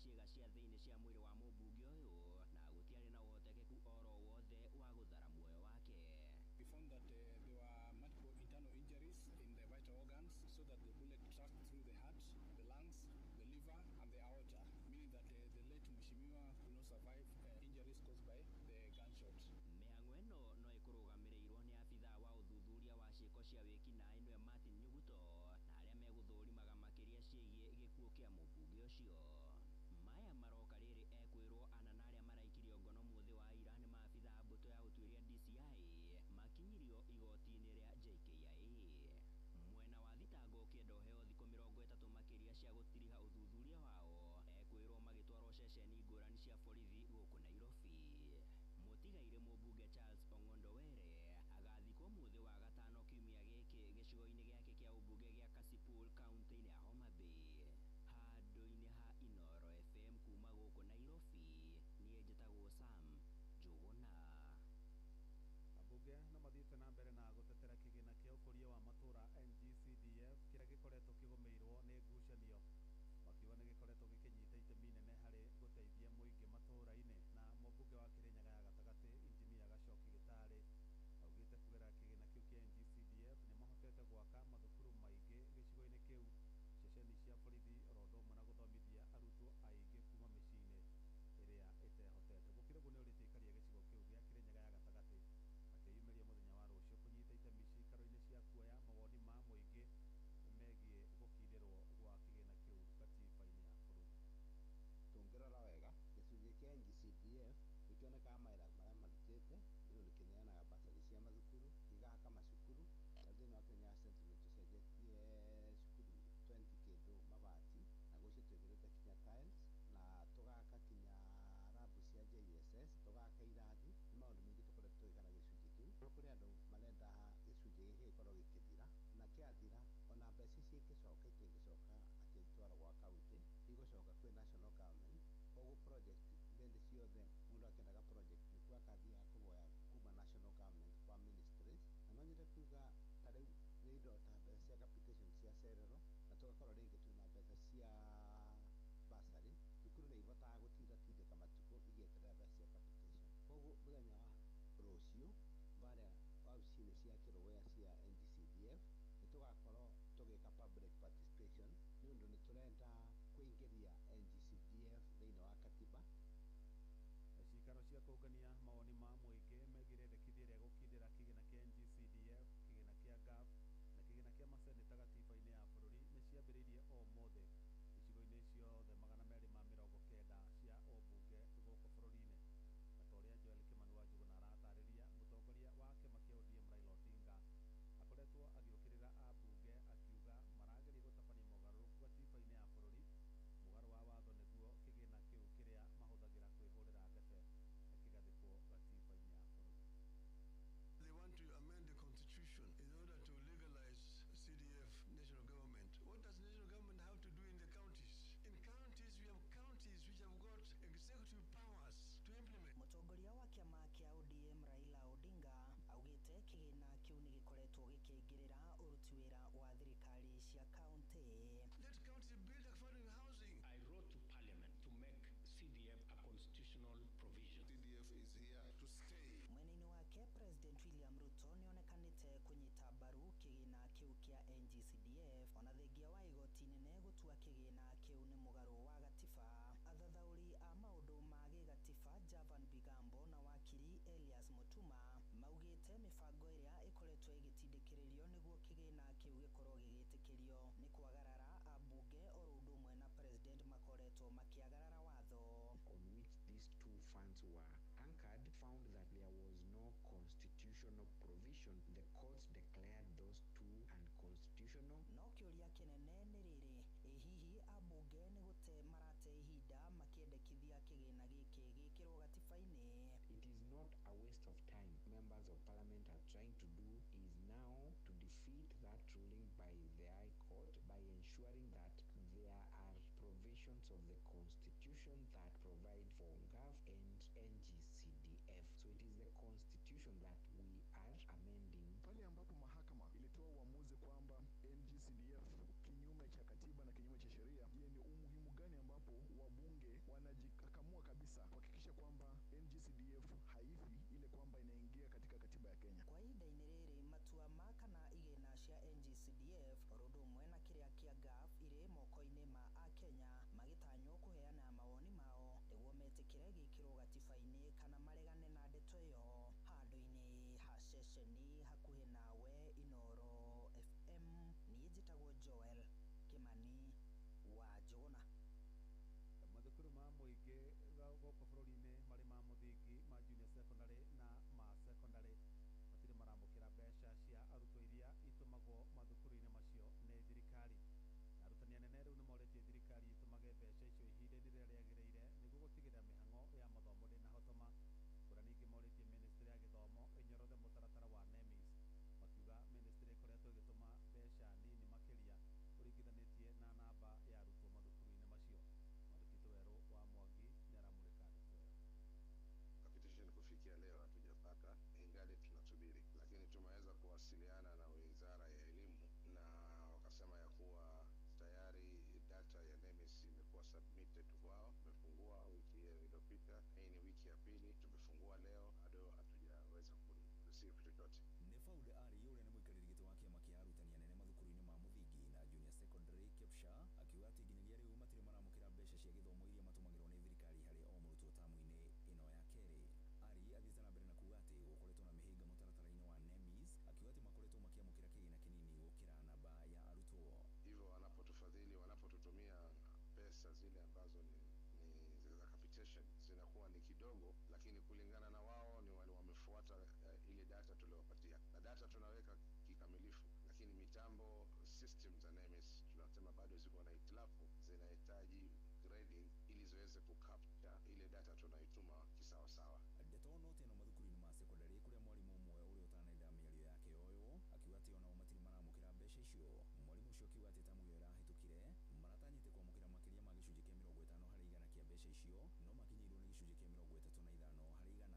Ciĩga cia thĩinĩ cia mwĩrĩ wa mũmbunge ũyũ na gũtiarĩ na ũhotekeku oro wothe wa gũthara muoyo wake. We found that there were multiple internal injuries in the vital organs, so that the bullet tracked through the heart, the lungs, the liver, and the aorta, meaning that the late Mheshimiwa could not survive injuries caused by the gunshot. Mĩhang'o ĩno no ĩkũrũgamĩrĩirwo nĩ abithaa wa ũthuthuria wa ciĩko cia wĩkinaĩ nĩwe Martin Nyuguto na arĩa megũthũrimaga makĩria ciĩgiĩ gĩkuũ kĩa mũmbunge ũcio. Maya maroka rĩrĩ ekwĩrwo ana na arĩa maraikirio ngono mũthĩ wa ira nĩ maabithaa a mbũtũ ya ũtuĩria DCI makinyirio igoti-inĩ rĩa JKIA. Mwena wa thitango ũkĩenda ũheo thikũ 30 makĩria cia gũtiriha ũthuthuria wao, ekwĩrwo magĩtwarwo ceceni ngũrani cia borithi gũkũ Nairobi. Mũtigairĩ mũmbunge Charles Ong'ondo Were agathikwo mũthĩ wa gatano kiumia gĩkĩ gĩcigo-inĩ gĩake kĩa ũmbunge gĩa Kasipul kaunti-inĩ ya Homa Bay. Handũ-inĩ ha Inoro FM kuma gũkũ Nairobi, niĩ njĩtagwo Sam Njũgũna. Ambunge no mathiĩte na mbere na gũtetera kĩgĩna kĩa ũkũria wa matũra NGCDF kĩrĩa gĩkoretwo kĩgũmĩirwo nĩ ngucanio, makiuga nĩ gĩkoretwo gĩkĩnyita itemi inene harĩ gũteithia mũingĩ matũra-inĩ. Na mũmbunge wa Kĩrĩnyaga ya gatagatĩ Injinia Gacoki Gĩtarĩ augĩte kũgerera kĩgĩna kĩu kĩa NGCDF nĩ mahotete gwaka mathukuru maingĩ gĩcigo-inĩ kĩu, ceceni cia borithi, oro ũndũ ũmwe na gũthomithia arutwo aingĩ kuma mĩciĩ-inĩ ĩrĩa ĩtehotete. Gũkĩrĩ ũguo nĩ ũrĩtie aikari a gĩcigo kĩu gĩa Kĩrĩnyaga ya gatagatĩ makĩyumĩria mũthenya wa rũciũ kũnyita itemi ciikaro-inĩ cia kuoya mawoni ma mũingĩ megiĩ gũkindĩrwo gwa kĩgĩna kĩu gatiba-inĩ ya bũrũri. Tũngĩrora wega gĩcunjĩ kĩa NGCDF nĩkĩonekaga mawĩra marĩa marutĩte nĩ ũndũ kĩneanaga basarĩ cia mathukuru, gĩgaka macukuru na thĩinĩ wa Kenya Central tũcenjetie cukuru 20 kĩndũ mabati na gũcio twĩkĩrĩte kinya tiles na tũgaka kinya rabu cia JSS, tũgaka irathi. Nĩ maũndũ maingĩ tũkoretwo tũgĩka na gĩcunjĩ kĩu. No kũrĩ andũ marenda gĩcunjĩ gĩkĩ gĩkorwo gĩkĩthira, na kĩathira ona mbeca ici ingĩcoka itingĩcoka atĩ itwarwo gwa kaunti, igũcoka kwĩ national government. Koguo project hĩndĩ ciothe mũndũ akĩendaga project nĩkuo akathiaga kũhoya kuma national government kwa ministries. Na no nyende kuga ta rĩu nĩ indo ta mbeca cia capitation cia cerero, na tũgakorwo rĩngĩ twĩna mbeca cia bursary. Thukuru nĩ ihotaga gũtindatindĩka matukũ igĩeterera mbeca cia capitation. Koguo mũthenya wa rũciũ barĩa wabici-inĩ cia kĩrũgũya cia NGCDF nĩ tũgakorwo tũgĩka public participation nĩ ũndũ nĩ tũrenda kũingĩria NGCDF thĩinĩ wa katiba. Cikaro cia kũngania mawoni ma mũingĩ megiĩ rĩendekithia rĩa gũkindĩra kĩgĩna kĩa NGCDF, kĩgĩna kĩa GAF na kĩgĩna kĩa maseneta gatiba-inĩ ya bũrũri nĩ ciambĩrĩirie o ũmũthĩ icigo-inĩ ciothe 290 cia ũmbunge gũkũ bũrũri-inĩ. Na ta ũrĩa Joel Kimani wa Njuguna aratarĩria, mũtongoria wa kĩama kĩa ODM Raila Odinga akoretwo agĩũkĩrĩra ambunge akiuga marageria gũtabania mogarũrũku gatiba-inĩ ya bũrũri mũgarũ wa watho nĩguo kĩgĩna kĩu kĩrĩa mahũthagĩra kwĩhũrĩra ndebe kĩgathĩkwo gatiba-inĩ ya bũrũri. They want to amend the constitution in order to legalize CDF national government. What does national government have to do in the counties? In counties, we have counties which have got executive powers to implement. Mũtongoria wa kĩama kĩa ODM Raila Odinga augĩte kĩgĩna kĩu nĩ gĩkoretwo gĩkĩingĩrĩra ũruti wĩra wa thirikari cia kaunti. Let counties build affordable housing. I wrote to Parliament to make CDF a constitutional provision. CDF is here to stay. Mwena-inĩ wake President William Ruto nĩonekanĩte kũnyita mbaru kĩgĩna kĩu kĩa NGCDF ona thengia wa igoti inene gũtua kĩgĩna kĩu nĩ mũgarũ wa gatiba. Athathaũri a maũndũ ma gĩgatiba Javan Bigambo na wakiri Elias Mutuma maugĩte mĩbango ĩrĩa ĩkoretwo ĩgĩtindĩkĩrĩrio nĩguo kĩgĩna kĩu gĩkorwo gĩgĩtĩkĩrio nĩ kwagarara ambunge oro ũndũ ũmwe na president makoretwo makĩagarara watho. On which these two funds were anchored found that there was no constitutional provision. The courts declared those two unconstitutional. No kĩũria kĩnene nĩ rĩrĩ, ĩ hihi ambunge nĩ gũte marate ihinda makĩendekithia kĩgĩna gĩkĩ gĩkĩrwo gatiba-inĩ? It is not a waste of time. Members of parliament are trying to do is now to defeat that ruling by the High Court by ensuring that there are provisions of the constitution that provide for GAF and NGCDF. So it is the constitution that we are amending. Pale ambapo mahakama ilitoa uamuzi kwamba NGCDF kinyume cha katiba na kinyume cha sheria, je, ni umuhimu gani ambapo wabunge sio kitu chochote. Nĩ Faud Ali ũrĩa nĩ mũikarĩri gĩtĩ wa kĩama kĩa arutani anene mathukuru-inĩ ma mũthingi na junior secondary KEPSHA akiuga atĩ nginyagia rĩu matirĩ maramũkĩra mbeca cia gĩthomo iria matũmagĩrwo nĩ thirikari harĩ o mũrutwo tamu-inĩ ĩno ya kerĩ. Ali athiĩte na mbere na kuuga atĩ gũkoretwo na mĩhĩnga mũtaratara-inĩ wa NEMIS akiuga atĩ makoretwo makĩamũkĩra kĩgĩna kĩnini gũkĩra namba ya arutwo. Hivyo wanapotufadhili, wanapotutumia pesa zile ambazo ni za capitation zinakuwa ni kidogo, lakini kulingana na wao ni wale wamefuata ile data tuliowapatia, na data tunaweka kikamilifu, lakini mitambo system za NEMIS tunasema bado ziko na hitilafu, zinahitaji grading ili ziweze kucapture ile data tunaituma kisawasawa. Ndeto no teno mathukuru-inĩ ma secondary kũrĩa mwarimũ ũmwe ũrĩa ũtanenda mĩario yake yoywo akiuga atĩ onao matirĩ maramũkĩra mbeca icio. Mwarimũ ũcio akiuga atĩ tamu ĩyo ĩrahĩtũkire maratanyĩte kwamũkĩra makĩria ma gĩcunjĩ kĩa 50% kĩa mbeca icio, no makinyĩirwo nĩ gĩcunjĩ kĩa 35%.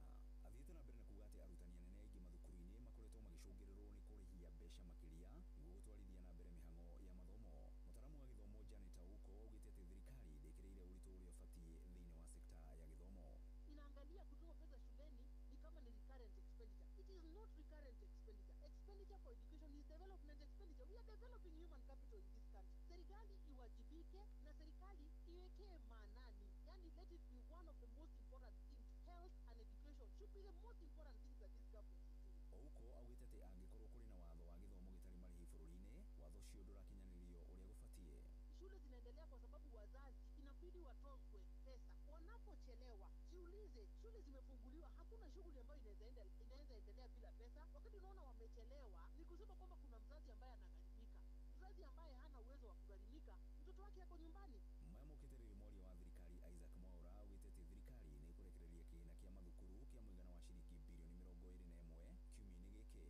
Athiĩte na mbere na kuuga atĩ arutani anene aingĩ mathukuru-inĩ makoretwo magĩcũngĩrĩrwo nĩ kũrĩhia mbeca makĩria nĩguo gũtwarithia na mbere mĩhang'o ya mathomo. Mũtaaramu wa gĩthomo Janet Auko augĩte atĩ thirikari ndĩkĩrĩire ũritũ ũrĩa ũbatiĩ thĩinĩ wa sekta ya gĩthomo. Inaangalia kutoa pesa shuleni ni kama ni recurrent expenditure. It is not recurrent expenditure. Expenditure for education is development expenditure. We are developing human capital in this country. Serikali iwajibike na serikali iwekee maanani. Yani, let it be one of the most important things. Health and education should be the most important things that this government is doing. Ouko augĩte atĩ angĩkorwo kũrĩ na watho wa gĩthomo gĩtarĩ marĩhi bũrũri-inĩ, watho ũcio ndũrakinyanĩrio ũrĩa gũbatiĩ. Shule zinaendelea kwa sababu wazazi inabidi watozwe pesa. Wanapochelewa, jiulize, shule zimefunguliwa, hakuna shughuli ambayo inaweza endelea bila pesa. Wakati unaona wamechelewa, ni kusema kwamba kuna mzazi ambaye anagharimika, mzazi ambaye hana uwezo wa kugharimika, mtoto wake ako nyumbani. Maya mokĩte rĩrĩ mwaria wa thirikari Isaac Mwaura augĩte atĩ thirikari nĩ ĩkũrekereria kĩgĩna kĩa mathukuru kĩa mũigana wa ciringi birioni 21 kiumia-inĩ gĩkĩ.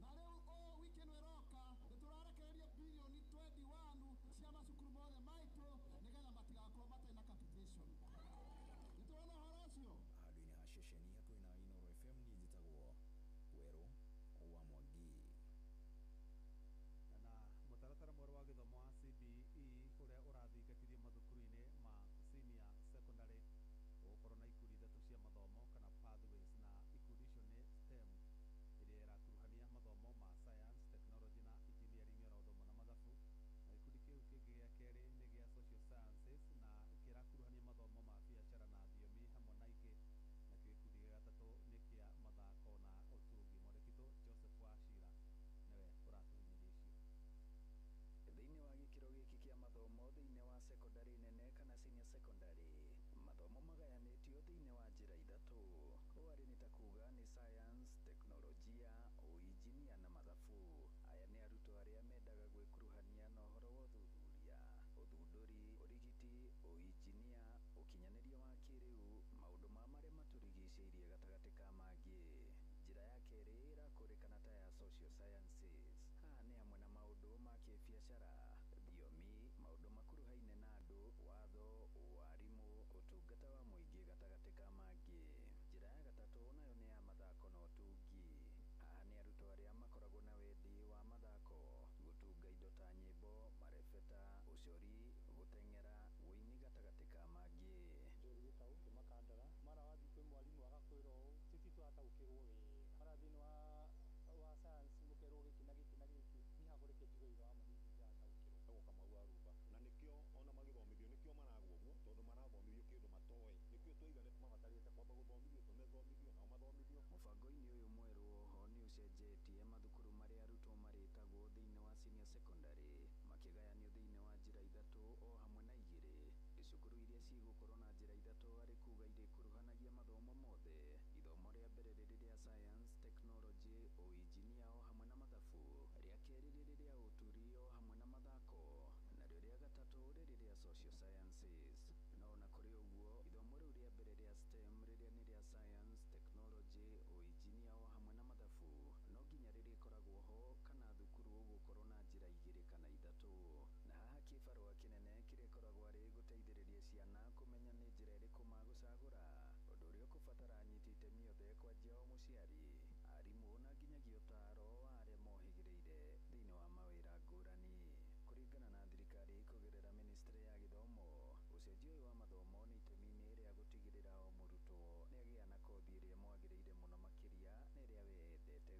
Na rĩu o wiki ĩno ĩroka nĩ tũrarekereria birioni 21 cia macukuru mothe maitũ nĩgetha matigakorwo matarĩ na capitation. Nĩ tũrona ũhoro ũcio. Handũ-inĩ ha ceceni hakuhĩ na Inooro FM, niĩ njĩtagwo Werũ wa Mwangi. Na mũtaratara mwerũ wa gĩthomo wa CBE ũrĩa ũrathingatithio mathukuru-inĩ ma senior secondary ũgũkorwo na ikundi ithatũ cia mathomo kana pathways, na ikundi icio nĩ STEM ĩrĩa ĩrakuruhania mathomo ma science, technology na engineering oro ũndũ ũmwe na mathabu, na gĩkundi kĩu kĩngĩ gĩa kerĩ nĩ gĩa social sciences na kĩrakuruhania mathomo ma biacara na thiomi hamwe na ingĩ, nakĩo gĩkundi gĩa gatatũ nĩ kĩa mathako na ũtungi. Mwandĩki witũ Joseph Wachira nĩwe ũratũhinyĩria icio. Thĩinĩ wa gĩkĩro gĩkĩ kĩa mathomo thĩinĩ wa secondary nene kana senior secondary, mathomo magayanĩtio thĩinĩ wa njĩra ithatũ. Ũũ arĩ nĩ ta kuga nĩ science, teknolojia, ũinjinia na mathabu. Aya nĩ arutwo arĩa mendaga gwĩkuruhania na ũhoro wa ũthuthuria, ũthundũri, ũrigiti, ũinjinia, ũkinyanĩria wa kĩrĩu, maũndũ ma marĩa matũrigicĩirie gatagatĩ ka mangĩ. Njĩra ya kerĩ ĩrakũrĩkana ta ya social sciences. Haha nĩ hamwe na maũndũ ma kĩbiacara, thiomi, maũndũ makuruhaine na andũ, watho, warimũ, ũtungata wa mũingĩ gatagatĩ ka mangĩ. Njĩra ya gatatũ nayo nĩ ya mathako na ũtungi. Haha nĩ arutwo arĩa makoragwo na wendi wa mathako, gũtunga indo ta nyĩmbo, marebeta, ũcori, gũteng'era, ũini gatagatĩ ka mangĩ. Njorire kau makandara mara wathiĩ kwĩ mwarimũ agakwĩra ũũ titi tũrataũkĩrwo wega, mara thĩinĩ wa science mũkerwo gĩkĩ na gĩkĩ na gĩkĩ, niĩ hakwa reke njuge wĩra wa ma niĩ ndingĩrataũkĩrwo. Etagwo Kamau wa Rumba, na nĩkĩo ona magĩthomithio nĩkĩo maragwo ũguo, tondũ marathomithio kĩndũ matoĩ. Nĩkĩo twaiga nĩ mabatarĩte kwamba gũthomithio, tũmethomithio nao mathomithio. Mũbango-inĩ ũyũ mwerũ oho nĩ ũcenjetie mathukuru marĩa arutwo marĩtagwo thĩinĩ wa senior secondary makĩgayanio thĩinĩ wa njĩra ithatũ o hamwe na igĩrĩ. Cukuru iria cigũkorwo na njĩra ithatũ arĩ kuga irĩkuruhanagia mathomo mothe. Ithomo rĩa mbere rĩrĩ rĩa science, technology, ũinjinia o hamwe na mathabu, rĩa kerĩ rĩrĩ rĩa ũturi o hamwe na mathako, narĩo rĩa gatatũ rĩrĩ rĩa social sciences. No ona kũrĩ ũguo, ithomo rĩu rĩa mbere rĩa STEM rĩrĩa nĩ rĩa science, technology, ũinjinia o hamwe na mathabu no nginya rĩrĩkoragwo ho kana thukuru ũgũkorwo na njĩra igĩrĩ kana ithatũ. Na haha kĩbarũa kĩnene kĩrĩkoragwo arĩ gũteithĩrĩria ciana kũmenya nĩ njĩra ĩrĩkũ magũcagũra, ũndũ ũrĩa ũkũbatara anyiti itemi othe kwanjia o mũciari, arimũ na nginyagia ũtaaro wa arĩa mohĩgĩrĩire thĩinĩ wa mawĩra ngũrani. Kũringana na thirikari kũgerera ministry ya gĩthomo, ũcenjio ũyũ wa mathomo nĩ itemi-inĩ rĩa gũtigĩrĩra o mũrutwo nĩ agĩa na kothi ĩrĩa ĩmwagĩrĩire mũno makĩria na ĩrĩa we endete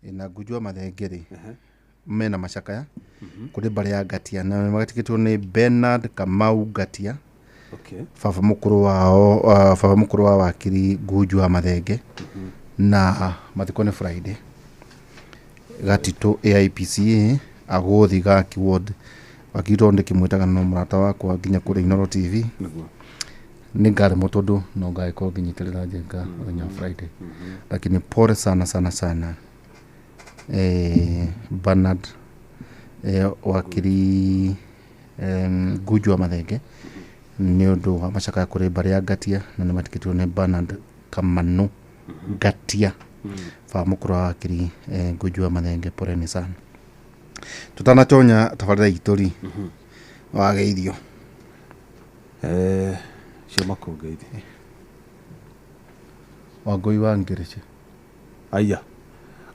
Na Nguju wa Mathenge rĩ, mena macakaya kũrĩ mbarĩ ya Ngatia na magatigĩtwo nĩ Bernard Kamau Ngatia, baba mũkũrũ wao, baba mũkũrũ wa wakiri Nguju wa Mathenge, na mathiko nĩ Friday Gatitũ AIPCA Agũthi Gaki Ward. Wakiri tondũ ndĩkĩmwĩtaga no mũrata wakwa nginya kũrĩa Inooro TV. Nĩ ngaremwo tondũ no ngagĩkorwo ngĩnyitĩrĩra Njenga mũthenya wa Friday, lakini pole sana sana sana, Bernard, wakiri Nguju wa Mathenge, nĩ ũndũ wa macakaya kũrĩ mbarĩ ya Ngatia na nĩ matikĩtwo nĩ Bernard Kamanu Ngatia, baba mũkũrũ wa wakiri Nguju wa Mathenge. Poleni sana. Tutanachonya tabarĩra itũ rĩ, wageithio. Cio makũngeithi. Wangũi wa Ngĩrĩce. Aya,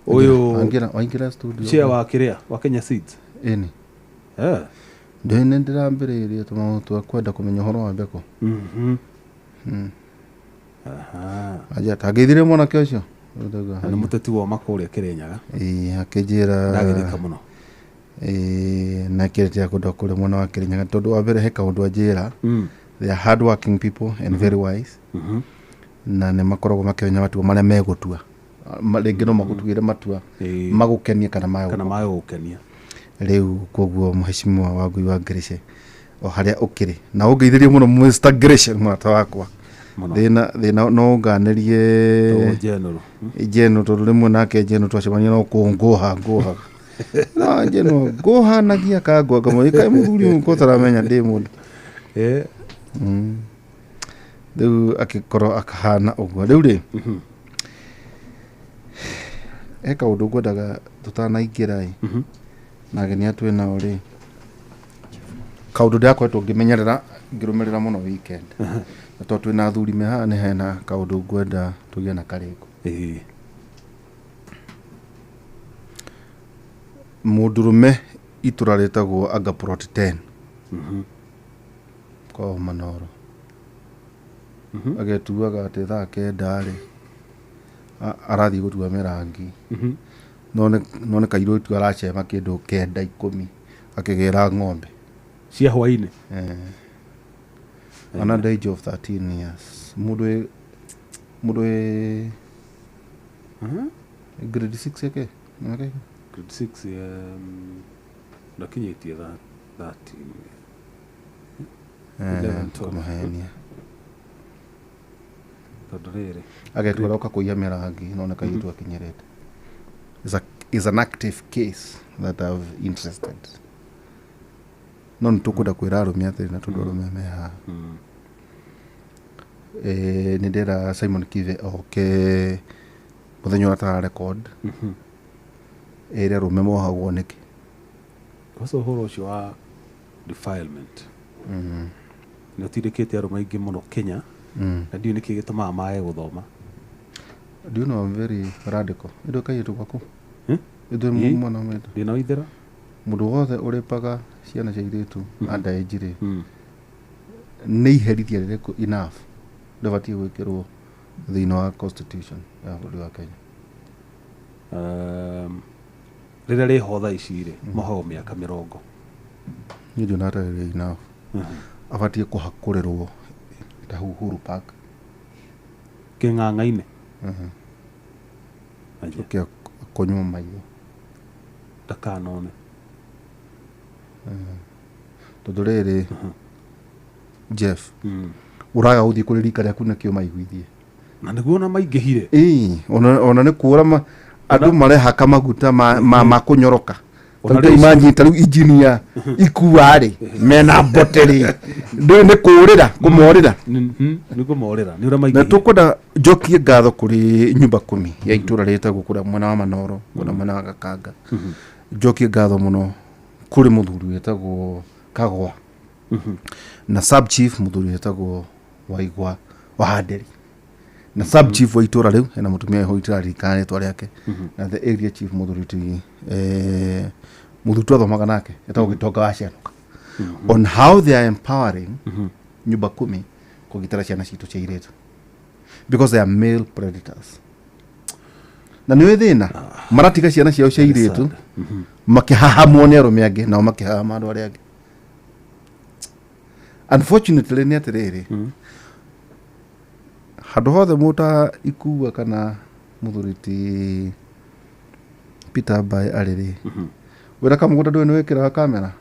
ũyũ waingĩra studio. Chair wa kĩrĩa wa Kenya Seeds. Ĩni. Ndĩ nĩ ndĩrambĩrĩirie tũmaũndũ twa kwenda kũmenya ũhoro wa mbekũ. Aja tangeithirie mwanake ũcio. Nĩ mũteti wa makũrĩa Kĩrĩnyaga. Ĩĩ, akĩnjĩra ndagĩthĩka mũno. Ĩĩ, na kĩrĩa kũndũ kũrĩa mwena wa Kĩrĩnyaga tondũ wa mbere he kaũndũ anjĩra, they are hard working people and very wise, na nĩ makoragwo makĩmenya matua marĩa megũtua. Rĩngĩ no magũtuĩre matua magũkenie kana mage gũkenia. Rĩu koguo mheshimiwa Wangũi wa Ngĩrĩce o harĩa ũkĩrĩ na ũngeithĩrie mũno Mr. Ngĩrĩce mũrata wakwa. Thĩna thĩna no nganĩrie Jeno tondũ rĩmwe nake Jeno twacemania no kũngũha ngũhaga no Jeno ngũhanagia kangwa kamwe kaĩ mũthuri ũyũ ko taramenya ndĩ mũndũ. Rĩu akĩkorwo akahana ũguo. Rĩu rĩ, he kaũndũ ngwendaga tũtanaingĩra ĩ na ageni aya twĩ nao rĩ, kaũndũ ndĩrakoretwo ngĩmenyerera ngĩrũmĩrĩra mũno weekend, na tondũ twĩna athuri me haha nĩ hena kaũndũ ngwenda tũgĩe na karĩko. Mũndũrũme itũra rĩtagwo Agaprot 10 kwa Manoro agetuaga atĩ thaa 9 rĩ arathiĩ gũtua mĩrangi, no nĩ kairĩtu aracema kĩndũ 9 10 akĩgĩra ng'ombe cia hwainĩ. Under the age of 13 years, mũndũ grade 6 yake. Grade 6 ndakinyĩtie 13 11 kũmũhenia tondũ rĩrĩ agetua roka kũiya mĩrangi no nĩ kairĩtu akinyĩrĩte. Is an active case that I've interested. No nĩ tũkwenda kwĩra arũme atĩrĩ na tondũ arũme me haha. Nĩ ndĩra Simon Kive oke mũthenya ũrĩa tara record ĩrĩa arũme mohagwo nĩkĩ. Kwanza ũhoro ũcio wa defilement nĩ ũtindĩkĩte arũme aingĩ mũno Kenya, na ndiũĩ nĩkĩ gĩtũmaga mage gũthoma. Do you know I'm very radical? Ĩndũ kairĩtu gwaku ĩndũ mwana wa maitũ ndĩna waithera mũndũ wothe ũrĩpaga ciana cia airĩtu underage rĩ, nĩ iherithia rĩrĩkũ enough rĩbatiĩ gwĩkĩrwo thĩinĩ wa constitution ya bũrũri wa Kenya? Rĩrĩa rĩho thaa ici rĩ, mohagwo mĩaka 20. Niĩ ndionaga ta rĩrĩ enough. Abatiĩ kũhakũrĩrwo ta Uhuru Park kĩng'ang'a-inĩ, acoke akonywo maitho ndakanone. Tondũ rĩrĩ Jeff, ũraga gũthiĩ kũrĩ rika rĩaku nĩkĩo maiguithie na nĩguo ona maingĩhire. Ĩĩ, ona nĩ kũra andũ marehaka maguta ma kũnyoroka. Rĩu manyita rĩu injinia ikua rĩ mena mbote rĩ ndũĩ nĩ kũũrĩra kũmorĩra. Nĩ kũmorĩra nĩ ũrĩa maingĩhire. Na tũkwenda njokie ngatho kũrĩ nyumba kumi ya itũra rĩtagwo kũrĩa mwena wa Manoro kũrĩa mwena wa Gakanga. Njokie ngatho mũno kũrĩ mũthuri wĩtagwo Kagwa na sub chief mũthuri wĩtagwo Waigwa wa Handeri na sub chief wa itũra rĩu hena mũtumia wĩho itũra rĩtwa rĩake na the area chief mũthuri ti mũthuri twathomaga nake etagwo Gĩtonga wa Cianuka on how they are empowering nyumba kumi kũgitĩra ciana citũ cia airĩtu because they are male predators. Na nĩ thĩna maratiga ciana ciao cia irĩtu makĩhahamwo nĩ arũme angĩ nao makĩhahama andũ arĩa angĩ. Unfortunately nĩ atĩrĩrĩ, handũ hothe mũta ikua kana mũthuri ti Peter Mbae arĩ rĩ, wĩra kamũgũnda ndũĩ nĩ wĩkĩraga kamera,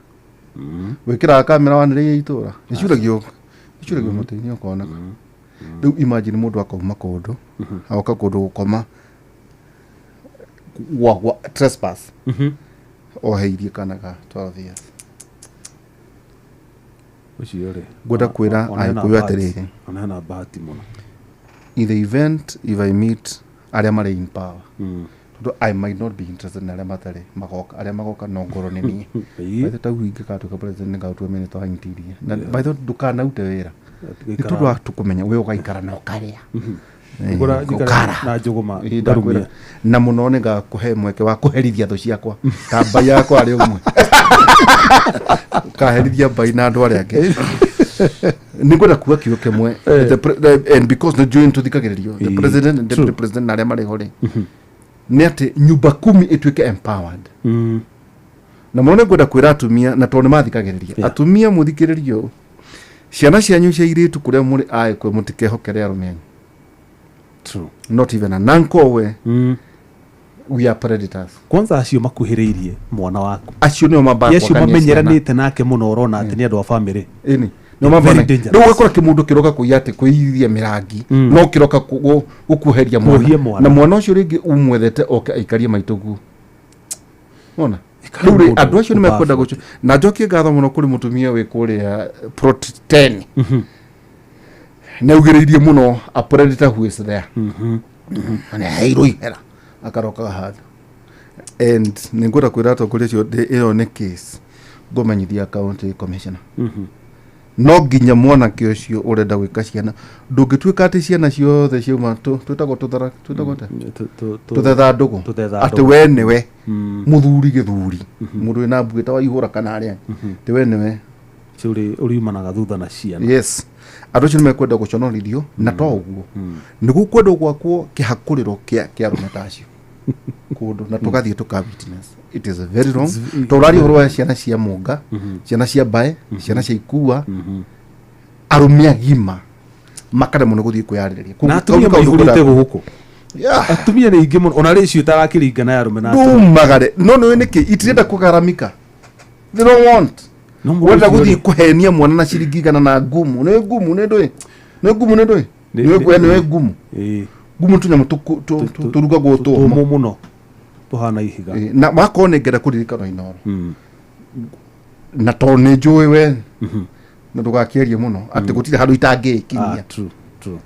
wĩkĩraga kamera wanĩrĩire itũra ĩcuragio mũtĩ-inĩ ũkoneka. Rĩu imagine mũndũ akauma kũndũ agoka kũndũ gũkoma gwa trespass oheirie kana ga 12 years. Ũcio rĩ ngwenda kwĩra Agĩkũyũ atĩrĩrĩ, ona hena bahati mũno. In the event if I meet arĩa marĩ in power, tondũ I might not be interested na arĩa matarĩ magoka, arĩa magoka no ngorwo nĩ niĩ. By the time ingĩgatuĩka president nĩngagũtua minister wa interior. Na by the way ndũkanaute wĩra nĩ tondũ wa tũkũmenya we ũgaikara na ũkarĩa ũkara na njũgũma ndarumia. Na mũno nĩngakũhe mweke wa kũherithia thũ ciakwa ta mbai yakwa arĩ ũmwe ũkaherithia mbai na andũ arĩa angĩ. Nĩngwenda kuga kiugo kĩmwe, and because nĩ njũĩ nĩtũthikagĩrĩrio, the president and deputy president na arĩa marĩ ho rĩ, nĩ atĩ nyumba kumi ĩtuĩke empowered. Na mũno nĩngwenda kwĩra atumia, na tondũ nĩmathikagĩrĩria, atumia mũthikĩrĩrio, ciana cianyu cia irĩtu kũrĩa mũrĩ Agĩkũyũ mũtikehokere arũme anyu. True. Not even an uncle we. We are predators. Kwanza acio makuhĩrĩirie mwana waku, acio nĩo mambaga acio mamenyeranĩte nake mũno, ũrona atĩ nĩ andũ a family. Ĩni nĩo mambaga. Rĩu ũgakora kĩmũndũ kĩroka kũiya atĩ kũiyithia mĩrangi, no kĩroka gũkuoheria mwana, na mwana ũcio rĩngĩ umwethete oke aikarie maitũguo. Wona rĩu rĩ andũ acio nĩmekwenda gũcio. Na njokie ngatho mũno kũrĩ mũtumia wĩ kũrĩa Plot 10, nĩaugĩrĩirie mũno a predator who is there. Na aheirwo ihera akarokaga handũ. And nĩngwenda kwĩra atongoria acio ĩyo nĩ case ngũmenyithia county commissioner. No nginya mwanake ũcio ũrenda gwĩka ciana, ndũngĩtuĩka atĩ ciana ciothe ciauma twĩtagwo tũthetha ndũgũ, atĩ we nĩwe mũthuri gĩthuri, mũndũ wĩna mbuĩ ta wa ihũra kana arĩa atĩ we nĩwe ũriumanaga thutha na ciana. Yes, andũ acio nĩmekwenda gũconorithio, na to ũguo nĩgũkwenda gwakwo kĩhakũrĩro kĩa arũme ta acio kũndũ, na tũgathiĩ tũka witness. It is very wrong. Tondũ ũraria ũhoro wa ciana cia mũnga, ciana cia mbae, ciana cia ikua, arũme agima makaremwo nĩ gũthiĩ kwĩyarĩrĩria. Na atumia maihũrĩte gũkũ. Atumia nĩ aingĩ mũno, ona rĩcio ĩtarakĩringana ya arũme na atumia. Ndumagare. No nĩũĩ nĩkĩ itirenda kũgaramika. They don't want. Wenda gũthiĩ kũhenia mwana na ciringi igana na ngumu. Nĩ ngumu nĩ ndũĩ. Nĩ ngumu nĩ ndũĩ. Nĩ ngumu. Ngumu tũnyamũ tũrugagwo tũmũ mũno tũhana ihiga. Na wakorwo nĩ ngenda kũririkana Inooro. Na tondũ nĩ njũĩ we na ndũgakĩarie mũno atĩ gũtirĩ handũ itangĩkinyia. True, true.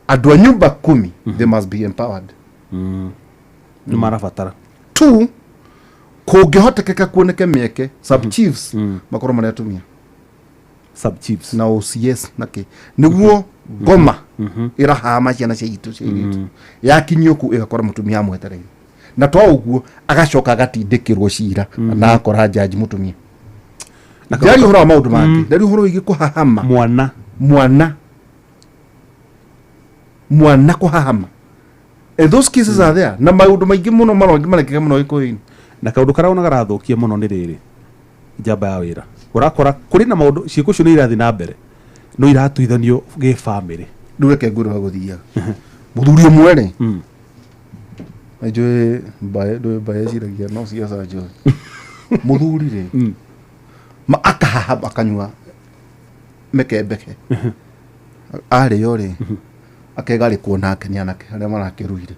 Andũ a nyumba kumi, they must be empowered. Nĩ marabatara. Two, kũngĩhotekeka kuoneke mĩeke sub chiefs makorwo marĩ atumia. Sub chiefs na OCS na kĩ nĩguo ngoma ĩrahama ciana cia itũ cia irĩtu yakinyio kũu ĩgakora mũtumia amwetereire, na to ũguo agacoka agatindĩkĩrwo cira na akora jaji mũtumia. Ndari ũhoro wa maũndũ mangĩ, ndari ũhoro wĩgiĩ kũhahama mwana kũhahama. And those cases are there, na maũndũ maingĩ mũno marekĩka mũno Gĩkũyũ-inĩ. Na kaũndũ karĩa ona garathũkia mũno nĩ rĩrĩ, njamba ya wĩra ũrakora kũrĩ na maũndũ ciĩko icio nĩ irathiĩ na mbere no iratuithanio gĩ family. Rĩu reke ngwĩre wa gũthiaga mũthuri ũmwe rĩ, njũĩ mbae ndũĩ mbae eciragia no ciaca njũĩ. Mũthuri rĩ ma akahahama akanyua mekembeke arĩo rĩ akegarĩkwo nake nĩ anake arĩa marakĩruire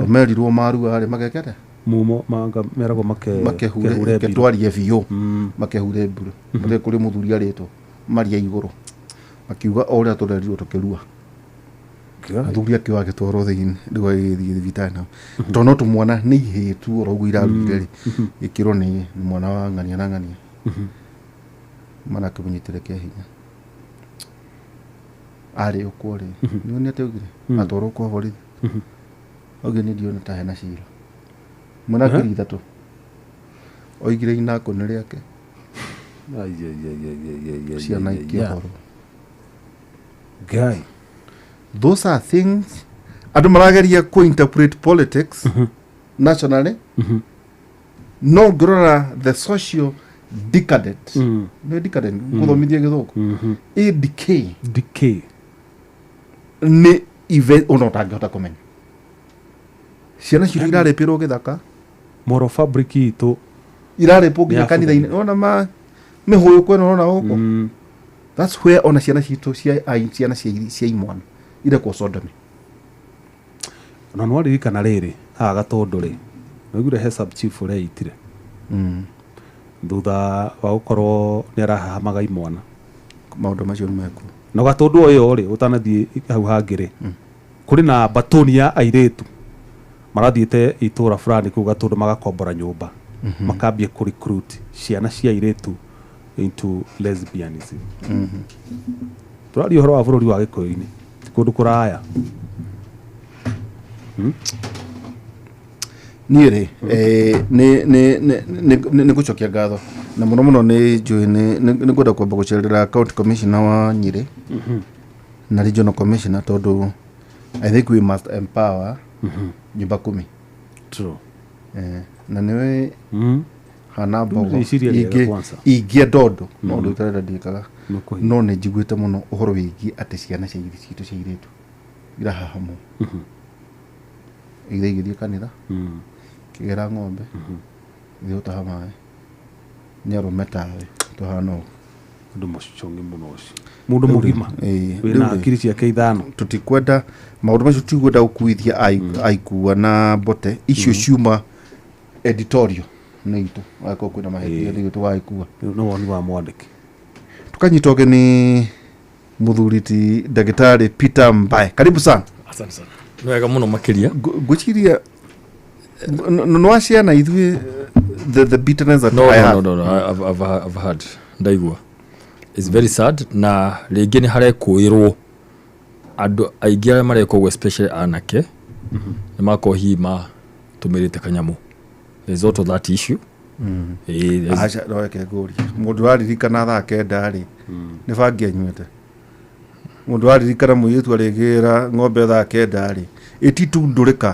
merirwo marua rĩ mageke atĩa mumo manga meragwo makehure ketwarie biũ makehure mbura. Mũthĩ kũrĩ mũthuri arĩtwo maria igũrũ akiuga o ũrĩa tũrerirwo tũkĩrua. Mũthuri akĩoa agĩtwarwo thĩinĩ rĩu agĩthiĩ thibitarĩ nao tondũ no tũmwana nĩ ihĩtu oro ũguo iraruire rĩ ĩkĩrwo nĩ mwana wa ng'ania na ng'ania marakĩmũnyitĩre kĩa hinya arĩ ũkwo rĩ nĩũ nĩ atĩ augire atwarwo kwa borithi augire nĩ ndiona ta hena cira mwena 3,000 oigire inako nĩ rĩake ciana ikĩhorwo. Guy, those are things Andũ marageria ku interpret politics nationally, no ngĩrora the social decadent, nĩ decadent gũthomithia Gĩthũngũ, ĩ decay, decay nĩ event ona ũtangĩhota kũmenya. Ciana citũ irarĩpĩrwo gĩthaka, moral fabric itũ irarĩpwo nginya kanitha-inĩ, ona ma mĩhũyũ kwena ona gũkũ. That's where ona ciana citũ cia ciana cia imwana irekwo sodomy. Na nĩwaririkana rĩrĩ haha Gatũndũ rĩ, nĩwaiguire he sub chief ũrĩa eitire thutha wa gũkorwo nĩ arahahamaga imwana. Maũndũ macio nĩ mekuo. Na Gatũndũ ũyũ rĩ, ũtanathiĩ hau hangĩ rĩ, kũrĩ na batoni ya airĩtu marathiĩte itũra fulani kũu Gatũndũ magakombora nyũmba, makambia kũ recruit ciana cia airĩtu into lesbianism. Tũraria ũhoro wa bũrũri wa Gĩkũyũ-inĩ, ti kũndũ kũraya. Niĩ rĩ, nĩ ngũcokia ngatho na mũno mũno nĩ njũĩ nĩ ngwenda kwamba gũcerera county commissioner wa Nyĩrĩ na regional commissioner, tondũ I think we must empower nyumba kumi. True. Na nĩwe hana mbogo ingĩenda ũndũ no ũndũ itarenda ndiĩkaga, no nĩ njiguĩte mũno ũhoro wĩgiĩ atĩ ciana citũ cia airĩtu irahahamwo, ithe igĩthiĩ kanitha, kĩgera ng'ombe, ithiĩ gũtaha maĩ, nĩ arũme tawe tũhana ũguo. Ũndũ mũcongi mũno ũcio, mũndũ mũgima wĩna hakiri ciake ithano. Tũtikwenda maũndũ macio, tũtikwenda gũkuithia aikua na mbote icio ciuma editorial nĩ itũ, agakorwo kwĩna mahĩtia nĩ itũ waikua. Nĩ woni wa mwandĩki. Tukanyita ũgeni mũthuri ti Ndagĩtarĩ Peter Mbae, karibu sana. Asante sana. Nĩ wega mũno makĩria. Ngwĩciria no waciana ithuĩ the bitterness that I have. No, I've heard. Ndaigua. It's very sad na rĩngĩ nĩ harekũĩrwo andũ aingĩ arĩa mareka ũguo, especially anake, nĩ makorwo hihi matũmĩrĩte kanyamũ. There's also that issue. Aca no reke ngũrie, mũndũ waririkana thaa kenda rĩ, nĩ bangi anyuĩte? Mũndũ waririkana mũirĩtu arĩgĩra ng'ombe thaa kenda rĩ, ĩtitundũrĩka?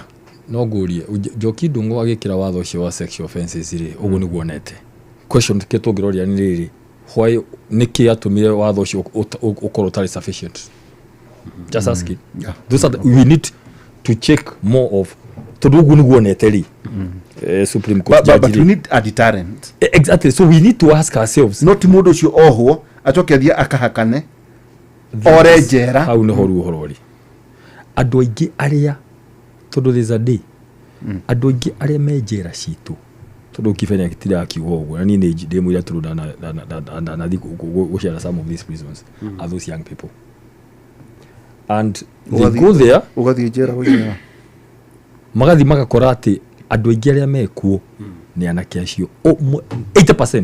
No ngũrie, Njoki Ndung'u agĩkĩra watho ũcio wa sexual offences rĩ, ũguo nĩguo onete. Question kĩ tũngĩroria nĩ rĩrĩ, why nĩkĩ atũmire watho ũcio ũkorwo ũtarĩ sufficient? Just asking. Those are we need to check more of tondũ ũguo nĩguo onete rĩ. Supreme Court but we need a deterrent. Exactly. So we need to ask ourselves. Not mũndũ ũcio ohwo acoke athiĩ akahakane ore njera. Hau nĩho ruo ũhoro ũrĩ. Andũ aingĩ arĩa, tondũ there's a day, andũ aingĩ arĩa me njera citũ, tondũ Kibenya gĩtirĩ akiuga ũguo, na niĩ ndĩ mũira tondũ ndanathiĩ gũcera some of these prisons are those young people. And they go there, ũgathiĩ njera gũcera, magathiĩ magakora atĩ andũ aingĩ arĩa mekuo nĩ anake acio, 80%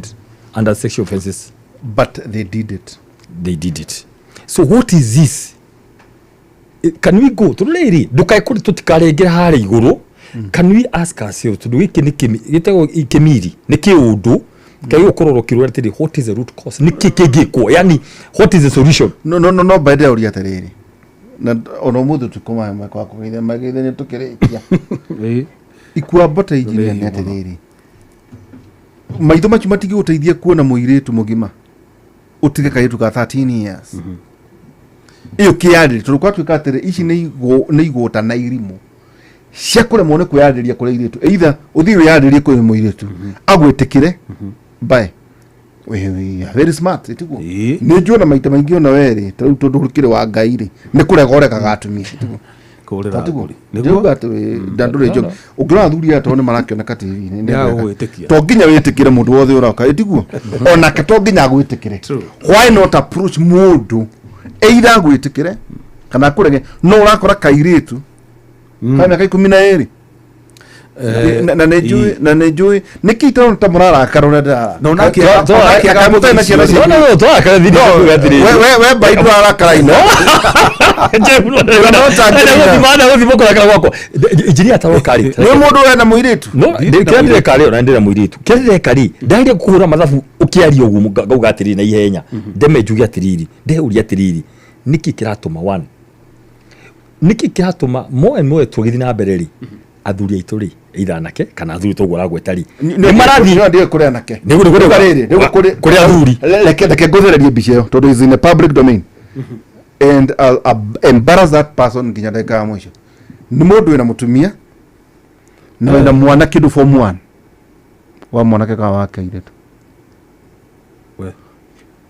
under sexual offences. But they did it. They did it. So what is this? Can we go? Tondũ rĩrĩ, ndũkae kũrĩ tũtikarengera harĩa igũrũ. Can we ask ourselves, tondũ gĩkĩ nĩ gĩtagwo kĩmiri, nĩ kĩũndũ kĩagĩrĩirwo kũrorwo kĩrore atĩrĩ, what is the root cause? Nĩkĩ kĩngĩkwo? Yani, what is the solution? No by the ũria atĩrĩrĩ, na ona ũmũthĩ tũkũmahe mweke wa kũgeithia mageithania tũkĩrĩkia. Ikua mbote injinia nĩ atĩrĩrĩ, maitho macio matingĩgũteithia kuona mũirĩtu mũgima ũtige kairĩtu ka 13 years. Ĩyo kĩarĩrĩ, tondũ gwatuĩka atĩrĩ, ici nĩ igũta na irimũ cia kũremwo nĩ kwĩyarĩrĩria kũrĩ airĩtu, either ũthiĩ wĩyarĩrĩrie kũrĩ mũirĩtu agwĩtĩkĩre, mbae we are very smart, ĩtiguo nĩ njũĩ ona maita maingĩ ona we rĩ, ta rĩu tondũ ũkĩrĩ wa Ngai rĩ, nĩ kũrega ũregaga atumia, ĩtiguo ndĩrauga atĩ ndandũrĩ njoki. Ũngĩrora athuri aya tondũ nĩ marakĩoneka TV-inĩ, to nginya wĩtĩkĩre mũndũ wothe ũroka, ĩtiguo onake to nginya agwĩtĩkĩre. Why not approach mũndũ either agwĩtĩkĩre kana akũrege? No ũrakora kairĩtu ka mĩaka 12 na nĩ njũĩ nĩkĩ itarona ta mũrarakara ũrĩa ndĩrarakara. We mbai ndũrarakara ino. Nĩ mũndũ wena mũirĩtu. Kĩrĩa ndĩreka rĩ, ona ndĩra mũirĩtu. Kĩrĩa ndĩreka rĩ, ndagĩrĩire kũhũra mathabu ũkĩaria ũguo ngauga atĩrĩrĩ na ihenya. Ndeme njuge atĩrĩrĩ, ndeuria atĩrĩrĩ, nĩkĩ kĩratũma one Nĩkĩ kĩratũma more and more tũgĩthiĩ na mbere rĩ, athuri aitũ rĩ, either anake kana athuri toguo ũragweta rĩ, nĩ marathiĩ nĩ kũrĩ anake. Nĩguo rĩrĩ, rĩu kũrĩ athuri. Reke ngũthererie mbica ĩyo tondũ is in the public domain and I'll embarrass that person nginya ndagĩka ya mũico. Nĩ mũndũ wĩna mũtumia na wĩna mwana kĩndũ form 1 wa mwanake kana wa kairĩtu.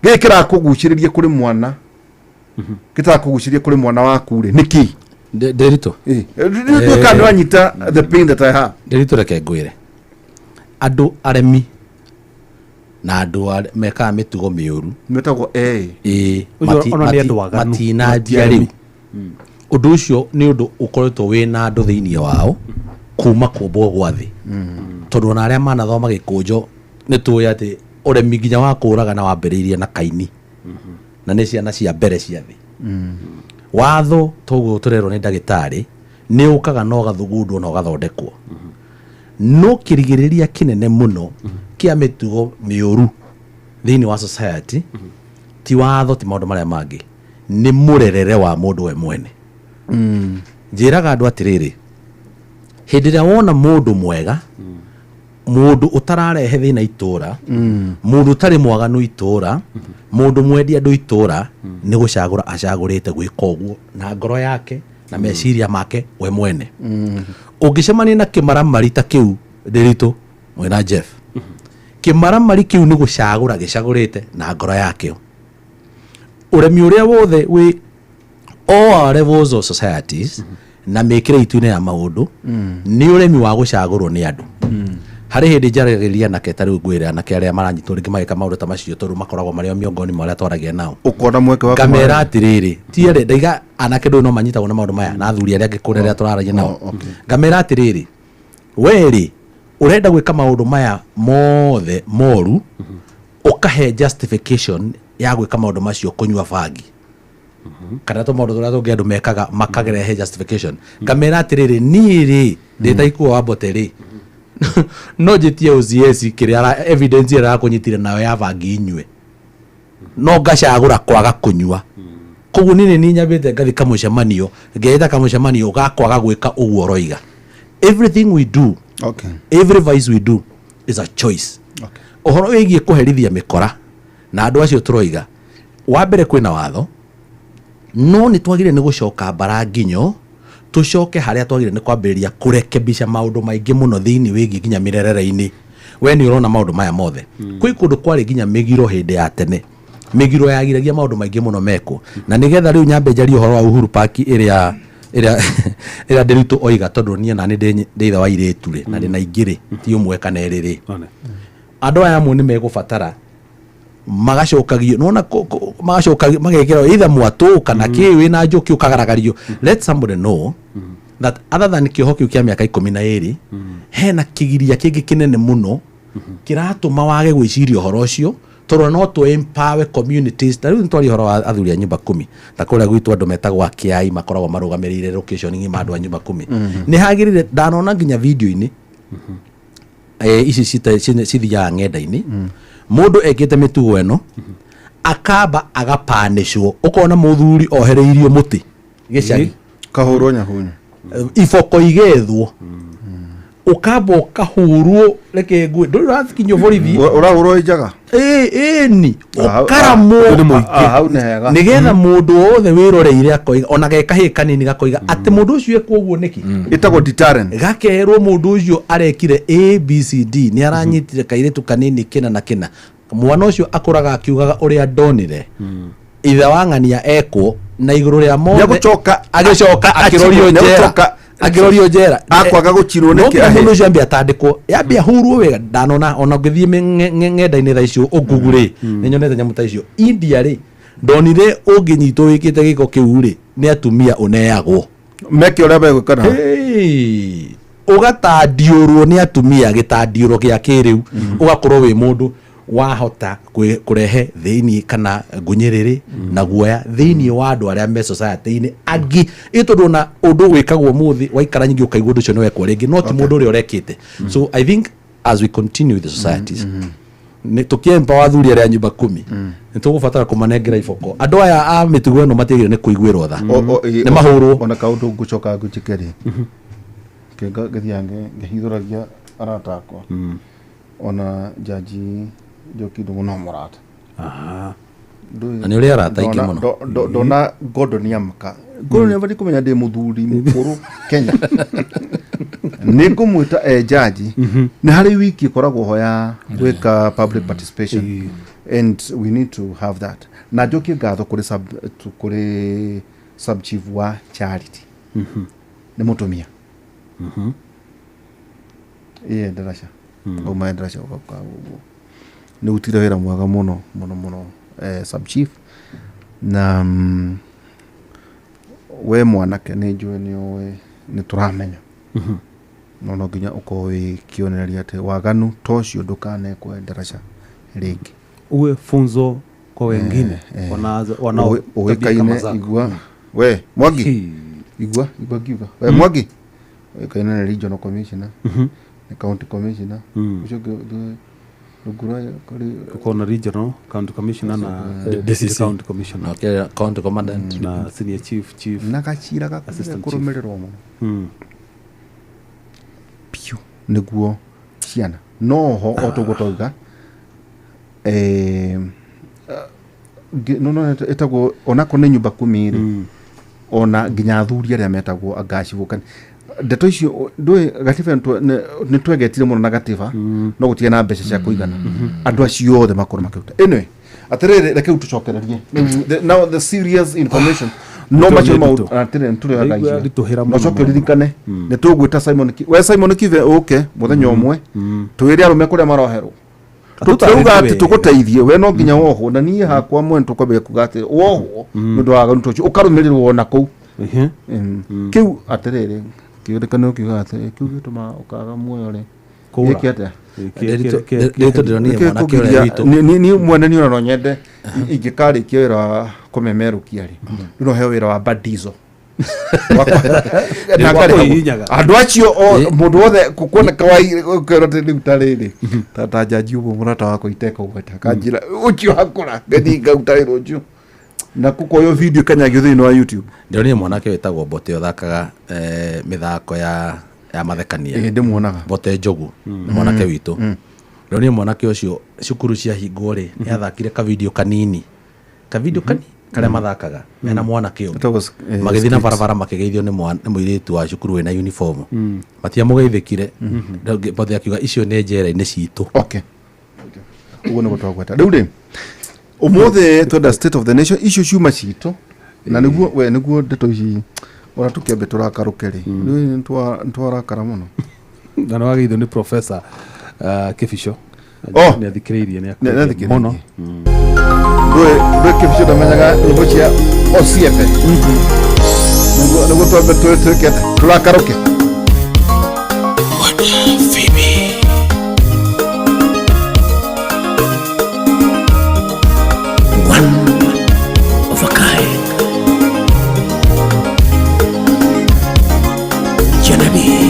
Gĩkĩ kĩrakũgucĩrĩria kũrĩ mwana, gĩtarakũgucĩrĩria kũrĩ mwana waku rĩ, nĩkĩ? Ndĩritũ. Nduĩka nĩ wanyita the pain that I have. Ndĩritũ, reke ngwĩre, andũ aremi na andũ mekaga mĩtugo mĩũru metagwo ĩĩ. Ũcio ona nĩ andũ aganu. Matinanjia rĩu ũndũ ũcio nĩ ũndũ ũkoretwo wĩna andũ thĩinĩ wao kuma kũmbwo gwa thĩ, tondũ ona arĩa manathoma gĩkũnjo nĩ tũĩ atĩ ũremi nginya wa kũũragana wambĩrĩirie na Kaini, na nĩ ciana cia mbere cia thĩ. Watho toguo tũrerwo nĩ ndagĩtarĩ nĩ ũkaga na ũgathugundwo na ũgathondekwo, no kĩrigĩrĩria kĩnene mũno kĩa mĩtugo mĩũru thĩinĩ wa society ti watho, ti maũndũ marĩa mangĩ, nĩ mũrerere wa mũndũ we mwene. Njĩraga andũ atĩrĩrĩ, hĩndĩ ĩrĩa wona mũndũ mwega, mũndũ ũtararehe thĩna itũra, mũndũ ũtarĩ mwaganu itũra, mũndũ mwendi andũ itũra, nĩ gũcagũra acagũrĩte gwĩka ũguo na ngoro yake na meciria make we mwene. Ũngĩcemania na kĩmaramari ta kĩu, Ndĩritũ mwĩna Jeff, kĩmaramari kĩu nĩ gũcagũra gĩcagũrĩte na ngoro yakĩo. Ũremi ũrĩa wothe wĩ all our levels of societies na mĩkĩre itu-inĩ ya maũndũ nĩ ũremi wa gũcagũrwo nĩ andũ. Harĩ hĩndĩ njaragĩria anake, ta rĩu ngwĩre anake arĩa maranyitwo rĩngĩ magĩka maũndũ ta macio, tondũ makoragwo marĩ o miongoni mwa arĩa twaragia nao. Ũkona mweke wa ngamera atĩrĩrĩ, ti erĩ ndaiga anake ndũĩ no manyitagwo na maũndũ maya na athuri arĩa angĩ kũrĩa arĩa tũraragia nao, ngamera atĩrĩrĩ, we-rĩ ũrenda gwĩka maũndũ maya mothe moru, ũkahe justification ya gwĩka maũndũ macio, kũnyua bangi kana tũ maũndũ tũrĩa tũngĩ andũ mekaga makagerehe justification. Ngamera atĩrĩrĩ, niĩ rĩ ndĩ ta ikuo wa mbote rĩ, no njĩtie OCS kĩrĩa evidence ĩrĩa arakũnyitire nayo ya bangi inyue, no ngacagũra kwaga kũnyua. Koguo niĩ nĩ nyambĩte ngathi kamũcemanio, ngeita kamũcemanio ga kwaga gwĩka ũguo ũroiga. Everything we do, every vice we do is a choice. Ũhoro wĩgiĩ kũherithia mĩkora na andũ acio tũroiga, wa mbere kwĩna watho, no nĩ twagĩrĩire nĩ gũcoka mbara nginyo, tũcoke harĩa twagĩrĩire nĩ kwambĩrĩria kũrekebisha maũndũ maingĩ mũno thĩinĩ wĩgiĩ nginya mĩrerere-inĩ. We nĩ ũrona maũndũ maya mothe, kwĩ kũndũ kwarĩ nginya mĩgiro hĩndĩ ya tene, mĩgiro yagiragia maũndũ maingĩ mũno mekwo. Na nĩgetha rĩu nyambe njarie ũhoro wa Uhuru Park ĩrĩa ĩrĩa ĩrĩa Ndĩritũ oiga, tondũ niĩ na nĩ ndĩ ithe wa airĩtu rĩ, na ndĩ na ingĩ rĩ, ti ũmwe kana erĩ rĩ, andũ aya amwe nĩ megũbatara magacokagio, nona magacokagio magekĩrwo either mwatũ kana kĩ wĩna njũkĩ ũkagaragario. Let somebody know that other than kĩoho kĩu kĩa mĩaka 12, hena kĩgiria kĩngĩ kĩnene mũno kĩratũma wage gwĩciria ũhoro ũcio, tondũ no tũ empower communities. Ta rĩu nĩtwaria ũhoro wa athuri a nyumba kumi, ta kũrĩa gwitũ andũ metagwo akĩai makoragwo marũgamĩrĩire location ng'ima andũ a nyumba kumi. Nĩ hagĩrĩire ndanona nginya video-inĩ ici cithiaga ng'enda-inĩ, mũndũ ekĩte mĩtugo ĩno akamba agapanĩcwo, ũkona mũthuri ohereirio mũtĩ gĩcagi, kahũrwo nyahunyu, iboko igethwo, ũkamba ũkahũrwo, reke ngue ndũrĩ ũrakinyio borithi, ũrahũrwo njaga, ĩni ũkaramwo hau nĩ hega, nĩgetha mũndũ wothe wĩroreire akoiga, ona ge kahĩĩ kanini gakoiga atĩ mũndũ ũcio ekwo ũguo nĩkĩ. Ĩtagwo deterrent. Gakerwo mũndũ ũcio arekire ABCD, nĩ aranyitire kairĩtu kanini kĩna na kĩna. Mwana ũcio akũraga akiugaga ũrĩa ndonire ithe wa ng'ania ekwo, na igũrũ rĩa mothe Nĩegũcoka agĩcoka akĩrorio njera, akĩrorio njera. Akwaga gũchirwo no nĩkĩ nginya ahe mũndũ ũcio ambie atandĩkwo, yambie ahurwo wega. Ndanona ona ũngĩthiĩ ng'enda-inĩ tha icio ũngugu rĩ, nĩ nyonete nyamũ ta icio. India rĩ, ndonire ũngĩnyitwo wĩkĩte gĩko kĩu rĩ, nĩ atumia ũneagwo meke ũrĩa megwĩka nao. Ũgatandiũrwo nĩ atumia gĩtandiũro gĩa kĩrĩu, ũgakorwo wĩ mũndũ wahota kũrehe thĩinĩ kana ngunyĩrĩrĩ na guoya thĩinĩ wa andũ arĩa me society-inĩ angĩ, ĩ tondũ ona ũndũ wĩkagwo ũmũthĩ waikara nyingĩ ũkaigua ũndũ ũcio nĩ wekwo rĩngĩ, no ti mũndũ ũrĩa ũrekĩte. So I think as we continue with the societies, Nĩ tũkĩempa athuri arĩa a nyumba kumi nĩ tũgũbatara kũmanengera iboko. Andũ aya a mĩtugo ĩno matiagĩrĩirwo nĩ kũiguĩrwo tha. Nĩ mahũrwo. Ona kaũndũ ngũcoka ngũnjĩke rĩ, ngĩthiaga ngĩhithũragia arata akwa, ona Jaji Njoki Ndung'u no mũrata. Na nĩ ũrĩ arata aingĩ mũno. Ndona Gordon Nyamaka. Gordon nĩabatiĩ kũmenya ndĩ mũthuri mũkũrũ Kenya. Nĩ ngũmwĩta e jaji. Nĩ harĩ wiki ĩkoragwo ho ya gwĩka public participation, and we need to have that. Na njokie ngatho kũrĩ sub chief wa Charity. Nĩ mũtumia. Iye ndaraca. Auma ndaraca ũgoka ũguo. Nĩ ũrutire wĩra mwega mũno mũno mũno, sub chief. Na we mwanake nĩ njũĩ nĩ ũĩ nĩ tũramenya. No no nginya ũkorwo wĩ kĩonereria atĩ waganu ta ũcio ndũkanekwo ndaraca rĩngĩ. Uwe funzo kwa wengine wanao tabia kama zako. Igua we Mwangi, igua igua ngiuga we Mwangi ũĩkaine nĩ regional commissioner, nĩ county commissioner, ũcio ũngĩ tuko na regional county commissioner na DCC. County commissioner. Okay, county commandant. Na senior chief na gacira gaku assistant chief. kũrũmĩrĩrwo mũno biũ nĩguo ciana no ho o tũguo twauga, no ĩtagwo onako nĩ nyumba kumi rĩ, ona nginya athuri arĩa metagwo angacibũ kana ndeto icio ndũĩ gatiba nĩ twegetire mũno na gatiba, no gũtirĩ na mbeca cia kũigana andũ acio othe makorwo makĩruta. Anyway, atĩrĩrĩ, reke rĩu tũcokererie now the serious information. No macio maũndũ atĩrĩrĩ nĩtũrĩoyaga icio. Ritũhĩra no mũno coke mũno. ũririkane nĩ tũgwĩta Simon we Simon Kibe ũke mũthenya ũmwe twĩre arũme kũrĩa maroherwo. Tũtirauga atĩ tũgũteithie we, no nginya wohwo na niĩ hakwa mwene tũkwambĩrĩria kuga atĩ wohwo nĩ ũndũ wa waganu ta ũcio ũkarũmĩrĩrwo ona kũu. Kĩu atĩrĩrĩ kĩũrĩkane ũkiuga atĩ kĩu gĩtũmaga ũkaga muoyo rĩ. Kũũra. Gĩke atĩa? Ndĩritũ ndĩronire Nĩkĩo mwanake ũrĩa kũgiria- witũ. Niĩ mwene niĩ ona no nyende ingĩkarĩkia wĩra wa kũmemerũkia rĩ, rĩu no heo wĩra wa badizo. Na Wa ngarĩhagwo. kũhihinyaga. Andũ acio mũndũ wothe kuoneka ũkerwo atĩ rĩu ta rĩrĩ ta jaji ũguo mũrata wakwa itekũgweta akanjĩra ũcio hakũra ngĩthiĩ ngaruta wĩra ũcio na kũkoywo video kanyagio thĩinĩ wa YouTube. Ndĩronire mwanake wĩtagwo Mbote ũthakaga mĩthako ya mathekania. Ĩĩ, ndĩmuonaga. Mbote Njogu nĩ mwanake witũ. Ndĩronire mwanake ũcio cukuru ciahingwo rĩ, nĩ athakire kavideo kanini, kavideo kanini karĩa mathakaga mena mwanake ũngĩ. Ĩtagwo magĩthiĩ na skits. barabara makĩgeithio nĩ mũirĩtu wa cukuru wĩna uniform. Matiamũgeithĩkire. Mbote akiuga icio nĩ njera-inĩ citũ. Okay. Ũguo nĩguo twagweta rĩu rĩ, ũmũthĩ twenda state of the nation icio ciuma citũ na nĩguo we nĩguo ndeto ici ona tũkĩambe tũrakarũke rĩ, rĩu nĩtwarakara mũno. Na nĩwageithio nĩ professor Kĩbico. Oh. Nĩ athikĩrĩirie, nĩ Nĩ athikĩrĩirie. mũno. Ndũĩ Kĩbico ndamenyaga nyĩmbo cia Osiepe. Nĩguo twambe twĩke atĩa? Tũrakarũke. One of a kind. Janabi.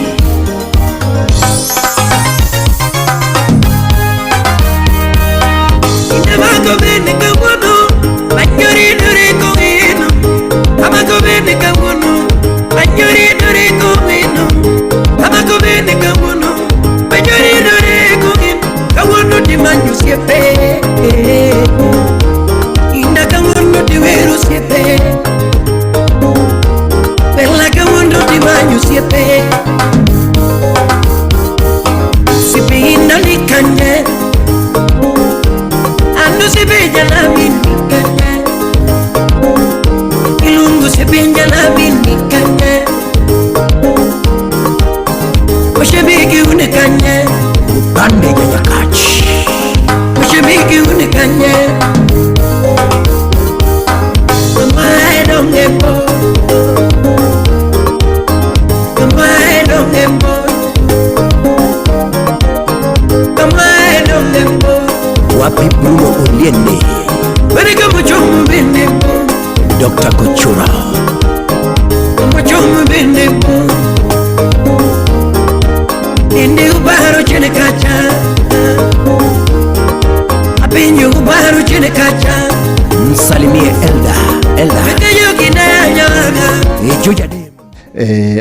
Niĩ Elda Elda Ĩ Juja Day.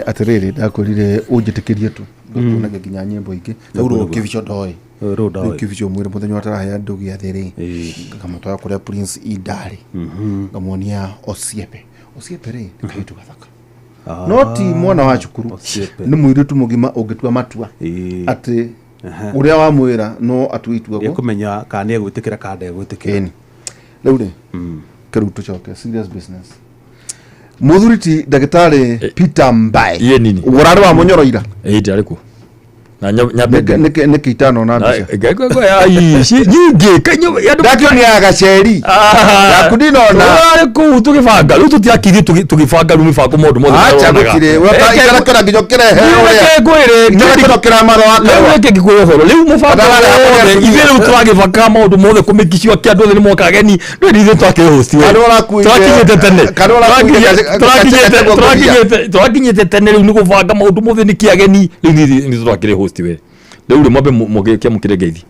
Atĩrĩrĩ, ndakwĩrire ũnjĩtĩkĩrie tu ngakuonagia nginya nyĩmbo ingĩ rĩu rũũ kĩbico ndoĩ. Rũũ ndoĩ. Rĩu kĩbico mwĩre mũthenya ũrĩa atarahe andũ gĩathĩ rĩ, ngamũtwara kũrĩa Prince Indarĩ, ngamuonia Osiepe. Osiepe rĩ nĩ kairĩtu gathaka, no ti mwana wa cukuru. Osiepe. Nĩ mũirĩtu mũgima ũngĩtua matua atĩ ũrĩa wamwĩra no atue itua. Nĩekũmenya kana nĩegwĩtĩkĩra kana ndegwĩtĩkĩra. Ĩni. Rĩu rĩ, kĩrĩu tũcoke serious business. Mũthuri ti ndagĩtarĩ Peter Mbae. Iye nini. Ũrarĩ wa mũnyoro ira. Ĩĩ, ndarĩ kuo na nyambe. Nĩkĩ itanona mbica? Nyingĩ Ndakĩonia gaceri yaku ndinona. Tũrarĩ kũu tũgĩbanga, rĩu tũtiakirie tũgĩbanga rĩu mĩbango maũndũ mothe Acha. maronaga. Gũtirĩ ikarakĩra nginya ũkĩrehe ũrĩa. Reke ngwĩre. Nginya ũkĩra marũa wa Rĩu karũa. reke ngĩkwĩre ũhoro rĩu mũbango Badala ya wothe kũrĩa ithuĩ rĩu tũragĩbanga maũndũ mothe kũmĩkiciwa kĩa andũ othe nĩ moka ageni rĩu nĩ ithuĩ twakĩrĩ host we. Karũa ũrakuire- Tũrakinyĩte tene. Karũa ũrakuire Tũrakinyĩte tene rĩu nĩ gũbanga maũndũ mothe nĩ kĩageni rĩu nĩ ithuĩ twakĩrĩ host we. Rĩu rĩ mwambe kĩamũkĩre ngeithi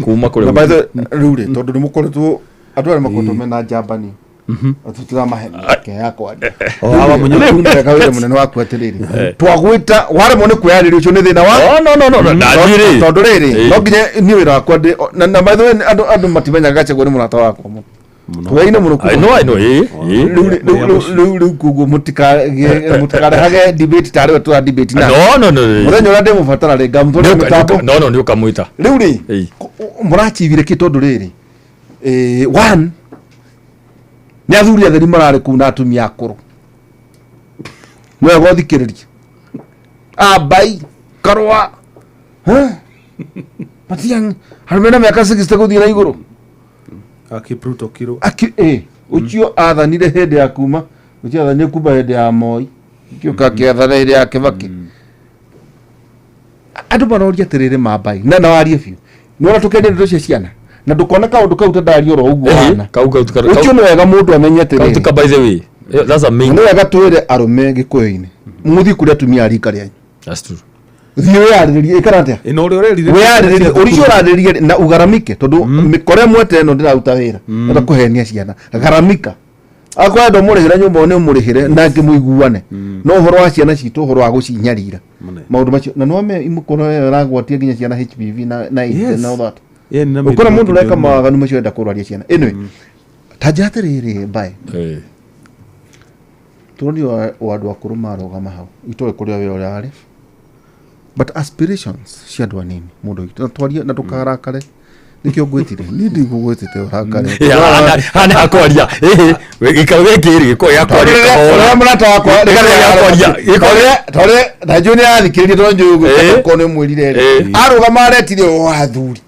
kuma kũrĩa. Na by the rĩu rĩ, tondũ nĩ mũkoretwo andũ arĩa makoretwo mena njambani tũtiramahe mĩeke ya kwaria. O, hawa mũnyoro. Rĩu ndeka wĩra mũnene waku atĩrĩrĩ, twagwĩta waremwo nĩ kwĩyarĩria, ũcio nĩ thĩna wa Oh, no, no, no, no, ndathiĩ rĩ. Tondũ rĩrĩ, no nginya niĩ wĩra wakwa ndĩ na by the way, andũ matimenyaga Gachagua nĩ mũrata wakwa mũno, tũwaine mũno I know, I know, ĩĩ, ĩĩ. Rĩu koguo mũtikarehage debate tarĩ we tũra debate na No, no, no, no. mũthenya ũrĩa ndĩmũbatara rĩ, ngamũtwarĩra mĩtambo. No, no, nĩ ũkamwĩta. Rĩu rĩ, Ĩĩ. mũrachivire kĩ? Tondũ rĩrĩ, one nĩ athuri atheri mararĩ kũu na atumia akũrũ, nĩ wega ũthikĩrĩrie ambai karũa matiang arũme na mĩaka 60 gũthiĩ na igũrũ. Akipruto Kiro. Aki ũcio athanire hĩndĩ ya kuma, ũcio athanire kuma hĩndĩ ya Moi, kĩũka kĩathana hĩndĩ ya Kĩbakĩ. Andũ maroria atĩrĩrĩ, mambai na warie biũ nĩwona tũkĩaria ndeto cia ciana na ndũkona kaũndũ kau ta ndaria oro ũguo hana. Kau Ũcio nĩ wega mũndũ amenye kau atĩrĩrĩ, ka by the way, yeah, that's a main nĩ wega twĩre arũme gĩkũyũ-inĩ mũthiĩ kũrĩ atumia a rika rĩanyu. That's true. Thiĩ wĩyarĩrĩrie, ĩkara atĩa. Ĩno ũrĩa ũrerire. Wĩyarĩrĩrie ũrĩa ũrarĩrĩria na ugaramike, tondũ mĩkora ĩmwe ta ĩno ndĩraruta wĩra enda kũhenia ciana. Garamika akorwo enda ũmũrĩhĩre nyũmba nĩ ũmũrĩhĩre na ngĩmũiguane, no ũhoro wa ciana citũ, ũhoro wa gũcinyarira, maũndũ macio na nĩwame imũkoro ĩyo ĩragwatia nginya ciana HPV na AIDS Yes. and all that. Ĩni na ũkora mĩrimũ mũndũ ũreka mĩũru. mawaganu macio enda kũrwaria ciana. Anyway, ta njĩra atĩrĩrĩ mbae, tũronio o andũ akũrũ marũgama hau, itoĩ kũrĩa wĩra ũrĩa arĩ, but aspirations cia andũ anini mũndũ witũ na twarie na ndũkarakare, nĩkĩo ngwĩtire, niĩ ndigũgwĩtĩte ũrakare. Haha nĩ hakwaria. Ĩĩ, gĩikaro gĩkĩ rĩ, gĩkoragwo gĩa kwaria kahora. Ũrĩa mũrata wakwa Gĩkoragwo gĩa kwaria. Tore na njũĩ nĩ arathikĩrĩria, tondũ njũĩ gũkorwo nĩ mwĩrire rĩ, arũgama aretire o athuri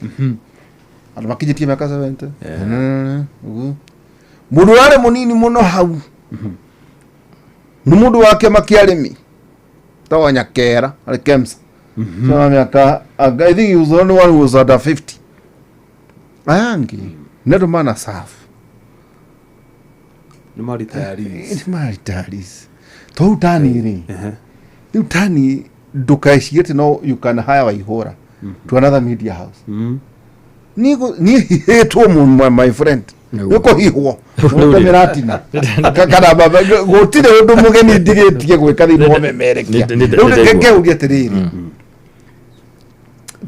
andũ makinyĩtie mĩaka 70 ũguo. Mũndũ ũrarĩ mũnini mũno hau nĩ mũndũ wa kĩama kĩa arĩmi tagwo Nyakera, arĩ KEMSA. So mĩaka, I think he was the only one who was under 50. Aya angĩ nĩ andũ mana serve. Nĩ ma retirees. Nĩ ma retirees. To rĩu tani rĩ, rĩu tani ndũkaecirie atĩ no you can hire Waihũra to another media house. Niĩ hihĩtwo mũno, my friend, nĩ kũhihwo mĩratina kana baba, gũtirĩ ũndũ mũgeni ndigĩtie gwĩka thĩinĩ wa memerekia. Rĩu reke ngeurie atĩrĩrĩ,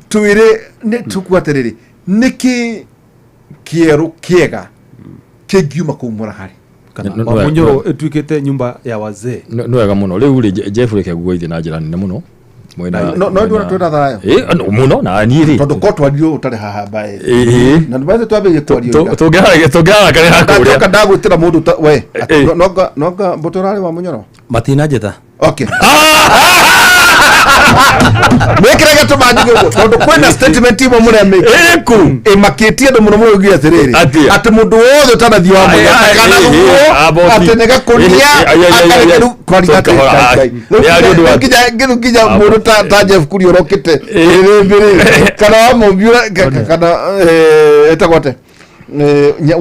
twĩre nĩ tukua atĩrĩrĩ, nĩkĩ kĩerũ kĩega kĩngiuma kũu mũraharĩ? Kana Wamunyoro ĩtuĩkĩte nyumba ya wazee. Nĩ wega mũno. Rĩu rĩ, Jeff, reke ngugeithie na njĩra nene mũno. No ndwona twĩna thayũ. Ĩ, no, mũno na niĩ rĩ. Tondũ ko twaririo ũtarĩ haha mbaĩ Ĩ. na ndũmaite twambĩrĩrie kwaria ira. Tũngĩharakanĩra kũrĩa. Ndacoka ndagwĩtĩra mũndũ ta we nonga mbũtũ ũrarĩ wa mũnyoro. Matinanjĩta. Okay, mwĩkĩre gĩtũma njuge ũguo tondũ kwĩna statement imwe mũremĩka ĩrĩkũ ĩmakĩtie andũ mũno mũno, uge atĩrĩrĩ, Atĩa? atĩ mũndũ wothe ũtanathiĩ wa Ai, mũnyoro ai, kana ai, gũkuo ai, aboti. atĩ nĩ gakũnia. Ai, ai, ai, ai, ai. Rĩu kwaria atĩ Kahora, Ngai, ai. Ngai. Nĩ arĩ ũndũ wa- Rĩu nginya mũndũ ta Jeff Kuria ũrokĩte rĩrĩmbĩ kana wa Mũmbi kana etagwo atĩa,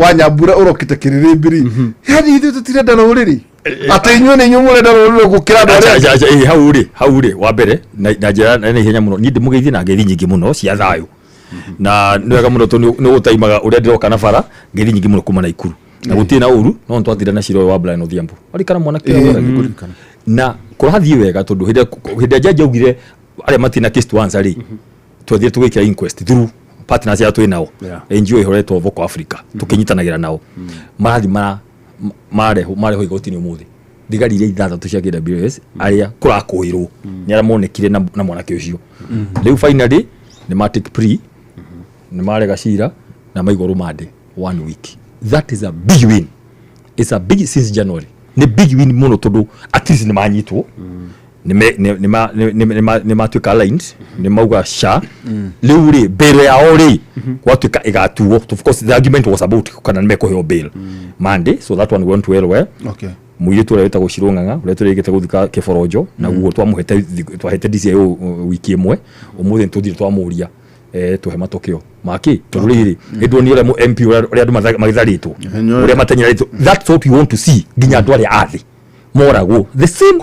wa Nyambura ũrokĩte kĩrĩrĩmbĩ rĩ, yani ithuĩ tũtirenda rũrĩrĩ, atĩ inyuĩ nĩ inyuĩ mũrenda rũrĩrĩ gũkĩra andũ arĩa Acha, acha, acha, ĩ, hau rĩ wa mbere na njĩra na ihenya mũno, niĩ ndĩmũgeithie na ngeithi nyingĩ mũno cia thayũ, na nĩ wega mũno tondũ nĩ ũtaimaga ũrĩa ndĩroka na bara, ngeithi nyingĩ mũno kuma Naikuru. Na gũtirĩ na ũru no twatire na cira ũyũ wa Brian Odhiambo arikana mwanake ũyũ na kũrathiĩ wega tondũ hĩndĩ ĩrĩa jaji augire arĩa matirĩ na case to answer rĩ twathire tũgĩkĩra inquest through partners ya twĩ nao NGO ĩhoretwo Vocal Africa tũkĩnyitanagĩra nao marathiĩ marehwo igoti-inĩ ũmũthĩ thigari iria ithathatũ cia KWS arĩa kũrakũĩrwo nĩ arĩa monekire na mwanake ũcio rĩu finally nĩ ma take plea nĩ marega cira na maigwo rũmande 1 week. That is a big win. It's a big since January. Nĩ big win mũno tondũ at least nĩ manyitwo nĩ matuĩka aligned nĩ mauga sha rĩu rĩ bail yao rĩ gwatuĩka ĩgatuo. Of course the argument was about kana nĩ mekũheo bail Monday, so that one went well. Okay. Mũirĩtu ũrĩa wĩtagwo Shiro Ng'ang'a ũrĩa tũrĩgĩte gũthika kĩboronjo naguo twahete DCIO wiki ĩmwe ũmũthĩ nĩtũthire twamũria tuhe matokeo maki tondu riri ndwo ni uria MP uria andu magitharitwo uria matenyeretwo. That's what we want to see nginya andu aria athi moragwo the same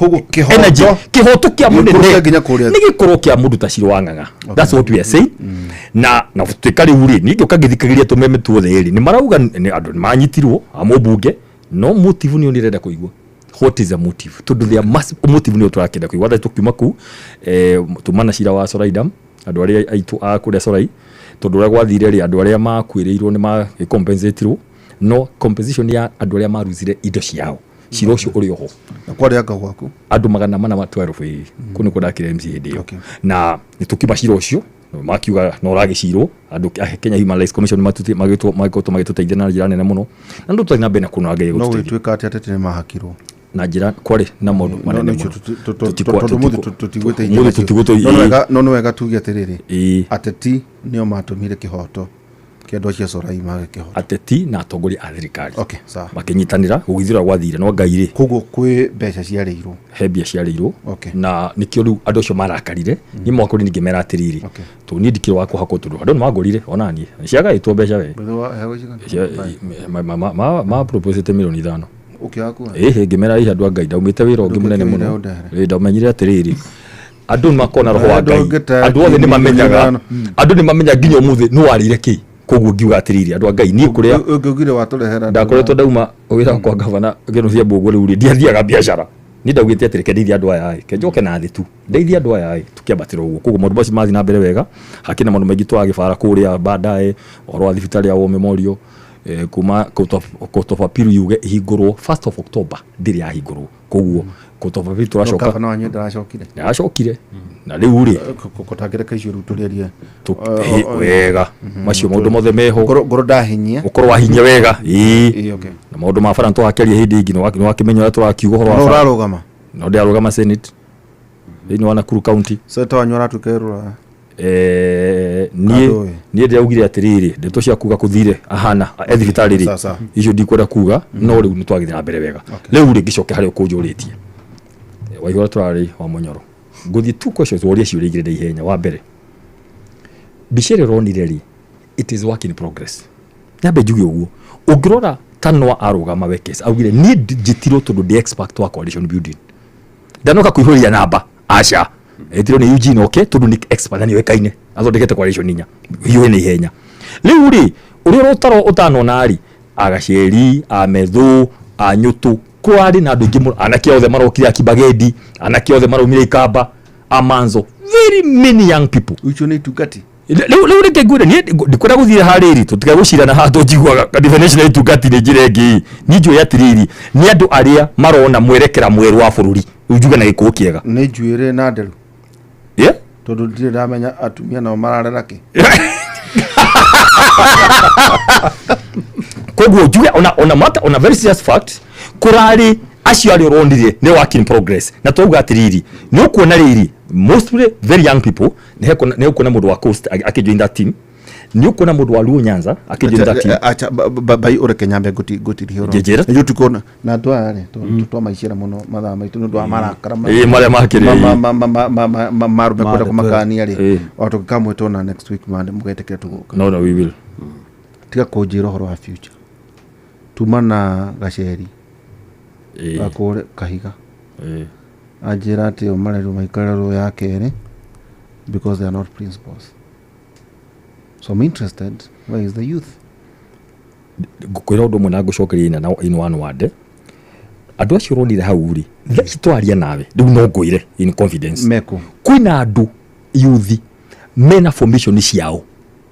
energy kihoto kia munene ni gikorwo kia mundu ta Shiro wa Ng'ang'a. That's what we are saying. Na tuika riu ri ni ngioka ngithikagiria tumeme tuothe ri ni marauga andu manyitirwo a mũmbunge no motive ni ndirenda kuigua. What is the motive? Tondu there must motive ni turakenda kuigua. Tha tukiuma ku tumana cira wa Soraidam andu aria aitu a kuria Sorai tondu uria gwathire ri andu aria makuiriirwo ni ma compensatirwo no compensation ya andu aria maruzire indo ciao cira ucio uri oho na kwari anga gwaku andu 412 kuu nikuo ndakire MC hindi iyo na nitukiuma cira ucio makiuga no ragicirwo andu Kenya Human Rights Commission magĩtwo magĩtũteithia na njĩra nene mũno na ndu tũthiĩ na mbere na kuona Ngai gũtũteithia no gwĩtuĩka atĩ ateti nĩ mahakirwo na njĩra kwarĩ na maũndũ manene mũno tũtigwĩte no nĩ wega tuge atĩrĩrĩ ateti nĩo matũmire kĩhoto kĩa andũ acio a Sorai mage kĩhoto ateti na atongoria a thirikari okay sawa makĩnyitanĩra gũgĩthira gwathire no Ngai rĩ koguo kwĩ mbeca ciarĩirwo he mbia ciarĩirwo na nĩkĩo rĩu andũ acio marakarire niĩ mwaka ũrĩ ningĩ mera atĩrĩrĩ tondũ niĩ ndikĩrĩ wa kũhakwo tondũ andũ nĩmangũrire ona niĩ ciagaĩtwo mbeca we ma proposete milioni 5 ĩhĩ ngĩmera ĩhĩ andũ a Ngai ndaumĩte wĩra ũngĩ mũnene mũno ndamenyire atĩrĩrĩ andũ nĩmakona roho wa Ngai andũ othe nĩmamenyaga andũ nĩmamenyaga nginya ũmũthĩ nũ warĩire kĩ koguo ngiuga atĩrĩrĩ andũ a Ngai niĩ kũrĩa ũngĩugire watũrehera ndakoretwo ndauma wĩra kwa gavana Kĩnuthia Mbũgua rĩu rĩ ndiathiaga biacara niĩ ndaugĩte atĩrĩ ke ndeithie andũ aya ĩ ke njoke na thĩ tu ndeithie andũ aya ĩ tũkĩambatĩra ũguo koguo maũndũ macio mathiĩ na mbere wega hakĩna maũndũ maingĩ tũragĩbara kũrĩa baadaye ũhoro wa thibitarĩ ya War Memorial kuma Court of Appeal yuge ihingũrwo 1st of October ndĩrĩ yahingũrwo koguo Court of Appeal tũracoka gavana wanyu ndaracokire na rĩu rĩ kũtangĩreka icio rĩu tũrĩarie wega macio maũndũ mothe meho ngoro ndahinyia ũkorwo wahinyia wega ĩĩ na maũndũ ma bara nĩtũgakĩaria hĩndĩ ĩngĩ nĩwakĩmenya ũrĩa tũrakiuga ũhoro wa bara ũrarũgama no ndĩrarũgama Senate thĩinĩ wa Nakuru County senator wanyu aratuĩka rũra niĩ ndĩraugire atĩrĩrĩ ndeto cia kuga kũthire ahana e thibitarĩ rĩ icio ndikwenda kuga no rĩu nĩtwagĩthiĩ na mbere wega rĩu rĩ ngĩcoke harĩa ũkũnjũrĩtie Waihura tũrarĩ wa Mũnyoro ngũthiĩ two questions woria ciũria igĩrĩ na ihenya wa mbere mbica ĩrĩa ũronire rĩ it is work in progress nyambe njuge ũguo ũngĩrora Tanwa arũgama Wekesa augire niĩ njĩtirwo tondũ ndĩ expert wa coalition building ndanoka kũihũria namba aca etirwo nĩ Eugene oke tondũ nĩ expert na nĩoĩkaine athondekete coalition inya hiũhe na ihenya rĩu rĩ ũrĩa ũrotaro ũtanona rĩ agaceri amethũ anyũtũ kwarĩ na andũ aingĩ mũno anake othe marokire Akibagendi anake othe maraumire Ikamba amanzo very many young people icio nĩ itungati rĩu reke ngwĩre niĩ ndikwenda gũthiĩ harĩrĩ tũtigagũcirana haha tũnjiguaga definition ya itungati nĩ njĩra ĩngĩ niĩ njũĩ atĩrĩrĩ nĩ andũ arĩa marona mwerekera mwerũ wa bũrũri rĩu njuge na gĩkũyũ kĩega nĩ njuĩrĩ na nderu yeah tondũ ndirĩ ndamenya atumia nao mararera kĩ koguo njuge ona matter ona very serious fact kũrarĩ acio arĩa ũronire nĩ work in progress na twauga atĩrĩrĩ nĩ ũkuona rĩrĩ mostly very young people nĩ ũkuona mũndũ wa Coast akĩjoin that team nĩ ũkuona mũndũ wa Luo Nyanza akĩjoin that team acha bai ũreke nyambe ngũtirihia ũhoro nĩ tũkuona na andũ aya rĩ tũtwamaicĩra mũno mathaa maitũ nĩ ũndũ wa marakara marĩa makĩrĩ marume kwenda kũmakania rĩ o tũngĩkamwĩtwo na next week mũgetĩkĩra tũgũka no we will tiga kũnjĩra ũhoro wa future tuma na gaceri akũre kahiga anjĩra atĩ o marerwo maikarĩrwo ya kerĩ because they are not principals so I'm interested where is the youth Ngũkwĩra ũndũ ũmwe na ngũcokeria ina na in one word. Andũ acio ũronire hau rĩ, thaa ici twaria nawe rĩu no ngwĩre in confidence. Meko. Kwĩna andũ youth mena formation ciao.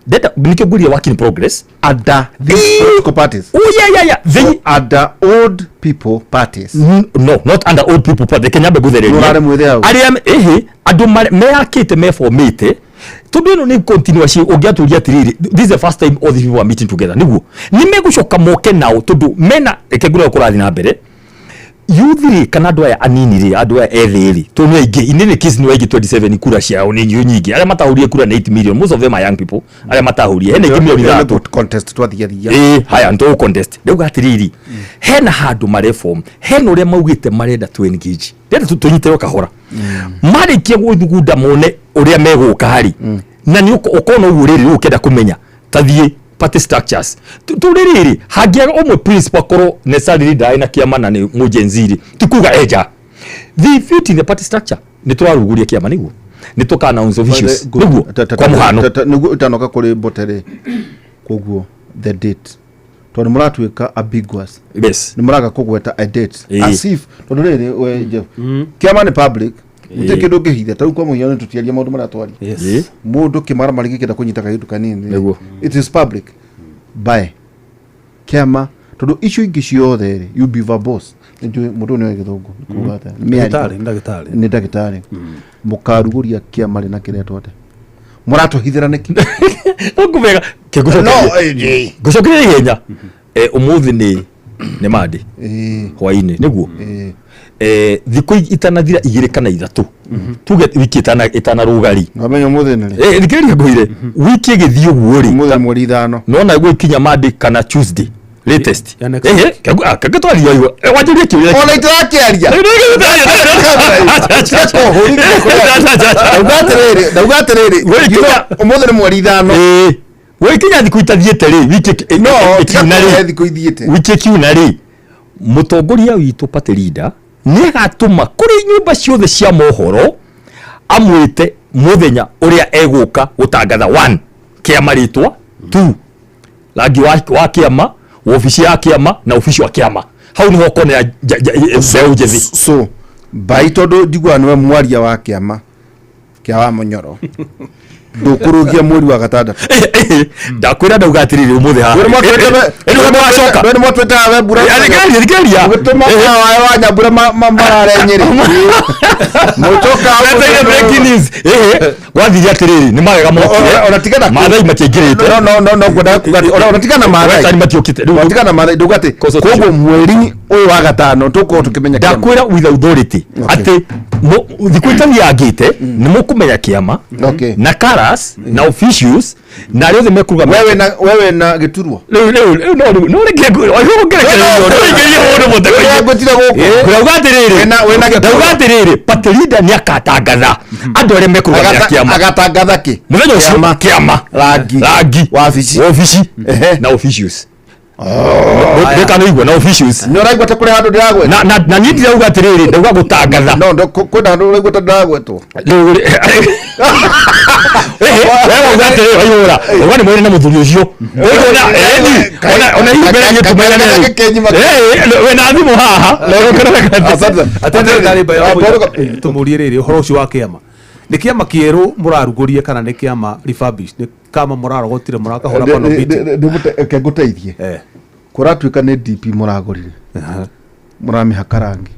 Ndenda nĩkĩo ngwĩrire work in progress. Under these political parties. Oh yeah yeah yeah. They, So under old people parties. No, not under old people party. Kenya mbe nguthererie. Nũrarĩ mwĩthĩ hau. Arĩa ĩhĩ andũ meyakĩte meformĩte tondũ ĩno nĩ continuous ũngĩatũria atĩrĩrĩ, this is the first time all these people are meeting together, nĩguo nĩ megũcoka moke nao tondũ mena reke ngwĩre ũrĩa kũrathiĩ na mbere. Youth rĩ kana andũ aya anini rĩ, andũ aya ethĩ rĩ, tondũ nĩ aingĩ, in any case nĩ aingĩ, 27 kura ciao nĩ nyingĩ, arĩa matahũrire kura nĩ 8 million, most of them are young people, arĩa matahũrire hena ingĩ milioni 3. Contest twathiathia. Ĩĩ, haya nĩ contest rĩu atĩrĩrĩ, hena handũ mareform, hena ũrĩa maugĩte marenda to engage, ndĩrenda tũnyite o kahora, marĩkia gũthugunda mone ũrĩa megũka harĩ na nĩ ũkona ũguo rĩrĩ. Rĩu ũkĩenda kũmenya ta thiĩ party structures tũrĩ rĩrĩ, hangĩaga ũmwe principal akorwo necessarily ndarĩ na kĩama na nĩ mũ Gen Z rĩ, ti kuga enja the fit in the party structure. Nĩ tũraruguria kĩama nĩguo nĩ tũka announce officials nĩguo kwa mũhano. Nĩguo itanoka kũrĩ mbote rĩ, koguo the date, tondũ mũratuĩka ambiguous. Yes. Nĩ mũraga kũgweta a date. Ĩĩ. As if tondũ rĩrĩ, we Jeff, kĩama nĩ public, gũtirĩ kĩndũ ũngĩhitha. Ta rĩu kwa mũhiano tũtiaria maũndũ marĩa twaria. Ĩĩ. Mũndũ kĩmaramari gĩkĩenda kũnyita kahindu kanini. Nĩguo. It is public by kĩama, tondũ icio ingĩ ciothe rĩ, you be verbose. Nĩnjũĩ mũndũ ũyũ nĩoĩ gĩthũngũ nĩ kuga atĩa. Nĩ mĩario. Ndagĩtarĩ, nĩ ndagĩtarĩ. Nĩ ndagĩtarĩ. Mũkarugũria kĩama rĩ na kĩretwo atĩa? Mũratũhithĩra nĩkĩ? Ngũmega. No, eh, Ngũcokeria ihenya. Ũmũthĩ nĩ Monday Ĩĩ. hwainĩ nĩguo. Ĩĩ. Thikũ itanathira 2 kana 3, tuge wiki ĩtanarũga rĩ. Wamenya ũmũthĩ nĩ rĩ? Thikĩrĩria ngwĩre, wiki ĩgĩthiĩ ũguo rĩ, Ũmũthĩ mweri 5. nona gwĩkinya Monday kana Tuesday latest. Ya next Ehe, kenge twaria igua wanjĩrie kĩũria. Ona itirakĩaria. Ndauga atĩrĩrĩ, ũmũthĩ nĩ mweri 5. Ĩĩ, gwĩkinya thikũ itathiĩte rĩ, wiki No, ĩkiuna tiga rĩ, thikũ ithiĩte. Wiki ĩkiuna rĩ, mũtongoria witũ party leader nĩ agatũma kũrĩ nyũmba ciothe cia mohoro amwĩte mũthenya ũrĩa egũka gũtangatha 1 kĩama rĩtwa, 2 rangi wa kĩama, wabici ya kĩama na obici wa kĩama. Hau nĩho ũkonera mbeũ njĩthĩ. So bai tondũ njiguaga nĩwe mwaria wa kĩama kĩa wa Mũnyoro, ndũkũrũgia mweri wa 6. Ndakwĩra ndauga atĩrĩrĩ, ũmũthĩ haha Rĩu nĩmwacoka. nĩ mwatwĩtaga we mbura. Thikĩrĩria, thikĩrĩria. Mũgĩtũma wae wa Nyambura marare Nyĩrĩ. Mũcoka Wetereire breaking news. Ĩhĩ, gwathire atĩrĩrĩ, nĩ magega mokire. Ona tigana Maathai matiaingĩrĩte. No no no no ngwendaga kuga atĩ ona tigana Maathai. Western matiokĩte. Rĩu Ona tigana Maathai, ndauga atĩ koguo mweri ũyũ wa 5 tũkorwo tũkĩmenya kĩama. Ndakwĩra with authority atĩ thikũ itathiangĩte nĩ mũkũmenya kĩama Okay. na colours na officials na arĩa othe mekũrũgama. Wewe na gĩturwa. Rĩu rĩu rĩu no rĩu no rĩngĩ ngũrekererio no ingĩrie mũndũ mũtego-inĩ. Ngũtira gũkũ. Ndauga atĩrĩrĩ, Wĩna gĩturwa. ndauga atĩrĩrĩ, party leader nĩ akatangatha andũ arĩa mekũrũgamĩra kĩama. Agatangatha kĩ? Mũthenya ũcio Kĩama. kĩama, Rangi. rangi, Wabici. wabici Ehe. na officials. Ndĩkana igua na officials. Nĩ ũraigua ta kũrĩ handũ ndĩragwetwo? Na niĩ ndirauga atĩrĩrĩ, ndauga gũtangatha. No, kwĩna handũ ũraigua ta ndĩragwetwo. Rĩu rĩ, ehe, we wauga atĩrĩrĩ, waihũra uga nĩ mwĩrĩ na mũthuri ũcio. Ũguo na eni ona hihi mbere yetu mena wĩna thimũ haha. Asante. Tũmũrie rĩrĩ ũhoro ũcio wa kĩama, nĩ kĩama kĩerũ mũrarugũria kana nĩ kĩama refurbished, nĩ kama mũrarogotire mũrakahũra pano biti? Reke ngũteithie. Kũratuĩka nĩ DP mũragũrire, mũramĩhaka rangi.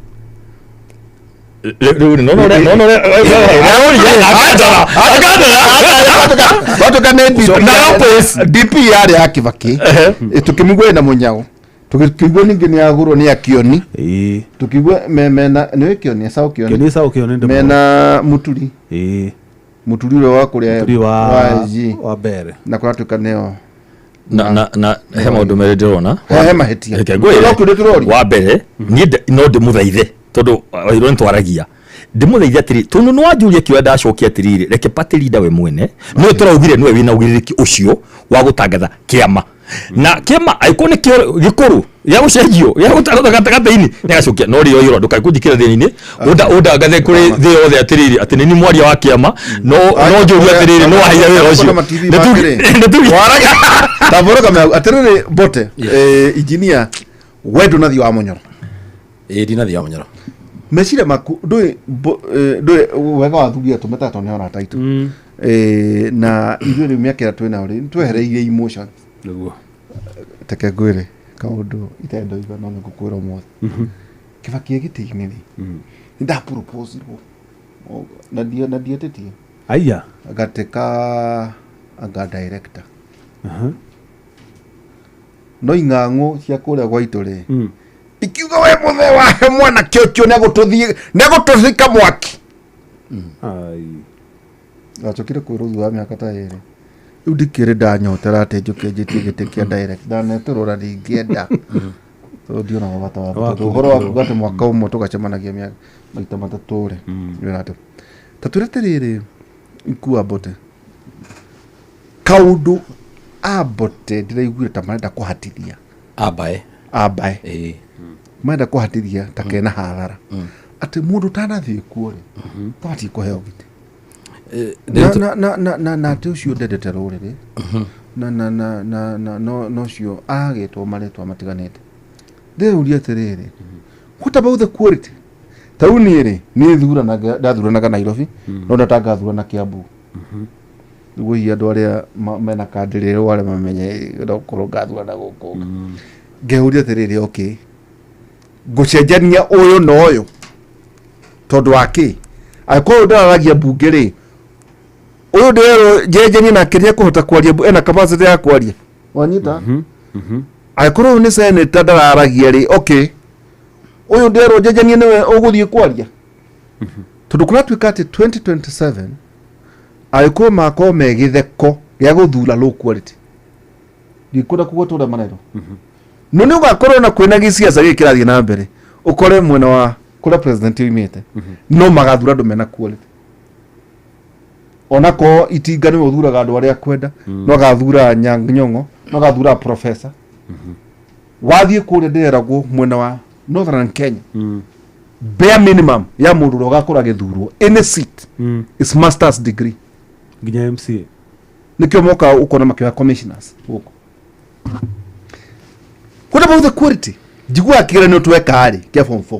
Rĩu no no no no Gwatuĩka nĩ DP, DP yarĩ ya Kibaki, tũkĩmĩigua ĩna mũnyao, tũkĩigua ningĩ nĩ yagũrwo nĩ Akioni, tũkĩigua mena nĩwe Kioni, Esau Kioni. Kioni, Esau Kioni ndĩmũĩ. Mena Muturi, Muturi ũrĩa wa kũrĩa Muturi wa SG. wa mbere. Na kũratuĩka nĩo na he maũndũ merĩ ndĩrona. He mahĩtia. Reke ngwĩre. No kĩũndũ tũroria. Wa mbere niĩ no ndĩmũthaithe tondũ wairwo nĩ twaragia, ndĩmũthaithe atĩrĩ, tondũ nĩ wanjũria kĩũria ndacokia atĩrĩrĩ, reke party leader we mwene nĩwe tũraugire nĩwe wĩna ũgirĩrĩki ũcio wa gũtangatha kĩama. Na kĩama angĩkorwo nĩ kĩo gĩkũrũ gĩa gũcenjio gĩa gũtarwo gatagatĩ-inĩ nĩagacokia no rĩo iro ndũkae kũnjĩkĩra thĩna-inĩ ũndangathe kũrĩ thĩ yothe atĩrĩrĩ atĩ nĩ niĩ mwaria wa kĩama no no njũrie atĩrĩrĩ no waheire wĩra ũcio. Nĩ tuge Tambũrũka mĩagu atĩrĩrĩ Mbote, engineer, we ndũnathiĩ wa Mũnyoro? Ĩĩ, ndinathiĩ wa Mũnyoro. Meciria maku ndũĩ ndũĩ wega wa athuri atũ metaga tondũ nĩ arata aitũ. Na ithuĩ rĩu mĩaka ĩrĩa twĩnayo rĩ nĩtwehereirie emotions. Nĩguo. Teke ngwĩre kaũndũ itendoiga no nĩngũkwĩra ũmũthĩ. Kĩbaki e gĩtĩ-inĩ rĩ, nĩ ndaproposirwo na ndietĩtie. Aya. Ngatĩka anga director no ing'ang'ũ cia kũrĩa gwaitũ rĩ ikiuga we mũthee wahe mwanake ũcio nĩegũtũthiĩ nĩegũtũthika mwaki. Ai. Ndacokire kwĩrwo thutha wa mĩaka ta 2, rĩu ndikĩrĩ ndanyotera atĩ njũke njĩtie gĩtĩ kĩa director ndanetũrũra ndingĩenda tondũ ndionaga bata wa tondũ ũhoro wa kuga atĩ mwaka ũmwe tũgacemanagia mĩaka maita matatũ rĩ wĩra atĩ ta twĩre atĩrĩrĩ ikua Mbote kaũndũ a Mbote ndĩraiguire ta marenda kũhatithia. Ambae. Ambae marenda kũhatithia ta kena hathara atĩ mũndũ ũtanathiĩ kuo rĩ tabatiĩ kũheo gĩtĩ na na na na na atĩ ũcio ndendete rũrĩrĩ na na na na na no no ũcio agĩtwo marĩtwa matiganĩte. Ndĩrũria atĩrĩrĩ, what about the quality? Ta rĩu niĩ rĩ, niĩ thuranaga, ndathuranaga Nairobi no ndatangathurana Kiambu nĩguo hihi andũ arĩa mena kandi rĩrĩ arĩa mamenye no korwo ngathurana gũkũ. Ngeyũria atĩrĩrĩ, okay, ngũcenjania ũyũ na ũyũ tondũ wa kĩ? Angĩkorwo ũyũ ndararagia mbunge rĩ, ũyũ ndĩrerwo njenjanie nake nĩekũhota kwaria ena capacity ya kwaria, wanyita? Angĩkorwo ũyũ nĩ senator ndararagia rĩ, okay, ũyũ ndĩrerwo njenjanie nĩwe ũgũthiĩ kwaria tondũ kũratuĩka atĩ 2027 angĩkorwo makorwo me gĩtheko gĩa gũthura low quality, ndikwenda kũgweta ũrĩa marerwo no nĩ ũgakorwo na kwĩna gĩciaca gĩkĩ kĩrathiĩ na mbere, ũkore mwena wa kũrĩa president oimĩte no magathura andũ mena quality, onakorwo itinga nĩwe ũthuraga andũ arĩa akwenda, no agathura Anyang' Nyong'o, no agathura professor. Wathiĩ kũrĩa ndĩreragwo mwena wa Northern Kenya, bare minimum ya mũndũ ũrĩa ũgakorwo agĩthurwo any seat is masters degree. Nginya MCA. Nĩkĩo moka ũkona makĩoya commissioners gũkũ. What about the quality? Njiguaga kĩgeranio tweka rĩ kĩa form 4,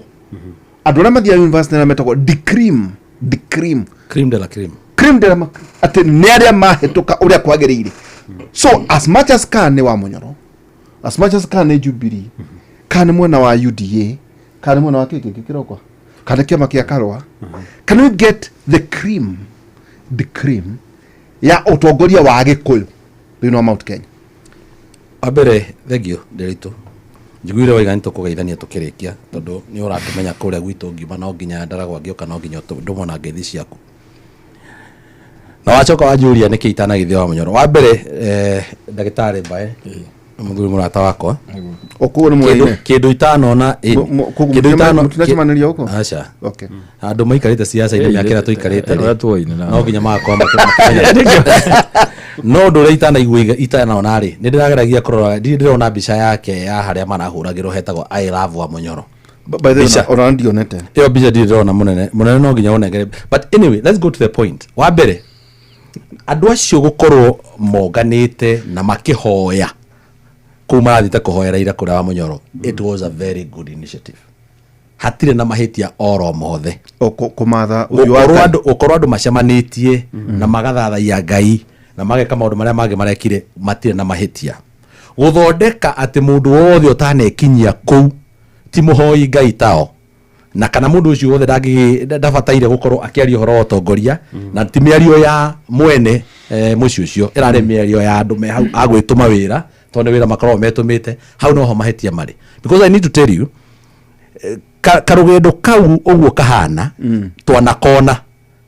andũ arĩa mathiaga university arĩa metagwo decream decream. Cream de la cream. Cream de la atĩ nĩ arĩa mahĩtũka ũrĩa kwagĩrĩire. So as much as ka nĩ wa Mũnyoro, as much as ka nĩ Jubilee, ka nĩ mwena wa UDA, ka nĩ mwena wa kĩkĩ kĩrokwa, kana kĩama kĩa Karũa, can we get the cream the cream ya ũtongoria wa Gĩkũyũ thĩinĩ wa Mount Kenya? Wa mbere, thengio Nderitu, njiguire waiga nĩ tũkũgeithania tũkĩrĩkia tondũ nĩ ũrakĩmenya kũrĩa gwitũ ngiuma no nginya ndaragwa ngĩũka no nginya ndũmwo na ngeithi ciaku na wacoka wanjũria nĩkĩ itanagĩthio wa Mũnyoro. Wa mbere, ndagĩtarĩ Mbae mũthuri mũrata wakwa. O kũu nĩ mwene. Kĩndũ itanona ĩ, Koguo kĩndũ itano mũtinacemanĩria huko? Aca. Okay. Andũ maikarĩte ciaca-inĩ mĩaka ĩrĩa tũikarĩte Ĩrĩa rĩ, tuoine na no nginya magakorwo makĩmenya. No ũndũ ũrĩa itanaigua itanona rĩ, nĩ ndĩrageragia kũrora, ndirĩ ndĩrona mbica yake ya harĩa marahũragĩrwo hetagwo I love wa Mũnyoro. By the way, Mbica. ona ndionete. Ĩyo mbica ndirĩ ndĩrona mũnene mũnene, no nginya ũnengere. But anyway, let's go to the point. Wa mbere, andũ acio gũkorwo monganĩte na makĩhoya kũu marathiĩte kũhoera ira kũrĩa wa Mũnyoro, it was a very good initiative, hatirĩ na mahĩtia oro mothe. O kũmatha ũthiũ wa gũkorwo Ngai. andũ gũkorwo andũ macemanĩtie na magathathaiya Ngai na mageka maũndũ marĩa mangĩ marekire matirĩ na mahĩtia. Gũthondeka atĩ mũndũ wothe ũtanekinyia kũu ti mũhoi Ngai tao na kana mũndũ ũcio wothe ndabataire gũkorwo akĩaria ũhoro wa ũtongoria na ti mĩario ya mwene mũciĩ ũcio ĩrarĩ mĩario ya andũ me hau agwĩtũma wĩra tondũ nĩ wĩra makoragwo metũmĩte hau noho mahĩtia marĩ, because I need to tell you, karũgendo kau ũguo kahana twanakona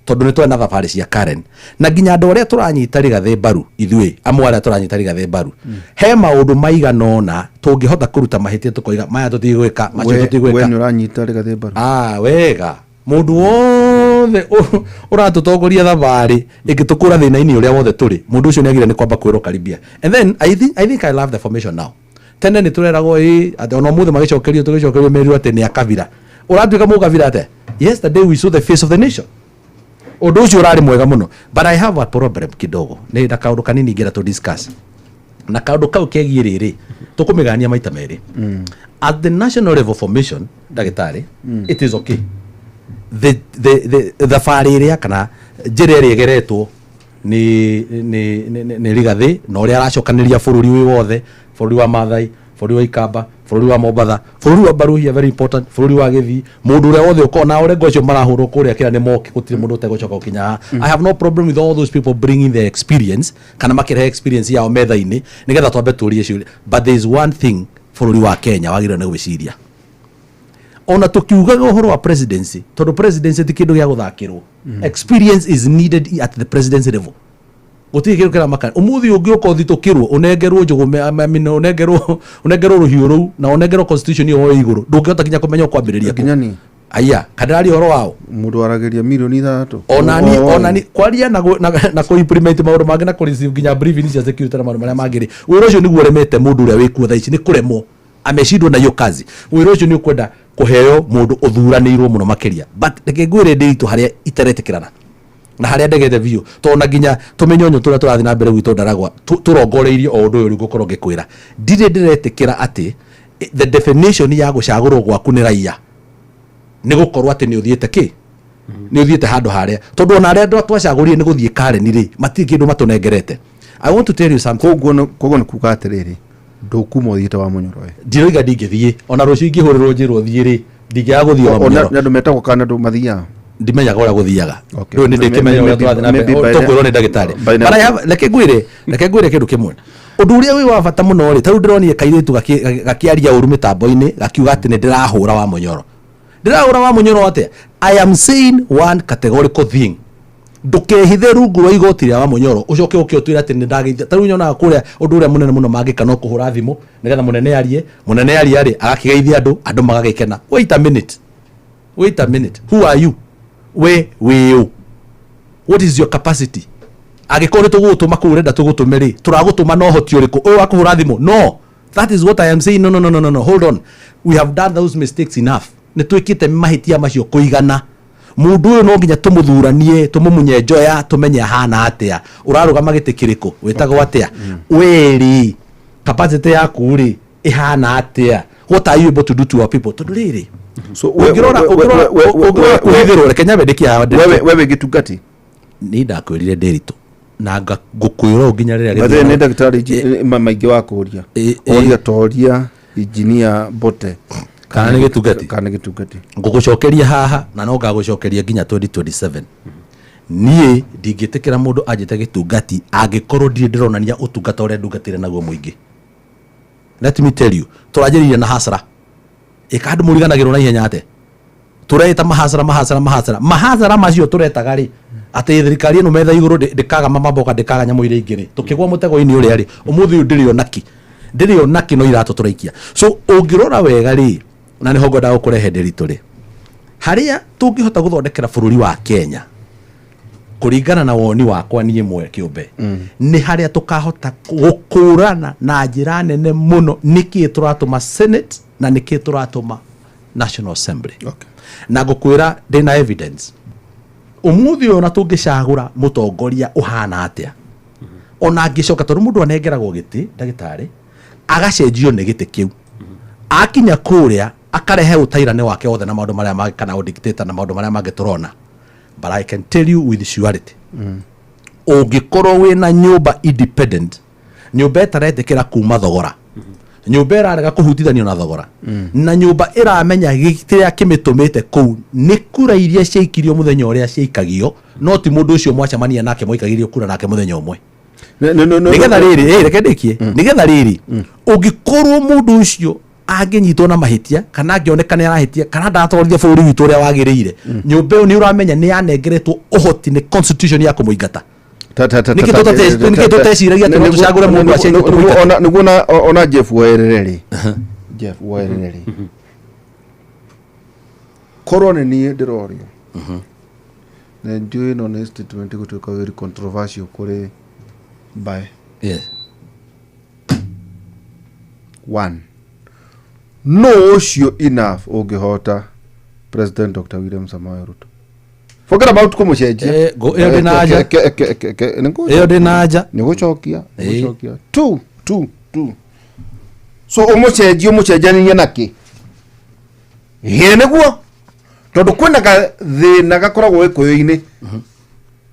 tondũ nĩ twarĩ na thabarĩ cia Karen na nginya andũ arĩa tũranyita Rigathĩ mbaru, ithuĩ amwe arĩa tũranyita Rigathĩ mbaru, he maũndũ maigana ũna tũngĩhota kũruta mahĩtia tũkoiga maya tũtigwĩka, macio We tũtigwĩka. nĩ ũranyita Rigathĩ mbaru? Ah, wega, mũndũ wothe wothe ũratũtongoria thabarĩ ĩngĩtũkũra thĩna-inĩ ũrĩa wothe tũrĩ, mũndũ ũcio nĩagĩrĩire nĩ kwamba kwĩrwo karibia. And then I think I love the formation now. Tene nĩ tũreragwo ĩ atĩ ona ũmũthĩ magĩcokerio tũgĩcokerio merirwo atĩ nĩ akabira. Ũratuĩka mũkabira atĩa? Yesterday we saw the face of the nation. Ũndũ ũcio ũrarĩ mwega mũno, but I have a problem kidogo, nĩ na kaũndũ kanini ingĩenda tũ discuss, na kaũndũ kau kegiĩ rĩrĩ tũkũmĩgania maita merĩ. At the national level formation, ndagĩtarĩ, it is okay. The thabarĩ ĩrĩa kana njĩra ĩrĩa ĩgeretwo nĩ Rigathĩ na ũrĩa aracokanĩria bũrũri wĩ wothe, bũrũri wa Mathai, bũrũri wa Ikamba, bũrũri wa Mombatha, bũrũri wa Baruhia, very important, bũrũri wa Gĩthii, mũndũ ũrĩa wothe ũkona ũrĩa ũcio marahũrwo kũrĩa kĩra nĩ moke, gũtirĩ mũndũ ũtegũcoka gũkinya haha. I have no problem with all those people bringing their experience kana makĩrehe experience yao metha-inĩ nĩgetha twambe tũrie ciũria. But there is one thing bũrũri wa Kenya wagĩrĩirwo nĩ gwĩciria ona tukiugaga ũhoro wa presidency, tondũ presidency ti kĩndũ gĩa gũthakĩrwo. Experience is needed at the presidency level. Gũtirĩ kĩndũ kĩramakania ũmũthĩ ũngĩũka ũthitũkĩrwo, ũnengerwo njũgũme, I mean, ũnengerwo rũhiũ rũu na ũnengerwo constitution ĩyo woe igũrũ, ndũngĩhota nginya kũmenya ũkwambĩrĩria kũ. Nginya ni Aya kandarari ũhoro wao. Mũndũ aragĩria 3 mirioni. Onani onani kwaria na kũ implement maũndũ mangĩ na kũ receive nginya briefing cia security na maũndũ marĩa mangĩ rĩ, wĩra ũcio nĩguo ũremete. Mũndũ ũrĩa wĩkuo thaa ici nĩ kũremwo ameshindwo na hiyo kazi. Wĩra ũcio nĩ ũkwenda kũheo mũndũ ũthuranĩirwo mũno makĩria. But reke ngwĩre ndĩritũ harĩa iteretĩkĩrana na harĩa ndegete biũ, tondũ na nginya tũmĩnyonyo tũrĩa tũrathiĩ na mbere gwitũ ndaragwa tũrongoreirie o ũndũ ũyũ. Rĩu ngũkorwo ngĩkwĩra ndirĩ ndĩretĩkĩra atĩ the definition ya gũcagũrwo gwaku nĩ raia nĩ gũkorwo atĩ nĩ ũthiĩte kĩ, nĩ ũthiĩte handũ harĩa, tondũ ona arĩa twacagũrire nĩ gũthiĩ Karen rĩ, matirĩ kĩndũ matũnengerete. I want to tell you something. Koguo nĩ kuga atĩrĩrĩ, ndũkuma ũthiĩte wa Mũnyoro we? Ndiroiga ndingĩthiĩ. Ona rũciũ ingĩhũrĩrwo njĩrwo thiĩ rĩ, ndingĩaga gũthiĩ wa Mũnyoro. Nĩ andũ metagwo kana andũ mathiaga? Ndimenyaga ũrĩa gũthiaga. Rĩu nĩ ndĩkĩmenya ũrĩa tũrathiĩ na mbere tũkwĩrwo nĩ ndagĩtarĩ. But I have, reke ngwĩre kĩndũ kĩmwe, ũndũ ũrĩa wĩ wa bata mũno rĩ, tarĩu ndĩronire kairĩtu gakĩaria ũru mĩtambo-inĩ, gakiuga atĩ nĩ ndĩrahũra wa Mũnyoro. Ndĩrahũra wa Mũnyoro atĩa? I am saying one categorical thing: ndũkehithe rungu rwa igoti rĩa wa Mũnyoro ũcoke ũke ũtwĩre atĩ nĩ ndageithia. Tarĩu nyonaga kũrĩa ũndũ ũrĩa mũnene mũno mangĩka no kũhũra thimũ nĩgetha mũnene arie, mũnene aria rĩ, agakĩgeithia andũ, andũ magagĩkena. Wait a minute, wait a minute, who are you? We wĩũ? What is your capacity? Angĩkorwo nĩ tũgũgũtũma kũu ũrenda tũgũtũme rĩ, tũragũtũma na ũhoti ũrĩkũ ũyũ wa kũhũra thimũ? No, that is what I am saying. No, no, no, no, no, no. Hold on, we have done those mistakes enough. Nĩ twĩkĩte mahĩtia macio kũigana. Mũndũ ũyũ no nginya tũmũthuranie, tũmũmunye njoya, tũmenye ahana atĩa, ũrarũgama gĩtĩ kĩrĩkũ, wĩtagwo atĩa, wĩrĩ capacity yaku rĩ ĩhana atĩa, what are you able to do to our people? Tondũ rĩrĩ So ũngĩrora kũhithĩrwo, reke nyambe ndĩkie haha. Wewe gĩtungati? Nĩ ndakwĩrire ndĩritũ na ngũkwĩra ũũ nginya rĩrĩa By the way, nĩ ndagĩtarĩ maingĩ wa kũria oria toria injinia Mbote. Kana nĩ gĩtungati? Kana nĩ gĩtungati. Ngũgũcokeria haha na no ngagũcokeria nginya 2027. Niĩ ndingĩtĩkĩra mũndũ anjĩte gĩtungati angĩkorwo ndirĩ ndĩronania ũtungata ũrĩa ndungatĩire naguo mũingĩ. Let me tell you, tũranjĩrĩirie na hasara ĩka andũ mũriganagĩrwo na ihenya atĩ tũreita mahasara, mahasara, mahasara, mahasara macio tũretaga rĩ, atĩ thirikari ĩno metha igũrũ ndĩkaga mamamboga, ndĩkaga nyamũ iria ingĩ rĩ, tũkĩgwa mũtego-inĩ ũrĩa rĩ, ũmũthĩ ũyũ ndĩrĩ onaki, ndĩrĩ onaki, no iratũ tũraikia. So ũngĩrora wega rĩ, na nĩho ngwendaga gũkũrehe ndĩritũ rĩ, harĩa tũngĩhota gũthondekera bũrũri wa Kenya kũringana na woni wakwa niĩ mwe kĩũmbe, nĩ harĩa tũkahota gũkũrana na njĩra nene mũno nĩkĩĩ tũratũma Senate na nĩkĩĩ tũratũma National Assembly. Na ngũkwĩra ndĩna evidence, ũmũthĩ ũyũ ona tũngĩcagũra mũtongoria ũhana atĩa, ona angĩcoka, tondũ mũndũ anengeragwo gĩtĩ, ndagĩtarĩ, agacenjio nĩ gĩtĩ kĩu, akinya kũrĩa akarehe ũtairane wake wothe na maũndũ marĩa mangĩ kana ũdictator na maũndũ marĩa mangĩ tũrona. But I can tell you with surety, ũngĩkorwo wĩna nyũmba independent, nyũmba ĩtaretĩkĩra kuma thogora, nyũmba ĩrarega kũhutithanio na thogora, na nyũmba ĩramenya kĩrĩa kĩmĩtũmĩte kũu nĩ kura iria ciaikirio mũthenya ũrĩa ciaikagio, no ti mũndũ ũcio mwacemania nake mwaikagĩrio kura nake mũthenya ũmwe, nĩgetha rĩrĩ, reke ndĩkie, nĩgetha rĩrĩ ũngĩkorwo mũndũ ũcio angĩnyitwo na mahĩtia kana angĩoneka nĩ arahĩtia kana ndatwarithia bũrũri witũ ũrĩa wagĩrĩire, nyũmba ĩyo nĩ ũramenya nĩ yanengeretwo ũhoti nĩ constitution ya kũmũingata. Nĩkĩ tũteciragia atĩ no tũcagũre mũndũ acenjie tũmũingate? Nĩguo ona Jeff woerere rĩ, Jeff woerere rĩ, korwo nĩ niĩ ndĩrorio Na njũĩ ĩno nĩ statement ĩgũtuĩka very controversial kũrĩ mbaĩ. Yes. One, no ũcio enough ũngĩhota President Dr. William Samoei Ruto. Forget about kũmũcenjia. Ĩyo ndĩ na anja. Ĩyo ndĩ na anja. Nĩ gũcokia, Ĩĩ. gũcokia. Two, two, two. So ũmũcenjie ũmũcenjanie na kĩ? Ĩĩ nĩguo. Tondũ kwĩna gathĩna gakoragwo gĩkũyũ-inĩ.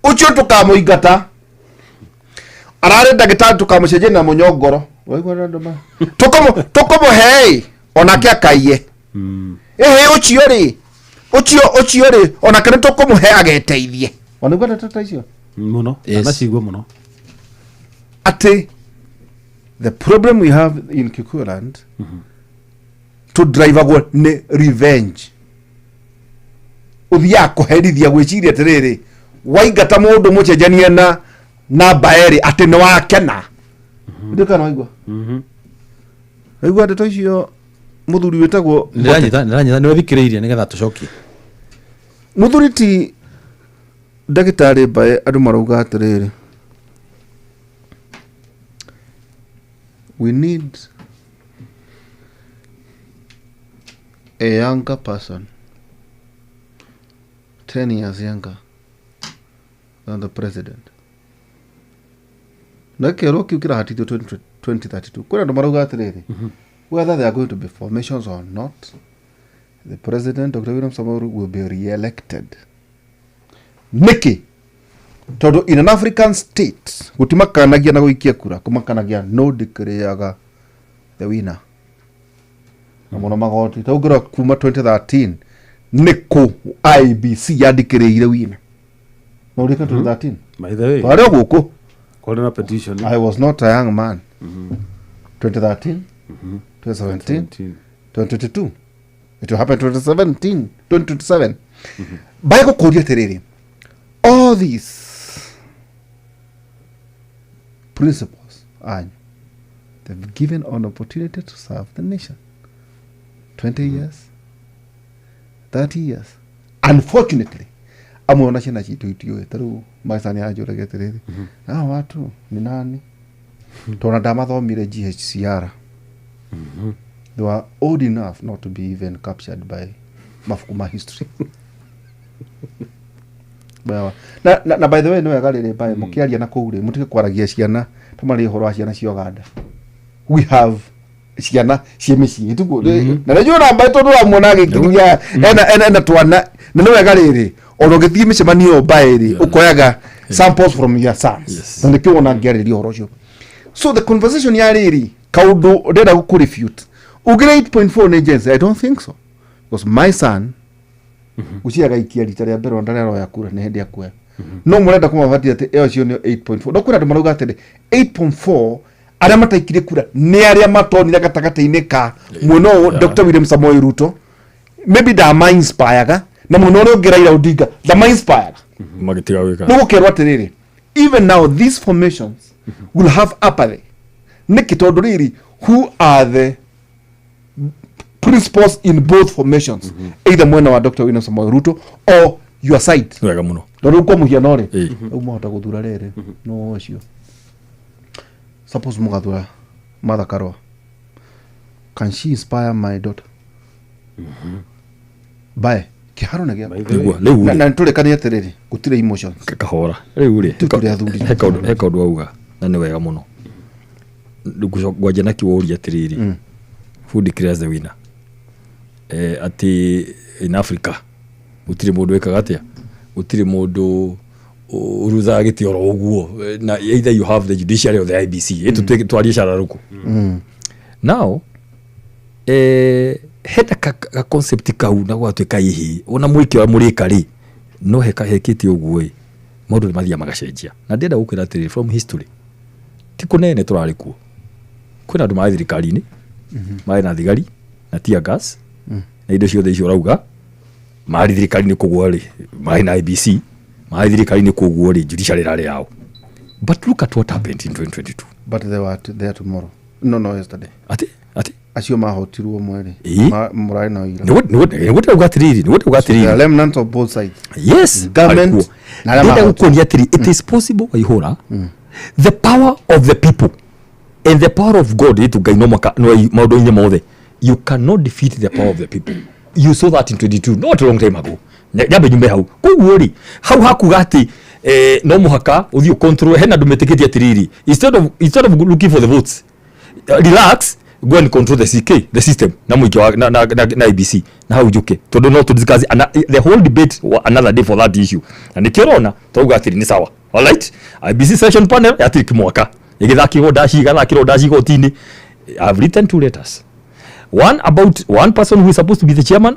Ũcio tũkamũingata. Ararĩ ndagĩtarĩ tũkamũcenjia na mũnyongoro. Waigua na andũ ma. Tũkũmũhe onake akaiye. Ĩhĩ ũcio rĩ, ũcio ũcio rĩ, onake nĩ tũkũmũhe ageteithie. Wanaigua ndeto ta icio? Muno. Yes. Nacigua muno. Atĩ the problem we have in Kikuyu-land tũdraivagwo nĩ revenge. Ũthiaga kũherithia gwĩciria atĩrĩrĩ, waingata mũndũ mũcenjanie na namba erĩ atĩ nĩ wakena. Ndiũĩ kana waigua. Waigua ndeto icio mũthuri wĩtagwo Ndĩranyita, ndĩranyita, nĩwe thikĩrĩirie nĩgetha tũcokie. Mũthuri ti ndagĩtarĩ Mbae andũ marauga atĩrĩrĩ, we need a younger person 10 years younger than the president. Na kĩerwo kĩu kĩrahatithio 2032. Kwĩna andũ marauga atĩrĩrĩ, whether there are going to be formations or not, the president Dr. William Samoei Ruto will be re-elected. Nĩkĩ? Tondũ in an African state gũtimakanagia na gũikia kura, kũmakanagia no ndĩkĩrĩaga the winner. Na mũno magoti ta ũngĩrora kuma 2013 nĩkũ IEBC yandĩkĩrĩire winner. Na ũrĩka 2013 By the way, twarĩ o gũkũ. kwarĩ na petition. I was not a young man. 2013, 2017, 2022. It will happen 2017, 2027. Mbae gũkũria atĩrĩrĩ, all these principles anyu, they've given an opportunity to serve the nation. 20 years, 30 years. Unfortunately, amwe ona ciana citũ itiũĩ. Ta rĩu maica nĩ anjũragia atĩrĩrĩ, hawa watu ni nani? Tondũ ndamathomire GHCR. They were old enough not to be even captured by mabuku ma history. Bawa. Na by the way nĩ wega rĩrĩ mbae mũkĩaria na kũu rĩ mũtige kwaragia ciana ta marĩ ũhoro wa ciana cia Uganda. We have ciana ciĩ mĩciĩ tiguo na nĩnjũĩ na mbae tondũ ũramuona agĩkiriria ena twana na nĩ wega rĩrĩ ona ũgĩthiĩ mĩcemanio mbae rĩ ũkoyaga samples from your sons na nĩkĩo wona ngĩarĩria ũhoro ũcio. So the conversation ya rĩrĩ kaũndũ ndĩrenda gũkũ refute ugire 8.4 nĩ Gen Z. I don't think so because my son gũciaga gaikia rita rĩa mbere ona ndarĩ aroya kura nĩ hĩndĩ akuoya no mũrenda kũmabatia atĩ ĩyo cio nĩo 8.4 no kwĩna andũ marauga atĩrĩ 8.4 arĩa mataikirie kura nĩ arĩa matonire gatagatĩ-inĩ ka mwena ũyũ Dr. William Samoei Ruto maybe ndama-inspireaga na mwena ũrĩa ũngĩ Raila Odinga ndama-inspireaga. Magĩtiga gwĩka. Nĩ gũkerwo atĩrĩrĩ, even now these formations will have apathy. Nĩkĩ? Tondũ rĩrĩ, who are the principals in both formations, either mwena wa Dr. William Samoei Ruto or your side? Wega mũno. Tondũ rĩu kwa mũhiano rĩ, Ĩĩ. rĩu mwahota gũthura rĩrĩ no ũcio suppose mũgathura Martha Karua, can she inspire my daughter? Bae kĩharo nĩ gĩakwa. Nĩguo, rĩu Na rĩ. na nĩtũrĩkanie atĩrĩrĩ, gũtirĩ emotions. Kahora rĩu rĩ Ithuĩ tũrĩ athuri. he kaũndũ auga na nĩ wega mũno. Ngwanjia na kiũria atĩrĩrĩ, who declares the winner? Atĩ in Africa gũtirĩ mũndũ wĩkaga atĩa, gũtirĩ mũndũ ũruthaga gĩtĩ oro ũguo, na either you have the judiciary or the IEBC. Ĩtũ twarie cararũkũ now hena ka concept kau na gwatuĩka ihi ona mwĩke ũrĩa mũrĩka rĩ no heka hekĩte ũguo ĩ maũndũ nĩ mathiaga magacenjia. Na ndĩrenda gũkwĩra atĩrĩrĩ, from history ti kũnene tũrarĩ kuo, kwĩna andũ marĩ thirikari-inĩ marĩ na thigari na tear gas na indo ciothe icio ũrauga marĩ thirikari-inĩ, koguo rĩ marĩ na IEBC marĩ thirikari-inĩ, koguo rĩ judiciary ĩrarĩ yao. But look at what happened in 2022. But they were there tomorrow, no, yesterday. Atĩ Acio mahotirwo mweri mũrarĩ na ũira. Nĩguo atiriri, nĩguo atiriri. The remnants of both sides. Yes, government na arĩa mahotirwo. Ndĩrenda atĩrĩ, it is possible Waihũra, the power of the people and the power of God itu Ngai no maka no maũndũ-inĩ mothe. You cannot defeat the power of the people. You saw that in 22 not a long time ago. Nyambe nyume hau. Koguo rĩ, hau hakuga atĩ no mũhaka ũthiĩ control hena andũ metĩkĩtie atĩrĩrĩ, instead of looking for the votes, relax, go and control the CK, the system na mũingĩ wa na IBC na hau njuke tondũ no to discuss the whole debate another day for that issue. Na nĩkĩo ũrona twauga atĩrĩ nĩ sawa. All right, IBC selection panel yatirĩ mwaka ĩgĩthakĩrwo ndaci igathakĩrwo ndaci igoti-inĩ. I've written 2 letters. One about one person who is supposed to be the chairman,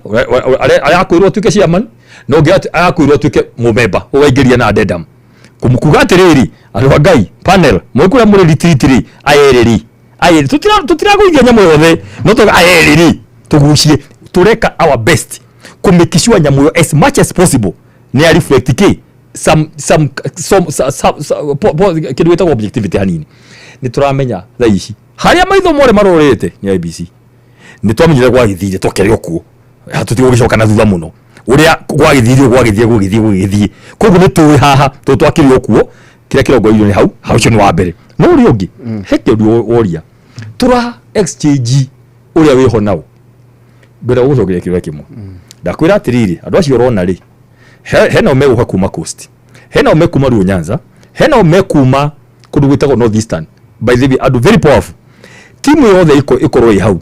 arakwĩrwo atuĩke chairman, no ũngĩ arakwĩrwo atuĩke mũmemba ũgaingĩria na addendum. Kũmũkuga atĩrĩrĩ, andũ a Ngai panel mwĩ kũrĩa mũrĩ retreat rĩ, ayerĩrĩ ayerĩ tũtiragũithia nyamũ yothe, no tũga ayerĩrĩ tũgucie, tũreka our best kũ sure nyamũ ĩyo as much as possible nĩ ya reflect kĩ some kĩndũ gĩtagwo objectivity hanini. Nĩ tũramenya thaa ici harĩa maitho more marorete nĩ IBC. Nĩ twamenyire gwagĩthire twakĩrĩ okuo tũtigũgĩcoka na thutha mũno ũrĩa gwagĩthire gwagĩthiĩ koguo nĩ tũĩ haha tondũ twakĩrĩ okuo kĩrĩa kĩrongoreirio nĩ hau hau ũcio nĩ wa mbere. No ũrĩa ũngĩ he kĩũria woria tũra exchange ũrĩa wĩho nao ngwenda gũgũcokeria kĩũria kĩmwe. Ndakwĩra atĩrĩrĩ, andũ acio ũrona rĩ, hena o megũka kuma Coast, hena o mekuma Luo Nyanza, hena o mekuma kũndũ gwĩtagwo North Eastern. By the way, andũ very powerful timu yothe ĩkorwo ĩ hau.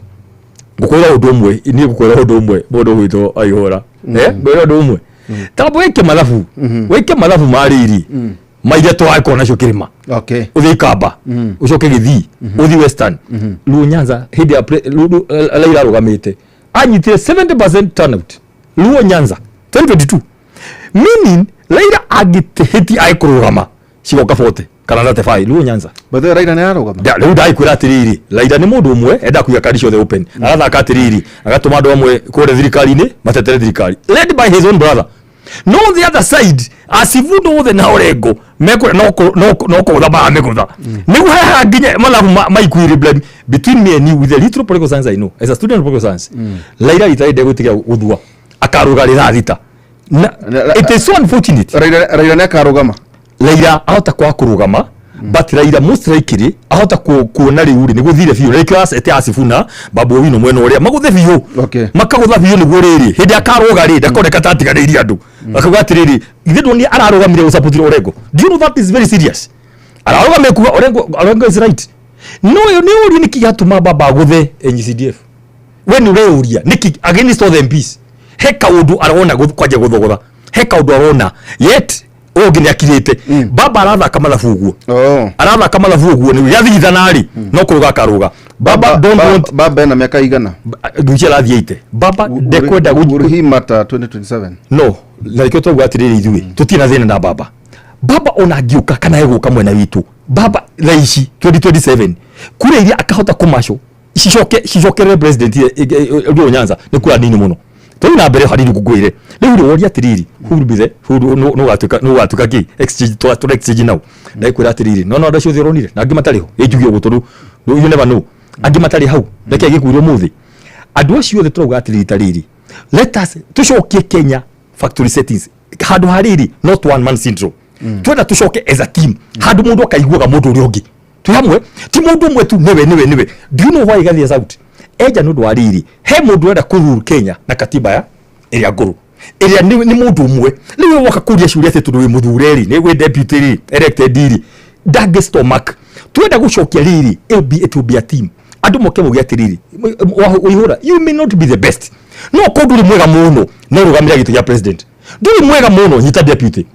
Ngũkwĩra ũndũ ũmwe, niĩ ngũkwĩra ũndũ ũmwe mũndũ ũgwĩtwo Aihũra, ngwĩra ũndũ ũmwe tamba wĩke mathabu, wĩke mathabu ma rĩrĩ ma iria tũragĩkorwo nacio kĩrĩma, ũthiĩ Ikamba, ũcoke Gĩthii, ũthiĩ Western. Luo Nyanza hĩndĩ ya Raila arũgamĩte anyitire 70% turnout Luo Nyanza 2022, meaning Raila angĩhĩtia agĩkũrũgama cigoka 40 kana 35 Luo Nyanza. By the way, Raila nĩ ararũgama. Rĩu ndagĩkwĩra atĩrĩrĩ, Raila nĩ mũndũ ũmwe enda kũiga kadi ciothe open. Arathaka atĩrĩrĩ, agatũma andũ amwe kũrĩa thirikari-inĩ matetere thirikari led by his own brother. No on the other side, Asivundo othe na Orengo mekũrĩa no kũgũtha maramĩgũtha. Nĩguo haha nginya mathabu ma equilibrium between me and you with the little political science I know as a student of political science. Raila rita rĩrĩ ndegwĩtĩkĩra gũthua akarũga rĩ thaa thita. It is so unfortunate. Raila nĩ akarũgama. Raila ahota kwaga kũrũgama, but Raila most likely ahota kuona rĩu rĩ nĩ gũthire biũ. Nĩkĩo acete Asifuna Babu Owino mwena ũrĩa magũthe biũ, makagũtha biũ nĩguo rĩrĩ hĩndĩ akarũga rĩ ndakoneka ta atiganĩirie andũ. Akauga atĩrĩrĩ, ithe ndoni ararũgamire gũsupport Orengo. Do you know that is very serious? Ararũgamire kuga Orengo is right. No ĩyo nĩ ũria nĩkĩ gĩatũma baba agũthe NGCDF. We nĩ ũreũria nĩkĩ against all the MPs. He kaũndũ arona kwanja gũthogotha, he kaũndũ arona yet ũyũ ũngĩ nĩ akirĩte. Baba arathaka mathabu ũguo, arathaka mathabu ũguo nĩ gĩathigithana rĩ no kũrũga akarũga. Baba don't want. Baba ena mĩaka igana ngwĩciria arathiĩ 80. Baba ndekwenda Will he matter 2027? No, na nĩkĩo twauga atĩrĩrĩ ithuĩ tũtirĩ na thĩna na baba. Baba ona angĩũka kana egũka mwena witũ, baba thaa ici 2027 kura iria akahota kũmaco cicokerere president Luo Nyanza nĩ kura nini mũno. Tũthiĩ na mbere hanini ngũkwĩre. Rĩu rĩ woria atĩrĩrĩ, who will be the who no gatuĩka kĩ exchange tũra exchange now. Ndakwĩra atĩrĩrĩ, no andũ acio othe ũronire na angĩ matarĩ ho, ĩ njuge ũguo tondũ you never know. Angĩ matarĩ hau, reke gĩkuire ũmũthĩ. Andũ acio othe tũrauga atĩrĩrĩ ta rĩrĩ, let us tũcokie Kenya factory settings handũ ha rĩrĩ not one man syndrome. Twenda tũcoke as a team handũ mũndũ akaiguaga mũndũ ũrĩa ũngĩ. Twĩ hamwe, ti mũndũ ũmwe tu nĩwe. Do you know why Gathia Sauti eja nĩ ũndũ wa rĩrĩ, he mũndũ ũrenda kũrule Kenya na katiba ya ĩrĩa ngũrũ ĩrĩa nĩ mũndũ ũmwe. Rĩu we woka kũria ciũria atĩ tondũ wĩ mũthure rĩ, nĩ wĩ deputy rĩ, elected rĩ, ndangĩ stomach. Twenda gũcokia rĩrĩ, it will be a team. Andũ moke mauge atĩrĩrĩ, Waihũra, you may not be the best, no korwo ndũrĩ mwega mũno no rũgamĩra gĩtĩ gĩa president. Ndũrĩ mwega mũno nyita deputy,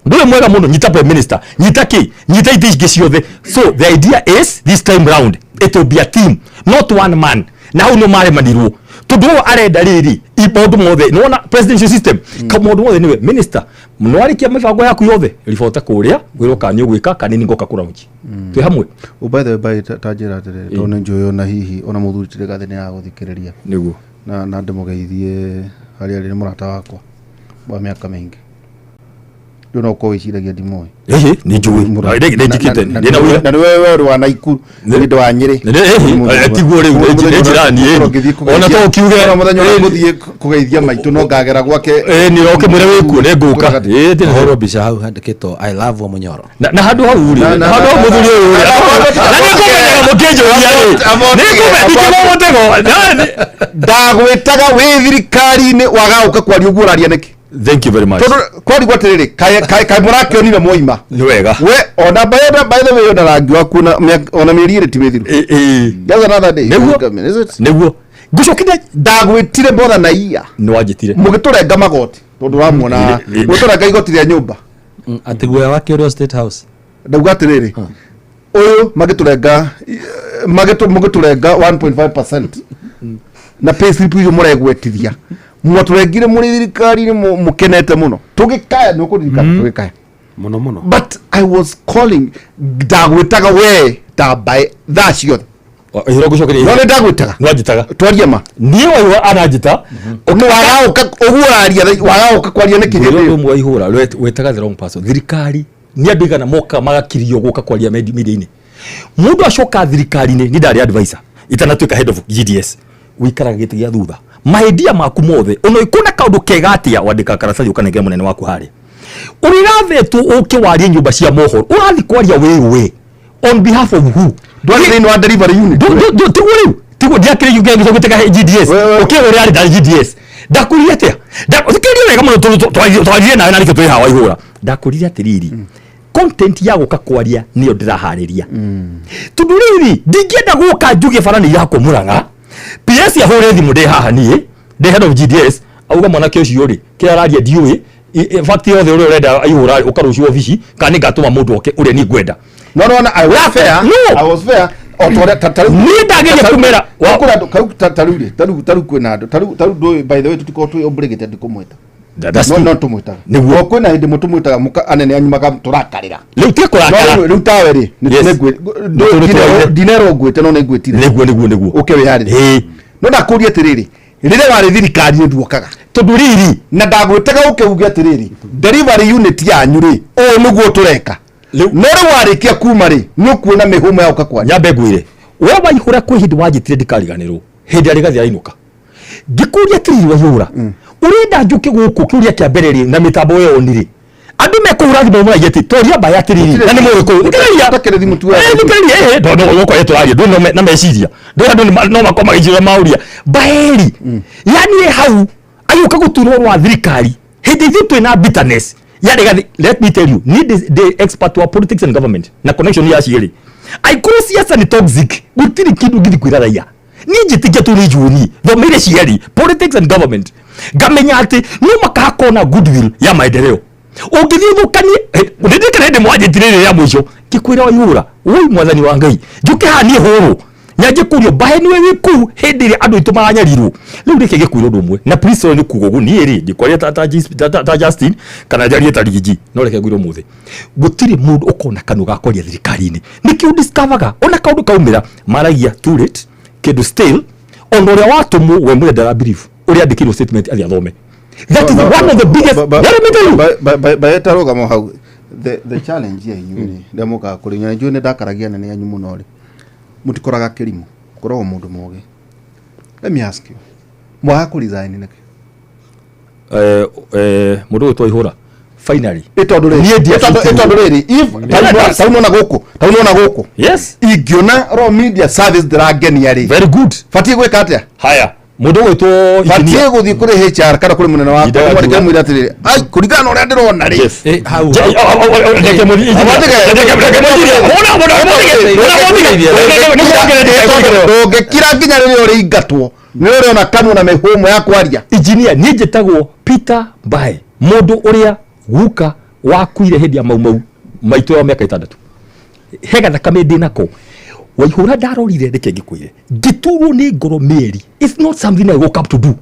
ndũrĩ mwega mũno nyita prime minister, nyita kĩ, nyita itĩ ingĩ ciothe. So the idea is this time round it will be a team, not one man. Na hau nĩ maremanirwo tondũ ũyũ arenda rĩrĩ maũndũ mothe nĩwona presidential system maũndũ mothe nĩwe minister no arĩkia mĩbango yaku yothe ribota kũrĩa wĩrwo kana nĩ ũgwĩka kana nĩ ngoka kũraunji. Twĩ hamwe. By the way, ta njĩra atĩrĩrĩ, tondũ nĩ njũĩ ona hihi ona mũthuri ti Rigathĩ nĩ aragũthikĩrĩria nĩguo na ndĩmũgeithie harĩa arĩ, nĩ mũrata wakwa wa mĩaka mĩingĩ. Rĩu no ũkorwo wĩciragia ndimoĩ. Ĩhĩ, nĩ njũĩ. Nĩ njĩkĩte, ndĩ na wĩra. Na nĩwe werũ wa Naikuru, nĩ ndĩ wa Nyĩrĩ. Tiguo rĩu, nĩ njĩra niĩ. Ona to ũkiuge- Ona mũthenya ũrĩa ngũthiĩ kũgeithia maitũ no ngagera gwake. Ĩĩ, nĩ ũkĩmwĩra wĩkuo, nĩ ngũka. Ĩĩ, Hũrwo mbica hau handĩkĩtwo I love Wamunyoro. Na handũ hau rĩ, handũ hau mũthuri ũyũ rĩ, na nĩ ngũmenyaga mũkĩnjũria rĩ, nĩ ngũmenya mũtego. Ndagwĩtaga wĩ thirikari-inĩ waga gũka kwaria ũguo ũraria nĩkĩ? Thank you very much. Tondũ kwarigwo atĩrĩrĩ, kaĩ mũrakĩonire mwoima. Nĩ wega. We ona by the way ona rangi waku ona mĩeri ĩrĩ ti mĩthiru. That's another day. Nĩguo. Is it? Nĩguo. Ngũcokithia ndagwĩtire more than a year. Nĩ wanjĩtire. Mũgĩtũrenga magoti tondũ ũramuona mũgĩtũrenga igoti rĩa nyũmba. Atĩ guoya wake ũrĩ o State House. Ndauga atĩrĩrĩ, ũyũ magĩtũrenga mũgĩtũrenga 1.5% na pay slip icio mũregwetithia mwatũrengire mũrĩ thirikari-inĩ mũkenete mũno tũgĩkaya nĩ ũkũririkana tũgĩkaya mũno mũno. But I was calling, ndagwĩtaga we ndambae thaa ciothe. Ihũra ngũcokeria. No nĩ ndagwĩtaga. Nĩ wanjĩtaga. Twarie ma. Niĩ waigua ananjĩta. Wagaũka ũguo ũraria, wagaũka kwaria nĩkĩ hĩndĩ Ngwĩra ĩyo? ũndũ ũmwe Waihũra, wetaga the wrong person. Thirikari nĩ andũ igana moka magakirio gũka kwaria media-inĩ. Mũndũ acoka thirikari-inĩ, niĩ ndarĩ advisor itanatuĩka head of GDS, wĩikaraga gĩtĩ gĩa thutha, mahĩndia maku mothe ona ũkona kaũndũ kega atĩa wandĩka karatathi ũkanengera mũnene waku harĩa ũrĩrathetwo ũke warie nyũmba cia mohoro, ũrathiĩ kwaria wĩũĩ on behalf of who? Ndwarĩ thĩinĩ wa delivery unit. Tiguo rĩu, tiguo ndiakĩrĩ gĩtĩka GDS ũkĩũrĩa arĩ ndarĩ GDS. Ndakũrire atĩa? Thikĩrĩria wega mũno, twaririe nawe na nĩkĩo twĩ haha Waihũra. Ndakũrire atĩrĩrĩ, content ya gũka kwaria nĩyo ndĩraharĩria, tondũ rĩrĩ ndingĩenda gũka njuge bara nĩ irakwo Mũrang'a, PS ahũre thimũ ndĩ haha niĩ ndĩ head of GDS, auga mwanake ũcio rĩ kĩrĩa araria ndiũĩ, fact yothe ũrĩa ũrenda aihũra ũka rũciũ obici kana nĩ ngatũma mũndũ oke ũrĩa niĩ ngwenda. No no no, I was fair. No. I was fair. O tore ta ta Niĩ ndageria kũmera kũrĩ andũ kau ta rĩu rĩ, ta rĩu kwĩna andũ ta rĩu ndũĩ, by the way tũtikoragwo twĩ obligated kũmwĩta. That's No true. no tũmwĩtaga. Nĩguo. O kwĩna hĩndĩ mũtũmwĩtaga mũka anene anyu magatũrakarĩra. Rĩu tiga kũrakara. No rĩu tawe rĩ, nĩ Yes. nĩ ndinero ngwĩte no nĩ ngwĩtire. Nĩguo nĩguo nĩguo. Ũke wĩharĩrie. Ĩĩ. No ndakũria atĩrĩrĩ, rĩrĩa warĩ thirikari-inĩ nduokaga. Tondũ rĩrĩ na ndagwĩtaga ũke uge atĩrĩrĩ, delivery unit yanyu rĩ, ũũ nĩguo tũreka. No rĩu warĩkia kuma rĩ, nĩ ũkuona mĩhũmũ ya gũka kwaria. Nyambe ngwĩre we Waihũra, kwĩ hĩndĩ wanjĩtire ndikariganĩrwo hĩndĩ ya Rigathi arainũka, ngĩkũria atĩrĩrĩ, Waihũra ũrenda njũke gũkũ kĩũria kĩa mbere rĩ na mĩtambo ĩyo nĩ rĩ andũ mekũhũra thimũ maragia atĩ twaria mbaĩ atĩrĩrĩ na nĩ mũĩ kũu. Thikĩrĩria. Ũtakĩrĩ thimũ tuoya. Thikĩrĩria, tondũ gũkũ tũraria ndũrĩ na meciria, ndũrĩ andũ no makorwo magĩciria maũria mbaĩri yani ĩ hau agĩũka gũturwo rwa thirikari hĩndĩ ithuĩ twĩna bitterness ya Rigathi. Let me tell you, niĩ ndĩ expert wa politics and government na connection ya cierĩ. Aikorwo siasa nĩ toxic, gũtirĩ kĩndũ ngĩthiĩ kwĩra raia. Niĩ njĩtĩkia tu nĩ njũĩ niĩ thomeire cierĩ politics and government, ngamenya atĩ no makahakorwo na goodwill ya maendeleo ũngĩthiĩ ũthũkanie. Nĩndĩkana hĩndĩ mwanjĩtire rĩrĩa mũico ngĩkwĩra Waihũra, woi mwathani wa Ngai, njũke haha niĩ hũrwo nyanjie kũrio mbahe nĩwe wĩ kũu hĩndĩ ĩrĩa andũ aitũ maranyarirwo. Rĩu reke ngĩkwĩra ũndũ ũmwe na please, sorry nĩ kuga ũguo, niĩ rĩ ndikwaria ta Justin kana njarie ta Rigiji, no reke ngwĩre ũmũthĩ gũtirĩ mũndũ ũkona kanua ga kwaria thirikari-inĩ. Nĩkĩo discoverga ona kaũndũ kaumĩra maragia too late, kĩndũ still ona ũrĩa watũmwo we mwene ndara believe ũrĩa andĩkĩirwo statement athiĩ athome. That is one of the biggest, let me tell you. Baeta rũgamo hau, the challenge ya inyuĩ rĩ, rĩrĩa mũkaga kũrĩ inyuĩ, na njũĩ nĩ ndakaragia anene anyu mũno rĩ, mũtikoraga kĩrimũ, mũkoragwo mũndũ mũgĩ. Let me ask you, mwaga kũ resign nĩkĩ? Mũndũ ũgwĩtwo Ihũra finally Ĩ tondũ rĩrĩ, Niĩ ĩ tondũ rĩrĩ, if ta nona gũkũ, ta nona gũkũ, yes, ingĩona raw media service ndĩrangenia rĩ, very good, batiĩ gwĩka atĩa? Haya, mũndũ ũgwĩtwo batiĩ gũthiĩ kũrĩ HR kana kũrĩ mũnene wakwa Nyendaga mwandĩke kuga. mwĩre atĩrĩrĩ, ai, kũringana na ũrĩa ndĩrona rĩ. Yes. Hau. Reke Ndũngĩkira nginya rĩrĩa ũrĩingatwo nĩ ũrĩona kanua na mĩhũmũ ya kwaria. Engineer, niĩ njĩtagwo Peter Mbae, mũndũ ũrĩa guka wakuire hĩndĩ ya mau mau maitũ ya mĩaka 6 he gathakame ndĩ nako. Waihũra, ndarorire, reke ngĩkwĩre, ngĩturwo nĩ ngoro mĩeri. It's not something I woke up to do,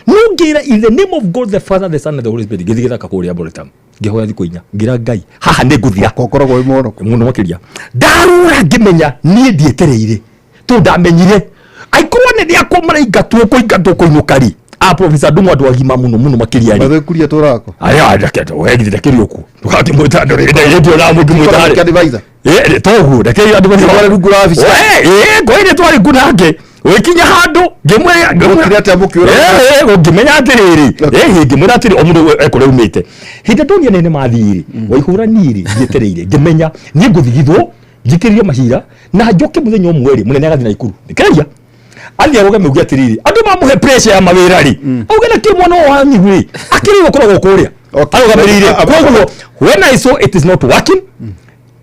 no ngĩra in the name of God the Father, the Son and the Holy Spirit, ngĩthiĩ gĩthaka kũrĩa Boretam, ngĩhoya thikũ 4, ngĩra Ngai haha nĩ ngũthira. Ũkoragwo wĩ mũhonoko mũno makĩria. Ndarora ngĩmenya niĩ ndietereire, tondũ ndamenyire aikorwo nĩ akwa maraingatwo kũingatwo kũinũka rĩ, A Professor Ndung'u andũ agima mũno mũno makĩria rĩ. Mathekuria tũrako. Aya ndaketa we githĩ ndakĩrĩ ũkuo. Ndũgakĩmwĩta andũ rĩ ndagĩtio na mũkĩmwĩta rĩ. Advisor. Toguo ndakĩrĩ andũ Tware rungu rwa wabici. Ngwĩre twarĩ ku nake. Wĩkinya handũ ngĩmwĩra Mũkire atĩa mũkĩũra? Ngĩmenya atĩrĩrĩ ngĩmwĩra atĩrĩ o mũndũ ekũrĩa umĩte. Hĩndĩ ndonire nene mathiĩ rĩ waihũra niĩ rĩ njetereire ngĩmenya niĩ ngũthigithwo njikĩrĩrie macira na njoke mũthenya ũmwe rĩ mũnene agathiĩ Naikuru. Nĩkĩraria athiĩ arũgame auge atĩrĩrĩ andũ mamũhe pressure ya mawĩra rĩ auge na kĩ mwana ũyũ wanyu rĩ akĩrĩ gũkoragwo kũrĩa arũgamĩrĩire. Koguo when I saw it is not working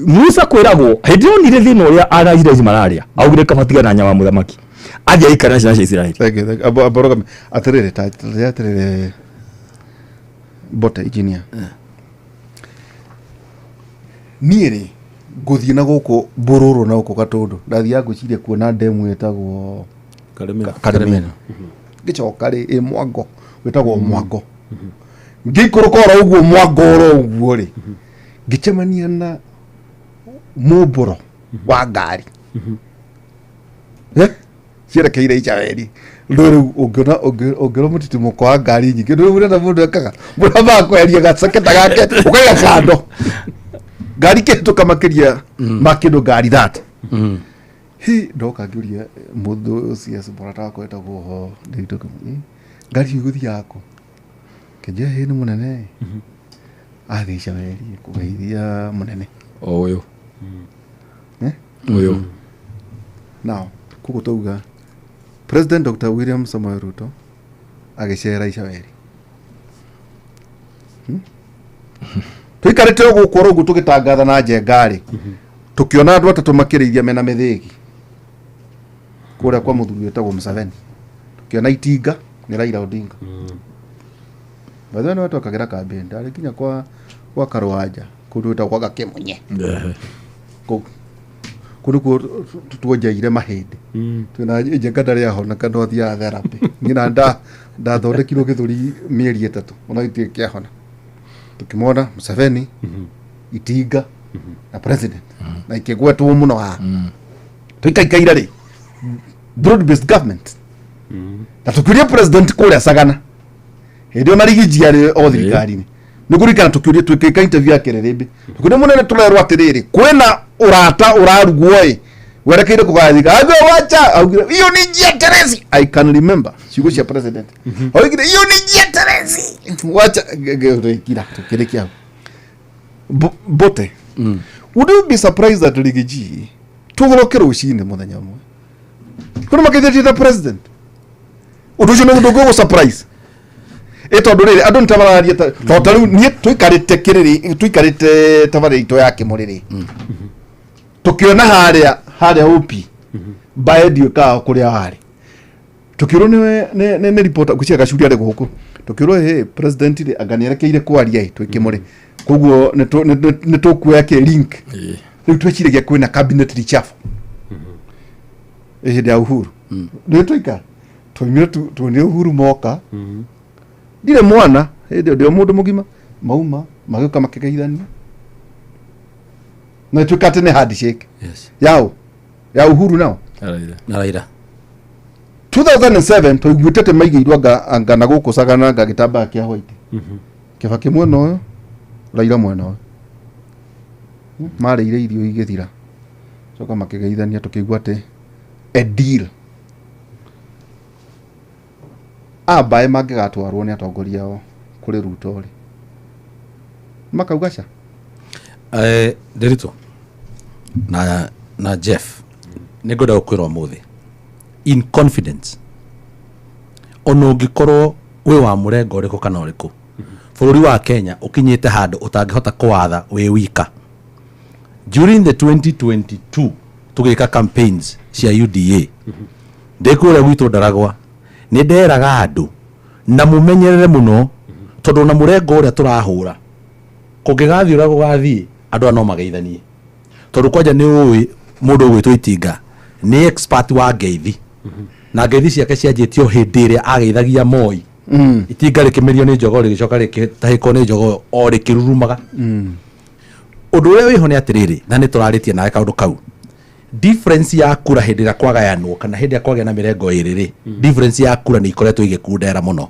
Musa kwĩragwo hĩndĩ ĩyo onire thĩna ũrĩa ana Isiraeli mararĩa augire kaba tiga na nyama mũthamaki athiĩ aikare na ciana cia Isiraeli. Thank you, thank you. Abo aborogame atĩrĩrĩ ta atĩrĩrĩ Bote engineer. Niĩ rĩ ngũthiĩ na gũkũ Mbũrũrũ na gũkũ Gatũndũ ndathiaga ngwĩciria kuona ndemu ĩtagwo Karemera. Ngĩcoka rĩ ĩ Mwango wĩtagwo Mwango. Ngĩikũrũka oro ũguo Mwango oro ũguo rĩ ngĩcemania na mũmbũro wa ngari cierekeire Icaweri. Rĩu ũngĩona ũngĩona mũtitimũko wa ngari nyingĩ rĩu ũrenda mũndũ ekaga mũndũ ambaga kweheria gacaketa gake ũkaiga kando ngari kĩhĩtũka makĩria ma kĩndũ ngari that hi ndoka ngĩũria mũndũ CS mũrata wakwa wĩtagwo ho Ndiritu ngari icio igũthiaga kũ kĩnjĩra hĩ nĩ mũnene athiĩ Icaweri kũgeithia mũnene o ũyũ ũyũ. Now koguo twauga President Dr. William Samoei Ruto agĩcera Icaweri. Tũikarĩte o gũkũ oro ũguo tũgĩtangatha na njenga rĩ tũkĩona andũ atatũ makĩrĩithia mena mĩthĩgi kũrĩa kwa mũthuri wĩtagwo Museveni. Tũkĩona itinga nĩ Raila Odinga. By the way nĩwe twekagĩra campaign ndarĩ nginya kwa Karwanja kũndũ gwĩtagwo kwa Gakĩmunye kũu kũndũ kuo tuonjeire mahĩndĩ twĩna njenga ndarĩ ahona no athiaga therapy niĩ na ndathondekirwo gĩthũri mĩeri 3 ona gĩtirĩ kĩahona. Tukimwona Museveni itinga na president na ikĩgwetwo mũno haha tũikaikaira rĩ broad based government na tũkĩũria president kũrĩa Sagana hĩndĩ ĩyo na Rigiji arĩ o thirikari-inĩ nĩkũririkana tũkĩũria twĩkĩka interview ya Kĩrĩrĩmbĩ tũkĩũria mũnene tũrerwo atĩrĩrĩ kwĩna ũrata ũrarugwo ĩ werekeire kũgathika augire wacha augire hiyo ni njia terezi. I can remember ciugo cia president augire hiyo ni njia terezi wacha ngĩkira tũkĩrĩkia hau. Bote would you be surprised that Rigiji tũgũrũke rũcinĩ mũthenya ũmwe kwĩna makĩthĩtie ta president ũndũ ũcio nĩ ũndũ surprise ĩ tondũ rĩrĩ andũ nĩtamararia tondũ ta rĩu niĩ tũikarĩte kĩrĩrĩ tũikarĩte tabarĩra itũ ya Kĩmũrĩrĩ tũkĩona harĩa OP mbae ndiũkaga kũrĩa warĩ tũkĩũrwo nĩ reporter ngwĩciria Gacuri arĩ gũkũ tũkĩũrwo hĩ president rĩ anga nĩerekeire kwaria ĩ twĩ Kĩmũrĩ koguo nĩ tũkuoya kĩ link rĩu tweciragia kwĩna cabinet reshuffle hĩndĩ ya Uhuru nĩ tũikara twaumire tuonire Uhuru moka ndirĩ mwana hĩndĩ ĩyo ndĩ o mũndũ mũgima mauma magĩũka makĩgeithania na ĩtuĩka atĩ nĩ handshake yao ya Uhuru nao na Raila 2007 twaiguĩte atĩ maigĩirwo anga na gũkũ Sagana anga gĩtambaya kĩa white Kĩbakĩ mwena ũyũ Raila mwena ũyũ marĩire irio igĩthira coka makĩgeithania tũkĩigua atĩ a deal ambae mangĩgatwarwo nĩ atongoria ao kũrĩ Ruto rĩ makauga ca Ndiritu na Jeff nĩngwenda gũkwĩra ũmũthĩ in confidence ona ũngĩkorwo wĩ wa mũrengo ũrĩkũ kana ũrĩkũ bũrũri wa Kenya ũkinyĩte handũ ũtangĩhota kũwatha wĩ wika. During the 2022 tũgĩka campaigns cia UDA ndĩ kũrĩa gwitũ Ndaragwa nĩ nderaga andũ na mũmenyerere mũno tondũ na mũrengo ũrĩa tũrahũra kũngĩgathiĩ ũrĩa gũgathiĩ andũ aya no mageithanie tondũ kwanja nĩ ũĩ mũndũ ũgwĩtwo Itinga nĩ expert wa ngeithi na ngeithi ciake cianjĩtio hĩndĩ ĩrĩa ageithagia Moi itinga rĩkĩmerio nĩ jogoo rĩgĩcoka rĩkĩtahĩkwo nĩ jogoo o rĩkĩrurumaga. Ũndũ ũrĩa wĩho nĩ atĩrĩrĩ na nĩ tũrarĩtie nawe kaũndũ kau Difference ya kura hĩndĩ ĩrĩa kwagayanwo kana hĩndĩ ĩrĩa kwagĩa na mĩrengo ĩrĩ rĩ, difference ya kura nĩ ikoretwo igĩkundera mũno.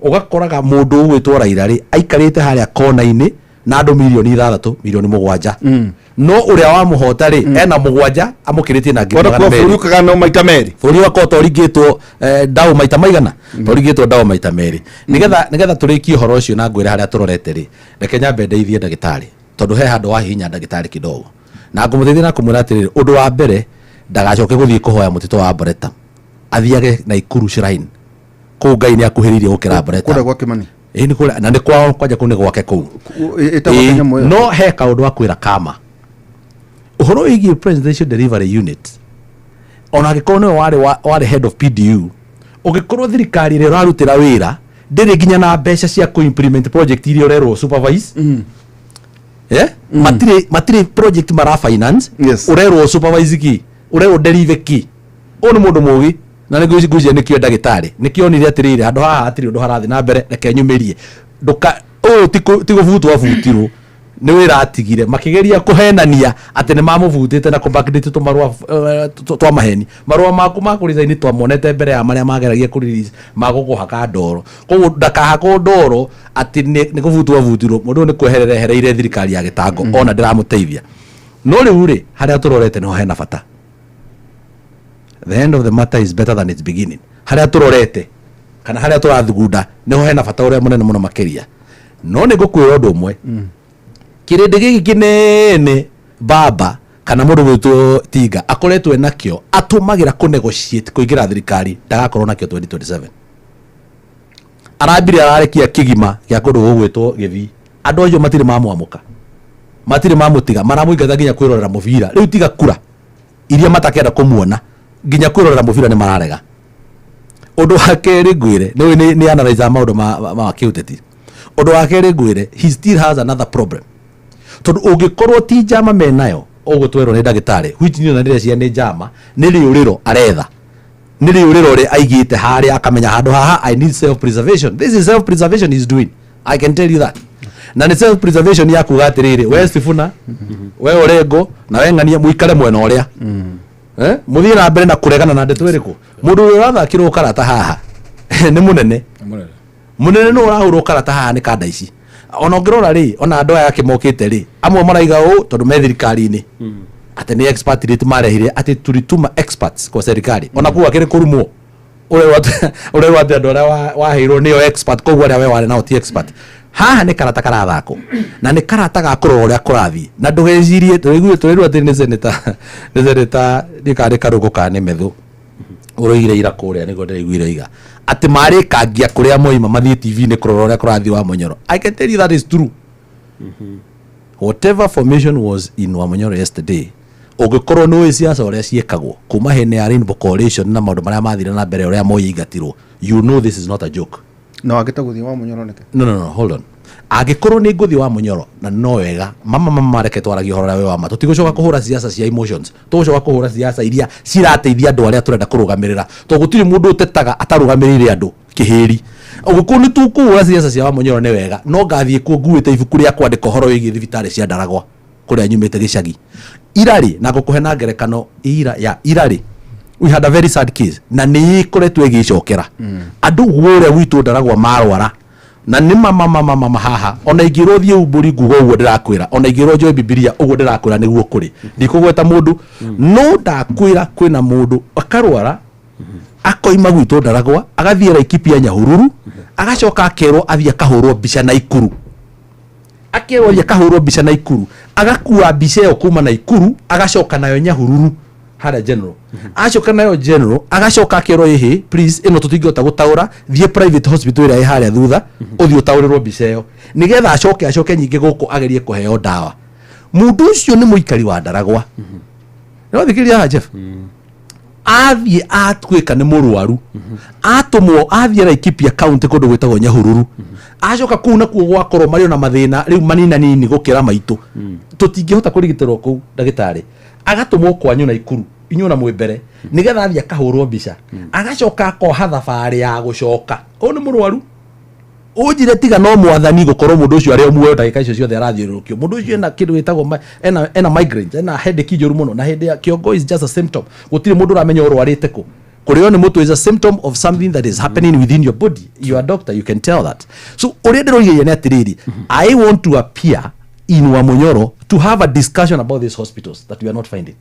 Ũgakoraga mũndũ ũgwĩtwo Raila rĩ, aikarĩte harĩa kona-inĩ na andũ 6 milioni, 7 milioni. No ũrĩa wamũhota rĩ, ena 7 amũkĩrĩtie na ngiri Wona magana kuo merĩ. bũrũri ũkagana maita merĩ. Bũrũri wakorwo toringĩtwo ndao maita maigana, toringĩtwo ndao maita merĩ. Nĩgetha tũrĩkie ũhoro ũcio na ngwĩre harĩa tũrorete rĩ, reke nyambe ndeithie ndagĩtarĩ, tondũ he handũ wahihinya ndagĩtarĩ kidogo, na ngũmũteithia na kũmwĩra atĩrĩrĩ, ũndũ wa mbere, ndagacoke gũthiĩ kũhoya mũtitũ wa Mboreta, athiage Naikuru Shrine. Kũu Ngai nĩ akuhĩrĩirie gũkĩra Mboreta. Kũrĩa gwa Kimani. Ĩĩ, nĩ kũrĩa, na nĩ kwao kwanja, kũu nĩ gwake kũu. Ĩtagwo Ĩĩ, nyamũ ĩyo. No he kaũndũ akwĩra kama ũhoro wĩgiĩ Presidential Delivery Unit, ona angĩkorwo nĩwe warĩ head of PDU, ũngĩkorwo thirikari ĩrĩa ũrarutĩra wĩra ndĩrĩ nginya na mbeca cia kũ-implement project iria ũrerwo supervise, yeah? Matirĩ project mara finance. Ũrerwo supervise ki, ũrerwo deliver ki. Ũyũ nĩ mũndũ mũgĩ na nĩ ngwĩciria nĩkĩo ndagĩtarĩ nĩkĩo onire atĩrĩrĩ, handũ haha hatirĩ ũndũ harathiĩ na mbere, reke nyumĩrie ndũka ũyũ ti gũbutwo abutirwo, nĩ wĩra atigire. Makĩgeria kũhenania atĩ nĩ mamũbutĩte na kũbackdate tũmarũa twa maheni. Marũa maku ma kũresign twamonete mbere ya marĩa mageragia kũrelease ma gũkũhaka ndoro. Koguo ndakahakwo ndoro atĩ nĩ kũbutwo abutirwo. Mũndũ ũyũ nĩ kweherera ehereire thirikari ya gĩtango, ona ndĩramũteithia. No rĩu rĩ, harĩa tũrorete nĩho hena bata. The end of the matter is better than its beginning. Harĩa tũrorete kana harĩa tũrathugunda nĩho hena bata ũrĩa mũnene mũno makĩria. No nĩ ngũkwĩra ũndũ ũmwe, kĩrĩndĩ gĩkĩ kĩnene baba kana mũndũ gwĩtwo Tinga akoretwo enakĩo atũmagĩra kũ negotiate kũingĩra thirikari, ndagakorwo nakĩo 2027. Arambire ararekia kĩgima gĩa kũndũ gũgwĩtwo Gĩthii. Andũ acio matirĩ mamwamũka, matirĩ mamũtiga, maramũingata nginya kwĩrorera mũbira. Rĩu tiga kura iria matakenda kũmuona, nginya kwĩrorera mũbira nĩ mararega. Ũndũ wa kerĩ ngwĩre, nĩ analyze maũndũ ma kĩũteti. Ũndũ wa kerĩ ngwĩre, he still has another problem, tondũ ũngĩkorwo ti njama menayo ũgũtwerwo nĩ ndagĩtarĩ, which niĩ ona ndĩreciria nĩ njama, nĩ rĩũrĩro aretha, nĩ rĩũrĩro rĩ aigĩte harĩa akamenya handũ haha I need self preservation. This is self preservation he's doing, I can tell you that. Na nĩ self preservation ya kuga atĩrĩrĩ, we Sifuna, we Orengo na we Ng'ania, mũikare mwena ũrĩa, eh, mũthiĩ na mbere na kũregana na ndeto ĩrĩkũ. Mũndũ ũrĩa ũrathakĩrwo karata haha nĩ mũnene mũnene, nĩ ũrahũrwo karata haha nĩ kanda ici. Ona ũngĩrora rĩ, ona andũ aya ake mokĩte rĩ, amwe maraiga ũũ tondũ me thirikari-inĩ atĩ nĩ expatriate marehire, atĩ tulituma experts kwa serikali. Ona kuo akĩrĩ kũrumwo, ũrerwo atĩ andũ arĩa waheirwo nĩo expert, koguo arĩa we warĩ nao ti expert. Haha nĩ karata karathakwo na nĩ karata ga kũrora ũrĩa kũrathiĩ. Na ndũgecirie tũrĩgue tũrĩrwo atĩ nĩ senator ndiũĩ kana nĩ Karũngũ kana nĩ Methu ũroigire ira kũrĩa, nĩguo ndĩraiguire iga atĩ marĩkangia kũrĩa moima mathiĩ TV-inĩ kũrora ũrĩa kũrathiĩ wa Munyoro. I can tell you that is true. Whatever formation was in Wamunyoro yesterday, ũngĩkorwo nĩ ũĩ ciaca ũrĩa ciĩkagwo kuma hĩndĩ ya Rainbow Coalition na maũndũ marĩa mathire na mbere ũrĩa Moi aingatirwo, you know this is not a joke. Na wangĩta gũthiĩ wa Munyoro nĩkĩ? No, hold on. Angĩkorwo nĩ ngũthiĩ wa Munyoro na no wega mama reke twaragie ũhoro ũrĩa wĩ wa ma. Tũtigũcoka kũhũra ciaca cia emotions, tũgũcoka kũhũra ciaca iria cirateithia andũ arĩa tũrenda kũrũgamĩrĩra, tondũ gũtirĩ mũndũ ũtetaga atarũgamĩrĩire andũ kĩhĩri. Ũgĩkorwo nĩ tũkũhũra ciaca cia wa Munyoro nĩ wega, no ngathiĩ kuo nguĩte ibuku rĩa kwandĩka ũhoro wĩgiĩ thibitarĩ cia Ndaragwa kũrĩa nyumĩte gĩcagi irarĩ na ngũkũhe na ngerekano ira ya irarĩ. We had a very sad case na nĩ ĩkoretwo ĩgĩcokera andũ guo ũrĩa gwitũ Ndaragwa marwara na nĩ mama mama mama haha. Ona ingĩrwo thiĩ umbũri nguga ũguo ndĩrakwĩra, ona ingĩrwo njoe Bibilia ũguo ndĩrakwĩra nĩguo kũrĩ. Ndikũgweta mũndũ, no ndakwĩra kwĩna mũndũ akarwara, akoima gwitũ Ndaragwa agathiĩ Laikipia Nyahururu, agacoka akerwo athiĩ akahũrwo mbica Naikuru, akerwo athiĩ akahũrwo mbica Naikuru, agakua mbica ĩyo kuma Naikuru agacoka nayo Nyahururu harĩa General, acoka nayo General agacoka akerwo, ĩhĩ, please, ĩno tũtingĩhota gũtaũra, thiĩ private hospital ĩrĩa ĩ harĩa thutha ũthiĩ ũtaũrĩrwo mbica ĩyo, nĩgetha acoke nyingĩ gũkũ agerie kũheo ndawa. Mũndũ ũcio nĩ mũikari wa Ndaragwa. Nĩwathikĩrĩria haha, Jeff? Athiĩ atuĩka nĩ mũrwaru, atũmwo athiĩ Laikipia County kũndũ gwĩtagwo Nyahururu, acoka kũu nakuo gwakorwo marĩ ona mathĩna rĩu maninanini gũkĩra maitũ, tũtingĩhota kũrigitĩrwo kũu ndagĩtarĩ, agatũmwo kwanyu Naikuru inyuĩ na mwĩ mbere, nĩgetha athiĩ akahũrwo mbica, agacoka akoha thabarĩ ya gũcoka. Ũyũ nĩ mũrwaru. Ũnjire tiga no mwathani gũkorwo mũndũ ũcio arĩ o muoyo ndagĩka icio ciothe arathiũrũrũkio. Mũndũ ũcio ena kĩndũ gĩtagwo ena migraines, ena headache njũru mũno, na hĩndĩ ya kĩongo is just a symptom. Gũtirĩ mũndũ ũramenya ũrwarĩte kũ. Kũrĩo nĩ mũtwe is a symptom of something that is happening within your body. You are a doctor, you can tell that. So ũrĩa ndĩroigĩria nĩ atĩrĩrĩ, I want to appear in Wamunyoro to have a discussion about these hospitals that we are not finding.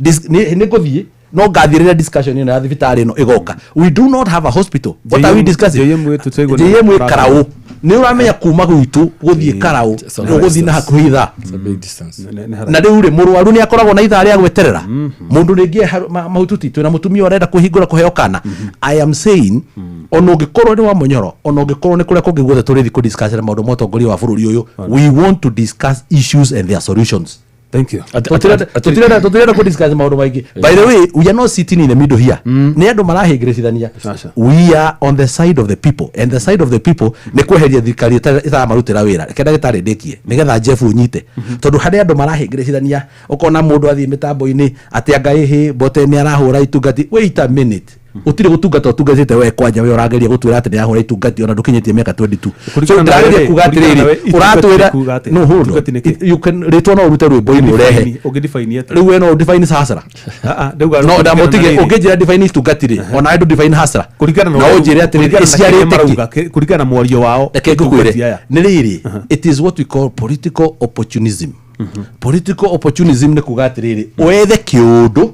Nĩ ngũthiĩ no ngathiĩ rĩrĩa discussion ĩno ya thibitarĩ ĩno ĩgoka. We do not have a hospital. What are we discussing? JM wetu twaigua nĩ JM wĩ ũrathiĩ. Karaũ. Nĩ ũramenya kuma gwitũ gũthiĩ Karaũ It's a long ũgũthiĩ na distance. hakuhĩ ithaa. It's a big distance. Na rĩu rĩ, mũrwaru nĩ akoragwo na ithaa rĩa gweterera. Mũndũ rĩngĩ mahututi twĩna mũtumia ũrenda kũhingũra kũheo kana. I am saying, ona ũngĩkorwo nĩ wa Mũnyoro, ona ũngĩkorwo nĩ kũrĩa kũngĩ guothe tũrĩthiĩ kũ discuss na maũndũ ma ũtongoria wa bũrũri ũyũ, we want to discuss issues and their solutions. Thank you. Tũtirenda kũ discuss maũndũ maingĩ. By the way, we are not sitting in the middle here. Nĩ andũ marahĩngĩrĩcithania. We are on the side of the people, and the side of the people nĩ kweheria thirikari ĩtaramarutĩra wĩra. Reke ndagĩtarĩ ndĩkie nĩgetha Jeff ũnyite, tondũ harĩ andũ marahĩngĩrĩcithania, ũkona mũndũ athiĩ mĩtambo-inĩ atĩ anga ĩhĩ mbote nĩ arahũra itungati. Wait a minute, ũtirĩ gũtungata ũtungatĩte we kwanja, we ũrageria gũtwĩra atĩ nĩ arahũra itungati ona ndũkinyĩtie mĩaka 22. So Kũringana na ndĩrageria we-rĩ, kuga kũringana na atĩrĩrĩ, we, itungati ũratwĩra nĩ kuga atĩa? no hold on. Itungati nĩ kĩ? You can rĩtwa no ũrute rwĩmbo-inĩ ũrehe. Ũngĩdefine atĩa? Rĩu we no ũdefine hustler. Ah, ah, ndauga No kũringana na ndamũtige rĩrĩ. ũngĩnjĩra define itungati rĩ, ona ndũ define hustler. Kũringana na Na ũnjĩre atĩrĩrĩ, kũringana na kĩrĩa ĩciarĩte kĩ? marauga, kũringana na mwario wao, Reke itungati ngũkwĩre aya. nĩ rĩrĩ, it is what we call political opportunism. Political opportunism nĩ kuga atĩrĩrĩ, wethe kĩũndũ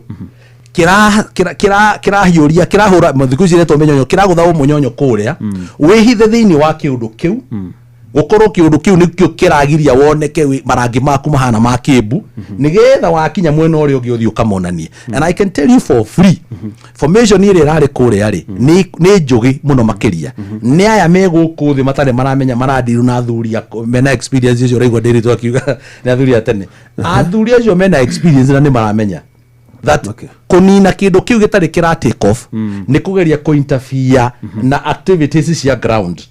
kĩrahiũria, kĩrahũra thikũ ici iretwo mĩnyonyo, kĩragũtha mũnyonyo kũrĩa, wĩhithe thĩinĩ wa kĩũndũ kĩu, gũkorwo kĩũndũ kĩu nĩkĩo kĩragiria woneke marangi maku mahana ma kĩmbu, nĩgetha wakinya mwena ũrĩa ũngĩ ũthiĩ ũkamonanie. And I can tell you for free, formation ĩrĩa ĩrarĩ kũrĩa rĩ, nĩ njũgĩ mũno makĩria nĩ aya me gũkũ thĩ matarĩ maramenya marandiru na athuri mena experience ũcio ũraigua ndĩrĩtwo akiuga nĩ athuri a tene. Athuri acio mena experience na nĩ maramenya that kũnina kĩndũ kĩu gĩtarĩ kĩra take off nĩ kũgeria kũ-interfere na activities cia ground,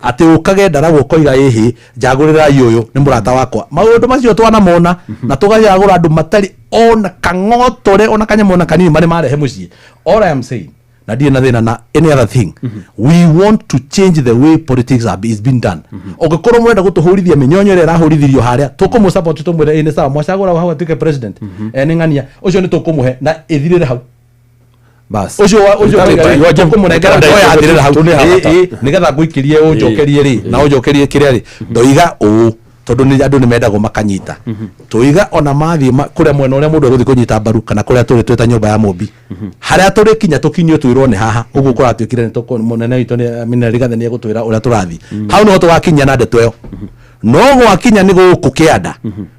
atĩ ũkage ndaragwo ũkoiga ĩhĩ njagũrĩrai ũyũ nĩ mũrata wakwa. Maũndũ macio twanamona na tũgacagũra andũ matarĩ ona kang'otore ona kanyamũ ona kanini marĩ marehe mũciĩ. All I am saying, na ndirĩ na thĩna na any other thing, we want to change the way politics is being done. Ũngĩkorwo mũrenda gũtũhũrithia mĩnyonyo ĩrĩa ĩrahũrithirio harĩa, tũkũmũ support, tũmwĩre ĩ nĩ sawa, mwacagũra hau atuĩke president, nĩ ng'ania ũcio nĩ tũkũmũhe na ĩthirĩre hau. Bas. Ũcio ũcio waiga rĩ, tũkũmũnengera no yathirĩra hau. Tũnĩ habata. Ĩ, nĩgetha ngũikĩrie ũnjokerie rĩ na ũnjokerie kĩrĩa rĩ ndoiga ũũ, tondũ nĩ andũ nĩ mendagwo makanyita tũiga ona mathiĩ kũrĩa mwena ũrĩa mũndũ egũthiĩ kũnyita mbaru, kana kũrĩa tũrĩ twĩta nyũmba ya mũmbi, harĩa tũrĩkinya tũkinyio twĩrwo nĩ haha ũguo kũratuĩkire nĩ mũnene witũ nĩ Amina Rigathĩ nĩ egũtwĩra ũrĩa tũrathiĩ hau nĩho tũgakinya na ndeto ĩyo. No gwakinya nĩ gũkũ kĩanda,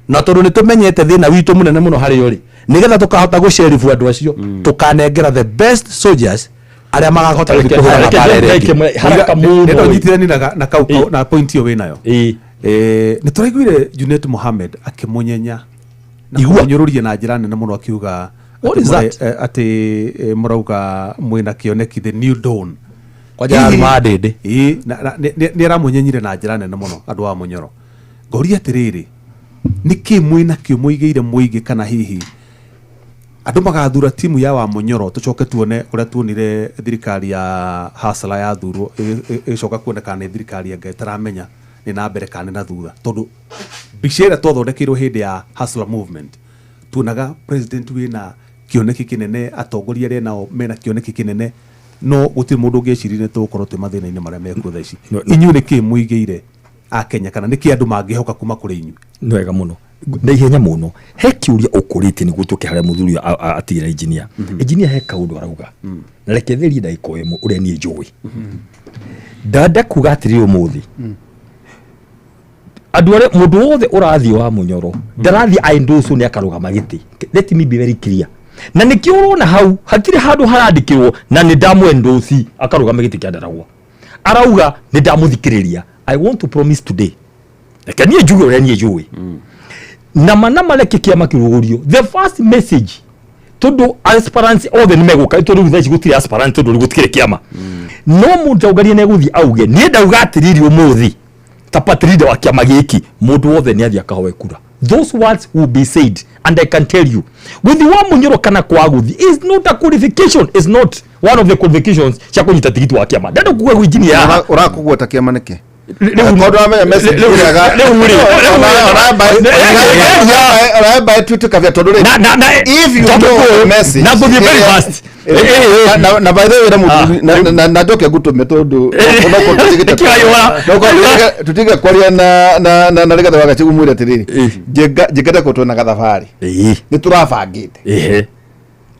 na tondũ nĩ tũmenyete thĩna witũ mũnene mũno harĩ ũrĩ, nĩgetha tũkahota gũceribu andũ acio, tũkanengera the best soldiers arĩa magahota gũthiĩ kũhũrana mbara ĩrĩa ĩngĩ. Haraka mũno. Ndenda ũnyitithanie na kau na point ĩyo wĩnayo. Nĩ tũraiguire Junet Mohamed akĩmũnyenya na Igua. kũmũnyũrũria na njĩra nene mũno, akiuga What is that? Atĩ mũrauga mwĩna kĩoneki the new dawn. Kwanja aruma ndĩndĩ. Ĩĩ, na nĩ aramũnyenyire na njĩra nene mũno andũ a Mũnyoro. Ngoria atĩrĩrĩ, nĩkĩ mwĩna kĩo mũigĩire mũingĩ, kana hihi andũ magathura timu ya wa Mũnyoro, tũcoke tuone ũrĩa tuonire thirikari ya Hasla yathurwo ĩgĩcoka kuonekana nĩ thirikari anga ĩtaramenya nĩ na mbere kana nĩ na thutha, tondũ mbica ĩrĩa twathondekeirwo hĩndĩ ya Hustler movement tuonaga president wĩna kĩoneki kĩnene, atongoria arĩa nao mena kĩoneki kĩnene, no gũtirĩ mũndũ ũngĩeciria nĩ tũgũkorwo twĩ mathĩna-inĩ marĩa mekuo thaa ici. No, no. Inyuĩ nĩkĩ mũigĩire Akenya, kana nĩkĩ andũ mangĩhoka kuma kũrĩ inyuĩ? Nĩ wega mũno na ihenya mũno, he kĩũria ũkũrĩtie nĩguo tũke harĩa mũthuri ũyũ atigĩra engineer. Engineer, he kaũndũ arauga na reke therie ndagĩka ĩmwe ũrĩa niĩ njũĩ. Ndanda kuga atĩrĩrĩ, ũmũthĩ andũ arĩa mũndũ wothe ũrathiĩ wa Mũnyoro ndarathiĩ aendũcũ nĩ akarũgama gĩtĩ. Let me be very clear, na nĩkĩo ũrona hau hatirĩ handũ harandĩkĩrwo na nĩ ndamwendũci akarũgama gĩtĩ kĩa Ndaragwa, arauga nĩ ndamũthikĩrĩria. I want to promise today, reke niĩ njuge ũrĩa niĩ njũĩ na mana mareke kĩama kĩrũgũrio, the first message, tondũ aspirants othe nĩ megũka, tondũ rĩu thaa ici gũtirĩ aspirant, tondũ rĩu gũtikĩrĩ kĩama, no mũtongoria nĩ egũthiĩ auge niĩ ndauga atĩrĩrĩ, ũmũthĩ ta party leader wa kĩama gĩkĩ, mũndũ wothe nĩ athiĩ akahoe kura. Those words will be said, and I can tell you, gũthi wa Mũnyoro kana kwa gũthi is not a qualification, is not. One of the qualifications cia kũnyita tigiti wa kĩama, ndenda kuga gwĩ engineer haha. Ũrakũgweta kĩama nĩkĩ? Rĩu Tondũ wamenya message rĩu ĩraga- rĩu rĩ Ona mbae twĩtĩkavia tondũ rĩ, na if you tondũ know the message na ngũthiĩ very ĩrĩa- fast. Na by the way, na mũthuri- na njoke ngũtũme tondũ no tũtigĩte Nĩkĩo aiyũra. no tũtige kwaria na Rigathĩ wa Gachagua, mwĩre atĩrĩrĩ, njĩngate ko twĩna gathabarĩ nĩ tũrabangĩte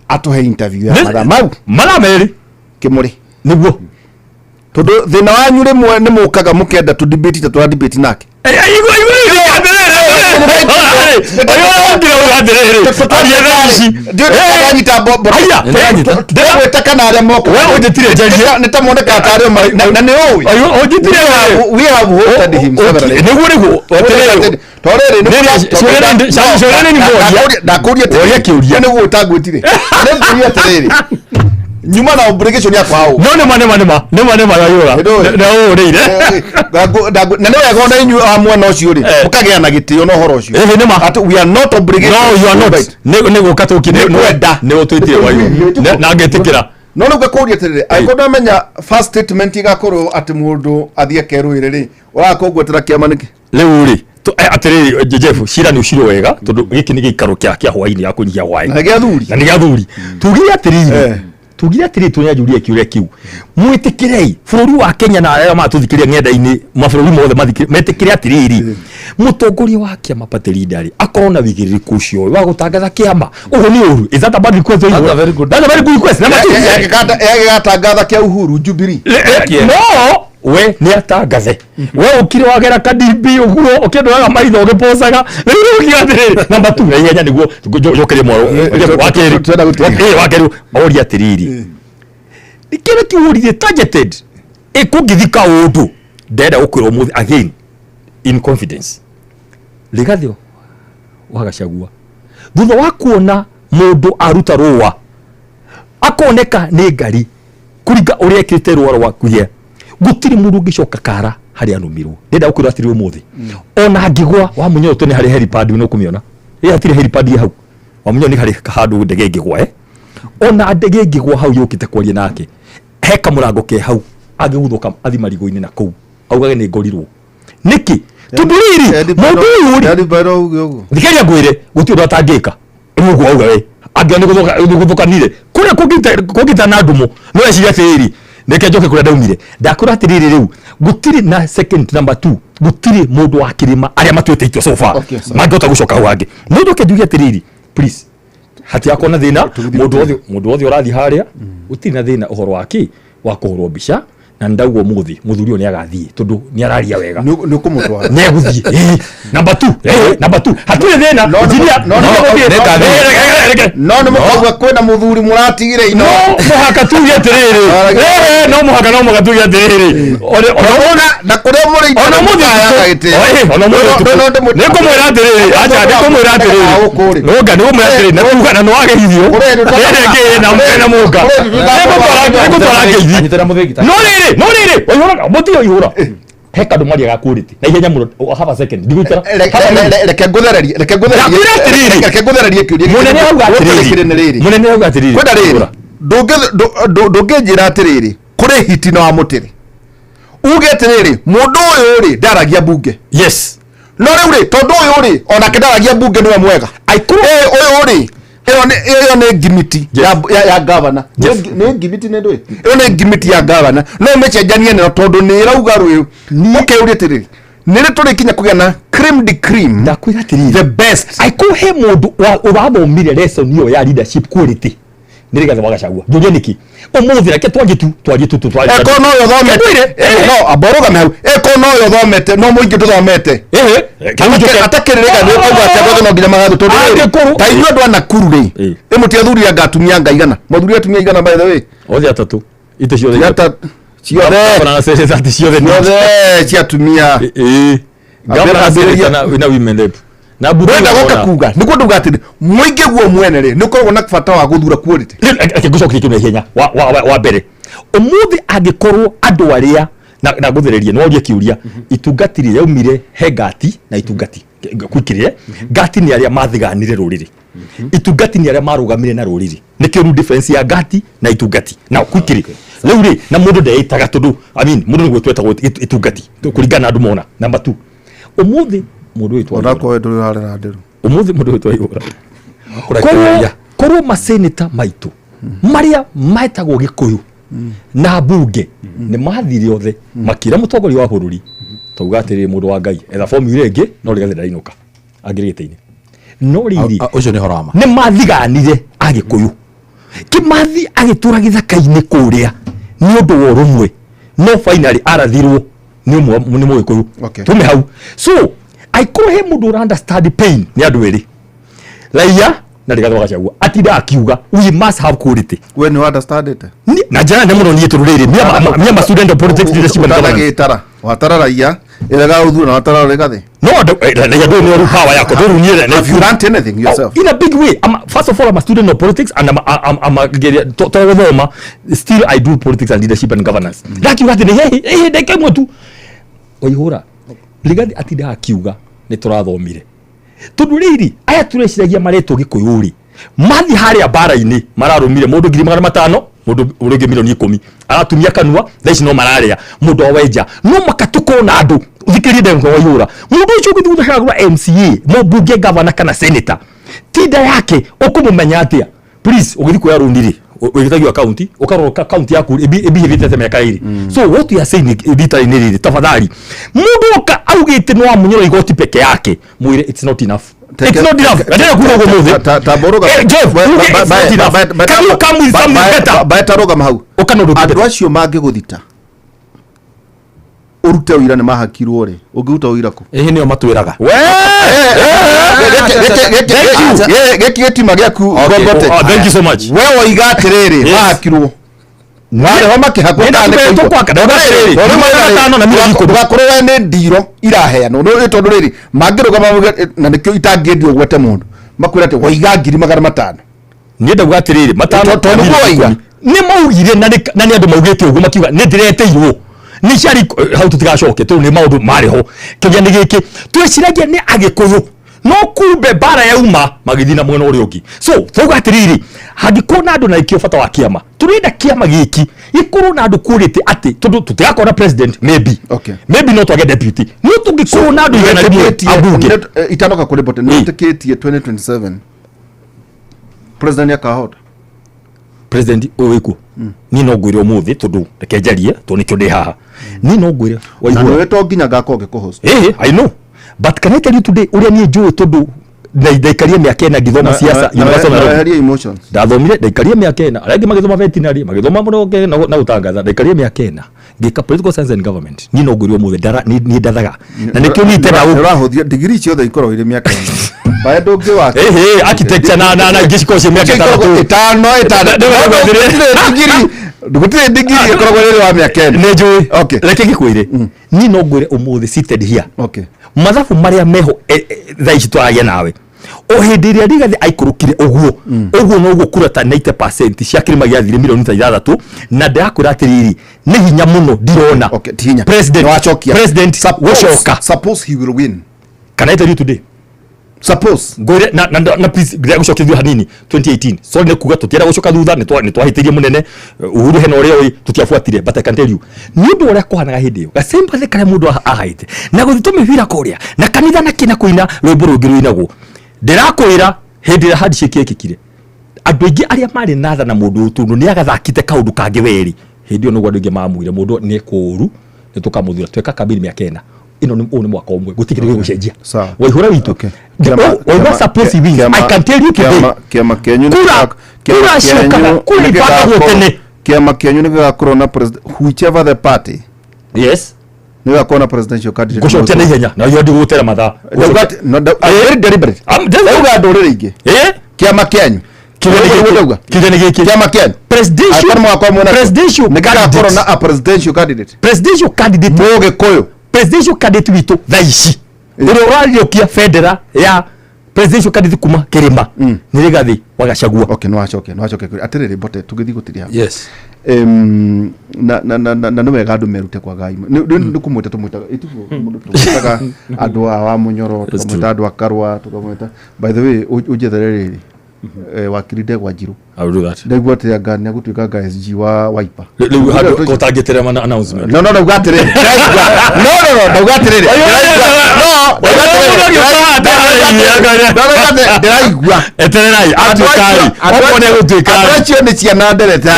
atũhe interview ya mathaa mau mathaa 2 kĩmũrĩ nĩguo, tondũ thĩna wanyu rĩmwe nĩ mũkaga mũkenda tũ debate ta tũra debate nake. Ndĩranyita ndĩragwĩta kana arĩa moka nĩ ta moneka tarĩ o na nĩ ũĩ we have hosted him severally. Nĩguo nĩguo. To rĩrĩ ndakũria atĩrĩrĩ, nĩ gwĩta ngwĩtire, nĩ ngũria atĩrĩrĩ, nyuma na obligation ya kwao. No nĩma nĩma nĩma nĩma nĩma yayũra na ũrĩire. Na nĩ wega ona inyuĩ a mwena ũcio rĩ mũkagĩa na gĩtĩo na ũhoro ũcio. Ĩhĩ, nĩma. Atĩ we are not obligated No, you are to not. invite. Nĩ gũka tũki Nĩ kwenda. Nĩ ũtwĩtire wayo na ngĩtĩkĩra. No rĩu ngakũria atĩrĩrĩ, angĩkorwo ndamenya first statement igakorwo atĩ mũndũ athiĩ akerũĩre rĩ, ũrakũngwetera kĩama nĩkĩ? Rĩu rĩ atĩrĩrĩ, Jeff, cira nĩ ũcirwo wega tondũ gĩkĩ nĩ gĩikaro kĩa hwainĩ ya kũnyihia hwaĩ. Na gĩa athuri. Na nĩ gĩa athuri. Tugire atĩrĩrĩ, tugire atĩrĩrĩ, tũnyanjũrie kĩũria kĩu, mwĩtĩkĩrei bũrũri wa Kenya na arĩa matũthikĩria ng'enda-inĩ mabũrũri mothe metĩkĩre atĩrĩrĩ, mũtongoria wa kĩama, party leader rĩ, akorwo na wĩigĩrĩrĩku ũcio wa gũtangatha kĩama. Ũguo nĩ ũru? Is that a bad request? That's a very good, that's a very good request. Na Ĩgĩgatangatha kĩa Uhuru Jubilee. No we nĩ atangathe, we ũkire wagera kadimbi ũguo ũkĩndoraga maitho ũgĩpocaga. Rĩu rĩu ũkiuga atĩrĩrĩ, namba tu na ihenya nĩguo njokerie mwaro wa kerĩ. Wa kerĩ oria atĩrĩrĩ, kĩrĩa kĩũririe targeted ĩkũngĩthi kaũndũ ndenda gũkwĩra ũmũthĩ again in confidence, Rigathĩ wa Gachagua, thutha wa kuona mũndũ aruta rũa akoneka nĩ ngari kũringa ũrĩa ekĩrĩte rũa rwa kuhia, gũtirĩ mũndũ ũngĩcoka kara harĩa anũmirwo. Ndĩrenda gũkwĩra atĩrĩ, ũmũthĩ ona angĩgwa Wamunyoro tene harĩ helipad nĩ ũkũmĩona ĩ, hatirĩ helipad ĩ hau Wamunyoro, nĩ harĩ handũ ndege ĩngĩgwa, ona ndege ĩngĩgwa hau yũkĩte kwaria nake, he kamũrango ke hau angĩguthũka athi marigũ-inĩ na kũu augage nĩ ngorirwo nĩkĩ, tondũ rĩrĩ mũndũ ũyũ rĩ, thikĩrĩria ngwĩre, gũtirĩ ũndũ atangĩka. Rĩu ũguo auga we angĩona nĩ gũthũkanire kũrĩa kũngĩta na ndumo, no eciria atĩrĩrĩ, reke njoke kũrĩa ndaumire. Ndakwĩra atĩrĩrĩ, rĩu gũtirĩ na second, number two, gũtirĩ mũndũ wa kĩrĩma arĩa matuĩte itua so far mangĩhota gũcoka hau hangĩ. No njoke njuge atĩrĩrĩ, please, hatigakorwo na thĩna. Mũndũ wothe ũrathiĩ harĩa, gũtirĩ na thĩna ũhoro wa kĩ wa kũhũrwo mbica, na ndauga ũmũthĩ mũthuri ũyũ nĩ agathiĩ tondũ nĩ araria wega. Nĩ ũkũmũtwara? Nĩ egũthiĩ. Number two, number two, hatirĩ thĩna, engineer. No Reke. No nĩ mũkauga kwĩna mũthuri mũratigire ino. No mũhaka tuge atĩrĩrĩ, no mũhaka tuge atĩrĩrĩ, na kũrĩa mũrĩ ona mũthĩ ona mũthĩ nĩ ngũmwĩra atĩrĩrĩ, acha, nĩ ngũmwĩra atĩrĩrĩ, nũnga nĩ ngũmwĩra atĩrĩrĩ, na tuga na nĩwageithio ĩrĩa ĩngĩ na mũnga nĩngũtwara ngeithi. No rĩrĩ waihũraga mũtiga ũihũra he kandũ mariaga quality na ihenya mũno, have a second, ndigũikara. Reke ngũthererie, reke ngũthererie. Ndakwĩra atĩrĩrĩ. Reke ngũthererie kĩũria. Mũnene auga atĩrĩrĩ. Nĩ rĩrĩ. Mũnene auga atĩrĩrĩ. Kwenda rĩrĩ, ndũngĩnjĩra atĩrĩrĩ kũrĩ hiti na wa mũtĩrĩ uge atĩrĩrĩ, mũndũ ũyũ rĩ ndaragia bunge. No rĩu rĩ, tondũ ũyũ rĩ onake ndaragia bunge, nĩwe mwega. Ũyũ rĩ, ĩyo nĩ ngimiti ya gavana. Nĩ ngimiti, nĩ ndũĩ ĩyo nĩ ngimiti ya gavana, no mĩcenjanie nayo tondũ nĩ ĩrauga rũĩ. Ũkeyũria atĩrĩrĩ, nĩ rĩ tũrĩkinya kũgĩa na cream de cream, Ndakwĩra atĩrĩrĩ, the best? Aiko he mũndũ ũrathomire lesson ĩyo ya leadership quality nĩ Rigathĩ wa Gachagua. Njũrie nĩkĩ ũmũthĩ, reke twanjie tu twarie. Eko no yo thomete, no amba ũrũgame hau, eko no yo thomete, no mũingĩ ndũthomete. Atakĩrĩ Rigathĩ ũkauga atĩ andũ othe no nginya magathiĩ tondũ rĩrĩ, ta inyuĩ andũ a Nakuru rĩ, ĩ mũtiathurire anga atumia anga igana, mwathurire atumia igana, by the way? Othe atatũ, ite ciothe. Ciothe. Gavana na seneta ciothe. Ciothe cia atumia. Gavana na seneta na women rep na mbunge. Wenda goka Ona. kuga nĩguo ndauga atĩrĩ, mũingĩ guo mwene rĩ nĩ ũkoragwo na bata wa gũthura quality. Reke ngũcokerie kĩu na ihenya. Wa mbere, ũmũthĩ angĩkorwo andũ arĩa na ngũthererie nĩ woria kĩũria, itungati rĩ yaumire he ngati na itungati Quickly, ngati nĩ arĩa mathiganire rũrĩrĩ, itungati nĩ arĩa marũgamire na rũrĩrĩ. Nĩkĩo rĩu difference ya ngati na itungati. Now quickly, rĩu rĩ, na mũndũ ndeĩtaga tondũ, I mean, mũndũ nĩguo twetagwo itungati kũringana na andũ mona. Number 2, ũmũthĩ mũndũ wĩtwo Onakorwo ndũrĩ ũrarera ndĩru. Ũmũthĩ mũndũ wĩtwo Waihũra, korwo maseneta maitũ marĩa metagwo Gĩkũyũ na mbunge nĩ mathire othe makĩra mũtongoria wa bũrũri, tauga atĩrĩrĩ, mũndũ wa Ngai, etha fomu ĩrĩa ĩngĩ, no Rigathĩ ndarainũka angĩrĩ gĩtĩ-inĩ. No rĩrĩ, Ũcio nĩ ũhoro wa ma. Nĩ mathiganire Agĩkũyũ. Kĩmathi agĩtũra gĩthaka-inĩ kũrĩa nĩ ũndũ wa ũrũmwe, no finally arathirwo nĩ ũmwe nĩ Mũgĩkũyũ. Tume hau. So aikorwo he mũndũ ũra understand pain nĩ andũ erĩ, Raia na Rigathĩ wa Gachagua, atinda akiuga we must have quality. We nĩ understand? Na njĩra nene mũno. Niĩ tondũ rĩrĩ, me am a student of politics, leadership and governance. Ũtanagĩtara watara raia ĩrega ũthura na watara Rigathĩ. No, raia ndũĩ nĩ power yako ndũrũ niĩ. Have you learnt anything yourself? Oh, in a big way. First of all, I'm a student of politics and I'm a to gũthoma. Still I do politics and leadership and governance. Ndakiuga atĩ nĩ he ndagĩka ĩmwe tu. Waihũra, Rigathĩ atindaga akiuga nĩ tũrathomire, tondũ rĩrĩ, aya tũreciragia maretwo Gĩkũyũ rĩ, mathiĩ harĩa mbara-inĩ mararũmire mũndũ 500,000, mũndũ ũrĩa ũngĩ 10,000,000 aratumia kanua. Thaa ici no mararĩa mũndũ wa wenja, no maka tũkorwo na andũ. Thikĩrĩrie ndegwa Waihũra, mũndũ ũcio ũgĩthiĩ gũcagũra MCA, mũmbunge, gavana kana senator, tinda yake ũkũmũmenya atĩa? Please, ũgĩthiĩ kuoya rũni rĩ, wĩgĩtagio akaunti, ũkarora akaunti yaku ĩbihĩvĩte mĩaka 2. So what we are saying rita-inĩ rĩrĩ, tafadhali, mũndũ oka augĩte nĩ wamunyora igoti peke yake, mwĩre it's not enough. It's not enough. Nataka kuuga ũguo mũthĩ. Tambũrũga. Eh, Jeff, uge it's not enough. Can you come with something better? Baetarũgama hau. Ũka na ũndũ ũngĩ Andũ better. acio mangĩgũthita ũrute ũira nĩ mahakirwo rĩ, ũngĩruta ũira kũ? Ĩhĩ, nĩo matwĩraga. Gĩkĩ gĩtima gĩaku Gogote. Oh, thank you so much. We woiga atĩrĩrĩ, Yes. mahakirwo marĩho makĩhakwo. Nĩ ndakũhe tũkwaka, ndauga atĩrĩrĩ, 500,000. Ndũgakorwo we nĩ ndiro iraheanwo. Nĩ tondũ rĩrĩ, mangĩrũgama mauge, na nĩkĩo itangĩendio ũgwete mũndũ, makwĩra atĩ woiga 500,000. Niĩ ndauga atĩrĩrĩ, matano Tondũ nĩguo waiga. Nĩ maugire na nĩ andũ maugĩte ũguo, makiuga nĩ ndĩretĩirwo nĩ ciari hau. Tũtigacoke tondũ nĩ maũndũ marĩ ho. Kĩũria nĩ gĩkĩ, twĩciragia nĩ Agĩkũyũ, no kumbe mbara yauma magĩthiĩ na mwena ũrĩa ũngĩ. So twauga atĩrĩrĩ, hangĩkorwo na andũ, na ĩkĩo bata wa kĩama, tũrenda kĩama gĩkĩ gĩkorwo na andũ quality, atĩ tondũ tũtigakorwo na president, maybe, maybe no twage deputy, no tũngĩkorwo na andũ 100 ambunge. Itanoka kũrĩ bote, nĩ wĩtĩkĩtie 2027 president akahota? President ũyũ wĩkuo, niĩ no ngwĩre ũmũthĩ, tondũ reke njarie, tondũ nĩkĩo ndĩ haha, niĩ no ngwĩre Na Waihũra. nĩwe to nginya ngakorwo ngĩkũhost. Eh, I know, but can I tell you today ũrĩa niĩ njũĩ, tondũ ndaikarie mĩaka 4 ngĩthoma siasa University of Nairobi. Weherie emotions. Ndathomire, ndaikarie mĩaka 4. Arĩa angĩ magĩthoma veterinary, magĩthoma mũno na gũtangatha. Ndaikarie mĩaka 4 ngĩka political science and government. Niĩ no ngwĩre ũmũthĩ niĩ ndathaga na nĩkĩo niĩ itenda Nĩ ũrahũthia degree ciothe ikoragwo irĩ mĩaka 4 bae ndũngĩ wa Ĩhĩ, architecture na ingĩ cikoragwo ciĩ mĩaka 6. 5, 6. Gũtirĩ degree ĩkoragwo ĩrĩ wa mĩaka 4. Nĩ njũĩ. Okay. Reke ngĩkwĩre, niĩ no ngwĩre ũmũthĩ seated here, okay, mathabu marĩa meho thaa ici twaragia nawe, o hĩndĩ ĩrĩa Rigathĩ aikũrũkire ũguo ũguo, noguo kura ta 90% cia kĩrĩma gĩathire 6 milioni, na ndĩrakwĩra atĩrĩrĩ, nĩ hinya mũno ndirona Okay, ti hinya. president Nĩwacokia. president gũcoka. Suppose he will win. Can I tell you today? Suppose. Ngwĩre na please, ndĩra gũcokia thutha hanini 2018. Sorry nĩ kuga tũtienda gũcoka thutha, nĩ twahĩtĩirie mũnene Uhuru hena ũrĩa ũĩ tũtiabuatire, but I can tell you, nĩ ũndũ ũrĩa kũhanaga hĩndĩ ĩyo, gasympathy karĩa mũndũ ahaĩte na gũthiĩ tũmĩbira kũrĩa na kanitha na kĩna kũina rwĩmbo rũngĩ rũinagwo. Ndĩrakwĩra, hĩndĩ ĩrĩa handshake yekĩkire, andũ aingĩ arĩa marĩ na tha na mũndũ ũyũ, tondũ nĩ agathakĩte kaũndũ kangĩ werĩ, hĩndĩ ĩyo nĩguo andũ aingĩ mamwĩre mũndũ nĩ kũũru, nĩ tũkamũthura. Tweka kambĩni mĩaka 4 ĩno, nĩ ũyũ nĩ mwaka ũmwe, gũtirĩ kĩndũ gĩgũcenjia. Sawa. Waihũra witũ. Waihũra, suppose he wins, I can tell you today, Kĩama kĩanyu kura ciũkaga, kura ibangagwo tene. Kĩama kĩanyu nĩ gĩgakorwo na president, whichever the party. Yes. Nĩ gĩgakorwo na presidential candidate. Ngũcokia na ihenya na iyo ndigũgũtera mathaa. Ndauga atĩ- no, I'm very deliberate. Ndauga ndũrĩrĩ ingĩ. Kĩama kĩanyu. Kiuga nĩ Ũguo gĩkĩ. ndauga. Kiuga nĩ gĩkĩ. Kĩama kĩanyu. Angĩkorwo mũgakorwo mwĩna- Presidential nĩ gĩgakorwo candidate. na a presidential candidate. Presidential candidate Mũgĩkũyũ. Presidential candidate witũ thaa ici, ũrĩa ũrariũkia bendera ya presidential candidate kuma kĩrĩma, nĩ Rigathĩ wa Gachagua. Okay, nĩ wacokia, nĩ wacokia. Atĩrĩrĩ, Mbote, tũgĩthiĩ gũtiria. Yes. Na nĩ wega andũ merute kwaga imwe nĩ kũmwĩta tũmwĩtaga ĩtiguo mũndũ tũmwĩtaga andũ a wa Mũnyoro, tũkamwĩta andũ a Karũa, tũkamwĩta, by the way, ũnjethere rĩrĩ wakiri Ndegwa Njirũ. I will do that. Ndaigua atĩ anga nĩ agũtuĩka anga SG wa Wiper. Rĩu handũ ũtangĩterema na announcement. No, no, ndauga atĩrĩrĩ, ndĩraigua, no, no, no, ndauga atĩrĩrĩ, ndĩraigua, no, ndauga atĩrĩrĩ, ndauga atĩrĩrĩ, ndĩraigua. Etererai atuĩkai okorwo nĩ egũtuĩka. Andũ acio nĩ ciana nderete. No,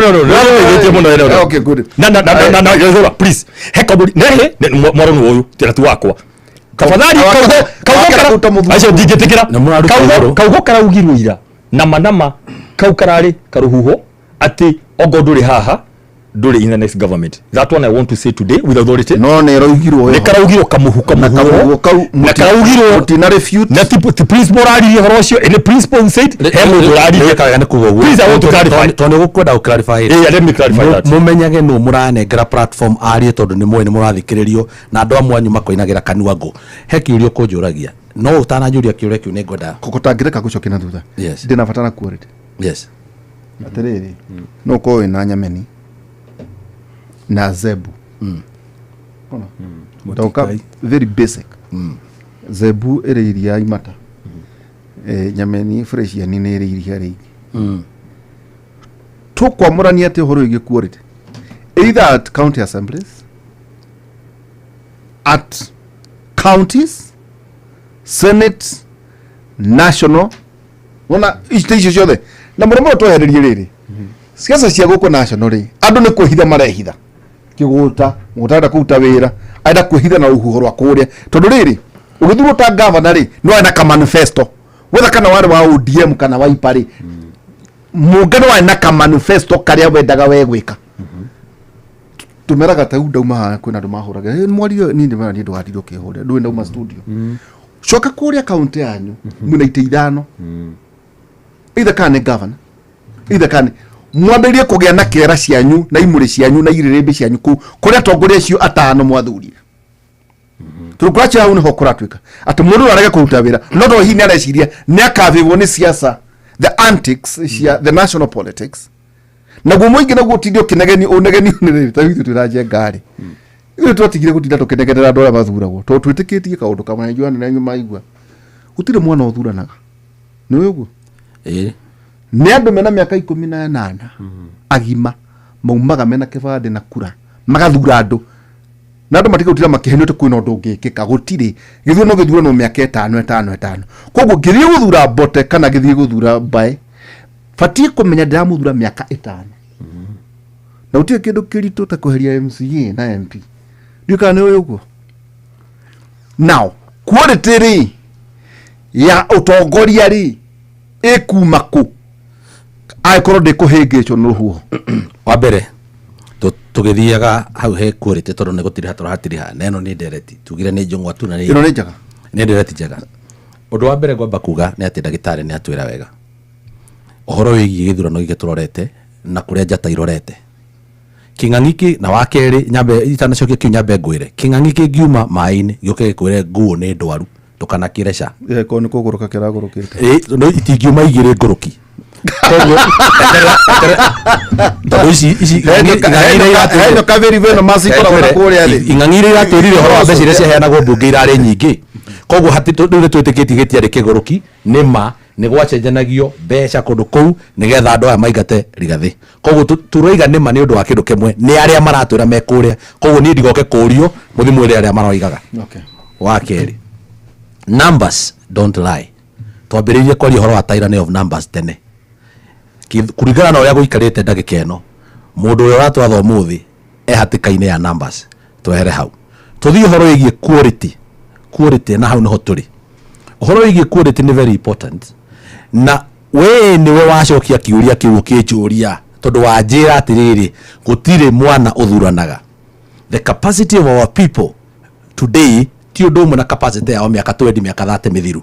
no, no, no, no, mũno, no, no. Okay, good. Na please, he kaũndũ nehe mwaroni ũyũ tira tu wakwa tafadhali, kaugo kaugo acio ndingĩtĩkĩra. Kaugo kaugo karaugirwo ira nama nama kau kararĩ karuhuho atĩ ongo ndũrĩ haha, ndũrĩ in the next government. That one I want to say today with authority. No nĩ ĩroigirwo. Nĩ karaugirwo kamuhu kamuhuho kau na karaugirwo na refute na ti principal ũraririe ũhoro ũcio, nĩ principal who said he mũndũ ũraririe. Wega nĩ kuga ũguo. Please, I want to clarify. Tondũ nĩ gũkwenda gũ clarify. Yeah, let me clarify that. Mũmenyage nũ mũranengera platform arie, tondũ nĩ mũĩ nĩ mũrathikĩrĩrio na andũ amwe anyu makoinagĩra kanua ngũ. He kĩũria ũkũnjũragia, no ũtananjũria kĩũria kĩu nĩ ngwenda Kũtangĩreka gũcokia na thutha. Yes. Ndĩna bata na quality. Yes. Atĩrĩrĩ, no ũkorwo wĩna Nyameni na Zebu. Ona ndoka very basic. Zebu ĩrĩ iria imata, Nyameni Fresian nĩ ĩrĩ iria rĩingĩ. Tũkwamũrania atĩ ũhoro wĩgiĩ quality either at county assemblies, at counties, senate, national, wona icio icio ciothe na mũno mũno twehererie rĩrĩ ciaca cia gũkũ national rĩ, andũ nĩ kwĩhitha marehitha kĩgũta mũgũta arenda kũruta wĩra, arenda kwĩhitha na rũhuho rwa kũrĩa, tondũ rĩrĩ ũgĩthurwo ta gavana rĩ, nĩ warĩ na ka manifesto wetha kana warĩ wa ODM kana wa IPA rĩ, mũngano warĩ na ka manifesto karĩa wendaga we gwĩka. Tumeraga ta ndauma haha kwĩna andũ mahũraga, "Eh, mwario niĩ ndĩmera niĩ ndũgatinde ũkĩhũrĩra ndũĩ ndauma studio." Coka kũrĩa kaunti yanyu mwĩna itĩ ithano, either kana nĩ governor, either kana mwambĩrĩrie kũgĩa na kĩera cianyu na imũrĩ cianyu na irĩrĩmbĩ cianyu kũu kũrĩa atongoria acio atano mwathurire, tondũ kũracio hau nĩho kũratuĩka atĩ mũndũ ũyũ arege kũruta wĩra no to hihi nĩ areciria nĩ akabĩbwo nĩ siasa, the antics cia the national politics, naguo mũingĩ naguo ũtinde ũkĩnegenio ũnegenio nĩ rĩrĩ. Ta ithuĩ twĩra njenga rĩ, ithuĩ twatigire gũtinda tũkĩnegenera andũ arĩa mathuragwo tondũ twĩtĩkĩtie kaũndũ kamwe, na inyuĩ anene anyu maigua gũtirĩ mwana ũthuranaga, nĩ ũĩ ũguo? Ĩĩ. Nĩ andũ mena mĩaka 18 agima maumaga mena kĩbandĩ na kura magathura andũ, na andũ matiga gũtinda makĩhenio atĩ kwĩna ũndũ ũngĩkĩka. Gũtirĩ gĩthurano, gĩthurano mĩaka ĩtano ĩtano ĩtano. Koguo ngĩthiĩ gũthura Mbote kana ngĩthiĩ gũthura Mbae, batiĩ kũmenya ndĩramũthura mĩaka 5, na gũtirĩ kĩndũ kĩritũ ta kweheria MCA na MP. Ndiũĩ kana nĩ ũĩ ũguo. Now quality rĩ ya ũtongoria rĩ ĩkuma kũ angĩkorwo ndĩkũhĩngĩcwo nĩ rũhuho? Wa mbere tũgĩthiaga hau he quality, tondũ nĩ gũtiriha tũratiriha na ĩno nĩ ndereti tugire nĩ njũng'wa tu na nĩ Ĩno nĩ njega. Nĩ ndereti njega. Ũndũ wa mbere ngwamba kuga nĩ atĩ ndagĩtarĩ nĩ atwĩra wega ũhoro wĩgiĩ gĩthurano gĩkĩ tũrorete na kũrĩa njata irorete kĩng'ang'i kĩ na wa kerĩ. Nyambe itanacokia kĩu, nyambe ngwĩre kĩng'ang'i kĩngiuma maĩ-inĩ gĩũke gĩkwĩre nguo nĩ ndwaru, ndũkanakĩre ca. Korwo nĩ kũgũrũka kĩragũrũkĩte. Ĩ, no itingiuma igĩrĩ ngũrũki. Koguo, tondũ ici Heno kaveri veno macikoragwo na kũrĩa thĩ. Ing'ang'i iria iratwĩrire ũhoro wa mbeca iria ciaheanagwo mbunge irarĩ nyingĩ, koguo rĩu nĩ twĩtĩkĩtie gĩtiarĩ kĩgũrũki, nĩ ma nĩ gwacenjanagio mbeca kũndũ kũu nĩgetha andũ aya maingate Rigathĩ. Koguo tũroiga nĩ ma nĩ ũndũ wa kĩndũ kĩmwe, nĩ arĩa maratwĩra me kũrĩa. Koguo niĩ ndigoke kũrio mũthi mwĩre arĩa maroigaga. Wa kerĩ, numbers don't lie. Twambĩrĩirie kwaria ũhoro wa tyranny of numbers tene. Kũringana na ũrĩa gũikarĩte ndagĩka ĩno, mũndũ ũrĩa ũratwatha ũmũthĩ e hatĩka-inĩ ya numbers. Twehere hau tũthiĩ ũhoro wĩgiĩ quality. Quality, na hau nĩho tũrĩ. Ũhoro wĩgiĩ quality nĩ very important, na we nĩwe wacokia kĩũria kĩu ũkĩnjũria, tondũ wanjĩra atĩrĩrĩ, gũtirĩ mwana ũthuranaga. The capacity of our people today ti ũndũ ũmwe na capacity yao mĩaka 20, mĩaka 30 mĩthiru.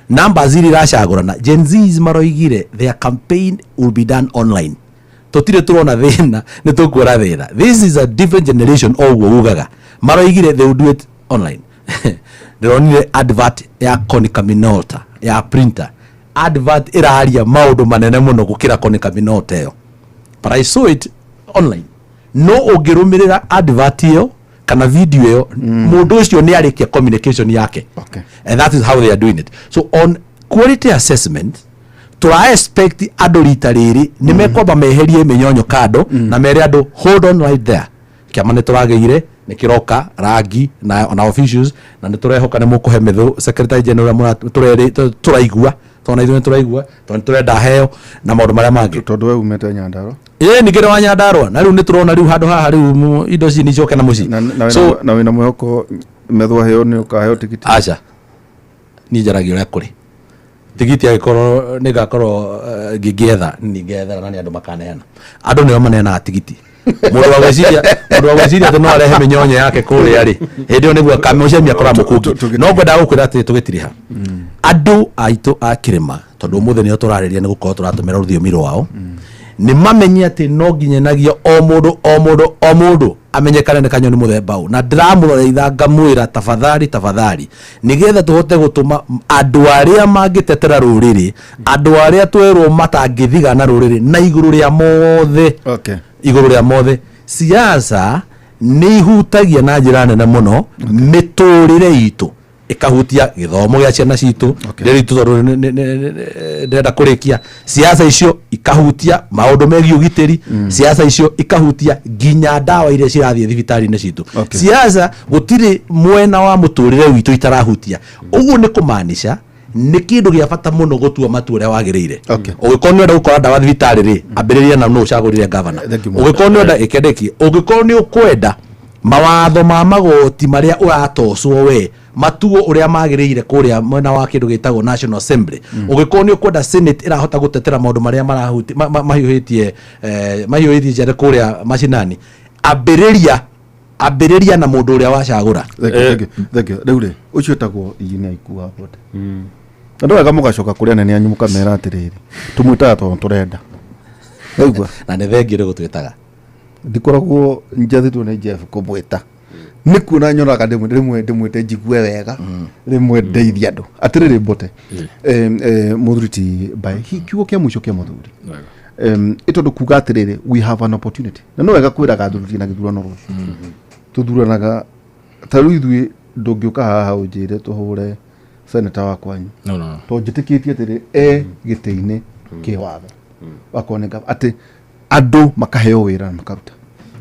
Numbers iria iracagũrana, Gen Zs maroigire their campaign will be done online. Tũtirĩ tũrona thĩna, nĩ tũkuona thĩna. This is a different generation. O ũguo ugaga maroigire they will do it online. Ndĩronire advert ya Konica Minolta ya printer, advert ĩraria maũndũ manene mũno gũkĩra Konica Minolta ĩyo. But I saw it online. No ũngĩrũmĩrĩra advert ĩyo kana video ĩyo, mũndũ ũcio nĩ arĩkia communication yake. And that is how they are doing it. So on quality assessment, tura expect andũ rita rĩrĩ nĩ mekwamba meherie mĩnyonyo kando na mere andũ, "Hold on right there, kĩama nĩ tũragĩire, nĩ kĩroka rangi na officials, na nĩ tũrehoka nĩ mũkũhe mĩthũ secretary general tũraigua, tondũ na ithuĩ nĩ tũraigua, tondũ nĩ tũrenda heo na maũndũ marĩa mangĩ." Tondũ we umĩte Nyandarua. Ĩĩ, ningĩ nĩ wa Nyandarua, na rĩu nĩ tũrona rĩu handũ haha rĩu indo ici nĩ icoke na mũciĩ. Na So na wĩna mwĩhoko methwo heo nĩ ũkaheo tigiti? Aca, niĩ njaragia ũrĩa kũrĩ. Tigiti angĩkorwo nĩ ngakorwo ngĩngĩetha, ningĩethera, na nĩ andũ makaneana. Andũ nĩo maneanaga tigiti. Mũndũ wa gwĩciria atĩ no arehe mĩnyonyo yake kũrĩa rĩ, hĩndĩ ĩyo nĩguo kamũcemia akoraga mũkũngi. No ngwendaga gũkwĩra atĩ tũgĩtiriha andũ aitũ a kĩrĩma, tondũ ũmũthĩ nĩo tũrarĩria, nĩ gũkorwo tũratũmĩra rũthiomi rwao, nĩ mamenye atĩ no nginyenagia o mũndũ, o mũndũ, o mũndũ amenyekane nĩ kanyoni mũthemba ũ. Na ndĩramũthaitha, ngamwĩra, tafadhali, tafadhali, nĩgetha tũhote gũtũma andũ arĩa mangĩtetera rũrĩrĩ, andũ arĩa twerwo matangĩthigana rũrĩrĩ na igũrũ rĩa mothe. Igũrũ rĩa mothe, siasa nĩ ihutagia na njĩra nene mũno mĩtũrĩre itũ, ĩkahutia gĩthomo gĩa ciana citũ rĩrĩ itũ, tondũ ndĩrenda kũrĩkia. Siasa icio ikahutia maũndũ megiĩ ũgitĩri, siasa icio ikahutia nginya ndawa iria cirathiĩ thibitarĩ-inĩ citũ. Siasa gũtirĩ mwena wa mũtũrĩre witũ itarahutia. Ũguo nĩ kũmaanisha nĩ kĩndũ gĩa bata mũno gũtua matua ũrĩa wagĩrĩire. Ũngĩkorwo nĩ ũrenda gũkora ndawa thibitarĩ rĩ, ambĩrĩria na nũ ũcagũrire gavana. Ũngĩkorwo nĩ ũrenda ĩkendeki, ũngĩkorwo nĩ ũkwenda mawatho ma magoti marĩa ũratocwo we matuo ũrĩa magĩrĩire kũrĩa mwena wa kĩndũ gĩtagwo National Assembly, ũngĩkorwo nĩ ũkwenda Senate ĩrahota gũtetera maũndũ marĩa marahuti mahiũhĩtie ciana kũrĩa macinani, ambĩrĩria na mũndũ ũrĩa wacagũra. Thank you, thank you, thank you. Rĩu rĩ, ũcio ũtagwo Engineer Ikua Bote, na ndå wega mũgacoka kũrĩ anene anyu mũkamera atĩrĩrĩ, tũmwĩtaga tondũ tũrenda. Waigua? Na nĩ thengiũ nĩ gũtwĩtaga. Ndikoragwo njathĩtwo nĩ Jeff kũmwĩta, nĩ kuona nyonaga rĩmwe rĩmwe ndĩmwĩte njigue wega, rĩmwe ndeithia andũ. Atĩrĩrĩ Mbote, mũthuri ti mbaĩ, kiugo kĩa mũico kĩa mũthuri, ĩ tondũ kuga atĩrĩrĩ, we have an opportunity, na no wega kwĩraga athuri na gĩthurano rũciũ tũthuranaga. Ta rĩu ithuĩ ndũngĩũka haha ũnjĩre tũhũre seneta wa kwanyu. No. Tondũ njĩtĩkĩtie atĩrĩ, e gĩtĩ-inĩ kĩwatho wakorwo nĩ atĩ andũ makaheo wĩra na makaruta.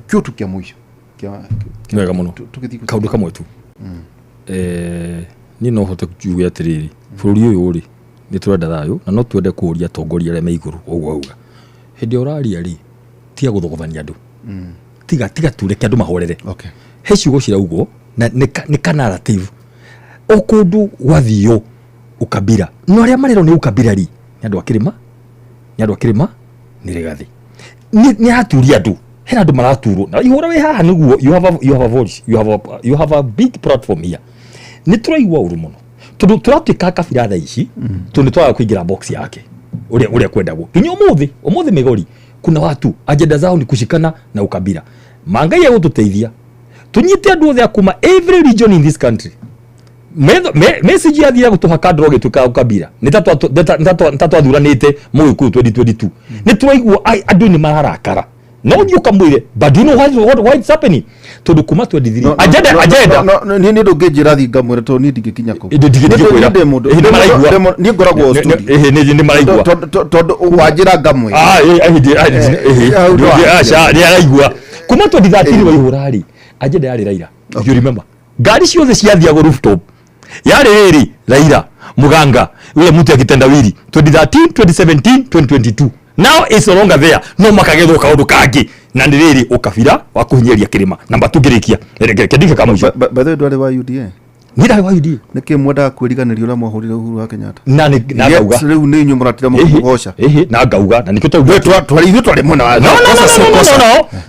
Kiugo tu kĩa mũico Nĩ wega mũno. Tũgĩthiĩ. Kaũndũ kamwe tu. Niĩ no hote njuge atĩrĩrĩ, bũrũri ũyũ rĩ, nĩ tũrenda thayũ, na no twende kũũria atongoria arĩa me igũrũ ũguo auga hĩndĩ ĩrĩa ũraria rĩ, tiga gũthogothania andũ, tiga tu, reke andũ mahorere. He ciugo ciraugwo na nĩ ka narrative o kũndũ gwathio ukabira, no arĩa marerwo nĩ ukabira rĩ, nĩ andũ a kĩrĩma, nĩ andũ a kĩrĩma, nĩ Rigathi, nĩ araturia andũ. Hena andũ maraturwo na ihũra wĩ haha nĩguo you have a voice, you have a big platform here. Nĩ tũraigua ũru mũno tondũ tũratuĩka kabira thaa ici, tondũ nĩ twagaga kũingĩra box yake ũrĩa kwendagwo. Nginya ũmũthĩ Migori kuna watu agenda zao ni kushikana na ukabila. Mangai egũtũteithia tũnyite andũ othe a kuma every region in this country. Message yathira gũtũhaka ndoro gĩtuĩka ukabila nĩ ta twathuranĩte mũgĩkũyũ 2022. Nĩ tũraigua andũ nĩ mararakara, no ũthiĩ ũkamwĩre, but do you know why it's happening? Tondũ kuma 23 agenda. Niĩ nĩ ndũngĩnjĩra thiĩ ngamwĩre, tondũ niĩ ndingĩkinya kũu. Ndingĩkwĩra. Niĩ ndĩ mũndũ Ĩhĩ, nĩ maraigua. Niĩ ngoragwo studio. Ĩhĩ, nĩ maraigua. Tondũ wanjĩra ngamwĩra. Ah, ĩhĩ, Hau ndo aca, nĩ araigua. Kuma 2013 waihũra rĩ, agenda yarĩ Raila. If you remember, ngari ciothe ciathiagwo rooftop yarĩ rĩrĩ, Raila, Muganga, ule mtu ya kitendawili. 2013, 2017, 2022, now it's no longer there, no makagethwo kaũndũ kangĩ, na nĩ rĩrĩ ũkabira wa kũhinyĩrĩria kĩrĩma. Namba tũngĩrĩkia kendike kamũico. By the way, ndwarĩ wa UDA? Niĩ ndarĩ wa UDA. Nĩkĩ mwendaga kwĩriganĩria ũrĩa mwahũrire Uhuru wa Kenyatta? Na nĩ na Yet, ngauga. rĩu nĩ inyuĩ mũratira mũkĩmũgoca. Ĩhĩ, na ngauga na nĩkĩo tauga. Twari ithuĩ twarĩ mwena wa No, no, no, no, no, no, no.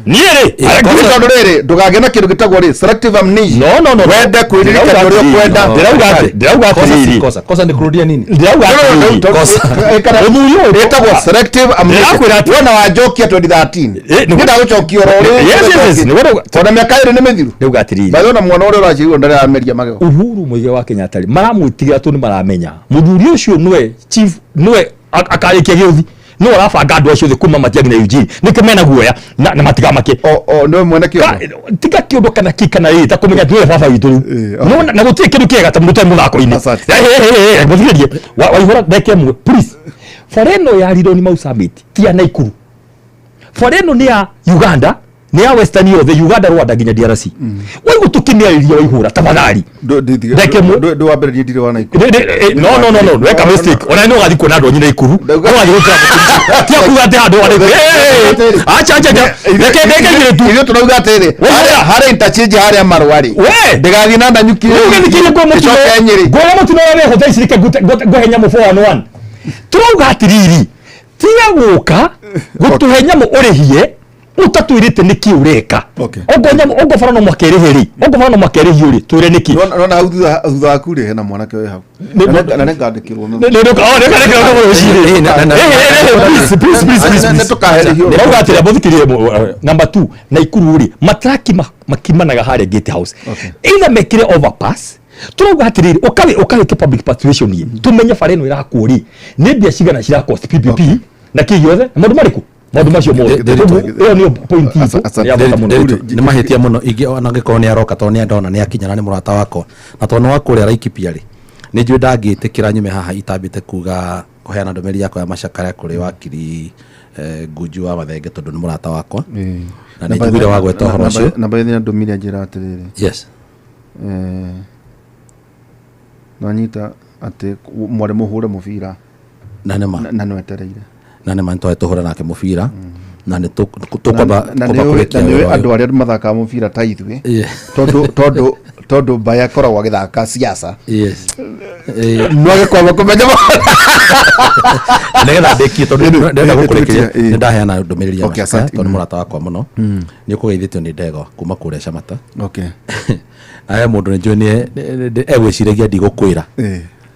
Niĩ rĩ Tondũ rĩrĩ, ndũkagĩe na kĩndũ gĩtagwo rĩ selective amnesia. No. Wende kwĩririkania ũrĩa ũkwenda. Ndĩrauga atĩrĩrĩ. Kosa nĩ kũrudia nini? Ndĩrauga atĩrĩrĩ. Mũthuri ũyũ ĩtagwo selective amnesia. Ndĩrakwĩra atĩ- Wona wanjokia 2013, nĩguo- nĩ ndagũcokia oro rĩu. Yes, nĩguo Tondũ mĩaka 2 nĩ mĩthiru. Ndauga atĩrĩrĩ. By the way, ona mwana ũrĩa ũraciarirwo ndarĩ arameria magego. Uhuru Muigai wa Kenyatta rĩ, maramwĩtigĩra tondũ nĩ maramenya mũthuri ũcio nĩwe chief, nĩwe akarĩkia gĩũthi. No arabanga andũ acio othe kuma Matiang'i na Eugene nĩkĩo mena guoya na matigamake. O nĩwe mwene kĩondo. Tiga kĩondo kana kĩ kana ĩ ta kũmenya atĩ nĩwe baba witũ rĩu. Nĩwona, na gũtirĩ kĩndũ kĩega ta mũndũ ũtarĩ mũthako-inĩ. Mũthikĩrĩrie Waihũra ndagĩka ĩmwe please. Bara ĩno ya Rironi Mau Summit ti ya Naikuru. Bara ĩno nĩ ya Uganda, nĩ ya Western yothe, Uganda, Rwanda nginya DRC. Waigua tũkĩmĩarĩria Waihũra tafadhali. Ndagĩka ĩmwe. Ndwambĩrĩrie ndirĩ wa Naikuru. No no no no, weka mistake. Ona nĩ ũgathiĩ kuona andũ anyu Naikuru. Ũgathiĩ gũkĩra mũtumia. Tiga kuga atĩ handũ wa Naikuru. Acha acha acha. Reke ndeke igĩrĩ tu. Ithuĩ tũrauga atĩrĩ, harĩa interchange harĩa Marũa-rĩ. We! Ndĩgathiĩ na Nanyuki. Rĩu gĩthikĩrĩrie kwĩ mũtino. Ĩcoke Nyĩrĩ. Ngwĩra mũtino ũrĩa wĩho thaa ici reke ngũhe nyamũ 411. Tũrauga atĩrĩrĩ, tiga gũka gũtũhe nyamũ ũrĩhie ũtatwĩrĩte nĩkĩ ũreka. Okorwo nyamũ, okorwo bara no mũhaka ĩrĩhe rĩ, okorwo bara no mũhaka ĩrĩhio rĩ, twĩre nĩkĩ. Nona hau thutha waku rĩ hena mwanake wĩ hau. Na nĩngandĩkĩrwo nĩ- Please, please, please, please. Nĩtũkaherithio. Ndĩrauga atĩrĩ, mũthikĩrĩrie, number 2, Naikuru rĩ, matraki makimanaga harĩa Gate House. Either mekire overpass, turauga atiriri ukawike public participation ye tumenye bara ĩno ĩrakwo rĩ nĩ mbia cigana cira cost PPP na kĩ gĩothe na maũndũ marĩkũ maũndũ macio mothe. Ũguo, ĩyo nĩyo point itũ ya bata mũno. Nĩ mahĩtia mũno ingĩ ona angĩkorwo nĩ aroka tondũ nĩ ndona nĩ akinya na nĩ mũrata wakwa na tondũ nĩ wa kũrĩa Laikipia rĩ nĩ njũĩ ndangĩtĩkĩra nyume haha itambĩte kuga kũheana ndũmĩrĩri yakwa ya macakaya kũrĩ wakiri Ngunju wa Mathenge tondũ nĩ mũrata wakwa na nĩ njiguire wagweta ũhoro ũcio. Namba ĩrĩa ndũmire njĩra atĩrĩrĩ. Yes. Nanyita atĩ mwarĩ mũhũre mũbira na nĩ ma na nĩwetereire na nĩ ma nĩtwarĩ tũhũre nake mũbira na nĩ tũkwamba na kwamba kũrĩkia nĩ wĩra ũyũ. andũ arĩa mathakaga mũbira ta ithuĩ tondũ Mbae akoragwo agĩthaka siasa. Yes. No agĩkwamba kũmenya nĩgetha ndĩkie tondũ ndĩrenda gũkũrĩkĩria nĩ ndaheana ndũmĩrĩri ya Okay, macakaya asante. tondũ nĩ mũrata wakwa mũno nĩ ũkũgeithĩtio nĩ ndegwa kuma kũrĩa Camata. Okay. Na he mũndũ nĩ njũĩ nĩ egwĩciragia ndigũkwĩra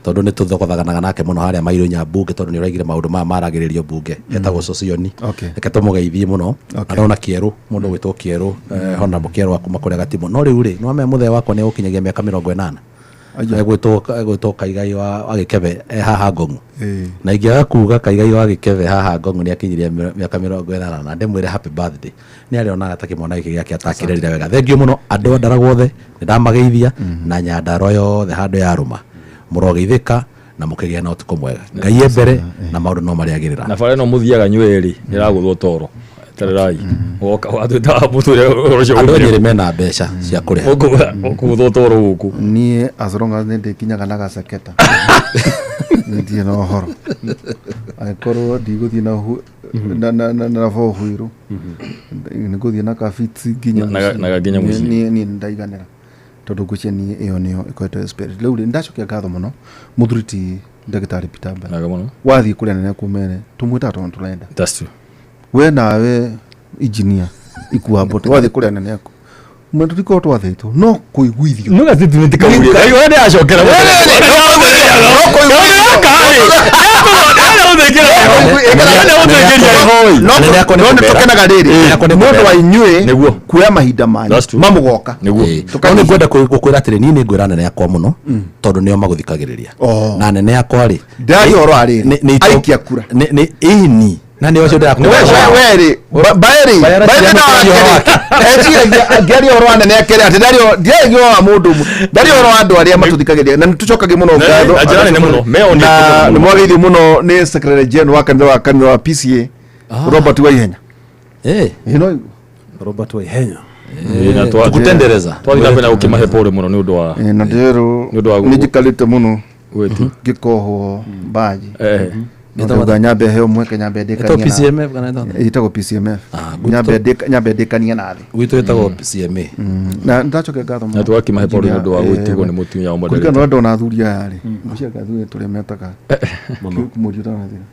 tondũ nĩ tũthogothanaga nake mũno harĩa mairũ nya mbunge tondũ nĩ ũraigire maũndũ maya maragĩrĩrio mbunge etagwo Socioni. Reke tũmũgeithie mũno. Arona Kĩerũ mũndũ ũgwĩtwo Kĩerũ Honorable Kĩerũ wa kuma kũrĩa Gatimũ. No rĩu rĩ nĩ wamenya mũthee wakwa nĩ egũkinyagia mĩaka 80. Egwĩtwo Kaigai wa Gĩkebe haha Ngong'u. Na ingĩaga kuga Kaigai wa Gĩkebe haha Ngong'u nĩ akinyirie mĩaka 80 na ndĩmwĩre happy birthday nĩ arĩonaga ta kĩmwana gĩkĩ gĩake atakĩrerire wega. Thengiũ mũno andũ a Ndaragwa othe nĩ ndamageithia na Nyandarua yothe handũ yarũma mũrogeithĩka na mũkĩgĩa na ũtukũ mwega. Ngai e mbere na maũndũ no marĩagĩrĩra. Na bara ĩno mũthiaga Nyũĩ rĩ ĩragũthwo toro tererai woka watwĩta mũtwĩre ũhoro ũcio. Andũ a Nyĩrĩ mena mbeca cia kũrĩha. Ũkũgũthwo toro gũkũ. Niĩ as long as nĩ ndĩkinyaga na gaceketa nĩ ndirĩ na ũhoro angĩkorwo ndigũthiĩ na na bohwĩrũ nĩ ngũthiĩ na kabiti nginya Na nginya mũciĩ. Niĩ nĩ ndaiganĩra tondũ ngwĩciria niĩ ĩyo nĩyo ĩkoretwo spirit. Rĩu rĩ ndacokia ngatho mũno mũthuri ti ndagĩtarĩ Peter Mbae. Wathiĩ kũrĩa nene kũmere tũmwĩtaga tondũ tũrenda. That's true. We nawe engineer ikua mbote wathiĩ kũrĩa nene aku tũtikorwo twathĩtwo no kũiguithio. No gastatement kaure. Ayo we ndacokera. No nĩ tũkenaga rĩrĩ nĩ ũndũ wa inyuĩ kuoya mahinda manyu mamũgoka. No nĩ ngwenda gũkwĩra atĩrĩ niĩ nĩ ngwĩra nene yakwa mũno tondũ nĩo magũthikagĩrĩria na nene yakwa rĩ ndĩraria ũhoro wa rĩrĩ aikia kura nĩ ĩni na nĩ ũcio ndĩrakwĩra. Werĩ Mbae rĩ eciragia ngĩaria ũhoro wa nene yake rĩ atĩ ndiaragia ũhoro wa mũndũ ũmwe ndaria ũhoro wa andũ arĩa matũthikagĩrĩria na nĩtũcokagia mũno ngatho Na njĩra nene mũno. Na nĩ mwageithio mũno nĩ secretary general wa kanitha wa PCA Robert Waihenya. Robert Waihenya. Tukutendereza twathiĩ na mbere na gũkĩmahe pole mũno nĩ ũndũ wa na ndĩrerwo nĩ njikarĩte mũno ngĩkohwo mbaji ndauga nyambe heo mweke nyambe ndĩkanie Ĩtagwo PCMF kana ĩtagwo? Ĩtagwo PCMF. Nyambe ndĩkanie na thĩ. Gwitũ ĩtagwo CMA. Na ndacokia ngatho mũno. Na tũgakĩmahe pole nĩ ũndũ wa gũtigwo nĩ mũtumia wa Kũringana na ũrĩa ndona athuri aya rĩ ngwĩciria athuri tũrĩa metaga mũriũ ũtanathira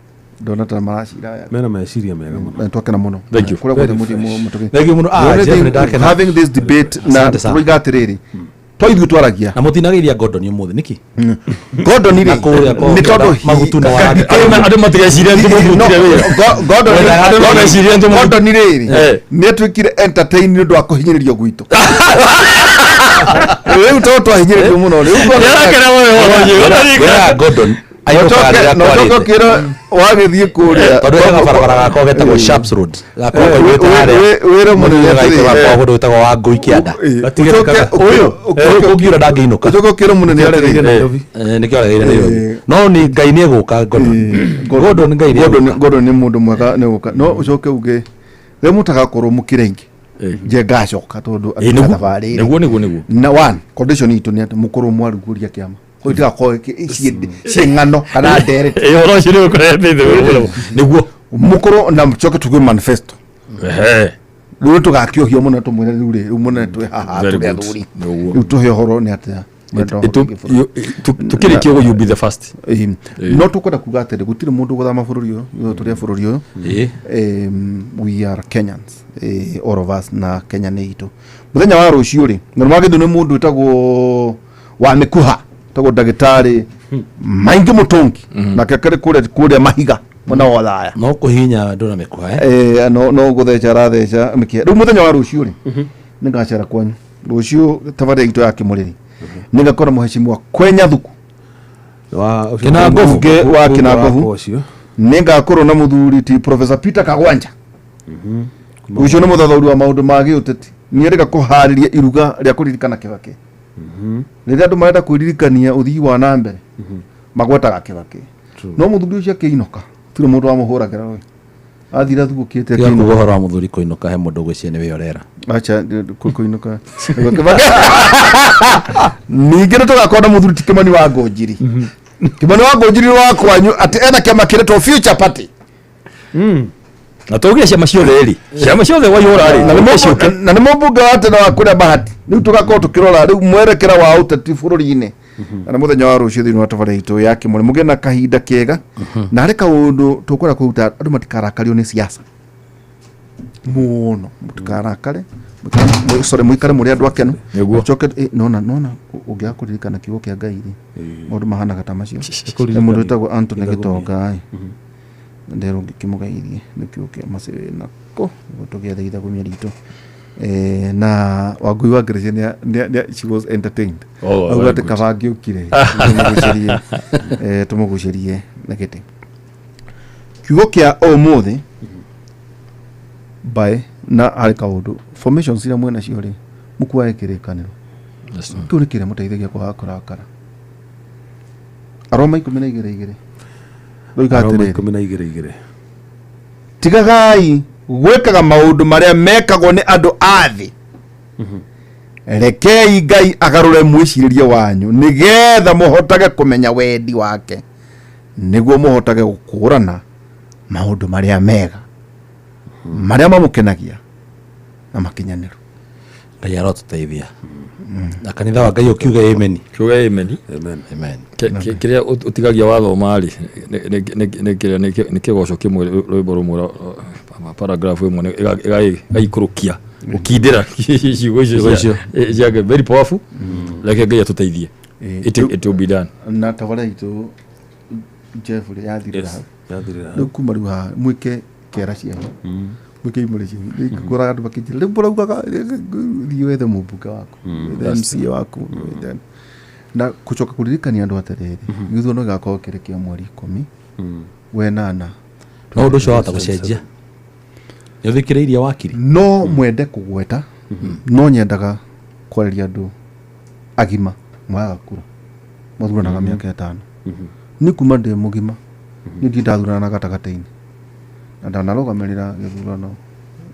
ndona ta maracira aya mena meciria mega mũno. Na twakena mũno. Thank you. Kũrĩa guothe mũthiĩ mũtũgĩ. Thank you mũno. The only Jeff, thing, nĩ ndakena. having this debate na Asante sana. tũroiga atĩrĩrĩ to ithuĩ twaragia na mũtinageithia Gordon ũmũthĩ nĩkĩ Gordon rĩ Na kũrĩa kwa nĩ tondũ magutu na waraga. Andũ matigecirie atĩ mũmũrutire wĩra. Gordon Andũ magecirie atĩ mũmũ- Gordon rĩrĩ nĩ atuĩkire entertain nĩ ũndũ wa kũhinyĩrĩrio gwitũ rĩu tondũ twahinyĩrĩrio mũno rĩu Nĩarakena mũno ũhoro ũcio. Wĩraga Gordon Ainũkaga rĩrĩa Na ũcoke kwarĩte. ũkĩra wagĩthiĩ kũrĩa Tondũ hena barabara gakwa getagwo Sharps Road. Gakwa koimĩte harĩa. Wĩre mũnene Mũnene atĩrĩ, gaitũ gakwa kũndũ gwĩtagwo Wangũi Kĩanda. Ũcoke Ũyũ ũngiura ndangĩinũka. Ũcoke ũkĩre mũnene atĩrĩ, Nĩkĩo aregeire Nairobi. No nĩ Ngai nĩ egũka Gordon. Gordon Ngai nĩ egũka. Gordon nĩ mũndũ mwega nĩ gũka no ũcoke uge rĩrĩa mũtagakorwo mũkĩre aingĩ nje ngacoka tondũ Ĩ, nĩguo. thabarĩ Nĩguo, nĩguo, nĩguo. Na one condition itũ nĩ atĩ mũkorwo mwarugũria kĩama koguo itigakorwo ciĩ ng'ano kana ndereti. Ĩ, ũhoro ũcio nĩ ũkoretwo thĩ nĩguo mũkorwo na mũcoke tuge manifesto. Ehe. Rĩu tũgakĩohio mũno tũmwĩre rĩu rĩ rĩu mũnene twĩ haha Very tũrĩ good. athuri Nĩguo. rĩu tũhe ũhoro nĩ atĩa mwenda ũhoro wĩgiĩ bũrũri. Tukĩrĩkia ũguo, you be the first. No tũkwenda kuga atĩrĩ, gũtirĩ mũndũ gũthama bũrũri ũyũ, ithuĩ tũrĩ a bũrũri ũyũ. We are Kenyans, all of us, na Kenya nĩ itũ. Mũthenya wa rũciũ rĩ, na nĩmwagĩthwo nĩ mũndũ wĩtagwo wa mĩkuha, wĩtagwo ndagĩtarĩ Maingi Mũtũngi, nake akĩrĩ kũrĩa mahiga mwena wa Othaya. No kũhinya andũ na mĩkuha, eh? No gũtheca aratheca mĩkiha. Rĩu mũthenya wa rũciũ rĩ, nĩngacera kwanyu rũciũ tabarĩra itũ ya Kĩmũrĩri, nĩngakora mũhecimiwa Kwenya Thuku Kĩnangobu. Mbunge wa Kĩnangobu. Ũcio. Nĩngakorwo na mũthuri ti Professor Peter Kagwanja, ũcio nĩ mũthathaũri wa maũndũ ma gĩũteti. Nĩerĩga kũharĩria iruga rĩa kũririkana Kĩbakĩ. Rĩrĩa andũ marenda kwĩririkania ũthii wa na mbere, magwetaga Kĩbakĩ. No mũthuri ũcio akĩinũka, tirĩ mũndũ wamũhũragĩra rũĩ, athire athugũkĩte. Tiga kuga Akĩinũka. ũhoro wa mũthuri kũinũka, he mũndũ ũgwĩciria nĩwe ũrera. Acha kũinũka. Ningĩ nĩ tũgakorwo na mũthuri ti Kĩmani wa Ngũnjiri. Kĩmani wa Ngũnjiri wa kwanyu, atĩ ena kĩama kĩretwo Future Party. Na twaugire ciama ciothe rĩ, ciama ciothe waihũra rĩ. Na nĩ mũmbunge wa tene wa kũrĩa Bahati. Rĩu tũgakorwo tũkĩrora rĩu mwerekera wa ũteti bũrũri-inĩ, na nĩ mũthenya wa rũciũ thĩinĩ wa tabarĩra itũ ya Kĩmũrĩ. Mũgĩe na kahinda kega, na harĩ kaũndũ tũkwenda kũruta andũ matikarakario nĩ siasa mũno, mũtikarakare, sorry, mũikare mũrĩ andũ akenu. Nĩguo. Mũcoke nona nona ũngĩaga kũririkana kiugo kĩa Ngai rĩ, maũndũ mahanaga ta macio. Nĩ mũndũ wĩtagwo Anthony Gĩtonga ĩ, nderwo ngĩkĩmũgeithie nĩ kiugo kĩa macĩ nako nĩguo tũgĩethe ithagumia ritũ. Na Wangui wa Grace she was entertained. Oh, auga very atĩ good. kaba ngĩũkire tũmũgucĩrie na gĩtĩ. Kiugo kĩa ũmũthĩ mbaĩ na harĩ kaũndũ formations iria mwĩna cio rĩ, mũkuage kĩrĩkanĩro kĩu nĩ kĩrĩa mũteithagia kwaga kũrakara. Aroma 12:2 roiga Aroma atĩrĩrĩ, 12:2. Tigagai gwĩkaga maũndũ marĩa mekagwo nĩ andũ a thĩ, rekei Ngai agarũre mwĩcirĩrie wanyu nĩgetha mũhotage kũmenya wendi wake, nĩguo mũhotage gũkũũrana maũndũ marĩa mega, marĩa mamũkenagia na makinyanĩru. Ngai arotũteithia na kanitha wa Ngai ũkiuge amen. Kiuge amen. Amen. Amen. Kĩrĩa ũtigagia wathoma rĩ, nĩ kĩrĩa nĩ kĩgoco kĩmwe, rwĩmbo rũmwe, paragraph ĩmwe ĩgaikũrũkia gũkindĩra ciugo icio cia Ngai. Very powerful. Reke Ngai atũteithie. It will be done. Na tabarĩra itũ, Jeff, yathirĩra hau. Yathirĩra hau. Rĩu kuma rĩu haha mwĩke kĩara cianyu, mwĩke imũrĩ cianyu. Ngũraga andũ makĩnjĩra rĩu mũraugaga thiĩ wethe mũmbunge waku, wethe MCA waku, na kũcoka kũririkania andũ atĩrĩrĩ, gĩthurano gĩgakorwo kĩrĩ kĩa mweri 18. No ũndũ ũcio wahota gũcenjia nĩ ũthikĩrĩirie wakiri. No mwende kũgweta, no nyendaga kwarĩria andũ agima moyaga kura mathuranaga mĩaka 5. Nĩ kuma ndĩ mũgima niĩ ndirĩ ndathurana gatagatĩ-inĩ, na ndanarũgamĩrĩra gĩthurano,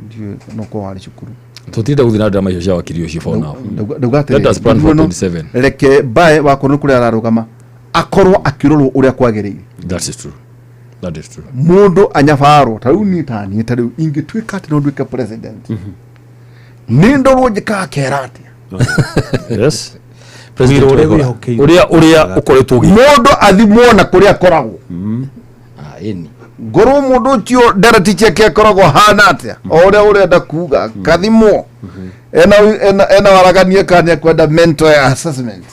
ndiũĩ no korwo warĩ cukuru. Tũtirenda gũthiĩ na drama icio cia wakiri ũcio for now. Ndauga atĩrĩrĩ, Let us plan for gĩthurano, 27. reke mbae wakorwo nĩ kũrĩa ararũgama akorwo akĩrorwo ũrĩa kwagĩrĩire. That is true, that is true. Mũndũ anyabarwo ta rĩu niĩ, ta niĩ ta rĩu ingĩtuĩka atĩ no nduĩke president, nĩ ndorwo njĩkaga kera atĩa? Yes. President Wĩra ũrĩa Wĩhora. wĩhokeirwo. Ũrĩa ũkoretwo ũgĩka. Mũndũ athimwo na kũrĩa akoragwo. Ah, ĩni. Ngorwo mũndũ ũcio ndereti ciake akoragwo hana atĩa, o ũrĩa ũrenda kuga kathimwo ena waragania kana nĩ akwenda mental assessment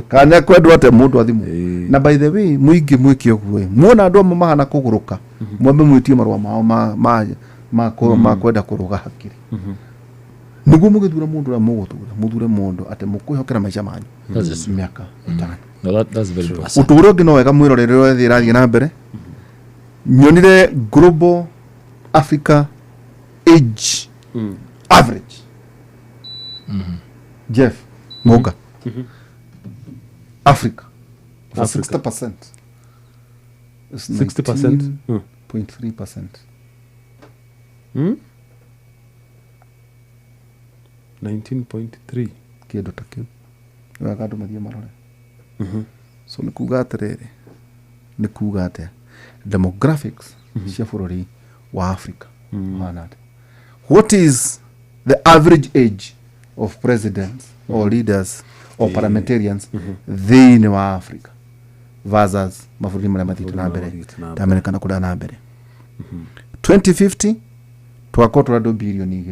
kana nĩ akwendwo atĩa, mũndũ athimwo. Na by the way, mũingĩ mwĩke ũguo ĩ, muona andũ amwe mahana kũgũrũka, mwambe mwĩtie marũa mao ma kwenda kũrũga hakiri, nĩguo mũgĩthura mũndũ ũrĩa mũgũthura, mũthure mũndũ atĩ mũkwĩhokera maica manyu That is true. mĩaka 5. No, that's very important. Ũndũ ũrĩa ũngĩ no wega mwĩrorere ũrĩa thĩ ĩrathiĩ na mbere, nyonire global Africa age average. Jeff Ngoga, Africa for 60%. It's 60%. 19.3%. 19.3 kĩndũ ta kĩu. Nĩ wega andũ mathiĩ marore. So nĩ kuga atĩrĩrĩ, nĩ kuga atĩa demographics cia bũrũri wa Africa ũhana atĩa? What is the average age of presidents or leaders or parliamentarians thĩinĩ wa Africa versus mabũrũri marĩa mathiĩte na mbere ta America na kũrĩa na mbere? 2050 tũgakorwo tũrĩ andũ 2 billion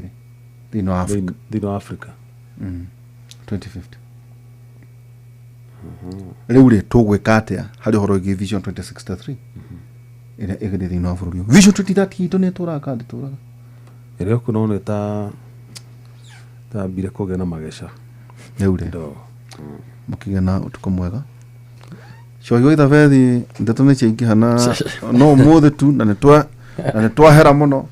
thĩinĩ wa Africa. Thĩinĩ wa Africa. 2050 rĩu rĩ, tũgwĩka atĩa harĩ ũhoro wĩgiĩ Vision 2063 ĩrĩa ĩgĩrĩ thĩinĩ wa bũrũri ũyũ? Vision 2030 itũ nĩ ĩtũraga kana ndĩtũraga? Ĩrĩa ũkuona nĩ ta tambire kũgĩa na mageca. Rĩu rĩ, Ndo. mũkĩgĩa na ũtukũ mwega. Cohi wa Ithabethi, ndeto nĩ ciaingĩha na no ũmũthĩ tu na nĩ twahera mũno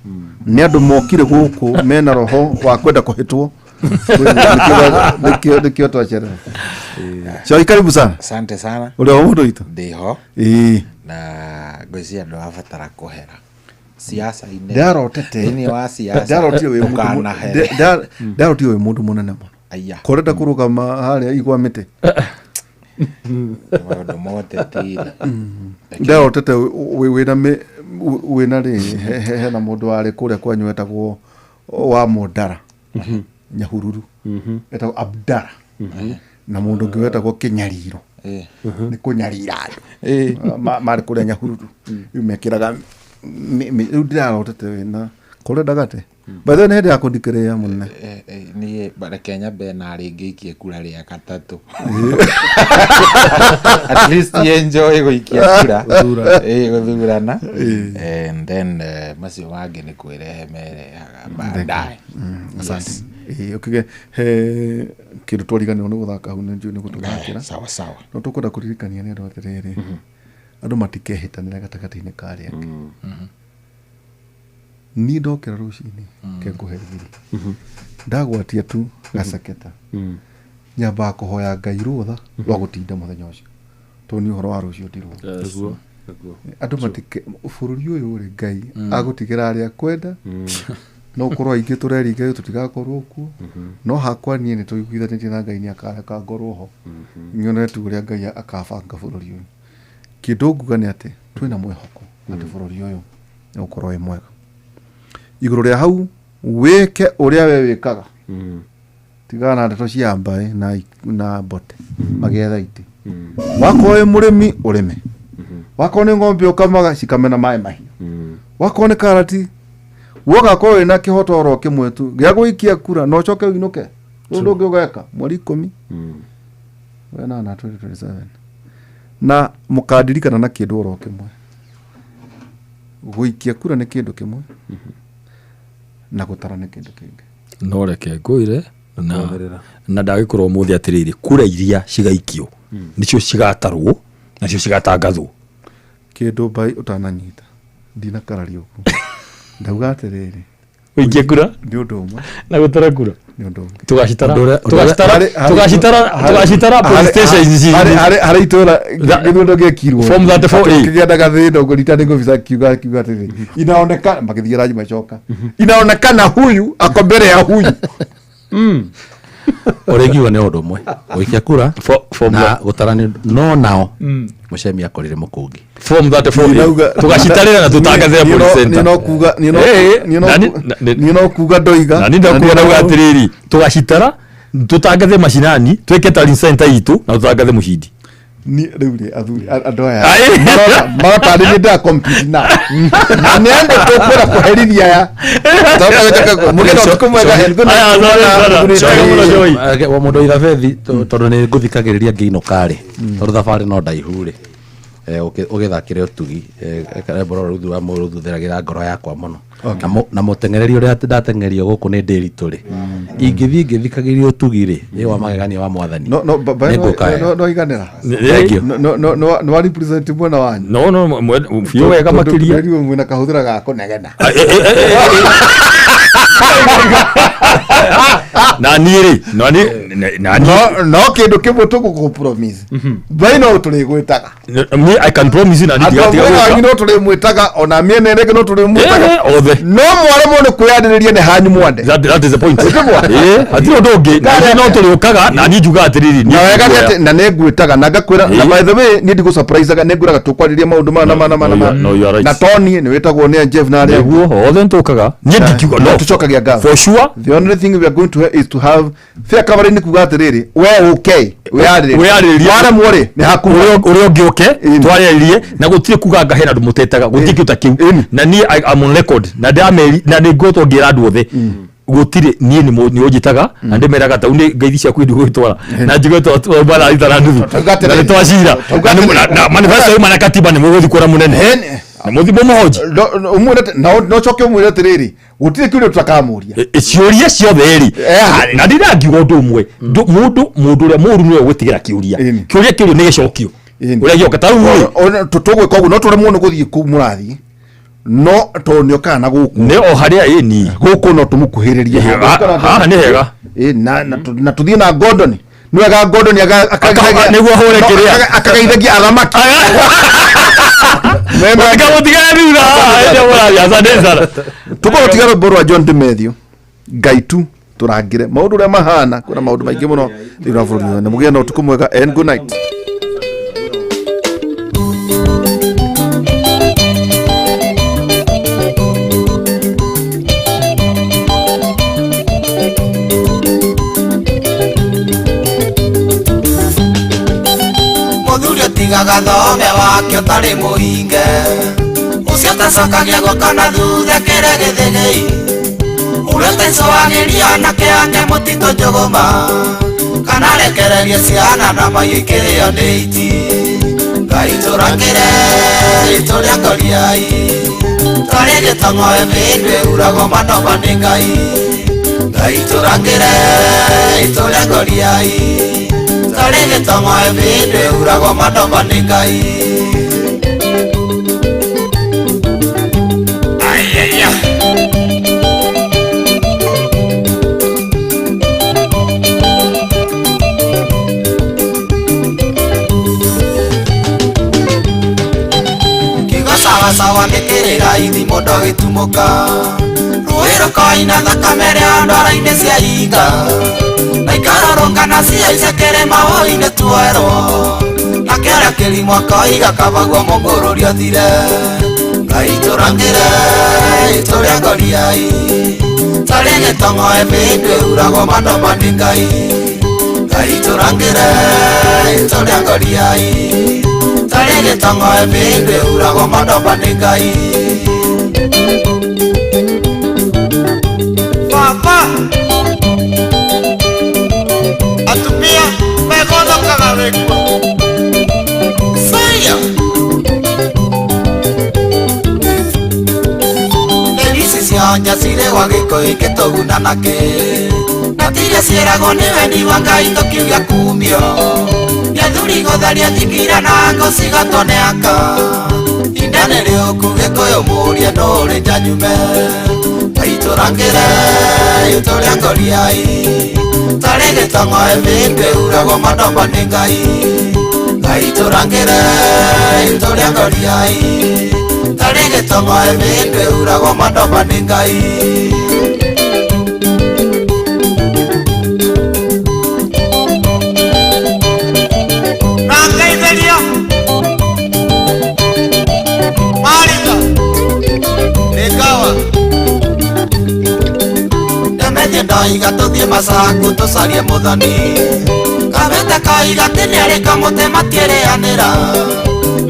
nĩ andũ mokire gũkũ mena roho wa kwenda kũhĩtwo. Nĩkĩo twacerera. Cohi, karibu sana. Asante sana. Ũrĩa wa mũndũ witũ. Ndĩho. Ĩĩ. Na ngwĩciria ndũrabatara kũhera siasa-inĩ. Ndarotete. Thĩinĩ wa siasa Ndarotire wĩ mũndũ ndũkanahere. Ndarotire wĩ mũndũ mũnene mũno. Aya. Kũrenda kũrũgama harĩa igwa mĩtĩ. Maũndũ mothe tiri. Ndarotete wĩna wĩna rĩ, hena mũndũ warĩ kũrĩa kwanyu wetagwo wa Mũndara Nyahururu, etagwo Abdara, na mũndũ ũngĩ wetagwo Kĩnyariro, nĩ kũnyarira andũ. Marĩ kũrĩa Nyahururu, rĩu mekĩraga rĩu ndĩrarotete wĩna kũrenda gate. By the way, nĩ hĩndĩ ya kũndikĩrĩria mũnene. Niĩ reke nyambe na rĩngĩ ikie kura rĩa gatatũ, at least enjoy gũikia kura. Gũthurana. Gũthurana, and then macio mangĩ nĩ kwĩrehe merehaga baadaye. Asante. Ĩĩ, ũkĩge he kĩndũ twariganĩrwo nĩ gũthaka hau, nĩ njũĩ nĩ gũtũthakĩra. Sawa sawa. No tũkwenda kũririkania nĩ andũ atĩrĩrĩ, andũ matikehĩtanĩra gatagatĩ-inĩ ka arĩa angĩ. Niĩ ndokĩra rũcinĩ ke ngũhe thiri, ndagwatia tu gaceketa, nyambaga kũhoya Ngai rũtha rwa gũtinda mũthenya ũcio, tondũ nĩ ũhoro wa rũciũ ndirũĩ. Nĩguo, nĩguo. Andũ matike bũrũri ũyũ rĩ, Ngai agũtigĩra arĩa kwenda, no ũkorwo aingĩ tũreringa tũtigakorwo kuo, no hakwa niĩ nĩ tũiguithanĩtie na Ngai, nĩ akareka ngorwo ho nyone tu ũrĩa Ngai akabanga bũrũri ũyũ. Kĩndũ nguga nĩ atĩ twĩna mwĩhoko atĩ bũrũri ũyũ nĩ ũgũkorwo wĩ mwega. Igũrũ rĩa hau, wĩke ũrĩa we wĩkaga, tigana na ndeto cia mbaĩ na mbote magĩetha itĩ. Wakorwo wĩ mũrĩmi, ũrĩme. Wakorwo nĩ ng'ombe ũkamaga, cikame na maĩ mahiũ. Wakorwo nĩ karati, wogakorwo wĩna kĩhoto oro kĩmwe tu gĩa gũikia kura na ũcoke ũinũke. Ũndũ ũngĩ ũgeka mweri 18 2027 na mũkandirikana na kĩndũ oro kĩmwe: gũikia kura nĩ kĩndũ kĩmwe na gũtara nĩ kĩndũ kĩngĩ. No reke ngwĩre na ndagĩkorwo ũmũthĩ atĩrĩrĩ, kura iria cigaikio nĩcio cigatarwo nacio cigatangathwo. Kĩndũ mbai ũtananyita ndinakararia ũguo, ndauga atĩrĩrĩ, Ũikie kura nĩ ũndũ ũmwe na gũtara kura nĩ ũndũ ũngĩ. Tugacitara, tugacitara, tugacitara, tugacitara police stations. Harĩ itũra gĩthurano gĩekirwo Form 34A. Kĩgĩa na gathĩna ũguo, rita nĩ officer akiuga atĩrĩrĩ, inaonekana magĩthiĩ ranji macoka, inaonekana huyu ako mbere ya huyu. Ũrĩa ingiuga nĩ ũndũ ũmwe, gũikia kura na gũtara nĩ no nao mũcemi akorire mũkũngi. Form 34A tugacitarĩra na tũtangathĩre police center. Niĩ no kuga ndoiga. Na niĩ ndauga atĩrĩrĩ, tũgacitara, tũtangathe macinani, twĩke tallying center itũ na tũtangathe mũcindi. Ni rĩu rĩ, athuri andũ aya Aye. marona tarĩ niĩ ndĩra compete na nĩ andũ tũkwenda kũherithia aya. Mũgĩra ũtukũ mwega and good night. Wa mũndũ wa Ithabethi, tondũ nĩ ngũthikagĩrĩria ngĩinũka rĩ, tondũ thabarĩ no ndaihu rĩ, Ũgĩthakĩre ũtugi rwĩmbo rũrũ Ruthu wa Mũrũ rũthutheragĩra ngoro yakwa mũno. Na mũteng'ereri ũrĩa ndateng'erio gũkũ nĩ ndĩritũ rĩ, ingĩthiĩ ngĩthikagĩria ũtugi rĩ, ĩ wa magegania wa mwathani. No no Nĩngũka wega. No no iganĩra. Thank you. No no no no represent mwena wanyu. No no biũ wega makĩria. Rĩu mwena kahũthĩra ga kũnegena. Na niĩ rĩ, na niĩ na niĩ No no kĩndũ kĩmwe tũgũkũ promise. Bai no tũrĩgwĩtaga. Me I can promise you na niĩ Andũ a ndigatiga mwena wanyu gũka. no tũrĩmwĩtaga ona mĩena ĩrĩa ĩngĩ no tũrĩmwĩtaga. Othe. No mwaremwo nĩ kwĩyarĩrĩria nĩ hanyu mwande. That is the point. Hatirĩ ũndũ ũngĩ. Na niĩ no tũrĩũkaga na niĩ njugaga atĩrĩrĩ, niĩ Na wega nĩ nguoya. atĩ na nĩ ngwĩtaga na ngakwĩra na by the way niĩ ndigũ surprise-aga nĩ ngwĩraga tũkwarĩria maũndũ maya na maya na maya na No, maya. you are right. Na Tony nĩ wĩtagwo nĩ Jeff na arĩa angĩ. Nĩguo othe nĩtũkaga. Niĩ ndingiuga no. Tũcokagia ngatho. For sure. The only thing we are going to have is to have fair coverage nĩ kuga atĩrĩrĩ we ũke wĩyarĩrĩrie. Wĩyarĩrĩrie. Waremwo rĩ nĩ haku. Ũrĩa ũngĩ ũke twarĩrĩrie na gũtirĩ kuga anga hena andũ mũtetaga gũtirĩ kĩndũ ta kĩu na niĩ I'm on record na ndameri na nĩ ngoretwo ngĩra andũ othe gũtirĩ niĩ nĩ ũnjĩtaga na ndĩmeraga ta nĩ ngeithi ciaku ndigũgĩtwara na njigue twauma na nuthu na nĩ twacira na manifesto yuma na katiba nĩ mũgũthiĩ kuona mũnene na mũthiĩ mũmũhonji no coke ũmwĩre atĩrĩrĩ gũtirĩ kĩũria tũtakamũria. Ciũria ciothe rĩ na ndĩrangiuga ũndũ ũmwe mũndũ ũrĩa mũũru nĩwe ũgwĩtigĩra kĩũria kĩũria kĩũrio nĩ gĩcokio ũrĩa gĩoka ta rĩu rĩ tũgwĩka ũguo no tũremwo nĩ gũthiĩ kũu mũrathiĩ no tondũ nĩ okaga na gũkũ nĩ o harĩa ĩni gũkũ no tũmũkuhĩrĩrie haha nĩ hega. Na tũthiĩ na Gordon nĩ wega Gordon nĩguo ahũre kĩrĩa akageithagia athamaki. Mũtikamũtigane thutha haha hĩndĩ ĩrĩa mũrathiĩ. Asante sana. Tũkũrũtiga rwĩmbo rwa John Demethio Ngai tu tũrangĩre maũndũ ũrĩa mahana kwĩna maũndũ maingĩ mũno thĩinĩ wa bũrũri ũyũ. Na mũgĩe na ũtukũ mwega and good night. Mũthuri ũtigaga thome wake ũtarĩ mũhinge ũcio ũtacokagia guoko na thutha kĩrĩa gĩthĩgĩi ũrĩa ũtaicũagĩria anake ake mũtitũ njũgũma kana rekererie ciana na maiũ ikĩrĩo nĩ iti Ngai tũrangĩre itũrĩa ngoriai twarĩ gĩtong'oe mĩndũ ĩhuragwo manoba nĩ Ngai Ngai tũrangĩre itũrĩa ngoriai twarĩ gĩtong'oe mĩndũ ĩhuragwo manoba nĩ Ngai. Ayaya. Kiugo sawasawa nĩkĩrĩra ithimo ndogĩtumũka rũĩ rũkoina thakame rĩa ndwara-inĩ cia ihinga na ikarũrũngana ciaicakĩrĩ mahũa-inĩ tuoerwo na kĩũria kĩrimũ akoiga kabaguo mũngũrũri athire Ngai tũrangĩre itũrĩa ngoriai tarĩ gĩtong'oe mĩndũ ĩhuragwo manoma nĩ Ngai Ngai tũrangĩre itũrĩa ngoriai tarĩ gĩtong'oe mĩndũ ĩhuragwo manoma nĩ Ngai. Baba atumia megothokaga wĩkuo saya ici cionja cirĩ gwa gĩkũyũ ikĩtũguna nakĩ na tiria ciĩragwo nĩ wendi wa Ngai tũkiuga kumio nĩ athuri gũtharia thikira na ngũ cigatwo nĩ aka inda nĩ rĩũku gĩkũyũ mũrie ndũrĩ njanyume Ngai tũrangĩre itũrĩa ngoriai tarĩ gĩtong'oe mĩndũ ĩhuragwo manoma nĩ Ngai Ngai tũrangĩre itũrĩa ngoriai tarĩ gĩtong'oe mĩndũ ĩhuragwo manoma nĩ Ngai. Na ngeithĩria Marika Rĩkawa Ndemethie ndoiga tũthiĩ Masaku tũcarie mũthoni Kabete koiga atĩ nĩarĩ kamũtĩ matiĩrĩanĩra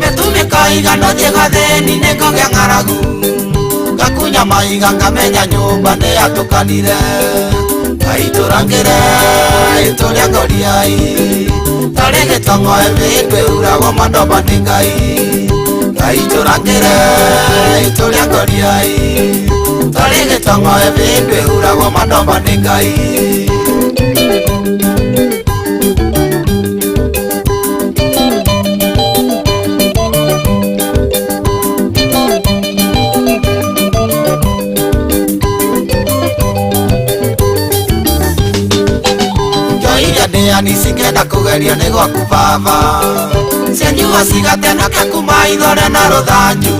Mĩtumĩ koiga ndũthiĩ gathĩni nĩngũgĩa ng'aragu Gakunya maiga ngamenya nyũmba nĩyatũkanire Ngai tũrangĩre itũrĩa ngoriai Tarĩ gĩtongo ĩmĩndũ ĩhuragwo mandomba nĩ Ngai. Ngai tũrangĩre itũrĩa ngoriai. Tarĩ gĩtongo ĩmĩndũ ĩhuragwo mandomba nĩ Ngai. Ndĩani cingĩenda kũgerio nĩ gwaku baba. Cianyua cigatenake kuma ithore na rũthanju.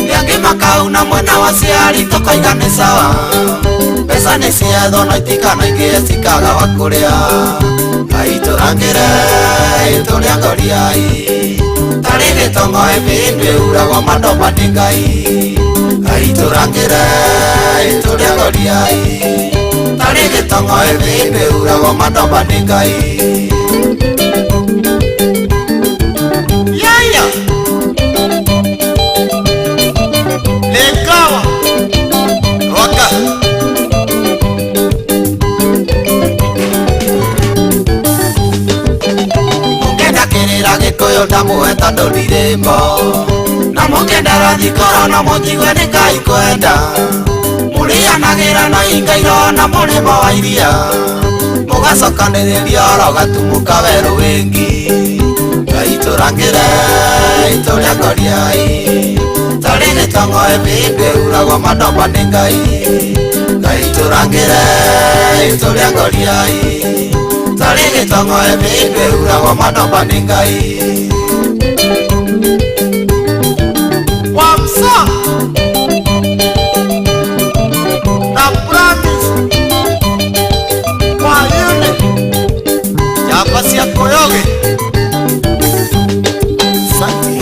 Rĩangĩ makauna mwena wa ciari tũkoiga nĩ sawa. Mbeca nĩ ciethwo no itikanaingĩhe cikaga wa kũrĩa. Ngai tũrangĩre itũrĩa ngoriai. Tarĩ gĩtongo ĩmĩndũ ĩhuragwo mandomba nĩ Ngai. Ngai tũrangĩre itũrĩa ngoriai. Tarĩ gĩtongo ĩmĩndũ ĩhuragwo mandomba nĩ Ngai. Yaya Lekawa Waka Mũngĩenda kĩrĩra Gĩkũyũ ndamũhe tondũ ndirĩmo. Na mũngĩenda rathikoro no mũnjigue nĩ Ngai kwenda. Mũrĩanagĩra na hinga irona mũrĩmo wa iria. Mũgacokanĩrĩria oro gatumuka werũ wĩngi. Ngai tũrangĩre itũrĩa ngoriai. Tarĩ gĩtongo ĩmĩndũ ĩhuragwo mandomba nĩ Ngai. Ngai tũrangĩre itũrĩa ngoriai. Tarĩ gĩtongo ĩmĩndũ ĩhuragwo mandomba nĩ Ngai. Wamsa na promise kwa yule njamba cia Koyoge.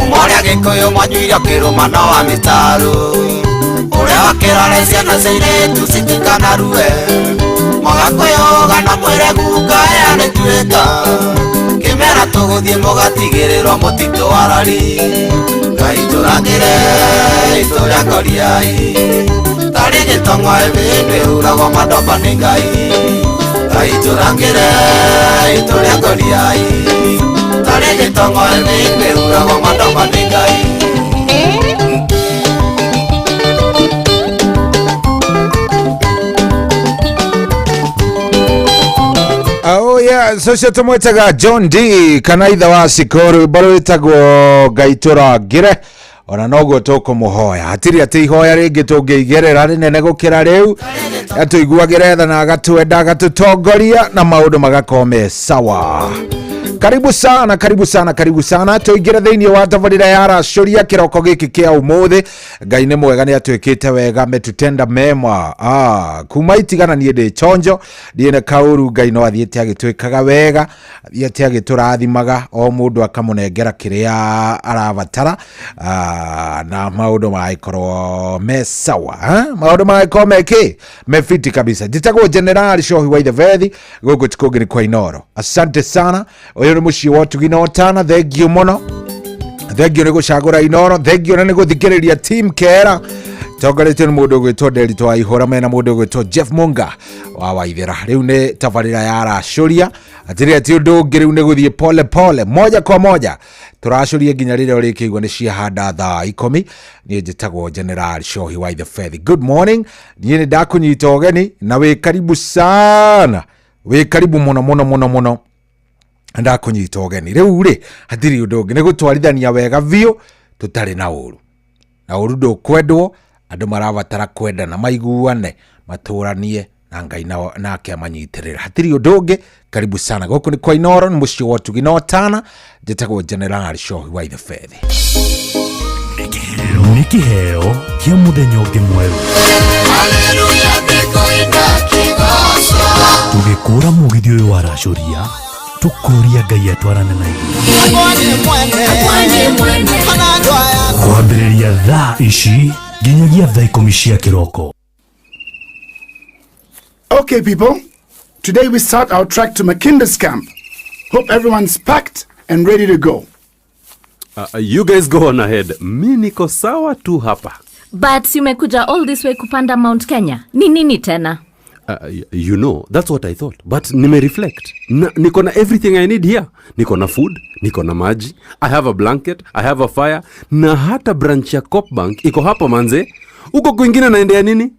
Mũrĩa Gĩkũyũ mwanyuire kĩrũma no wa mĩtaro. Ũrĩa wakĩrore ciana cia airĩtu citikanarue. Mũgakwĩyũga na mwĩre guka ĩya nĩtuĩka. Kĩmera tũgũthiĩ mũgatigĩrĩrwo mũtitũ warari. Ngai tũrangĩre itũrĩa ngoriai. Tarĩ gĩtongo ĩmĩndũ ĩhuragwo mandomba nĩ Ngai. Ngai tũrangĩre itũrĩa ngoriai. Tarĩ gĩtongo ĩmĩndũ ĩhuragwo mandomba nĩ Ngai. Oh yeah, so tumwetaga John D kana ithe wa Ciko, rwĩmbo rwĩtagwo Ngai tũrangĩre. Ona noguo tũkũmũhoya, hatirĩ atĩ ihoya rĩngĩ tũngĩigĩrĩra rĩnene gũkĩra rĩu. Atũiguagĩre tha na agatwenda agatũtongoria na maũndũ magakorwo me sawa. Karibu sana, karibu sana, karibu sana. Tũingĩre thĩinĩ wa tabarĩra ya racũria kĩroko gĩkĩ kĩa ũmũthĩ. Ngai nĩ mwega, nĩ atwĩkĩte wega, ametutenda mema. Kuma itigana niĩ ndĩ chonjo, ndiĩ na kaũru. Ngai no athiĩte agĩtwĩkaga wega, athiĩte agĩtũrathimaga, o mũndũ akamũnengera kĩrĩa arabatara, na maũndũ magagĩkorwo me sawa. Maũndũ magagĩkorwo me kĩ? Me fiti kabisa. Njĩtagwo General Shohi wa Ithebethi, gũkũ ti kũngĩ nĩ kwa Inoro. Asante sana. Ũyũ nĩ mũciĩ wa ũtugi na ũtana. Thengiũ mũno, thengiũ nĩ gũcagũra Inoro, thengiũ na nĩ gũthikĩrĩria team Kera tongoretio nĩ mũndũ ũgwĩtwo Nderitũ wa Ihũra mena mũndũ ũgwĩtwo Jeff Munga wa Waithera. Rĩu nĩ tabarĩra ya racũria, atĩrĩ ti ũndũ ũngĩ, rĩu nĩ gũthiĩ pole pole, moja kwa moja tũracũria nginya rĩrĩa ũrĩkĩigua nĩ ciahanda thaa 10. Niĩ njĩtagwo General Shohi wa Ithebethi. Good morning, niĩ nĩ ndakũnyita ũgeni na wĩ karibu sana, wĩ karibu mũno mũno mũno mũno, ndakũnyita ũgeni. Rĩu rĩ hatirĩ ũndũ ũngĩ, nĩ gũtwarithania wega biũ tũtarĩ na ũru, na ũru ndũkwendwo. Andũ marabatara kwendana, maiguane, matũranie na Ngai nake amanyitĩrĩra. Hatirĩ ũndũ ũngĩ. Karibu sana, gũkũ nĩ kwa Inoro, nĩ mũciĩ wa ũtugi na ũtana. Njĩtagwo General Shohi wa Ithebethi. Nĩ kĩheo kĩa mũthenya ũngĩ mwerũ. Tũgĩkũra mũgithi ũyũ wa racũria, tũkũria Ngai atwarane na ithuĩ. Kwambĩrĩria thaa ici nginyagia thaa 10 cia kĩroko. Okay people, today we start our trek to Makinda's camp. Hope everyone's packed and ready to go. You guys go on ahead. Mi niko sawa tu hapa. But umekuja all this way kupanda Mount Kenya. Ni nini tena? You know, that's what I thought, but nimereflect na, niko na everything I need here. Niko na food, niko na maji, I have a blanket, I have a fire, na hata branch ya Copbank iko hapa manze. Huko kwingine naendea nini?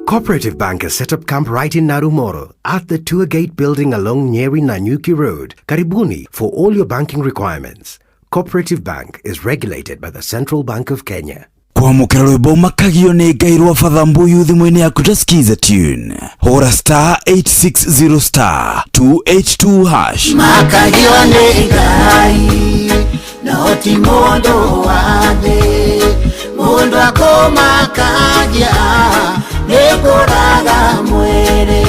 Cooperative Bank has set up camp right in Narumoro at the Tour Gate building along Nyeri Nanyuki Road, Karibuni, for all your banking requirements. Cooperative Bank is regulated by the Central Bank of Kenya. Kwamũkĩra rwĩmbo makagio nĩ Ngai rwa Father Mbuyu thimũ-inĩ yaku ta skiza tune, hũra *860 *282#. Makagio nĩ Ngai no ti mũndũ wa thĩ, mũndũ akũmakagia nĩ kũraga mwĩrĩ,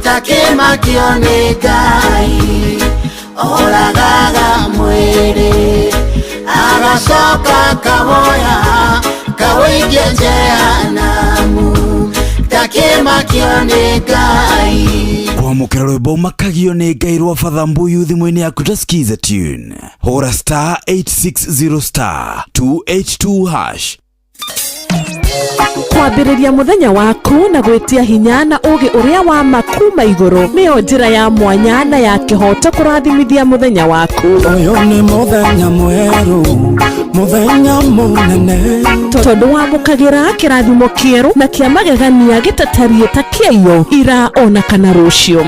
takĩmakio nĩ Ngai oragaga mwĩrĩ, agacoka kawoya kawĩikia jehanamu, takĩmakio nĩ Ngai. Kwamũkĩra rwĩmbo makagio nĩ Ngai rwa Father Mbuyu thimũ-inĩ yaku ta skiza tune, hũra *860 *282#. Kwambĩrĩria mũthenya waku na gwĩtia hinya na ũgĩ ũrĩa wa ma kuma igũrũ nĩyo njĩra ya mwanya na ya kĩhoto kũrathimithia mũthenya waku. Ũyũ nĩ mũthenya mwerũ, mũthenya mũnene, tondũ wamũkagĩra kĩrathimo kĩerũ na kĩa magegania gĩtatariĩ ta kĩaiyo ira ona kana rũciũ.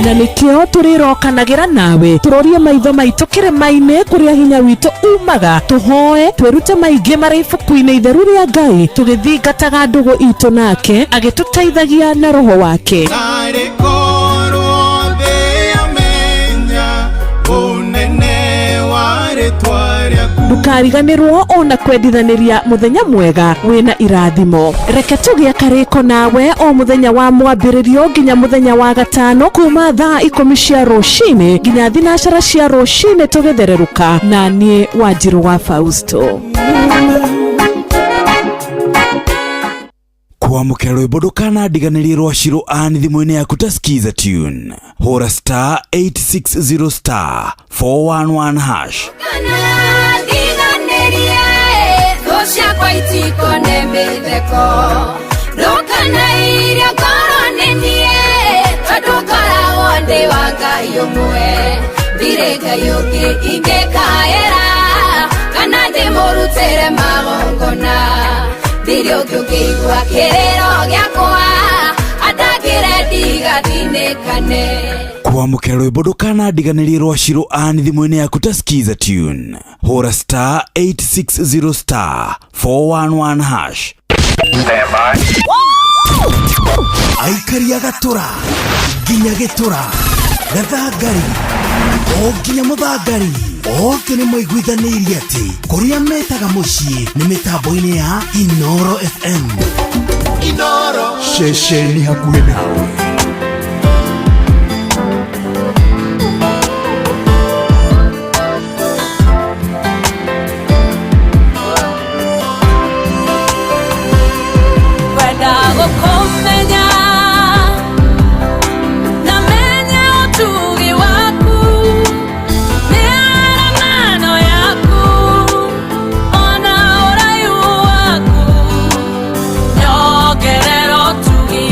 Na nĩkĩo tũrĩrokanagĩra nawe tũrorie maitho maitũ kĩrĩma-inĩ kũrĩa hinya witũ umaga, tũhoe twĩrute maingĩ marĩ ibuku-inĩ itheru rĩa Ngai, tũgĩthingataga ndũgũ itũ nake agĩtũteithagia na roho wake. Narĩ korwo thĩ yamenya ũnene wa rĩtwa rĩaku. Ndũkariganĩrwo ona kwendithanĩria mũthenya mwega wĩna irathimo. Reke tũgĩe karĩko nawe o mũthenya wa mwambĩrĩrio nginya mũthenya wa gatano kuma thaa 10 cia rũcinĩ nginya 12 cia rũcinĩ tũgĩthererũka, na niĩ Wanjirũ wa Fausto. Kwamũkĩra rwĩmbo ndũkanandiganĩrie rwa Shiro Ann thimũ-inĩ yaku ta skiza tune, hũra *860 *411#. Ndiganĩrie thũ ciakwa itikone mĩtheko, ndũkanairie ngoro nĩ niĩ, tondũ ngoragwo ndĩ wa Ngai ũmwe, ndirĩ Ngai ũngĩ ingĩkaĩra kana ndĩmũrutĩre magongona, ndirĩ ũngĩ ũngĩigua kĩrĩro gĩakwa andangĩre ndigathinĩkane. Kwamũkĩra rwĩmbo ndũkanandiganĩrie rwa Shiro Ann thimũ-inĩ yaku ta skiza tune, hũra *860 *411#. Aikaria gatũra nginya gĩtũra, gathangari o nginya mũthangari, othe nĩ maiguithanĩirie atĩ kũrĩa metaga mũciĩ nĩ mĩtambo-inĩ ya Inoro FM. Inoro ceceni hakuhĩ nawe. Kwenda gũkũmenya na menye ũtugi waku, mĩaramano yaku ona ũraihu waku, nyongerera ũtugi.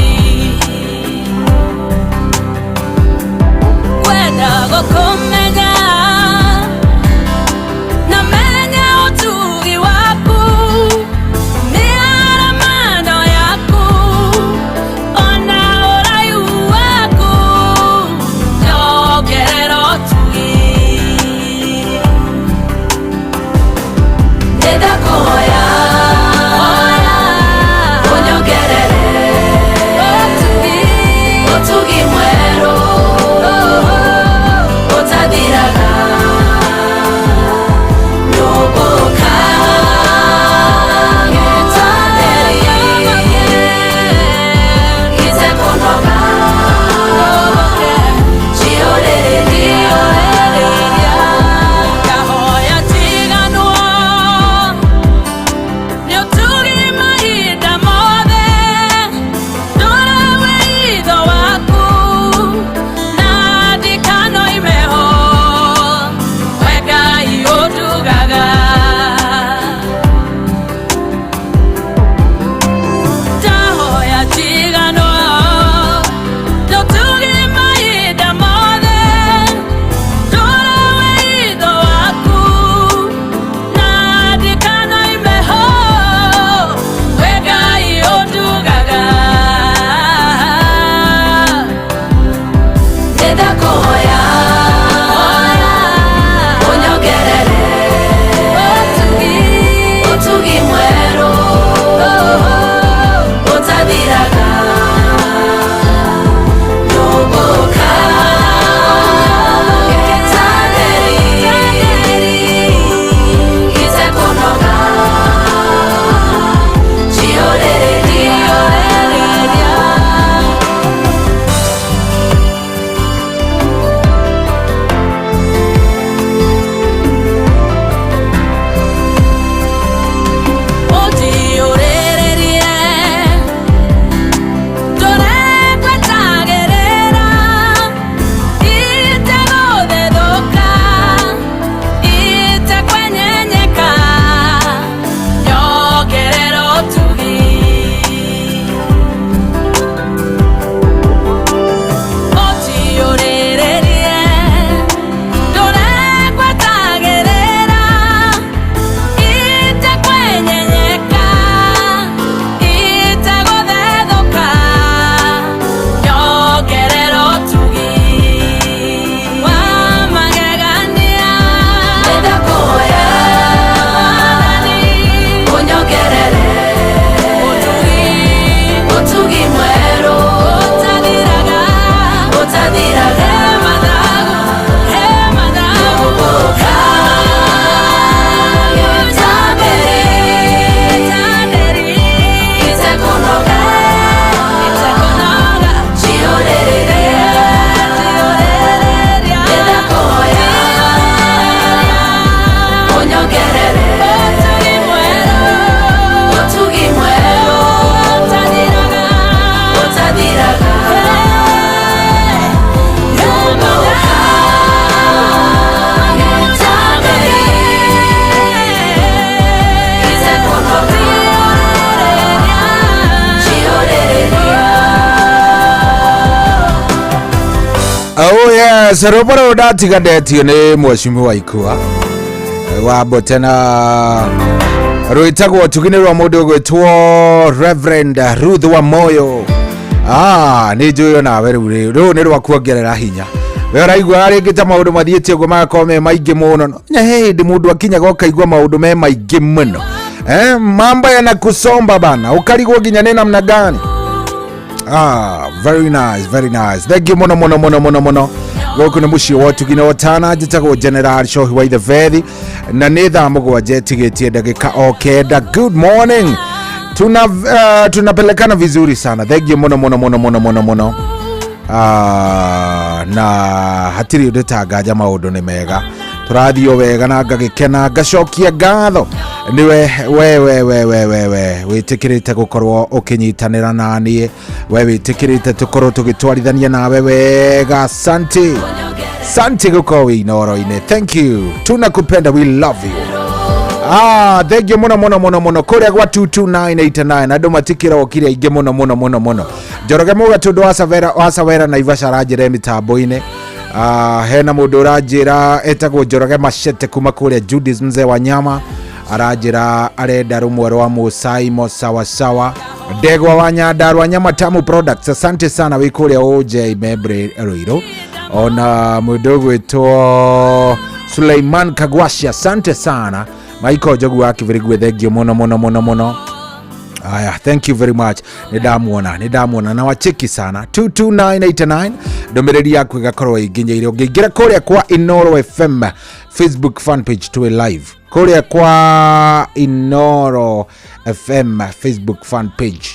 Oh yes, rwĩmbo rũrũ ndatiga ndetio nĩ mheshimiwa Ikua wa Mbote na rwĩtagwo ũtugi nĩ rwa mũndũ ũgwĩtwo Reverend Ruth wa Moyo. Ah, nĩ njũĩ onawe rĩu rĩ rũrũ nĩ rwa kuongerera hinya. We ũraigua rĩngĩ ta maũndũ mathiĩte ũguo magakorwo me maingĩ mũno. No nya he hĩndĩ mũndũ akinyaga ũkaigua maũndũ me maingĩ mũno. Eh, mambo yanakusomba bana, ukarigwo nginya nĩ namna gani. Ah, very nice, very nice. Thank you muno muno muno muno muno. Gũkũ nĩ mũciĩ wa ũtugi na ũtana njĩtagwo General Shohi wa Ithebethi na nĩ thaa 7 ĩtigĩtie ndagĩka o 9. Good morning. Tunapelekana vizuri sana. Thank you muno muno muno muno muno muno. Ah, na hatirĩ ũndũ tanganja maũndũ nĩ mega tũrathiĩ o wega na ngagĩkena ngacokia ngatho nĩwe we we we we we we wĩtĩkĩrĩte gũkorwo ũkĩnyitanĩra na niĩ, we wĩtĩkĩrĩte tũkorwo tũgĩtwarithania nawe wega. Asante, asante gũkorwo wĩ Inooro-inĩ. Thank you, tunakupenda, we love you. Ah, thank you muno muno muno muno kuria gwa 22989 andu matikirokire aingĩ muno muno muno muno. Njoroge muga tundu wa Savera wa Savera na Naivasha aranjĩra mitambo-inĩ. Ah, hena mũndũ ũranjĩra etagwo Njoroge Machete kuma kũrĩa Judith mzee wa nyama aranjĩra arenda rũmwe rwa Musaimo sawasawa. Ndegwa wa Nyandarua Nyama Tamu Products, asante sana wĩ kũrĩa OJ Membre Ruiru. Ona mũndũ ũgwĩtwo Suleiman Kagwashi, asante sana. Michael Njogu wa Kibirigue, thank you muno muno muno muno. Aya, thank you very much. Nĩ ndamuona na wacheki sana. 22989 ndũmĩrĩri yaku ĩgakorwo ĩnginyeire. Ũngĩingĩra kũrĩa kwa Inooro FM Facebook fan page twĩ live kũrĩa kwa Inooro FM Facebook fan page,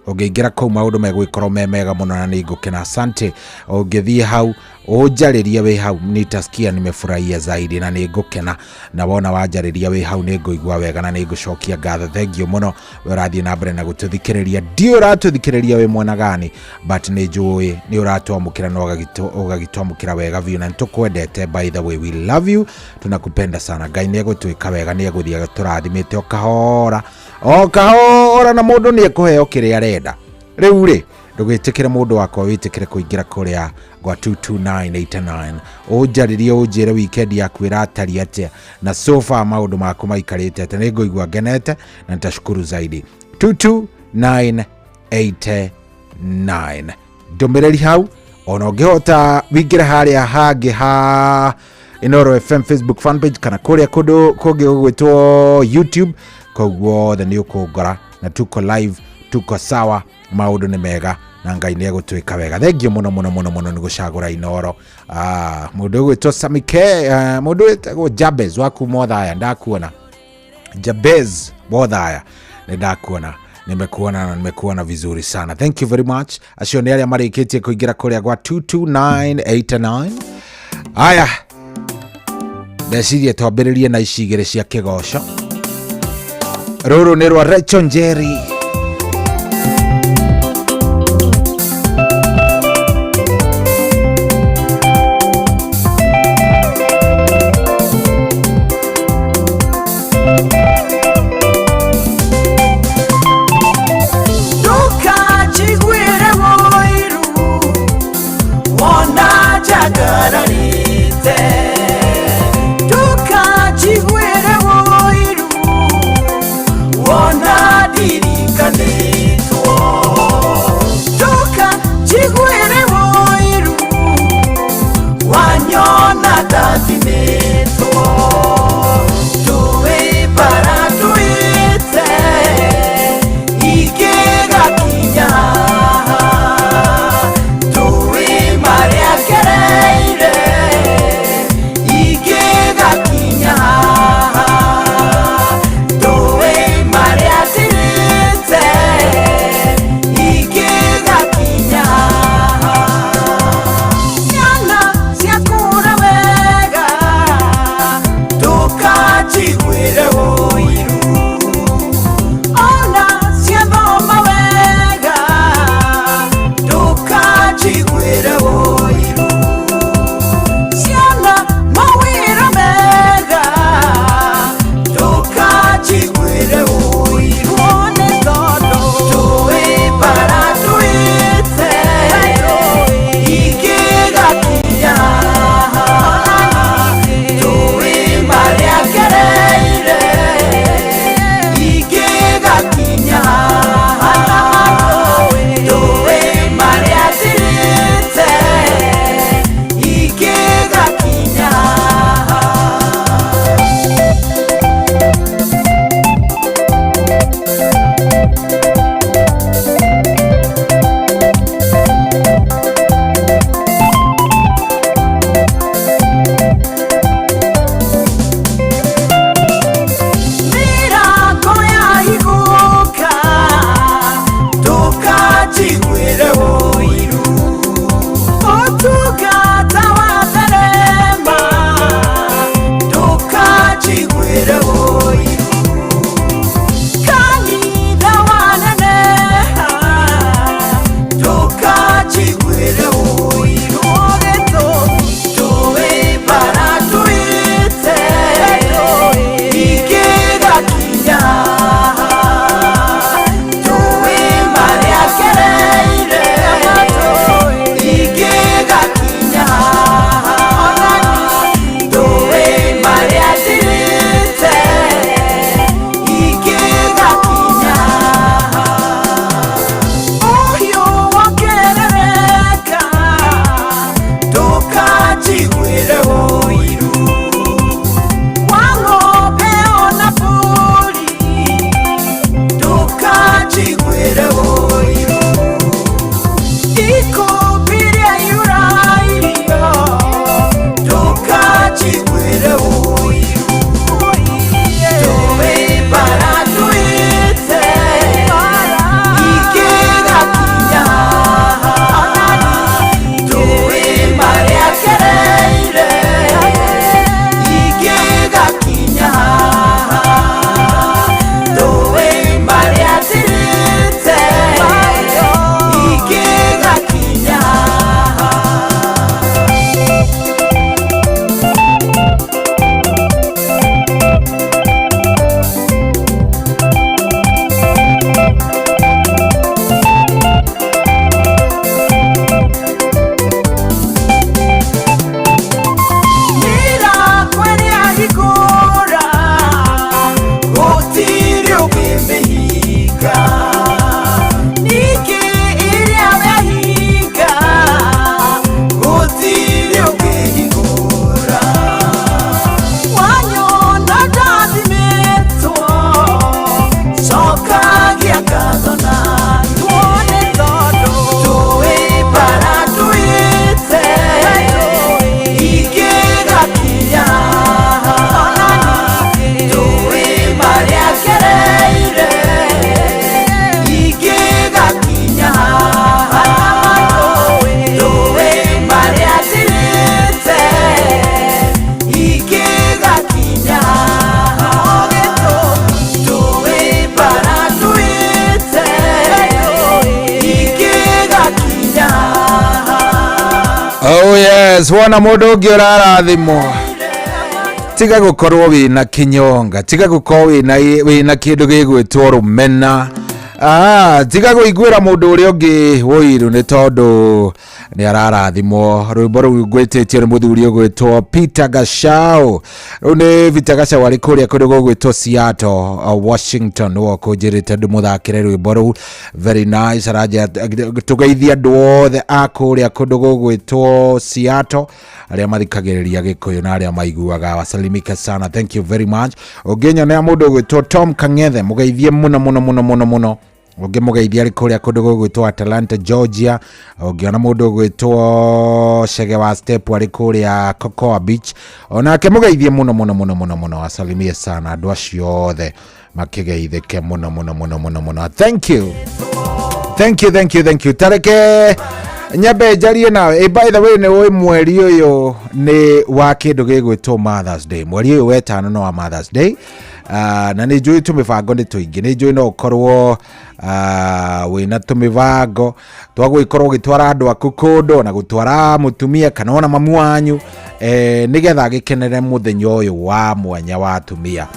ũngĩingĩra kũu maũndũ megũgĩkorwo me mega mũno na nĩ ngũkena. Asante. Ũngĩthiĩ hau ũnjarĩrie wĩ hau nitasikia nimefurahia zaidi na nĩ ngũkena, na wona wanjarĩria wĩ hau nĩ ngũigua wega na nĩ ngũcokia ngatho. Thank you mũno we ũrathiĩ na mbere na gũtũthikĩrĩria. Ndiũ ũratũthikĩrĩria wĩ mwena gani, but nĩ njũĩ nĩ ũratwamũkĩra na ũgagĩtwamũkĩra wega biũ na nĩtũkwendete. By the way, we love you, tunakupenda sana. Ngai nĩ egũtwĩka wega, nĩ egũthiĩ tũrathimĩte o kahora o kahora na mũndũ nĩ ekũheo kĩrĩa arenda. Rĩu rĩ ndũgĩtĩkĩre mũndũ wakwa wĩtĩkĩre kũingĩra kũrĩa gwa 22989 ũnjarĩrie ũnjĩre weekend yaku ĩratariĩ atĩa na so far maũndũ maku maikarĩte atĩa. Nĩ ngũigua ngenete na nitashukuru zaidi. 22989 ndũmĩrĩri hau, ona ũngĩhota wingĩre harĩa hangĩ ha Inooro FM Facebook fan page kana kũrĩa kũndũ kũngĩ gũgwĩtwo YouTube, kũu guothe nĩ ũkũngora na tuko live, tuko sawa, maũndũ nĩ mega na Ngai nĩ egũtwĩka wega. Thank you mũno mũno mũno mũno nĩ gũcagũra Inooro. Ah, mũndũ ũgwĩtwo Samike, mũndũ wĩtagwo Jabez wa kuma Othaya, ndakuona. Jabez Wothaya, nĩ ndakuona, nimekuona na nimekuona vizuri sana. Thank you very much. Acio nĩ arĩa marĩkĩtie kũingĩra kũrĩa gwa 22989. Aya, ndecirie twambĩrĩrie na ici igĩrĩ cia kĩgoco. Rũrũ nĩ rwa Rachel Njeri. Ndũkanjiguĩre ũiru wona njagararĩte, ndũkanjiguĩre ũiru wona ndirikanĩtwo, ndũkanjiguĩre ũiru wanyona ndathimĩtwo, tũĩ bara tũĩte ingĩgakinya haha, tũĩ marĩa ngereire. Oh yes, wona mũndũ ũngĩ ũrarathimwo tiga gũkorwo wĩna kĩnyonga, tiga gũkorwo wĩna kĩndũ gĩgwĩtwo rũmena. Tiga kũiguĩra mũndũ ũrĩa ũngĩ ũiru nĩ tondũ nĩ ararathimwo. Rwĩmbo rũu ngwĩtĩtio nĩ mũthuri ũgwĩtwo Peter Gachau. Rũu nĩ Peter Gachau arĩ kũrĩa kũndũ gũgwĩtwo Seattle, Washington, nĩwe ũkũnjĩrĩte ndĩmũthakĩre rwĩmbo rũu. Very nice, aranjĩra tũgeithie andũ othe a kũrĩa kũndũ gũgwĩtwo Seattle arĩa mathikagĩrĩria Gĩkũyũ na arĩa maiguaga. Wasalimika sana, thank you very much. Ũngĩnyonera mũndũ ũgwĩtwo Tom Kang'ethe, mũgeithie mũno mũno mũno mũno mũno. Ũngĩmũgeithia arĩ kũrĩa kũndũ gũgwĩtwo Atlanta, Georgia. Ũngĩona mũndũ ũgwĩtwo Chege wa Step arĩ kũrĩa Cocoa Beach, onake mũgeithie mũno mũno mũno mũno mũno. Asalimie sana andũ acio othe makĩgeithĩke mũno mũno mũno mũno mũno. Thank you, thank you, thank you, thank you. Tareke nyambe njarie nawe. By the way, nĩ ũĩ mweri ũyũ nĩ wa kĩndũ gĩgwĩtwo Mother's Day. Mweri ũyũ wetano nĩ wa Mother's Day. Na nĩ njũĩ tũmĩbango nĩ tũingĩ, nĩ njũĩ no ũkorwo wĩna tũmĩbango twa gũgĩkorwo ũgĩtwara andũ aku kũndũ, ona gũtwara mũtumia kana ona mamu wanyu, nĩgetha agĩkenere mũthenya ũyũ wa mwanya wa atumia.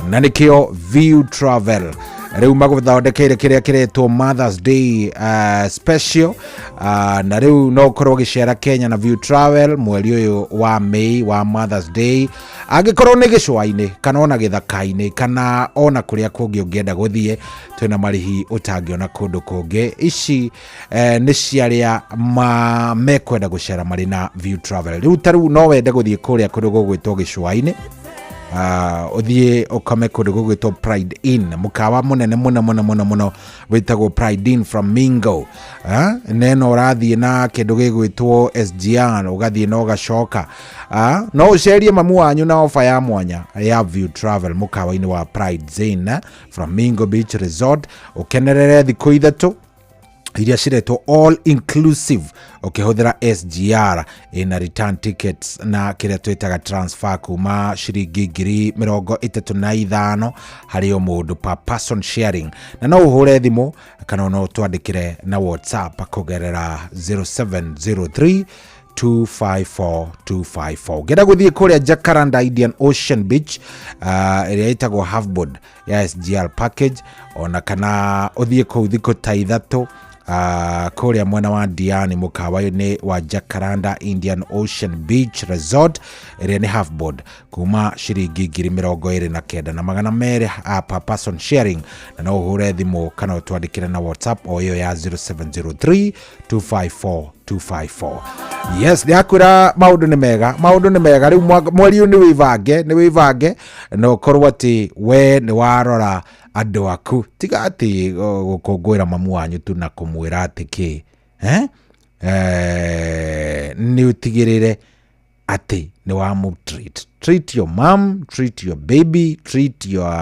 Na nĩkĩo View Travel rĩu magũthondekeire kĩrĩa kĩretwo Mother's Day special. Na rĩu no ũkorwo ũgĩcera Kenya na View Travel mweri ũyũ wa May wa Mother's Day, angĩkorwo nĩ gĩcũa-inĩ kana ona gĩthaka-inĩ kana ona kũrĩa kũngĩ ũngĩenda gũthiĩ, twĩna marĩhi ũtangĩona kũndũ kũngĩ. Ici nĩ cia arĩa mekwenda gũcera marĩ na View Travel. Rĩu ta rĩu no wende gũthiĩ kũrĩa kũndũ gũgwĩtwo gĩcũa-inĩ, ũthiĩ ũkome kũndũ gũgwĩtwo Pride Inn, mũkawa mũnene mũno mũno mũno mũno wĩtagwo Pride Inn Flamingo. Neno ũrathiĩ na kĩndũ gĩgwĩtwo SGR, ũgathiĩ na ũgacoka. No ũcerie mamu wanyu na ofa ya mwanya ya View Travel mũkawa-inĩ wa Pride Inn Flamingo Beach Resort, ũkenerere thikũ ithatũ iria ciretwo all inclusive ũkĩhũthĩra SGR ina return tickets na kĩrĩa twĩtaga transfer kuma ciringi 35,000 harĩ o mũndũ per person sharing. Na no ũhũre thimũ kana no ũtwandĩkĩre na WhatsApp kũgerera 0703 254 254. Ũngĩenda gũthiĩ kũrĩa Jacaranda Indian Ocean Beach, ĩrĩa ĩtagwo halfboard ya SGR package, ona kana ũthiĩ kũu thikũ ta ithatũ, kũrĩa mwena wa Diani mũkawa-inĩ wa Jacaranda Indian Ocean Beach Resort ĩrĩa nĩ halfboard kuma ciringi 29,200 per person sharing. Na no ũhũre thimũ kana ũtwandĩkĩre na WhatsApp o ĩyo ya 0703 254 254. Yes, ndĩrakwĩra maũndũ nĩ mega, maũndũ nĩ mega. Rĩu mweri ũyũ nĩ wĩbange, nĩ wĩbange na ũkorwo atĩ we nĩ warora andũ aku, tiga atĩ gũkũngũĩra mamu wanyu tu na kũmwĩra atĩ kĩ, nĩ ũtigĩrĩre atĩ nĩ wamũ treat. Treat your mom, treat your baby, treat your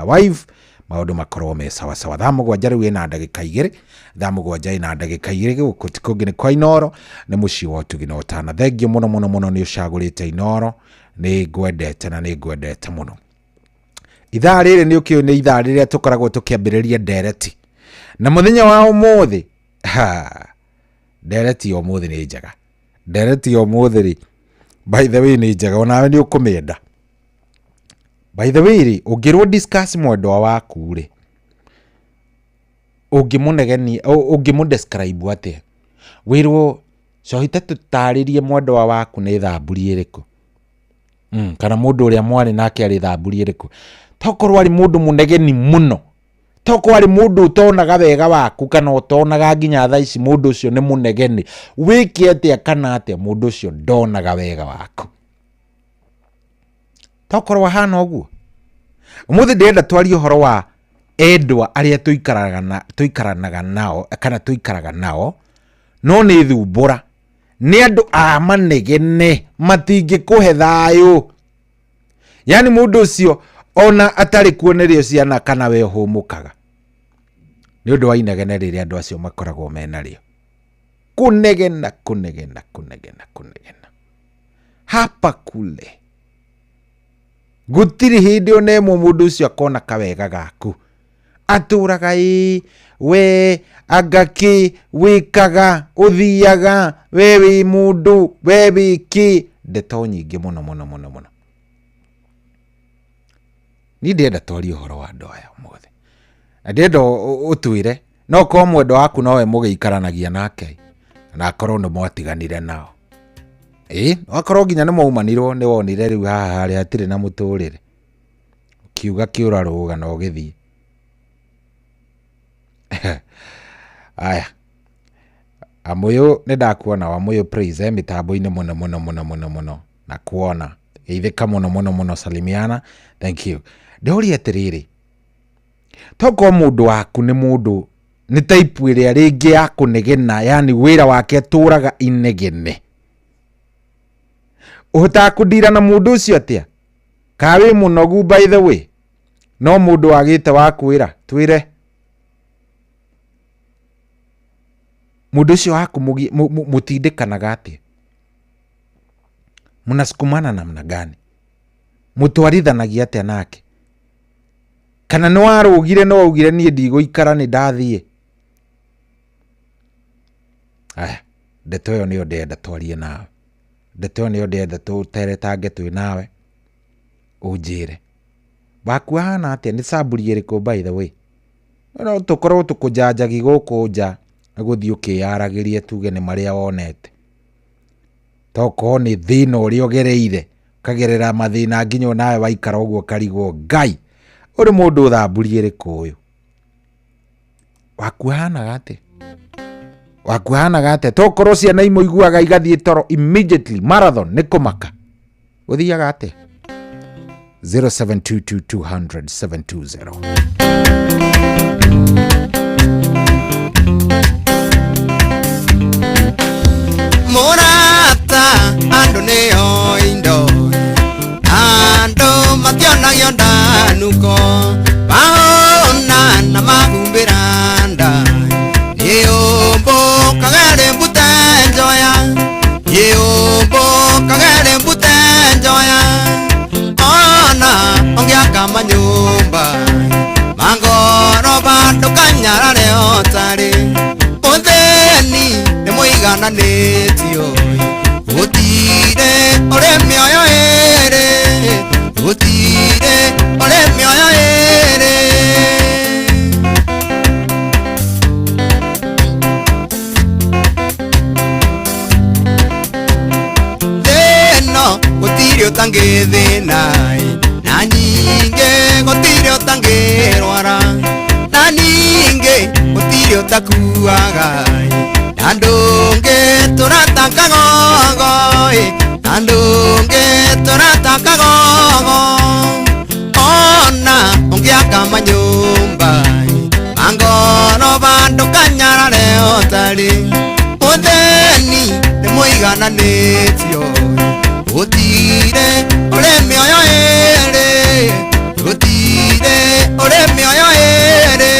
wife, maũndũ makorwo me sawa sawa. 7:00 rĩu ĩna ndagĩka 2, 7:00 ĩna ndagĩka 2, gũkũ ti kũngĩ nĩ kwa Inooro, nĩ mũciĩ wa ũtugi na ũtana. Thengiũ mũno mũno mũno nĩ ũcagũrĩte Inooro, nĩ ngwendete na nĩ ngwendete mũno. Ithaa rĩrĩ nĩ ũkĩũĩ nĩ ithaa rĩrĩa tũkoragwo tũkĩambĩrĩria ndereti. Na mũthenya wa ũmũthĩ, ndereti ya ũmũthĩ nĩ njega. Ndereti ya ũmũthĩ rĩ, by the way nĩ njega, onawe nĩ ũkũmĩenda. By the way rĩ, ũngĩrwo discuss mwendwa waku rĩ, ũngĩmũnegenia, ũngĩmũ-describe atĩa? Wĩrwo cohita tũtarĩrie mwendwa waku nĩ thamburi ĩrĩkũ? Kana mũndũ ũrĩa mwarĩ nake arĩ thamburi ĩrĩkũ? Tokorwo arĩ mũndũ mũnegeni mũno, tokorwo arĩ mũndũ ũtonaga wega waku kana ũtonaga nginya thaa ici mũndũ ũcio nĩ mũnegeni, wĩke atĩa kana atĩa mũndũ ũcio ndonaga wega waku? Tokorwo ahana ũguo. Ũmũthĩ ndĩrenda twarie ũhoro wa endwa arĩa tũikaranaga nao kana tũikaraga nao, no nĩ thumbũra, nĩ andũ a manegene, matingĩkũhe thayũ. Yani mũndũ ũcio ona atarĩ kuonerio ciana kana we ũhũmũkaga nĩ ũndũ wa inegene rĩrĩa andũ acio makoragwo menarĩo. Kũnegena, kũnegena, kũnegena, kũnegena hapa kule, gũtirĩ hĩndĩ ona ĩmwe mũndũ ũcio akona kawega gaku. Atũraga ĩ We anga kĩ wĩkaga ũthiaga we wĩ mũndũ we wĩ kĩ ndeto nyingĩ mũno mũno mũno mũno. Niĩ ndĩrenda twarie ũhoro wa andũ aya ũmũthĩ na ndĩrenda ũtwĩre no korwo mwendwa waku nowe mũgĩikaranagia nake na akorwo nĩ mwatiganire nao, ĩ no akorwo nginya nĩ mwaumanirwo nĩ wonire rĩu haha harĩa hatirĩ na mũtũrĩre, ũkiuga kĩũra rũga na ũgĩthiĩ. Aya, Amũyũ nĩ ndakuona, Wamũyũ Praise mĩtambo-inĩ mũno mũno mũno mũno mũno na kuona geithĩka mũno mũno mũno, salimiana, thank you. Ndĩũrie atĩrĩrĩ, tokorwo mũndũ waku nĩ mũndũ nĩ type ĩrĩa rĩngĩ ya kũnegena, yani wĩra wake atũraga inegene, ũhotaga kũndira na mũndũ ũcio atĩa? Ka wĩ mũnogu by the way, no mũndũ wagĩte wa kwĩra twĩre mũndũ ũcio waku mũtindĩkanaga atĩa, mnasukumana namna gani, mũtwarithanagia atĩa nake? Kana nĩ warũgire no waugire niĩ ndigũikara nĩ ndathiĩ? Aya, ndeto ĩyo nĩyo ndĩrenda twarie nawe, ndeto ĩyo nĩyo ndĩrenda tũteretange twĩ nawe, ũnjĩre waku ahana atĩa, nĩ camburi ĩrĩkũ by the way? No tũkorwo tũkũnjanjagi gũkũ nja gũthiĩ ũkĩyaragĩria tuge nĩ marĩa wonete, tokorwo nĩ thĩna ũrĩa ũgereire, ũkagerera mathĩna nginya onawe waikara ũguo ũkarigwo Ngai ũrĩ mũndũ ũthamburi ĩrĩkũ ũyũ? Waku ahanaga atĩa? Waku ahanaga atĩa? Tokorwo ciana imwe iguaga igathiĩ toro immediately, marathon nĩ kũmaka, gũthiaga atĩa? 0722 200 720. Mũrata andũ nĩo indo, andũ mationagio ndanuko, mahũna na mahumbĩra nda, nĩũmbũkaga rĩ mbute njoya, nĩũmbũkaga rĩ mbute njoya, ona ũngĩaka manyũmba mangoroba ndũkanyarare ũtarĩ, ũthĩni nĩ mũigananĩtio, gũtirĩ ũrĩ mĩoyo ĩrĩ, gũtirĩ ũrĩ mĩoyo ĩrĩ. Thĩno gũtirĩ ũtangĩthĩna, na nyingĩ gũtirĩ ũtangĩrwara, na ningĩ gũtirĩ ũtakuaga, na ndũngĩ tũrataka gogo, na ndũngĩ tũrataka gogo, ona ũngĩaka manyũmba mangoroba ndũkanyarare ũtarĩ, ũthĩni nĩ mũigananĩtio, gũtirĩ ũrĩ mĩoyo ĩrĩ, gũtirĩ ũrĩ mĩoyo ĩrĩ.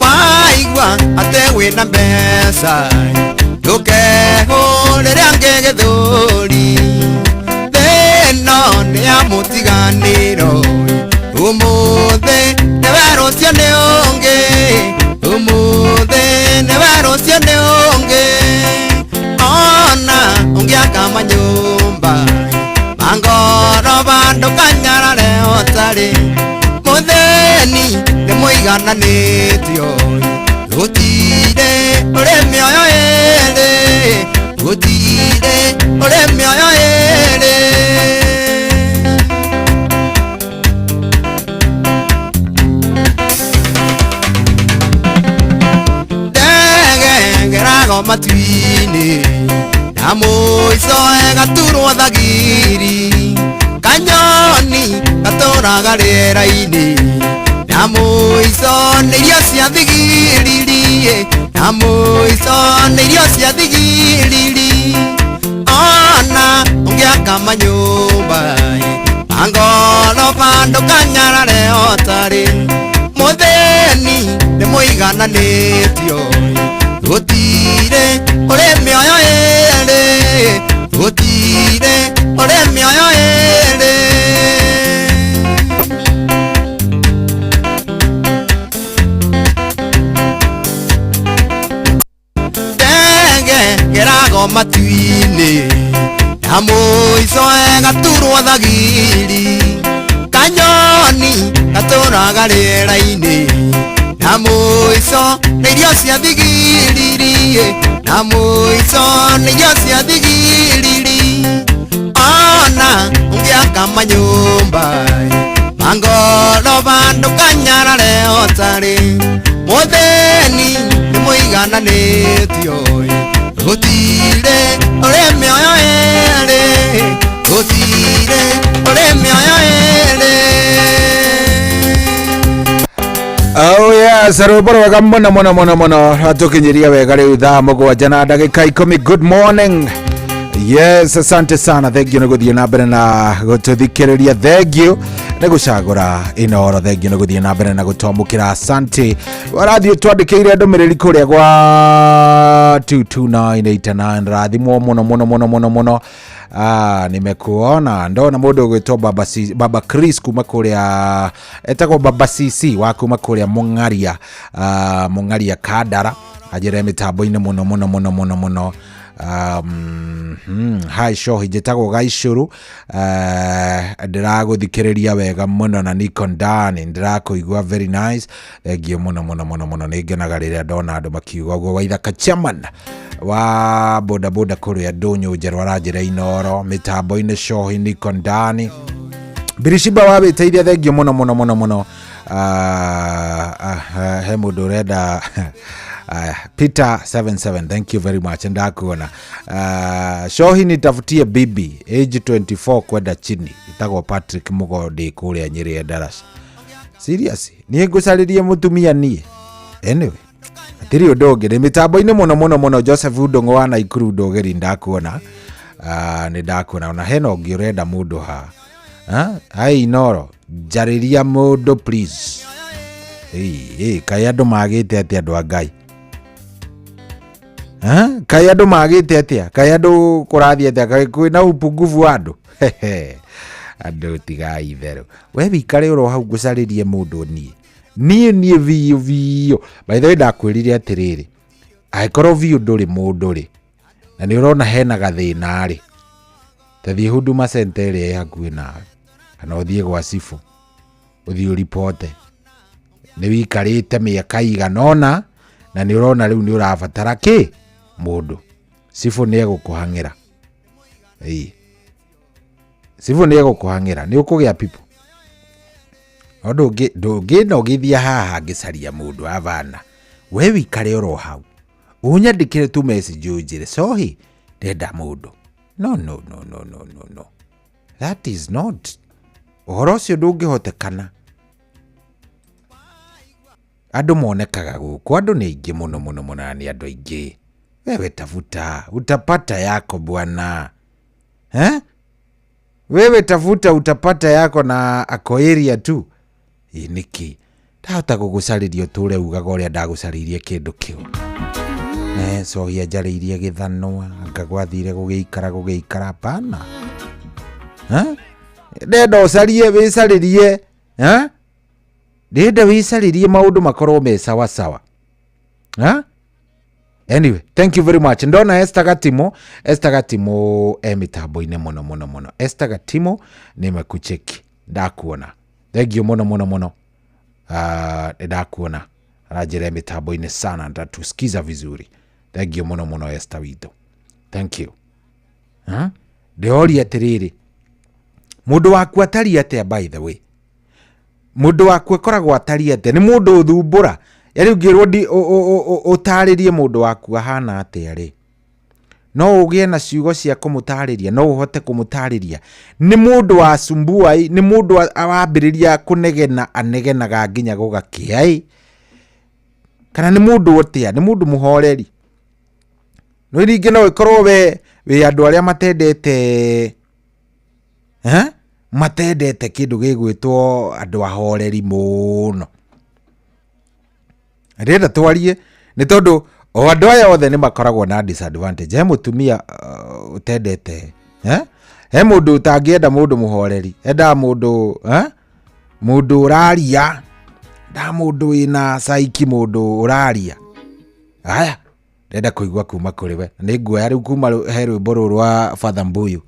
Waigua atĩ wĩna mbeca ndũkehũrĩre angĩ gĩthũri, thĩno nĩ ya mũtiganĩro, ũmũthĩ nĩwe rũciũ nĩ ũngĩ, ũmũthĩ nĩwe rũciũ nĩ ũngĩ, ona ũngĩaka manyũmba mangoroba ndũkanyarare ũtarĩ, mũthĩni nĩ mũigananĩtio, gũtirĩ ũrĩ mĩoyo ĩrĩ, gũtirĩ ũrĩ mĩoyo ĩrĩ. Ndege ngerago matu-inĩ na mũico ĩgaturwo thagiri, kanyoni gatũraga rĩera-inĩ na mũico nĩ irio cia thigiriri, na mũico nĩ irio cia thigiriri, ona ũngĩaka manyũmba mangoroba ndũkanyarare ũtarĩ, mũthĩni nĩ mũigananĩtio, gũtirĩ ũrĩ thigiri kanyoni gatũraga rĩera-inĩ na mũico nĩ irio cia thigiriri na mũico nĩ irio cia thigiriri ona ũngĩaka manyũmba mangoroba ndũkanyarare ũtarĩ mũthĩni nĩ mũigananĩtio gũtirĩ ũrĩ mĩoyo ĩrĩ gũtirĩ ũrĩ mĩoyo ĩrĩ. Oh yes, rwĩmbo rwega mũno mũno mũno mũno rwatũkinyiria wega rĩu thaa mũgwanja na ndagĩka ikũmi. Good morning. Yes, asante sana, thank you nĩ gũthiĩ na mbere na gũtũthikĩrĩria, thank you nĩ gũcagũra Inoro, thank you nĩ gũthiĩ na mbere na gũtwamũkĩra, asante. Warathiĩ twandĩkĩire ndũmĩrĩri kũrĩa gwa 22989 rathimwo mũno mũno mũno mũno mũno. Ah, nimekuona ndona mũndũ ũgwĩtwo Baba, C, Baba Chris kuma kũrĩa etagwo Baba CC wa kuma kũrĩa Mũng'aria, Mũng'aria Kandara anjĩre mĩtambo-inĩ mũno mũno mũno mũno mũno. Hi Shohi, njĩtagwo Gaicũrũ, ndĩragũthikĩrĩria wega mũno na niko ndani ndĩrakũigua very nice, thengiũ mũno mũno mũno mũno, nĩ ngenaga rĩrĩa ndona andũ makiuga ũguo. Waithaka chairman wa bodaboda kũrĩa ndũnyũ njerũ aranjĩra Inoro mĩtambo-inĩ Shohi niko ndani Birishiba wa wĩteithia, thengiũ mũno mũno mũno mũno. He mũndũ ũrenda Peter 77, thank you very much, ndakuona. Shohi nitafutie bibi age 24 kwenda chini, itagwo Patrick Mugondi kũrĩa Nyĩrĩ Ndaraca. Serious, niĩ ngũcarĩrie mũtumia niĩ? Anyway, hatirĩ ũndũ ũngĩ, nĩ mĩtambo-inĩ mũno mũno mũno. Joseph Ndũng'ũ wa Naikuru Ndũgĩri, ndakuona. Nĩ ndakuona ona hena ũngĩ ũrenda mũndũ ha. Ai Inoro, njarĩria mũndũ please. Hey, kaĩ andũ magĩte atĩa andũ a Ngai? Kaĩ andũ magĩte atĩa? Kaĩ andũ kũrathiĩ atĩa? Kaĩ kwĩna upungufu wa andũ? Andũ tigai itherũ. We wikare oro hau ngũcarĩrie mũndũ niĩ. Niĩ niĩ biũ biũ. By the way ndakwĩrire atĩrĩrĩ, angĩkorwo biũ ndũrĩ mũndũ rĩ, na nĩ ũrona hena gathĩna rĩ, ta thiĩ Huduma Center ĩrĩa ĩ hakuhĩ nawe, kana ũthiĩ gwa cibũ, ũthiĩ ũripote. Nĩ wikarĩte mĩaka igana ũna, na nĩ ũrona rĩu nĩ ũrabatara kĩ? Mũndũ. Cibũ nĩ egũkũhang'ĩra. Ĩĩ. Cibũ nĩ egũkũhang'ĩra, nĩ ũkũgĩa people. No ndũngĩnogithia haha ngĩcaria mũndũ abana. We wikare oro hau. Ũnyandĩkĩre tu message ũnjĩre, Shohi, ndenda mũndũ. No, no, no, no, no, no, no. That is not. Ũhoro ũcio ndũngĩhotekana. Andũ monekaga gũkũ, andũ nĩ aingĩ mũno mũno mũno na nĩ andũ aingĩ. Wewe tafuta, utapata yako bwana. Eh? Wewe tafuta utapata yako na ako area tu. Ĩ nĩkĩ? Ndahota gũgũcarĩria ũtũre ugaga ũrĩa ndagũcarĩirie kĩndũ kĩu. Sohi anjarĩirie gĩthanwa, anga gwathire gũgĩikara gũgĩikara bana. Ndenda ũcarie wĩcarĩrie, Ndĩrenda wĩcarĩrie maũndũ makorwo me sawa sawa. Anyway, thank you very much. Ndona Esther Gatimo, Esther Gatimo e mĩtambo-inĩ mũno mũno mũno. Esther Gatimo nimekucheki, ndakuona. Thank you mũno mũno mũno. Ndakuona. Aranjĩra mĩtambo-inĩ sana, ndatusikiza vizuri. Thank you mũno mũno Esther witũ. Thank you. Ndĩroria atĩrĩrĩ, mũndũ waku atariĩ atĩa by the way? Mũndũ waku akoragwo atariĩ atĩa? Nĩ mũndũ ũthumbũra? Yaani ũngĩrwo ũtarĩrie mũndũ waku ahana atĩa rĩ, no ũgĩe na ciugo cia kũmũtarĩria, no ũhote kũmũtarĩria. Nĩ mũndũ wasumbua ĩ, nĩ mũndũ wambĩrĩria kũnegena, anegenaga nginya gũgakĩa ĩ, kana nĩ mũndũ atĩa? Nĩ mũndũ mũhoreri? No ningĩ no ĩkorwo we wĩ andũ arĩa matendete, Matendete kĩndũ gĩgwĩtwo andũ ahoreri mũno. Ndĩrenda twarie nĩ tondũ o andũ aya othe nĩ makoragwo na disadvantage. He mũtumia ũtendete, He mũndũ ũtangĩenda mũndũ mũhoreri, endaga mũndũ, Mũndũ ũraria, endaga mũndũ wĩna saiki, mũndũ ũraria. Aya, ndĩrenda kũigua kuma kũrĩ we. Nĩ nguoya rĩu kuma he rwĩmbo rũrũ rwa Father Mbuyu.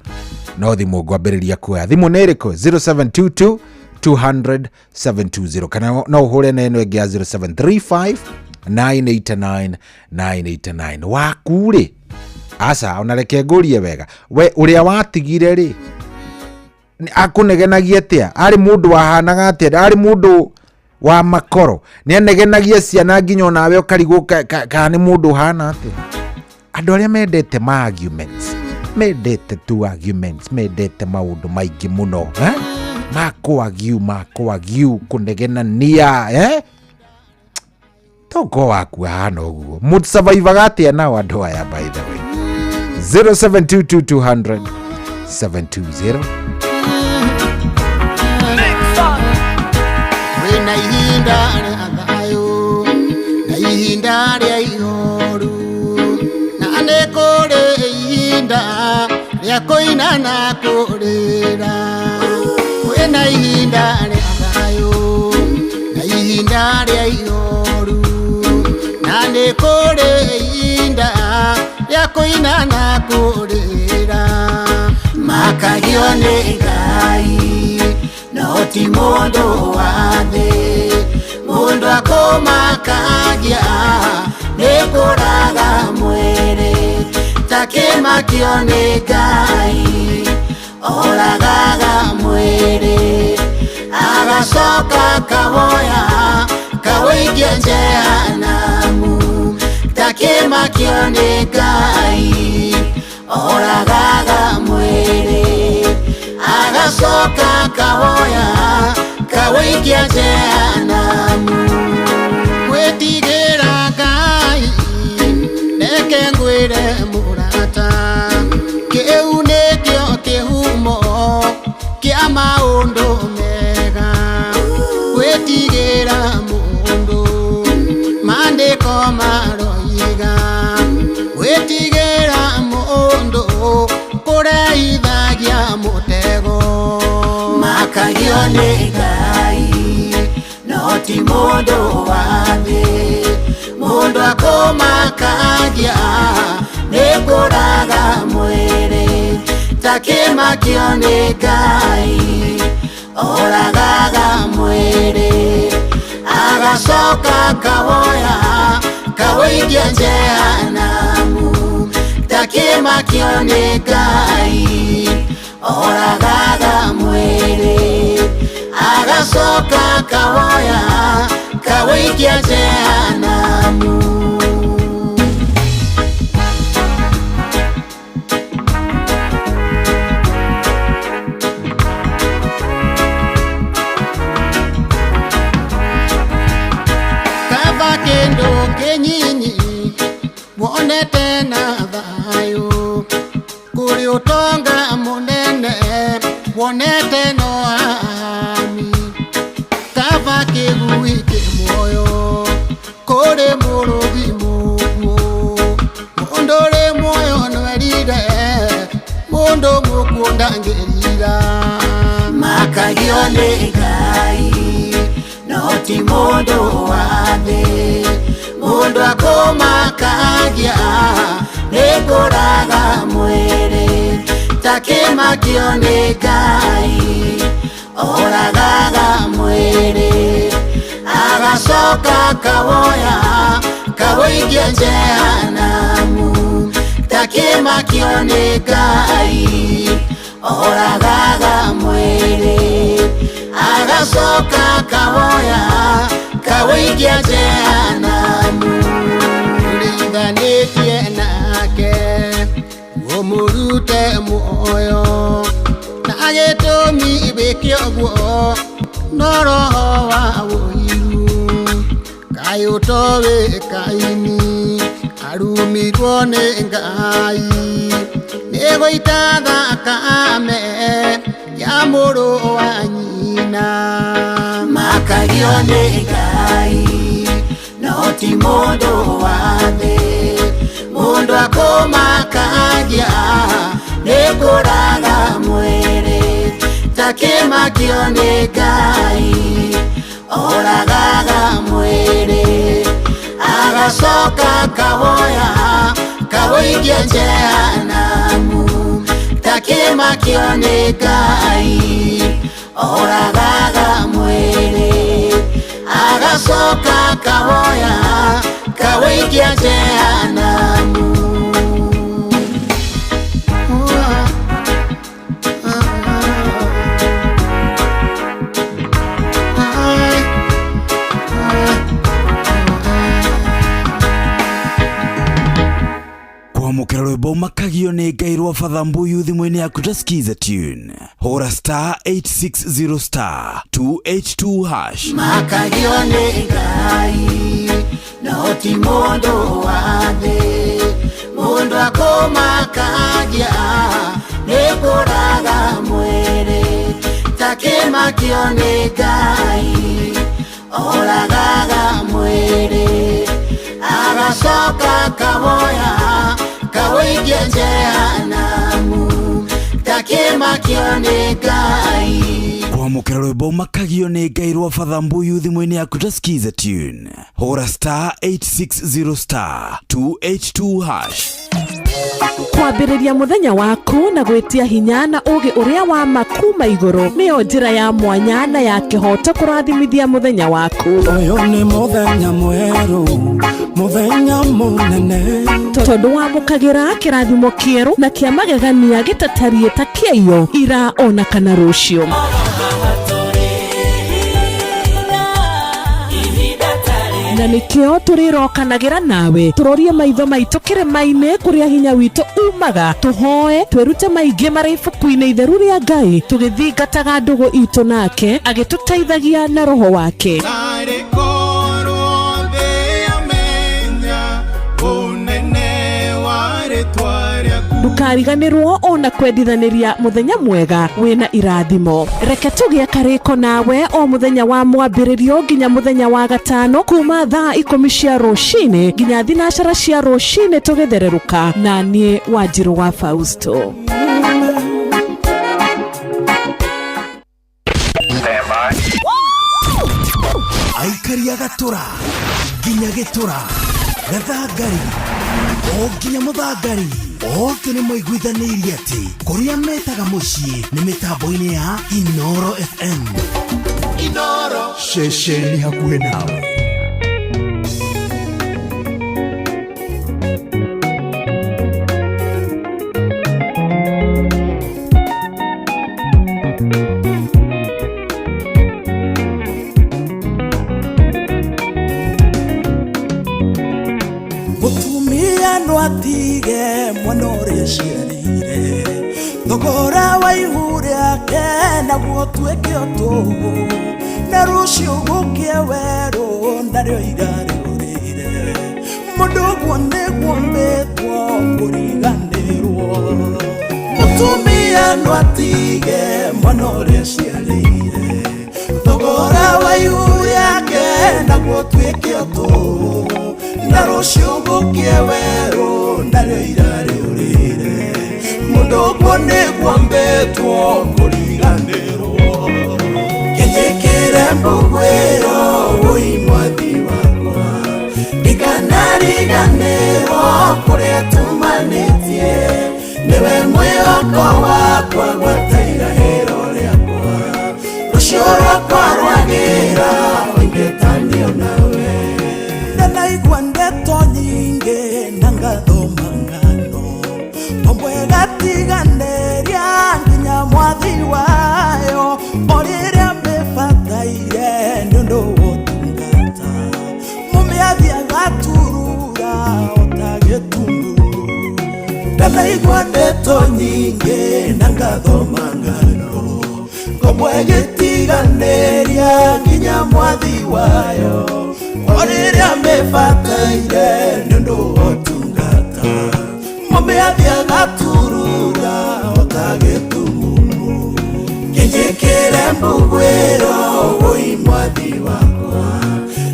No thimũ ngwambĩrĩria kuoya. Thimũ nĩ ĩrĩkũ? 0722 200 720, kana no ũhũre na ĩno ĩngĩ ya 0735 989 989. Waku rĩ, aca ona reke ngũrie wega, we ũrĩa watigire rĩ, akũnegenagia atĩa? Arĩ mũndũ wahanaga atĩa? Arĩ mũndũ wa makoro? Nĩ anegenagia ciana nginya onawe ũkarigwo kana nĩ mũndũ ũhana atĩa? Andũ arĩa mendete ma arguments, mendete tu arguments, mendete maũndũ maingĩ mũno, eh? Makũagiu makũagiu kũnegenania, eh? Toko waku ahana ũguo, mũsurvivaga atĩa nao andũ aya? By the way, 0722 720. Kwĩna ihinda rĩa thayũ na ihinda rĩa ihoru, na nĩ kũrĩ ihinda rĩa kũina na kũrĩra. Kwĩna ihinda rĩa thayũ na ihinda rĩa ihoru, na nĩ kũrĩ ihinda rĩa kũina na kũrĩra. Makagio nĩ Ngai no ti mũndũ wa thĩ, mũndũ akũmakagia nĩ kũraga mwĩrĩ, takĩmakio nĩ Ngai oragaga mwĩrĩ, agacoka kawoya kawĩikia jehanamu, takĩmakio nĩ Ngai oragaga mwĩrĩ, agacoka kawoya kawĩikia jehanamu. Gwĩtigĩra Ngai, reke ngwĩre mũrata, kĩu nĩkĩo kĩhumo kĩa maũndũ mega. Gwĩtigĩra mũndũ, maandĩko maroiga, gwĩtigĩra mũndũ kũreithagia mũtego. Makagio nĩ Ngai no ti mũndũ wa thĩ, mũndũ akũmakagia nĩ kũraga mwĩrĩ, takĩmakio nĩ Ngai oragaga mwĩrĩ, agacoka kawoya kawĩikia jehanamu, takĩmakio nĩ Ngai oragaga mwĩrĩ, agacoka kawoya kawĩikia jehanamu. Kaba kĩndũ kĩnyinyi wonete na thayũ, kũrĩ ũtonga mũnene wonete no ami. Kaba kĩgui kĩ muoyo kũrĩ mũrũthi mũkuũ, mũndũ ũrĩ muoyo nĩwerire, mũndũ mũkuũ ndangĩrira. Makagio nĩ Ngai no ti mũndũ wa thĩ, mũndũ akũmakagia nĩ kũraga mwĩrĩ, takĩmakio nĩ Ngai oragaga mwĩrĩ, agacoka kawoya kawĩikia jehanamu, takĩmakio nĩ Ngai oragaga mwĩrĩ, agacoka kawoya kawĩikia jehanamu. Ũrĩithanĩtie nake ũmũrute muoyo, na gĩtũmi wĩke ũguo no roho wa ũiru. Kaĩ ũtoĩ Kaini arumirwo nĩ Ngai, nĩ gũita thakame ya mũrũ wa nyina. Makagio nĩ Ngai no ti mũndũ wa thĩ, mũndũ akũmakagia nĩ kũraga mwĩrĩ, takĩmakio nĩ Ngai oragaga mwĩrĩ, agacoka kawoya kawĩikia jehanamu, takĩmakio Takĩmakio nĩ Ngai oragaga mwĩrĩ agacoka kawoya kawĩikia jehanamu. Kwamũkĩra rwĩmbo makagio nĩ Ngai rwa Father Mbuyu thimũ-inĩ yaku ta skiza tune hũra star 860 star 282 hash. Makagio nĩ Ngai no ti mũndũ wa thĩ, mũndũ akũmakagia nĩ kũraga mwĩrĩ. Takĩmakio nĩ Ngai oragaga mwĩrĩ agacoka kawoya kawĩikia jehanamu. Takĩmakio nĩ Ngai. Kwamũkĩra rwĩmbo makagio nĩ Ngai rwa Father Mbuyu thimũ-inĩ yaku ta skiza tune hũra star 860 star 282 hash. Kwambĩrĩria mũthenya waku na gwĩtia hinya na ũũgĩ ũrĩa wa ma kuma igũrũ nĩyo njĩra ya mwanya na ya kĩhooto kũrathimithia mũthenya waku. Ũyũ nĩ mũthenya mwerũ, mũthenya mũnene, tondũ wamũkagĩra kĩrathimo kĩerũ na kĩa magegania gĩtatariĩ ta kĩaiyo ira ona kana rũciũ. Na nĩkĩo tũrĩrokanagĩra nawe tũrorie maitho maitũ kĩrĩma-inĩ kũrĩa hinya witũ umaga, tũhoe twĩrute maingĩ marĩ ibuku-inĩ itheru rĩa Ngai tũgĩthingataga ndũgũ itũ nake agĩtũteithagia na roho wake. Ndũkariganĩrwo ona kwendithanĩria mũthenya mwega wĩna irathimo. Reke tũgĩe karĩko nawe o mũthenya wa mwambĩrĩrio nginya mũthenya wa gatano kuma thaa 10 cia rũcinĩ nginya 12 cia rũcinĩ tũgĩthererũka na niĩ Wanjirũ wa Fausto. Aikaria gatũra nginya gĩtũra gathangari o nginya mũthangari othe nĩ maiguithanĩirie atĩ kũrĩa metaga mũciĩ nĩ mĩtambo-inĩ ya Inoro FM. Inoro ceceni hakuhĩ nawe. Mũtumia no atige mwana ũrĩa aciarire, thogora wa ihu rĩake naguo ũtuĩke ũtũgũ, na rũciũ gũkĩe werũ narĩo ira rĩũrĩre. Mũndũ ũguo nĩguo mbĩtwo kũriganĩrwo. Mũtumia no atige mwana ũrĩa aciarire, thogora wa ihu rĩake naguo ũtuĩke ũtũgũ, na rũciũ gũkĩe werũ narĩo ira rĩũrĩre. Mũndũ ũguo nĩguo mbĩtwo kũriganĩrwo. Kĩnjĩkĩre mbugwĩro wũi mwathi wakwa, ndikanariganĩrwo kũrĩa tumanĩtie, nĩwe mwĩhoko wakwa gwata irahĩro rĩakwa, rũciũ rwakwa rwagĩra ũingĩtanio nawe. Ndanaigua ndeto nyingĩ na ngathoma ng'ano, tombo ĩgatiganĩria nginya mwathi wayo, o rĩrĩa mĩbataire nĩ ũndũ wa ũtungata, mũmĩathi agaturura o ta gĩtunguru. Ndanaigua ndeto nyingĩ na ngathoma ng'ano, ngombo ĩgĩtiganĩria nginya mwathi wayo, o rĩrĩa mĩbataire nĩ ũndũ wa ũtungata, mũmĩathi agaturura o ta gĩtumumu. Kĩnjĩkĩre mbugwĩro wũi mwathi wakwa,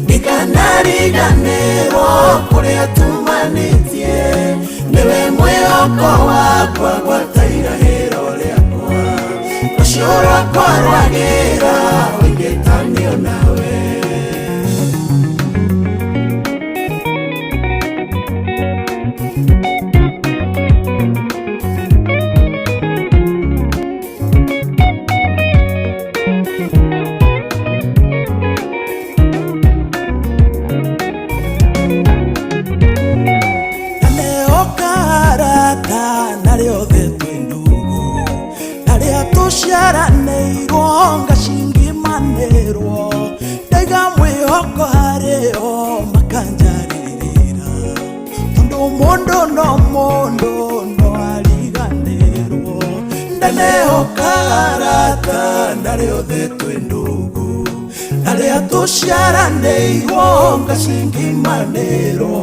ndikanariganĩrwo kũrĩa tumanĩtie, nĩwe mwĩhoko wakwa gwata irahĩro rĩakwa, rũciũ rwakwa rwagĩra ũingĩtanio nawe. Na rĩothe twĩ ndũgũ arĩa tũciaranĩirwo ngacingimanĩrwo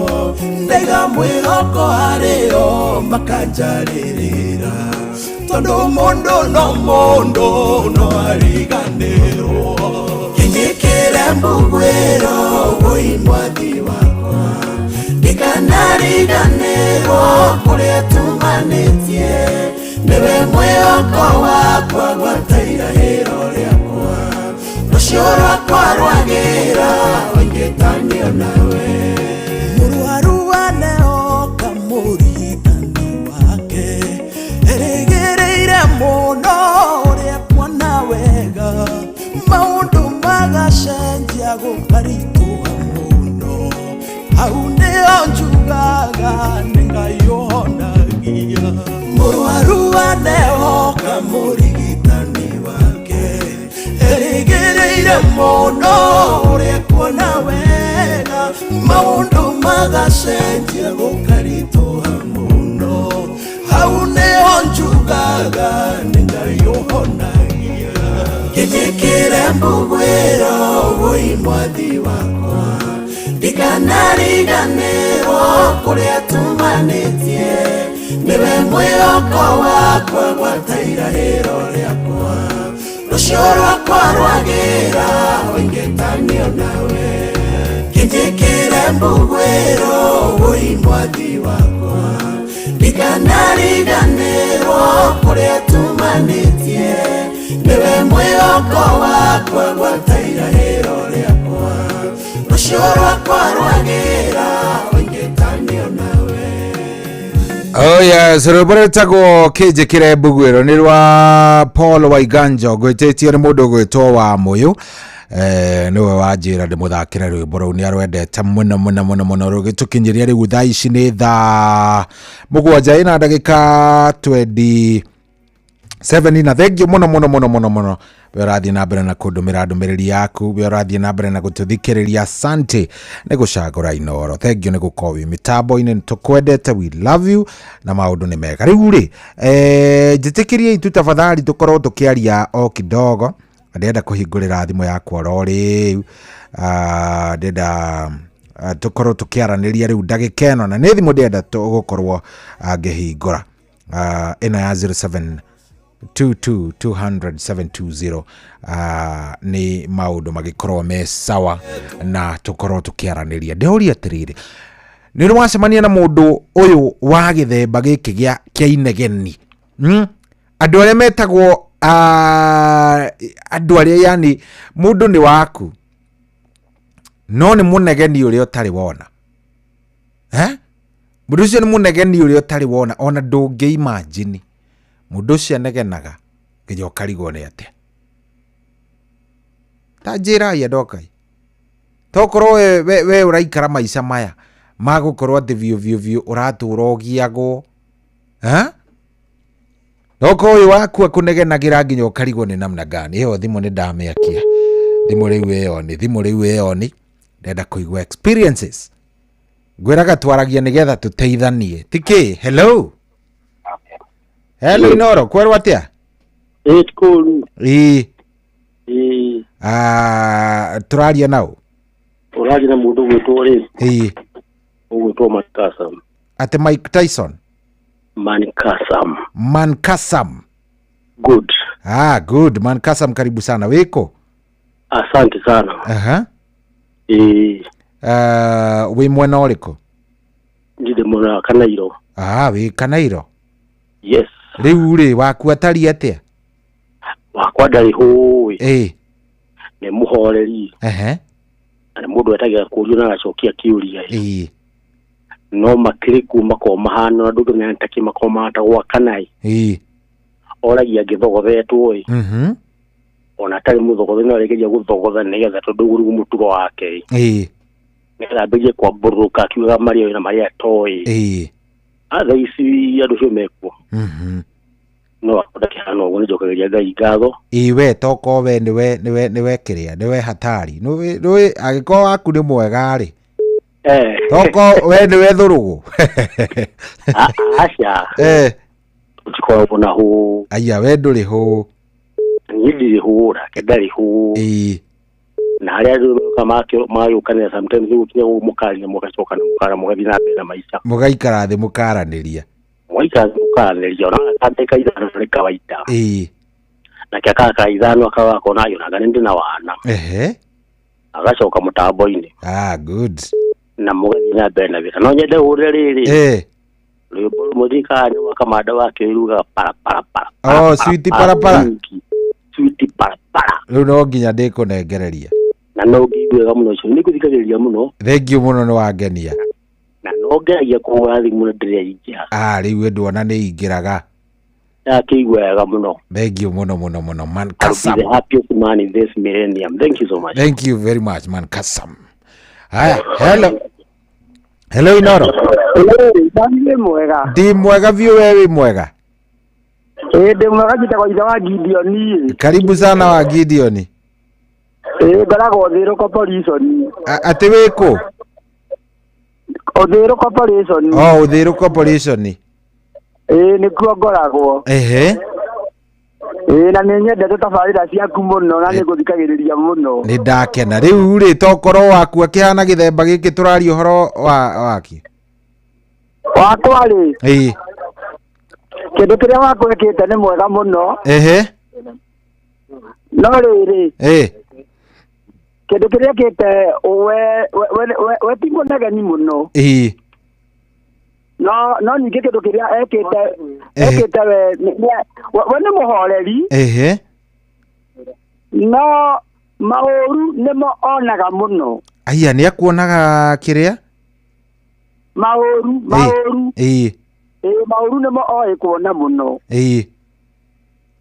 ndaiga mwĩhoko harĩo makanjarĩrĩra tondũ mũndũ no mũndũ no ariganĩrwo kĩnyĩkĩre mbugwĩro wũi mwathi wakwa ndikanariganĩrwo kũrĩa tumanĩtie nĩwe mwĩhoko wakwa gwata irahĩro rĩakwa rũciũ rwakwa rwagĩra oingĩtanio nawe mũrwaru aneoka mũrigitani wake erĩgĩrĩire mũno ũrĩa kuona wega maũndũ magacenjia gũkaritũha mũno hau nĩho njugaga nĩ Ngai ũhonagia mũrwaru aneoka mũrigitani wake erĩgĩrĩire mũno ũrĩa kuona wega maũndũ magacenjia gũkaritũha mũno hau nĩho njugaga nĩ Ngai ũhonagia kĩnyĩkĩre mbugwĩro wũi mwathi wakwa ndikanariganĩrwo kũrĩa tumanĩtie nĩwe mwĩhoko wakwa gwata irahĩro rĩakwa rũciũ rwakwa rwagĩra oingĩtanio nawe kĩnjĩkĩre mbugwĩro wũi mwathi wakwa ndikanariganĩrwo kũrĩa tumanĩtie nĩwe mwĩhoko wakwa gwata irahĩro rĩakwa rũciũ rwakwa rwagĩra oingĩtanio nawe. Oh yes, rwĩmbo rwĩtagwo kĩnjĩkĩre mbugwĩro nĩ rwa Paul Waiganjo gwĩtĩtio nĩ mũndũ ũgwĩtwo wa Mũyũ. Nĩwe wanjĩra ndĩmũthakĩre rwĩmbo rũu nĩ arwendete mũno mũno mũno mũno. Rũgĩtũkinyĩria rĩu thaa ici nĩ thaa 7 ina ndagĩka 27 na thengio mũno mũno mũno mũno mũno. We ũrathiĩ na mbere na kũndũmĩra ndũmĩrĩri yaku, we ũrathiĩ na mbere na gũtũthikĩrĩria. Asante nĩ gũcagũra Inooro, thengio nĩ gũkorwo wĩ mĩtambo-inĩ, nĩ tũkwendete, we love you na maũndũ nĩ mega. Rĩu rĩ njĩtĩkĩriei tu tafadhali tũkorwo tũkĩaria o kidogo. Ndĩrenda kũhingũrĩra thimũ yakwa oro rĩu, ndĩrenda tũkorwo tũkĩaranĩria rĩu ndagĩka ĩno, na nĩ thimũ ndĩrenda gũkorwo ngĩhingũra ĩno ya 07 22 200 720. Nĩ maũndũ magĩkorwo me sawa na tũkorwo tũkĩaranĩria. Ndĩũria atĩrĩrĩ, nĩ ũrĩ wacemania na mũndũ ũyũ wa gĩthemba gĩkĩ kĩa inegeni? Andũ arĩa metagwo andũ arĩa yani mũndũ nĩ waku no nĩ mũnegeni ũrĩa ũtarĩ wona. Mũndũ ũcio nĩ mũnegeni ũrĩa ũtarĩ wona, ona ndũngĩ imagine mũndũ ũcio anegenaga nginya ũkarigwo nĩ atĩa. Ta njĩrai andũ akai, tokorwo we ũraikara maica maya magũkorwo atĩ biũ biũ biũ ũratũra ũgiagwo. Tokorwo ũyũ waku akũnegenagĩra nginya ũkarigwo nĩ namna gani. Ĩyo thimũ nĩ ndamĩakia, thimũ rĩu ĩyo nĩ thimũ rĩu ĩyo nĩ ndenda kũigua experiences. Ngwĩraga twaragia nĩgetha tũteithanie tikĩ. Hello hello Inooro, kwerwo atĩa? Ĩ kũru. Ĩ Ĩ tũraria nao? Ũraria na mũndũ ũgwĩtwo rĩ? Ĩ Ũgwĩtwo Mankasam. Atĩ Mike Tyson? Mankasam. Mankasam. Good. Good. Mankasam, karibu sana. Wiko? Asante sana. Aha. Ĩ wĩ mwena ũrĩkũ? Ndĩ mwena wa Kanairo. Wĩ Kanairo? Yes. Rĩu rĩ waku atariĩ atĩa? Wakwa ndarĩ hũĩ. Ĩ Nĩ mũhoreri. Ehe. Na nĩ mũndũ etagĩra kũũrio na agacokia kĩũria. Ĩ No makĩrĩ kuo makoragwo mahana na ndũngĩmenya nĩ ta kĩ makoragwo mahana ta gwakana ĩ. Ĩ Oragia angĩthogothetwo ĩ. Ona atarĩ mũthogothe no arĩgeria gũthogotha nĩgetha tondũ ũguo nĩguo mũtugo wake ĩ. Ĩ Nĩgetha ambĩrĩrie kwambũrũka akiugaga marĩa oĩ na marĩa atoĩ. Ĩ Thaa ici andũ acio mekuo. No ndakĩhana ũguo, nĩnjokagĩria Ngai ngatho. Ĩ we tokorwo we nĩwe nĩwe nĩwe kĩrĩa nĩwe hatari nĩũĩ angĩkorwo waku nĩ mwega rĩ tokorwo we nĩwe thũrũgũ. Aca. Tũtikoragwo na hũ. Aya we ndũrĩ hũ. Niĩ ndirĩ hũra ke ndarĩ hũ. Ĩĩ. Na harĩa andũ moka magĩũkanĩra sometimes gũkinya mũkaria mũgacoka na mũkara mũgathiĩ na mbere na maica. Mũgaikara thĩ mũkaranĩria. Mũgaikara thĩ mũkaranĩria ona ndagĩka 5 nĩ kawaida. Ĩĩ. Nake akaka 5 akaga akona yonaga nĩ ndĩ na wana. Ehe. Agacoka mũtambo-inĩ. Ah, good. Na mũgathiĩ na mbere na wĩra. No nyende hũre rĩrĩ. Eh. Rwĩmbo rũmwe ndirikana wa kamanda wa kĩruga para para para. Oh, switi para para. Switi para para. Rĩu no nginya ndĩkũnengereria. Na no ngĩiguaga mũno ũcio nĩ ngũthikagĩrĩria mũno. Thank you mũno nĩ wangenia. Na no ngeragia kũhũra thimũ na ndĩraingĩra. Ah, rĩu ndwona nĩ ingĩraga. Ndakĩigua wega mũno. Thank you mũno mũno mũno man I'll be Kasam. the happiest man in this millennium. Thank you so much. Thank you very much man Kasam. Haya, hello. Hello Inoro. Ndĩ mwega. Ndi mwega biũ we wĩ mwega. Ĩĩ ndĩ mwega njĩtagwo ithe wa Gideon. Karibu sana wa Gideon. Ĩĩ ngoragwo Ũthĩrũ Corporation. Atĩ wĩ kũ? Ũthĩrũ Corporation. Oh, Ũthĩrũ Corporation. Ĩĩ nĩkuo ngoragwo. Ehe. Ĩĩ na nĩ nyendete tabarĩra ciaku mũno na nĩ ngũthikagĩrĩria mũno. Nĩ ndakena. Rĩu rĩ tokorwo waku akĩhana gĩthemba gĩkĩ tũraria ũhoro wa waki. Wakwa rĩ. Ĩĩ. Kĩndũ kĩrĩa wakwa ĩkĩte nĩ mwega mũno. Ehe. No rĩrĩ. Ĩĩ. Kĩndũ kĩrĩa ĩkĩte we we we we ti mũnegeni mũno. Ĩĩ. No no ningĩ kĩndũ kĩrĩa ekĩte ekĩte we we nĩ mũhoreri. Ehe. No maũru nĩmo onaga mũno. Aya nĩ akuonaga kĩrĩa? Maũru maũru. Ĩĩ. Ĩĩ maũru nĩmo oĩ kuona mũno. Ĩĩ.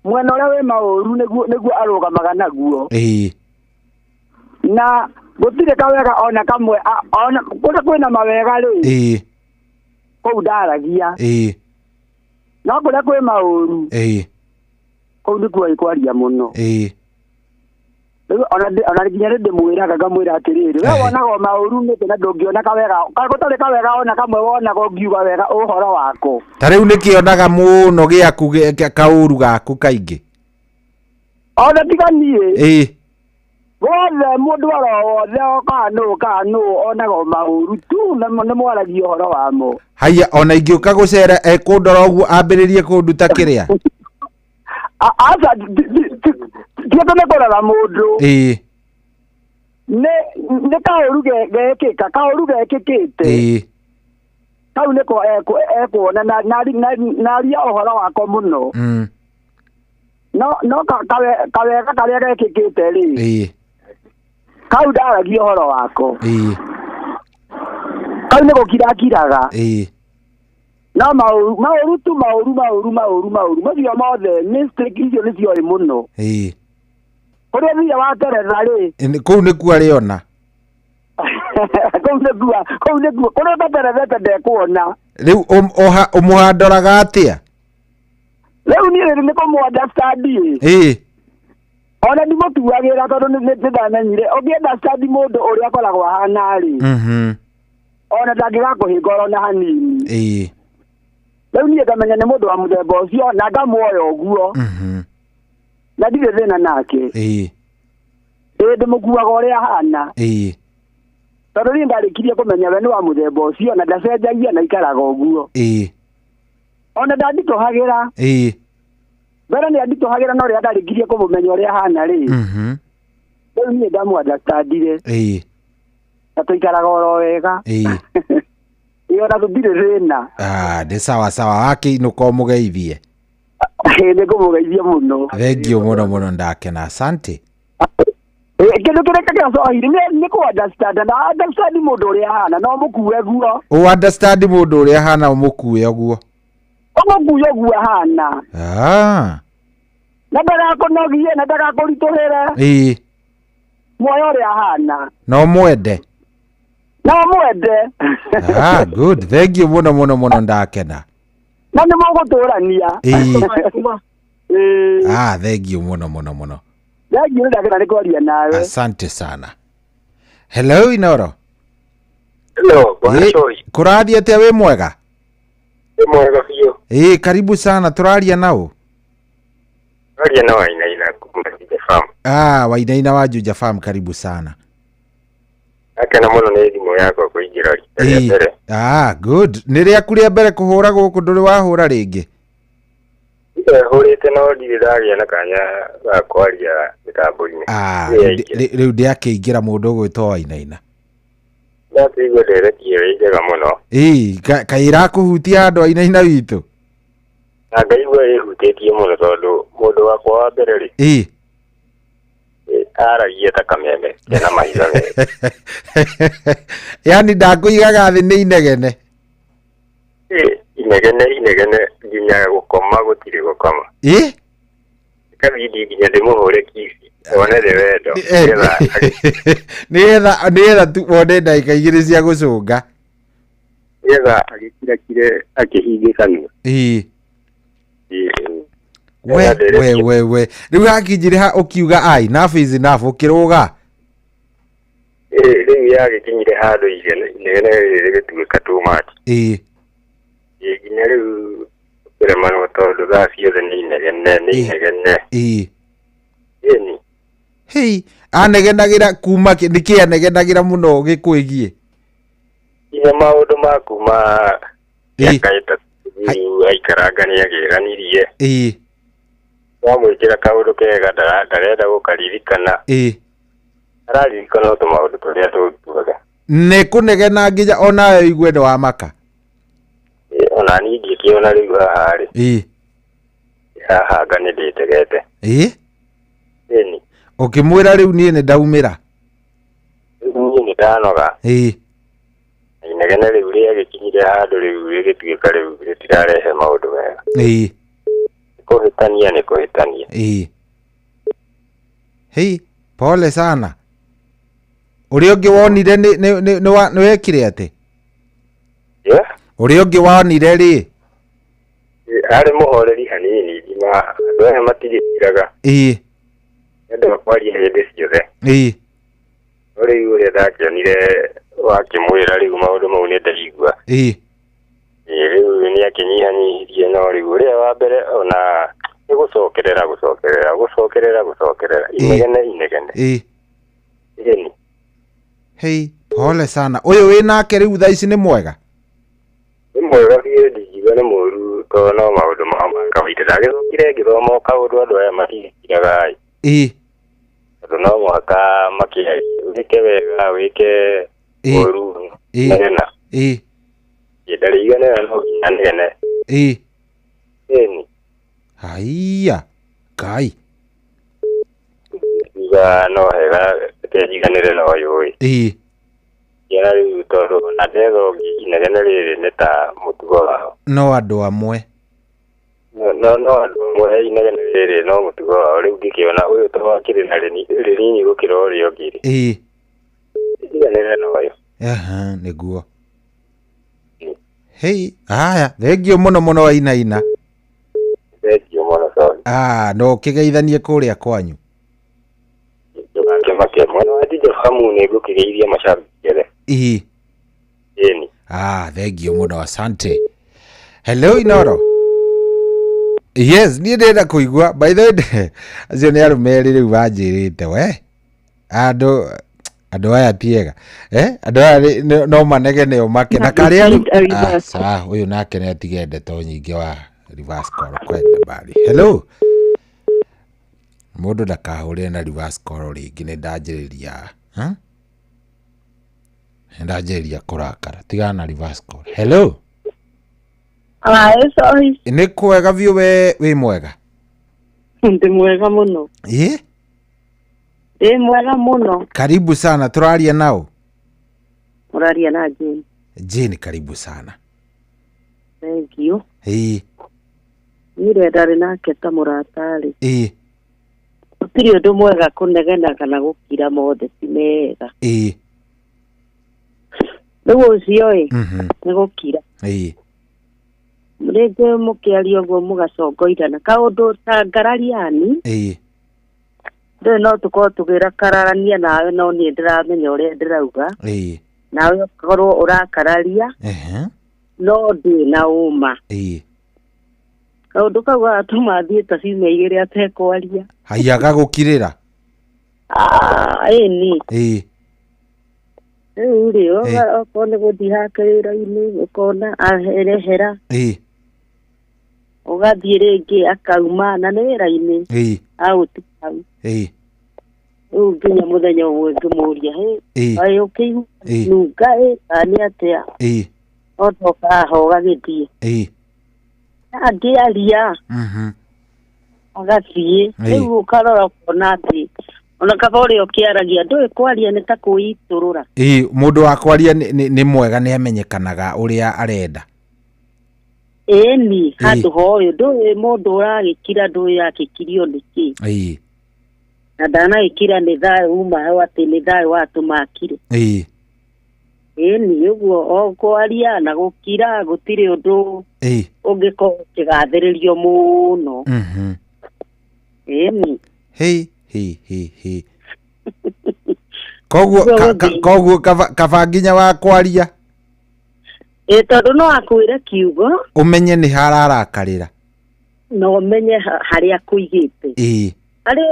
Mwena ũrĩa wĩ maũru nĩguo nĩguo arũgamaga naguo. Ĩĩ. Na gũtirĩ kawega ona kamwe ona kũrĩa kwĩna mawega rĩ. Ĩĩ. Kũu ndaragia. Ĩĩ. No kũrĩa kwĩ maũru. Ĩĩ. Kũu nĩkuo oĩ kwaria mũno. Ĩĩ. Rĩu ona nginya nĩ ndĩmwĩraga ngamwĩra atĩrĩrĩ we wonaga o maũru nĩkĩ na ndũngĩona kawega gũtarĩ kawega ona kamwe wonaga ũngiuga wega ũhoro wako. Ta rĩu nĩkĩonaga mũno gĩaku kaũru gaku kaingĩ. Ona tiga niĩ. Ĩĩ. Wothe mũndũ oro wothe o kana nũ kana nũ onaga o maũru tu nĩ mwaragia ũhoro wamo. Haiya ona ingĩũka gũcera ekũndora ũguo ambĩrĩrie kũnduta kĩrĩa. Aca ti atĩ nĩ kũrora mũndũ. Ĩĩ. Nĩ kaũru gekĩka kaũru gekĩkĩte. Ĩĩ. Kau nĩko ekuona na aria ũhoro wako mũno. No no kawega karĩa gekĩkĩte rĩ. Ĩĩ. Kau ndaragia ũhoro wako. Ĩĩ. Kau nĩ gũkira akiraga. Ĩĩ. No maũru maũru tu maũru maũru maũru maũru macio mothe mistake icio nĩcio mũno. Ĩĩ. Kũrĩa thire wa teretha rĩ. Kũu nĩkuo arĩona. Kũu nĩkuo kũu nĩkuo kũrĩa ũtaterethete ndekuona. Rĩu ũmũhandoraga atĩa? Rĩu niĩ nĩ kũmũ understand ĩ. Ĩĩ. Ona ndimũtuagĩra tondũ nĩ ndamenyire ũngĩ understand mũndũ ũrĩa akoragwo ahana rĩ. Ona ndangĩgakũhĩnga ona hanini. Ĩĩ. Rĩu niĩ ngamenya nĩ mũndũ wa mũthemba ũcio na ngamuoya ũguo. Na ndirĩ thĩna nake. Ĩĩ. Ĩĩ ndĩmũkuaga ũrĩa ahana. Ĩĩ. Tondũ niĩ ndarĩkirie kũmenya we nĩ wa mũthemba ũcio na ndacenjagia na ikaraga ũguo. Ĩĩ. Ona ndanditũhagĩra. Ĩĩ. Mbere nĩ anditũhagĩra no rĩrĩa ndarĩkirie kũmũmenya ũrĩa ahana rĩ. Rĩu niĩ ndamũ understandire. Ĩĩ. Na tũikaraga oro wega. Ĩĩ. Ĩĩ ona tũtirĩ thĩna. Ah, nĩ sawa sawa wakĩinũka ũmũgeithie. Nĩ ngũmũgeithia mũno. Thank you mũno mũno ndakena asante. Kĩndũ kĩrĩa kĩracohire nĩ kũ understand na understand mũndũ ũrĩa ahana no mũkue guo. Ũ understand mũndũ ũrĩa ahana ũmũkue ũguo. Ũmũkue ũguo ahana. Ah. Na ndagakũnogie na ndagakũritũhĩre. Ĩĩ. Muoyo ũrĩa ahana. No mwende. No mwende. Ah, good. Thank you mũno mũno mũno ndakena. Na nĩ mũgũtũrania. Ĩĩ. Ĩĩ. Ah, thank you mũno mũno mũno. Thank you ndakena nĩ kwaria nawe. Asante sana. Hello Inoro. Hello, bwana Choi. Kũrathiĩ atĩa wĩ mwega? Wĩ mwega biũ. Ĩĩ, karibu sana tũraria nao. Tũraria na Wainaina kuma Ah, Wainaina wa Juja Farm, karibu sana. Akena mũno nĩ thimũ yakwa kũingĩra rita rĩa Ĩĩ. mbere. Ah, good. Nĩ rĩaku rĩa mbere kũhũra gũkũ, ndũrĩ wahũra rĩngĩ? Hũrĩte no ndirĩ ndagĩa na kanya ga kwaria mĩtambo-inĩ. Ah, Nĩ yaingĩra. rĩu ndĩakĩingĩra mũndũ ũgwĩtwo Wainaina. Ndakĩigua ndereti ĩyo ĩ njega mũno. Ĩĩ, kaĩ ĩrakũhutia andũ Wainaina witũ? Na ngaigua ĩhutĩtie mũno tondũ mũndũ wakwa wa mbere rĩ, Ĩĩ. Aragia ta kameme kena mahiga merĩ. Yaani ndakũigaga thĩ nĩ inegene. Inegene inegene nginya gũkoma gũtirĩ gũkoma. Ĩĩ? Kabidi nginya ndĩmũhũre kici one thĩ wendo. Nĩgetha tu wone ndagĩka 2 cia gũcũnga. Nĩgetha agĩkirakire akĩhinge kanua. Ĩĩ. Ĩĩ. We we we we, rĩu hakinjire ha ũkiuga ai, enough is enough, ũkĩrũga. Ĩĩ, rĩu yagĩkinyire handũ inegene rĩrĩ rĩgĩtuĩka too much. Ĩĩ. Ĩĩ, nginya rĩu kũremanwo tondũ thaa ciothe nĩ inegene nĩ inegene. Ĩĩ. Ĩni. Hei, anegenagĩra kuma kĩ, nĩkĩ anegenagĩra mũno gĩkwĩgiĩ? Nginya maũndũ ma kuma mĩaka 3 rĩu aikaranga nĩ agĩranirie. Ĩĩ. Wamwĩkĩra kaũndũ kega ndarenda gũkaririkana. Ĩĩ. Araririkana o tũmaũndũ tũrĩa tũtuaga. Nĩ kũnegena nginya onawe ũigue nĩ wamaka. Ĩĩ, ona niĩ ngĩkĩona rĩu haha rĩ. Ĩĩ. Haha anga nĩ ndĩtegete. Ĩĩ. Ĩni. Ũkĩmwĩra rĩu niĩ nĩ ndaumĩra. Rĩu niĩ nĩ ndanoga. Ĩĩ. Inegene rĩu rĩagĩkinyire handũ rĩu rĩgĩtuĩka rĩu rĩtirarehe maũndũ mega. Ĩĩ. Kũhĩtania nĩ kũhĩtania. Ĩĩ. Hei, pole sana. Ũrĩa ũngĩ wonire nĩ nĩ nĩ nĩ wekire atĩ? Yeah? Ũrĩa ũngĩ wonire rĩ? Arĩ mũhoreri hanini nginya andũ aya matigĩkiraga. Ĩĩ. Endaga kwaria hĩndĩ ciothe. Ĩĩ. No rĩu ũrĩa ndakĩonire wakĩmwĩra rĩu maũndũ mau nĩ ndaigua. Ĩĩ. Ĩĩ, rĩu nĩ akĩnyihanyihirie no rĩu ũrĩa wa mbere ona nĩ gũcokerera gũcokerera gũcokerera gũcokerera inegene inegene. Ĩĩ. Ĩni. Hei, pole sana. Ũyũ wĩ nake rĩu thaa ici nĩ mwega? Nĩ mwega biũ, ndingiuga nĩ mũũru tondũ no maũndũ mao ma kawaida. Ndagĩthokire ngĩthoma o kaũndũ andũ aya matigĩkiraga ĩ. Ĩĩ. Tondũ no mũhaka makĩarie wĩke wega wĩke ũru negena. Ĩĩ. Ndarĩiganĩra no nginya negene. Ĩĩ. Ĩni. Haiya. Ngai. Ngiuga no hega reke njiganĩre na ũyũ ĩ. Ĩĩ. Ngĩona rĩu tondũ ona ndetha ũngĩ inegene rĩrĩ nĩ ta mũtugo wao. No andũ amwe. No no andũ amwe inegene rĩrĩ no mũtugo wao, rĩu ngĩkĩona ũyũ to akĩrĩ na rĩnini gũkĩra ũrĩa ũngĩ rĩ. Ĩĩ. Njiganĩre na ũyũ. Aha, nĩguo. Hei, haya, thengio mũno mũno Wainaina. Thengio mũno sorry. Ah, no ũkĩgeithanie kũrĩa kwanyu. Ndũgakĩmake mwena wa Juja Farm nĩ ngũkĩgeithia mashabiki othe. Ĩĩ. Ĩni. Ah, thengio mũno, asante. Hello Inoro. Yes, niĩ ndĩrenda kũigua. By the way, acio nĩ arũme erĩ rĩu manjĩrĩte we. Andũ aya ti ega. Andũ aya no manegene o make na karĩa. Ah, sawa, ũyũ nake nĩ atige ndeto nyingĩ wa reverse call kwenda bari. Hello. Mũndũ ndakahũrĩre na reverse call rĩngĩ, nĩ ndanjĩrĩria. Nĩ ndanjĩrĩria kũrakara. Tigana na reverse call. Hello. Aĩ, sorry. Nĩ kwega biũ, we wĩ mwega? Ndĩ mwega mũno. Ĩ? Ndĩ mwega mũno. Karibu sana, tũraria nao? Mũraria na Jane. Jane, karibu sana. Thank you. Ĩ. Niĩ ũrĩa ndarĩ nake ta mũrata rĩ. Ĩ. Gũtirĩ ũndũ mwega kũnegena kana gũkira, mothe ti mega. Ĩ. Rĩu ũcio ĩ, nĩ gũkira. Ĩ. Rĩngĩ mũkĩaria ũguo mũgacongoirana kaũndũ ta ngarariani. Ĩ. Ndũĩ no tũkorwo tũgĩrakararania nawe, no niĩ ndĩramenya ũrĩa ndĩrauga. Ĩ. Nawe ũkorwo ũrakararia, no ndĩ na ũma. Ĩ. Kaũndũ kau gagatũma thiĩ ta ciumia 2 atekwaria. Haiya, gagũkirĩra. Ah, ĩni. Ĩĩ. Rĩu rĩ, okorwo nĩ gũthiĩ hake wĩra-inĩ ũkona aherehera, Ĩĩ. ũgathiĩ rĩngĩ akauma na nĩ wĩra-inĩ Ĩĩ. agũtiga hau. Ĩĩ. Rĩu nginya mũthenya ũmwe ngĩmũria, hĩ, Ĩĩ. kaĩ ũkĩigua Ĩĩ. nunga ĩ kana nĩ atĩa? Ĩĩ. Otoka ho ũgagĩthiĩ. Ĩĩ. Angĩaria agathiĩ. Ĩĩ. Rĩu ũkarora ũkona atĩ ona kaba ũrĩa ũkĩaragia ndũĩ kwaria nĩ ta kwĩitũrũra. Ĩĩ, mũndũ wa kwaria nĩ mwega nĩ amenyekanaga ũrĩa arenda. Ĩni, handũ ha ũyũ ndũĩ mũndũ ũragĩkira ndũĩ akĩkirio nĩkĩ. Ĩĩ. Na ndanagĩkira nĩ thayũ uma ho atĩ nĩ thayũ watũma akire. Ĩĩ. Ĩni, ũguo o kwaria na gũkira gũtirĩ ũndũ Ĩĩ. ũngĩkorwo ũkĩgathĩrĩrio mũno. Ĩni. Hĩ hĩ hĩ hĩ. Koguo koguo kaba nginya wa kwaria. Ĩ tondũ no akwĩre kiugo ũmenye nĩ hararakarĩra. Na ũmenye harĩa akũigĩte. Ĩĩ. Harĩ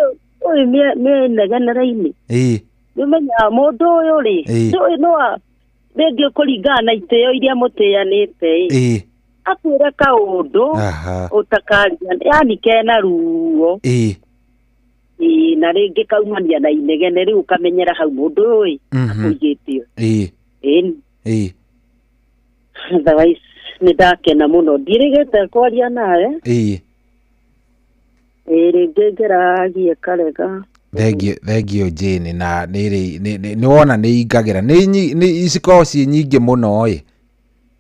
ũyũ mĩnegenere-inĩ. Ĩĩ. Nĩ ũmenyaga mũndũ ũyũ rĩ, ndũĩ no rĩngĩ kũringana na itĩo iria mũtĩanĩte ĩ. Ĩĩ. Akwĩre kaũndũ ũtakaria, yani kena ruo. Ĩĩ. Ĩĩ, na rĩngĩ kaumania na inegene rĩu ũkamenyera hau mũndũ ũyũ ĩ akũigĩte. Ĩĩ. Ĩĩ. Ĩĩ. Otherwise nĩ ndakena mũno ndirĩgĩte kwaria nawe. Ĩĩ. Ĩĩ, rĩngĩ ngeragie karega. Thengio Jane, na nĩ wona nĩ ingagĩra nĩ cikoragwo ciĩ nyingĩ mũno ĩ.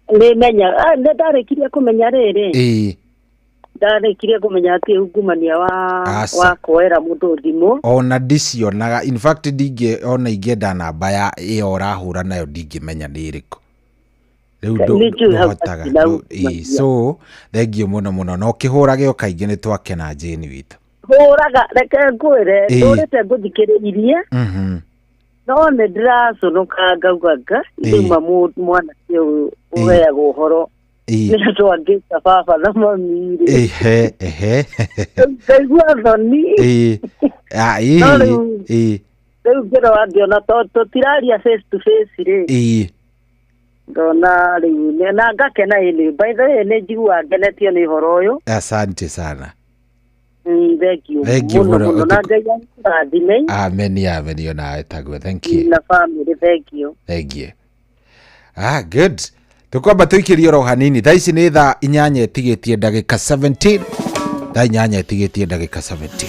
Nĩ menya nĩ ndarĩkirie kũmenya rĩrĩ. Ĩĩ. Ndarĩkirie kũmenya atĩ ungumania wa kuoera mũndũ thimũ. Ona ndicionaga, in fact ndingĩ ona ingĩenda namba ya ĩyo ũrahũra nayo ndingĩmenya nĩ ĩrĩkũ. Rĩu ndũhotaga. So thengio mũno mũno, na ũkĩhũrage o kaingĩ nĩ twakena Jane witũ. Hũraga, reke ngwĩre, ndũrĩte ngũthikĩrĩirie. No nĩ ndĩraconoka ngauga nga ndĩma mwanake ũyũ ũheagwo ũhoro nĩ andũ angĩ ta baba na mami rĩ. Ehe ehe. Ngaigua thoni. Ĩĩ. No rĩu rĩu ngĩrora ngĩona tũtiraria face to face rĩ. Ĩĩ. Ndona rĩu na ngakena ĩnĩ. By the way nĩ njiguaga ngenetio nĩ ũhoro ũyũ. Asante sana. Thank you. Thank you mũno mũno na Ngai akũrathime. Amen, amen onawe taguo. Thank you. Na family, thank you. Thank you. Ah, good. Tukwamba tuikirie oro hanini. Thaa ici nĩ thaa 8 ĩtigĩtie ndagĩka 17. Thaa 8 ĩtigĩtie ndagĩka 17.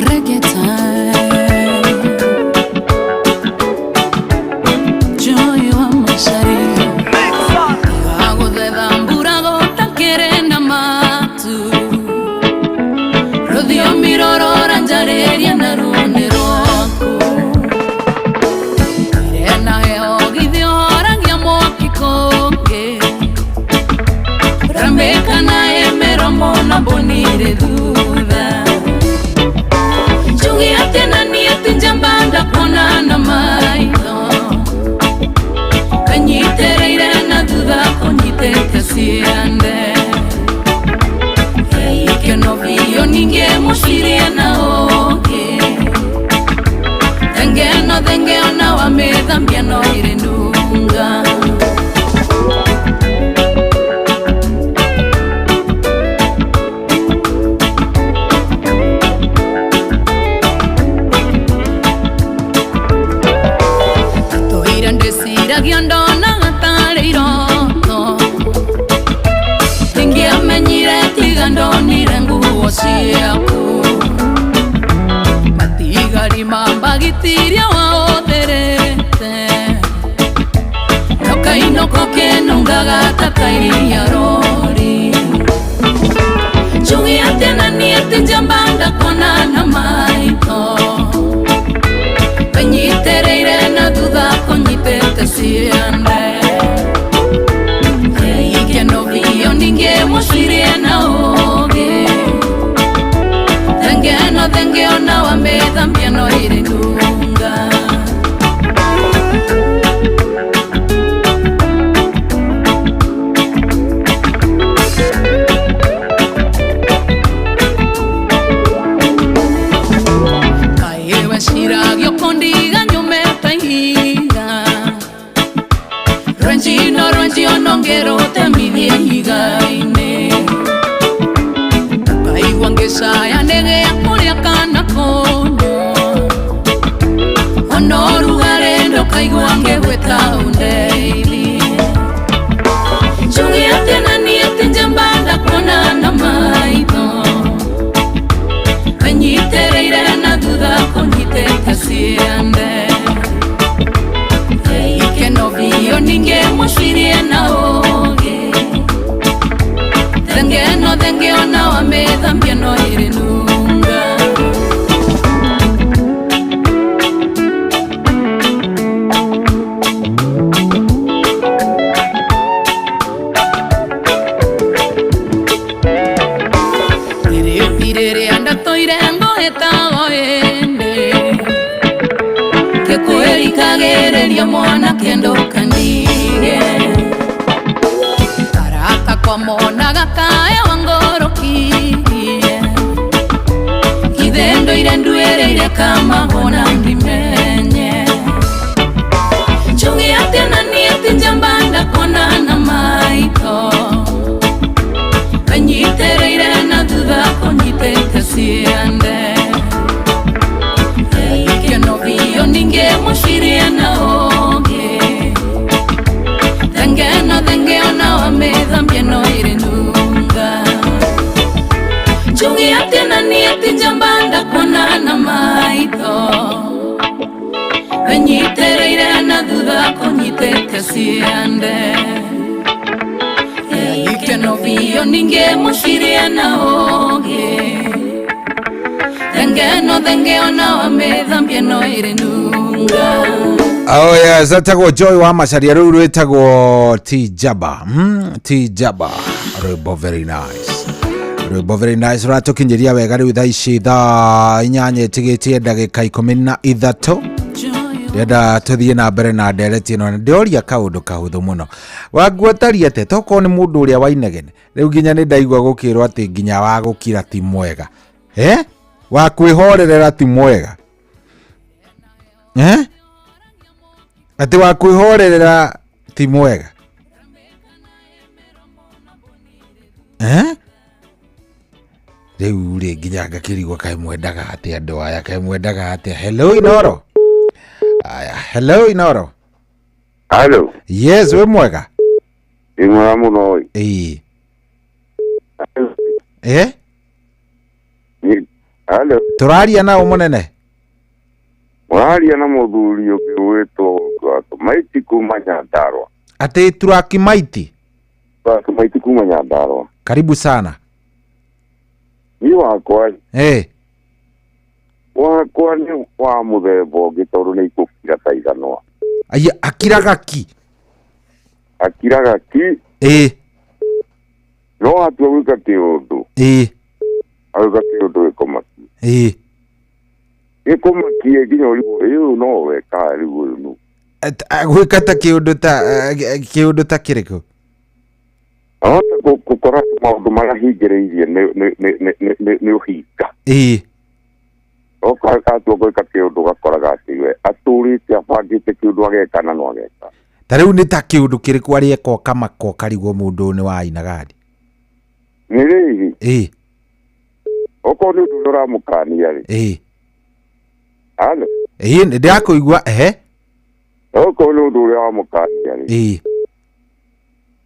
Reggae time. Joy wa mashari. Mirorora njareria na rune rwaku Irena heogithioragia mwaki kũngĩ Rambĩka na ĩmĩromo na mbonire thutha Njuge atĩ na niĩ ti njamba ndakuona na maitho Kanyitĩrĩire na thutha kũnyitĩte ciande Ikeno ninge mushirie na oge Tengeno thengeo na wamethambia no ire ndunga Toira ndeciragia ndona gatarĩ iroto Ndingĩamenyire tiga ndonire nguo ciaku Matigari mambagitiria waotherete Nokainoko kenungaga ta kairia rori Njuge atĩ na niĩ ti njamba ndakuona na maitho Kanyitĩrĩire na thutha kũnyitĩte ciande Ikeno biũ ningĩmũcirie na ũũgĩ Thengeno thengeo na wamethambia no ĩrĩ ndunga wene Kikuerikagereria mwana kendo kanige Karata kwa mona gakae wangorokie Kidendo irenduere kama hona ndimenye Chungi atena nieti njambanda kona na maito Kanyitereire na thutha kũnyitĩte ciande Kĩono biũ ningĩmũcirie na ũngĩ Thengeno thenge ona wa mĩthambia no ĩrĩ nunga Njuge atĩa na niĩ ti njamba ndakuona na maitho Wĩnyitĩrĩire na thutha kũnyitĩte ciande Kĩono biũ ningĩmũcirie na ũngĩ Thengeno thenge ona wa mĩthambia no ĩrĩ nunga. Oh yes, etagwo Joy wa Macharia rĩu rwĩtagwo T Jaba. T Jaba. Rwĩmbo very nice. Rwĩmbo very nice rũratũkinyĩria wega rĩu thaa ici thaa 8 ĩtigĩtie ndagĩka 13. Ndĩrenda tũthiĩ na mbere na ndereti ĩno na ndĩroria kaũndũ kahũthũ mũno. Wanguotaria atĩa tokorwo nĩ mũndũ ũrĩa wainegene rĩu nginya nĩ ndaigua gũkĩrwo atĩ nginya wa gũkira ti mwega. Wa kwĩhorerera ti mwega. Atĩ wa kwĩhorerera ti mwega. Rĩu rĩ nginya ngakĩrigwo kaĩ mwendaga atĩa andũ aya, kaĩ mwendaga atĩa. Hello Inoro. Aya, hello Inoro. Hello. Yes, wĩ mwega. Wĩ mwega mũno. Ĩĩ. Hello. Tũraria nao mũnene. Mũraria na mũthuri ũngĩ wĩtwo Maiti kuma Nyandarua. Atĩ Turaki Maiti? Turaki Maiti kuma Nyandarua. Karibu sana. Niĩ wakwa. Wakwa nĩ wa mũthemba ũngĩ tondũ nĩ ikũkira ta ithanwa. Aya, akiraga ki? Akiraga ki. No atua gwĩka kĩũndũ. Agĩka kĩũndũ gĩkũmakie. Gĩkũmakie nginya ũrigwo ĩĩ no weka rĩu ũyũ nũ. Gwĩka ta kĩũndũ ta kĩũndũ ta kĩrĩkũ? Ahota gũkora maũndũ marĩa hingĩrĩirie nĩ ũhinga. Oka atua gwĩka kĩũndũ gakoraga atĩ we atũrĩte abangĩte kĩũndũ ageka na no ageka. Ta rĩu nĩ ta kĩũndũ kĩrĩkũ arĩeka ũkamaka ũkarigwo mũndũ ũyũ nĩ wa aina gani? Nĩ rĩrĩ. Okorwo nĩ ũndũ ũrĩa ũramũkania rĩ. Alo. Nĩ ndĩrakũigua. Okorwo nĩ ũndũ ũrĩa wamũkania rĩ.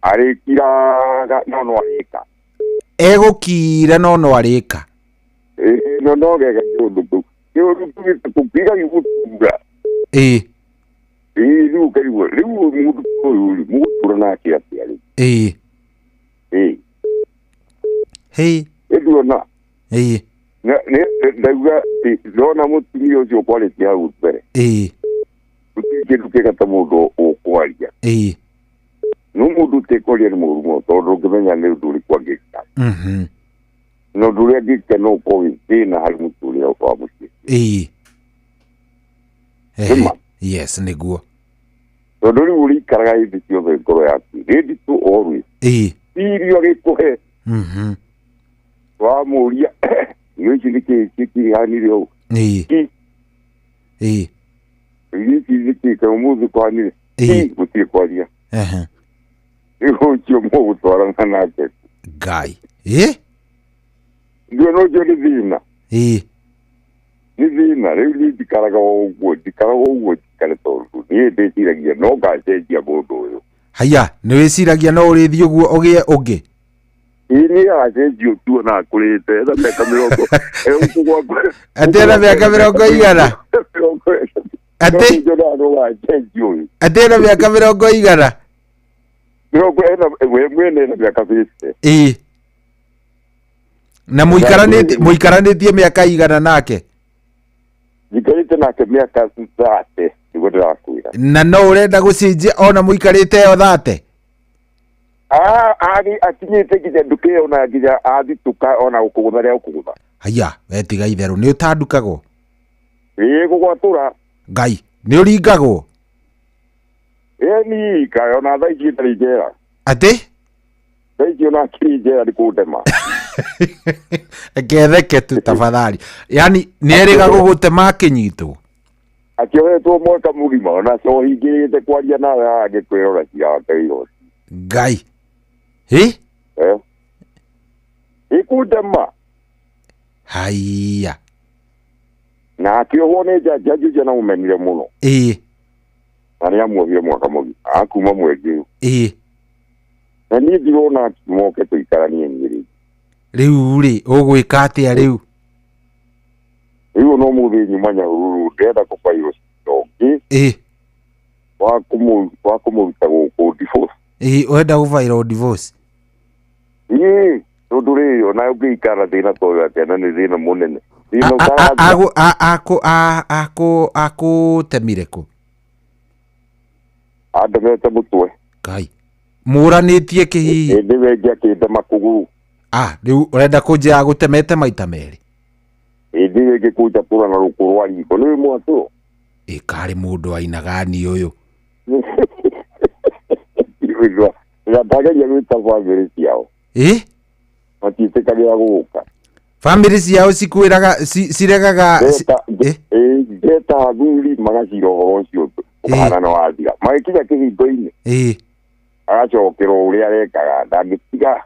Arĩkiraga no no arĩka. Egũkira no no arĩka. No no geka kĩũndũ kĩu. Kĩũndũ kĩu gĩkũkira gĩgũtura. Rĩu ũkaigua rĩu mũndũ ũyũ rĩ mũgũtura nake atĩa rĩ. Hĩ. Ĩnduona. Ndauga ndona mũtumia ũcio ũkwarĩtie hau mbere. Gũtirĩ kĩndũ kĩega ta mũndũ ũkwaria. No mũndũ ũtekwaria nĩ mũũru mũno tondũ ndũngĩmenya nĩ ũndũ ũrĩkũ angĩka. Na ũndũ ũrĩa angĩka no ũkorwo wĩ thĩna harĩ mũtũrĩre wa mũciĩ. Yes, nĩguo. Tondũ rĩu ũrĩikaraga hĩndĩ ciothe ngoro yaku ready to always. Irio agĩkũhe. Wamũria irio ici nĩkĩ kĩhanire ũũ. Irio ici nĩkĩ kaĩ ũmũthĩ kwanire. Gũtirĩ kwaria. Rĩu ũcio mũgũtwarana nake. Ngai. Ndio no ũcio nĩ thĩna. Nĩ thĩna rĩu niĩ njikaraga o ũguo njikaraga o ũguo njikare tondũ niĩ ndĩciragia no ngacenjia mũndũ ũyũ. Haya, nĩ wĩciragia no ũrĩthiĩ ũguo ũgĩe ũngĩ? Ĩĩ nĩ agacenjia ũtuona akũrĩte ena mĩaka mĩrongo Atĩ ena mĩaka mĩrongo igana? Atĩ? Atĩ ena mĩaka mĩrongo igana? Mĩrongo ena we mwene ena mĩaka 50. Na mũikaranĩtie mĩaka igana nake? Njikarĩte nake mĩaka 30 nĩguo ndĩrakwĩra. Na no ũrenda gũcenjia ona mũikarĩte o 30? Akinyĩte nginya nduka ona nginya athitũka ona gũkũgũtha rĩa gũkũgũtha. Haya, we tiga itherũ nĩ ũtandukagwo? Ĩĩ gũgwatũra. Ngai nĩ ũringagwo? Ĩĩ ni kaĩ ona thaa ici itarĩ njera. Atĩ? Thaa ici ona akĩrĩ njera nĩ kũndema. Ngetheke tu tafadhali. Yaani nĩ erĩga gũgũtema akĩnyitwo? Akĩohetwo mwaka mũgima ona cohingĩrĩte kwaria nawe haha ngĩkwĩrora cira wake wĩ igoti. Ngai. Hĩ? Eh? Ĩkũndema. Haiya. Na akĩohwo nĩ njaji, njaji ũcio namũmenire mũno. Ĩĩ. Na nĩ amuohire mwaka mũgima. Akuma mweri ũyũ. Ĩĩ. Na niĩ ndirona moke tũikaranie niĩ rĩngĩ. Rĩu rĩ, ũgwĩka atĩa rĩu? Rĩu no mũthĩ nyuma Nyahururu ndĩrenda kũbairwo cira ũngĩ. Ĩĩ. Wa kũmũruta gũkũ divorce. Ĩĩ, ũrenda gũbairwo divorce? Ĩĩ, tondũ rĩrĩ ona ũngĩikara thĩna ta ũyũ atĩa na nĩ thĩna mũnene. Thĩna ũtarathira. Akũtemire kũ? Andemete mũtwe. Ngai. Mũranĩtie kĩ hihi? Hĩndĩ ĩyo ĩngĩ akĩndema kũgũrũ. Ah, rĩu ũrenda kũnjĩra agũtemete maita merĩ? Hĩndĩ ĩyo ĩngĩ kũnjatũra na rũkũ rwa riko. Nĩ mwatũro? Ĩ karĩ mũndũ ainaga ni ũyũ. Ndageria gwĩta bamĩrĩ ciao. Ĩ? Matiĩtĩkagĩra gũka. Bamĩrĩ ciao cikwĩraga ciregaga Ngeta athuri magacira ũhoro ũcio ũkahana nĩ wathira. Magĩkinya kĩhingo-inĩ. Ĩ. Agacokerwo ũrĩa arekaga ndangĩtiga.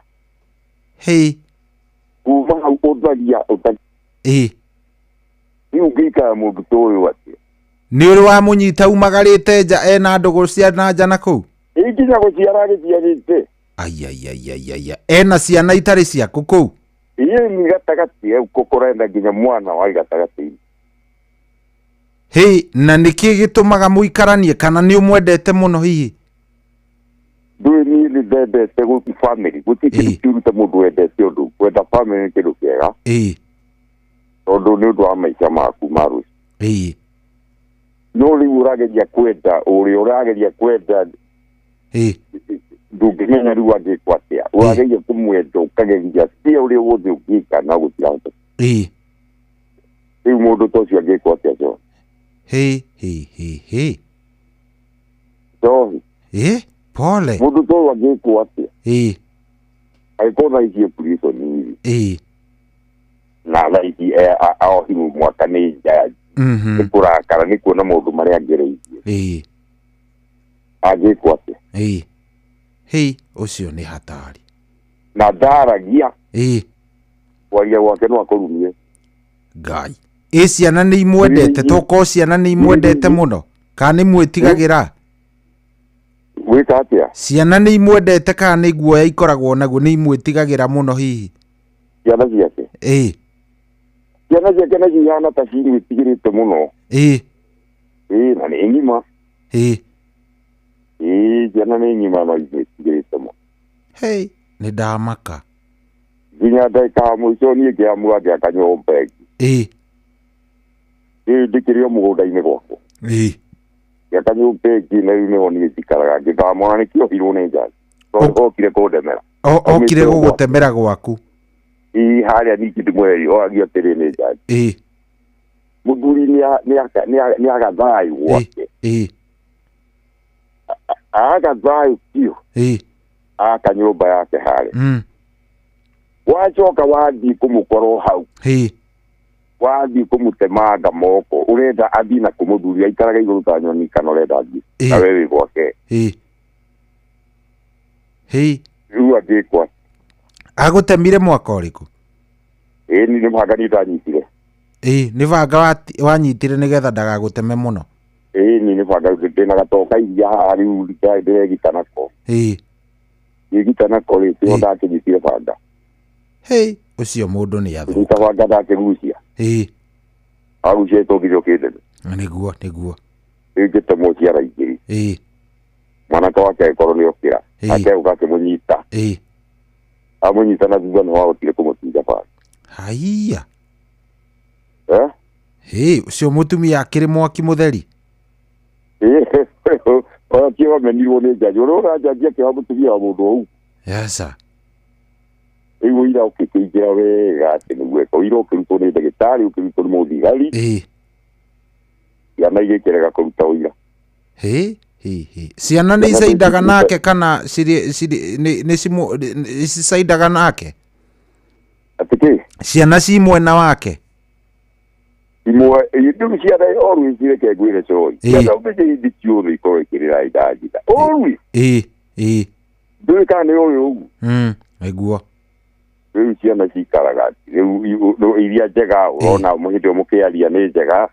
Hĩ. Kuma hau ũtharia Ĩ. Rĩu ũngĩikara mũndũ ta ũyũ atĩa? Nĩ ũrĩ wamũnyita umagarĩte nja ena ndũgũ cia na nja na kũu? Ĩ nginya gũciara agĩciarĩte. Aiaiaiaiaia. Ena ciana itarĩ ciaku kũu? Ĩ nĩ gatagatĩ kũrenda nginya mwana wa gatagatĩ. Hĩ, na nĩkĩ gĩtũmaga mũikaranie kana nĩ ũmwendete mũno hihi? Ndũĩ niĩ nĩ ndendete family. Gũtirĩ kĩndũ kĩũru ta mũndũ wendete ũndũ. Kwenda family nĩ kĩndũ kĩega. Ĩ. Tondũ nĩ ũndũ wa maica maku ma rũciũ. Ĩ. No rĩu ũrageria kwenda ũrĩa ũrageria kwenda. Ĩ. Ndũngĩmenya rĩu angĩkwo atĩa. Ũrageria kũmwenda ũkageria tia ũrĩa wothe ũngĩka na gũtirahota. Ĩ. Rĩu mũndũ ta ũcio angĩkwo atĩa John? Hĩ hĩ hĩ hĩ. John. Ĩ, pole. Mũndũ ta ũyũ angĩkwo atĩa? Ĩ. Angĩkorwo thaa ici e prison rĩ. Ĩ. Na thaa ici aohirwo mwaka nĩ njaji. Nĩ kũrakara nĩ kuona maũndũ marĩa angereirie. Ĩ. Angĩkwo atĩa? Ĩ. Hĩ, ũcio nĩ hatari. Na ndaragia. Ĩ. Kwaria gwake no akũrumie. Ngai. Ĩ ciana nĩ imwendete tokorwo ciana nĩ imwendete mũno kana nĩ mwĩtigagĩra? Gwĩka atĩa? Ciana nĩ imwendete kana nĩ guoya ikoragwo naguo nĩ imwĩtigagĩra mũno hihi? Ciana ciake? Ĩ. Ciana ciake nacio ihana ta cimwĩtigĩrĩte mũno. Ĩ. Ĩ, na nĩ ng'ima. Ĩ. Ĩ, ciana nĩ ng'ima no imwĩtigĩrĩte mũno. Hei, nĩ ndamaka. Nginya ndagĩka ya mũico niĩ ngĩamua ngĩaka nyũmba ĩngĩ. Ĩ. Rĩu ndĩkĩrĩ o mũgũnda-inĩ gwakwa. Ĩ. Ngĩaka nyũmba ĩngĩ na rĩu nĩho niĩ njikaraga ngĩthamona nĩkĩohirwo nĩ njaji. Tondũ okire kũndemera. Okire gũgũtemera gwaku. Ĩ, harĩa ningĩ ndĩmweherie oragia atĩrĩ nĩ njaji. Ĩ. Mũthuri nĩ aga thayũ gwake. Ĩ. Aga thayũ biũ. Ĩ. Aka nyũmba yake harĩa. Wacoka wathiĩ kũmũkorwo hau. Ĩ. Wathiĩ kũmũtemanga moko ũrenda athiĩ na kũmũthuri aikaraga igũrũ ta nyoni kana ũrenda athiĩ na we wĩ gwake. Ĩ. Hĩ. Rĩu angĩkwo. Agũtemire mwaka ũrĩkũ? Ĩ, nĩ banga niĩ ndanyitire. Ĩ, nĩ banga wanyitire nĩgetha ndagagũteme mũno. Ĩ, nĩ banga ndĩna gatoka iria haha rĩu ndĩregita nako. Ĩ. Ngĩgita nako rĩ, nĩho ndakĩnyitire banga. Hĩ, ũcio mũndũ nĩ athũka. Nyita banga ndakĩgucia. Ĩ. Agucia ĩtũngire ũkĩndeme. Nĩguo, nĩguo. Rĩu ngĩtemwo ciara igĩrĩ. Ĩ. Mwanake wake agĩkorwo nĩ okĩra. Akegũka akĩmũnyita. Ĩ. Amũnyita na thutha nĩ wahotire kũmũtinda banga. Haiya. Eh? Hĩ, ũcio mũtumia akĩrĩ mwaki mũtheri. Ĩ, ona kĩo amenirwo nĩ njaji. Ũrĩa ũra njaji akĩoha mũtumia wa mũndũ ũũ. Yes. Rĩu ũira ũkĩkĩingĩra wega atĩ nĩguo eka. Ũira ũkĩrutwo nĩ ndagĩtarĩ, ũkĩrutwo nĩ mũthigari. Ĩ. Ciana igĩkĩrega kũruta ũira. He he he. Ciana nĩ icaidaga nake kana cirĩ cirĩ nĩ nĩ cimu nĩ cicaidaga nake? Atĩ kĩ? Ciana ci mwena wake? Imwe rĩu ciana always reke ngwĩre coĩ. Ciana ũmenye hindi ciothe ikorwo ikĩrĩra ida nyina. Always. Ĩĩ ĩĩ. Ndũĩ kana nĩ ũĩ ũguo. Nĩguo. Rĩu ciana cikaraga rĩu iria njega ũrona hĩndĩ ĩyo mũkĩaria nĩ njega.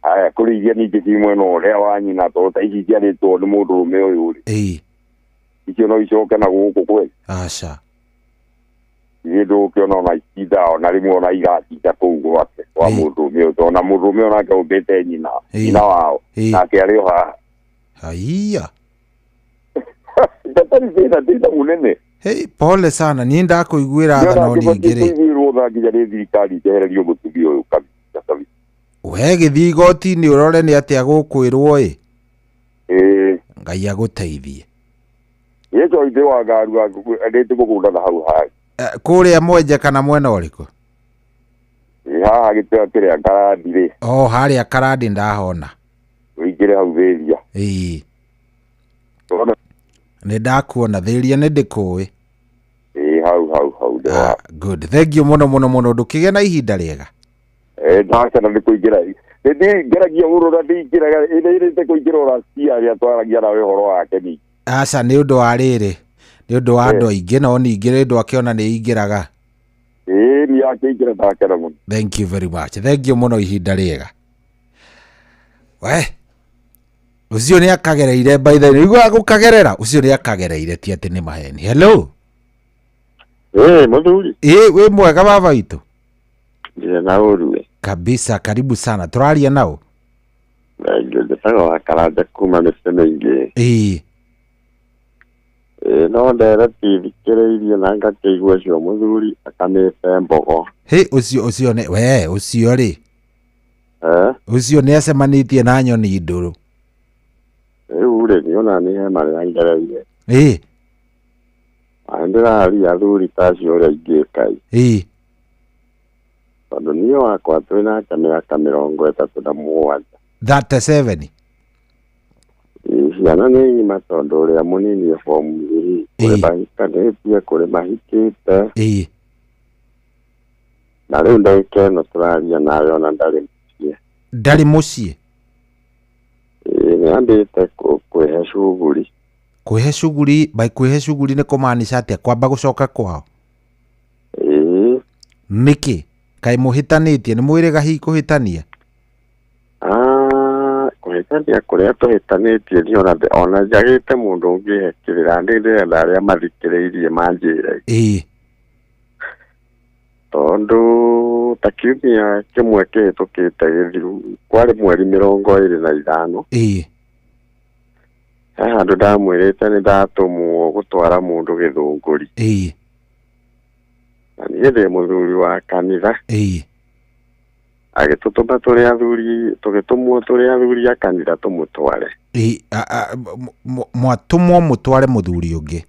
Aya kũrĩ iria ningĩ ci mwena ũrĩa wa nyina tondũ ta ici ciarĩtwo nĩ mũndũrũme ũyũ rĩ. Icio no icoke na gũkũ kweli. Aca. Ithuĩ ndũgũkĩona ona itinda ona rĩmwe ona iratinda kũu gwake kwa mũndũrũme ũyũ tondũ ona mũndũrũme onake ũmbĩte nyina nyina wao nake arĩ o haha. Haiya. Ndatarĩ thĩna thĩna mũnene. Hey, pole sana niĩ ndakũiguĩra tha no ningĩ rĩ. Kũiguĩrwo tha nginya nĩ thirikari njehererio mũtumia ũyũ kabisa kabisa. We gĩthiĩ igoti-inĩ ũrore nĩ atĩa gũkwĩrwo ĩ. Ĩĩ. Ngai agũteithie. Yeco ithe wa ngaru ndĩte mũgũnda na hau haha. Kũrĩa mwenje kana mwena ũrĩkũ? Ĩ haha gĩtĩa kĩrĩa Karandi rĩ. Oh, harĩa Karandi ndahona. Ũingĩre hau Thĩria. Ĩĩ. Nĩ ndakuona Thĩria nĩ ndĩkũĩ. Ĩĩ hau hau hau ndĩ wa. Good. Thank you mũno mũno mũno ndũkĩgĩe na ihinda rĩega. Ndakena nĩ kũingĩra. Nĩ ngeragia mũno na ndingĩraga ĩrĩte kũingĩra ũracia arĩa twaragia nawe ũhoro wake ningĩ. Aca nĩ ũndũ wa rĩrĩ. Nĩ ũndũ wa andũ aingĩ no ningĩ rĩ ndwakĩona nĩ ingĩraga. Ĩĩ nĩ akĩingĩra ndakena mũno. Thank you very much. Thank you mũno ihinda rĩega. We ũcio nĩ akagereire by the way. Nĩguo gũkagerera ũcio nĩ akagereire ti atĩ nĩ maheni. Hello. Ĩĩ mũthuri. Ĩĩ wĩ mwega baba witũ. Ndirĩ na ũru. Kabisa karibu sana. Tũraria nao. Thank you. Njĩtagwo wa Karanja kuma mĩciĩ mĩingĩ. Ĩĩ. Ĩĩ no ndereti thikĩrĩirie na ngakĩigua ũcio mũthuri akamĩte mbogo. Hĩ ũcio ũcio nĩ we ũcio rĩ. Ũcio nĩ acemanĩtie na nyoni ndũrũ. Rĩu rĩ niĩ ona nĩ he marĩa ngereire. Ĩĩ. Na ndĩraria athuri ta acio ũrĩa ingĩka ĩ. Ĩĩ. Tondũ niĩ wakwa twĩ nake mĩaka 37. 37. Ĩĩ ciana nĩ ng'ima tondũ ũrĩa mũnini e form 3 kũrĩ mahikanĩtie kũrĩ mahikĩte. Ĩĩ. Na rĩu ndagĩka ĩno tũraria nawe ona ndarĩ mũciĩ. Ndarĩ mũciĩ? Ĩĩ nĩ ambĩte kwĩhe shughuli. Kwĩhe shughuli by kwĩhe shughuli nĩ kũmaanisha atĩa kwamba gũcoka kwao? Ĩĩ. Nĩkĩ? Kaĩ mũhĩtanĩtie nĩ mwĩrĩga hihi kũhĩtania? Kũhĩtania kũrĩa tũhĩtanĩtie niĩ ona njagĩte mũndũ ũngĩhe kĩrĩra nĩ ndĩrenda arĩa mathikĩrĩirie manjĩre. Ĩĩ. Tondũ ta kiumia kĩmwe kĩhĩtũkĩte gĩthiru kwarĩ mweri 25. Ĩĩ. He handũ ndamwĩrĩte nĩ ndatũmwo gũtwara mũndũ Gĩthũngũri. Ĩĩ. Na niĩ ndĩ mũthuri wa kanitha. Ĩĩ. Agĩtũtũma tũrĩ athuri tũgĩtũmwo tũrĩ athuri a kanitha tũmũtware. Ĩĩ mwatũmwo mũtware mũthuri ũngĩ.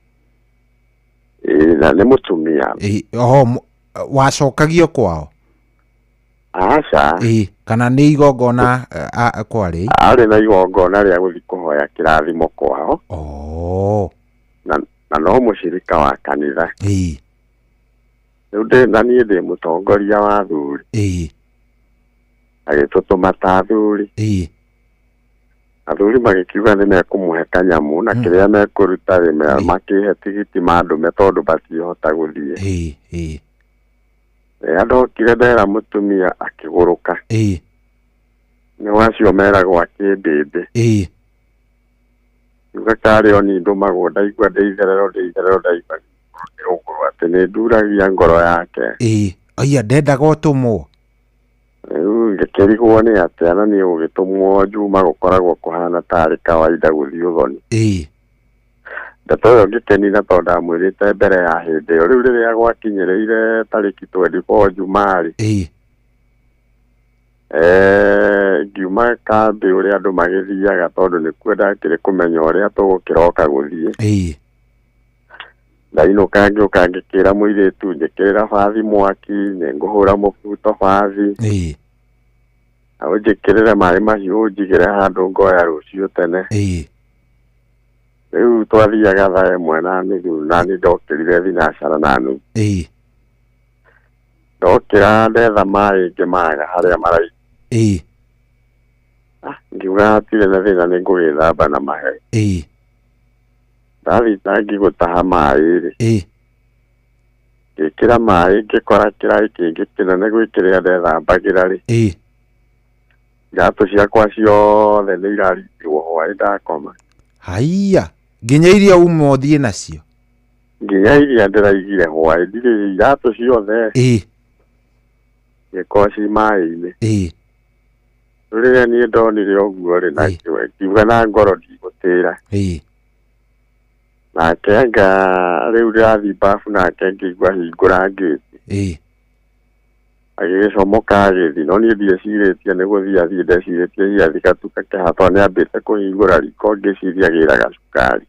Ĩĩ na nĩ mũtumia. Ĩĩ oho wacokagio kwao? Aca. Ĩĩ kana nĩ igongona kwarĩ? Arĩ na igongona rĩa gũthiĩ kũhoya kĩrathimo kwao. Oh. Na no mũcirika wa kanitha. Ĩĩ. Rĩu ndĩ na niĩ ndĩ mũtongoria wa athuri. Ĩĩ. Agĩtũtũma ta athuri. Ĩĩ. Athuri magĩkiuga nĩ mekũmũhe kanyamũ na kĩrĩa mekũruta rĩ makĩhe tigiti mandũme tondũ matiĩhota gũthiĩ. Ĩĩ ĩĩ. Rĩrĩa ndokire ndera mũtumia akĩgũrũka. Ĩĩ. Nĩ wacio meragwo akĩmbĩmbĩ. Ĩĩ. Kiuga karĩ oni ndũmagwo ndaigua ndĩ itherero ndaigua kĩrũngũrũ atĩ nĩ nduragia ngoro yake. Ĩĩ. Aya ndendaga ũtũmwo. Rĩu ngĩkĩrigwo nĩ atĩa na niĩ gũgĩtũmwo Juma gũkoragwo kũhana tarĩ kawaida gũthiĩ ũthoni. Ĩĩ. Ndeto ĩyo ngĩkenina tondũ ndamwĩrĩte mbere ya hĩndĩ ĩyo. Rĩu rĩrĩa gwakinyĩrĩire tarĩki 24 Juma rĩ. Ĩĩ. Ngiuma kambĩ ũrĩa andũ magĩthiaga tondũ nĩkuo ndakĩrĩ kũmenya ũrĩa tũgũkĩroka gũthiĩ. Ĩĩ. Ndainũka ngĩũka ngĩkĩra mũirĩtu njĩkĩrĩra bathi mwaki nĩ ngũhũra mũbuto bathi. Ĩĩ. Na ũnjĩkĩrĩre maĩ mahiũ ũnjigĩre handũ ngoya rũciũ tene. Rĩu twathiaga thaa 1:30 na nĩ ndokĩrire thinacara na nuthu. Ndokĩra ndetha maĩ ngĩmaga harĩa maraigwo. Ngiuga hatirĩ na thĩna nĩ ngũgĩthamba na mahe. Ndathiĩ tangi gũtaha maĩ rĩ. Ngĩkĩra maĩ ngĩkora kĩraĩ kĩngĩ kĩnene gwĩ kĩrĩa ndethambagĩra rĩ. Iratũ ciakwa ciothe nĩ iraringirwo hwaĩ ndakoma. Haiya, nginya iria uma ũthiĩ nacio. Nginya iria ndĩraigire hwaĩ ndirĩ iratũ ciothe. Ngĩkorwo ci maĩ-inĩ. Rĩrĩa niĩ ndonire ũguo rĩ, na ngiuga na ngoro ndigũtĩra. Nake anga rĩu ndĩrathiĩ babu nake ngĩigua hingũra ngĩti. Agĩgĩcomoka agĩthiĩ, no niĩ ndiecirĩtie nĩ gũthiĩ athiĩ, ndecirĩtie hihi athiĩ gatuka keha tondũ nĩambĩte kũhingũra riko ngĩciria agĩraga cukari.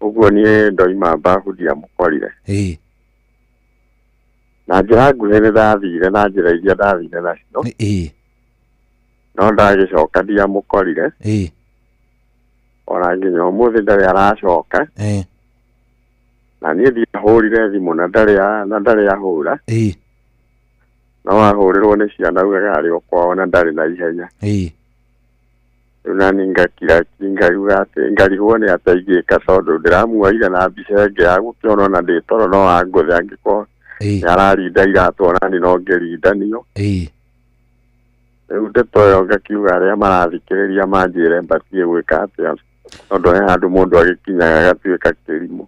Ũguo niĩ ndoima babu ndiamũkorire. Na njĩra nguhĩ nĩ ndathire na njĩra iria ndathire nacio. No ndagĩcoka ndiamũkorire. Ona nginya ũmũthĩ ndarĩ aracoka. Na niĩ ndiahũrire thimũ na ndarĩ ahũra. No ahũrĩrwo nĩ ciana augaga arĩ o kwao na ndarĩ na ihenya. Rĩu nani ngakira ngariuga atĩ ngarigwo nĩ atĩa ingĩka tondũ ndĩramuoire na mbica ĩngĩ ya gũkĩona ona ndĩ toro no angũthe angĩkorwo nĩ ararinda iratũ onani no ngĩrindanio. Rĩu ndeto ĩyo ngakiuga arĩa marathikĩrĩria manjĩre mbatiĩ gwĩka atĩa tondũ he handũ mũndũ agĩkinyaga agatuĩka kĩrimũ.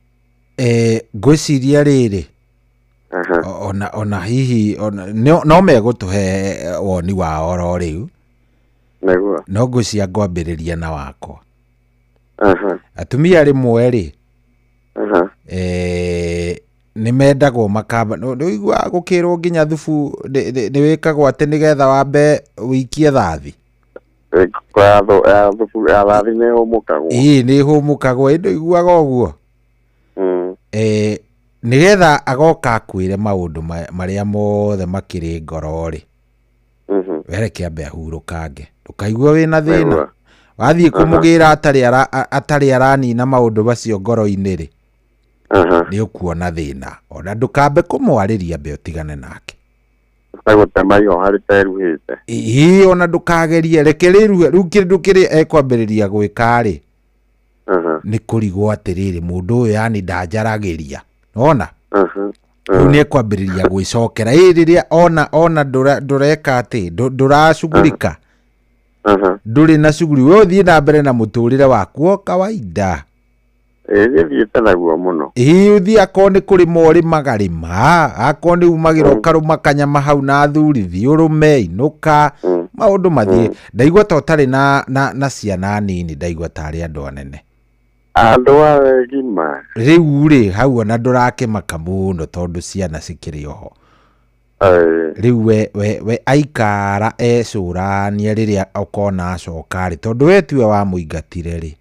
Ngwĩciria rĩrĩ ona hihi no megũtũhe woni wao oro rĩu. Nĩguo. No ngwĩciria ngwambĩrĩria na wakwa. Atumia rĩmwe rĩ nĩ mendagwo makamba nĩũiguaga gũkĩrwo nginya thubu nĩ wĩkagwo atĩ nĩgetha wambe ũikie thathi. Ya thubu ya thathi nĩ ĩhũmũkagwo. Ĩĩ nĩ ĩhũmũkagwo, ĩ ndũiguaga ũguo? Nĩgetha agoka akwĩre maũndũ marĩa mothe makĩrĩ ngoro rĩ. Wereke ambe ahurũkange. Ndũkaigue wĩna thĩna. Wathiĩ kũmũgĩra atarĩ aranina maũndũ macio ngoro-inĩ rĩ. Nĩ ũkuona thĩna. Ona ndũkambe kũmwarĩria ambe ũtigane nake. Gũtema ihoha rĩteruhĩte. Ĩĩ ona ndũkagerie reke rĩruhe. Rĩu kĩndũ kĩrĩa ekwambĩrĩria gwĩka rĩ. Nĩ kũrigwo atĩrĩrĩ mũndũ ũyũ yani ndanjaragĩria. Nĩwona? Rĩu nĩ ekwambĩrĩria gwĩcokera. Ĩ rĩrĩa ona ndũreka atĩ ndũracugurika. Ndũrĩ na cuguri. We ũthiĩ na mbere na mũtũrĩre waku o kawaida. Ĩ nĩthiĩte naguo mũno. Ĩ ũthiĩ akorwo nĩ kũrĩma ũrĩmaga rĩma, akorwo nĩ umagĩra ũkarũma kanyama hau na athuri thiĩ ũrũme inũka maũndũ mathiĩ. Ndaigua ta ũtarĩ na ciana nini, ndaigua tarĩ andũ anene. Andũ agima. Rĩu rĩ hau ona ndũrakĩmaka mũno tondũ ciana cikĩrĩ oho. Rĩu we aikara ecũranie rĩrĩa ũkona acoka rĩ, tondũ we tiwe wamũingatire rĩ.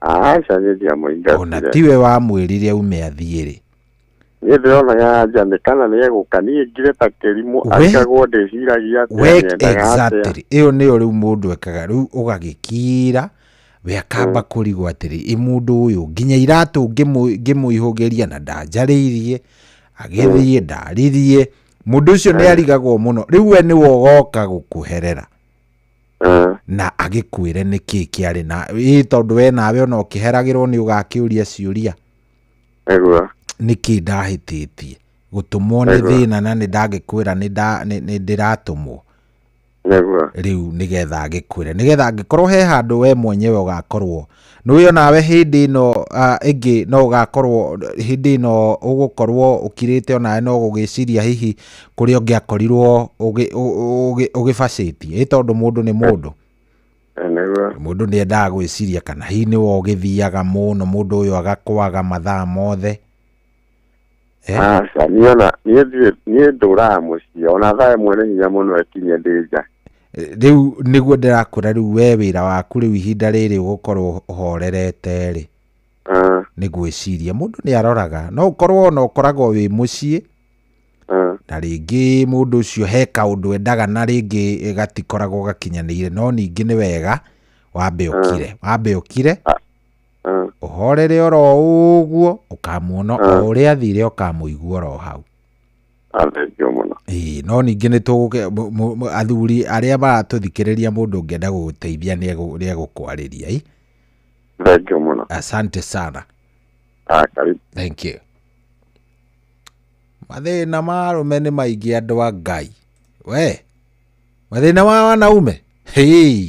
Aca niĩ ndiamũingatire. Ona tiwe wamwĩrire ume athiĩ rĩ. Niĩ ndĩronaga anja nĩ kana nĩ egũka, niĩ ngire ta kĩrimũ arigagwo ndĩciragia atĩa, nyendaga atĩa. Exactly. Ĩyo nĩyo rĩu mũndũ ekaga, rĩu ũgagĩkira we akamba kũrigwo atĩrĩ, ĩ mũndũ ũyũ nginya iratũ ngĩmũihũgĩria na ndanjarĩirie, agĩthiĩ ndaririe, mũndũ ũcio nĩ arigagwo mũno. Rĩu we nĩwe ũgoka gũkũherera. Na agĩkwĩre nĩkĩ kĩarĩ na ĩ tondũ we nawe ona ũkĩheragĩrwo nĩ ũgakĩũria ciũria. Nĩguo. Nĩkĩ ndahĩtĩtie gũtũmwo nĩ thĩna na nĩ ndangĩkwĩra nĩ ndĩratũmwo. Nĩguo. Rĩu nĩgetha agĩkwĩre, nĩgetha angĩkorwo he handũ we mwenyewe ũgakorwo nĩũĩ onawe hĩndĩ ĩno ĩngĩ no ũgakorwo hĩndĩ ĩno ũgũkorwo ũkirĩte onawe no ũgũgĩciria hihi kũrĩa ũngĩakorirwo ũgĩbacĩtie, ĩ tondũ mũndũ nĩ mũndũ. Nĩguo. Mũndũ nĩ endaga gwĩciria kana hihi nĩwe ũgĩthiaga mũno mũndũ ũyũ agakwaga mathaa mothe. Aca niĩ ona niĩ ndũraga mũciĩ ona thaa ĩmwe nĩ hinya mũno ĩkinye ndĩ nja. Rĩu nĩguo ndĩrakwĩra rĩu we wĩra waku rĩu ihinda rĩrĩ ũgũkorwo ũhorerete rĩ. Nĩ gwĩciria mũndũ nĩ aroraga no ũkorwo ona ũkoragwo wĩ mũciĩ. Na rĩngĩ mũndũ ũcio he kaũndũ endaga na rĩngĩ gatikoragwo gakinyanĩire, no ningĩ nĩ wega wambe ũkire, wambe ũkire ũhorere oro ũguo, ũkamuona o ũrĩa athire, ũkamũigua oro hau. Thank you mũno. Ĩĩ, no ningĩ nĩ tũgũke athuri arĩa maratũthikĩrĩria, mũndũ ũngĩenda gũgũteithia nĩ egũkwarĩria. Ĩ, Thank you mũno. Asante sana. Ah, karibu. Thank you. Mathĩna ma arũme nĩ maingĩ, andũ a Ngai. We, mathĩna ma wanaume. Hey.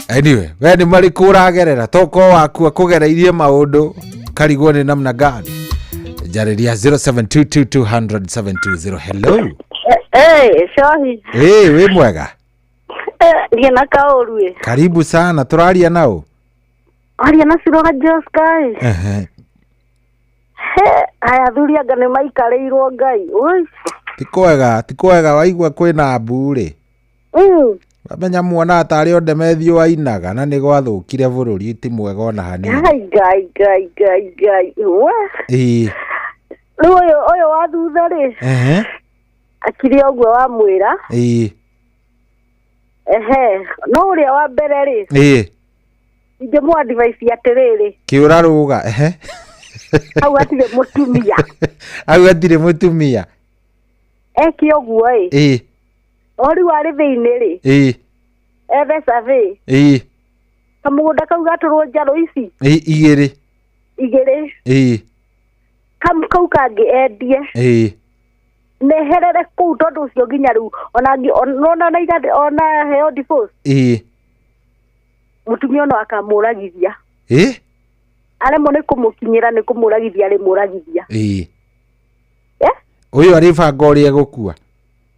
Anyway, we nĩ marĩkũ ũragerera? Tokorwo waku akũgereirie maũndũ karigwo nĩ namna gani? Njarĩria 0722200720. Hello. Hey, Shohi. Hey, wĩ mwega? Ndiĩ na kaũru ĩ. Karibu sana. Tũraria nao? Aria na Ciroga Joska ĩ. Ehe. He, aya athuri anga nĩ maikarĩirwo Ngai. Ui. Ti kwega, ti kwega waigua kwĩna mbu rĩ. Wamenya muona tarĩ o Ndemethio ainaga na nĩ gwathũkire bũrũri, ti mwega ona hanini. Ngai Ngai Ngai Ngai Ngai. We. Ĩĩ. Rĩu ũyũ ũyũ wa thutha rĩ, Ehe. akire ũguo wamwĩra. Ĩĩ. Ehe, no ũrĩa wa mbere rĩ, Ĩĩ. ingĩmũ advice atĩrĩrĩ, Kĩũra rũga. Ehe. Hau hatirĩ mũtumia. Hau hatirĩ mũtumia. Eke ũguo ĩ. Ĩĩ. O rĩu arĩ thĩinĩ rĩ, Ĩĩ. ethe survey. Ĩĩ. Kamũgũnda kau gatũrwo njarũ ici Ĩĩ, igĩrĩ. Igĩrĩ. Ĩĩ. Kam kau kangĩ endie. Ĩĩ. Neherere kũu tondũ ũcio nginya rĩu ona ona na ona heo divorce. Ĩĩ. Mũtumia ono akamũragithia. Ĩĩ. Aremwo nĩ kũmũkinyĩra, nĩ kũmũragithia arĩmũragithia. Ĩĩ. Eh? Ũyũ arĩbanga ũrĩa egũkua.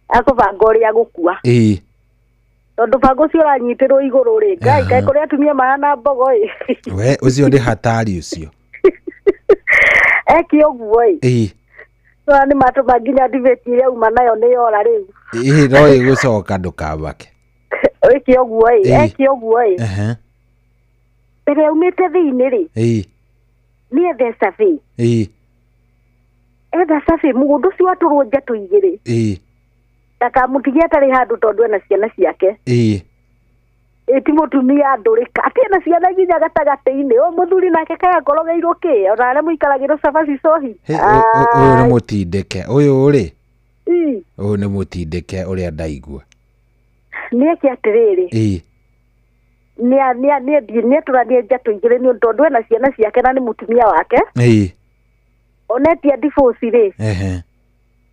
Akũbanga ũrĩa agũkua. Ĩĩ. Tondũ banga ũcio ũranyitĩrwo igũrũ rĩ, Ngai, kaĩ kũrĩ atumia mahana mbogo ĩ. We ũcio nĩ hatari ũcio. Eke ũguo ĩ. Ĩĩ. Nĩwona nĩ matũma nginya debate ĩrĩa auma nayo nĩ yora rĩu. Ĩĩ, no ĩgũcoka, ndũkamake. Ĩke ũguo ĩ. Ĩĩ. Eke ũguo ĩ. Ehe. Mbere aumĩte thĩinĩ rĩ, Ĩĩ. nĩ ethe survey. Ĩĩ. Etha survey mũgũnda ũcio watũrwo njatũ igĩrĩ. Ĩĩ. Ndakamũtigie atarĩ handũ tondũ ena ciana ciake. Ĩĩ. Ĩ ti mũtumia ndũrĩka atĩ ena ciana nginya gatagatĩ-inĩ. Ũyũ mũthuri nake kaĩ akorogeirwo kĩ, ona arĩa mũikaragĩrwo cabaci cohi. Hĩ, ũyũ nĩ mũtindĩke ũyũ rĩ. Ĩ. Ũyũ nĩ mũtindĩke ũrĩa ndaigua. Nĩ eke atĩrĩrĩ. Ĩĩ. Nĩatũranie njatũ igĩrĩ nĩ ũndũ tondũ ena ciana ciake na nĩ mũtumia wake. Ĩĩ. Onetia divorce rĩ, Ehe.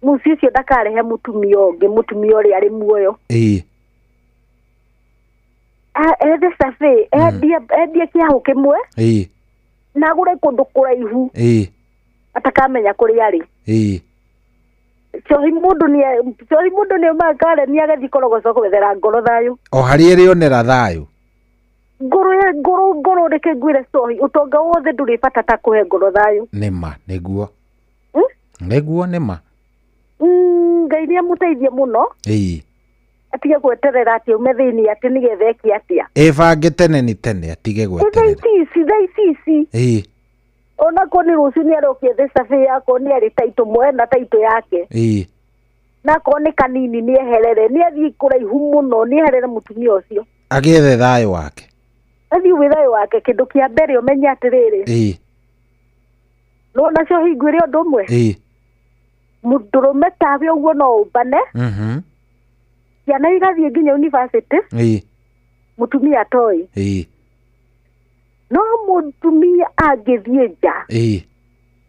mũciĩ ũcio ndakarehe mũtumia ũngĩ, mũtumia ũrĩa arĩ muoyo. Ĩĩ. Ethe survey, endie endie kĩahũ kĩmwe Ĩĩ. na agũre kũndũ kũraihu Ĩĩ. atakamenya kũrĩa arĩ. Ĩĩ. Cohi mũndũ nĩ cohi mũndũ nĩ aumaga kareni agathiĩ korogoco gwethera ngoro thayũ. O harĩa ĩrĩonera thayũ. Ngoro ya ngoro ngoro, reke ngwĩre cohi, ũtonga wothe ndũrĩ bata ta kũhe ngoro thayũ. Nĩma nĩguo. Nĩguo nĩma. Ngai nĩ amũteithie mũno. Ĩĩ. Atige gweterera atĩ aume thĩinĩ atĩ nĩgetha eke atĩa. Ĩbange tene nĩ tene, atige Ĩ, thaa gweterera. ici ici, thaa ici ici. Ĩĩ. Onakorwo nĩ rũciũ nĩ arokia the survey, akorwo nĩ arĩ taitũ mwena taitũ yake. Ĩĩ. Na akorwo nĩ kanini nĩ eherere, nĩ athiĩ kũraihu mũno, nĩ eherere mũtumia ũcio. Agĩethe thayũ wake. Athiĩ gwĩ thayũ wake. Kĩndũ kĩa mbere ũmenye atĩrĩrĩ, Ĩĩ. no nacio hingwĩre ũndũ ũmwe. Ĩĩ. Mũndũrũme tawe ũguo no ũmbane, ciana igathiĩ nginya university, Ĩĩ. mũtumia atoĩ. Ĩĩ. No mũtumia angĩthiĩ nja, Ĩĩ.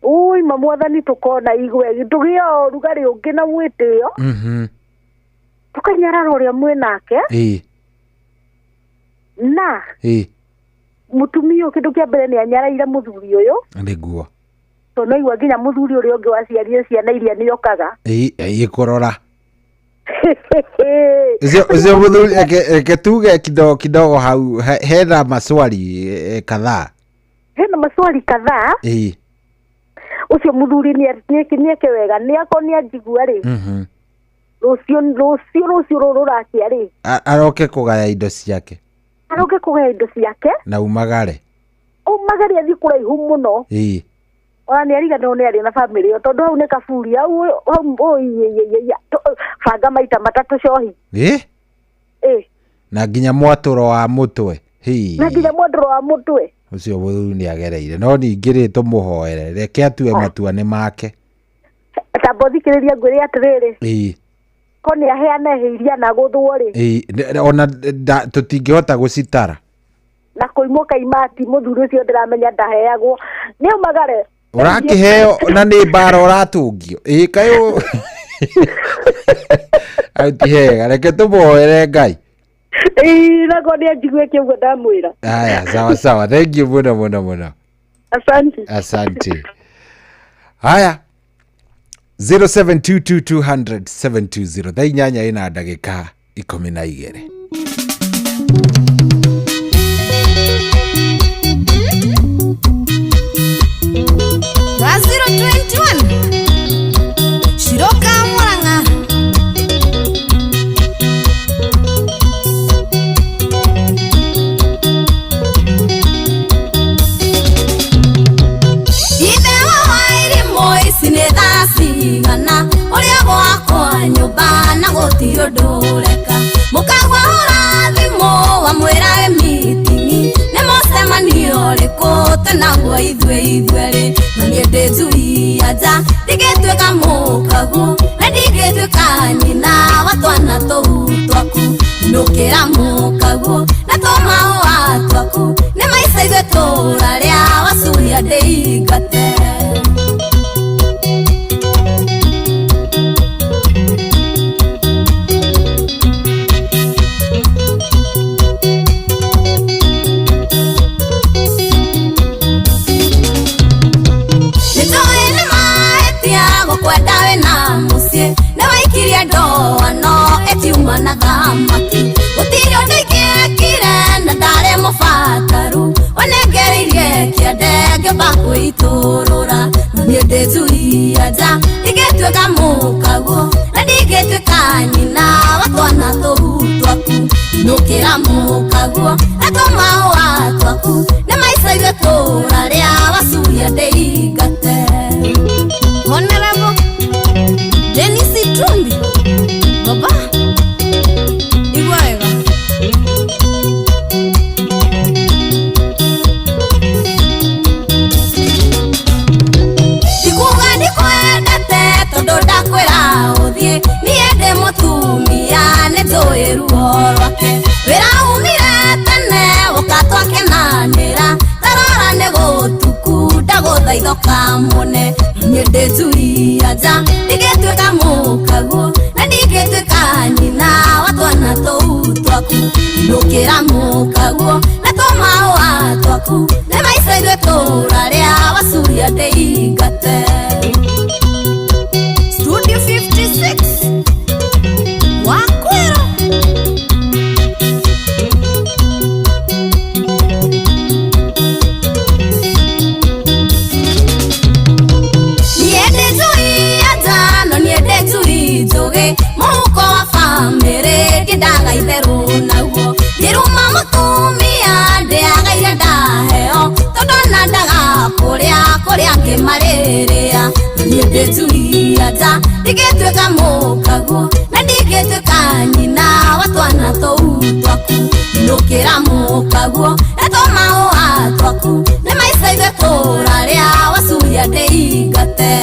ũi ma mwathani, tũkona igwe tũgĩe ũrugarĩ ũngĩ na mwĩtĩo, tũkanyarara ũrĩa mwĩnake. Ĩĩ. Na Ĩĩ. mũtumia ũyũ kĩndũ kĩa mbere nĩ anyaraire mũthuri ũyũ, Nĩguo. tondũ naigua nginya mũthuri ũrĩa ũngĩ waciarire ciana iria nĩokaga. Ĩĩ, ĩĩ, kũrora ũcio ũcio mũthuri, reke tuge kidogo kidogo hau hena maswali kadhaa. Hena maswali kadhaa. Ĩĩ. Ũcio mũthuri nĩeke wega, nĩ akorwo nĩ anjigua rĩ, rũciũ rũciũ rũciũ rũrũ rũrakĩa rĩ, Aroke kũgaya indo ciake. Aroke kũgaya indo ciake. Na umagare. Umagare athiĩ kũraihu mũno. Ĩĩ. Ona nĩ ariganĩrwo nĩ arĩ na bamĩrĩ ĩyo tondũ hau nĩ kaburi hau hau oi banga maita matatũ cohi. Ĩ? Ĩ. Na nginya mwatũro wa mũtwe. Hii. Na nginya mwatũro wa mũtwe. Ũcio mũthuri nĩ agereire no ningĩ rĩ tũmũhoere reke atue matua nĩ make. Tamba ũthikĩrĩrie ngwĩre atĩrĩrĩ. Ĩ. Ko nĩ aheane iria na gũthwo rĩ. Ĩ, ona tũtingĩhota gũcitara. Na kũimwo kaimati mũthuri ũcio ndĩramenya ndaheagwo. Nĩ aumagare. Ũrakĩheo na nĩ mbara ũratũngio. Ĩ kaĩ hau ti hega reke tũmũhoere Ngai. Ĩ nako nĩ anjigue kĩugo ndamwĩra. Haya, sawa sawa. Thank you muno muno muno. Asante. Asante. Haya. 0722200720 thaa inyanya ina ndagĩka 12. Wa 021 Shiroka Murang'a Ithe wa Wairimu ici nĩ thaa cigana ũrĩa gwakwa nyũmba na gũtirĩ ũndũ ũreka mũkagwa hũra thimũ wamwĩra wĩ mitingi nĩ mũcemanio ũrĩkũ twĩnaguo ithuĩ ithuerĩ na niĩ ndĩ njui ya nja ndingĩtuĩka mũkaguo na ndingĩtuĩka nyina wa twana tũu twaku nũkĩra mũkaguo na tũmahũa twaku nĩ maica ithuĩ tũrarĩa wacuria ndĩingate. Kwenda wĩna mũciĩ nĩ waikirie ndoano ĩtiuma na thamaki gũtirĩ ũndũ ingĩekire na ndarĩ mũbataru wanengereirie kĩande ngĩamba kwĩitũrũra na niĩ ndĩ njui ya nja ndingĩtuĩka mũkaguo na ndingĩtuĩka nyina wa twana tũu twaku inũkĩra mũkaguo na tũmahũa twaku nĩ maica ithuĩ tũrarĩa wacuria ndĩingate. Honorable Dennis Itumbi Baba igua wega. Ndikuga ndikwendete tondũ ndakwĩra ũthiĩ niĩ ndĩ mũtumia nĩ njũĩ ruo rwake wĩra umire tene woka twakenanĩra tarora nĩ gũtuku ndagũthaitha ũkamũne niĩ ndĩ njui ya nja ndingĩtuĩka mũkaguo na ndingĩtuĩka nyina wa twana tũu twaku inũkĩra mũkaguo na tũmahũa twaku nĩ maica ithuĩ tũrarĩa wacuria ndĩingate. Studio 56 Wakwĩra. Mũhuko wa bamĩrĩ ndindaga itherũ naguo ngĩruma mũtumia ndĩagaire ndaheo tondũ ona ndaga kũrĩa kũrĩa angĩ marĩrĩa niĩ ndĩ njui ya nja ndingĩtuĩka mũkaguo na ndingĩtuĩka nyina wa twana tũu twaku inũkĩra mũkaguo na tũmahũa twaku nĩ maica ithuĩ tũrarĩa wacuria ndĩingate.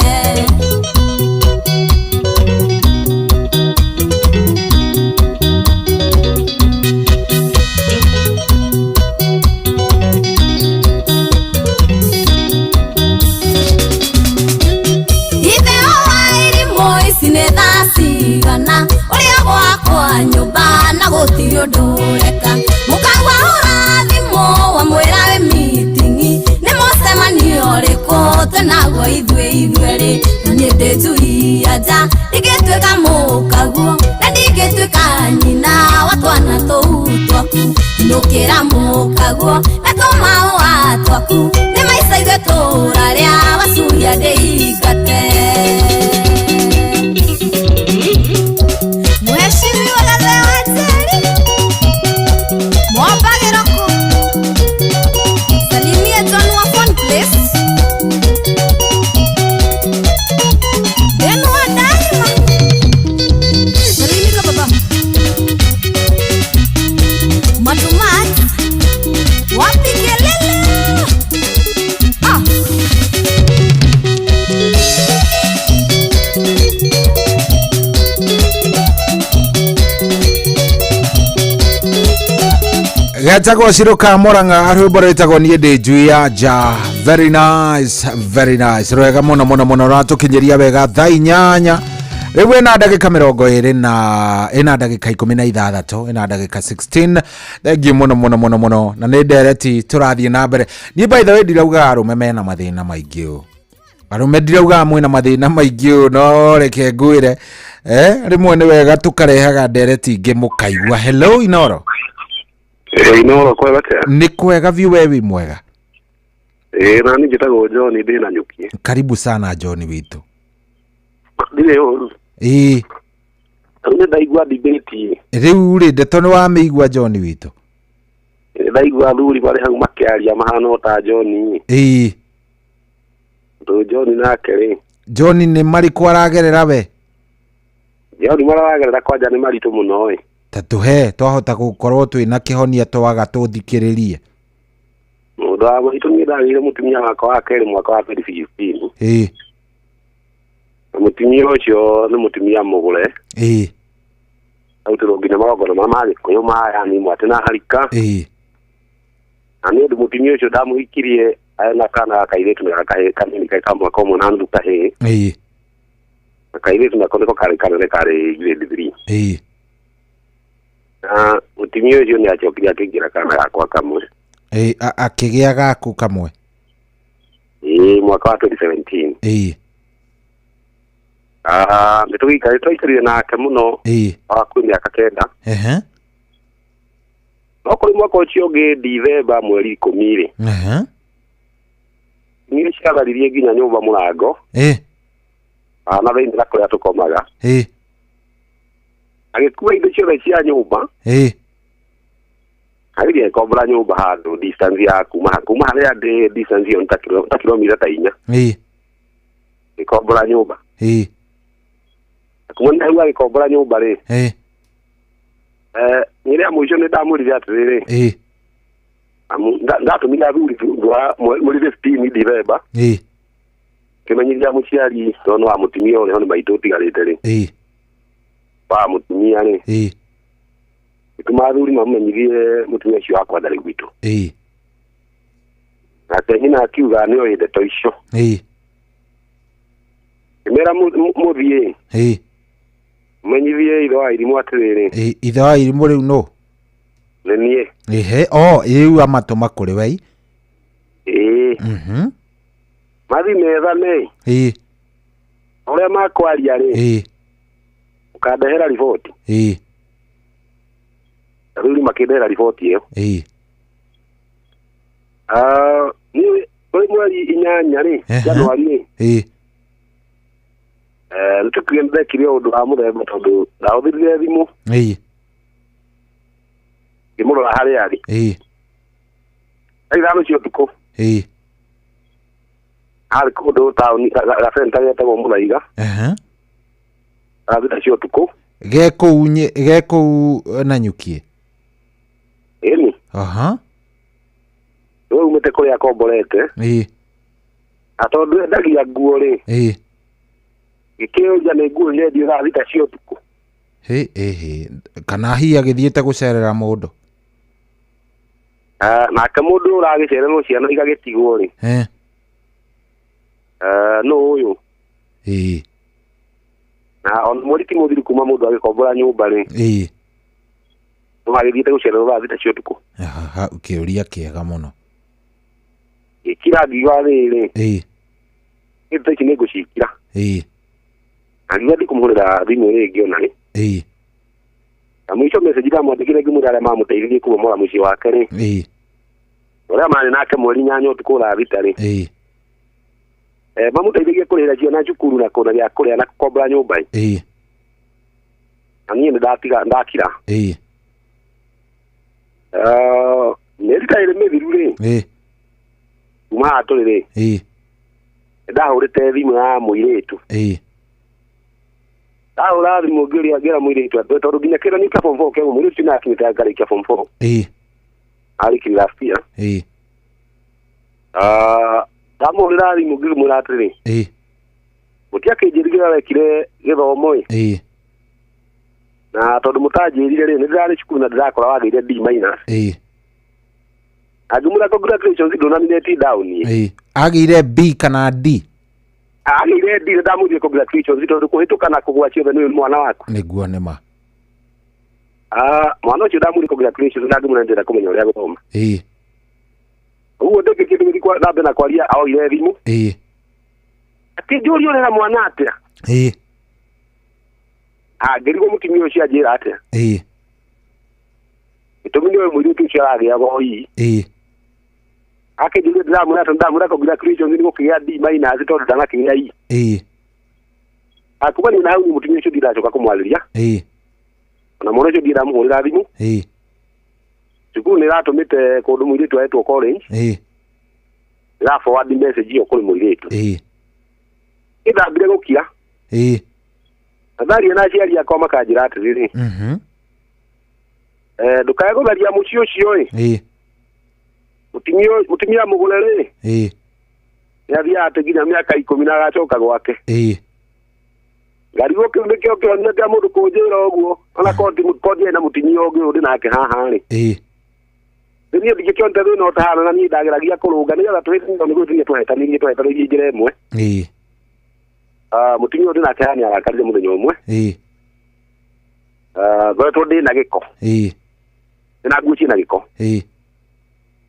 Cigana ũrĩa gwakwa nyũmba na gũtirĩ ũndũ ũreka mũkagwa hũra thimũ wamwĩra wĩ mitingi nĩ mũcemanio ũrĩkũ twĩnaguo ithuĩ ithuerĩ na niĩ ndĩ njui ya nja ndingĩtuĩka mũkaguo na ndingĩtuĩka nyina wa twana tũu twaku inũkĩra mũkaguo na tũmahũa twaku nĩ maica ithuĩ tũrarĩa wacuria ndĩingate. Mheshimiwa Gathee wa Njeri Mwamba Gĩroko salimia John wa Phone Place. Getagwo Ciruka Murang'a rwĩmbo rwĩtagwo niĩ ndĩ njui ya nja. Very nice, very nice. Rwega mũno mũno mũno, rwatũkinyĩria wega thaa 8 rĩu ĩna ndagĩka 20 na ĩna ndagĩka 16, ĩna ndagĩka 16. Thank you mũno mũno mũno mũno, na nĩ ndereti tũrathiĩ na mbere. Niĩ by the way ndirauga arũme mena mathĩna maingĩ ũũ, arũme ndirauga mwĩna mathĩna maingĩ ũũ, no reke ngwĩre rĩmwe nĩ wega tũkarehaga ndereti ingĩ mũkaigua. Hello Inoro. Inoro kwega atia? Nĩ kwega biũ, we wĩ mwega? Na niĩ njĩtagwo John ndĩ na nyuki. Karibu sana John witũ. Ndirĩ ũru. Ĩĩ. Rĩu ndaigua debate. Rĩu rĩ ndeto nĩ wamĩigua John witũ? Ndaigua athuri marĩ hau makĩaria mahana ta John. Ĩĩ. Tondũ John nake rĩ. John nĩ marĩkũ aragerera we? John mararagerera kwanja nĩ maritũ mũno ĩ. Ta tũhe twahota gũkorwo twĩna kĩhonia twaga tũthikĩrĩrie. Mũndũ wa maitũ niĩ ndagĩire mũtumia wakwa wa kerĩ mwaka wa 2015. Ĩĩ. Na mũtumia ũcio nĩ mũtumia mũgũre. Ĩĩ. Arutĩrwo nginya magongona ma Gĩkũyũ ma yani mwate na harika. Ĩĩ. Na nĩ ũndũ mũtumia ũcio ndamũhikirie na kana ga kairĩtu na kahĩĩ kanini ka mwaka ũmwe na nuthu kahĩĩ. Ĩĩ. Na kairĩtu nako nĩko karĩ kanene karĩ grade 3. Ĩĩ. Na mũtumia ũcio nĩ acokire akĩingĩra kana gakwa kamwe. Ĩĩ, akĩgĩa gaku kamwe. Ĩĩ, mwaka wa 2017. Ĩĩ. Nĩ twaikarire nake mũno. Ĩĩ. Hakuhĩ mĩaka 9. Ehe. No kũrĩ mwaka ũcio ũngĩ Dithemba mweri 10 rĩ. Ehe. Niĩ ciatharirie nginya nyũmba mũrango. Ĩĩ. Na thĩinĩ na kũrĩa tũkomaga. Ĩĩ. Agĩkua indo ciothe cia nyũmba. Ĩĩ. Agĩthiĩ agĩkombora nyũmba handũ distance ya kuma harĩa ndĩ distance ĩyo nĩ ta kilomita ta 4. Ĩĩ. Agĩkombora nyũmba. Ĩĩ. Kuma nĩ hau agĩkombora nyũmba rĩ. Ĩĩ. Nĩ rĩa mũico nĩ ndamwĩrire atĩrĩrĩ. Ĩĩ. Ndatũmire athuri mweri 15 Dithemba. Ĩĩ. Kĩmenyithia mũciari tondũ wa mũtumia ũrĩa nĩ maitũ ũtigarĩte rĩ. Ĩĩ. Wa mũtumia rĩ. Ĩĩ. Gĩtũma athuri mamenyithie mũtumia ũcio wakwa ndarĩ gwitũ. Ĩĩ. Nake nyina akiuga nĩ oĩ ndeto icio. Ĩĩ. Kĩmera mũthiĩ. Ĩĩ. Menyithie ithe wa irimũ atĩrĩrĩ. Ĩĩ, ithe wa irimũ rĩu nũ? Nĩ niĩ. Ĩhĩ, o rĩu amatũma kũrĩ we. Ĩĩ. Mhm. Mathi methane. Ĩĩ. Ũrĩa makwaria rĩ. Ĩĩ. Ũkandehera riboti. Ĩĩ. Athuri makĩndehera riboti ĩyo. Ĩĩ. Niĩ kũrĩ mweri 8 rĩ, Januari rĩ. Ĩĩ. Nĩtũkiuge nĩndekire ũndũ wa mũthemba tondũ ndahũthĩrire thimũ. Ĩĩ. Ngĩmũrora harĩa arĩ. Ĩĩ. Thaa 5 cia ũtukũ. Ĩĩ. Arĩ kũndũ taũni gacenta getagwo Mũthaiga. Ehe. Thaa 6 cia ũtukũ. Ge kũu Nanyuki. Ĩni. Aha. Nĩwe umĩte kũrĩa akomborete. Ĩĩ. Na tondũ endagia nguo rĩ. Ĩĩ. Gĩkĩũria nĩ nguo irendio thaa 6 cia ũtukũ. Hĩ ĩhĩ, kana hihi agĩthiĩte gũcerera mũndũ. Nake mũndũ ũragĩcererwo ciana igagĩtigwo rĩ. Nũ ũyũ? Ĩĩ. Na ona mweri ti mũthiru kuma mũndũ agĩkombora nyũmba rĩ. Ĩĩ. Nĩ agĩthiĩte gũcererwo thaa 6 cia ũtukũ. Aha, kĩũria kĩega mũno. Gĩkira ngiuga rĩrĩ. Ĩĩ. Nĩ ici nĩ ngũcikira. Ĩĩ. Na ngiuga ndikũmũhũrĩra thimũ rĩngĩ ona rĩ. Ĩĩ. Na mũico message ndamwandĩkire ngĩmwĩra arĩa mamũteithirie kũbomora mũciĩ wake rĩ. Ĩĩ. Ũrĩa marĩ nake mweri 8 ũtukũ thaa 6 rĩ. Ĩĩ. Mamũteithagia kũrĩhĩra ciana cukuru na kũna gĩa kũrĩa na gũkombora nyũmba. Ĩĩ. Na niĩ nĩndatiga ndakira. Ĩĩ. Mĩeri ta ĩrĩ mĩthiru rĩ. Ĩĩ. Kuma haha tũrĩ rĩ. Ĩĩ. Nĩndahũrĩte thimũ ya mũirĩtu. Ĩĩ. Ndahũra thimũ ngĩũria ngĩra mũirĩtu atĩ tondũ nginya kĩgeranio kĩa form 4 kĩagwo mũirĩtu nĩ akinyĩte akarĩkia form 4. Ĩĩ. Arĩkirie last year. Ĩĩ. Ndamũhũrĩra thimũ ngĩmwĩra atĩrĩrĩ. Ĩĩ. Mũtiakĩnjĩrire wekire gĩthomo ĩ. Ĩĩ. Na tondũ mũtanjĩrire rĩ, nĩ ndĩrarĩ cukuru na ndĩrakora wagĩire D minus. Ĩĩ. Angĩmwĩra congratulations ndũnaminate down. Ĩĩ. Agĩire B kana D? Agĩire D, ndamwĩrire congratulations tondũ kũhĩtũka na kũgwa ciothe nĩ mwana waku. Nĩguo nĩ ma. Ah, mwana ũcio ndamwĩrire congratulations na ngĩmwĩra ndĩrenda kũmenya ũrĩa gũthoma. Ĩĩ. Ũguo ndĩngĩkĩndũ gĩthiĩ na mbere na kwaria oire thimũ. Ĩĩ. Akĩnjũria ũrera mwana atĩa? Ĩĩ. Ah, ngĩrigwo mũtumia ũcio anjĩra atĩa? Ĩĩ. Gĩtũmi nĩ ũyũ mũirĩtu ũcio aragĩaga oi. Ĩĩ. Akĩnjũria ndĩramwĩra atĩ ndamwĩra congratulations nĩ gũkĩgĩa D minus tondũ ndanakĩgĩa E. Ĩĩ. Akuga niĩ na hau mũtumia ũcio ndiracoka kũmwarĩria. Ĩĩ. Ona mwana ũcio ndiramũhũrĩra thimũ. Ĩĩ. Cukuru nĩ ĩratũmĩte kũndũ mũirĩtu aretwo college. Ĩĩ. Ĩra forward message ĩyo kũrĩ mũirĩtu. Ĩĩ. Ĩthambire gũkira. Ĩĩ. Natharia na aciari akwa makanjĩra atĩrĩrĩ. Ndũkae gũtharia mũciĩ ũcio ĩ. Ĩĩ. Mũtumia mũgũre rĩ. Ĩĩ. Nĩ athiaga atĩ nginya mĩaka 10 na agacoka gwake. Ĩĩ. Ngarigwo kĩu nĩkĩo kĩhonia kĩa mũndũ kũnjĩra ũguo ona korwo ndiarĩ na mũtumia ũngĩ ũyũ ndĩ nake haha rĩ. Ĩĩ. Niĩ ndingĩkĩonete thĩna ũtahana na niĩ ndageragia kũrũnga nĩgetha tũhĩtanie nĩguo tũthiĩ tũhĩtanĩrie njĩra ĩmwe. Ĩĩ. Ah, mũtumia ũyũ ndĩ nake haha nĩarakarire mũthenya ũmwe. Ĩĩ. Ah, ngoretwo ndĩ na gĩko. Ĩĩ. Ndĩ na nguo ciĩna gĩko. Ĩĩ.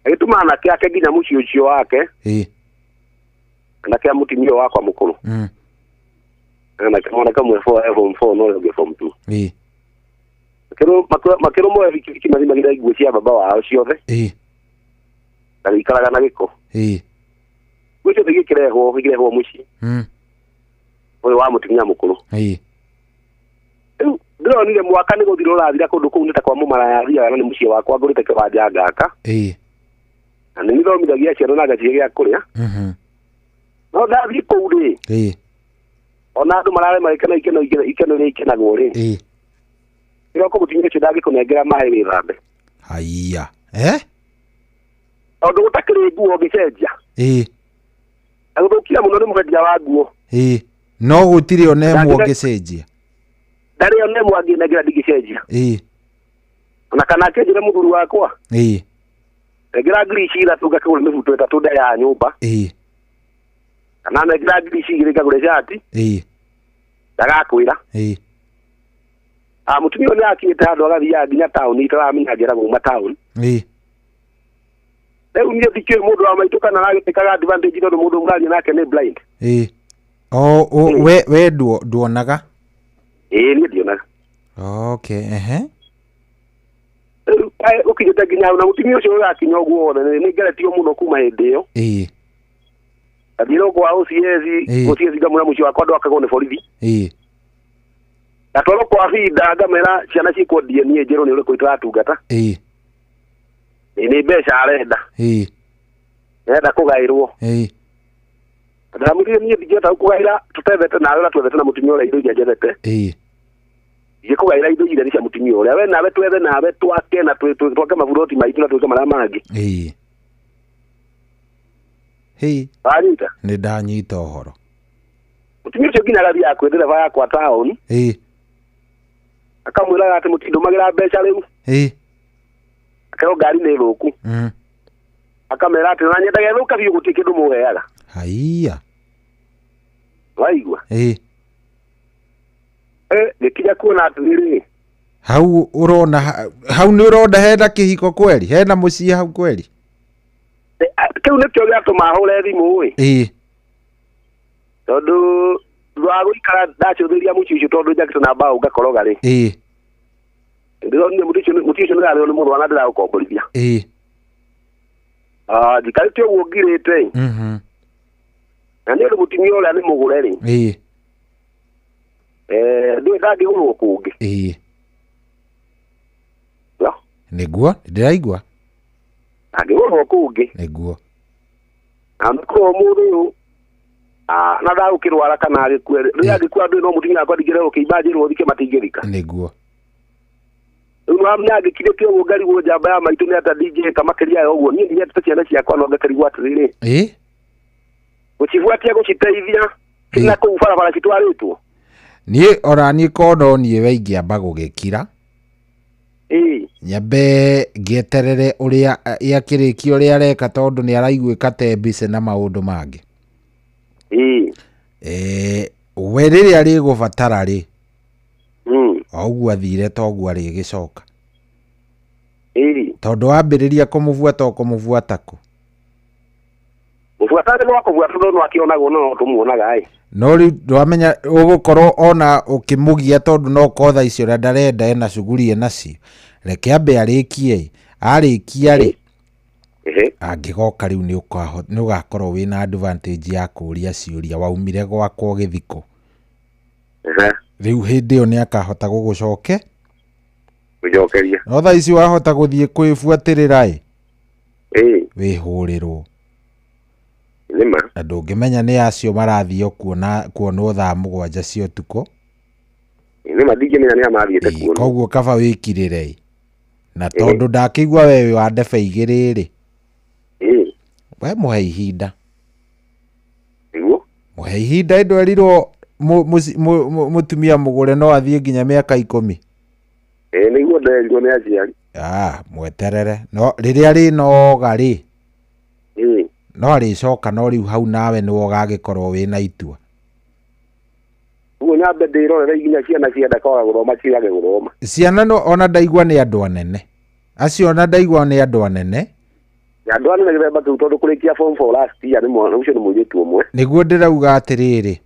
Agĩtũma anake ake nginya mũciĩ ũcio wake. Ĩĩ. Anake a mũtumia ũyũ wakwa mũkũrũ. Anake mwanake ũmwe form 4 na ũrĩa ũngĩ form 2. Ĩĩ. Makĩrwo moe bikibiki mathiĩ magĩre nguo cia baba wao ciothe. Ĩĩ. Na gĩikaraga na gĩko. Ĩĩ. Nguo ciothe igĩkĩrehwo mũciĩ. Ũyũ wa mũtumia mũkũrũ. Ĩĩ. Rĩu ndĩronire mwaka nĩ gũthira ũrathira kũndũ kũu nĩ ta kwa mũmaraya athiaga na nĩ mũciĩ wakwa ngũrĩte kĩwanja ngaka. Ĩĩ. Na nĩ nĩthomithagia ciana na ngacihe gĩa kũrĩa. No ndathiĩ kũu rĩ. Ĩĩ. Ona andũ mararema ikeno ikeno ikeno iria ikenagwo rĩ. Ĩĩ. Kĩroko mũtumia ũcio ndangĩkũnengera maĩ wĩthambe. Haiya. Eh? Tondũ gũtakĩrĩ nguo ũngĩcenjia. Ĩĩ. Na gũthũkia mũno nĩ mwendia wa nguo. Ĩĩ. No gũtirĩ ona ĩmwe ũngĩcenjia. Ndarĩ ona ĩmwe angĩnengera ndingĩcenjia. Ĩĩ. Ona kana akĩnjĩre mũthuri wakwa. Ĩĩ. Nengera ngiri ici ithatũ ngakĩgũra mĩbuto ĩtatũ ndaya ya nyũmba. Ĩĩ. Kana nengera ngiri ici igĩrĩ ngagũre cati. Ĩĩ. Ndagakwĩra. Ĩĩ. Ah, mũtumia ũyũ nĩakinyĩte handũ agathiaga nginya taũni itaramenya njĩra kuma taũni. Ĩĩ. Rĩu niĩ ndikĩũĩ mũndũ wa maitũ kana aragĩtĩkaga advantage tondũ mũndũ mũraria nake nĩ blind. Ĩĩ. O we nduonaga? Ĩĩ, niĩ ndionaga. Okay, ehe. Rĩu ũkinyĩte nginya hau na mũtumia ũcio ũrakinya ũguo wothe nĩ ngeretio mũno kuma hĩndĩ ĩyo. Ĩĩ. Ndathiire kwa OCS, OCS ngamwĩra mũciĩ wakwa ndwakagwo nĩ borithi. Ĩĩ. Ndatwarwo kwa binda ngamera ciana ciĩkwo DNA njĩrwo nĩ ũrĩkũ itaratungata. Ĩĩ. Nĩ mbeca arenda. Ĩĩ. Arenda kũgaĩrwo. Ĩĩ. Ndamwĩrire niĩ ndingĩhota gũkũgaĩra tũtethete nawe na twethete na mũtumia ũrĩa indo iria njethete. Ĩĩ. Ingĩkũgaĩra indo iria nĩ cia mũtumia ũrĩa. We nawe twethe nawe twake na twake maburoti maitũ na twĩke marĩa mangĩ. Ĩĩ. Hĩ. Wanyita? Nĩ ndanyita ũhoro. Mũtumia ũcio nginya agathiaga kwĩ ndereba yakwa taũni. Ĩĩ. Akamwĩraga atĩ mũtindũmagĩra mbeca rĩu. Ĩĩ. Akerwo ngari nĩ thũku. Akamera atĩ na nyendaga ĩthũka biũ gũtirĩ kĩndũ mũheaga. Haiya. Waigua? Ĩĩ. Gĩkinya kuona atĩrĩrĩ. Hau ũrona hau nĩ ũrona hena kĩhiko kweri? Hena mũciĩ hau kweri? Kĩu nĩkĩo gĩatũma hũre thimũ ĩ. Ĩĩ. Tondũ thutha wa gũikara ndacũthĩria mũciĩ ũcio tondũ njakĩte na mbaũ ngakoroga rĩ. Ĩĩ. Ndĩronire mũtĩ ũcio nĩũrarĩo nĩ mũthwa na ndĩraũkomborithia. Ĩĩ. Ah, njikarĩte ũguo ngirĩte. Na nĩ ũndũ mũtumia ũrĩa nĩ mũgũre rĩ. Ĩĩ. Ndũĩ ndangĩgũrwo kũngĩ. Ĩĩ. No. Nĩguo, ndĩraigua. Ndangĩgũrwo kũngĩ. Nĩguo. Na nĩkorwo mũndũ ũyũ na ndagũkĩrwara kana agĩkue rĩrĩa angĩkua andũ no mũtumia wakwa ndingĩrerwo kĩimba njĩrwo thike matingĩthika. Nĩguo. Rĩu nĩwamenya angĩkirĩte ũguo ngarigwo njamba ya maitũ nĩ atĩa ndingĩka makĩria ya ũguo. Niĩ ndinyendete ciana ciakwa no ngakarigwo atĩrĩrĩ. Ĩĩ. Gũcibuatia gũciteithia na kũu barabara citwarĩtwo. Niĩ ona niĩ korwo no niĩ we ingĩamba gũgĩkira. Nyambe ngĩeterere ũrĩa akĩrĩkia ũrĩa areka tondũ nĩ araiguĩka te mbice na maũndũ mangĩ. We rĩrĩa rĩgũbatara rĩ, o ũguo athire toguo arĩgĩcoka. Tondũ wambĩrĩria kũmũbuata ũkũmũbuata kũ? Mũbuata nĩ wakũbuata tondũ no akĩonagwo no tũmuonaga ĩ. No rĩu ndwamenya ũgũkorwo ona ũkĩmũgia tondũ no ũkorwo thaa ici ũrĩa ndarenda ena cuguri enacio. Reke ambe arĩkie ĩ. Arĩkia rĩ, angĩgoka rĩu nĩ ũgakorwo wĩna advantage ya kũũria ciũria waumire gwakwa ũgĩthiĩ kũ. Rĩu hĩndĩ ĩyo nĩ akahota gũgũcoke gũcokeria. No thaa ici wahota gũthiĩ kwĩbuatĩrĩra ĩ, wĩhũrĩrwo. Nĩma. Na ndũngĩmenya nĩ acio marathiĩ kuona kuonwo thaa 7 cia ũtukũ. Nĩma ndingĩmenya nĩ a mathiĩte kuonwo. Koguo kaba wĩkirĩre ĩ. Na tondũ ndakĩigua we wĩ wa ndebe 2 rĩ, we mũhe ihinda. Nĩguo? Mũhe ihinda ĩ ndwerirwo mũtumia mũgũre no athiĩ nginya mĩaka 10. Nĩguo nderirwo nĩ aciari. Mweterere. No rĩrĩa rĩnoga rĩ, no arĩcoka no rĩu hau nawe nĩwe ũgagĩkorwo wĩna itua. Ũguo nyambe ndĩrorere nginya ciana cienda kwaga gũthoma ciage gũthoma. Ciana no ona ndaigua nĩ andũ anene. Acio ona ndaigua nĩ andũ anene. Andũ anene gĩthemba kĩu tondũ kũrĩkia form 4 last year nĩ mwana ũcio nĩ mũirĩtu ũmwe. Nĩguo ndĩrauga atĩrĩrĩ.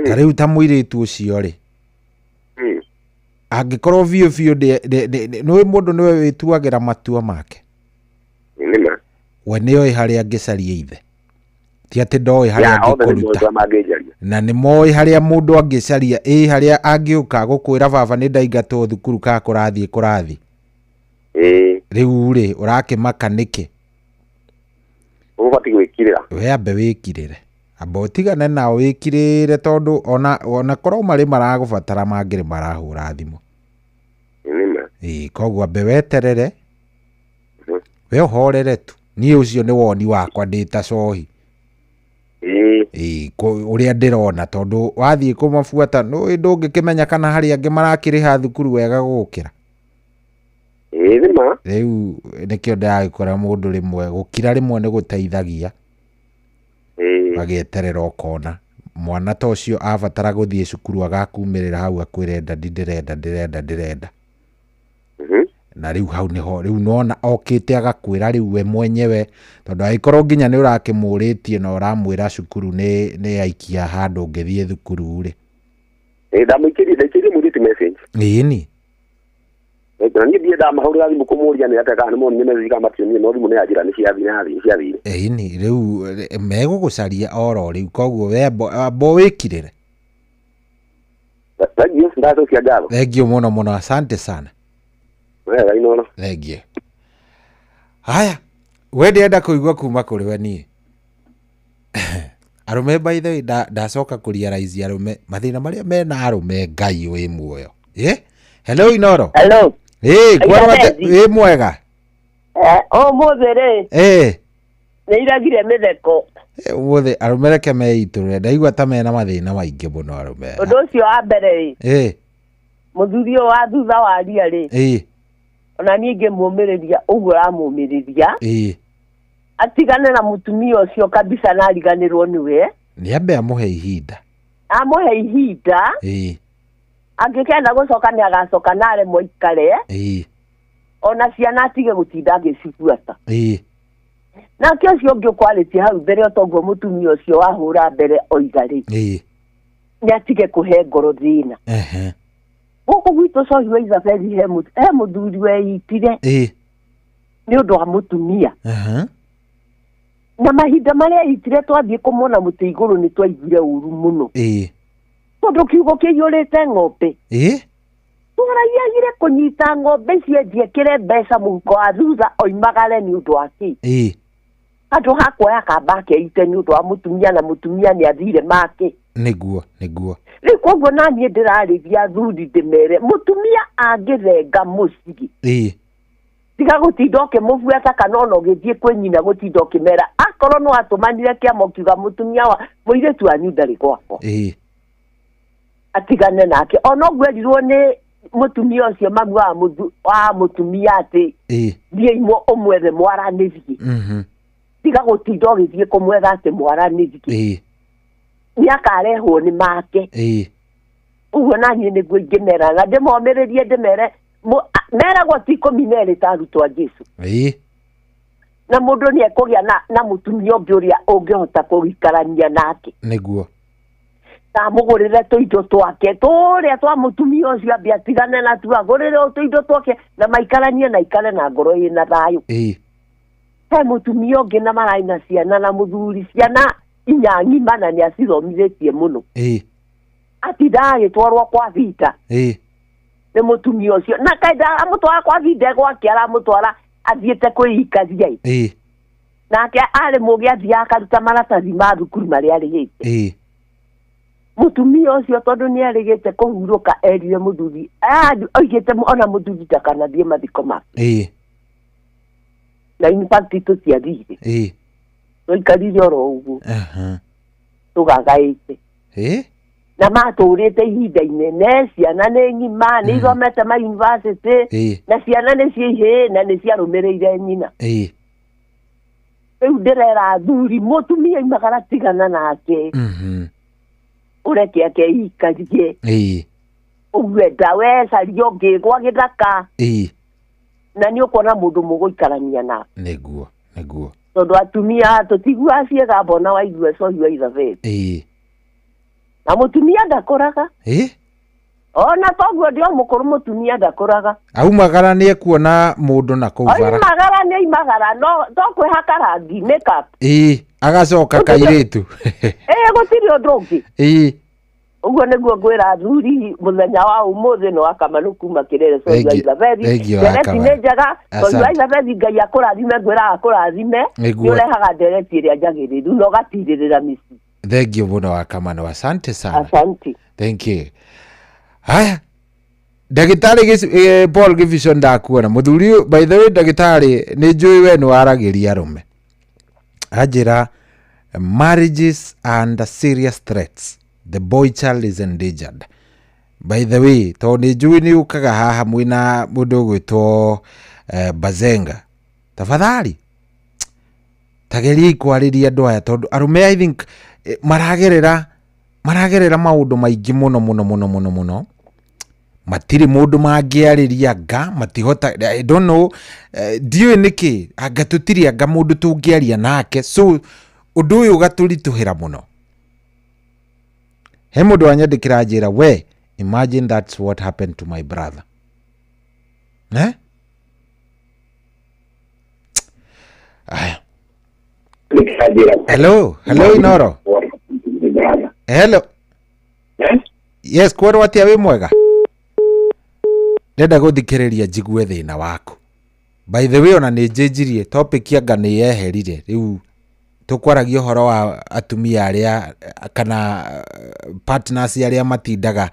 Ta rĩu ta mũirĩtu ũcio rĩ. Angĩkorwo biũ biũ nĩũĩ mũndũ nĩwe wĩtuagĩra matua make. Nĩma. We nĩoĩ harĩa angĩcaria ithe. Ti atĩ ndoĩ harĩa angĩkũruta. Na nĩ moĩ harĩa mũndũ angĩcaria ĩ harĩa angĩũka gũkwĩra baba nĩ ndaingatwo thukuru kana kũrathiĩ kũrathiĩ. Rĩu rĩ ũrakĩmaka nĩkĩ? Ũbatiĩ gwĩkirĩra. We ambe wĩkirĩre. Amba ũtigane nao wĩkirĩre tondũ ona korwo marĩ maragũbatara mangĩrĩ marahũra thimũ. Nĩma. Koguo ambe weterere. We ũhorere tu. Niĩ ũcio nĩ woni wakwa ndĩ ta cohi. Ũrĩa ndĩrona tondũ wathiĩ kũmabuata nĩũĩ ndũngĩkĩmenya kana harĩ angĩ marakĩrĩha thukuru wega gũgũkĩra. Nĩma. Rĩu nĩkĩo ndĩragĩkora mũndũ rĩmwe gũkira rĩmwe nĩ gũteithagia. Ũgagĩeterera ũkona mwana ta ũcio abatara gũthiĩ cukuru agakumĩrĩra hau akwĩre ndadi ndĩrenda ndĩrenda ndĩrenda. Na rĩu hau nĩho rĩu nona okĩte agakwĩra rĩu we mwenyewe tondũ angĩkorwo nginya nĩ ũrakĩmũrĩtie na ũramwĩra cukuru nĩ aikia handũ ũngĩthiĩ thukuru rĩ. Ndamũikĩrie ndaikĩrie mũirĩtu message. Ĩni. Na niĩ ndiĩ ndamahũrĩra thimũ kũmũria nĩ atĩa kana nĩ monire message kana mationire no thimũ nĩ yanjĩra nĩ ciathire. Ĩni rĩu megũgũcaria oro rĩu koguo we amba wĩkirĩre. Thengiũ ndacokia ngatho. Thengiũ mũno mũno asante sana. Wega Inooro. Thengiũ. Haya, we ndĩrenda kũigua kuma kũrĩ we niĩ. Arũme by the way ndacoka kũrealize arũme mathĩna marĩa mena arũme Ngai wĩ muoyo. Hello Inooro. Hello. Wĩ mwega. Ũmũthĩ rĩ. Nĩ iragire mĩtheko. Ũmũthĩ arũme reke meitũrũre ndaigua ta mena mathĩna maingĩ mũno arũme. Ũndũ ũcio wa mbere rĩ. Mũthuri ũyũ wa thutha wa ria rĩ. Ona niĩ ngĩmũmĩrĩria ũguo ũramũmĩrĩria. Atigane na mũtumia ũcio kabisa na ariganĩrwo nĩwe. Nĩ ambe amũhe ihinda. Amũhe ihinda. Angĩkenda gũcoka nĩ agacoka na aremwo aikare. Ona ciana atige gũtinda agĩcibuata. Nake ũcio ũngĩ ũkwarĩtie hau mbere otoguo mũtumia ũcio wahũra mbere oiga rĩ. Nĩ atige kũhe ngoro thĩna. Gũkũ gwitũ cohi wa Isabeli he mũthuri weitire. Nĩ ũndũ wa mũtumia. Na mahinda marĩa eitire twathiĩ kũmwona mũtĩ igũrũ nĩ twaiguire ũru mũno. Tondũ kiugo kĩiyũrĩte ng'ombe. Twaraiagire kũnyita ng'ombe icio endiekĩre mbeca mũhuko wa thutha oimagare nĩ ũndũ wa kĩ. Handũ ha kuoya kamba akeite nĩ ũndũ wa mũtumia na mũtumia nĩ athire make. Nĩguo nĩguo. Rĩu koguo naniĩ ndĩrarĩria athuri ndĩmere mũtumia angĩthenga mũciĩ. Tiga gũtinda ũkĩmũbuata kana ona ũgĩthiĩ kwĩ nyina gũtinda ũkĩmera akorwo no atũmanire kĩama ũkiuga mũtumia wa mũirĩtu wanyu ndarĩ gwakwa. Atigane nake ona ũguo erirwo nĩ Mũtumia ũcio mamu wa mũtumia atĩ thiĩ imwe ũmwethe mwaranĩrie. Tiga gũtinda ũgĩthiĩ kũmwetha atĩ mwaranĩrie. Nĩ akarehwo nĩ make. Ũguo naniĩ nĩguo ingĩmera na ndĩmomĩrĩrie ndĩmere meragwo ti 12 ta arutwo a Jesũ. Na mũndũ nĩ ekũgĩa na mũtumia ũngĩ ũrĩa ũngĩhota kũikarania nake. Nĩguo. Amũgũrĩre tũindo twake tũrĩa twa mũtumia ũcio ambe atigane na tu agũrĩre tũindo twake na maikaranie na ikare na ngoro ĩna thayũ. He mũtumia ũngĩ na mararĩ na ciana na mũthuri ciana inya ng'ima na nĩ acithomithĩtie mũno. Atinda agĩtwarwo kwa vita. Nĩ mũtumia ũcio na kaĩ ndaramũtwara kwa vita gwake aramũtwara athiĩte kwĩikaria. Nake arĩ mũgĩ athiaga akaruta maratathi ma thukuru marĩa arĩhĩte. Mũtumia ũcio tondũ nĩ arĩgĩte kũhurũka erire mũthuri oigĩte ona mũthuri ndakanathiĩ mathiko make. Na in fact tũtiathire. Tũikarire oro ũguo. Tũgagaĩte. Na matũrĩte ihinda inene ciana nĩ ng'ima nĩ ithomete ma university na ciana nĩ ciihĩ na nĩ ciarũmĩrĩire nyina. Rĩu ndĩrera athuri mũtumia imagara tigana nake. Ũreke akeikarie. Ũguo we caria ũngĩ gwa gĩthaka. Na nĩ ũkuona mũndũ mũgũikarania nake. Nĩguo nĩguo. Tondũ atumia tũtiguaga ciĩgambo na waigua cohi wa ithabethi. Na mũtumia ndakũraga. Ona toguo ndio mũkũrũ mũtumia ndakũraga. Aumagara nĩ ekuona mũndũ na kũu bara. Aumagara nĩ aimagara no to kwĩhaka rangi makeup. Agacoka kairĩtu. Gũtirĩ ũndũ ũngĩ. Ũguo nĩguo ngwĩra athuri mũthenya wa ũmũthĩ no akamanu kuma kĩrere cohi wa ithabethi. Ndereti nĩ njega cohi wa ithabethi Ngai akũrathime ngwĩra akũrathime nĩ ũrehaga ndereti ĩrĩa njagĩrĩru na ũgatirĩrĩra mĩciĩ. Thank you muno Wakamano, asante sana. Asante. Thank you. Haya. Ndagĩtarĩ Paul Gibson ndakuona. Mũthuri by the way ndagĩtarĩ nĩ njũĩ we nĩ waragĩria arũme. Anjĩra marriages under serious threats. The boy child is endangered. By the way, tondũ nĩ njũĩ nĩ ũkaga haha mwĩna mũndũ ũgwĩtwo Bazenga. Tafadhali tageriai kwarĩria andũ aya tondũ arũme I think maragerera maũndũ maingĩ mũno mũno mũno mũno mũno. Matirĩ mũndũ mangĩarĩria anga matihota I don't know ndiũĩ nĩkĩ anga tũtirĩ anga mũndũ tũngĩaria nake so ũndũ ũyũ ũgatũritũhĩra mũno. He mũndũ wanyandĩkĩra njĩra we imagine that's what happened to my brother. Aya. Hello, hello Inoro. Hello. Yes, kwerwo atia wi mwega? Ndenda gũthikĩrĩria njigue thĩna waku. By the way ona nĩ njenjirie topic anga nĩ yeherire rĩu tũkwaragia ũhoro wa atumia arĩa kana partners arĩa matindaga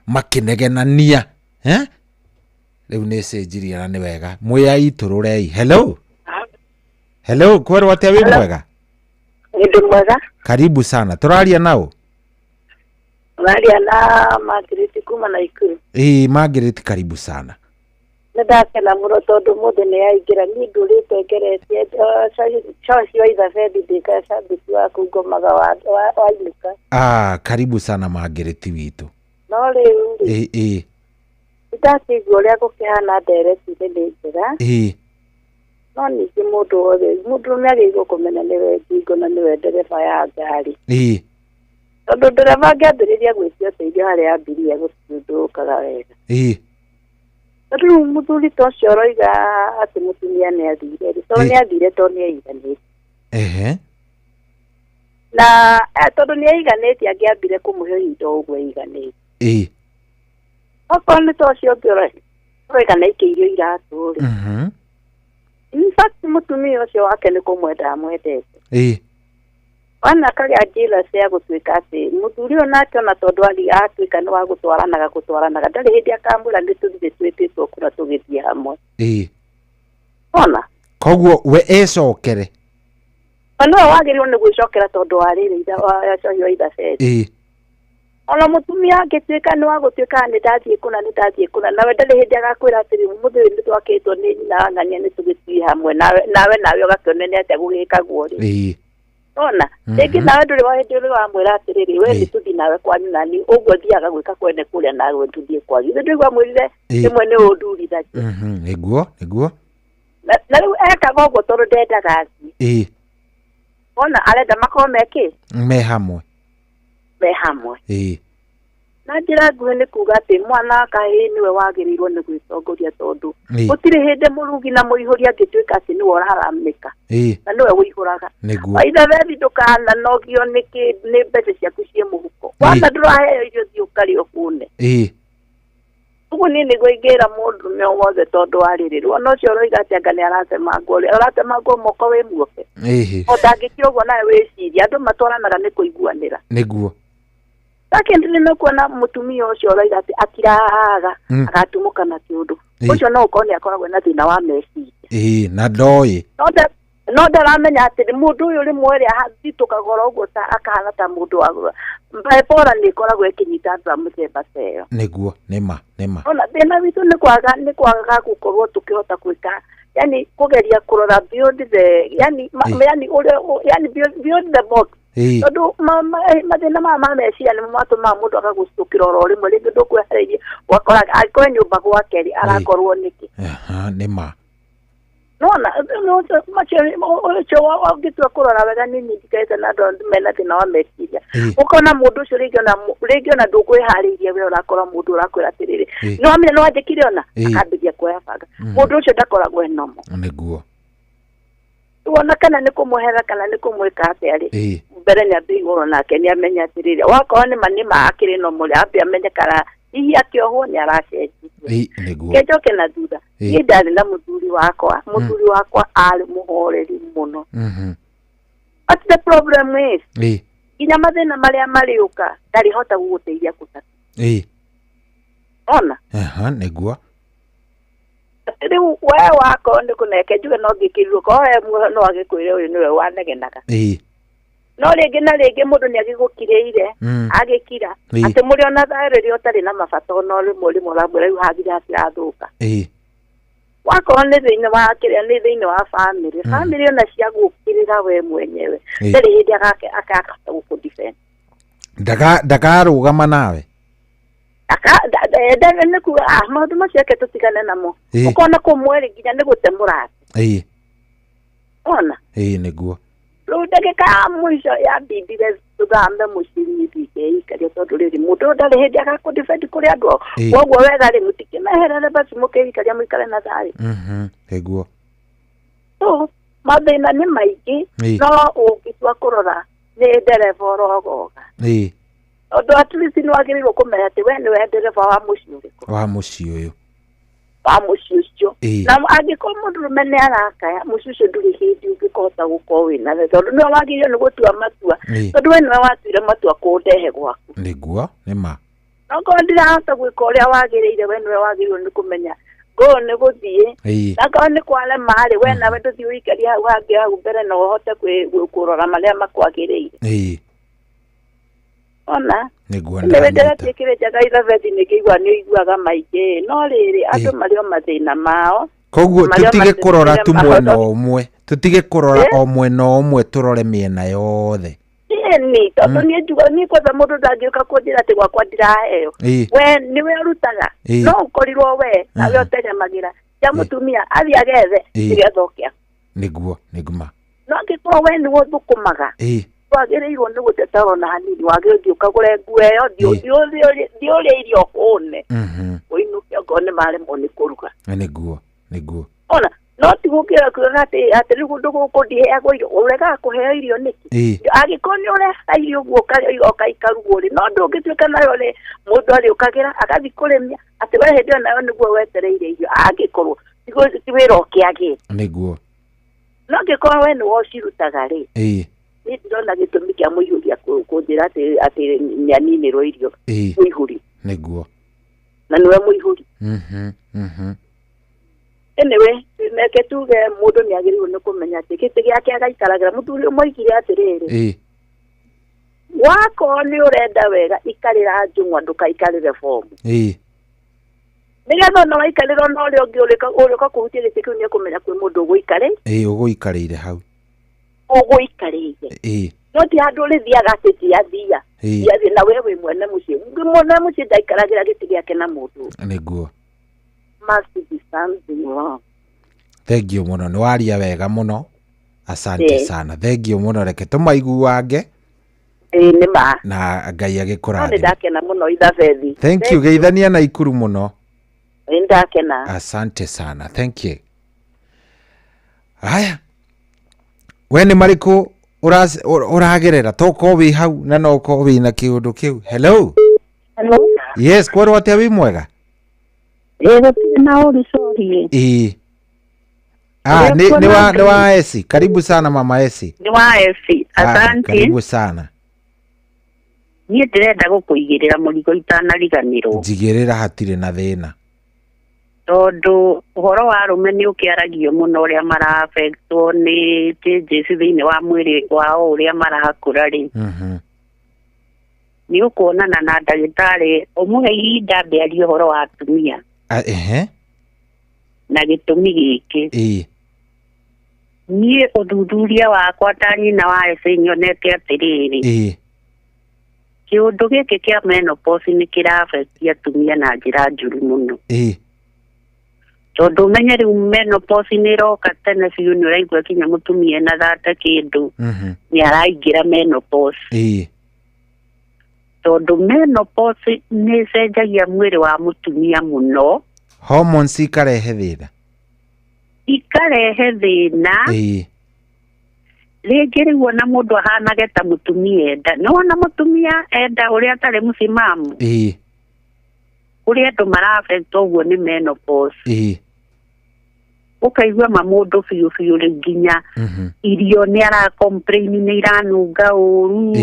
makĩnegenania. Rĩu nĩ cenjirie na nĩ wega. Mwĩyaitũrũrei. Hello. Hello, kwerwo atia wi mwega? Nĩ mwega. Karibu sana. Tũraria nao? Tũraria na Margaret kuma Naikuru. Margaret karibu sana. Nĩ ndakena mũno tondũ mũthĩ nĩ yaingĩra niĩ ndũrĩte ngeretie coci wa ithabethi ndĩka cambĩki waku ngomaga wainũka. Karibu sana Margaret witũ. No rĩu rĩ. Ndakĩigua ũrĩa gũkĩhana ndereti-inĩ nĩ njega. No ningĩ mũndũ wothe mũndũrũme agĩrĩirwo kũmenya nĩwe ngingo na nĩwe ndereba ya ngari. Tondũ ndereba angĩambĩrĩria gwĩtia ũteithio harĩa ambirie gũtirĩ ũndũ ũkaga wega. Tondũ rĩu mũthuri ta ũcio ũroiga atĩ mũtumia nĩ athire rĩ, tondũ nĩ athire tondũ nĩ aiganĩte. Na tondũ nĩ aiganĩte angĩambire kũmũhe ihinda ũguo aiganĩte. Okorwo nĩ ta ũcio ũngĩ ũroiga nĩ aikĩirio iratũ rĩ. In fact mũtumia ũcio wake nĩ kũmwenda amwendete. Ona kagĩa njĩra cia gũtuĩka atĩ mũthuri ũyũ nake ona tondũ atuĩka nĩ wa gũtwaranaga ndarĩ hĩndĩ akamwĩra nĩ tũthiĩ twĩtĩtwo kũna tũgĩthiĩ hamwe. Ona koguo we ecokere. No wagĩrĩirwo nĩ gwĩcokera tondũ warĩrĩ wa cohi wa ithabethi. Ona mũtumia angĩtuĩka nĩ wa gũtuĩka nĩ ndathiĩ kũna nĩ ndathiĩ kũna nawe ndarĩ hĩndĩ agakwĩra atĩrĩ mũthĩ ũyũ nĩ twakĩtwo nĩ nyina wa ng'ania nĩ tũgĩthiĩ hamwe nawe nawe nawe ũgakĩona nĩ atĩa gũgĩkagwo rĩ. Ona rĩngĩ nawe ndũrĩ wa hĩndĩ ũrĩ wamwĩra atĩrĩrĩ we nĩ tũthiĩ nawe kwanyu nani ũguo thiaga gwĩka kwene kũrĩa nawe tũthiĩ kwanyu. Ithe ndũigua mwĩrire rĩmwe nĩ ũndurithagia. Nĩguo nĩguo. Na rĩu ekaga ũguo tondũ ndendaga athiĩ. Ona arenda makorwo mekĩ? Me hamwe. Me hamwe. Na njĩra nguhĩ nĩ kuga atĩ mwana wa kahĩĩ nĩwe wagĩrĩirwo nĩ gwĩtongoria tondũ gũtirĩ hĩndĩ mũrugi na mũihũri angĩtuĩka atĩ nĩwe ũraramĩka na nĩwe ũihũraga. Waithabethi ndũkananogio nĩ mbeca ciaku ciĩ mũhuko. Wana ndũraheo irio thiĩ ũkarĩe ũhũne. Ũguo niĩ nĩguo ingĩra mũndũrũme o wothe tondũ wa rĩrĩ ona ũcio ũroiga atĩ anga nĩ aratemangwo rĩ ũratemangwo moko wĩ muohe. O ndangĩkira ũguo nawe wĩcirie andũ matwaranaga nĩ kũiguanĩra. Nĩguo. Secondly nĩ kuona mũtumia ũcio ũroiga atĩ akiraga agatumũka na kĩũndũ ũcio no ũkorwo nĩ akoragwo na thĩna wa meciria. Na ndoĩ. No ndaramenya atĩ mũndũ ũyũ rĩmwe rĩ athitũkaga oro ũguo ta akahana ta mũndũ wa bipolar nĩ ĩkoragwo ĩkĩnyita andũ a mũthemba ta ĩyo. Nĩguo nĩma nĩma. Ona thĩna witũ nĩ kwaga gũkorwo tũkĩhota gwĩka yani kũgeria kũrora beyond the yani yani ũrĩa yani beyond the box. Tondũ mathĩna maya ma meciria nĩmo matũmaga mũndũ agagũcukĩra oro rĩmwe rĩngĩ ndũkwehereirie ũgakora angĩkorwo nyũmba gwake rĩ arakorwo nĩkĩ. Nĩma. Nona ũcio ũngĩtua kũrora wega nĩ nyitikĩte na andũ mena thĩna wa meciria ũkona mũndũ ũcio rĩngĩ ona ndũkwĩharĩirie we ũrakora mũndũ ũrakwĩra atĩrĩrĩ no amenya no anjĩkire ona akambĩrĩria kuoya banga mũndũ ũcio ndakoragwo e normal. Nĩguo. Wona kana nĩ kũmũhera kana nĩ kũmwĩka atĩa rĩ mbere nĩ ambe igũrũ nake nĩ amenya atĩrĩrĩ wakorwo nĩ ma akĩrĩ normal ambe amenye kana hihi akĩohwo nĩ aracenjirie. Nĩguo. Njoke na thutha niĩ ndarĩ na mũthuri wakwa mũthuri wakwa arĩ mũhoreri mũno. But the problem is nginya mathĩna marĩa marĩũka ndarĩhota gũgũteithia kũtatua. Ona nĩguo. Rĩu we wakorwo nĩ kũneke njuge no ngĩkĩrirwo korwo we no agĩkwĩre ũyũ nĩwe wanegenaga. No rĩngĩ na rĩngĩ mũndũ nĩ agĩgũkirĩire agĩkira atĩ mũrĩ ona thayũ rĩrĩa ũtarĩ na mabata ona rĩmwe rĩmwe ũramwĩra rĩu hagire hatirathũka. Wakorwo nĩ thĩinĩ wa kĩrĩa nĩ thĩinĩ wa bamĩrĩ bamĩrĩ ona ciagũkĩrĩra we mwenyewe ndarĩ hĩndĩ akahota gũkũ defend. Ndakarũgama nawe. Nĩ kuga maũndũ macio eke tũtigane namo ũkona kũmwe nginya nĩ gũte mũrata. Ona nĩguo. Rĩu ndagĩka ya mũico yambindire tũthame mũciĩ niĩ ndingĩikaria tondũ rĩrĩ mũndũ ũyũ ndarĩ hĩndĩ agakũ defend kũrĩ andũ ao koguo wega rĩ mũtikĩmeherere basi mũkĩikaria mũikare na thayũ. Nĩguo. So mathĩna nĩ maingĩ no ũngĩtua kũrora nĩ ndereba ũrogoga. Tondũ at least nĩ wagĩrĩirwo kũmenya atĩ we nĩwe ndereba wa mũciĩ ũrĩkũ. Wa mũciĩ ũyũ. Wa mũciĩ ũcio. Na angĩkorwo mũndũrũme nĩ arakaya mũciĩ ũcio ndũrĩ hĩndĩ ũngĩkũhota gũkorwo wĩna thayũ tondũ nĩwe wagĩrĩirwo nĩ gũtua matua tondũ we nĩwe watuire matua kũndehe gwaku. Nĩguo nĩma. Okorwo ndirahota gwĩka ũrĩa wagĩrĩire we nĩwe wagĩrĩirwo nĩ kũmenya ngũũ nĩ gũthiĩ na akorwo nĩ kwarema rĩ we nawe ndũthiĩ ũikarie hau hangĩ hau mbere na ũhote kũrora marĩa makwagĩrĩire. Ona nĩguo nĩwe ndĩratuĩkire njaga ithabethi nĩngĩigua nĩ ũiguaga maingĩ no rĩrĩ andũ marĩ o mathĩna mao. Koguo tũtige kũrora tu mwena ũmwe tũtige kũrora o mwena ũmwe tũrore mĩena yothe. Ĩni tondũ niĩ njuga niĩ kwanza mũndũ ndangĩũka kũnjĩra atĩ gwakwa ndiraheo we nĩwe ũrutaga no ũkorirwo we nawe ũtegemagĩra cia mũtumia athiĩ agethe nĩgetha oke. Nĩguo nĩguma. No angĩkorwo we nĩwe ũthũkũmaga wagĩrĩirwo nĩ gũteta ona hanini wagĩrĩirwo thiĩ ũkagũre nguo ĩyo thiĩ ũrĩe irio ũhũne ũinũke okorwo nĩ maremwo nĩ kũruga. Nĩguo nĩguo. Ona no ti gũkĩra kuga atĩ atĩ rĩu ndũgũkũ ndiheagwo irio ũregaga kũheo irio nĩkĩ angĩkorwo nĩ ũrehaga irio ũguo ũka ikarugwo rĩ no ndũngĩtuĩka nayo rĩ mũndũ arĩũkagĩra agathiĩ kũrĩmia atĩ we hĩndĩ ĩyo nayo nĩguo wetereire irio angĩkorwo ti wĩra ũkĩagĩte. Nĩguo. No angĩkorwo we nĩwe ũcirutaga rĩ niĩ ndĩrona gĩtũmi kĩa mũihũria kũnjĩra atĩ nĩaninĩrwo irio mũihũri. Nĩguo. Na nĩwe mũihũri. Anyway neke tuge mũndũ nĩ agĩrĩirwo nĩ kũmenya atĩ gĩtĩ gĩake agaikaragĩra mũthuri ũmwe oigire atĩrĩrĩ Wakorwo nĩ ũrenda wega ikarĩra njũng'wa ndũkaikarĩre bomu. Nĩgetha ona waikarĩra ona ũrĩa ũngĩ ũrĩũka kũhutia gĩtĩ kĩu nĩekũmenya kwĩ mũndũ ũgũikarĩ. Ũgũikarĩire hau. Ũgũikarĩire. No ti handũ ũrĩthiaga atĩ ndiathia. Ndiathiĩ na we wĩ mwene mũciĩ. Mwene mũciĩ ndaikaragĩra gĩtĩ gĩake na mũndũ. Nĩguo. Must be something wrong. Thank you mũno, nĩ waria wega mũno. Asante sana. Thank you mũno, reke tũmaiguange. Nĩ ma. Na Ngai agĩkũrathime. Nĩ ndakena mũno Ithabethi. Thank you, geithania na Ikuru mũno. Nĩ ndakena. Asante sana. Thank you. Haya. We nĩ marĩkũ ũragerera tokorwo wĩ hau na no ũkorwo wĩna kĩũndũ kĩu. Hello. Hello. Yes, kwerwo atĩa wĩ mwega? Gũtirĩ na ũru sorry. Ni wa Esi. Karibu sana mama Esi. Ni wa Esi. Asante. Karibu sana. Niĩ ndĩrenda gũkũigĩrĩra mũrigo itanariganĩrwo. Njigĩrĩra hatirĩ na thĩna. Tondũ ũhoro wa arũme nĩ ũkĩaragio mũno ũrĩa mara-affectwo nĩ changes thĩinĩ wa mwĩrĩ wao ũrĩa marakũra rĩ. Nĩ ũkuonana na ndagĩtarĩ ũmũhe ihinda ambe arie ũhoro wa atumia. Na gĩtũmi gĩkĩ. Niĩ ũthuthuria wakwa ta nyina wa Esi nyonete atĩrĩrĩ. Kĩũndũ gĩkĩ kĩa menopause nĩ kĩra-affect atumia na njĩra njũru mũno. Tondũ ũmenye rĩu menopause nĩ ĩroka tene biũ, nĩ ũraigua kinya mũtumia ena thate kĩndũ nĩ araingĩra menopause. Tondũ menopause nĩ ĩcenjagia mwĩrĩ wa mũtumia mũno. Hormones ikarehe thĩna. Ikarehe thĩna. Rĩngĩ rĩu ona mũndũ ahanage ta mũtumia enda. Nĩ wona mũtumia enda ũrĩa atarĩ mũcimamu. Kũrĩ andũ mara-affect ũguo nĩ menopause. Ũkaigua ma mũndũ biũ biũ rĩu nginya irio nĩ ara-complain nĩ iranunga ũru.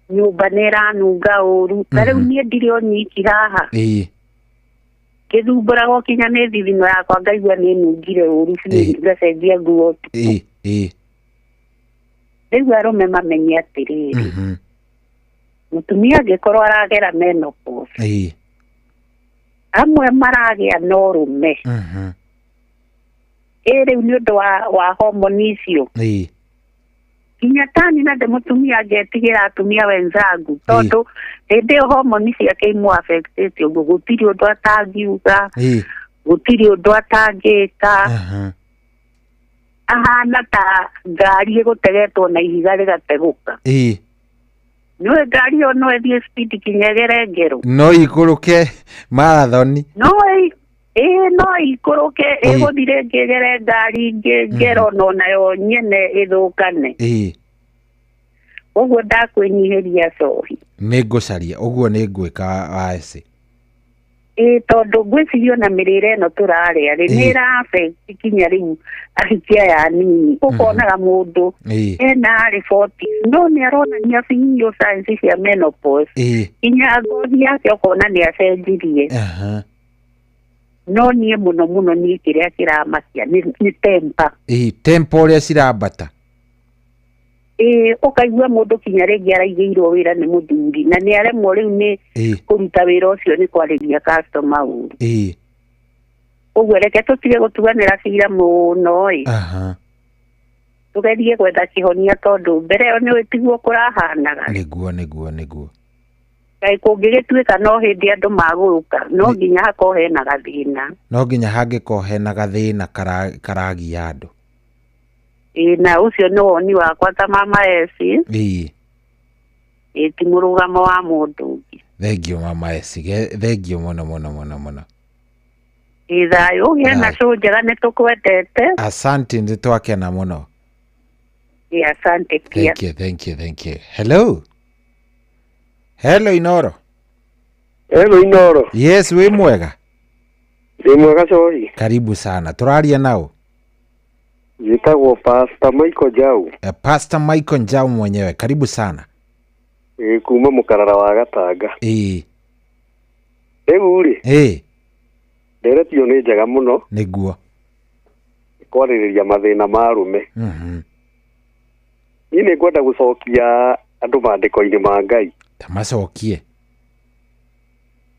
Nyũmba nĩ ĩranunga ũru. Ta rĩu niĩ ndirĩ o nyiki haha. Gĩthumbũragwo kinya nĩ thithino yakwa ngaigua nĩ nungire ũru biũ ngacenjia nguo. Rĩu arũme mamenye atĩrĩrĩ, mũtumia angĩkorwo aragera menopause, amwe maragĩa na ũrũme. Rĩu nĩ ũndũ wa hormone icio. Nginya tani na ndĩ mũtumia ngetigĩra atumia wenzangu tondũ hĩndĩ ĩyo hormone ciake imũ-affectĩte ũguo, gũtirĩ ũndũ atangiuga, gũtirĩ ũndũ atangĩka. Ahana ta ngari ĩgũtegetwo na ihiga rĩgategũka. Nĩũĩ ngari ĩyo no ĩthiĩ speed kinya ĩgere ngero. No ikũrũke marathoni. No ikũrũke ĩgũthiĩ rĩngĩ ĩgere ngari ingĩ ngero no nayo nyene ĩthũkane. Ũguo ndakwĩnyihĩria cohi. Nĩngũcaria ũguo nĩngwĩka Esi. Tondũ ngwĩciria ona mĩrĩre ĩno tũrarĩa rĩ nĩ ĩra-affect kinya rĩu ahikia aya anini. Ũkonaga mũndũ ena arĩ 40 no nĩ aronania biũ signs cia menopause. Kinya ngothi yake ũkona nĩ acenjirie. No niĩ mũno mũno niĩ kĩrĩa kĩramakia nĩ temper. Temper ũrĩa cirambata. Ũkaigua mũndũ kinya rĩngĩ araigĩirwo wĩra nĩ mũthuri na nĩ aremwo rĩu nĩ kũruta wĩra ũcio nĩ kwarĩria customer ũru. Ũguo reke tũtige gũtuanĩra cira mũno ĩ. Tũgerie gwetha kĩhonia tondũ mbere ĩyo nĩ tiguo kũrahanaga. Nĩguo nĩguo nĩguo. Kaĩ kũngĩgĩtuĩka no hĩndĩ andũ magũrũka no nginya hakorwo hena gathĩna. No nginya hangĩkorwo hena gathĩna karagia andũ. Na ũcio nĩ woni wakwa ta mama Esi. Ti mũrũgamo wa mũndũ ũngĩ. Thank you mama Esi. Thank you mũno mũno mũno mũno. Thayũ ũgĩe na show njega nĩ tũkwendete. Asante, nĩ twakena mũno. Asante pia. Thank you, thank you, thank you. Hello. Hello Inoro. Hello Inoro. Yes, wĩ mwega. Wĩ mwega cohi. Karibu sana. Tũraria nao. Njĩtagwo Pastor Michael Njau. Pastor Michael Njau mwenyewe. Karibu sana. Kuma mũkarara wa Gatanga. Rĩu rĩ. Ndereti ĩyo nĩ njega mũno. Nĩguo. Kwarĩrĩria mathĩna ma arũme. Niĩ nĩ ngwenda gũcokia Andũ maandĩko-inĩ ma Ngai. Ta macokie.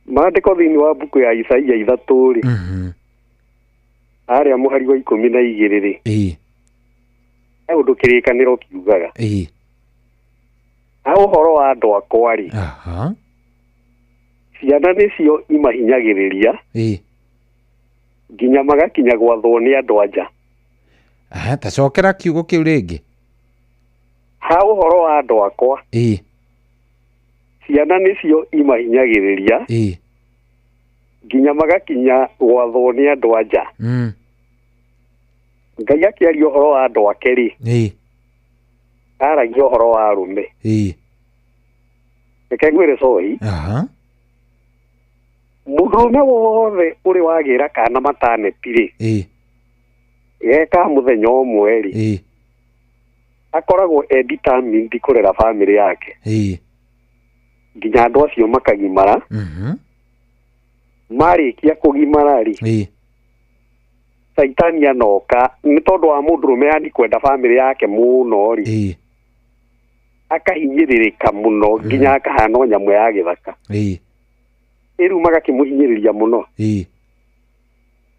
Maandĩko thĩinĩ wa mbuku ya Isaia 3 rĩ. Arĩa mũhari wa 12 rĩ. He ũndũ kĩrĩkanĩro kiugaga. Ha ũhoro wa andũ akwa rĩ. Ciana nĩcio imahinyagĩrĩria. Nginya magakinya gwathwo nĩ andũ anja. Ta cokera kiugo kĩu rĩngĩ. Ha ũhoro wa andũ akwa. Ciana nĩcio imahinyagĩrĩria. Nginya magakinya gwathwo nĩ andũ anja. Ngai akĩaria ũhoro wa andũ ake rĩ. Aragia ũhoro wa arũme. Reke ngwĩre cohi. Mũndũrũme wothe ũrĩ wagĩra kana mataneti rĩ. Geka mũthenya ũmwe rĩ. Akoragwo e determined kũrera family yake. Nginya andũ acio makagimara. Marĩkia kũgimara rĩ. Caitani anoka nĩ tondũ wa mũndũrũme yani kwenda family yake mũno rĩ. Akahinyĩrĩrĩka mũno nginya akahana o nyamũ ya gĩthaka. Ĩrĩu magakĩmũhinyĩrĩria mũno.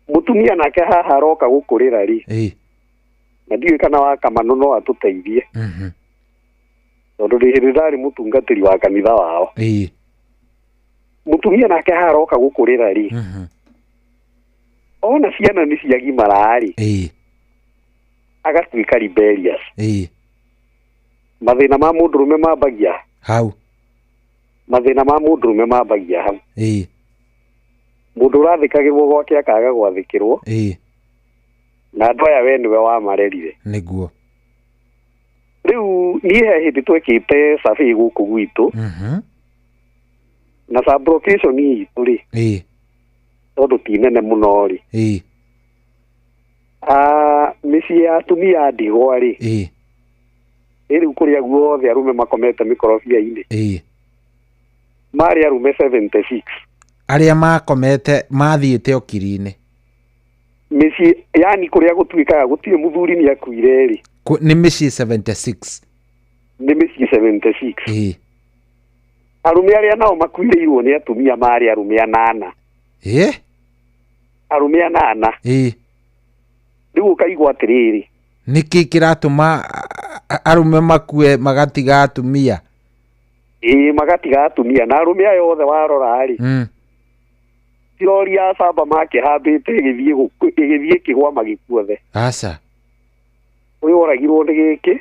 Mũtumia nake haha aroka gũkũrĩra rĩ. Na ndiũĩ kana wa Kamanũ no atũteithie. Tondũ ndĩ hĩndĩ ndarĩ mũtungatĩri wa kanitha wao. Mũtumia nake haha aroka gũkũrĩra rĩ. Ona ciana nĩ ciagimara rĩ. Agatuĩka rebellious. Mathĩna ma mũndũrũme mambagia hau. Mathĩna ma mũndũrũme mambagia hau. Mũndũ ũrathĩkagĩrwo gwake akaga gwathĩkĩrwo. Na andũ aya we nĩwe wamarerire. Nĩguo. Rĩu niĩ he hĩndĩ twekĩte survey gũkũ gwitũ. Na sublocation itũ rĩ. Tondũ ti nene mũno rĩ. Mĩciĩ ya atumia a ndigwa rĩ. Rĩu kũrĩa guothe arũme makomete mĩkorobia-inĩ. Marĩ arũme 76. Arĩa makomete mathiĩte okiri-inĩ. Mĩciĩ yani kũrĩa gũtuĩkaga gũtirĩ mũthuri nĩ akuire rĩ. Nĩ mĩciĩ 76. Nĩ mĩciĩ 76. Arũme arĩa nao makuĩrĩirwo nĩ atumia marĩ arũme 8. Arũme 8. Rĩu ũkaigua atĩrĩrĩ. Nĩkĩ kĩratũma arũme makue magatiga atumia? Magatiga atumia na arũme aya othe warora rĩ. Tirori ya saba makĩhambĩte ĩgĩthiĩ ĩkĩgwa magĩkuothe. Aca. Ũyũ oragirwo nĩ gĩkĩ.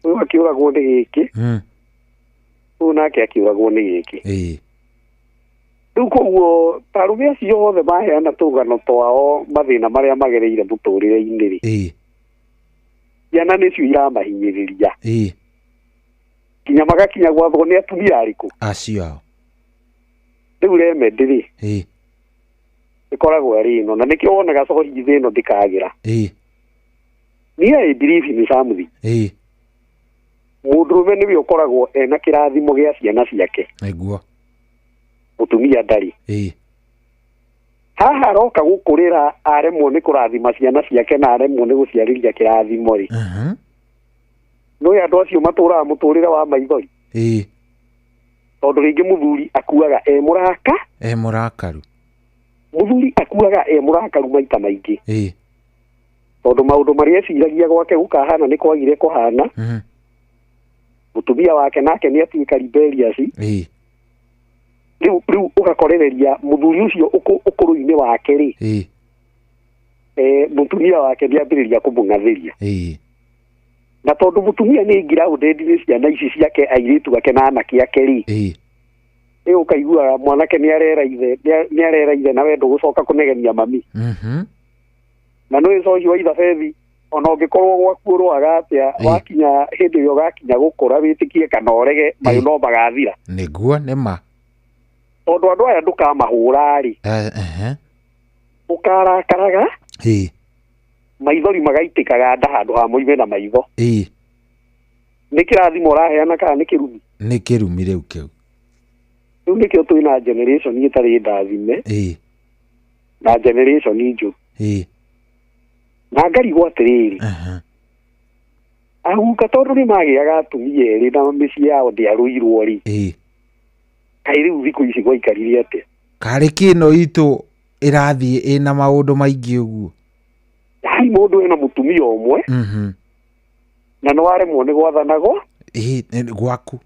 Ũyũ akĩũragwo nĩ gĩkĩ. Ũyũ nake akĩũragwo nĩ gĩkĩ. Rĩu koguo ta arũme acio othe maheana tũgano twao mathĩna marĩa magereire mũtũrĩre-inĩ rĩ. Ciana nĩcio iramahinyĩrĩria. Nginya magakinya gwathwo nĩ atumia arĩkũ? Acio ao. Rĩu remedy rĩ. Ĩkoragwo ĩrĩ ĩno na nĩkĩo wonaga cohi ĩno ndĩkagĩra. Niĩ I believe in something. Mũndũrũme nĩwe ũkoragwo ena kĩrathimo gĩa ciana ciake. Nĩguo. Mũtumia ndarĩ. Haha aroka gũkũrĩra aremwo nĩ kũrathima ciana ciake na aremwo nĩ gũciarĩria kĩrathimo rĩ. Nĩũĩ andũ acio matũraga mũtũrĩre wa maithori. Tondũ rĩngĩ mũthuri akuaga e mũraka. E mũrakaru. Mũthuri akuaga e mũrakaru maita maingĩ. Tondũ maũndũ marĩa eciragia gwake gũkahana nĩ kwagire kũhana. Mũtumia wake nake nĩ atuĩka rebellious. Rĩu ũgakorereria mũthuri ũcio ũkũrũ-inĩ wake rĩ. Mũtumia wake nĩambĩrĩria kũmũng'athĩria. Na tondũ mũtumia nĩ grounded nĩ ciana ici ciake airĩtu ake na anake ake rĩ. Ũkaiguaga mwanake nĩ arera ithe, nĩ arera ithe na we ndũgũcoka kũnegenia mami. Na nĩũĩ cohi wa ithabethi ona ũngĩkorwo gwaku ũrũaga atĩa wakinya hĩndĩ ĩrĩa ũgakinya gũkũra wĩtĩkie kana ũrege mayũ no magathira. Nĩguo nĩ ma. Tondũ andũ aya ndũkamahũra rĩ. Ũkarakaraga. Maithori magaitĩkaga nda handũ ha moime na maitho. Nĩ kĩrathimo ũraheana kana nĩ kĩrumi? Nĩ kĩrumi rĩu kĩu. Rĩu nĩkĩo twĩna generation ĩtarĩ ndathime. Na generation njũru. Na ngarigwo atĩrĩrĩ. Aguka tondũ nĩ magĩaga atumia erĩ na mĩciĩ yao ndĩarũirwo rĩ. Kaĩ rĩu thikũ ici gwaikarire atĩa? Karĩ kĩno itũ ĩrathiĩ ĩna maũndũ maingĩ ũguo. Yaani mũndũ ena mũtumia ũmwe. Na nĩ waremwo nĩ gwathanagwo. Gwaku.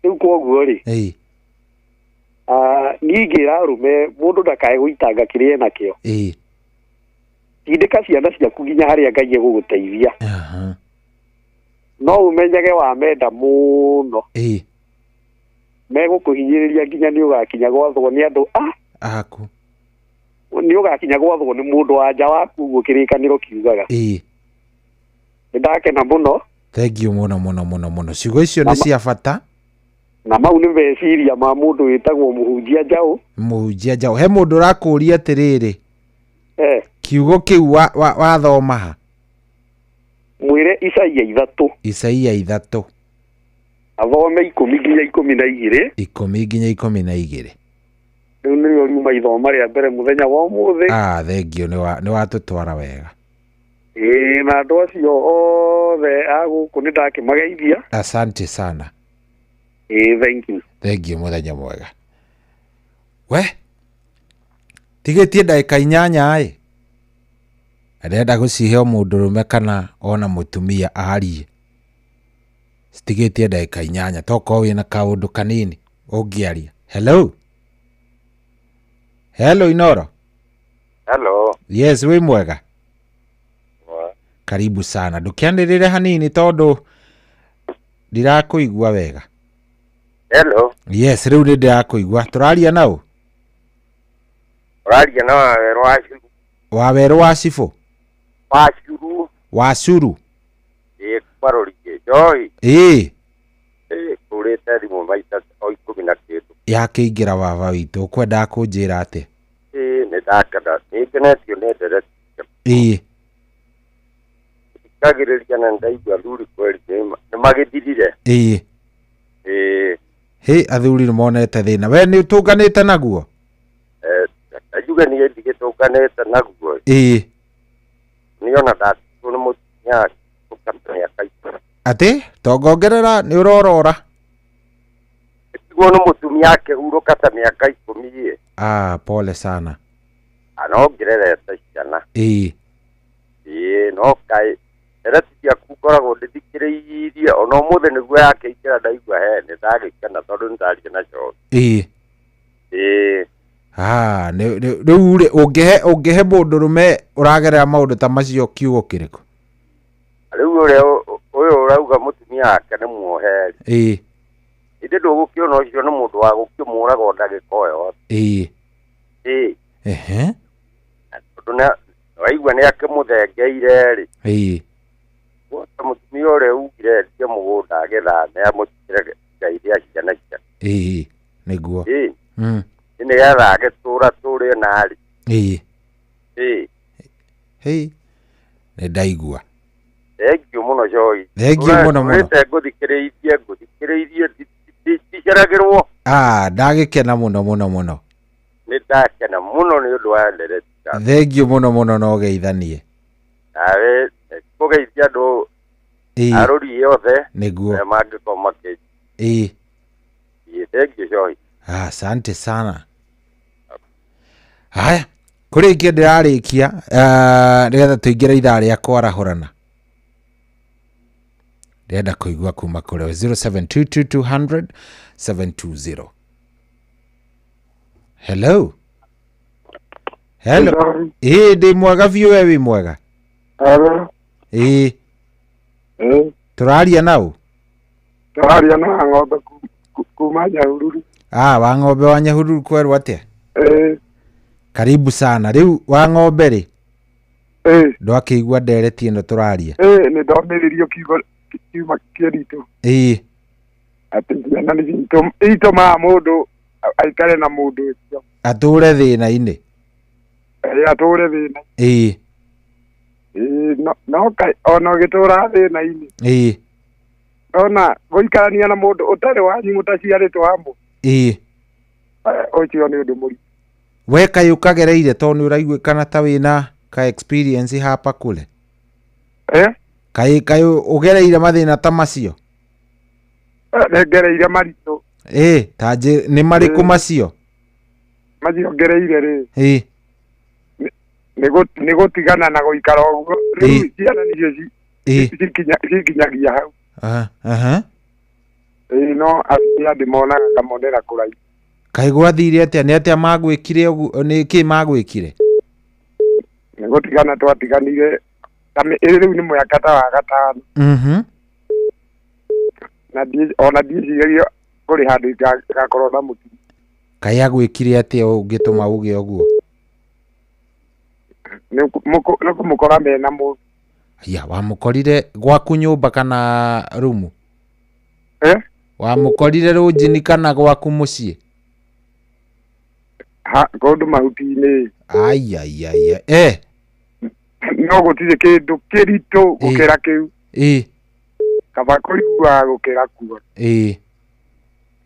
Rĩu koguo rĩ. Niĩ ingĩra arũme mũndũ ndakae gũitanga kĩrĩa enakĩo. Tindĩka ciana ciaku nginya harĩa Ngai egũgũteithia. No ũmenyage wamenda mũno. Megũkũhinyĩrĩria nginya nĩ ũgakinya gwathwo nĩ andũ aku. Nĩ ũgakinya gwathwo nĩ mũndũ wa nja waku ũguo kĩrĩkanĩro kiugaga. Nĩ ndakena mũno. Thank you mũno mũno mũno mũno. Ciugo icio nĩ cia bata. Na mau nĩ meciria ma mũndũ wĩtagwo Mũhunjia Njaũ. Mũhunjia Njaũ. He mũndũ ũrakũũria atĩrĩrĩ. Kiugo kĩu wathoma ha? Mwĩre Isaia 3. Isaia 3. Athome 10 nginya 12. 10 nginya 12. Rĩu nĩrĩo riuma ithoma rĩa mbere mũthenya wa ũmũthĩ. Thank you, nĩ watũtwara wega. Na andũ acio othe a gũkũ nĩ ndakĩmageithia. Asante sana. Thank you. Thank you, mũthenya mwega. We tigĩtie ndagĩka 8 ĩ. Ndĩrenda gũcihe o mũndũrũme kana ona mũtumia arie. Citigĩtie ndagĩka 8 tokorwo wĩna kaũndũ kanini ũngĩaria. Hello. Hello Inoro. Hello. Yes, wĩ mwega. Karibu sana. Ndũkĩanĩrĩre hanini tondũ ndirakũigua wega. Hello. Yes, rĩu nĩ ndĩrakũigua. Tũraria naũ? Ũraria na Wawerũ wa Curu. Wawerũ wa Cibũ? Wa Curu. Wa Curu. Ĩĩ, kuma Rũriĩ. Njohi. Ĩĩ. Ĩĩ, kũrĩte thimũ maita o 10 na kĩndũ. Yakĩingĩra baba witũ, ũkwendaga kũnjĩra atĩa? Ĩĩ, nĩ ndakena. Nĩ ngenetio nĩ ndereti. Ĩĩ. Thikagĩrĩria na ndaigua athuri kweri nĩ magĩthirire. Ĩĩ. Ĩĩ. Hĩ, athuri nĩ monete thĩna. We nĩ ũtũnganĩte naguo? Njuge niĩ ndigĩtũnganĩte naguo. Ĩĩ. Niĩ ona ndatigwo nĩ mũtumia akĩhurũka mĩaka 10. Atĩ? Tongongerera nĩ ũrorora. Ndigwo nĩ mũtumia akĩhurũka ta mĩaka 10 ĩ. Pole sana. No ngĩrerete ciana. Ĩĩ. Ĩĩ, no kaĩ ndereti ciaku ngoragwo ndĩthikĩrĩirie ona ũmũthĩ nĩguo yakĩingĩra ndaigua he nĩ ndagĩkena tondũ nĩ ndaria na Njohi. Ĩĩ. Ĩĩ. Rĩu rĩ ũngĩhe mũndũrũme ũragerera maũndũ ta macio kiugo kĩrĩkũ? Rĩu ũrĩa ũyũ ũrauga mũtumia wake nĩ muohe rĩ. Ĩĩ. Ĩndĩ ndũgũkĩona ũcio nĩ mũndũ wa gũkĩmũraga o ndagĩka o yothe. Ĩĩ. Ĩĩ. Ehe. Tondũ waigua nĩ akĩmũthengeire rĩ. Ĩĩ. Guota mũtumia ũrĩa ugire endie mũgũnda agĩthame amũtigĩre ngai rĩa ciana ciake. Ĩĩ, nĩguo. Ĩĩ. Nĩgetha agĩtũra tũrĩ narĩ. Ĩĩ. Ĩĩ. Hĩ, nĩ ndaigua. Thengiũ mũno Njohi. Thengiũ mũno mũno. Ũrĩte ngũthikĩrĩirie ndiceragĩrwo. Ndagĩkena mũno mũno mũno. Nĩ ndakena mũno nĩ ũndũ wa ndereti. Thengiũ mũno mũno na ũgeithanie. Nawe kũgeithia andũ arũri othe. Nĩguo. Arĩa mangĩkorwo makĩ. Ĩĩ. Thengiũ Njohi. Asante sana. Haya, kũrĩkia ndĩrarĩkia nĩgetha tũingĩre ithaa rĩa kwarahũrana. Ndĩrenda kũigua kuma kũrĩ we 0722 200 720. Hello. Hello. Ĩĩ, ndĩ mwega biũ, we wĩ mwega? Hello. Ĩĩ. Tũraria naũ? Tũraria na Ng'ombe kuma Nyahururu. Wa Ng'ombe wa Nyahururu kwerwo atĩa? Ĩĩ. Karibu sana. Rĩu wa Ng'ombe rĩ? Ĩĩ. Ndwakĩigua ndereti ĩno tũraria? Ĩĩ, nĩ ndomĩrĩrio kiugo kiuma kĩritũ. Ĩĩ. Atĩ ciana nĩ itũmaga mũndũ aikare na mũndũ ũcio. Atũre thĩna-inĩ. Ĩĩ, atũre thĩna. Ĩĩ. Ĩĩ, no ona ũgĩtũraga thĩna-inĩ. Ĩĩ. Ona gũikarania na mũndũ ũtarĩ wanyu mũtaciarĩtwo hamwe. Ĩĩ. Ũcio nĩ ũndũ mũritũ. We kaĩ ũkagereire tondũ nĩ ũraiguĩkana ta wĩna ka experience hapa kule? Kaĩ kaĩ ũgereire mathĩna ta macio? Nĩ ngereire maritũ. Ĩ ta nĩ marĩkũ macio? Macio ngereire rĩ, Ĩ nĩ gũtigana na gũikara ũguo. Rĩu ciana nĩcio cikinyagia hau. Aha, aha. Ĩ no atumia ndĩmonaga ngamonera kũraihu. Kaĩ gwathire atĩa? Nĩ atĩa magwĩkire ũguo? Nĩ kĩ magwĩkire? Nĩ gũtigana twatiganire ta rĩu nĩ mwaka ta wa gatano. Na ona ndiĩciragia kũrĩ handũ igakorwo na mũtumia. Kaĩ agwĩkire atĩa ũngĩtũma uge ũguo? Nĩ kũmũkora mena mũndũ. Aya, wamũkorire gwaku nyũmba kana rumu? Eh? Wamũkorire rũnjini kana gwaku mũciĩ? Ha, kũndũ mahuti-inĩ. Aiaiaia. Eh. No gũtirĩ kĩndũ kĩritũ gũkĩra kĩu. Ĩ. Kaba kũiguaga gũkĩra kuona. Ĩ.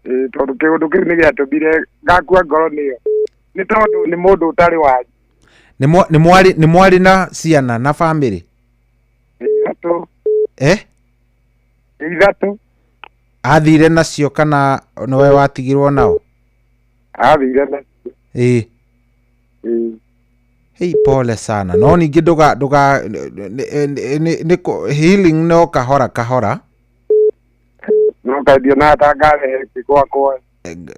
Ĩ, tondũ kĩũndũ kĩu nĩ gĩatũmire ngakua ngoro nĩyo. Nĩ tondũ nĩ mũndũ ũtarĩ wanyu. Nĩ mwarĩ nĩ mwarĩ na ciana na famĩlĩ? Ithatũ. Eh? Ithatũ. Athire nacio kana nĩwe watigirwo nao? Athire nacio. Ĩ. Ĩ. Hei, pole sana. No ningĩ ndũga ndũga nĩ healing no kahora kahora. No kaĩ ndionaga ta ngarehe gwakwa.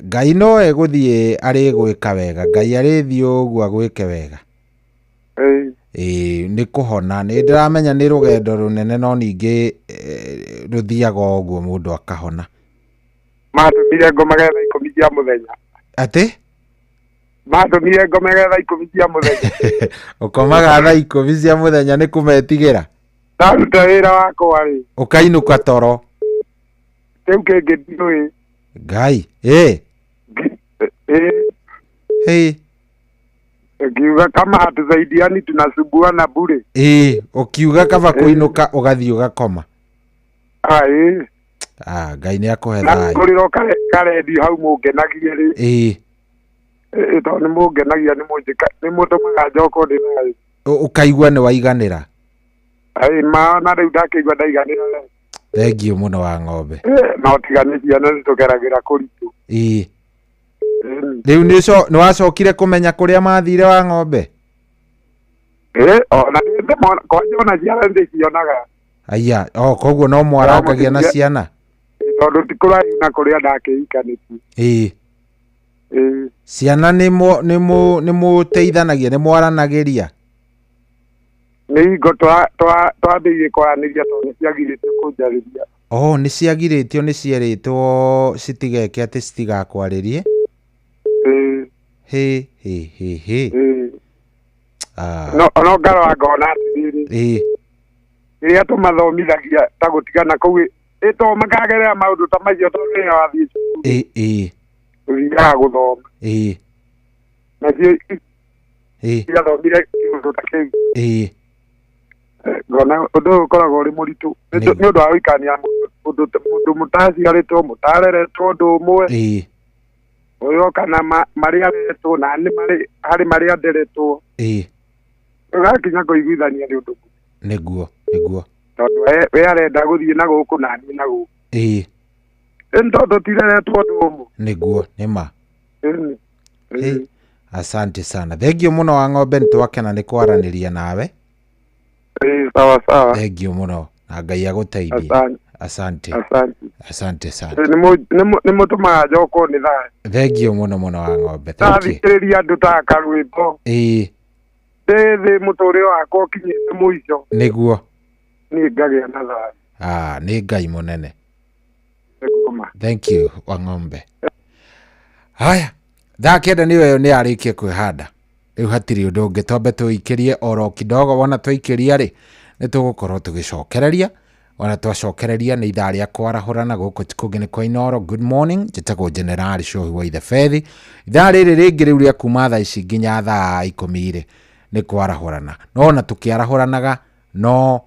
Ngai no egũthiĩ arĩ gwĩka wega. Ngai arĩthiĩ ũguo agwĩke wega. Ĩ. Ĩĩ, nĩ kũhona. Nĩ ndĩramenya nĩ rũgendo rũnene no ningĩ rũthiaga o ũguo mũndũ akahona. Matũmire ngomage thaa 10 cia mũthenya. Atĩ? Matũmire ngomage thaa 10 cia mũthenya. Ũkomaga thaa 10 cia mũthenya nĩ kũmetigĩra? Ndaruta wĩra wakwa rĩ. Ũkainũka toro. Kĩu kĩngĩ ndiũĩ. Ngai, ĩ. Ĩ. Hĩ. Ngiuga kama hatusaidiani tunasumbuana bure. Ĩ, ũkiuga kaba kũinũka ũgathiĩ ũgakoma. Ah, ĩ. Ah, Ngai nĩ akũhe thayũ. Ngũrĩrwo karendio hau mũngenagie rĩ. Ĩ. Ĩ, tondũ nĩ mũngenagia nĩ mũtũmaga njokwo ndĩ thayũ. Ũkaigua nĩ waiganĩra. Ĩ, ma na rĩu ndakĩigua ndaiganĩra. Thengiũ mũno wa ng'ombe. No tiga nĩ ciana nĩ tũgeragĩra kũritũ. Ĩ. Rĩu nĩ wacokire kũmenya kũrĩa mathire wa ng'ombe? Ĩ, ona ndĩmona, kwanja ona ciana ndĩcionaga. Aya, o koguo no mwarangagia na ciana? Tondũ ti kũraihu na kũrĩa ndakĩhikanĩtie. Ĩ. Ĩ. Ciana nĩ mũteithanagia, nĩ mwaranagĩria? Nĩ hingo twambĩrĩirie kwaranĩria tondũ nĩ ciagirĩtio kũnjarĩria. Oh, nĩ ciagirĩtio, nĩ cierĩtwo citigeke atĩ citigakwarĩrie? Ĩ. Hĩ, hĩ, hĩ, hĩ. Ĩ. Ah. No, no ngarora ngona atĩrĩrĩ. Ĩ. Rĩrĩa tũmathomithagia ta gũtigana kũu, ĩ to makagerera maũndũ ta macio tondũ rĩrĩa wathiĩ cukuru. Ĩ, ĩ. Ũthiaga gũthoma. Ĩ. Nacio Ĩ. ciathomire kĩũndũ ta kĩu. Ĩ. Ngona ũndũ ũyũ ũkoragwo ũrĩ mũritũ. Nĩ ũndũ wa gũikania mũndũ mũtaciarĩtwo, mũtareretwo ũndũ ũmwe. Ĩ. Ũyũ oka na marĩa areretwo na nĩ harĩ marĩa nderetwo. Ĩ. Ũgakinya kũiguithania nĩ ũndũ. Nĩguo, nĩguo. Tondũ we arenda gũthiĩ na gũkũ na niĩ na gũkũ. Ĩ. Ĩ tondũ tũtireretwo ũndũ ũmwe. Nĩguo, nĩ ma. Ĩ. Ĩ. Asante sana. Thengiũ mũno wa ng'ombe, nĩ twakena nĩ kwaranĩria nawe. Ĩ, sawa sawa. Thengiũ mũno na Ngai agũteithie. Asante. Asante. Asante. Asante sana. Nĩ mũtũmaga njokwo nĩ thayũ. Thengiũ mũno mũno wa ng'ombe. Thank you. Ndathikĩrĩria andũ ta karwĩmbo. Ĩ. Ndĩ thĩ mũtũrĩre wakwa ũkinyĩte mũico. Nĩguo. Niĩ ngagĩa na thayũ. Ah, nĩ Ngai mũnene. Nĩguo ma. Thank you wa ng'ombe. Haya, thaa 9 nĩyo ĩyo nĩ yarĩkia kwĩhanda. Rĩu hatirĩ ũndũ ũngĩ, twambe tũikĩrie oro kidogo. Wona twaikĩria rĩ, nĩ tũgũkorwo tũgĩcokereria. Ona twacokereria nĩ ithaa rĩa kwarahũrana gũkũ ti kũngĩ nĩ kwa Inooro. Good morning, njĩtagwo General Shohi wa Ithebethi. Ithaa rĩrĩ rĩngĩ rĩu rĩa kuma thaa ici nginya thaa 10 rĩ, nĩ kwarahũrana. No ona tũkĩarahũranaga, no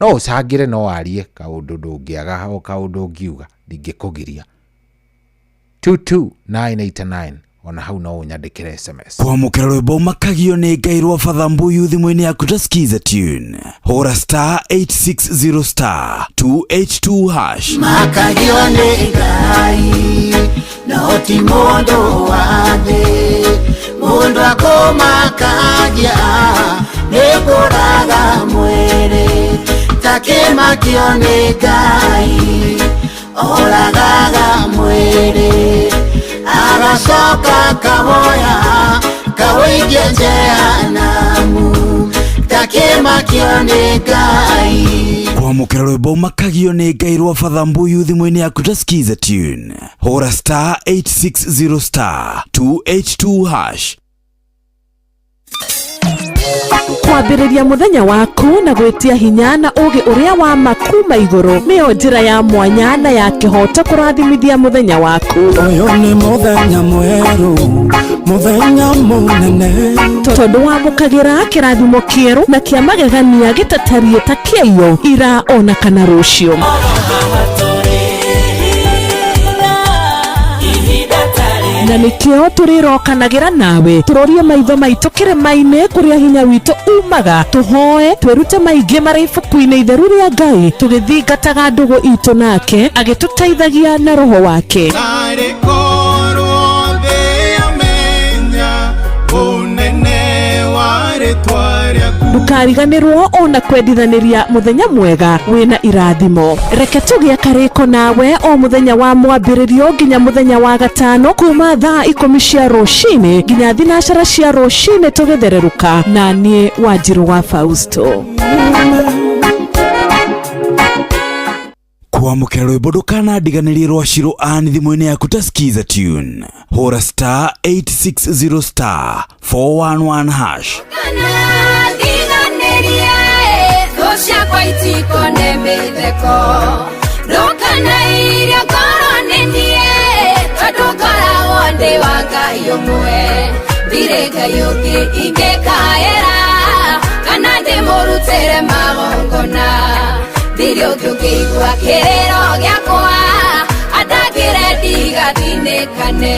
ũcangĩre, no warie kaũndũ ndũngĩaga o kaũndũ ũngiuga, ndingĩkũgiria. 22989 ona hau no ũnyandĩkĩre SMS. Kwamũkĩra rwĩmbo makagio nĩ Ngai rwa Father Mbuyu thimũ-inĩ yaku ta Skiza Tune. Hũra star 860 star 282 hash. Makagio nĩ Ngai no ti mũndũ wa thĩ, mũndũ akũmakagia nĩ kũraga mwĩrĩ, takĩmakio nĩ Ngai oragaga mwĩrĩ, agacoka kawoya kawĩikia Jehanamu, takĩmakio nĩ Ngai. Kwamũkĩra rwĩmbo makagio nĩ Ngai rwa Father Mbuyu thimũ-inĩ yaku ta Skiza tune. Hũra star 860 star 282 hash. Kwambĩrĩria mũthenya waku na gwĩtia hinya na ũgĩ ũrĩa wa ma kuma igũrũ nĩyo njĩra ya mwanya na ya kĩhoto kũrathimithia mũthenya waku. Ũyũ nĩ mũthenya mwerũ, mũthenya mũnene, tondũ wamũkagĩra kĩrathimo kĩerũ na kĩa magegania gĩtatariĩ ta kĩaiyo ira ona kana rũciũ. Na nĩkĩo tũrĩrokanagĩra nawe tũrorie maitho maitũ kĩrĩma-inĩ kũrĩa hinya witũ umaga, tũhoe twĩrute maingĩ marĩ ibuku-inĩ itheru rĩa Ngai, tũgĩthingataga ndũgũ itũ nake agĩtũteithagia na roho wake. Narĩ korwo thĩ yamenya ũnene wa rĩtwa rĩaku. Ndũkariganĩrwo ona kwendithanĩria mũthenya mwega wĩna irathimo. Reke tũgĩe karĩko nawe o mũthenya wa mwambĩrĩrio nginya mũthenya wa gatano kuma thaa 10 cia rũcinĩ nginya 9 cia rũcinĩ tũgĩthererũka, na niĩ Wanjirũ wa Fausto. Kwamũkĩra rwĩmbo ndũkanandiganĩrie rwa Shiro Ann thimũ-inĩ yaku ta Skiza tune. Hũra star 860 star 411 hash. Ciakwa itikone mĩtheko, ndũkanairie ngoro nĩ niĩ, tondũ ngoragwo ndĩ wa Ngai ũmwe, ndirĩ Ngai ũngĩ ingĩkaĩra kana ndĩmũrutĩre magongona, ndirĩ ũngĩ ũngĩigua kĩrĩro gĩakwa atangĩre ndigathinĩkane.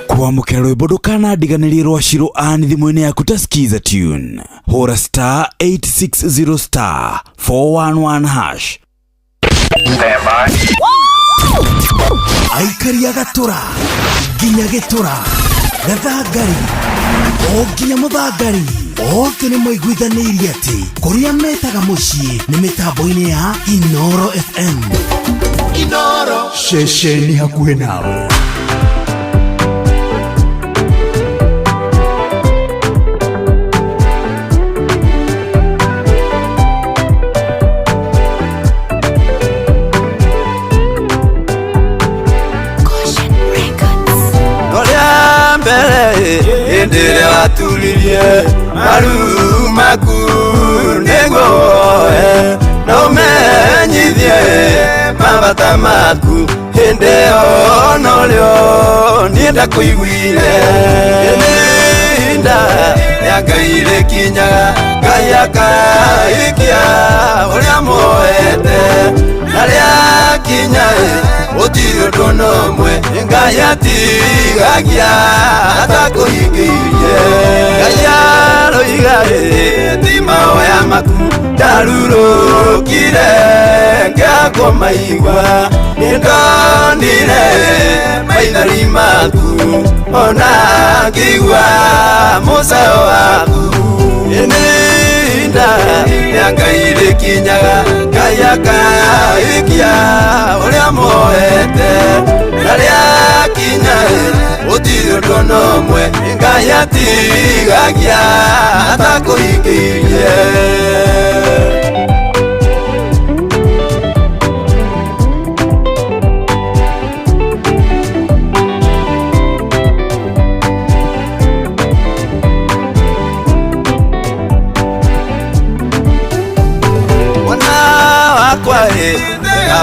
Kwamũkĩra rwĩmbo ndũkanandiganĩrie rwa Shiro Ann thimũ-inĩ yaku ta Skiza tune. Hũra star 860 star 411 hash. Aikaria gatũra nginya gĩtũra gathangari o nginya mũthangari othe nĩ maiguithanĩirie atĩ kũrĩa metaga mũciĩ nĩ mĩtambo-inĩ ya Inoro FM. Inoro ceceni hakuhĩ nawe. Ndire waturirie maru maku nĩguo no menyithie mabata maku hĩndĩ ĩyo norĩo niĩ ndakũiguire. Ihinda rĩa Ngai rĩkinyaga Ngai akaikia ũrĩa muoete, na rĩakinya gũtirĩ ũndũ ona ũmwe Ngai atigagia atakũhingĩirie. Ngai aroiga ti mahoya maku ndarurũkire ngĩakũmaigua, nĩndonire maithori maku ona ngĩigua mũcayo waku. Ihinda rĩa Ngai rĩkinyaga Ngai akaikia ũrĩa muoete, na rĩakinya gũtirĩ ũndũ ona ũmwe Ngai atigagia atakũhingĩirie.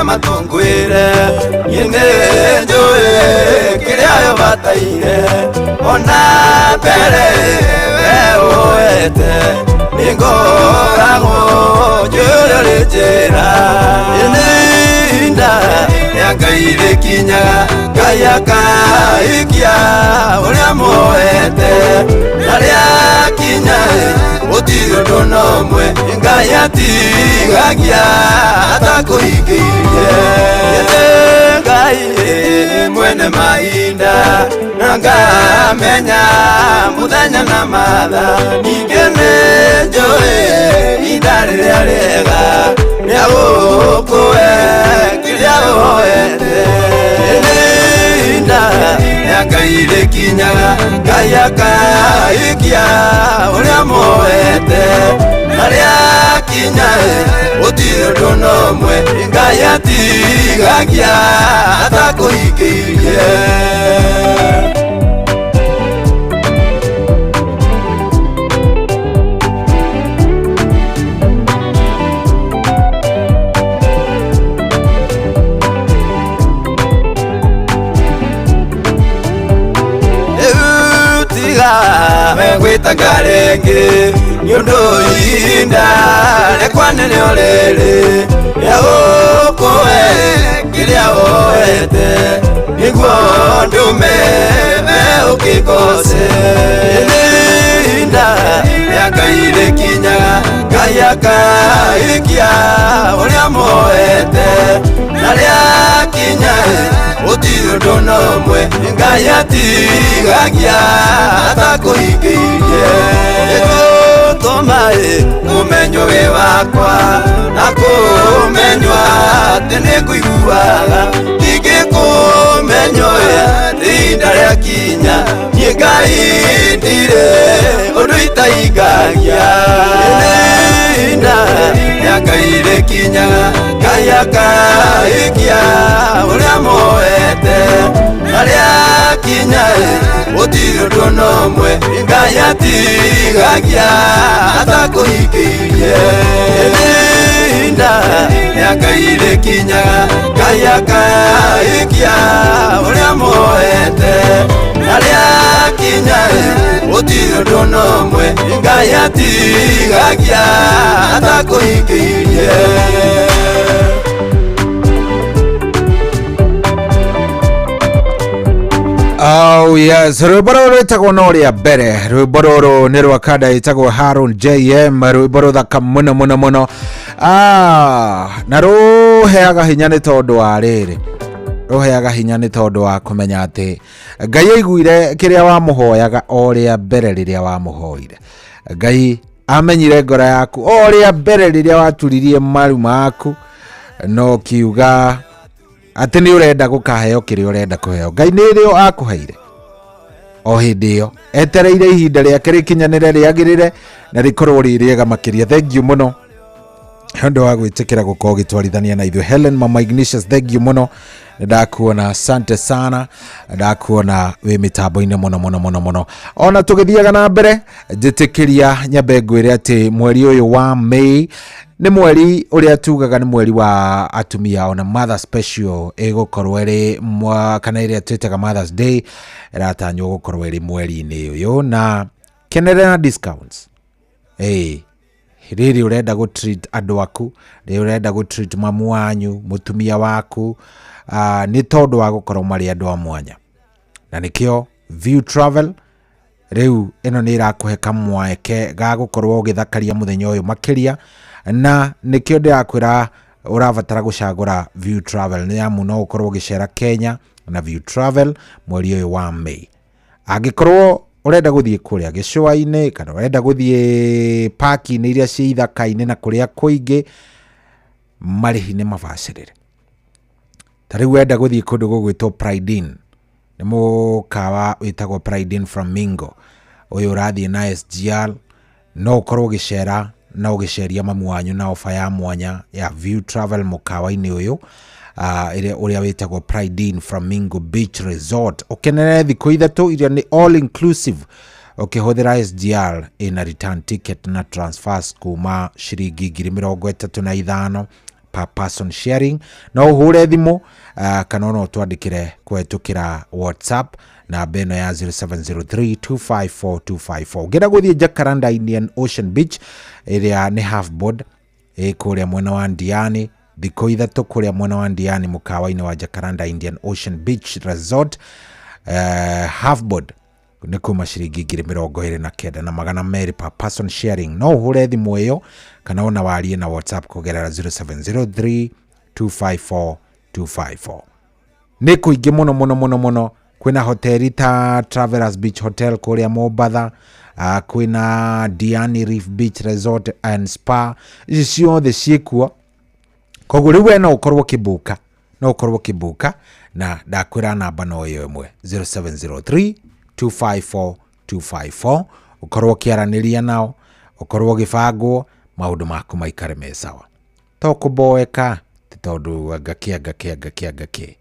Matungwire niĩ nĩnjũĩ kĩrĩa yo bataire, ona mbere we ũete nĩngoragwo njũĩ ũrĩa ũrĩ njĩra. Ihinda rĩa Rĩa Ngai rĩkinyaga Ngai akaikia ũrĩa muoete na rĩakinya gũtirĩ ũndũ na ũmwe Ngai atigagia atakũhingĩirie. Ngai mwene mahinda na ngamenya mũthenya na mathaa ningĩ nĩ njũĩ ihinda rĩrĩa rĩega nĩagũkũhe kĩrĩa ũhoete. Ihinda rĩa Ngai rĩkinyaga Ngai akaikia ũrĩa muoete na rĩakinya gũtirĩ ũndũ na ũmwe Ngai atigagia atakũhingĩirie. Gwĩtanga rĩngĩ nĩ ũndũ ihinda rĩakwa nĩrĩo rĩrĩ rĩa gũkũhe kĩrĩa woete nĩguo ndũme we ũkĩgoce. Ihinda rĩa Ngai rĩkinyaga Ngai akaikia ũrĩa muoete na rĩakinya gũtirĩ ũndũ na ũmwe Ngai atigagia atakũhingĩirie. Gũtũma ũmenywo wĩ wakwa na kũmenywo atĩ nĩngũiguaga ndingĩkũmenywo ihinda rĩakinya niĩ Ngai ndirĩ ũndũ itahingagia. Ihinda rĩa Ngai rĩkinyaga Ngai akaikia ũrĩa muoete na rĩakinya gũtirĩ ũndũ na ũmwe Ngai atigagia atakũhingĩirie. Ihinda rĩa Ngai rĩkinyaga Ngai akaikia ũrĩa muoete na rĩakinya gũtirĩ ũndũ na ũmwe Ngai atigagia atakũhingĩirie. Oh yes, rwĩmbo rũrũ rwĩtagwo no rĩa mbere. Rwĩmbo rũrũ nĩ rwa kanda ĩtagwo Haron JM, rwĩmbo rũthaka mũno mũno mũno. Na rũheaga hinya nĩ tondũ wa rĩrĩ, rũheaga hinya nĩ tondũ wa kũmenya atĩ Ngai aiguire kĩrĩa wamũhoyaga o rĩa mbere rĩrĩa wamũhoire. Ngai amenyire ngoro yaku o rĩa mbere rĩrĩa waturirie maru maku no kiuga atĩ nĩ ũrenda gũkaheo kĩrĩa ũrenda kũheo. Ngai nĩ rĩo akũheire o hĩndĩ ĩyo, etereire ihinda rĩake rĩkinyanĩre rĩagĩrĩre na rĩkorwo rĩ rĩega makĩria. Thank you mũno nĩ ũndũ wa gwĩtĩkĩra gũkorwo ũgĩtwarithania na ithuĩ. Helen Mama Ignatius, thank you mũno, ndakuona, asante sana, ndakuona wĩ mĩtambo-inĩ mũno mũno mũno mũno. Ona tũgĩthiaga na mbere, njĩtĩkĩria nyambe ngwĩre atĩ mweri ũyũ wa May nĩ mweri ũrĩa tugaga nĩ mweri wa atumia, ona Mother Special ĩgũkorwo ĩrĩ kana ĩrĩa twĩtaga Mother's Day ĩratanywo gũkorwo ĩrĩ mweri-inĩ ũyũ, na kenerera discounts. Rĩrĩ ũrenda gũ treat andũ aku, rĩrĩ ũrenda gũ treat mamu wanyu, mũtumia waku, nĩ tondũ wa gũkorwo marĩ andũ a mwanya. Na nĩkĩo View Travel rĩu ĩno nĩ ĩrakũhe kamweke ga gũkorwo ũgĩthakaria mũthenya ũyũ makĩria, na nĩkĩo ndĩrakwĩra ũrabatara gũcagũra View Travel nĩ amu no ũkorwo ũgĩcera Kenya na View Travel mweri ũyũ wa May. Angĩkorwo ũrenda gũthiĩ kũrĩa gĩcũa-inĩ kana ũrenda gũthiĩ park-inĩ iria ciĩ ithaka-inĩ na kũrĩa kũingĩ, marĩhi nĩ mabacĩrĩre. Ta rĩu wenda gũthiĩ kũndũ gũgwĩtwo Pride Inn, nĩ mũkawa wĩtagwo Pride Inn Flamingo, ũyũ ũrathiĩ na SGR, no ũkorwo ũgĩcera na ũgĩceria mamu wanyu na ofa ya mwanya ya View Travel mũkawa-inĩ ũyũ ũrĩa wĩtagwo Pride Inn Flamingo Beach Resort. Ũkenere thikũ ithatũ iria nĩ all inclusive ũkĩhũthĩra SGR ĩna return ticket na transfers kuma ciringi 35,000 per person sharing. No ũhũre thimũ kana no ũtwandĩkĩre kũhetũkĩra WhatsApp namba ĩno ya 0703254254. Ũngĩenda gũthiĩ Jacaranda Indian Ocean Beach ĩrĩa nĩ half board ĩ kũrĩa mwena wa Ndiani, Thikũ 3 kũrĩa mwena wa Ndiani mũkawa-inĩ wa Jacaranda Indian Ocean Beach Resort. Halfboard nĩ kuma ciringi 29,200 na 200 per person sharing. No ũhũre thimũ ĩyo kana ona warie na WhatsApp kũgerera 0703 254 254. Nĩ kũingĩ mũno mũno mũno mũno. Kwĩna hoteli ta Travelers Beach Hotel kũrĩa Mombatha, kwĩna Diani Reef Beach Resort and Spa. Ici ciothe ciĩkuo. Koguo rĩu we no ũkorwo ũkĩbuka, no ũkorwo ũkĩbuka na ndakwĩra namba no ĩyo ĩmwe 0703 254 254. Ũkorwo ũkĩaranĩria nao, ũkorwo ũgĩbangwo maũndũ maku maikare me sawa. To kũboeka ti tondũ angakĩ angakĩ angakĩ angakĩ.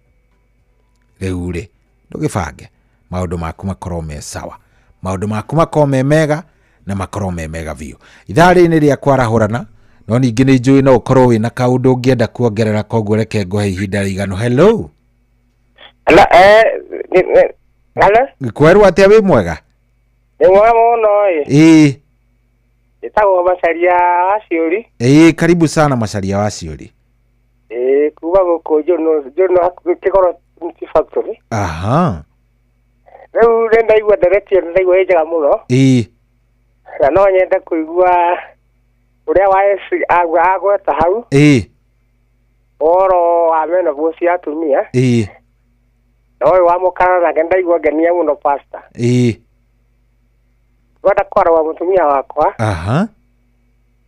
Rĩu rĩ ndũgĩbange maũndũ maku makorwo me sawa, maũndũ maku makorwo me mega na makorwo me mega biũ. Ithaa rĩrĩ nĩ rĩa kwarahũrana, no ningĩ nĩ njũĩ no ũkorwo wĩna kaũndũ ũngĩenda kuongerera, koguo reke ngũhe ihinda rĩiganu. Hello. Hello, hello. Kwerwo atĩa wĩ mwega? Nĩ mwega mũno ĩ. Ĩĩ. Njĩtagwo Macharia wa Ciũri. Ĩĩ, karibu sana Macharia wa Ciũri. Ĩĩ, kuma gũkũ Njono hakuhĩ Kĩgoro Tea Factory. Aha. Rĩu nĩ ndaigua ndereti ĩyo, nĩ ndaigua ĩ njega mũno. Ĩĩ. Na no nyende kũigua ũrĩa wa S agweta hau. Ĩĩ. Ũhoro wa menopause cia atumia. Ĩĩ. Na ũyũ wa mũkara nake ndaigua ngenia mũno pastor. Ĩĩ. Ngwenda kwarwo mũtumia wakwa. Aha.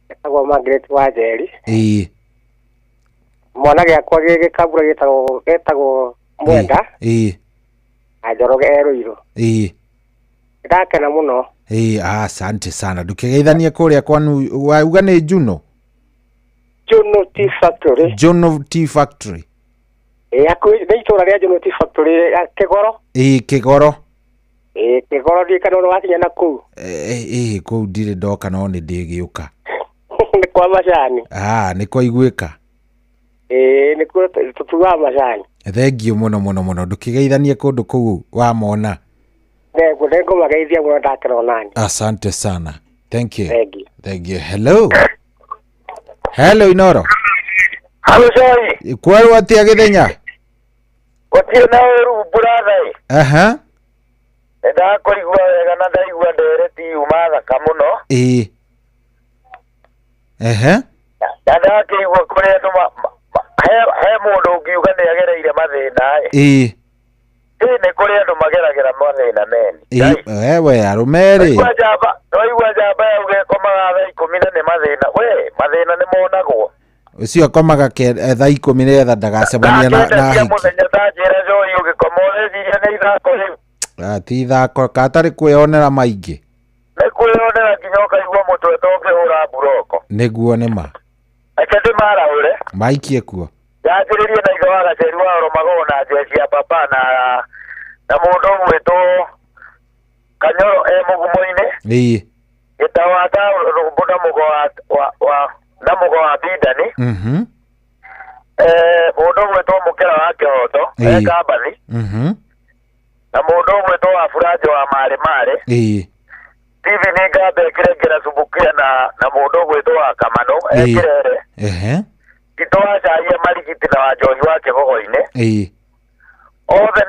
Etagwo Margaret wa Njeri. Ĩĩ. Mwana gĩakwa gĩgĩkabura gĩtagwo Mwenda. Ĩĩ. Na Njoroge e Ruiru. Ĩĩ. Ndakena mũno. Ĩĩ, asante sana. Ndũkĩgeithanie kũrĩa kwanu, wauga nĩ Juno? Juno Tea Factory. Juno Tea Factory. Ĩĩ, hakuhĩ nĩ itũũra rĩa Juno Tea Factory ya Kĩgoro. Ĩĩ, Kĩgoro. Ĩĩ, Kĩgoro ndiĩ kana wakinya na kũu. Ĩĩ, kũu ndirĩ ndoka no nĩ ndĩgĩũka. Nĩ kwa macani. Nĩ kwa iguĩka. Ĩĩ, nĩkuo tũtuaga macani. Thengiũ mũno mũno mũno. Ndũkĩgeithanie kũndũ kũu wamona. Nĩngũmageithia mũno ndakena onani. Asante sana. Thank you. Thank you. Thank you. Hello. Hello Inoro. Hello Joy. Kwerwo atĩa Gĩthenya? Gũtirĩ na ũru brother. Aha. Nĩndakũigua wega na ndaigua ndereti yuma thaka mũno. Ĩĩ. Ehe. Na ndakĩigua kũrĩ andũ he mũndũ ũngiuga nĩ agereire mathĩna ĩ. Ĩĩ. Ĩĩ, nĩ kũrĩ andũ mageragĩra mathĩna meni. Ĩĩ, we arũme rĩ. Waigua njamba yauga ĩkomaga thaa 10 na nĩ mathĩna. We, mathĩna nĩ monagwo. Ũcio akomaga thaa 10 nĩgetha ndagacemanie na hiki. Mũthenya ta njĩra Joy ũgĩkoma ũreciria nĩ ithako rĩu. Ti ithako, katarĩ kwĩyonera maingĩ. Nĩ kwĩyonera nginya ũkaigua mũtwe ta ũkĩhũra mburoko. Nĩguo nĩ ma. Reke ndĩmarahũre. Maikie kuo. Yanjĩrĩrie na ithe wa Gaceri wa Oromagogo na Njeci ya Papa na mũndũ ũgwĩtwo Kanyoro e mũgumo-inĩ. Ĩĩ. Gĩta wa Tarũmbũ na mũgo na mũgo wa Bindani. Mhm. Mũndũ ũgwĩtwo Mũkĩra wa Kĩhoto e Kambathi. Mhm. Na mũndũ ũgwĩtwo wa Buranjo wa Marĩ Marĩ. Ĩĩ. TV nĩ ngambe ĩkĩrengera Subukia na mũndũ ũgwĩtwo wa Kamano e Kĩrere. Ehe. Tito wa Caia Marigiti na wa Njohi wa Kĩgogo-inĩ. Ĩĩ. Othe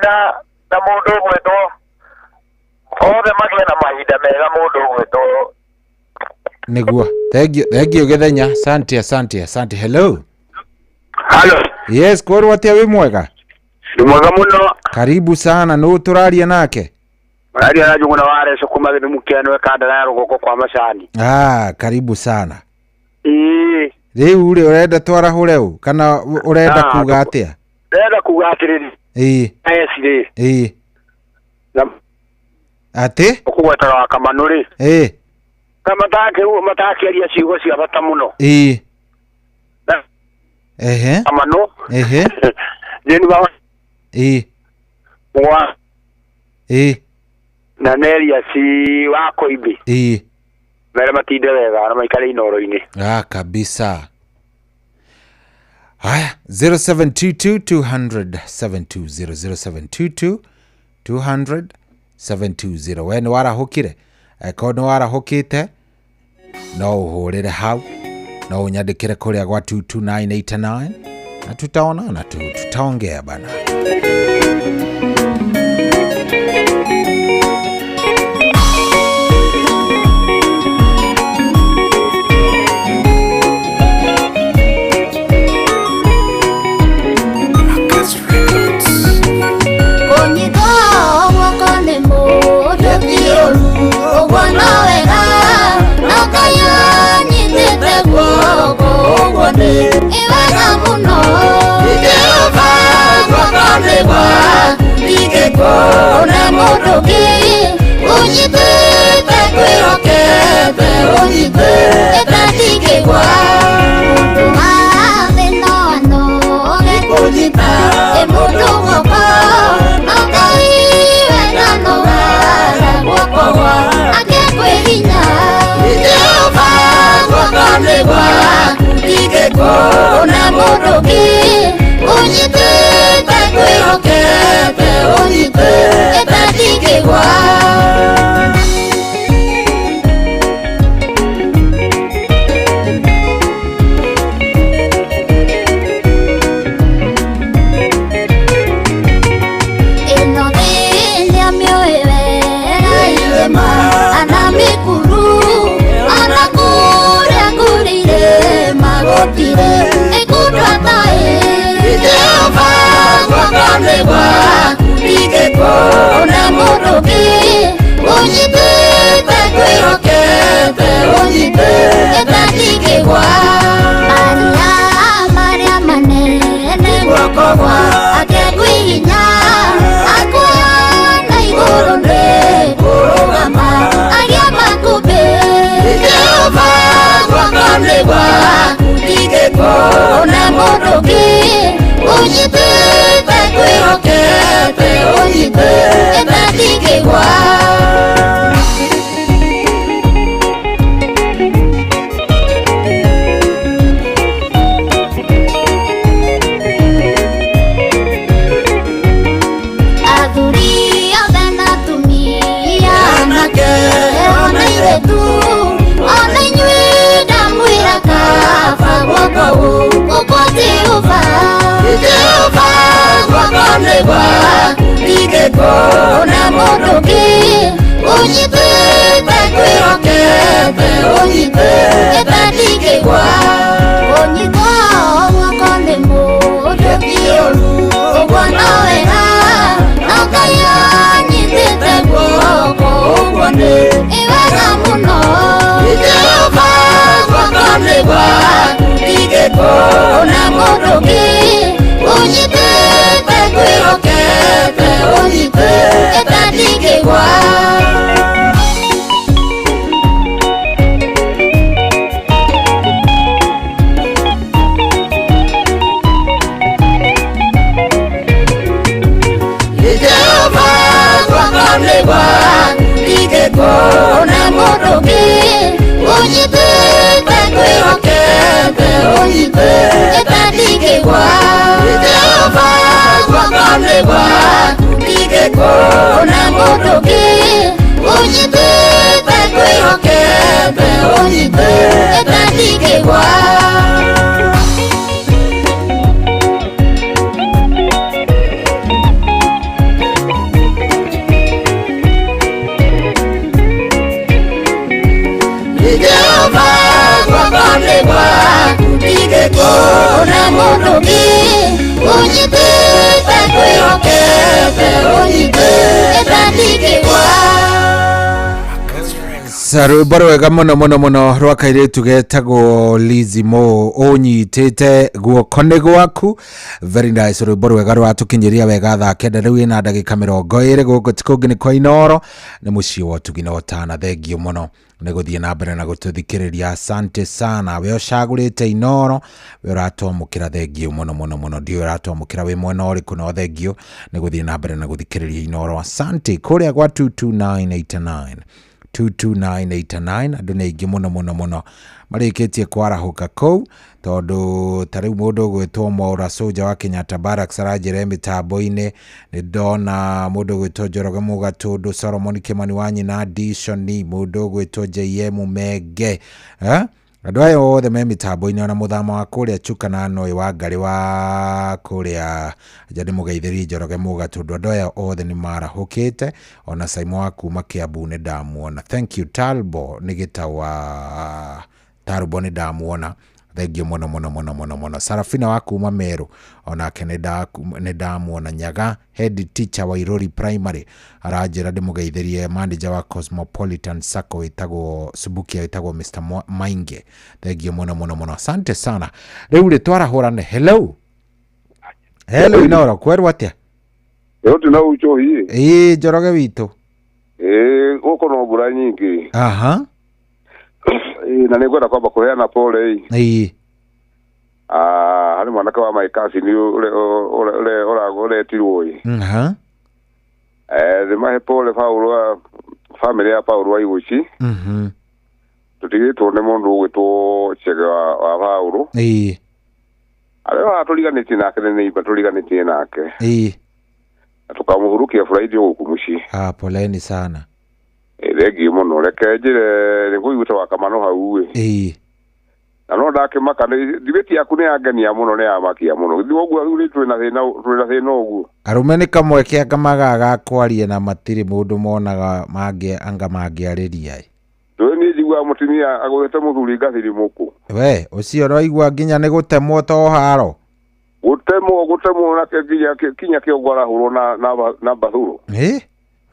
na mũndũ ũgwĩtwo othe magĩe na mahinda mega mũndũ ũgwĩtwo. Nĩguo. Thank you, thank you Gĩthenya. Asante, asante, asante. Hello. Hello. Yes, kwerwo atĩa wĩ mwega? Nĩ mwega mũno. Karibu sana, nũ tũraria nake? Mararia na Njũgũna wa Reco kuma Gĩthumu kĩa Kandara ya rũgongo kwa macani. Karibu sana. Ĩĩ. Rĩu rĩ ũrenda twarahũre ũ kana ũrenda kuga atĩa? Ndĩrenda kuga atĩrĩrĩ. Ĩĩ. Esi rĩ. Ĩĩ. Atĩ? Ũkũgwetaga wa Kamanũ rĩ. Ĩĩ. Na matakĩaria ciugo cia bata mũno. Ĩĩ. Ehe. Kamanũ. Ehe. Jeni wa. Ĩĩ. Wa. Ĩĩ. Na Nelias wa Koimbi. Ĩĩ. Mere matinde wega na maikare inoro-inĩ. Kabisa. Haya, 0722 200 720 0722 200 720. We nĩ warahũkire? Angĩkorwo nĩ warahũkĩte no ũhũrĩre hau, no ũnyandĩkĩre kũrĩa gwa 22989. Na tutaonana tu, tutaongea bana. Kũnyitwo guoko nĩ mũndũ ti ũru, ũguo no wega, no Ngai anyitĩte guoko, ũguo nĩ wega mũno. Jehova guoko nĩ gwaku, ndingĩkuona mũndũ ũngĩ, ũnyitĩte ngwĩhokete, ũnyitĩte ndingĩgwa. Mũndũ wa thĩ no anoge kũnyita ĩ mũndũ guoko, no Ngai we ndanogaga guoko gwake kwĩ hinya. Jehova guoko nĩ gwaku, ndingĩkuona mũndũ ũngĩ, ũnyitĩte ngwĩhokete, ũnyitĩte ndingĩgwa. Ĩno thĩ nĩamĩũĩ wega irĩma ana mĩkuru, ona kũrĩa kũrĩ irĩma gũtirĩ ĩkundwa ta ĩ. Jehova guoko nĩ gwaku, ndingĩkuona mũndũ ũngĩ, ũnyitĩte ngwĩhokete, ũnyitĩte ndingĩgwa. Maria marĩa manene guoko gwake kwĩ hinya, akuoya na igũrũ nĩ kũrũgama arĩa makũmbĩ. Jehova guoko nĩ gwaku, ndingĩkuona mũndũ ũngĩ, ũnyitĩte ngwĩhokete, ũnyitĩte ndingĩgwa. Athuri othe na atumia, anake ona airĩtu, ona inyuĩ ndamwĩra kaba guoko gũkũ kwa Jehova. Jehova guoko nĩ gwaku, ndingĩkuona mũndũ ũngĩ, ũnyitĩte ngwĩhokete, ũnyitĩte ndingĩgwa. Kũnyitwo guoko nĩ mũndũ ti ũru, ũguo no wega, no Ngai anyitĩte guoko, ũguo nĩ wega mũno. Jehova guoko nĩ gwaku, ndingĩkuona mũndũ ũngĩ, ũnyitĩte ngwĩhokete, ũnyitĩte ndingĩgwa. Jehova guoko nĩ gwaku, ndingĩkuona mũndũ ũngĩ, ũnyitĩte ngwĩhokete, ũnyitĩte ndingĩgwa. Jehova guoko nĩ gwaku, ndingĩkuona mũndũ ũngĩ, ũnyitĩte ngwĩhokete, ũnyitĩte ndingĩgwa. Jehova guoko nĩ gwaku, ndingĩkuona mũndũ ũngĩ, ũnyitĩte ngwĩhokete, ũnyitĩte ndingĩgwa. Rwĩmbo rwega mũno mũno mũno rwa kairĩtu getagwo Lizzy Mo, ũnyitĩte guoko nĩ gwaku. Very nice, rwĩmbo rwega rwatũkinyĩria wega thaa 9 rĩu ĩna ndagĩka 20. Gũkũ ti kũngĩ nĩ kwa Inooro, nĩ mũciĩ wa ũtugi na ũtana. Thengiũ mũno nĩ gũthiĩ na mbere na gũtũthikĩrĩria. Asante sana we ũcagũrĩte Inooro, we ũratwamũkĩra, thengiũ mũno mũno mũno. Ndiũĩ ũratwamũkĩra wĩ mwena ũrĩkũ, no thengiũ nĩ gũthiĩ na mbere na gũthikĩrĩria Inooro. Asante. Kũrĩa gwa 22989 22989 andũ nĩ aingĩ mũno mũno mũno marĩkĩtie kwarahũka kũu, tondũ ta rĩu mũndũ ũgwĩtwo Mwaura Soldier wa Kenyatta Barracks aranjĩra mĩtambo-inĩ. Nĩ ndona mũndũ ũgwĩtwo Njoroge Mũgatũndũ, Solomon Kimani wa nyina Dishoni, mũndũ ũgwĩtwo JM Menge, Andũ aya othe me mĩtambo-inĩ ona mũthama wa kũrĩa Chuka na Noi wa Ngarĩ wa kũrĩa nja ndĩmũgeithĩrie Njoroge Mũga tondũ andũ aya othe nĩ marahũkĩte ona Saimo wa kuma Kiambu nĩ ndamuona. Thank you Talbo nĩ gĩtau wa Talbo nĩ ndamuona. Thank you mũno mũno mũno mũno mũno. Sarafina wa kuma Meru onake nĩ ndamuona. Nyaga head teacher wa Irori Primary aranjĩra ndĩmũgeithĩrie manager wa Cosmopolitan Sacco wĩtagwo Subukia wĩtagwo Mr. Mainge. Thank you mũno mũno mũno. Asante sana. Rĩu rĩ twarahũrane. Hello. Hello Inoro, kwerwo atĩa? Yote na uchohi. Ĩĩ Njoroge witũ. Ĩĩ gũkũ no mbura nyingĩ. Aha. Ĩĩ na nĩngwenda kwamba kũheana pole. Ĩĩ. Harĩ mwanake wa my cousin ũrĩa ũretirwo ĩ. Aha. Ndĩmahe pole Paul wa family ya Paul wa Iguci. Mhm. Tũtigĩtwo nĩ mũndũ ũgwĩtwo Chege wa Paul. Ĩĩ. Arĩa tũriganĩtie nake nĩ neighbor tũriganĩtie nake. Ĩĩ. Na tũkamũhurukia Friday gũkũ mũciĩ. Ah, poleni sana. Thengiũ mũno. Reke njĩre nĩ ngũiguĩte wa Kamano hau ĩ. Ĩĩ. Na no ndakĩmaka debate yaku nĩ yangenia mũno nĩ yamakia mũno. Githĩ ũguo rĩu twĩna thĩna ũguo. Arũme nĩ kamweke anga magaga kwaria na matirĩ mũndũ monaga anga mangĩarĩria. Ndũĩ niĩ njiguaga mũtumia agũthĩte mũthuri ngathiri mũkũ. We ũcio ũraigua nginya nĩ gũtemwo to haro. Gũtemwo nake nginya kĩongo arahũrwo na mbathũrũ. Ĩ?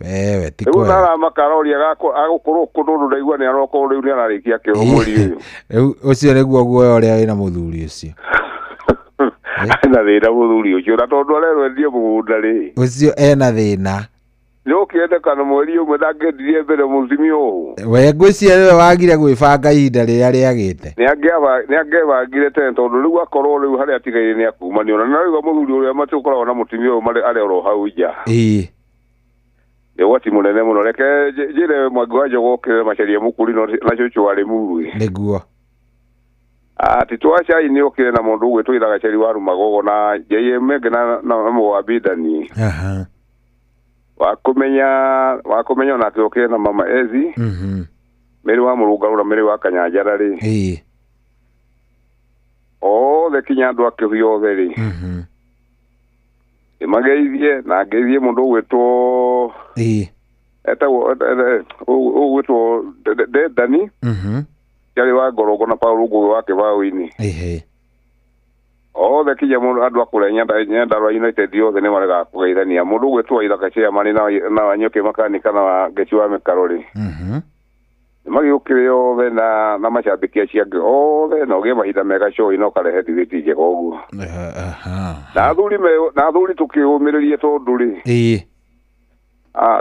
Wewe ti Rĩu kwega. naramaka aroria agũkorwo kũ tondũ ndaigua nĩ arokorwo rĩu nĩ ararĩkia kĩoho mweri ũyũ. Rĩu ũcio nĩguo guoya ũrĩa wĩna mũthuri ũcio. Ena thĩna mũthuri ũcio na tondũ arerwo endie mũgũnda rĩ. Ũcio ena thĩna. Nĩ ũkĩendekana mweri ũmwe ndangĩendirie mbere mũtumia ũyũ. We ngwĩciria nĩwe wagire gwĩbanga ihinda rĩrĩa rĩagĩte. Nĩ angĩebangire tene tondũ rĩu akorwo rĩu harĩa atigaire nĩ akumanio na rĩu mũthuri ũrĩa matũkoragwo na mũtumia ũyũ arĩ oro hau nja. Ĩĩ. Nĩ ũgwati mũnene mũno. Reke njĩre Mwangi wa Njogu okĩrĩre Macharia Mũkuri na cũcũ wa Rĩmuru ĩ. Nĩguo. Tito wa Cai nĩ okĩre na mũndũ ũgwĩtwo Ithaga Ceri wa Rumagogo na JM Menge na Mũgwambindani. Aha. Wa kũmenya onake okĩre na Mama Ezi. Mhm. Mĩrĩ wa Mũrũngarũ na Mĩrĩ wa Kanyanjara rĩ. Ĩĩ. Othe kinya andũ a Kĩhuyo othe rĩ. Mhm. Ndĩmageithie na ngeithie mũndũ ũgwĩtwo Ĩĩ. etagwo ũgwĩtwo Dedani. Mhm. Yarĩ wa Ngorongo na Paul Ngũgĩ wa Kĩbaũ-inĩ. Ĩhĩ. Othe kinya mũndũ andũ a kũrĩa Nyandarua United othe nĩ maregaga kũgeithania. Mũndũ ũgwĩtwo Ithaka Chairman na Wanyũkĩ Makanika na wa Ngeci wa Mĩkaro rĩ. Mhm. Nĩmagĩũkĩre othe na macambĩki acio angĩ othe na ũgĩe mahinda mega show na ũkarehe debate njega ũguo. Aha. Na athuri tũkĩũmĩrĩrie tondũ rĩ. Ĩĩ.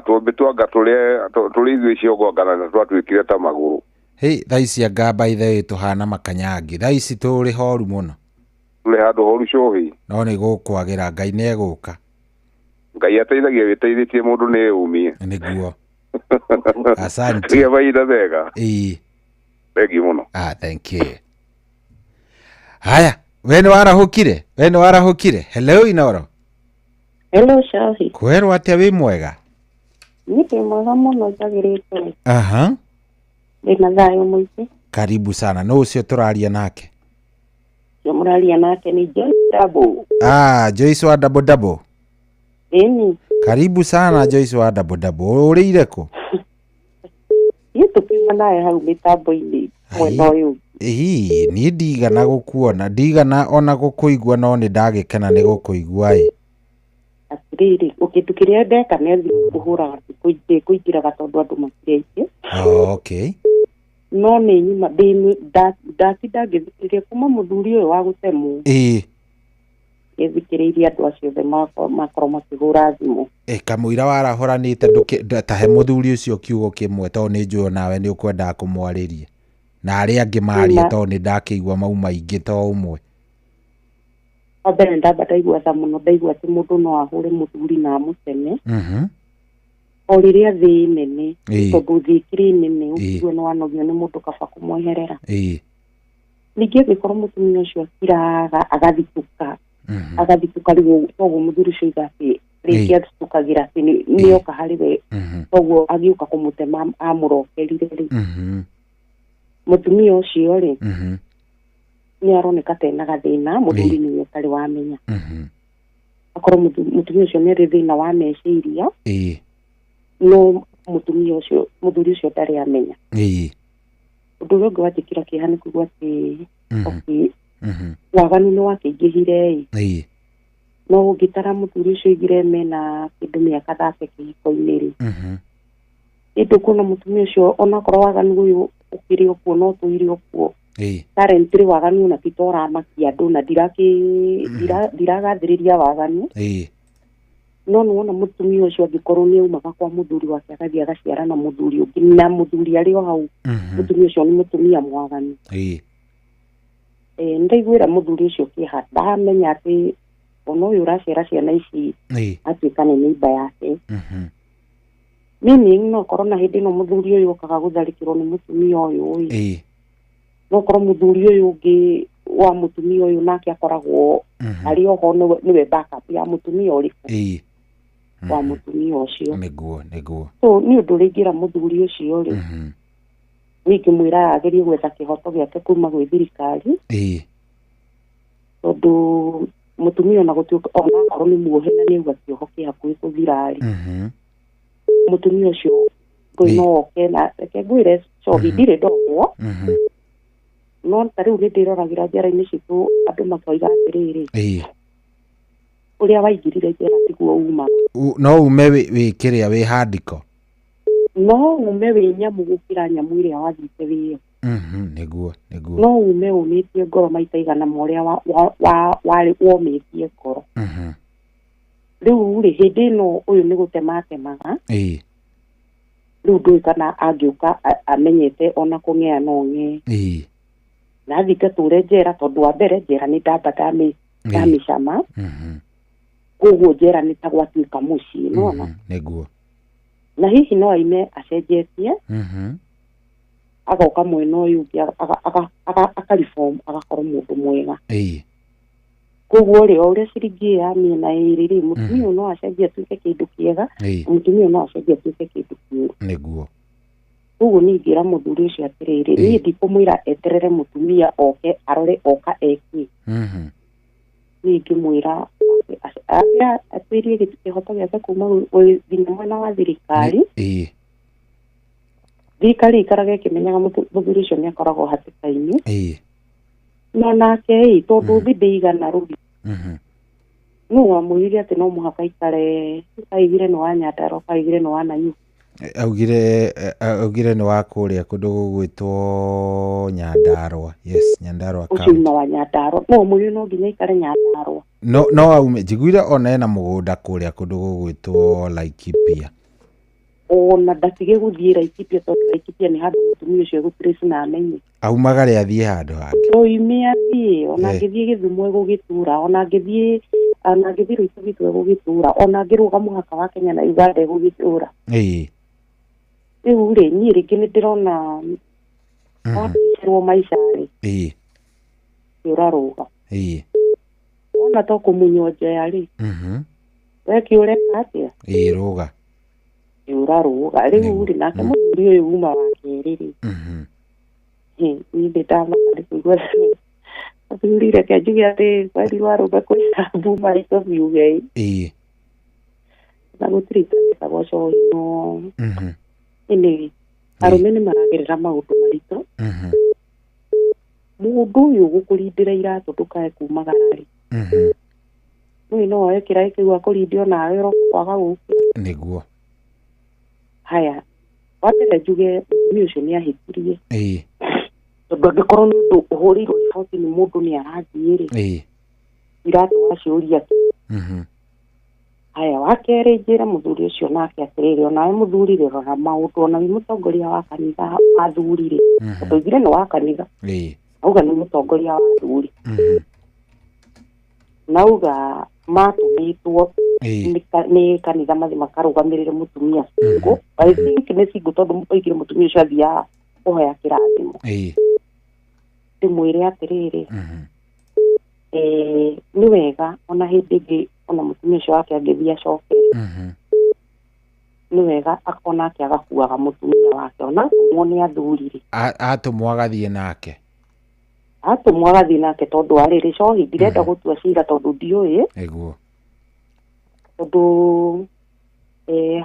Twambe twanga tũrĩ ithuĩ ciongo anga na twatuĩkire ta magũrũ. Hĩ, thaa ici anga by the way tũhana makanyangi. Thaa ici tũrĩ horu mũno. Tũrĩ handũ horu cohi. No nĩ gũkwagĩra Ngai nĩ egũka. Ngai ateithagia wĩteithĩtie mũndũ nĩ eyũmie. Nĩguo. Asante. Gĩa mahinda mega. Ĩĩ. Thank you mũno. Thank you. Haya, we nĩ warahũkire? We nĩ warahũkire? Hello Inoro. Hello Shahi. Kwerwo atĩa wĩ mwega? Niĩ ndĩ mwega mũno njagĩrĩte. Aha. Ndĩna thayũ mũingĩ. Karibu sana. Nũ ũcio tũraria nake? Ũcio mũraria nake nĩ Joyce Double. Joyce wa Double Double. Ĩni. Karibu sana Joyce wa Double Double. Ũrĩire kũ? Niĩ tũkiuma nawe hau mĩtambo-inĩ mwena ũyũ. Ĩĩ, niĩ ndigana gũkuona, ndigana ona gũkũigua no nĩ ndagĩkena nĩ gũkũigua ĩ. Atĩrĩrĩ, kĩndũ kĩrĩa ndeka nĩ thimũ kũhũraga ndĩkũingĩraga tondũ andũ matirĩ aingĩ. Okay. No nĩ nyuma ndatinda ngĩthikĩrĩria kuma mũthuri ũyũ wa gũtemwo. Ĩĩ. Ngĩthikĩrĩirie andũ acio othe makorwo makĩhũra thimũ. Kamũira warahũranĩte tahe mũthuri ũcio kiugo kĩmwe tondũ nĩ njũĩ onawe nĩ ũkwendaga kũmwarĩria. Na arĩa angĩ marie tondũ nĩ ndakĩigua mau maingĩ to ũmwe. Wa mbere ndamba ndaigua tha mũno, ndaigua atĩ mũndũ no ahũre mũthuri na amũteme. Mhm. O rĩrĩa thĩ nene, tondũ thĩ ĩkĩrĩ nene, ũkĩigua nĩ wanogio nĩ mũndũ kaba kũmweherera. Ĩĩ. Ningĩ angĩkorwo mũtumia ũcio akiraga agathitũka, agathitũka rĩu toguo mũthuri ũcio oiga atĩ rĩngĩ athitũkagĩra atĩ nĩ oka harĩ we, toguo agĩũka kũmũtema amũrokerire rĩ. Mũtumia ũcio rĩ nĩ aroneka ta ena gathĩna mũthuri nĩwe ũtarĩ wamenya. Akorwo mũtumia ũcio nĩ arĩ thĩna wa meciria no mũtumia ũcio mũthuri ũcio ndarĩ amenya. Ũndũ ũrĩa ũngĩ wanjĩkĩra kĩeha nĩ kuga atĩ okay waganu nĩ wakĩingĩhire ĩ no ũngĩtara mũthuri ũcio oigire mena kĩndũ mĩaka 30 kĩhiko-inĩ rĩ ĩndũ kuona mũtumia ũcio onakorwo waganu ũyũ ũkĩrĩ o kuo no tũire o kuo currently waganu ona ti ta ũramakia andũ na ndiragathĩrĩria waganu no nĩwona mũtumia ũcio angĩkorwo nĩ aumaga kwa mũthuri wake agathiĩ agaciara na mũthuri ũngĩ na mũthuri arĩ o hau mũtumia ũcio nĩ mũtumia mwaganu. Nĩndaiguĩra mũthuri ũcio kĩeha ndamenya atĩ ona ũyũ ũraciara ciana ici atuĩka nĩ neighbor yake. Meaning no korwo na hĩndĩ ĩno mũthuri ũyũ okaga gũtharĩkĩrwo nĩ mũtumia ũyũ ĩ no korwo mũthuri ũyũ ũngĩ wa mũtumia ũyũ nake akoragwo arĩ oho nĩwe backup ya mũtumia ũrĩkũ wa mũtumia ũcio. Nĩguo nĩguo. So nĩ ũndũ ũrĩa ingĩra mũthuri ũcio rĩ niĩ ingĩmwĩra agerie gwetha kĩhoto gĩake kuma gwĩ thirikari tondũ mũtumia ona gũtuĩka onakorwo nĩ muohe na nĩauga kĩoho kĩ hakuhĩ kũthira rĩ mũtumia ũcio ngũi no oke na reke ngwĩre cohi ndirĩ ndohwo no ta rĩu nĩ ndĩroragĩra njera-inĩ citũ andũ makoiga atĩrĩrĩ ũrĩa waingĩrire njera tiguo umaga. No ume wĩ kĩrĩa wĩ handiko no ume wĩ nyamũ gũkĩra nyamũ ĩrĩa wathiĩte wĩyo. Nĩguo nĩguo. No ume ũmĩtie ngoro maita igana ma ũrĩa womĩtie ngoro. Rĩu rĩ hĩndĩ ĩno ũyũ nĩ gũtema atemaga rĩu ndũĩ kana angĩũka amenyete ona kũng'ea no ng'ee na athiĩ ngatũre njera tondũ wa mbere njera nĩ ndamba ndamĩcama koguo njera nĩ ta gwatuĩka mũciĩ nĩwona. Nĩguo. Na hihi no aime acenjetie agoka mwena ũyũ ũngĩ akareform agakorwo mũndũ mwega. Koguo rĩ o ũrĩa ciringi ya mĩena ĩrĩ rĩ mũtumia ũyũ no acenjie atuĩke kĩndũ kĩega mũtumia ũyũ no acenjie atuĩke kĩndũ kĩũru. Nĩguo. Koguo niĩ ingĩra mũthuri ũcio atĩrĩrĩ niĩ ndikũmwĩra eterere mũtumia oke arore oka eki. Niĩ ingĩmwĩra atwĩrie kĩhoto gĩake kuma nginya mwena wa thirikari. Thirikari ikarage ĩkĩmenyaga mũthuri ũcio nĩ akoragwo hatĩka-inĩ no nake ĩ tondũ thĩ ndĩigana rũri nũ wamwĩrire atĩ no mũhaka aikare aigire nĩ wa Nyandarua aigire nĩ wa Nanyuki augire nĩ wa kũrĩa kũndũ gũgwĩtwo Nyandarua. Yes, Nyandarua ũcio uma wa Nyandarua no mwĩrire no nginya aikare Nyandarua no aume njiguire ona ena mũgũnda kũrĩa kũndũ gũgwĩtwo Laikipia ona ndatige gũthiĩ Laikipia tondũ Laikipia nĩ handũ mũtumia ũcio egũtrace na amenye aumagare athiĩ handũ hangĩ oime athiĩ ona angĩthiĩ Gĩthumo egũgĩtura ona angĩthiĩ Loitoktok egũgĩtura ona angĩrũga mũhaka wa Kenya na Uganda egũgĩtura. Rĩu rĩ niĩ rĩngĩ nĩ ndĩrona wacirwo maica rĩ ũrarũga wona to kũmunywo njoya rĩ we kĩ ũreka atĩa rũga ũrarũga rĩu rĩ nake mũthuri ũyũ uma wa kerĩ rĩ niĩ ndĩ ndamaka nĩ kũigua athuri reke njuge atĩ kwerirwo arũme kwĩna mbuma itũmiuge na gũtirĩ itandĩkagwo cohi no anyway arũme nĩ maragerera maũndũ maritũ. Mũndũ ũyũ ũgũkũrindĩra iratũ ndũkae kumagara rĩ nũĩ no oe kĩraĩ kĩu akũrinde onawe ũroka kwaga gũkĩra. Nĩguo. Haya wa mbere njuge mũtumia ũcio nĩ ahĩtirie tondũ angĩkorwo nĩ ũndũ ũhũrĩirwo riboti nĩ mũndũ nĩ arathiĩ rĩ iratũ waciũria kĩ. Haya wa kerĩ njĩre mũthuri ũcio nake atĩrĩrĩ onawe mũthuri rĩ rora maũndũ ona wĩ mũtongoria wa kanitha athuri rĩ tondũ oigire nĩ wa kanitha auga nĩ mũtongoria wa athuri nauga matũmĩtwo nĩ kanitha mathiĩ makarũgamĩrĩre mũtumia single. I think nĩ single tondũ oigire mũtumia ũcio athiaga kũhoya kĩrathimo. Ndĩmwĩre atĩrĩrĩ nĩ wega ona hĩndĩ ĩngĩ ona mũtumia ũcio wake angĩthiĩ acokere Nĩ wega onake agakuaga mũtumia wake ona atũmwo nĩ athuri rĩ. Atũmwo agathiĩ nake. Atũmwo agathiĩ nake tondũ wa rĩrĩ cohi ndirenda gũtua cira tondũ ndiũĩ. Nĩguo. Tondũ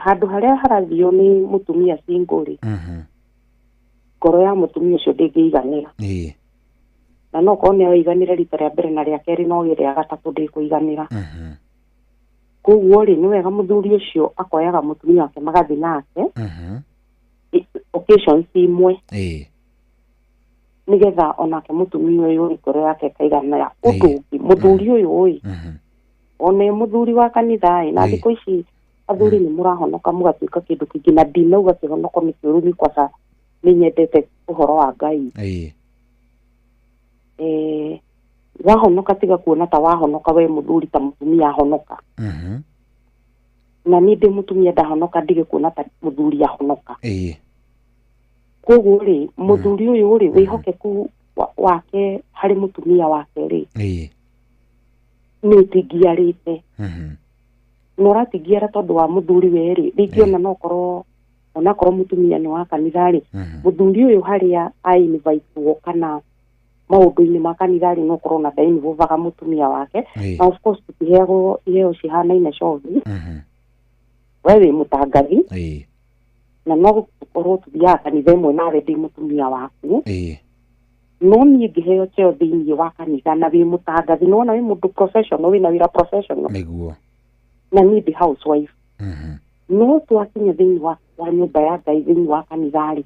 handũ harĩa harathio nĩ mũtumia single rĩ, ngoro ya mũtumia ũcio ndĩngĩiganĩra. Na no korwo nĩ aiganĩre rita rĩa mbere na rĩa kerĩ no rĩa gatatũ ndĩkũiganĩra. Koguo rĩ nĩ wega mũthuri ũcio akoyaga mũtumia wake magathiĩ nake occasions imwe, nĩgetha onake mũtumia ũyũ ngoro yake ĩkaiganĩra. Ũndũ ũngĩ mũthuri ũyũ ĩ ona mũthuri wa kanitha ĩ, na thikũ ici athuri nĩ mũrahonoka mũgatuĩka kĩndũ kĩngĩ, na ndinauga kĩhonoko nĩ kĩũru nĩ kwaca nĩ nyendete ũhoro wa Ngai. Wahonoka tiga kuona ta wahonoka we mũthuri ta mũtumia ahonoka. Na niĩ ndĩ mũtumia ndahonoka ndige kuona ta mũthuri ahonoka. Koguo rĩ mũthuri ũyũ rĩ wĩhokeku wake harĩ mũtumia wake rĩ nĩ ũtingiarĩte. Na ũratingiara tondũ wa mũthuri we rĩ, rĩngĩ ona no korwo onakorwo mũtumia nĩ wa kanitha rĩ, mũthuri ũyũ harĩa a-invitewo kana maũndũ-inĩ ma kanitha rĩ, no korwo ona ndainvolvaga mũtumia wake. Na of course tũtiheagwo iheo cihanaine cothi. We wĩ mũtangathi na no tũkorwo tũthiaga kanitha ĩmwe nawe ndĩ mũtumia waku. No niĩ ngĩheo cheo thĩinĩ wa kanitha na wĩ mũtangathi, nĩwona wĩ mũndũ professional, wĩna wĩra professional. Nĩguo. Na niĩ ndĩ housewife. No twakinya thĩinĩ wa nyũmba ya Ngai thĩinĩ wa kanitha rĩ,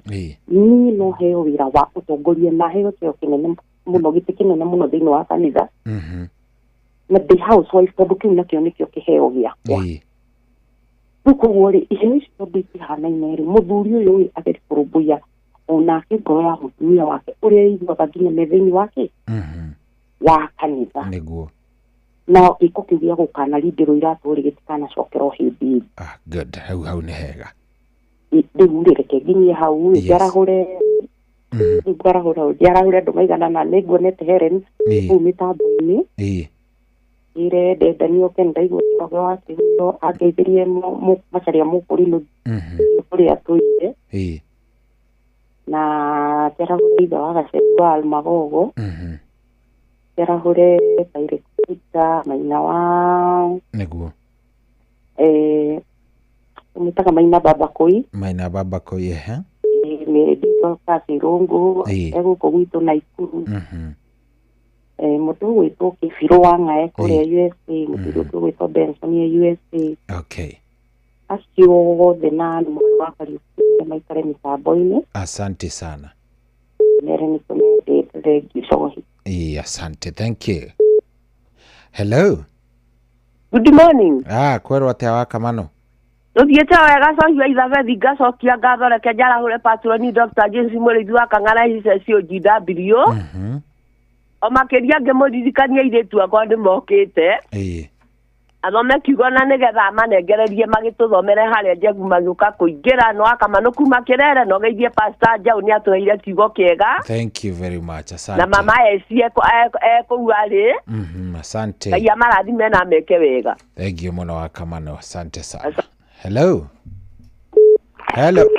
niĩ no heo wĩra wa ũtongoria na heo cheo kĩnene mũno, gĩtĩ kĩnene mũno thĩinĩ wa kanitha. Na ndĩ housewife tondũ kĩu nakĩo nĩkĩo kĩheo gĩakwa. Rĩu koguo rĩ, iheo ici tondũ itihanaine rĩ, mũthuri ũyũ rĩ agerie kũrũmbũiya onake ngoro ya mũtumia wake ũrĩa aiguaga nginya me thĩinĩ wake wa kanitha. Nĩguo. Na gĩko kĩu gĩa gũkana rindĩrwo iratũ rĩ gĩtikanacokerwo hĩndĩ ĩngĩ. Ah, good. Hau hau nĩ hega. Rĩu rĩ reke nginyie hau rĩ, njarahũre njarahũre andũ maigana na nĩ nguonete Helen kũu mĩtambo-inĩ. Ire ndenda nĩoke ndaigua Njoroge wa Kĩhuno angeithirie Macharia Mũkũrinũ kũrĩa tũire. Na njarahũre ithe wa Gaceri wa Almagogo. Njarahũre Kairĩta Maina wa Nĩguo. Mwĩtaga Maina Baba Koi. Maina Baba Koi, ehe. Nĩ nditwa Kasi Rũngũ, egũkũ gwitũ Naikuru. Mũndũ ũgwĩtwo Kĩbirũ wa Ng'ae kũrĩa USA, mũthuri ũngĩ ũgwĩtwo Benson e USA. Okay. Acio othe na mwarĩ wa Kariũki maikare mĩtambo-inĩ. Asante sana. Mere nĩ tũmendete, thengiũ Cohi. Asante, thank you. Hello. Good morning. Ah, kwerwo atĩa wa Kamano? Tũthiĩte wega Cohi wa Ithabethi, ngacokia ngatho reke njarahũre patroni Dr. James Mũrĩithi wa Kang'ara HSOGW. O makĩria ngĩmũririkania airĩtu akwa nĩmokĩte. Athome kiugo na nĩgetha amanengererie magĩtũthomere harĩa Njegu magĩũka kũingĩra no Akamano kuma Kĩrere no geithie Pastor Njaũ nĩ atũheire kiugo kĩega. Thank you very much. Asante. Na mama Esi ekũu arĩ. Asante. Ngai amarathime na ameke wega. Thank you mũno wa Kamano. Asante sana. Hello. Hello.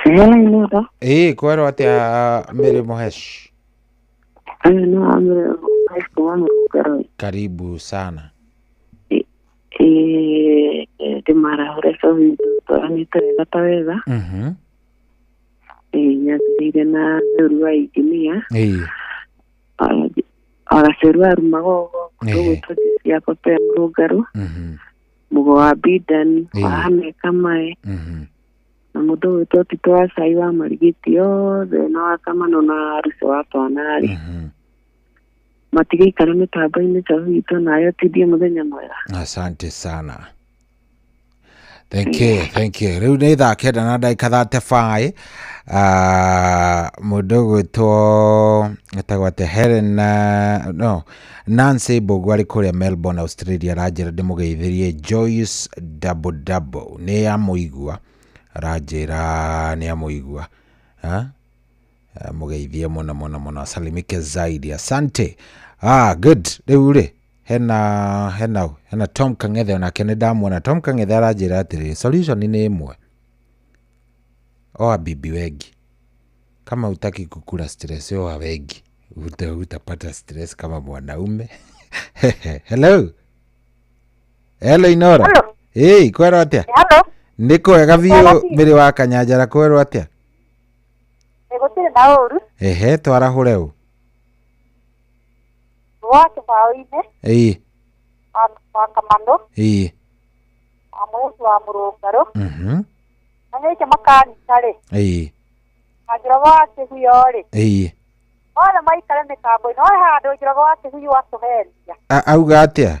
Hello. Kwerwo atĩa Mary Mohesh? Karibu sana. Ndĩmarahũre Cohi twaranĩte wega ta wega. Nyambĩrĩire na Theru wa Engineer. Agaceru wa Rumagogo, tũgwĩtwo Jesi ya Papa ya Mũrũngarũ, Mũgo wa Bidan, wa Hameka Mae, na mũndũ ũgwĩtwo Tito wa Cai wa Marigiti othe na wa Kamano na Ruco wa Twana rĩ. Matigĩikara mĩtambo-inĩ Cohi witũ nayo tindie mũthenya mwega. Asante sana. Thank you, thank you. Rĩu nĩ thaa 9 na ndagĩka 35. Mũndũ ũgwĩtwo etagwo atĩa Helen, no Nancy Mbũgũ arĩ kũrĩa Melbourne, Australia, aranjĩra ndĩmũgeithĩrie Joyce Double Double. Nĩ amũigua, aranjĩra nĩ amũigua. Mũgeithie mũno mũno mũno, asalimike zaidi. Asante. Ah, good. Rĩu rĩ Hena hena hena Tom Kang'ethe, onake nĩ ndamuona. Tom Kang'ethe aranjĩra atĩrĩrĩ, solution nĩ ĩmwe, oa bibi wengi. Kama hutaki kukula stress, oa wengi, utapata stress kama mwanaume. Hello, hello Inora. Hello. Hey, kwero atia? Hello. Nĩ kwega biũ, mĩrĩ wa Kanyanjara, kwero atia? Gũtirĩ na ũru. Ehe, twarahũre ũ? Wa kĩbaũ-inĩ. Ĩĩ. Wa Kamanũ. Ĩĩ. Wa mũrĩthi wa Mũrũngarũ. Na nĩkĩ makanitha rĩ? Ĩĩ. Na Njoroge wa Kĩhuyo rĩ? Ĩĩ. Othe maikare mĩtambo-inĩ, no he handũ Njoroge wa Kĩhuyo atũhenia. Auga atĩa?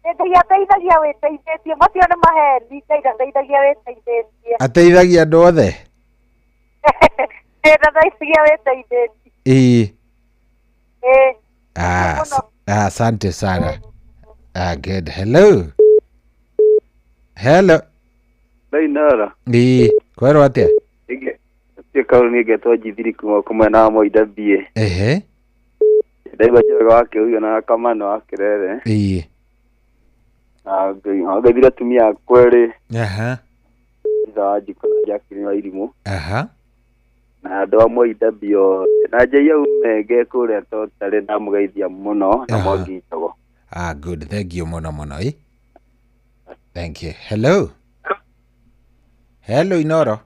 Ngai ateithagia wĩteithĩtie, macio nĩ maheni, Ngai ndateithagia wĩteithĩtie. Ateithagia andũ othe? Ngai ndateithagia wĩteithĩtie. Ĩĩ. Ĩĩ. Asante sana. Good. Hello. Hello. Ndainara. Ĩĩ, kwerwo atĩa? Ĩngĩ kaũndũ nĩ ngetwo Njithiri kuma mwena wa Moi W. Ehe. Ndaigua Njoroge wa Kĩhuyo na Kamano wa Kĩrere. Ĩĩ. Na ngaithire atumia akwa erĩ. Aha. Thutha wa Njiko na Jacqueline wa Irimũ. Aha. Na andũ a Moi W othe. Na Njei Aumenge kũrĩa Totarĩ ndamũgeithia mũno na Mwangi Njogo. Good. Thank you mũno mũno. Eh? Thank you. Hello. Hello Inoro.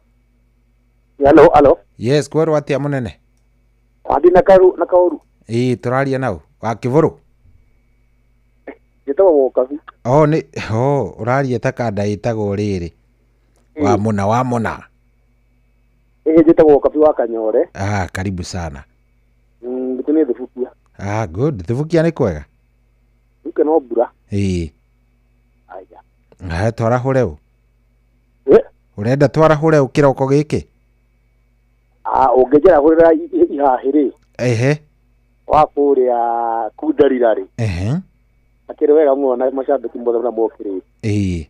Hello, hello. Yes, kwerwo atia munene? Wathi na karu na kauru. Ĩĩ, tũraria nau. Wa Kĩbũrũ? Njĩtagwo Wokabi. Oh, nĩ oh, ũraria ta kanda ĩtagwo rĩrĩ. Wa mũna wa mũna. Ĩĩ, njĩtagwo Wokabi wa Kanyore. Karibu sana. Ngĩtũ nĩ Thubukia. Good. Thubukia nĩ kwega? Thubukia no mbura. Ĩĩ. Aya. Haya, twarahũre ũ? Ĩ? Ũrenda twarahũre ũ kĩroko gĩkĩ? Ũngĩnjĩra hũrĩra ihahĩ rĩ. Ehe. Wa kũrĩa Kundarira rĩ. Ehe. Akĩrĩ wega mũno na macambĩki mothe marĩa mokĩrĩte. Ĩĩ.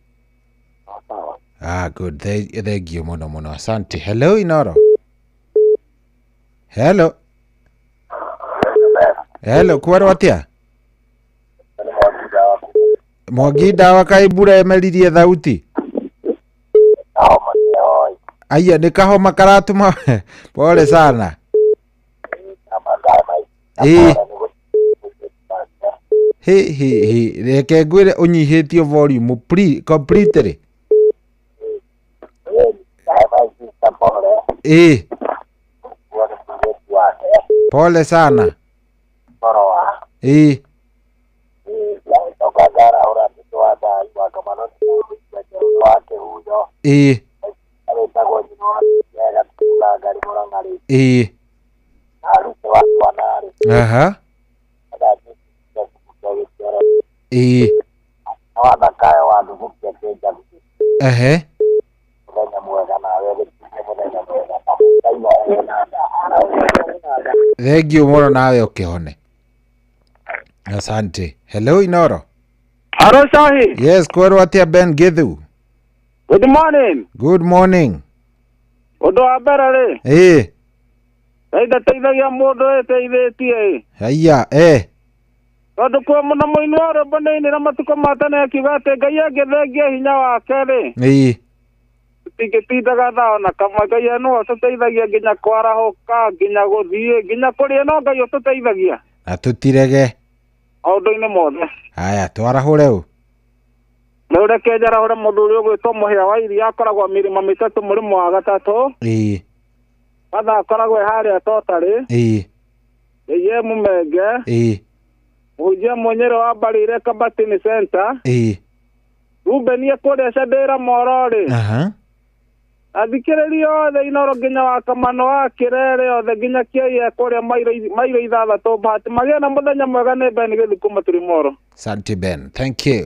Sawa. Good. Thank you mũno mũno. Asante. Hello Inoro. Hello. Hello, kwerwo atĩa? Mwangi ndawa kaĩ mbura ĩmeririe thauti? Aya, nĩ kahoma karatũma. Pole sana. Ĩĩ. He he he, reke ngwĩre ũnyihĩtie volume completely. Ĩĩ. Pole sana. Ĩĩ. Ĩĩ. Ĩĩ. Aha. Ĩĩ. Ehe. Thank you mũno, nawe ũkĩhone. Asante. Hello Inoro. Hello Shahi. Yes, kwerwo atĩa Ben Githu? Good morning. Good morning. Ũndũ wa mbere rĩ. Ĩĩ. Ngai ndateithagia mũndũ ĩteithĩtie. Haiya, eh. Tondũ kwĩ mũno mũini wa rwĩmbo nĩainĩra matukũ ma tene akiuga atĩ Ngai angĩthengia hinya wake rĩ. Ĩĩ. Tũtingĩtindaga thaa ona kamwe. Ngai nĩwe ũtũteithagia nginya kwarahũka, nginya gũthiĩ, nginya kũrĩa, no Ngai ũtũteithagia. Na tũtirege. Maũndũ-inĩ mothe. Haya, twarahũre ũ? Rĩu reke njarahũre mũthuri ũgwĩtwo Mũhĩa wa Iria, akoragwo mĩrĩma mĩtatũ mũrĩmo wa gatatũ. Ĩĩ. Matha akoragwo e harĩa Totarĩ. Ĩĩ. Ĩye Mũmenge. Ĩĩ. Mũhunjia Mũnyĩrĩ wa Mbarire Kabatini Center. Ĩĩ. Ruben kũrĩa Candĩra Moro rĩ. Aha. Athikĩrĩria othe Inoro nginya wa Kamano wa Kĩrere othe nginya Kĩaiya kũrĩa mairo ithathatũ Bahati magĩe na mũthenya mwega. Nĩ Ben Gĩthu kuma Turimoro. Asante Ben. Thank you.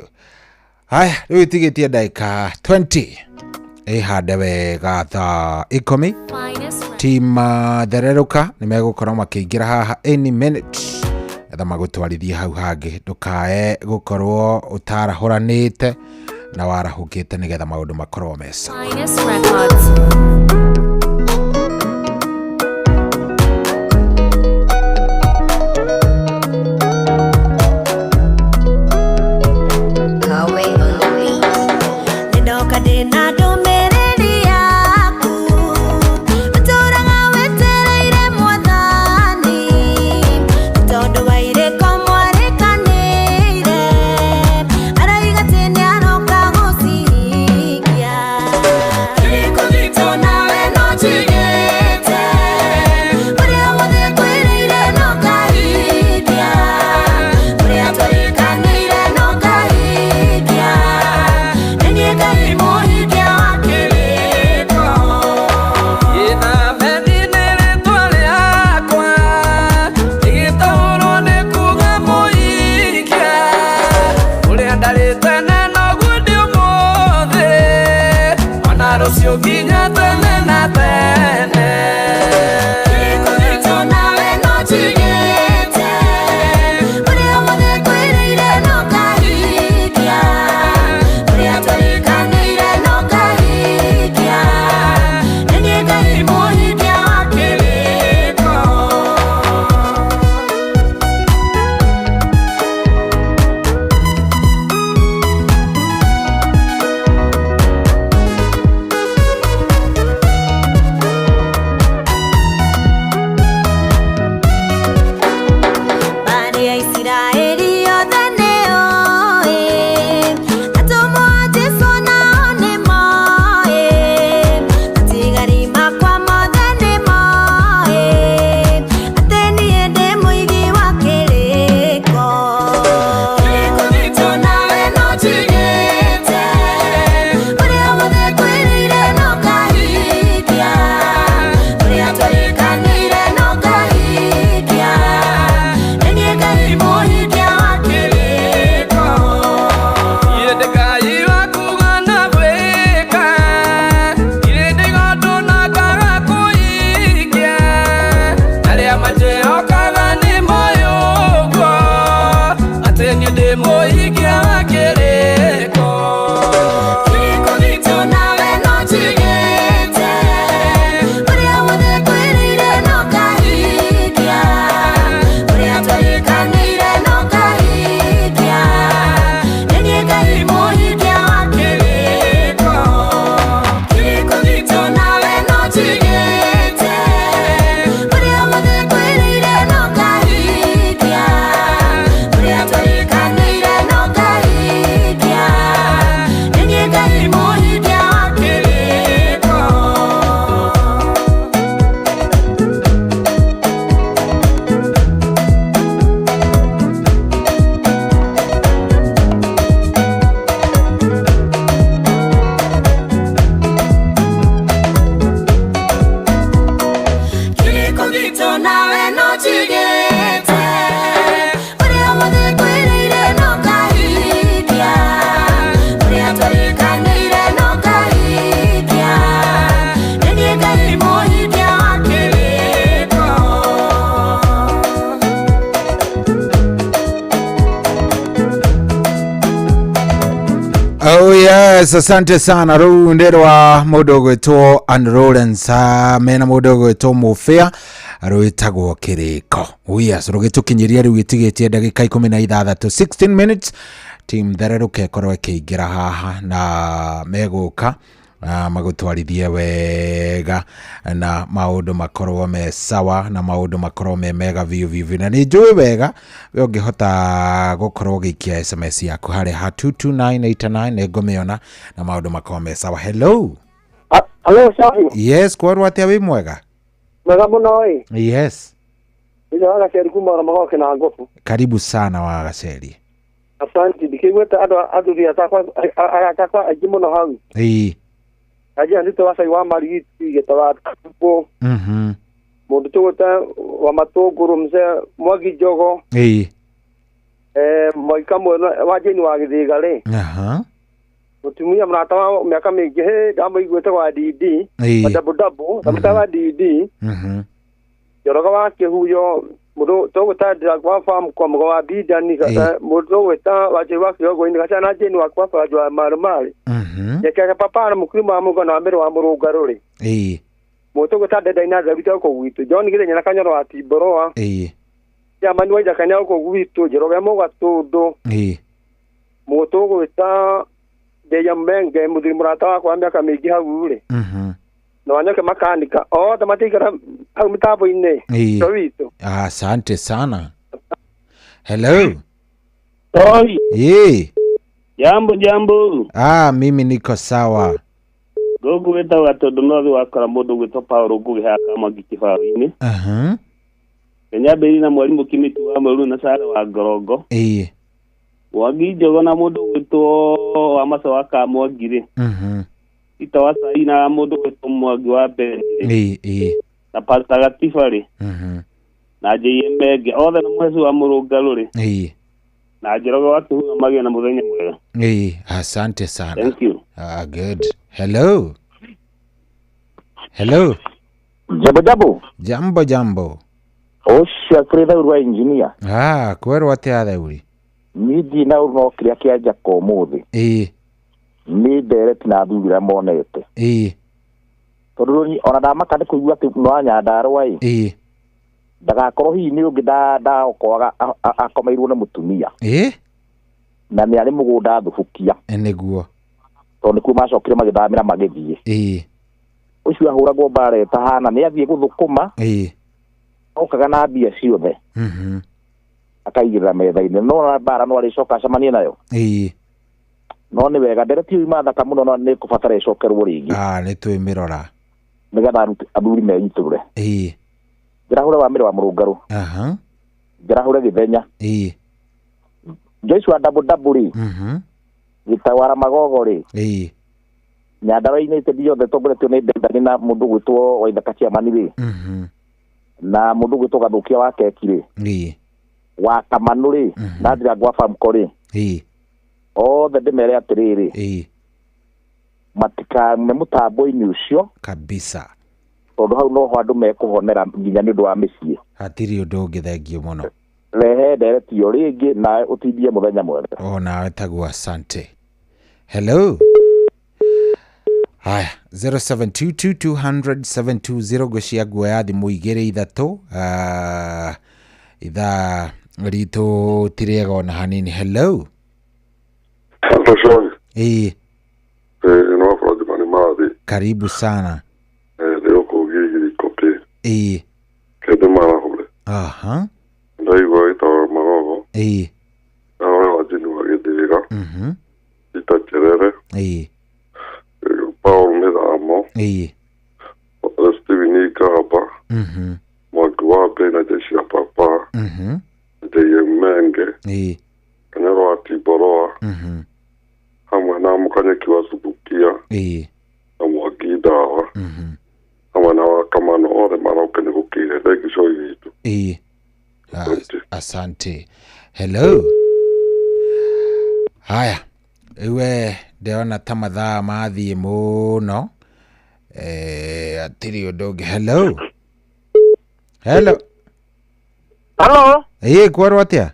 Haya, rĩu ĩtigĩtie ndagĩka 20 ĩhande wega thaa 10. Team Thererũka nĩ megũkorwo makĩingĩra haha any minute etha magũtwarithie hau hangĩ. Ndũkae gũkorwo ũtarahũranĩte na warahũkĩte nĩgetha maũndũ makorwo mesa. biũ nginya tene na tene. Kĩrĩko gitũ nawe no njigĩte, ũrĩa wothe ngwĩrĩire no ngahingia, ũrĩa twarĩkanĩire no ngahingia, nĩ niĩ Ngai mũhingia wa kĩrĩko. Mbarĩ ya Isiraeli yothe nĩoĩ, atũmwo a Jesũ nao nĩmoĩ, matigari makwa mothe nĩmoĩ, atĩ niĩ ndĩ mũigi wa kĩrĩko. Kĩrĩko gitũ nawe no njigĩte, ũrĩa wothe ngwĩrĩire no ngahingia, ũrĩa twarĩkanĩire no ngahingia, nĩ niĩ Ngai mũhingia wa kĩrĩko. Niĩ ndĩ Ngai wa kuuga na gwĩka, ndirĩ ndaiga na ngaga kũhingia, arĩa manjĩhokaga nĩmoĩ ũguo, atĩ niĩ ndĩ mũhingia wa kĩrĩko. Kĩrĩko gitũ nawe no njigĩte, ũrĩa wothe ngwĩrĩire no ngahingia, ũrĩa twarĩkanĩire no ngahingia, nĩ niĩ Ngai mũhingia wa kĩrĩko. Kĩrĩko gitũ nawe no njigĩte, ũrĩa wothe ngwĩrĩire no ngahingia, ũrĩa twarĩkanĩire no ngahingia, nĩ niĩ Ngai mũhingia wa kĩrĩko. Kĩrĩko gitũ nawe no njigĩte, ũrĩa wothe ngwĩrĩire no ngahingia, ũrĩa twarĩkanĩire no ngahingia, nĩ niĩ Ngai mũhingia wa kĩrĩko. Oh yes, asante sana. Rũu nĩ rwa mũndũ ũgwĩtwo Ann Lawrence mena mũndũ ũgwĩtwo Mũbĩa rwĩtagwo Kĩrĩko. Oh yes, rũgĩtũkinyĩria rĩu ĩtigĩtie ndagĩka 16, 16 minutes. Team Thererũke ĩkorwo ĩkĩingĩra haha na megũka magũtwarithie wega na maũndũ makorwo me sawa na maũndũ makorwo me mega biũ biũ biũ. Na nĩ njũĩ wega we ũngĩhota gũkorwo ũgĩikia SMS yaku harĩa ha 22989 nĩ ngũmĩona na maũndũ makorwo me sawa. Hello. Hello, Shafi. Yes, kwarwo atĩa wĩ mwega? Mwega mũno ĩ. Yes. Nĩ wa Gaceri kuma Magoke na Ngobu. Karibu sana wa Gaceri. Asante, ndikĩiguĩte andũ athuri atakwa atakwa aingĩ mũno hau. Ĩĩ. Anjia ndito wa cai wa marigiti gĩta wa tupo. Mũndũ tũgũta wa matũngũrũ mzee Mwangi Njogo. Ĩĩ. Moika mwena wa Jane wa Gĩthĩga rĩ. Aha. Mũtumia mũrata wa mĩaka mĩingĩ hĩ ndamũiguĩte wa DD. Ĩĩ. Wa double double, ndamũta wa DD. Njoroge wa Kĩhuyo mũndũ tũgũta wa farm kwa mũgo wa Bidani mũndũ tũgwĩta wa Jane wa Kĩongo-inĩ gacana Jane wa kwa Faraj wa Marũmarĩ. Njekega papa na mũkuru wa mũgo na mbere wa mũrũngarũ rĩ. Ĩĩ. Mũndũ tũgwĩta Deda ina Thabita gũkũ gwitũ John Gĩthenya na Kanyoro wa Timboroa. Ĩĩ. Jamani wa Ithakania gũkũ gwitũ Njoroge Mũgatũndũ. Ĩĩ. Mũndũ tũgwĩta Ndeya Menge mũthuri mũrata wakwa wa mĩaka mĩingĩ hau rĩ. Na wanyoke makanika othe matiikara hau mĩtambo-inĩ. Ĩĩ. Witũ. Asante sana. Hello. Oi. Ĩĩ. Jambo jambo. Mimi niko sawa. Gogo wĩtagwo tondũ no thĩ wakora mũndũ ũgwĩtwo Paul Ngũgĩ haha Kamwangi kĩbaũ-inĩ. Kenya na mwarimũ Kimiti wa Meru na Sara wa Ngorongo. Ĩĩ. Mwangi Njogo na mũndũ ũgwĩtwo wa Maca wa Kamwangi rĩ. Ita wa Cai na mũndũ ũgwĩtwo Mwangi wa Mbere. Ĩĩ. Na Pastor Gatiba rĩ. Na J.M. Menge othe na Mũheci wa Mũrũngarũ rĩ. Ĩĩ. Na Njoroge wa Kĩhuno magĩe na mũthenya mwega. Ĩĩ, asante sana. Thank you. Good. Hello. Hello. Jambo jambo. Jambo jambo. Ũcio akĩrĩ thauri wa engineer. Ah, kwerwo atĩa thauri? Niĩ ndirĩ na ũru no kĩrĩa kĩanja ũmũthĩ. Ĩĩ. Nĩ ndereti na athuri arĩa monete. Ĩĩ. Tondũ ona ndamaka nĩ kũigua atĩ no Nyandarũa ĩ. Ĩĩ. Ndagakorwo hihi nĩ ũngĩ ndaokoaga akomeirwo nĩ mũtumia. Ĩĩ. Na nĩ arĩ mũgũnda thubukia. Nĩguo. Tondũ nĩkuo macokire magĩthamĩra magĩthiĩ. Ĩĩ. Ũcio ahũragwo mbara ĩtahana nĩ athiĩ gũthũkũma. Ĩĩ. Okaga na mbia ciothe. Akaigĩrĩra metha-inĩ no na mbara no arĩcoka acemanie nayo. Ĩĩ. No nĩ wega ndereti ĩyo ima thaka mũno no nĩ kũbatara ĩcokerwo rĩngĩ. Ah, nĩ twĩmĩrora. Nĩgetha athuri menyitũrũre. Ĩĩ. Njĩrahũre wa mĩrĩ wa mũrũngarũ. Aha. Njĩrahũre Gĩthenya. Ĩĩ. Joyce wa double double rĩ. Gĩtawara Magogo rĩ. Ĩĩ. Nyandarũa United yothe ĩtongoretio nĩ Ndendani na mũndũ gwĩtwo Waithaka Chairman rĩ. Na mũndũ gwĩtwo Gathũkia wa Keki rĩ. Ĩĩ. Wa Kamanu rĩ na Ndirango wa Famco rĩ. Ĩĩ. Othe ndĩmere atĩrĩrĩ. Ĩĩ. Matikame mũtambo-inĩ ũcio. Kabisa. Tondũ hau noho andũ mekũhonera nginya nĩ ũndũ wa mĩciĩ. Hatirĩ ũndũ ũngĩ, thengio mũno. Rehe ndereti ĩyo rĩngĩ nawe ũtindie mũthenya mwega. O nawe taguo, asante. Hello. Haya, 0722 200 720 ngwĩciria nguoya thimũ igĩrĩ ithatũ. Ithaa ritũ ti rĩega ona hanini. Hello. Hello. Ĩĩ. No Frodimani Mathi. Karibu sana. Ndĩ gũkũ Girigiri Kopi. Ĩĩ. Kĩndũ marahũre. Aha. Ndaigua wĩtagwo Magogo. Ĩĩ. Nawe wa Jini wa Gĩthĩga. Peter Cherere. Ĩĩ. Paul Mĩthamo. Ĩĩ. Steven Igamba. Mwangi wa Mbĩ na Jeshi ya Papa. Njaiye Menge. Ĩĩ. Kanyaro wa Tiboroa. Hamwe na Mũkanyeki wa Subukia. Ĩĩ. Na Mwangi Ndawa. Hamwe na wa Kamano othe maroke nĩ gũkĩire. Thengiũ coĩ witũ. Ĩĩ. Asante. Hello. Haya, iwe ndĩrona ta mathaa mathiĩ mũno. Hatirĩ ũndũ ũngĩ. Hello. Hello. Hello. Ĩĩ, kwerwo atĩa?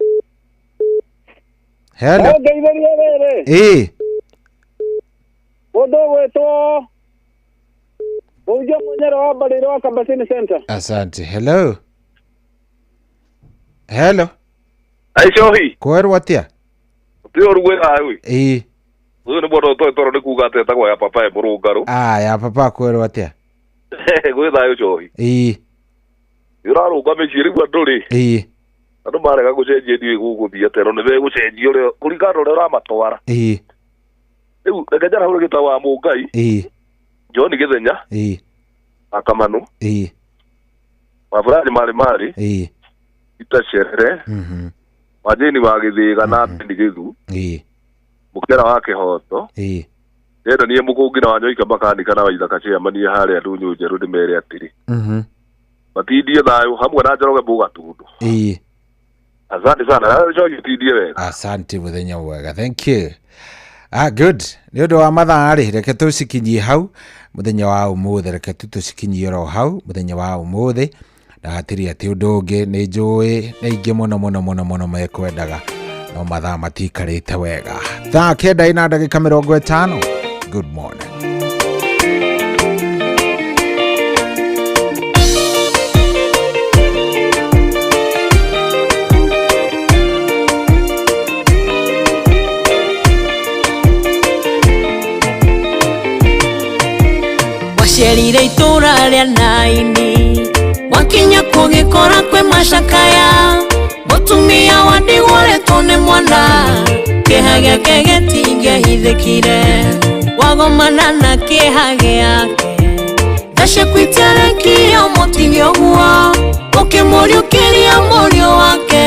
Hello. Ngeithĩrie rĩrĩ. Ĩĩ. Mũndũ ũgwĩtwo Mũhunjia Mũnyere wa Mbarĩrĩ wa Kambacini Center. Asante. Hello. Hello. Aicohi. Kwerwo atĩa? Ti ũru gwĩ thayũ. Ĩĩ. Ũyũ nĩ mũndũ ũtoĩ toro nĩ kuga atĩ etagwo ya papa e mũrũngarũ. Ah, ya papa kwerwo atĩa? Gwĩ thayũ cohi. Ĩĩ. Nĩ ũrarũnga mĩciĩ rĩu andũ rĩ. Ĩĩ. Andũ marega gũcenjia ndiũĩ gũgũthiĩ atĩa no nĩ megũcenjia ũrĩa kũringana na ũrĩa ũramatwara. Ĩĩ. Rĩu reke njarahũre gĩtagwo wa Mũngai. Ĩĩ. John Gĩthenya. Ĩĩ. Akamanu. Ĩĩ. Maburaji marĩ marĩ. Ĩĩ. Peter Cherere. Wajeni wa Gĩthĩga na Beni Gĩthu. Ĩĩ. Mũkera wa Kĩhoto. Ĩĩ. Ndĩrenda niĩ Mũkũngi na Wanyoika makanika na Waithaka chairman harĩa Ndũnyũ Njerũ ndĩmere atĩrĩ. Matindie thayũ hamwe na Njoroge Mũgatundu. Ĩĩ. Asante sana. Nawe ũtindie wega. Asante mũthenya mwega. Thank you. Ah, good. Nĩ ũndũ wa mathaa rĩ, reke tũcikinyie hau mũthenya wa ũmũthĩ, reke tu tũcikinyie oro hau mũthenya wa ũmũthĩ. Na hatirĩ atĩ ũndũ ũngĩ, nĩ njũĩ nĩ aingĩ mũno mũno mũno mũno mekwendaga no mathaa matiikarĩte wega. Thaa 9:50. Good morning. Wacerire itũra rĩa Naini, wakinya kũgĩkora kwĩ macakaya. Mũtumia wa ndigwa aretwo nĩ mwana, kĩeha gĩake gĩtingĩahithĩkire. Wagomana na kĩeha gĩake, tha ciaku itiarekirie ũmũtige ũguo. Ũkĩmũriũkĩria mũriũ wake,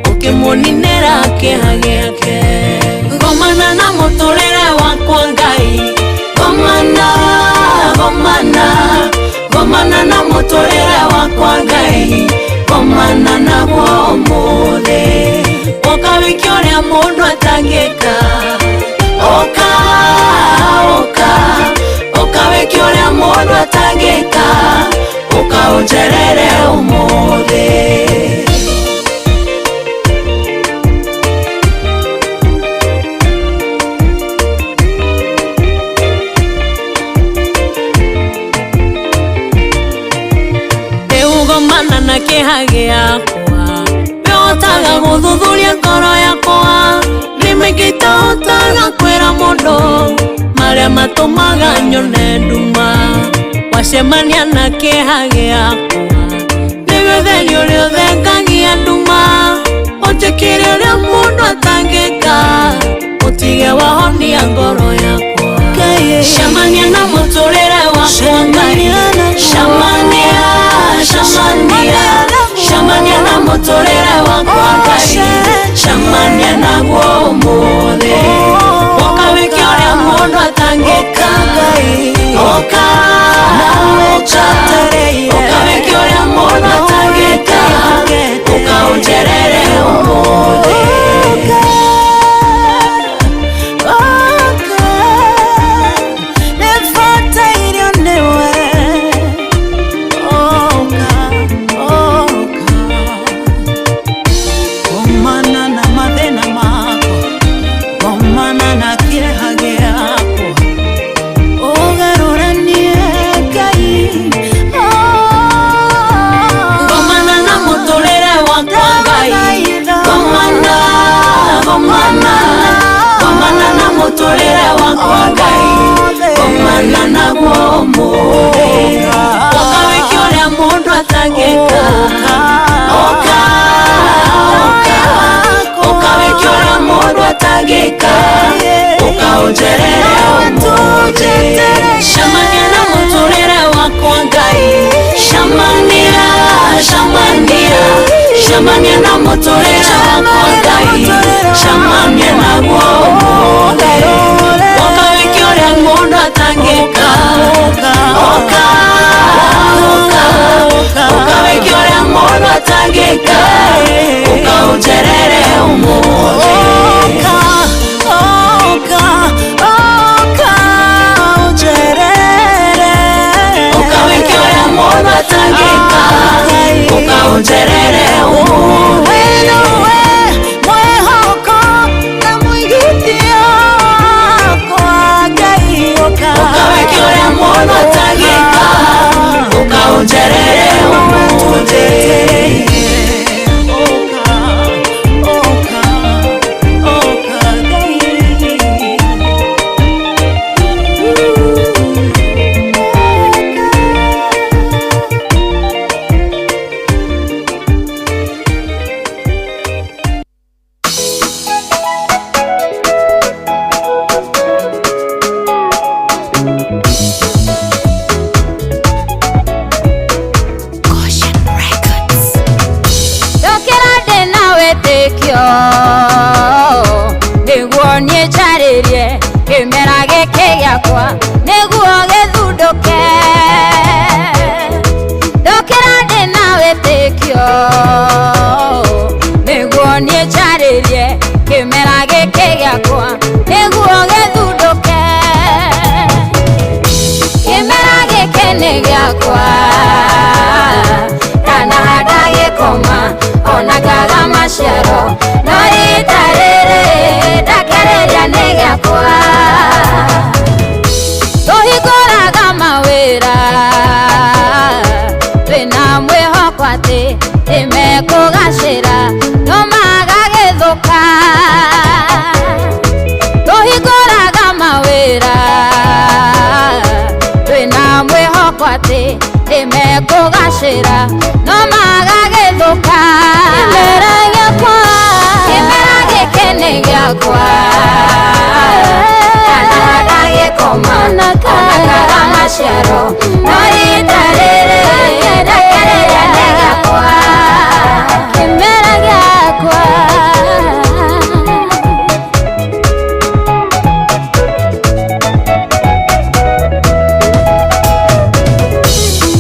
ũkĩmũninĩra kĩeha gĩake. Ngomana na mũtũrĩre wakwa Ngai, ngomana, ngomana, ngomana na mũtũrĩre wakwa Ngai, ngomana naguo ũmũthĩ. Ũka wĩke ũrĩa mũndũ atangĩka, ũka, ũka, ũka wĩke ũrĩa mũndũ atangĩka. ũnjerere ũmũthĩ. Rĩu na kĩeha gĩakwa, wĩhotaga gũthuthuria ngoro yakwa. Rĩmwe itahotaga kwĩra mũndũ marĩa matũmaga nyone nduma. Wacemania na kĩeha gĩakwa, nĩwe ũtheri ũrĩa ũthengagia nduma. Ũnjĩkĩre ũrĩa mũndũ atangĩka, ũtige wahonia ngoro yakwa. Cemania na mũtũrĩre wakwa Ngai, cemania, cemania, cemania na mũtũrĩre wakwa Ngai, cemania naguo ũmũthĩ. Ũka wĩke ũrĩa mũndũ atangĩka, ũka, ũka, ũka wĩke ũrĩa mũndũ atangĩka, ũka ũnjerere ũmũthĩ. Mũtũrĩre wakwa Ngai, gomana naguo ũmũthĩ. Ũka wĩke ũrĩa mũndũ atangĩka, ũka, ũka, ũka wĩke ũrĩa mũndũ atangĩka, ũka ũnjerere ũmũthĩ. Cemania na mũtũrĩre wakwa Ngai, cemania, cemania, cemania na mũtũrĩre wakwa Ngai, cemania naguo ũmũthĩ. Ũka wĩke ũrĩa mũndũ atangĩka, ũka, ũka, ũka wĩke ũrĩa mũndũ atangĩka, ũka ũnjerere ũmũthĩ. Ũka, ũka, ũka ũnjerere. Ũka wĩke ũrĩa mũndũ atangĩka, ũka ũnjerere ũmũthĩ. Mwĩhoko na mũigithio wakwa Ngai, ũka. Ũka wĩke ũrĩa mũndũ atangĩka, ũka ũnjerere ũmũthĩ. Ũka, ũka, ũka Ngai. Ndokĩra ndĩna wĩtĩkio, nĩguo niĩ njarĩrie kĩmera gĩkĩ gĩakwa, nĩguo gĩthundũke. Ndokĩra ndĩna wĩtĩkio, nĩguo niĩ njarĩrie kĩmera gĩkĩ gĩakwa, nĩguo gĩthundũke. Kĩmera gĩkĩ nĩ gĩakwa, ndanahanda gĩkoma ona ngaga maciaro, no rita rĩrĩ ndakereria nĩ gĩakwa. Tũhingũraga mawĩra twĩna mwĩhoko atĩ nĩmekũgacĩra, no magagĩthũka. Tũhingũraga mawĩra twĩna mwĩhoko atĩ nĩmekũgacĩra, no magagĩthũka. Kĩmera gĩakwa, kĩmera gĩkĩ nĩ gĩakwa, ndanahanda gĩkoma ona ngaga maciaro, no rita rĩrĩ ndakereria nĩ gĩakwa. Kĩmera gĩakwa.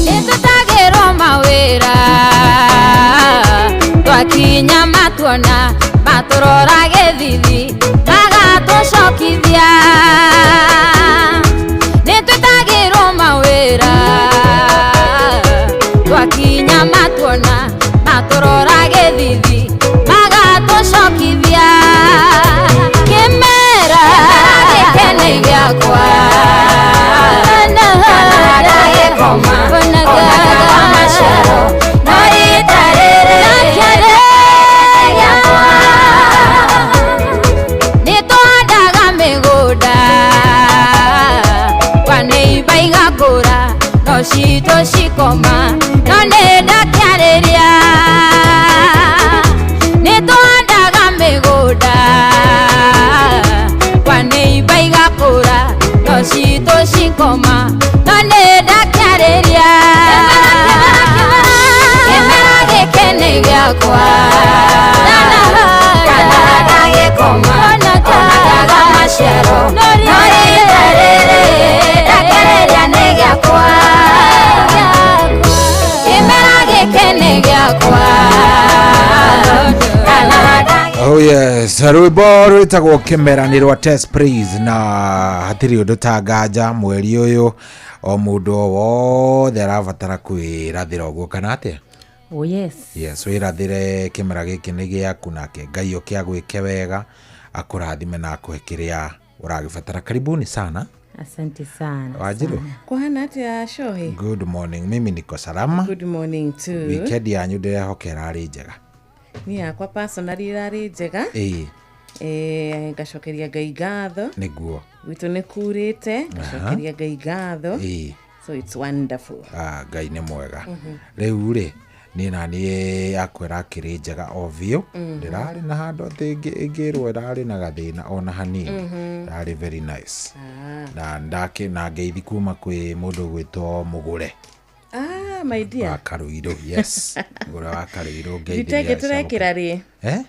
Nĩtũtagĩrwo mawĩra twakinya matuona matũrora gĩthithi magatũcokithia. Nĩtwĩtagĩrwo mawĩra borithi magatũcokithia kĩmera gĩkĩ nĩ gĩakwa kana ndagĩkoma onagaga maciaro no rita rĩrĩ gĩakwa nĩ twandaga mĩgũnda kwa nĩimba igakũra no citũ cikoma no nĩ ndakĩarĩria nĩ twandaga mĩgũnda kwa nĩimba igakũra no citũ cikoma no nĩ ndakĩarĩria kĩmera gĩkĩ nĩ gĩakwa kana ndagĩkoma onagaga maciaro no rita rĩrĩ ndakĩarĩria nĩ gĩakwa kĩmera gĩkĩ nĩ gĩakwa. Oh yes, rwĩmbo rwĩtagwo kĩmera nĩ rwa Tess Praise na hatirĩ ũndũ ta nganja mweri ũyũ o mũndũ o wothe arabatara kwĩrathĩra ũguo kana atĩa? Oh yes. Yes, wĩrathĩre kĩmera gĩkĩ nĩ gĩaku nake Ngai oke agwĩke wega akũrathime na akũhe kĩrĩa ũragĩbatara. Karibuni sana. Asante sana. Wanjiru. Kuhana atia Shohi? Good morning. Mimi niko salama. Good morning too. Weekend yanyu ndĩrehokera ĩrarĩ njega. Niĩ yakwa personally ĩrarĩ njega. Ĩĩ. Ngacokeria Ngai ngatho. Nĩguo. Gwitũ nĩ kurĩte, ngacokeria Ngai ngatho. Ĩĩ. So it's wonderful. Ah, Ngai nĩ mwega. Rĩu rĩ, niĩ na niĩ yakwa ĩrakĩrĩ njega o biũ. Ndĩrarĩ na handũ atĩ ĩngĩrwo ĩrarĩ na gathĩna ona hanini. Ĩrarĩ very nice. Na ndake na ngeithi kuma kwĩ mũndũ ũgwĩtwo Mũgũre. Ah, my dear. Wa Karuirũ, yes. Mũgũre wa Karuirũ ngeithi. Vitenge tũrekĩra rĩ? Eh?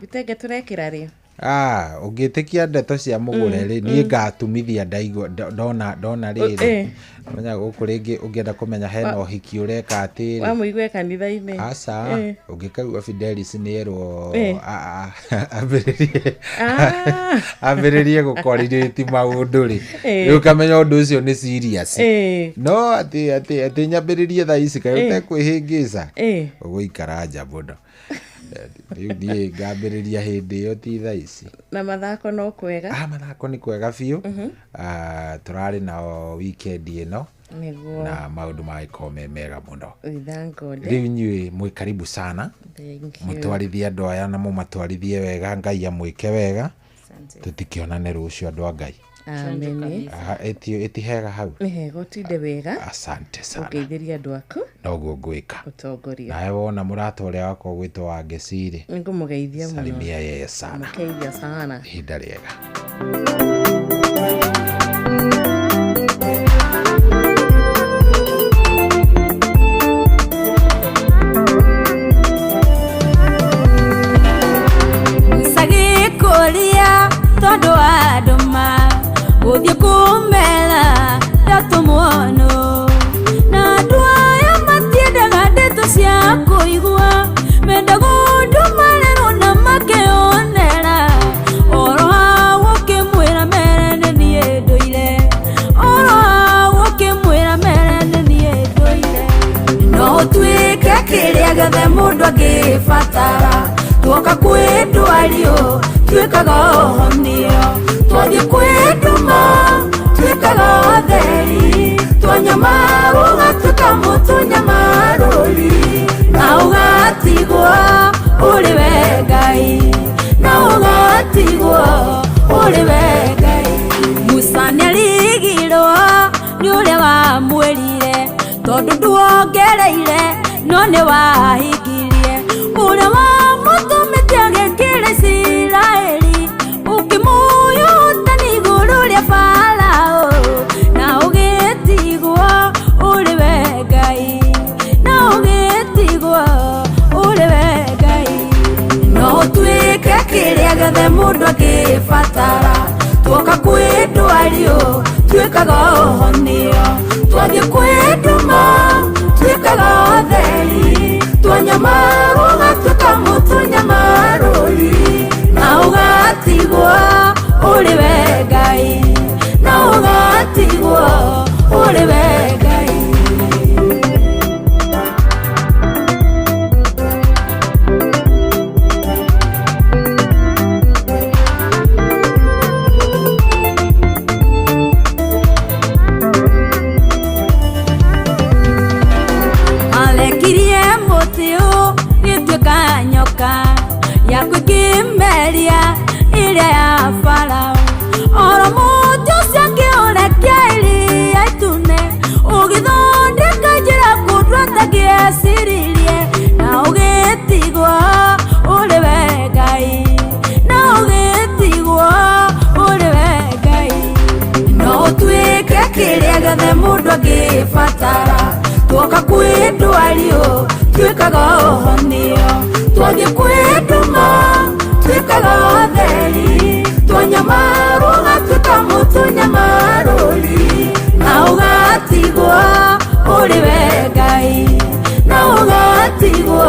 Vitenge tũrekĩra rĩ? Ah, ũngĩtĩkia ndeto cia Mũgũre rĩ, niĩ ngatumithia ndaigua ndona rĩrĩ. Menya gũkũ rĩngĩ ũngĩenda kũmenya hena ũhiki ũreka atĩrĩ. Wamũigue kanitha-inĩ. Aca, ũngĩkaigua Fidelis nĩerwo ambĩrĩrie gũkorirĩti maũndũ rĩ. Rĩu ũkamenya ũndũ ũcio nĩ serious. No atĩ nyambĩrĩrie thaa ici kaĩ ũtekwĩhĩngĩca. Ũgũikara nja mũno. Rĩu niĩ ngambĩrĩria hĩndĩ ĩyo ti thaa ici. Na mathako no kwega? Ah, mathako nĩ kwega biũ. Tũrarĩ nao weekend ĩno. Nĩguo. Na maũndũ magĩkorwo me mega mũno. We thank God. Rĩu inyuĩ mwĩ karibu sana. Thank you. Mũtwarithie andũ aya na mũmatwarithie wega, Ngai amwĩke wega. Tũtikĩonane rũciũ andũ a Ngai. Amen. Ĩti hega hau. Nĩ hega ũtinde wega. Asante sana. Ũngeithĩria andũ aku. Noguo ngwĩka. Ũtongoria. Nawe wona mũrata ũrĩa wakwa ũgwĩtwo Wangeci rĩ. Nĩngũmũgeithia mũno. Salimia yeye sana. Mũkeithia sana. Ihinda rĩega. Musagĩkũria tondũ wa ndũma gũthiĩ kũmera ndatũmwono na andũ aya matiendaga ndeto cia kũigua mendaga ũndũ marerwo na makeyonera oro hau ũkĩmwĩra mere nĩ niĩ ndũire oro hau ũkĩmwĩra mere nĩ niĩ ndũire no ũtuĩke kĩrĩa gĩothe mũndũ angĩbatara tuoka kwĩ ndwario tuĩkaga ũhonio twathiĩ kwĩ nduma tuĩkaga ũtheri twanyamaru ũgatuĩka mũtũnyamarũri na ũgatigwo ũrĩ we Ngai na ũgatigwo ũrĩ we Ngai. Musa nĩarigirwo nĩ ũrĩa wamwĩrire tondũ nduongereire no nĩ wahingirie ũrĩa wamũtũmĩte agĩkĩra Isiraeli ũkĩmũyũta igũrũ rĩa Farao na ũgĩtigwo ũrĩ we Ngai na ũgĩtigwo ũrĩ we Ngai. No ũtuĩke kĩrĩa gĩothe mũndũ angĩbatara tuoka kwĩ ndwario tuĩkaga ũhonio twathiĩ kwĩ nduma tuĩkaga ũtheri twanyamaru ũgatuĩka mũtũnyamarũri na ũgatigwo ũrĩ we Ngai na ũgatigwo ũrĩ we Ngai. Ũkĩmeria iria ya Farao. Oro mũtĩ ũcio akĩũrekia iria itune, ũgĩthondeka njĩra kũndũ atangĩeciririe, na ũgĩtigwo ũrĩ we Ngai, na ũgĩtigwo ũrĩ we Ngai. No ũtuĩke kĩrĩa gĩothe mũndũ angĩbatara, tuoka kwĩ ndwario tuĩkaga ũhonio, twathiĩ kwĩ nduma tuĩkaga ũtheri, twanyamarwo ũgatuĩka mũtũnyamarũri, na ũgatigwo ũrĩ we Ngai, na ũgatigwo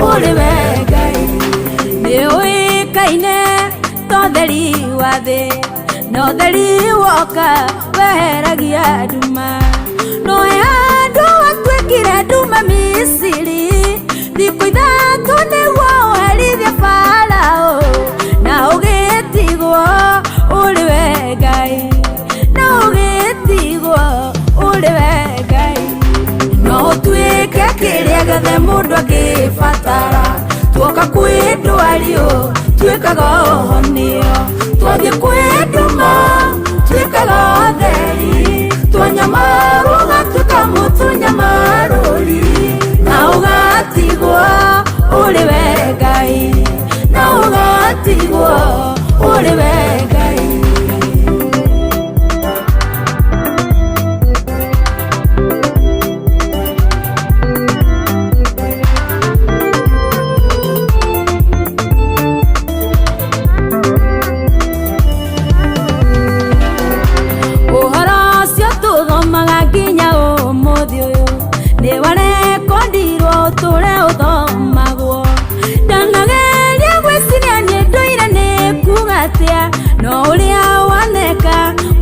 ũrĩ we Ngai. Nĩũĩkaine ta ũtheri wa thĩ, na ũtheri woka weheragia nduma. No he handũ watuĩkire nduma Misiri, thikũ ithatũ nĩguo ũherithie Farao, na ũgĩtigwo ũrĩ we Ngai, na ũgĩtigwo ũrĩ we Ngai. No ũtuĩke kĩrĩa gĩothe mũndũ angĩbatara, tuoka kwĩ ndwario tuĩkaga ũhonio, twathiĩ kwĩ nduma tuĩkaga ũtheri, twanyamarwo ũgatuĩka mũtũnyamarũri, na ũgatigwo ũrĩ we Ngai, na ũgatigwo ũrĩ we Ngai. Ũhoro ũcio tũthomaga nginya ũmũthĩ ũyũ, nĩ warekondirwo ũtũre ũthomagwo. Ndanageria gwĩciria niĩ ndũire nĩ kuga atĩa, no ũrĩa waneka,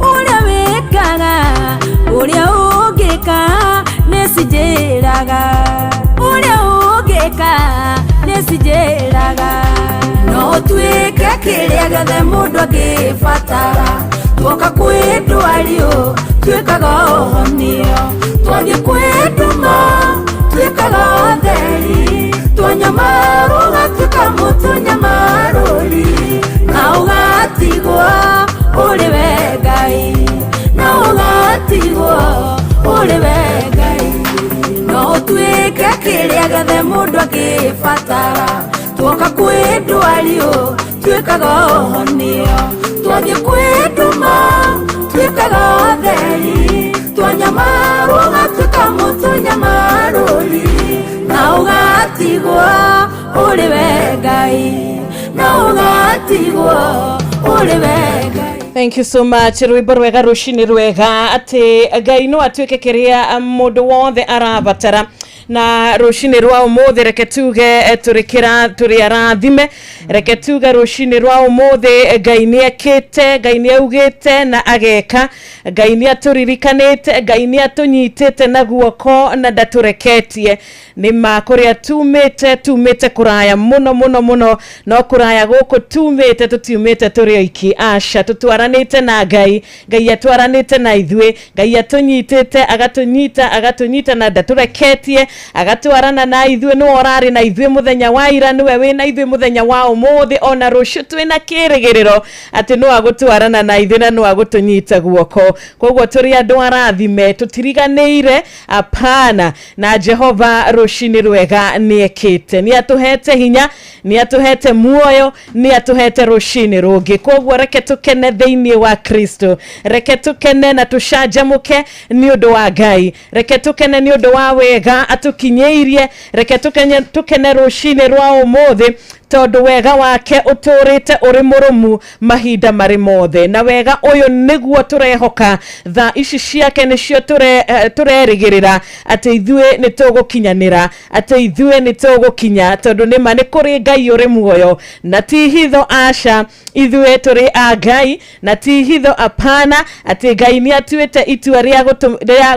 ũrĩa wĩkaga, ũrĩa ũngĩka nĩcinjĩraga, ũrĩa ũngĩka nĩcinjĩraga. No ũtuĩke kĩrĩa gĩothe mũndũ angĩbatara, tuoka kwĩ ndwario tuĩkaga ũhonio, twathiĩ kwĩ nduma tuĩkaga ũtheri, twanyamarwo ũgatuĩka mũtũnyamarũri, na ũgatigwo ũrĩ we Ngai, na ũgatigwo ũrĩ we Ngai. No ũtuĩke kĩrĩa gĩothe mũndũ angĩbatara, tuoka kwĩ ndwario tuĩkaga ũhonio, twathiĩ kwĩ nduma tuĩkaga ũtheri, twanyamarwo ũgatuĩka mũtũnyamarũri, na ũgatigwo ũrĩ we Ngai, na ũgatigwo ũrĩ we Ngai. Thank you so much. Rwimbo rwega rucini rwega ati Ngai no atuĩke kĩrĩa mũndũ wothe arabatara. Na rucini rwa ũmũthĩ reke tuge tũrĩ tũrĩ arathime, reke tuge rucini rwa ũmũthĩ Ngai nĩ ekĩte, Ngai nĩ augĩte na ageka, Ngai nĩ atũririkanĩte, Ngai nĩ atũnyitĩte na guoko na ndatũreketie. Nĩ ma kũrĩa tumĩte, tumĩte kũraya mũno mũno mũno, no kũraya gũkũ tumĩte tũtiumĩte tũrĩ oiki, aca, tũtwaranĩte na Ngai, Ngai atwaranĩte na ithuĩ, Ngai atũnyitĩte, agatũnyita, agatũnyita na ndatũreketie, agatwarana na ithuĩ, nĩwe ũrarĩ na ithuĩ mũthenya wa ira, nĩwe wĩna ithuĩ mũthenya wa ũmũthĩ, ona rũciũ twĩna kĩrĩgĩrĩro atĩ no agũtwarana na ithuĩ na no agũtũnyita guoko. Koguo tũrĩ andũ arathime, tũtiriganĩire, apana. Na Jehova rũcinĩ rwega nĩ ekĩte, nĩ atũhete hinya, nĩ atũhete muoyo, nĩ atũhete rũcinĩ rũngĩ. Koguo reke tũkene thĩinĩ wa Kristo, reke tũkene na tũcanjamũke nĩ ũndũ wa Ngai, reke tũkene nĩ ũndũ wa wega atũkinyĩirie, reke tũkene rũcinĩ rwa ũmũthĩ, tondũ wega wake ũtũrĩte ũrĩ mũrũmu mahinda marĩ mothe, na wega ũyũ nĩguo tũrehoka thaa ici ciake nĩcio tũrerĩgĩrĩra atĩ ithuĩ nĩ tũgũkinyanĩra, atĩ ithuĩ nĩ tũgũkinya, tondũ nĩma nĩ kũrĩ Ngai ũrĩ muoyo, na ti hitho aca, ithuĩ tũrĩ a Ngai, na ti hitho apana, atĩ Ngai nĩ atuĩte itua rĩa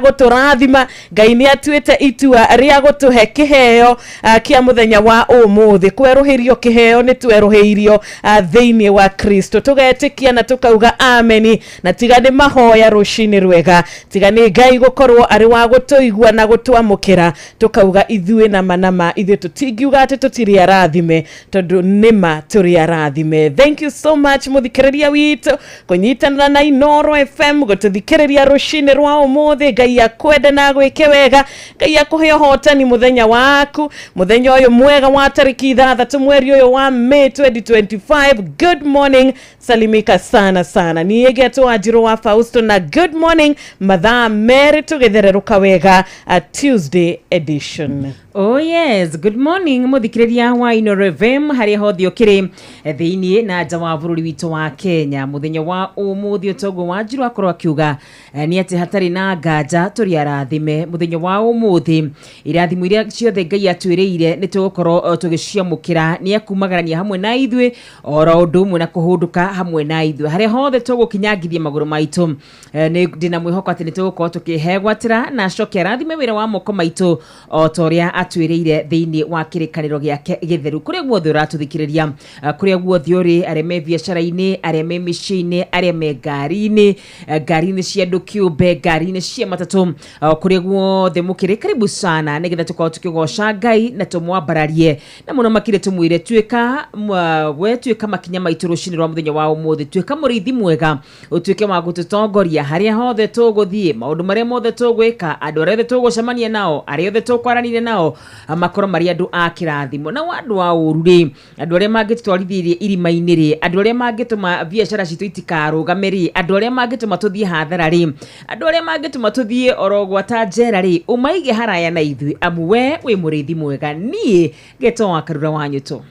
gũtũrathima, Ngai nĩ atuĩte itua rĩa gũtũhe kĩheo kĩa mũthenya wa ũmũthĩ, kwerũhĩrio kĩheo nĩ twerũhĩirio thĩinĩ wa Kristo. Tũgetĩkia na tũkauga ameni, na tiga nĩ mahoya rũcinĩ rwega, tiga nĩ Ngai gũkorwo arĩ wa gũtũigua na gũtwamũkĩra, tũkauga ithuĩ nama nama ithuĩ tũtingiuga atĩ tũtirĩ arathime, tondũ nĩma tũrĩ arathime. Thank you so much mũthikĩrĩria witũ kũnyitanĩra na Inooro FM gũtũthikĩrĩria rũcinĩ rwa ũmũthĩ. Ngai akwende na agwĩke wega, Ngai akũhe ũhotani mũthenya waku, mũthenya ũyũ mwega wa tarĩki 6 mweri ũyũ wa May 2025. Good morning, salimika sana sana. Niĩ getwo Wanjirũ wa Fausto na good morning mathaa merĩ tũgĩthererũka wega, a Tuesday edition. Oh yes, good morning muthikiriria wa Inooro FM haria hothe ukiri thiini na nja wa bururi witu wa Kenya. Muthenya wa umuthi utongo wa Wanjiru akorwo akiuga ni ati hatari na nganja turi arathime. Muthenya wa umuthi irathimo iria ciothe Ngai atwiriire ni tugukorwo tugiciamukira, ni akumagarania hamwe na ithuĩ oro undu umwe na kuhunduka hamwe na ithuĩ haria hothe tugukinyangithia maguru maitu. Ni ndina mwihoko ati ni tugukorwo tukihegwatira na acoke arathime wira wa moko maitu o toria atwiriire thiini wa kirikaniro giake githeru. Kuria guothe uratuthikiriria, kuria guothe uri, aria me biacara-ini, aria me miciĩ-inĩ, aria me ngari-inĩ, ngari-inĩ cia andu kiumbe, ngari-inĩ cia matatu, kuria guothe mukiri, karibu sana nigetha tukorwo tukigoca Ngai na tumwambararie na muno makire tumwire tuika we tuika makinya maitu rucini rwa muthenya wa umuthi, tuika murithi mwega utuike wa gututongoria haria hothe tuguthie, maundu maria mothe tugwika, andu aria othe tugucemania nao, aria othe tukwaranire nao makorwo mari andu a kirathimo. Na andu a uru ri, andu aria mangitutwarithirie irima-inĩ ri, andu aria mangituma biacara citu itikarugame ri, andu aria mangituma tuthie hathara ri, andu aria mangituma tuthie oro gwata njera ri, umaige haraya na ithuĩ, amu we wi murithi mwega. Niĩ Getwo wa Karura wa Nyuto.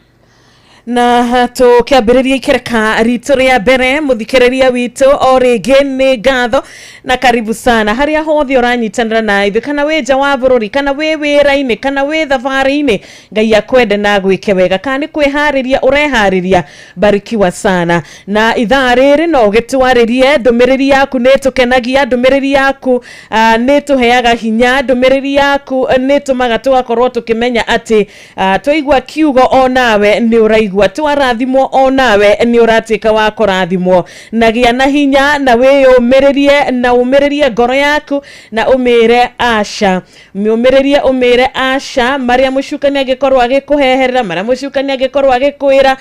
Na tukiambĩrĩria ikereka ritũ rĩa mbere mũthikĩrĩria witũ o rĩngĩ nĩ ngatho na karibu sana harĩa hothe ũranyitanĩra na ithuĩ, kana wĩ nja wa bũrũri, kana wĩ wĩra-inĩ, kana wĩ thabarĩ-inĩ. Ngai akwende na agwĩke wega, kana nĩ kwĩharĩria ũreharĩria, barikiwa sana. Na ithaa rĩrĩ no ũgĩtwarĩrie ndũmĩrĩri yaku, nĩ tũkenagia ndũmĩrĩri yaku, nĩ tũheaga hinya ndũmĩrĩri yaku, nĩ tũmaga tũgakorwo tũkĩmenya atĩ twaigua kiugo o nawe nĩ ũraigua, twarathimwo o nawe nĩ ũratuĩka wa kũrathimwo. Na gĩa na hinya na wĩyũmĩrĩrie, na ũmĩrĩrie ngoro yaku na ũmĩre aca, mĩũmĩrĩrie ũmĩre aca, marĩa mũcukani angĩkorwo agĩkũheherera, marĩa mũcukani angĩkorwo agĩkwĩra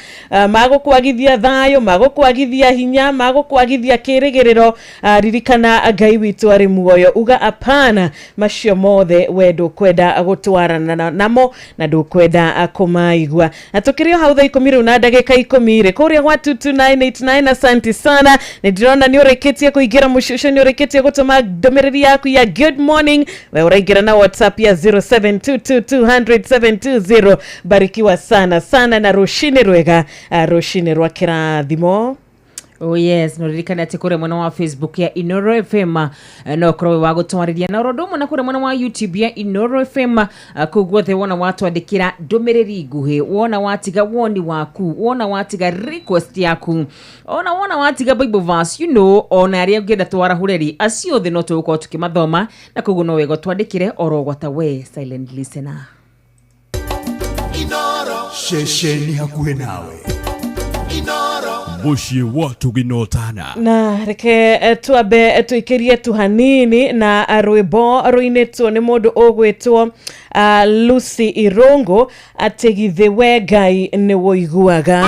magũkwagithia thayũ, magũkwagithia hinya, magũkwagithia kĩrĩgĩrĩro. Ririkana Ngai witũ arĩ muoyo, uga apana macio mothe we ndũkwenda gũtwarana namo na ndũkwenda kũmaigua. Na tũkĩrĩ o hau thaa 10 rĩu na ndagĩka 10 rĩ kũrĩa gwa 22989. Asante sana, nĩ ndĩrona nĩ ũrĩkĩtie kũingĩra mũciĩ nĩ ũrĩkĩtie gũtũma ndũmĩrĩri yaku ya good morning. We ũraingĩra na WhatsApp ya 0722200720. Barikiwa sana sana na rũcinĩ rwega, rũcinĩ rwa kĩrathimo. Oh yes, no ririkane atĩ kũrĩa mwena wa Facebook ya Inooro FM no ũkorwo wa gũtwarĩria, na ũndũ ũmwe na kũrĩa mwena wa YouTube ya Inooro FM, kũu guothe wona watwandĩkĩra ndũmĩrĩri nguhĩ, wona watiga woni waku, wona watiga request yaku, ona wona watiga Bible verse, you know, ona arĩa ũngĩenda twarahũre rĩ, acio othe no tũgũkorwo tũkĩmathoma, na koguo no wega twandĩkĩre oro gwata we silent listener. Inooro ceceni hakuhĩ nawe, muciĩ wa tũginotana. Na reke twambe tuikirie tu hanini na rwĩmbo rũinĩtwo nĩ mũndũ ũgwĩtwo Lucy Irungu, atĩ githĩ we Ngai nĩ wũiguaga.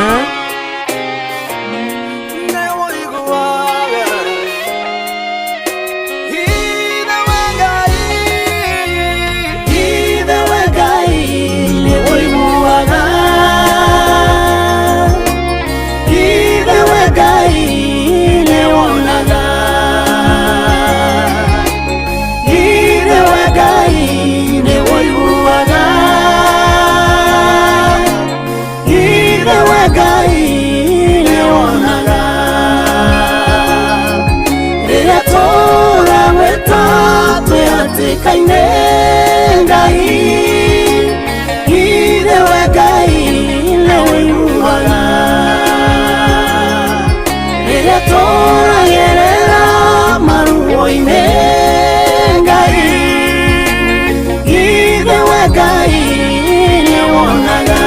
Ngai nĩ wonaga.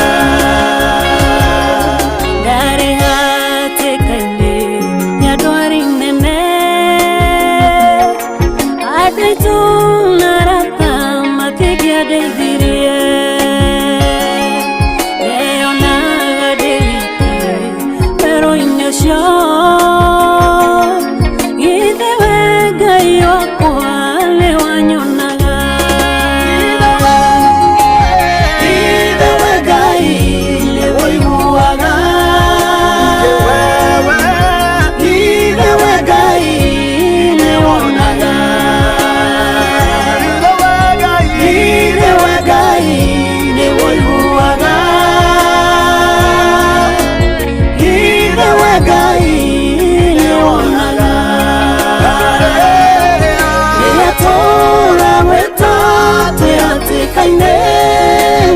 ũcio Githĩ we Ngai wakwa nĩ wanyonaga Ithe we Ngai nĩ ũiguaga Ithe we Ngai nĩ wonaga Ithe we Ngai nĩ ũiguaga Ithe we Ngai nĩ wonaga Rĩrĩa tũragwĩta twĩ hatĩka-inĩ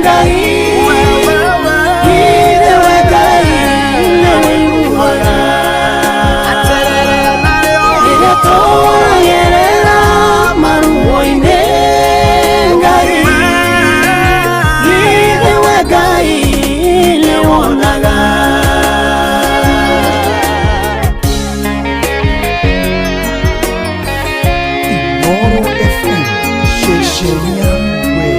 Ngai Ithe we Ngai nĩ ũiguaga Rĩrĩa tũragerera maruo-inĩ Ngai Ithe we Ngai nĩ wonaga Inooro FM ceceni yaku we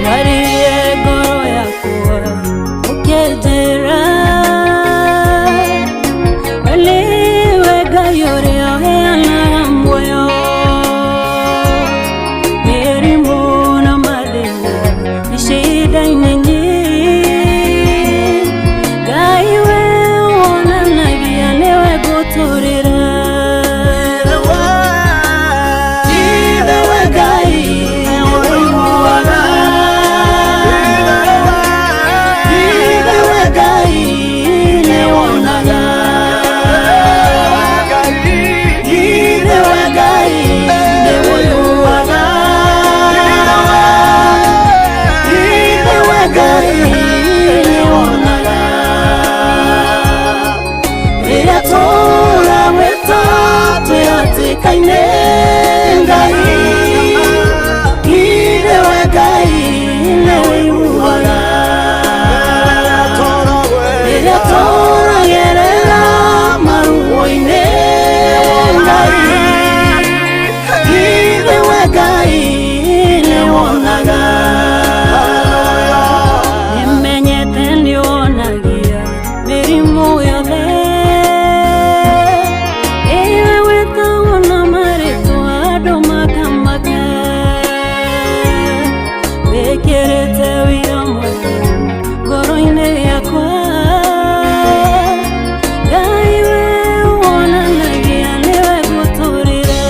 Waririe ngoro yakwa ũkĩnjĩra we nĩwe Ngai ũrĩa ũheanaga muoyo mĩrimũ na mathĩna icinda-inĩ nyingĩ Ngai we wonanagia nĩwe ngũtũrĩra Ithe we Ngai nĩ ũiguaga Ithe we Ngai nĩ wonaga Ithe we Ngai nĩ ũiguaga Ithe we Ngai nĩ wonaga Rĩrĩa tũragwĩta twĩ hatĩka-inĩ Ngai Ithe we Ngai nĩ ũiguaga Rĩrĩa tũragerera maruo-inĩ Ngai Ithe we Ngai nĩ wonaga Nĩmenyete nĩwonagia mĩrimũ yothe ĩwe wĩtagwo na marĩtwa andũ makamaka wĩkĩrĩte wĩira mwega ngoro-inĩ yakwa Ngai we wonanagia nĩwe ngũtũrĩra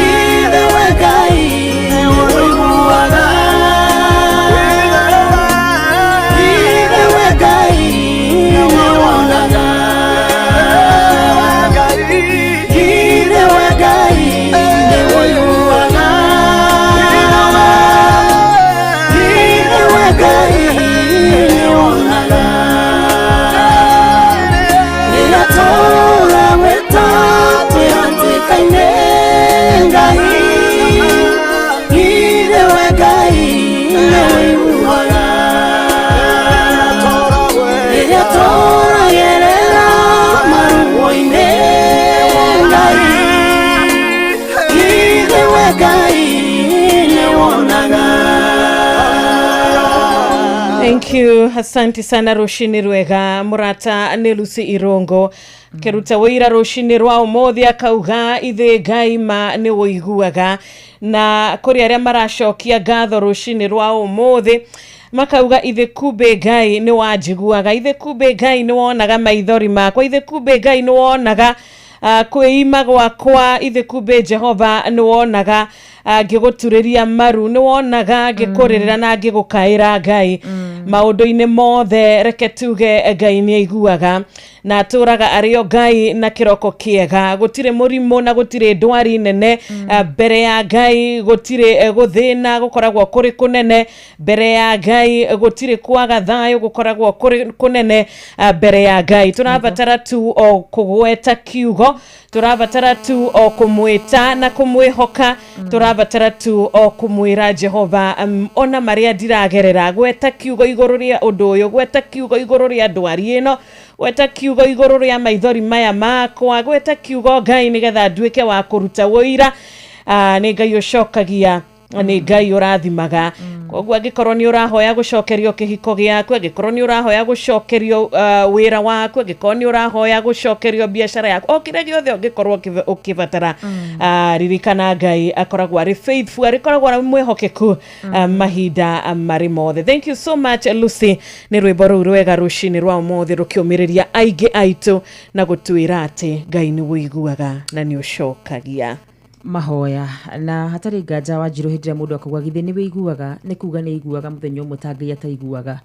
Ithe we Ngai nĩ ũiguaga Ithe we Ngai nĩ wonaga Ithe we Ngai nĩ ũiguaga Ithe we Ngai nĩ wonaga Rĩrĩa tũragwĩta twĩ hatĩka-inĩ Ngai Ithe we Ngai nĩ ũiguaga Rĩrĩa tũragerera maruo-inĩ Ngai Ithe we Ngai nĩ wonaga Thank you, asante sana rũcinĩ rwega mũrata nĩ Lucy Irongo kĩruta wĩira rũcinĩ rwa ũmũthĩ akauga ithe Ngai ma nĩ wũiguaga na kũrĩ arĩa maracokia ngatho rũcinĩ rwa ũmũthĩ makauga ithe kumbe Ngai nĩ wanjiguaga ithe kumbe Ngai nĩ wonaga maithori makwa ithe kumbe Ngai nĩ wonaga kwĩima gwakwa ithe kumbe Jehova nĩ wonaga ngĩgũturĩria maru nĩ wonaga ngĩkũrĩrĩra na ngĩgũkaĩra Ngai maũndũ-inĩ mothe reke tuge Ngai nĩ aiguaga Na atũraga arĩ o Ngai na kĩroko kĩega. Gũtirĩ mũrimũ na gũtirĩ ndwari nene mbere ya Ngai, gũtirĩ gũthĩna gũkoragwo kũrĩ kũnene mbere ya Ngai, gũtirĩ kwaga thayũ gũkoragwo kũrĩ kũnene mbere ya Ngai. Tũrabatara tu o kũgweta kiugo, tũrabatara tu o kũmwĩta na kũmwĩhoka, tũrabatara tu o kũmwĩra Jehova, ona marĩa ndiragerera, gweta kiugo igũrũ rĩa ũndũ ũyũ, gweta kiugo igũrũ rĩa ndwari ĩno, gweta kiugo igũrũ rĩa maithori maya makwa, gweta kiugo Ngai nĩgetha nduĩke wa kũruta wũira. Nĩ Ngai ũcokagia, nĩ Ngai ũrathimaga. Koguo angĩkorwo nĩ ũrahoya gũcokerio kĩhiko gĩaku, angĩkorwo nĩ ũrahoya gũcokerio wĩra waku, angĩkorwo nĩ ũrahoya gũcokerio biacara yaku, o kĩrĩa gĩothe ũngĩkorwo ũkĩbatara, ririkana Ngai akoragwo arĩ faithful, arĩkoragwo arĩ mwĩhokeku mahinda marĩ mothe. Thank you so much, Lucy, nĩ rwĩmbo rũu rwega rũcinĩ rwa ũmũthĩ rũkĩũmĩrĩria aingĩ aitũ na gũtwĩra atĩ Ngai nĩ wũiguaga na nĩ ũcokagia mahoya. Na hatarĩ nganja, Wanjirũ, hĩndĩ ĩrĩa mũndũ akauga githĩ nĩ wĩiguaga, nĩ kuga nĩ aiguaga mũthenya ũmwe ta Ngai ataiguaga.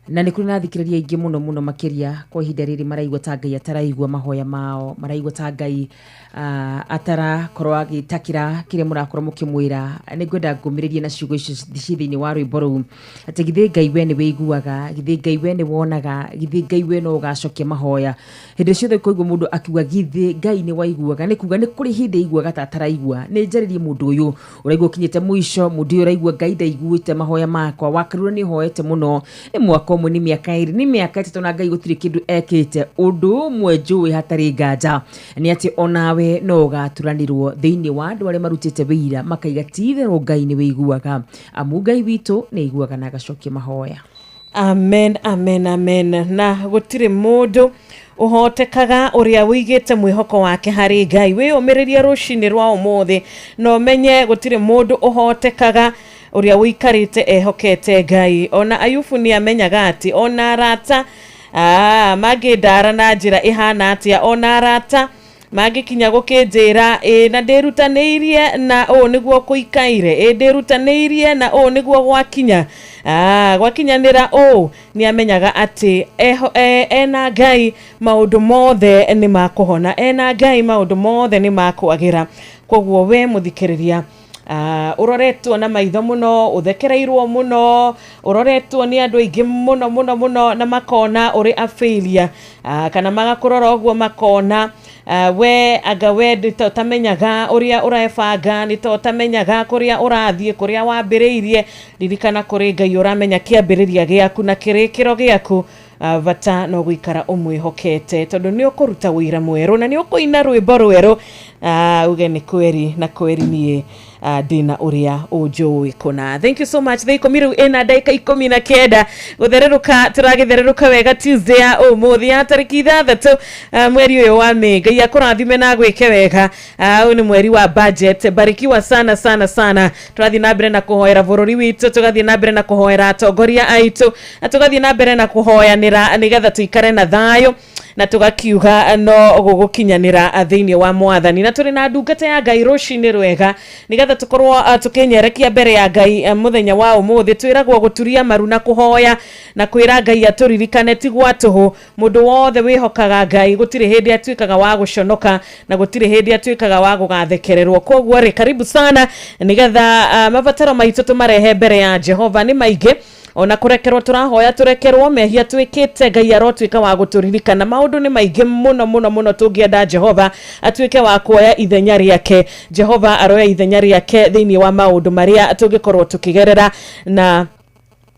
Na nĩ kũrĩ na athikĩrĩria aingĩ mũno mũno makĩria kwa ihinda rĩrĩ maraigua ta Ngai ataraigua mahoya mao, maraigua ta Ngai atarakorwo agĩtakĩra kĩrĩa mũrakorwo mũkĩmwĩra. Nĩ ngwenda ngũmĩrĩrie na ciugo icio ciĩ thĩinĩ wa rwĩmbo rũu, atĩ githĩ Ngai we nĩ wĩiguaga, githĩ Ngai we nĩ wonaga, githĩ Ngai we no ũgacokia mahoya. Hĩndĩ ciothe kũigua mũndũ akiuga githĩ Ngai nĩ waiguaga, nĩ kuga nĩ kũrĩ hĩndĩ aiguaga ta ataraigua. Nĩ njarĩrie mũndũ ũyũ ũraigua ũkinyĩte mũico, mũndũ ũyũ ũraigua Ngai ndaiguĩte mahoya makwa, wakarura nĩ ũhoete mũno, nĩ mwaka ũmwe, nĩ mĩaka 2, nĩ mĩaka 3, na Ngai gũtirĩ kĩndũ ekĩte. Ũndũ ũmwe njũĩ hatarĩ nganja nĩ atĩ onawe no ũgaturanĩrwo thĩinĩ wa andũ arĩa marutĩte wĩira makaiga ti itherũ Ngai nĩ wĩiguaga, amu Ngai witũ nĩ aiguaga na agacokia mahoya. Amen, amen, amen. Na gũtirĩ mũndũ ũhotekaga ũrĩa wĩigĩte mwĩhoko wake harĩ Ngai. Wĩyũmĩrĩrie rũcinĩ rwa ũmũthĩ na ũmenye gũtirĩ mũndũ ũhotekaga ũrĩa ũikarĩte ehokete Ngai. Ona Ayubu nĩ amenyaga atĩ ona arata mangĩndara na njĩra ĩhana atĩa, ona arata mangĩkinya gũkĩnjĩra ĩ na ndĩrutanĩirie na ũũ nĩguo kũikaire, ĩ ndĩrutanĩirie na ũũ nĩguo gwakinya, gwakinyanĩra ũũ, nĩ amenyaga atĩ ena Ngai maũndũ mothe nĩ makũhona, ena Ngai maũndũ mothe nĩ makwagĩra. Koguo we mũthikĩrĩria, ũroretwo na maitho mũno, ũthekereirwo mũno, ũroretwo nĩ andũ aingĩ mũno mũno mũno na makona ũrĩ a failure, kana magakũrora ũguo makona we anga we nĩ ta ũtamenyaga ũrĩa ũrebanga, nĩ ta ũtamenyaga kũrĩa ũrathiĩ, kũrĩa wambĩrĩirie. Ririkana kũrĩ Ngai ũramenya kĩambĩrĩria gĩaku na kĩrĩkĩro gĩaku. Bata no gũikara ũmwĩhokete, tondũ nĩ ũkũruta wĩra mwerũ na nĩ ũkũina rwĩmbo rwerũ, uge nĩ kweri na kweri niĩ ndĩna ũrĩa ũnjũĩ kũna. Thank you so much. Thaa 10 rĩu ĩna ndagĩka 19 gũthererũka, tũragĩthererũka wega Tuesday ya ũmũthĩ ya tarĩki 6 mweri ũyũ wa May. Ngai akũrathime na agwĩke wega. Ũyũ nĩ mweri wa budget. Barikiwa sana sana sana. Tũrathiĩ na mbere na kũhoera bũrũri witũ, tũgathiĩ na mbere na kũhoera atongoria aitũ, na tũgathiĩ na mbere na kũhoyanĩra nĩgetha tũikare na thayũ, na tũgakiuga no gũgũkinyanĩra thĩinĩ wa Mwathani. Na tũrĩ na ndungata ya Ngai rũcinĩ rwega nĩgetha tũkorwo tũkĩnyerekia mbere ya Ngai mũthenya wa ũmũthĩ. Twĩragwo gũturia maru na kũhoya na kwĩra Ngai atũririkane ti gwa tũhũ. Mũndũ wothe wĩhokaga Ngai gũtirĩ hĩndĩ atuĩkaga wa gũconoka na gũtirĩ hĩndĩ atuĩkaga wa gũgathekererwo. Koguo rĩ, karibu sana nĩgetha mabataro maitũ tũmarehe mbere ya Jehova. Nĩ maingĩ, ona kũrekerwo tũrahoya tũrekerwo mehia twĩkĩte, Ngai arotuĩka wa gũtũririkana. Maũndũ nĩ maingĩ mũno mũno mũno tũngĩenda Jehova atuĩke wa kuoya ithenya rĩake. Jehova aroya ithenya rĩake thĩinĩ wa maũndũ marĩa tũngĩkorwo tũkĩgerera, na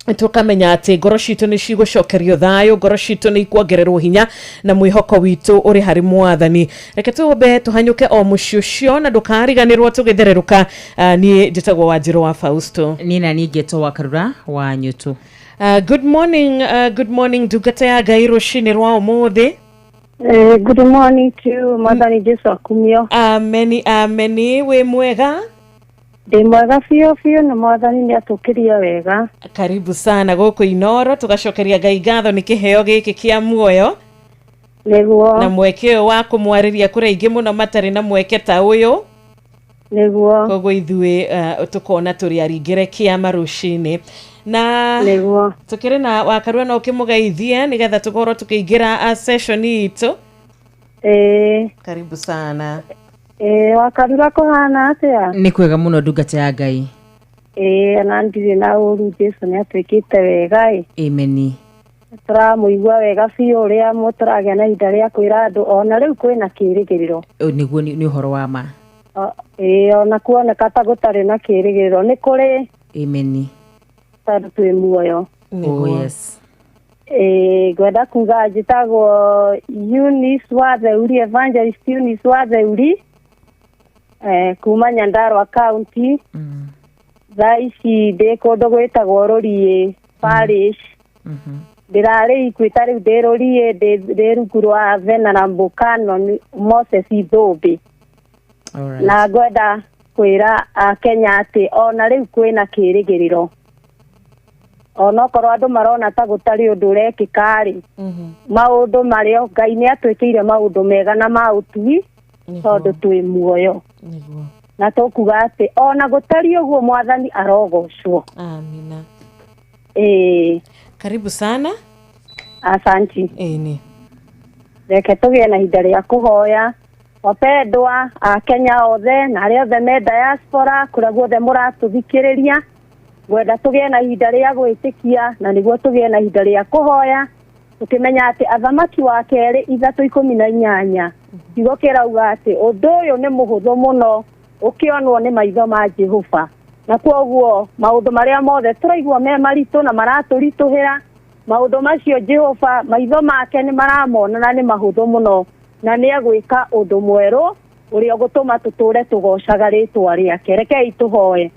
tũkamenya atĩ ngoro citũ nĩ cigũcokerio thayũ, ngoro citũ nĩ ikuongererwo hinya, na mwĩhoko witũ ũrĩ harĩ Mwathani. Reke tũmbe tũhanyũke o mũciĩ ũcio na ndũkariganĩrwo tũgĩthererũka. Niĩ njĩtagwo Wanjirũ wa Fausto. Niĩ na niĩ ngetwo wa Karura wa Nyutu. Good morning, good morning, ndungata ya Ngai rũcinĩ rwa ũmũthĩ. Good morning to you, Mwathani Jesu akumio. Ameni, ameni. Wĩ mwega? Ndĩ mwega biũ biũ, na Mwathani nĩ atũkĩria wega. Karibu sana gũkũ Inoro, tũgacokeria Ngai ngatho nĩ kĩheo gĩkĩ kĩa muoyo. Nĩguo. Na mweke ũyũ wa kũmwarĩria kũrĩ aingĩ mũno matarĩ na mweke ta ũyũ. Nĩguo. Koguo ithuĩ tũkona tũrĩ aringĩre kĩama rũcinĩ. Na Nĩguo. Tukĩrĩ na Wakarua no ũkĩmũgeithie nĩgetha tũkorwo tũkĩingĩra session itũ. Ĩĩ. Karibu sana. Ĩĩ, Wakarura kũhana atĩa? Nĩ kwega mũno, ndungata ya Ngai. Ĩĩ, ona ndirĩ na ũru, Jesu nĩ atwĩkĩte wega ĩ. Ameni. Tũramũigua wega biũ ũrĩa tũragĩa na ihinda rĩa kwĩra andũ ona rĩu kwĩna kĩĩrĩgĩrĩro. Nĩguo, nĩ ũhoro wa ma. Ĩĩ, ona kuoneka ta gũtarĩ na kĩĩrĩgĩrĩro nĩ kũrĩ. Ameni. Tondũ twĩ muoyo. Oh yes. Ĩĩ, ngwenda kuga njĩtagwo Eunice Watheuri, Evangelist Eunice Watheuri, kuma Nyandarua County. Thaa ici ndĩ kũndũ gwĩtagwo Rũriĩ Parish. Ndĩrarĩ Ikwĩta, rĩu ndĩ Rũriĩ, ndĩ rungu rwa Venerable Canon Moses Ithũmbĩ. Na ngwenda kwĩra Akenya atĩ ona rĩu kwĩna kĩĩrĩgĩrĩro, onokorwo andũ marona ta gũtarĩ ũndũ ũrekĩka rĩ, maũndũ marĩa Ngai nĩ atwĩkĩire maũndũ mega na ma ũtugi tondũ twĩ muoyo. Na tũkuga atĩ ona gũtariĩ ũguo Mwathani arogocwo. Amina. Ĩĩ. Karibu sana. Asanti. Ĩni. Reke tũgĩe na ihinda rĩa kũhoya wapendwa Akenya othe na arĩa othe me diaspora kũrĩa guothe mũratũthikĩrĩria. Ngwenda tũgĩe na ihinda rĩa gwĩtĩkia na nĩguo tũgĩe na ihinda rĩa kũhoya tũkĩmenya atĩ Athamaki wa kerĩ 3:18 kiugo kĩrauga atĩ ũndũ ũyũ nĩ mũhũthũ mũno ũkĩonwo nĩ maitho ma Jehova. Na kwoguo maũndũ marĩa mothe tũraigua me maritũ na maratũritũhĩra, maũndũ macio Jehova maitho make nĩ maramona na nĩ mahũthũ mũno, na nĩ egwĩka ũndũ mwerũ ũrĩa ũgũtũma tũtũre tũgocaga rĩtwa rĩake. Rekei tũhoe.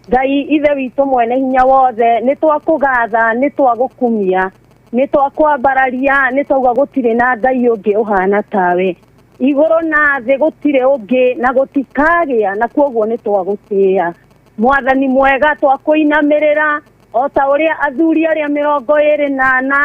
Ngai Ithe witũ mwene hinya wothe, nĩ twakũgatha, nĩ twagũkumia, nĩ twakwambararia, nĩ twauga gũtirĩ na Ngai ũngĩ ũhana tawe. Igũrũ na thĩ gũtirĩ ũngĩ na gũtikagĩa, na kwoguo nĩ twagũtĩĩa. Mwathani mwega, twakũinamĩrĩra o ta ũrĩa athuri arĩa 24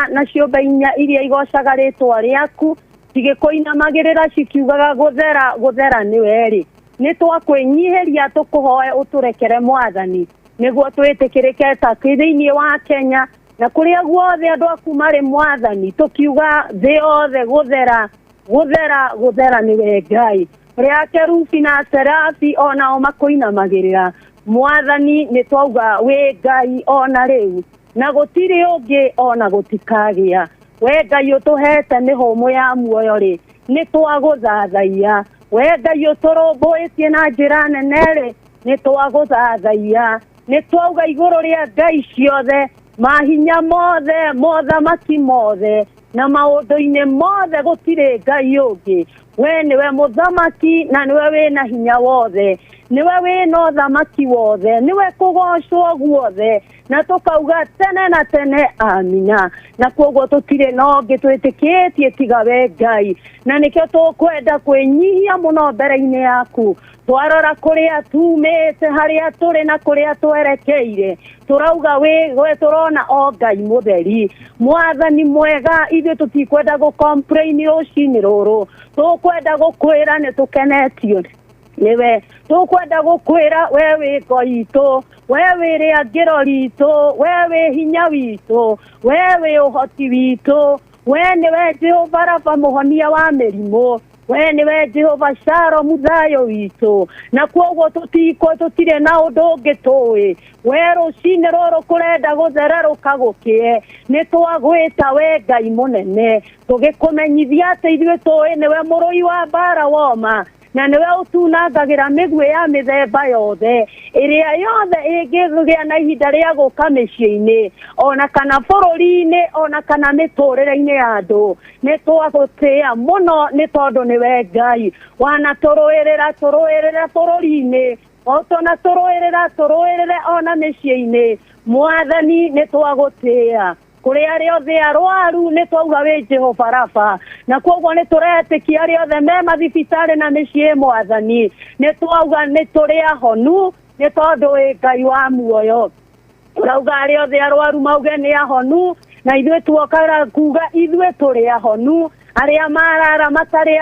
na ciũmbe inya iria igocaga rĩtwa rĩaku cigĩkũinamagĩrĩra cikiugaga gũthera gũthera nĩwe rĩ. Nĩ twakwĩnyihĩria tũkũhoe ũtũrekere Mwathani nĩguo twĩtĩkĩrĩke ta thĩinĩ wa Kenya na kũrĩa guothe andũ aku marĩ Mwathani, tũkiuga thĩ yothe gũthera gũthera gũthera nĩwe Ngai. Ũrĩa kerubi na serafi onao makũinamagĩrĩra Mwathani, nĩ twauga wĩ Ngai ona rĩu na gũtirĩ ũngĩ ona gũtikagĩa. We Ngai ũtũhete mĩhũmũ ya muoyo rĩ, nĩ twagũthathaiya. We Ngai ũtũrũmbũĩtie na njĩra nene rĩ, nĩ twagũthathaiya. Nĩ twauga igũrũ rĩa Ngai ciothe, mahinya mothe, mothamaki mothe na maũndũ-inĩ mothe gũtirĩ Ngai ũngĩ. We nĩwe mũthamaki na nĩwe wĩna hinya wothe, nĩwe wĩna ũthamaki wothe, nĩwe kũgocwo guothe, na tũkauga tene na tene amina. Na kwoguo tũtirĩ na ũngĩ twĩtĩkĩtie tiga we Ngai, na nĩkĩo tũkwenda kwĩnyihia mũno mbere-inĩ yaku. Twarora kũrĩa tumĩte, harĩa tũrĩ na kũrĩa twerekeire, tũrauga we tũrona o Ngai mũtheri. Mwathani mwega, ithuĩ tũtikwenda gũ-complain rũcinĩ rũrũ, tũkwenda gũkwĩra nĩ tũkenetio nĩwe, tũkwenda gũkwĩra we wĩ ngo itũ, we wĩ rĩangĩro ritũ, we wĩ hinya witũ, we wĩ ũhoti witũ, we nĩwe Jehova Rafa mũhonia wa mĩrimũ, we nĩwe Jehova Shalom thayũ witũ. Na kwoguo tũtirĩ na ũndũ ũngĩ tũĩ. We rũcinĩ rũrũ kũrenda gũthererũka gũkĩe, nĩ twagwĩta we Ngai mũnene, tũgĩkũmenyithia atĩ ithuĩ tũĩ nĩwe mũrũi wa mbara woma, na nĩwe ũtunangagĩra mĩguĩ ya mĩthemba yothe ĩrĩa yothe ĩngĩgĩa na ihinda rĩa gũka mĩciĩ-inĩ ona kana bũrũri-inĩ ona kana mĩtũrĩre-inĩ ya andũ. Nĩ twagũtĩĩa mũno nĩ tondũ nĩwe Ngai wanatũrũĩrĩra, tũrũĩrĩre bũrũri-inĩ otona tũrũĩrĩra, tũrũĩrĩre ona mĩciĩ-inĩ. Mwathani nĩ twagũtĩĩa. Kũrĩ arĩa othe arwaru nĩ twauga wĩ Jehova Rafa, na kwoguo nĩ tũretĩkia arĩa othe me mathibitarĩ na mĩciĩ Mwathani, nĩ twauga nĩ tũrĩ ahonu nĩ tondũ wĩ Ngai wa muoyo. Tũrauga arĩa othe arwaru mauge nĩ ahonu, na ithuĩ tuokaga kuga ithuĩ tũrĩ ahonu. Arĩa marara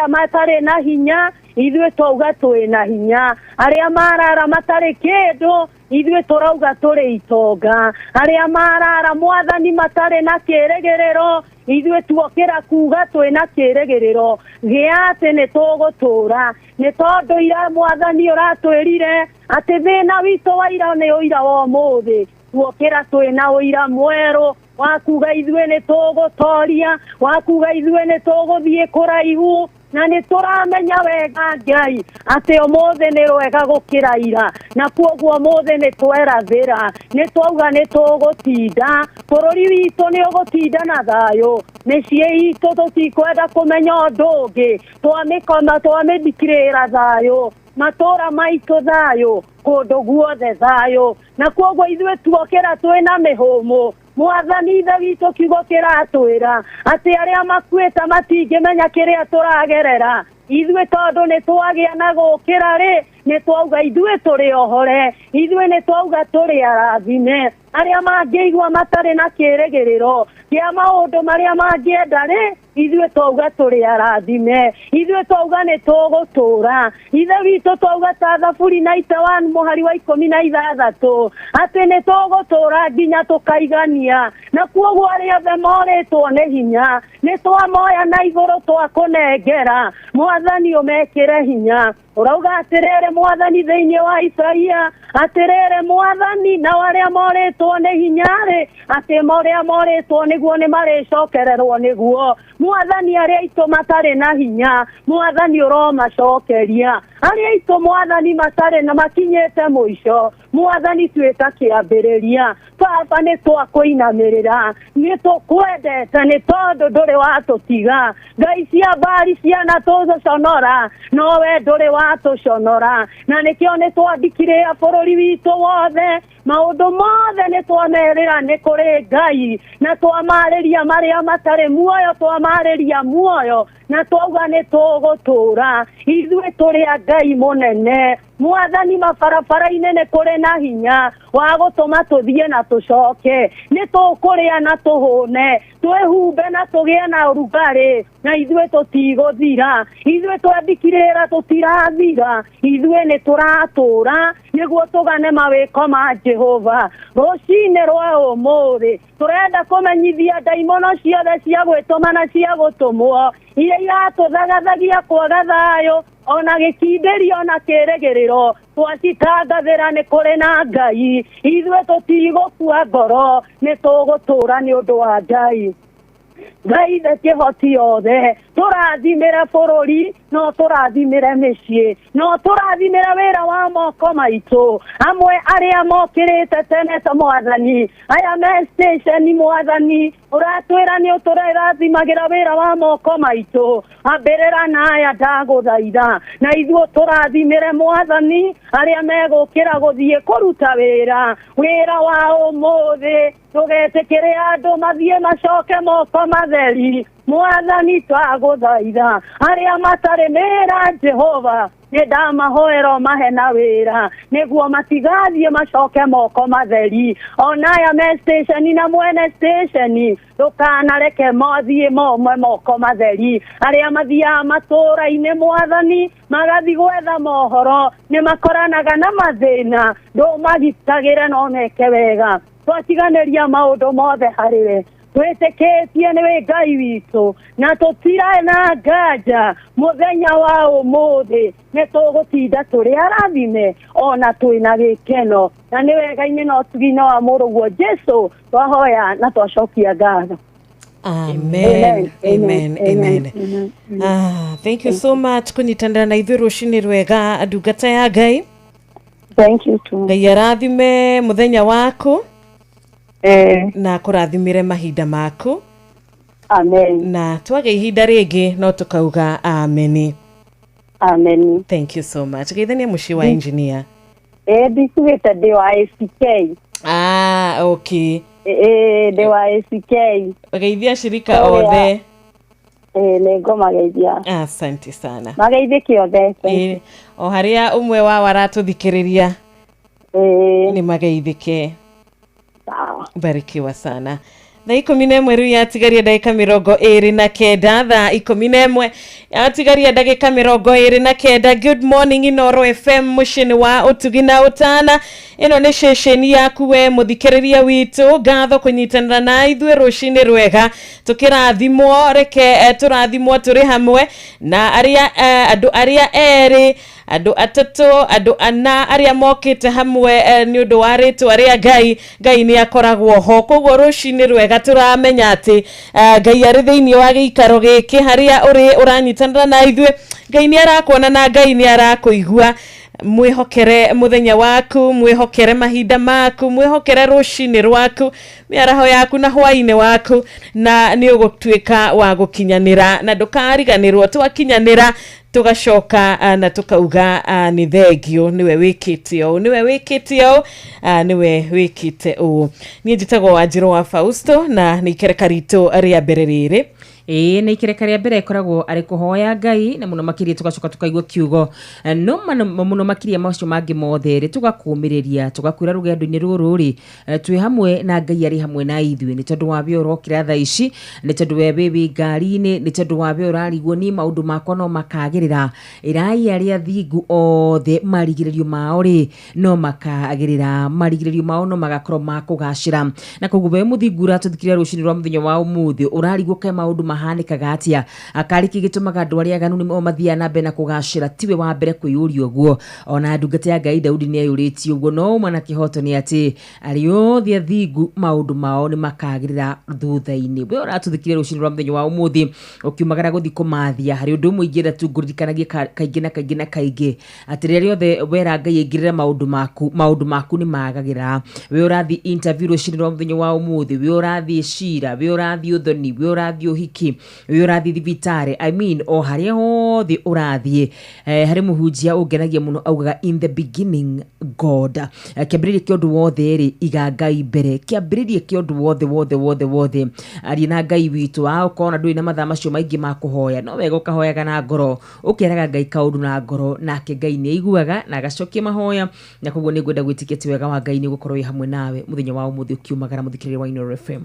matarĩ na hinya, ithuĩ twauga twĩ na hinya. Arĩa marara matarĩ kĩndũ, ithuĩ tũrauga tũrĩ itonga. Arĩa marara mwathani matarĩ na kĩrĩgĩrĩro, ithuĩ tuokĩra kuga twĩ na kĩrĩgĩrĩro gĩa atĩ nĩ tũgũtũra. Nĩ tondũ ira mwathani ũratwĩrire atĩ thĩna witũ wa ira nĩ ũira wa ũmũthĩ. Tuokĩra twĩ na ũira mwerũ wa kuga ithuĩ nĩ tũgũtoria, wa kuga ithuĩ nĩ tũgũthiĩ kũraihu. Na nĩ tũramenya wega Ngai atĩ ũmũthĩ nĩ rwega gũkĩra ira, na kuoguo ũmũthĩ nĩ twerathĩra, nĩ twauga nĩ tũgũtinda. Bũrũri witũ nĩ ũgũtinda na thayũ, mĩciĩ itũ tũtikwenda kũmenya ũndũ ũngĩ, twamĩkoma twamĩthikĩrĩra thayũ, matũra maitũ thayũ, kũndũ guothe thayũ. Na kuoguo ithuĩ tuokĩra twĩna mĩhũmũ. Mwathani ithe witũ kiugo kĩratwĩra atĩ arĩa makuĩte matingĩmenya kĩrĩa tũragerera. Ithuĩ tondũ nĩ twagĩa na gũkĩra rĩ, nĩ twauga ithuĩ tũrĩ ohore, ithuĩ nĩ twauga tũrĩ arathime. Arĩa mangĩigua matarĩ na kĩrĩgĩrĩro kĩa maũndũ marĩa mangĩenda rĩ, ithuĩ twauga tũrĩ arathime, ithuĩ twauga nĩ tũgũtũra. Ithe witũ twauga ta Thaburi 91 mũhari wa 16 atĩ nĩ tũgũtũra nginya tũkaigania. Na kuoguo arĩa othe morĩtwo nĩ hinya, nĩ twamoya na igũrũ twakũnengera. Mwathani ũmekĩre hinya. Ũrauga atĩrĩrĩ mwathani thĩinĩ wa Isaia, atĩrĩrĩ mwathani, nao arĩa morĩtwo nĩ hinya rĩ, atĩ marĩa morĩtwo nĩguo nĩ marĩcokererwo nĩguo. Mwathani arĩa aitũ matarĩ na hinya, mwathani ũromacokeria. Arĩa aitũ mwathani matarĩ na makinyĩte mũico, mwathani tuĩka kĩambĩrĩria. Baba nĩ twakũinamĩrĩra, nĩ tũkwendete nĩ tondũ ndũrĩ watũtiga. Ngai cia mbari ciana tũconora, no we ndũrĩ watũconora. Na nĩkĩo nĩ twandĩkire bũrũri witũ wothe, maũndũ mothe nĩ twamerĩra nĩ kũrĩ Ngai, na twamarĩria marĩa matarĩ muoyo, twamarĩria muoyo, na twauga nĩ tũgũtũra. Ithuĩ tũrĩ a Ngai mũnene. Mwathani mabarabara-inĩ nĩ kũrĩ na hinya wa gũtũma tũthiĩ na tũcoke. Nĩ tũkũrĩa na tũhũne, twĩhumbe na tũgĩe na ũrugarĩ, na ithuĩ tũtigũthira. Ithuĩ twandĩkirĩra tũtirathira, ithuĩ nĩ tũratũra nĩguo tũgane mawĩko ma Jehova. Rũcinĩ rwa ũmũthĩ tũrenda kũmenyithia ndaimono ciothe cia gwĩtũma na cia gũtũmwo, iria iratũthagathagia kwaga thayũ ona gĩkindĩrio na kĩrĩgĩrĩro, twacitangathĩra nĩ kũrĩ na Ngai. Ithuĩ tũtigũkua ngoro, nĩ tũgũtũra nĩ ũndũ wa Ngai. Ngai ithe kĩhoti yothe, tũrathimĩre bũrũri, no tũrathimĩre mĩciĩ, no tũrathimĩre wĩra wa moko maitũ. Amwe arĩa mokĩrĩte tene ta mwathani, aya me station mwathani, ũratwĩra nĩ ũtũrathimagĩra wĩra wa moko maitũ. Ambĩrĩra na aya ndagũthaitha, na ithuĩ tũrathimĩre mwathani arĩa megũkĩra gũthiĩ kũruta wĩra, wĩra wa ũmũthĩ. Tũgetĩkĩre andũ mathiĩ macoke moko matheri. Mwathani twagũthaitha, arĩa matarĩ mĩra Jehova, nĩ ndamahoera mahe na wĩra nĩguo matigathiĩ macoke moko matheri. Ona aya me station na mwene station, ndũkanareke mathiĩ momwe moko matheri. Arĩa mathiaga matũũra-inĩ mwathani magathiĩ gwetha mohoro, nĩ makoranaga na mathĩna, ndũmagitagĩre no meke wega. Twatiganĩria maũndũ mothe harĩ we, twĩtĩkĩtie nĩwe Ngai witũ, na tũtirae na nganja. Mũthenya wa ũmũthĩ nĩ tũgũtinda tũrĩ arathime ona twĩna gĩkeno, na nĩ wega-inĩ na ũtugi-inĩ wa mũrũguo Jesũ twahoya na twacokia ngatho. Amen. Amen. Amen. Ah, thank you so much kunyitanĩra na ithuĩ rũcinĩ rwega ndungata ya Ngai. Thank you too. Ngai arathime mũthenya waku. Na kũrathimĩre mahinda maku. Amen. Na twage ihinda rĩngĩ no tũkauga ameni. Amen. Thank you so much. Geithania mũciĩ wa engineer. Ndikugĩte ndĩ wa ACK. Ah, okay. Ndĩ wa ACK. Geithia shirika othe. Nĩ ngũmageithia. Asante sana. Mageithĩke othe. O harĩa ũmwe wao aratũthikĩrĩria. Nĩ mageithĩke. Barikiwa sana. Thaa 11 rĩu yatigaria ndagĩka 29, thaa 11 yatigaria ndagĩka 29. Good morning Inooro FM, mũciĩ wa ũtugi na ũtana. Ĩno nĩ ceceni yaku we mũthikĩrĩria witũ, ngatho kũnyitanĩra na ithuĩ rũcinĩ rwega, tũkĩrathimwo. Reke tũrathimwo tũrĩ hamwe na arĩa andũ arĩa erĩ, andũ atatũ, andũ ana arĩa mokĩte hamwe nĩ ũndũ wa rĩtwa rĩa Ngai. Ngai nĩ akoragwo ho. Koguo rũcinĩ rwega tũramenya atĩ Ngai arĩ thĩinĩ wa gĩikaro gĩkĩ harĩa ũrĩ ũranyitanĩra na ithuĩ. Ngai nĩ arakuona na Ngai nĩ arakũigua. Mwĩhokere mũthenya waku, mwĩhokere mahinda maku, mwĩhokere rũcinĩ rwaku, mĩaraho yaku na hwainĩ waku, na nĩ ũgũtuĩka wa gũkinyanĩra na ndũkariganĩrwo. Twakinyanĩra tugacoka na tukauga nĩ thengio, nĩwe wĩkĩte ũũ, nĩwe wĩkĩte ũũ, nĩwe wĩkĩte ũũ. Niĩ njĩtagwo Wanjirũ wa Fausto na nĩ ikereka ritũ rĩa mbere rĩrĩ. Ĩĩ, nĩ ikereka rĩa mbere ĩkoragwo arĩ kũhoya Ngai na mũno makĩria tũgacoka tũkaigua kiugo, no mũno makĩria macio mangĩ mothe rĩ, tũgakũmĩrĩria, tũgakwĩra rũgendo-inĩ rũrũ rĩ, twĩ hamwe na Ngai arĩ hamwe na ithuĩ. Nĩ tondũ wa we ũrokĩra thaa ici, nĩ tondũ we wĩ ngari-inĩ, nĩ tondũ wa we ũrarigwo niĩ maũndũ makwa no makagĩrĩra. Ĩrai arĩa thingu othe marigĩrĩrio mao rĩ no makagĩrĩra, marigĩrĩrio mao no magakorwo ma kũgacĩra. Na koguo we mũthingu ũratũthikĩrĩria rũcinĩ rwa mũthenya wa ũmũthĩ, ũrarigwo kaĩ maũndũ mahanĩkaga atĩa, akarĩ kĩ gĩtũmaga andũ arĩa aganu nĩmo mathiaga na mbere na kũgacĩra? Tiwe wa mbere kwĩyũria ũguo, ona ndungata ya Ngai Daudi nĩ eyũrĩtie ũguo. No ũma na kĩhoto nĩ atĩ arĩa othe athingu maũndũ mao nĩ makagĩrĩra thutha-inĩ. We ũratũthikĩrĩria rũcinĩ rwa mũthenya wa ũmũthĩ ũkiumagara gũthiĩ kũmathia, harĩ ũndũ ũmwe ingĩenda tu ngũririkanagie kaingĩ na kaingĩ na kaingĩ, atĩ rĩrĩa rĩothe wera Ngai aingĩrĩre maũndũ maku, maũndũ maku nĩ magagĩra. We ũrathiĩ interview rũcinĩ rwa mũthenya wa ũmũthĩ, we ũrathiĩ cira, we ũrathiĩ ũthoni, we ũrathiĩ ũhiki, we ũrathiĩ thibitarĩ, I mean o harĩa hothe ũrathiĩ, harĩ mũhunjia ũngenagia mũno augaga in the beginning God. Kĩambĩrĩria kĩa ũndũ wothe rĩ, iga Ngai mbere. Kĩambĩrĩria kĩa ũndũ wothe wothe wothe wothe, aria na Ngai witũ. Ũkona ndũrĩ na mathaa macio maingĩ ma kũhoya, no wega ũkahoyaga na ngoro, ũkeraga Ngai kaũndũ na ngoro, nake Ngai nĩ aiguaga na agacokia mahoya. Na koguo nĩ ngwenda gwĩtĩkia atĩ wega wa Ngai nĩ ũgũkorwo wĩ hamwe nawe mũthenya wa ũmũthĩ ũkiumagara, mũthikĩrĩria wa Inooro FM.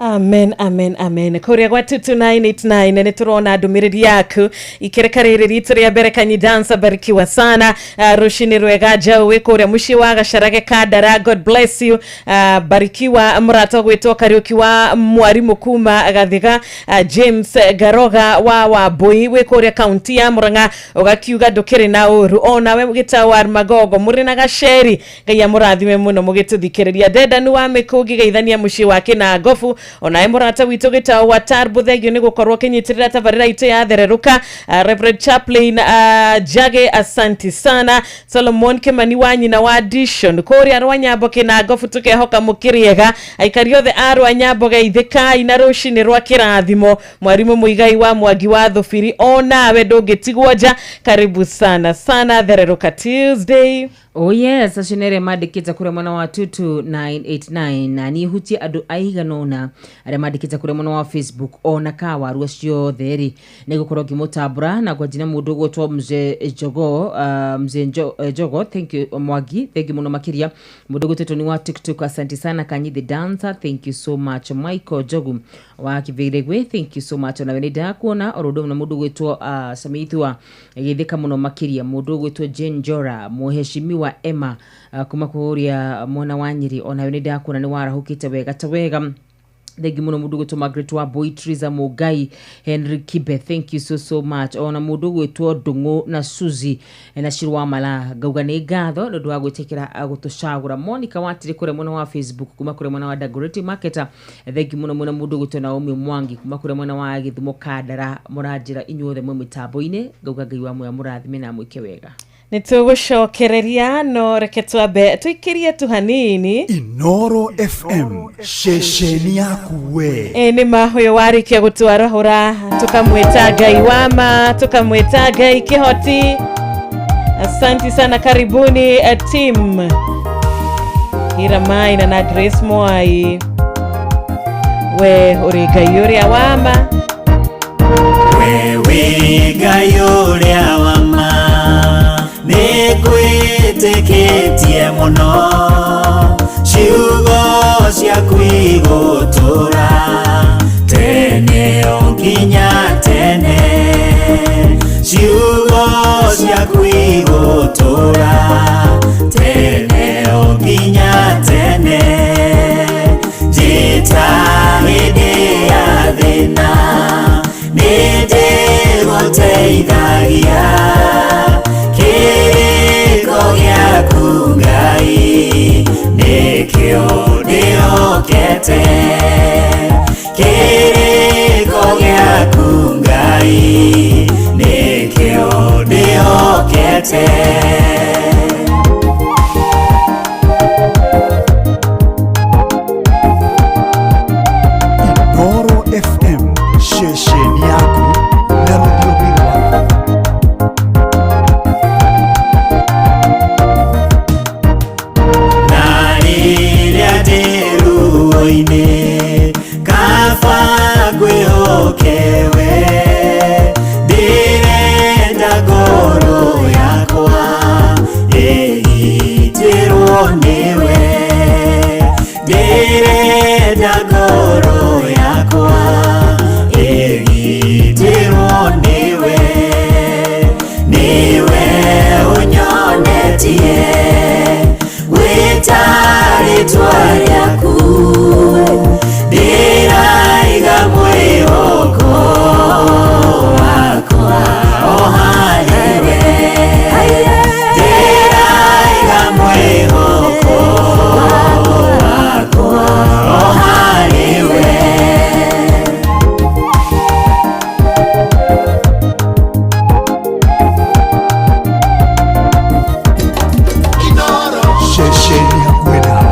Amen, amen, amen. Kũrĩa gwa 22989 nĩ tũrona ndũmĩrĩri yaku. Ikereka rĩrĩ ritũ rĩa mbere, Kanyi Dancer, barikiwa sana. Rũcinĩ rwega Njaũ wĩ kũrĩa mũciĩ wa Gacarage Kandara, God bless you. Barikiwa mũrata ũgwĩtwo Kariũki wa mwarimũ kuma Gathiga. James Garoga wa Wambui wĩ kũrĩa kaunti ya Murang'a, ũgakiuga ndũkĩrĩ na ũru. Onawe gĩtao Magogo mũrĩ na gaceri, Ngai amũrathime mũno mũgĩtũthikĩrĩria. Ndendanu wa Mĩkũngi geithania mũciĩ wa Kĩnangobu, onawe mũrata witũ gĩtao wa Tarbo, thengio nĩ gũkorwo ũkĩnyitĩrĩra tabarĩra itũ ya thererũka. Reverend Chaplain Jage, asanti sana. Solomon Kimani wa nyina wa Dishon kũrĩa Rwanyambo Kĩnangobu, tũkehoka mũkĩrĩega. Aikari othe a Rwanyambo geithĩkai na rũcinĩ rwa kĩrathimo. Mwarimũ Mũigai wa Mwangi wa Thubiri, onawe ndũngĩtigwo nja, karibu sana sana thererũka Tuesday. Oh yes, acio nĩ arĩa mandĩkĩte kũrĩa mwena wa 22989, na niĩ hutie andũ aigana ũna arĩa mandĩkĩte kũrĩa mwena wa Facebook. Ona ka waru acio othe rĩ, nĩ gũkorwo ngĩmũtambũra na kwanjina mũndũ ũgwĩtwo Mzee Jogo, Mzee Jogo, thank you. Mwangi, thank you mũno makĩria. Mũndũ ũgwĩtwo ni wa TikTok, asante sana. Kanyi the dancer, thank you so much. Michael Jogu wa Kivĩrĩgwĩ, thank you so much, onawe nĩ ndakuona. Oro ũndũ ũmwe na mũndũ ũgwĩtwo Samithua gĩthĩka mũno makĩria. Mũndũ ũgwĩtwo Jane Njora, mũheshimiwa Emma kuma kũrĩa mwena wa Nyĩrĩ, onawe nĩ ndakuona nĩ warahũkĩte wega ta wega. Thank you mũno. Mũndũ ũgwĩtwo Margaret wa Boy, Teresa Mũngai, Henry Kibe, thank you so so much. Ona mũndũ ũgwĩtwo Ndũng'ũ na Suzy na Shiru wa Mala, ngauga nĩ ngatho nĩ ũndũ wa gwĩtĩkĩra gũtũcagũra. Monica Watire kũrĩa mwena wa Facebook, kuma kũrĩa mwena wa Dagoretti Marketer, thank you mũno mũno. Mũndũ ũgwĩtwo Naomi Mwangi kuma kũrĩa mwena wa Gĩthumo Kandara, mũranjĩra inyuothe mwĩ mĩtambo-inĩ, ngauga Ngai wa muoyo mũrathime na amwĩke wega. Nĩ tũgũcokereria, no reke twambe tũikĩrie tu hanini. Inooro FM, ceceni yaku we. Ĩ nĩ ma, ũyũ warĩkia gũtwarahũra, tũkamwĩta Ngai wa ma, tũkamwĩta Ngai kĩhoti. Asanti sana, karibuni team Hiramaina na Grace Mwai, we ũrĩ Ngai ũrĩa wa ma. We wĩ Ngai ũrĩa wa ma, nĩ ngwĩtĩkĩtie mũno, ciugo ciaku. ciaku igũtũra tene o nginya tene, ciugo ciaku igũtũra tene o nginya tene. Njĩta hĩndĩ ya thĩna, nĩndĩgũteithagia, kĩrĩko gĩaku Ngai nĩkĩo ndĩhokete, kĩrĩko gĩaku Ngai nĩkĩo ndĩhokete. Inooro FM, ceceni yaku na rũthiomi rwaku. Na rĩrĩa ndĩ ruo-inĩ, kaba ngwĩhoke we, ndĩrenda ngoro yakwa ĩgitĩrwo nĩwe, ndĩrenda ngoro yakwa ĩgitĩrwo nĩwe, nĩwe ũnyonetie gwĩta rĩtwa rĩaku, ndĩraiga mwĩhoko wakwa o harĩwe, ndĩraiga mwĩhoko wakwa o harĩwe. Ceceni hakuhĩ nawe.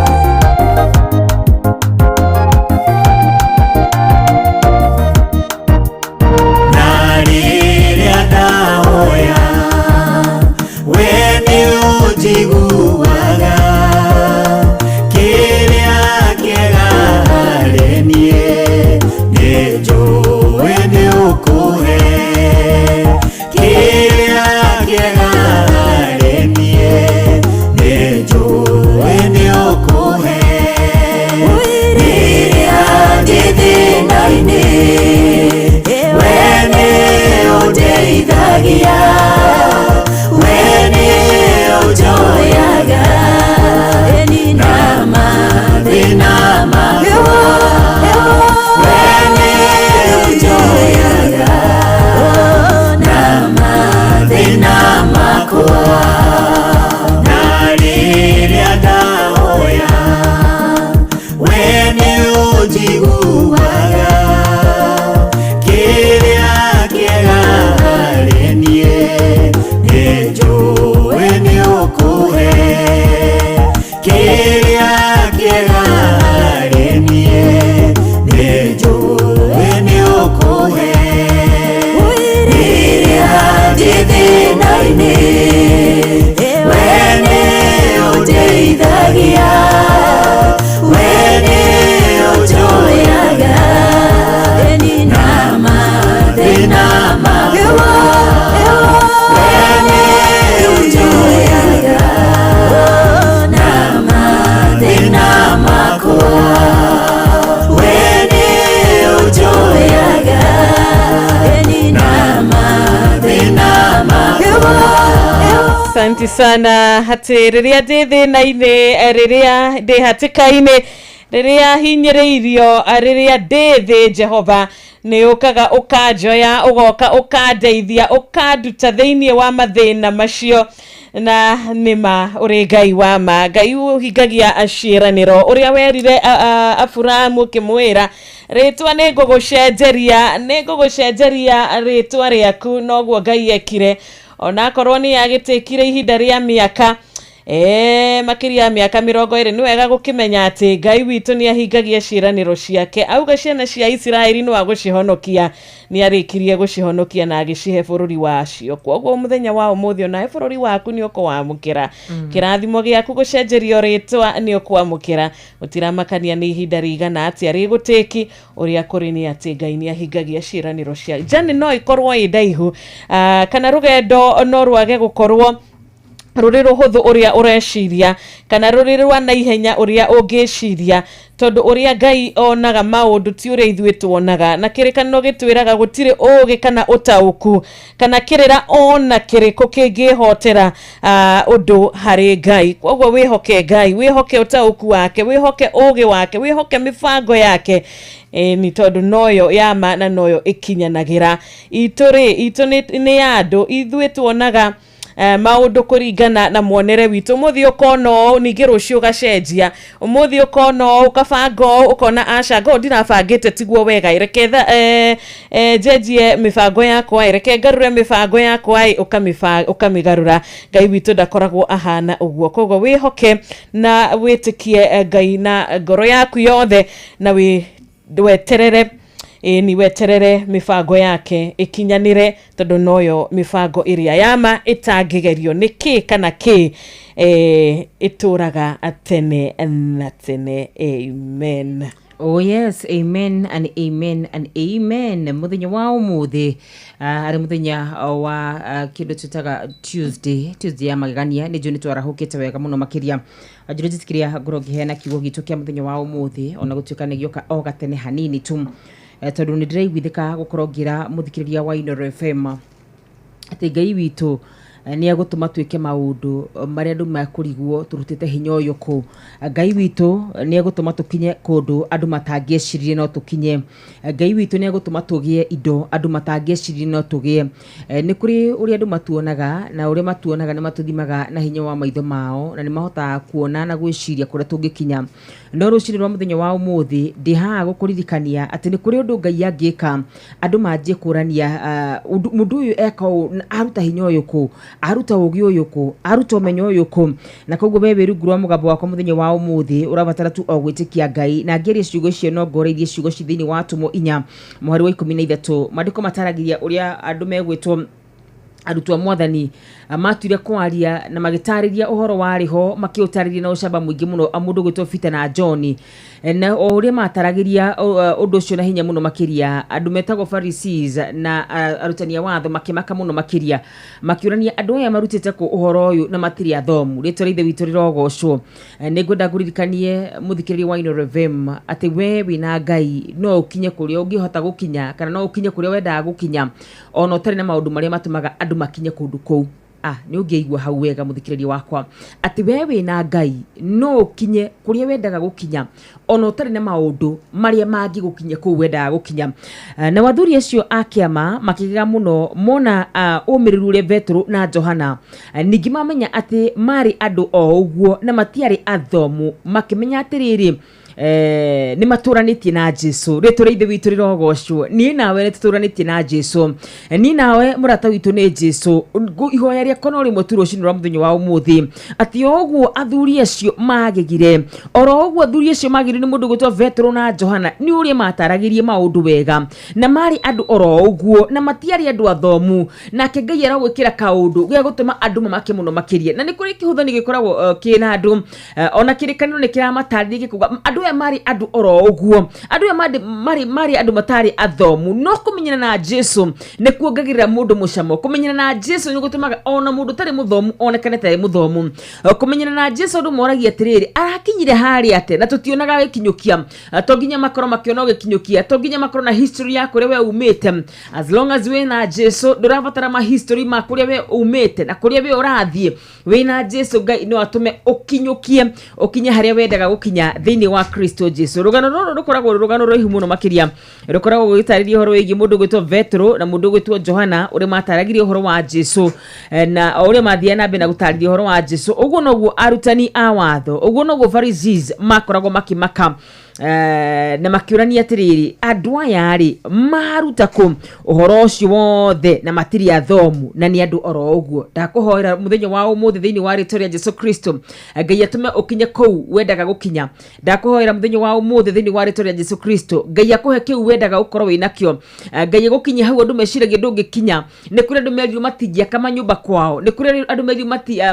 Na rĩrĩa ndahoya, we nĩũnjiguaga, kĩrĩa kĩega harĩ niĩ nĩnjũĩ nĩũkũhe, kĩrĩa kĩega harĩ niĩ nĩnjũĩ nĩũkũhe. Rĩrĩa ndĩ thĩna-inĩ, we nĩũndeithagia, we nĩũnjoyaga na mathĩna makwa, we nĩũnjoyaga na mathĩna makwa. Na rĩrĩa ndahoya, we nĩũnjiguaga, kĩrĩa kĩega harĩ niĩ nĩnjũĩ nĩũkũhe, kĩrĩa kĩega harĩ niĩ nĩnjũĩ nĩũkũhe. Rĩrĩa ndĩ thĩna-inĩ, we nĩũndeithagia, we nĩũnjoyaga na mathĩna makwa, we nĩũnjoyaga na mathĩna makwa, we nĩũnjoyaga na mathĩna makwa. Asante sana. Atĩ rĩrĩa ndĩ thĩna-inĩ, rĩrĩa ndĩ hatĩka-inĩ, rĩrĩa hinyĩrĩirio, rĩrĩa ndĩ thĩ, Jehova nĩ ũkaga ũkanjoya, ũgoka ũkandeithia, ũkanduta thĩinĩ wa mathĩna macio. Na nĩma ũrĩ Ngai wa ma, Ngai ũhingagia ciĩranĩro. Ũrĩa werire Aburahamu ũkĩmwĩra rĩtwa nĩ ngũgũcenjeria, nĩ ngũgũcenjeria rĩtwa rĩaku, noguo Ngai ekire. Onakorwo nĩ agĩtĩkire ihinda rĩa mĩaka makĩria ya mĩaka 20, nĩ wega gũkĩmenya atĩ Ngai witũ nĩ ahingagia ciĩranĩro ciake. Auga ciana cia Isiraeli no agũcihonokia, nĩ arĩkirie gũcihonokia na agĩcihe bũrũri wacio. Kwoguo mũthenya wa ũmũthĩ onawe bũrũri waku nĩ ũkũwamũkĩra, kĩrathimo gĩaku gũcenjerio rĩtwa nĩ ũkwamũkĩra. Gũtiramakania nĩ ihinda rĩigana atĩa rĩgũtĩki, ũrĩa kũrĩ nĩ atĩ Ngai nĩ ahingagia ciĩranĩro cia jani. No ĩkorwo ĩ ndaihu, kana rũgendo no rwage gũkorwo Rũrĩ rũhũthũ ũrĩa ũreciria kana rũrĩ rwa naihenya ũrĩa ũngĩciria, tondũ ũrĩa Ngai onaga maũndũ ti ũrĩa ithuĩ tuonaga. Na kĩrĩkanĩro gĩtwĩraga gũtirĩ ũũgĩ kana ũtaũku kana kĩrĩra ona kĩrĩkũ kĩngĩhotera ũndũ harĩ Ngai. Koguo wĩhoke Ngai, wĩhoke ũtaũku wake, wĩhoke ũũgĩ wake, wĩhoke mĩbango yake, ni tondũ noyo ya ma na noyo ĩkinyanagĩra. Itũ rĩ, itũ nĩ ya andũ, ithuĩ tuonaga maũndũ kũringana na muonere witũ. Ũmũthĩ ũkona ũũ, ningĩ rũciũ ũgacenjia. Ũmũthĩ ũkona ũũ, ũkabanga ũũ, ũkona aca ngo ndirabangĩte tiguo wega, reke njenjie mĩbango yakwa, reke ngarũre mĩbango yakwa, ũkamĩgarũra. Ngai witũ ndakoragwo ahana ũguo. Koguo wĩhoke na wĩtĩkie Ngai na ngoro yaku yothe, na weterere, ni weterere mĩbango yake ĩkinyanĩre, tondũ noyo mĩbango ĩrĩa yama ĩtangĩgerio nĩ kĩ kana kĩ, ĩtũraga tene na tene. Amen. Oh yes, amen and amen and amen. Muthenya wa umuthi ari muthenya wa kindu twitaga Tuesday, Tuesday ya magegania. Nĩ njũĩ nĩ twarahũkĩte wega mũno makĩria. Njũĩ njĩtĩkĩria ngorwo ngĩheana kiugo gitũ kĩa mũthenya wa ũmũthĩ, ona gũtuĩka nĩ gĩoka o gatene hanini tu, tondũ nĩ ndĩraiguithĩka gũkorwo ngĩra mũthikĩrĩria wa Inooro FM atĩ Ngai witũ nĩ egũtũma twĩke maũndũ marĩa andũ mekũrigwo tũrutĩte hinya ũyũ kũ. Ngai witũ nĩ egũtũma tũkinye kũndũ andũ matangĩeciririe no tũkinye. Ngai witũ nĩ egũtũma tũgĩe indo andũ matangĩeciririe no tũgĩe. Nĩ kũrĩ ũrĩa andũ matuonaga, na ũrĩa matuonaga nĩ matũthimaga na hinya wa maitho mao, na nĩ mahotaga kuona na gwĩciria kũrĩa tũngĩkinya. No rũcinĩ rwa mũthenya wa ũmũthĩ ndĩ haha gũkũririkania atĩ nĩ kũrĩ ũndũ Ngai angĩka andũ manjie kũrania, mũndũ ũyũ eka ũũ, aruta hinya ũyũ kũ, aruta ũũgĩ ũyũ kũ, aruta ũmenyo ũyũ kũ. Na koguo we wĩ rungu rwa mũgambo wakwa mũthenya wa ũmũthĩ ũrabatara tu o gwĩtĩkia Ngai. Na ngĩaria ciugo icio no ngoreirie ciugo ci thĩinĩ wa Atũmwo 4 mũhari wa 13. Maandĩko mataragĩria ũrĩa andũ megwĩtwo arutwo a Mwathani matuire kwaria na magĩtarĩria ũhoro warĩ ho, makĩũtarĩria na ũcamba mũingĩ mũno, mũndũ ũgwĩtwo Peter na John. Na o ũrĩa mataragĩria ũndũ ũcio na hinya mũno makĩria, andũ metagwo Pharisees na arutani a watho makĩmaka mũno makĩria, makĩũrania andũ aya marutĩte kũ ũhoro ũyũ na matirĩ athomu. Rĩtwa rĩa Ithe witũ rĩrogocwo. Nĩ ngwenda ngũririkanie mũthikĩrĩria wa Inooro FM atĩ we wĩna Ngai no ũkinye kũrĩa ũngĩhota gũkinya, kana no ũkinye kũrĩa wendaga gũkinya ona ũtarĩ na maũndũ marĩa matũmaga andũ makinye kũndũ kũu. Nĩ ũngĩigua hau wega mũthikĩrĩria wakwa atĩ we wĩna Ngai no ũkinye kũrĩa wendaga gũkinya ona ũtarĩ na maũndũ marĩa mangĩgũkinyia kũu wendaga gũkinya. Na athuri acio a kĩama makĩgega mũno mona ũmĩrĩru ũrĩa Petero na Johana, ningĩ mamenya atĩ marĩ andũ o ũguo na matiarĩ athomu, makĩmenya atĩrĩrĩ, nĩ matũranĩtie na Jesu. Rĩtwa rĩa Ithe witũ rĩrogocwo. Niĩ nawe nĩ tũtũranĩtie na Jesu. Niĩ nawe mũrata witũ nĩ Jesu. Ihoya rĩakwa no rĩmwe tu rũcinĩ rwa mũthenya wa ũmũthĩ, atĩ o ũguo athuri acio magegire, oro ũguo athuri acio magegire nĩ mũndũ ũgwĩtwo Petero na Johana, nĩ ũrĩa mataragĩrie maũndũ wega, na marĩ andũ oro ũguo na matiarĩ andũ athomu, nake Ngai aragwĩkĩra kaũndũ gĩa gũtũma andũ mamake mũno makĩria. Na nĩ kũrĩ kĩhũthani gĩkoragwo kĩna andũ, ona kĩrĩkanĩro nĩ kĩramatarĩria gĩkuga andũ aya marĩ andũ oro ũguo, andũ aya marĩ andũ matarĩ athomu, no kũmenyana na Jesu nĩ kuongagĩrĩra mũndũ mũcamo. Kũmenyana na Jesu nĩ gũtũmaga ona mũndũ ũtarĩ mũthomu onekane tarĩ mũthomu. Kũmenyana na Jesu andũ moragia atĩrĩrĩ, arakinyire harĩa atĩa na tũtionaga agĩkinyũkia. To nginya makorwo makĩona ũgĩkinyũkia, to nginya makorwo na history ya kũrĩa we umĩte. As long as wĩna Jesu ndũrabatara ma history ma kũrĩa we umĩte na kũrĩa we ũrathiĩ. Wĩna Jesu Ngai no atũme ũkinyũkie ũkinye harĩa wendaga gũkinya thĩinĩ wa Kristo Jesu. Rũgano rũrũ rũkoragwo rwĩ rũgano rũraihu mũno makĩria, rũkoragwo rũgĩtarĩria ũhoro wĩgiĩ mũndũ ũgwĩtwo Petero na mũndũ ũgwĩtwo Johana, ũrĩa mataragĩria ũhoro wa Jesu, na o ũrĩa mathiaga na mbere na gũtarĩria ũhoro wa Jesu, ũguo noguo arutani a watho, ũguo noguo Pharisees makoragwo makĩmaka, na makĩũrania atĩrĩrĩ, andũ aya rĩ maruta kũ ũhoro ũcio wothe na matirĩ athomu na nĩ andũ oro ũguo. Ndakũhoera mũthenya wa ũmũthĩ thĩinĩ wa rĩtwa rĩa Jesu Kristo, Ngai atũme ũkinye kũu wendaga gũkinya. Ndakũhoera mũthenya wa ũmũthĩ thĩinĩ wa rĩtwa rĩa Jesu Kristo, Ngai akũhe kĩu wendaga ũkorwo wĩ nakĩo. Ngai agũkinyie hau andũ meciragia ndũngĩkinya. Nĩ kũrĩ andũ merirwo matingĩaka manyũmba kwao, nĩ kũrĩ andũ merirwo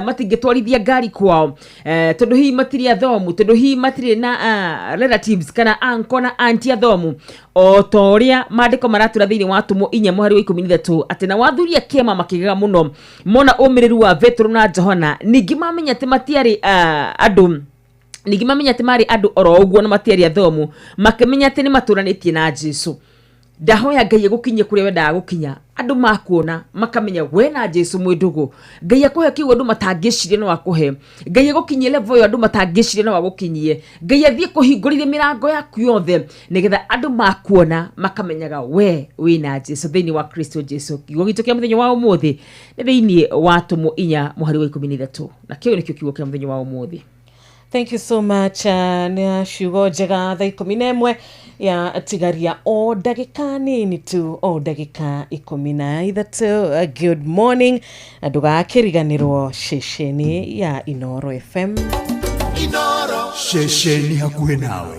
matingĩtwarithia ngari kwao, tondũ hihi matirĩ athomu, tondũ hihi matirĩ na relatives. relatives kana uncle na auntie athomu o ta ũrĩa maandĩko maratũra thĩinĩ wa Atũmwo 4 mũhari wa 13 atĩ na wathuria kĩama makĩgega mũno mona ũmĩrĩru wa Petero na Johana ningĩ mamenya atĩ matiarĩ andũ ningĩ mamenya atĩ marĩ andũ oro ũguo na matiarĩ athomu makĩmenya atĩ nĩ matũranĩtie na Jesu. Ndahoya Ngai agũkinyie kũrĩa wendaga gũkinya andũ makuona makamenya we na Jesu mwĩ ndũgũ. Ngai akũhe kiugo andũ matangĩciria no akũhe. Ngai agũkinyie level ĩyo andũ matangĩciria no agũkinyie. Ngai athiĩ kũhingũrĩre mĩrango yaku yothe nĩgetha andũ makuona makamenyaga we wĩna Jesu thĩinĩ wa Kristo Jesu. Kiugo gitũ kĩa mũthenya wa ũmũthĩ nĩ thĩinĩ wa Atũmwo 4 mũhari wa 13 na kĩu nĩkĩo kiugo kĩa mũthenya wa ũmũthĩ. Thank you so much. Nĩ ciugo njega thaa 11 ya tigaria o ndagĩka nini tu o ndagĩka 13. Good morning. Ndũgakĩriganĩrwo ceceni ya Inoro FM. Inoro ceceni hakuhĩ nawe.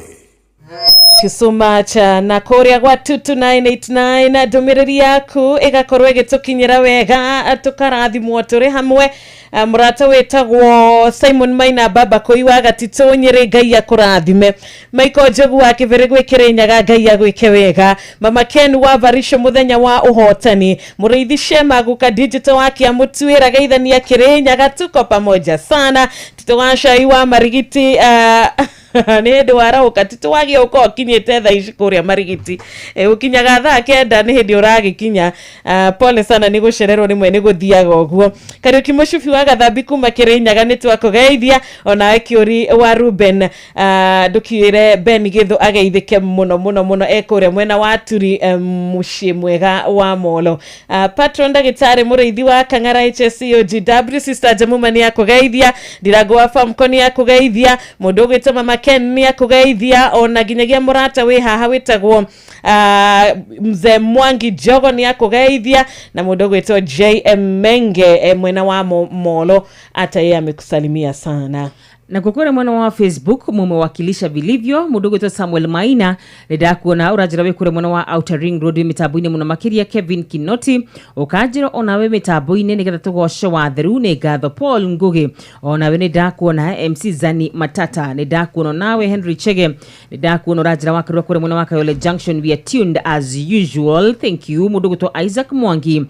Thank you so much. Na kũrĩa gwa 22989 ndũmĩrĩri yaku ĩgakorwo ĩgĩtũkinyĩra wega tũkarathimwo tũrĩ hamwe. Mũrata wĩtagwo Simon Maina baba kũiwa Gatitũ Nyĩrĩ Ngai akũrathime. Michael Njogu wa Kĩbĩrĩ gwĩkĩrĩ Nyaga Ngai agwĩke wega. Mama Ken wa Varisho mũthenya wa ũhotani. Mũrĩithi Shema guka digital wa Kĩamũtuĩra geithania Kĩrĩnyaga tuko pamoja sana. Tito wa Cai wa Marigiti nĩ hĩndĩ warahũka Tito wa Gĩũka ũkinyĩte thaa ici kũrĩa Marigiti ũkinyaga thaa 9 nĩ hĩndĩ ũragĩkinya. Pole sana nĩ gũcererwo rĩmwe nĩ gũthiaga ũguo. Kariũki Mũcubi wa Gathambi kuma Kĩrĩnyaga nĩ twakũgeithia. Onawe Kĩũri wa Ruben ndũkiĩre Ben Gĩthũ ageithĩke mũno mũno mũno e kũrĩa mwena wa Turi mũciĩ mwega wa Molo. Patron ndagĩtarĩ mũrĩithi wa Kang'ara HSCOGW Sister Jamuma nĩ akũgeithia. Ndirango wa Famco nĩ akũgeithia. Mũndũ ũgwĩtwo Mama Ken nĩ akũgeithia. Ona nginyagia mũrata wĩ haha wĩtagwo Mzee Mwangi Jogo nĩ akũgeithia na mũndũ ũgwĩtwo JM Menge mwena wa Molo hata yeye amekusalimia sana. Na kwa kweli mwana wa Facebook mumewakilisha vilivyo. Mũndũ ũgwĩtwo Samuel Maina nĩndakuona ũranjĩra wĩ kũrĩa mwena wa Outer Ring Road mĩtambo-inĩ mũno makĩria. Kevin Kinoti ũkanjĩra onawe mĩtambo-inĩ nĩgetha tũgoce watheru nĩ ngatho. Paul Ngugi onawe nĩndakuona. MC Zani Matata nĩndakuona. Nawe Henry Chege nĩndakuona ũranjĩra wakĩrwo kũrĩa mwena wa Kayole Junction. We are tuned as usual, thank you. Mũndũ ũgwĩtwo Isaac Mwangi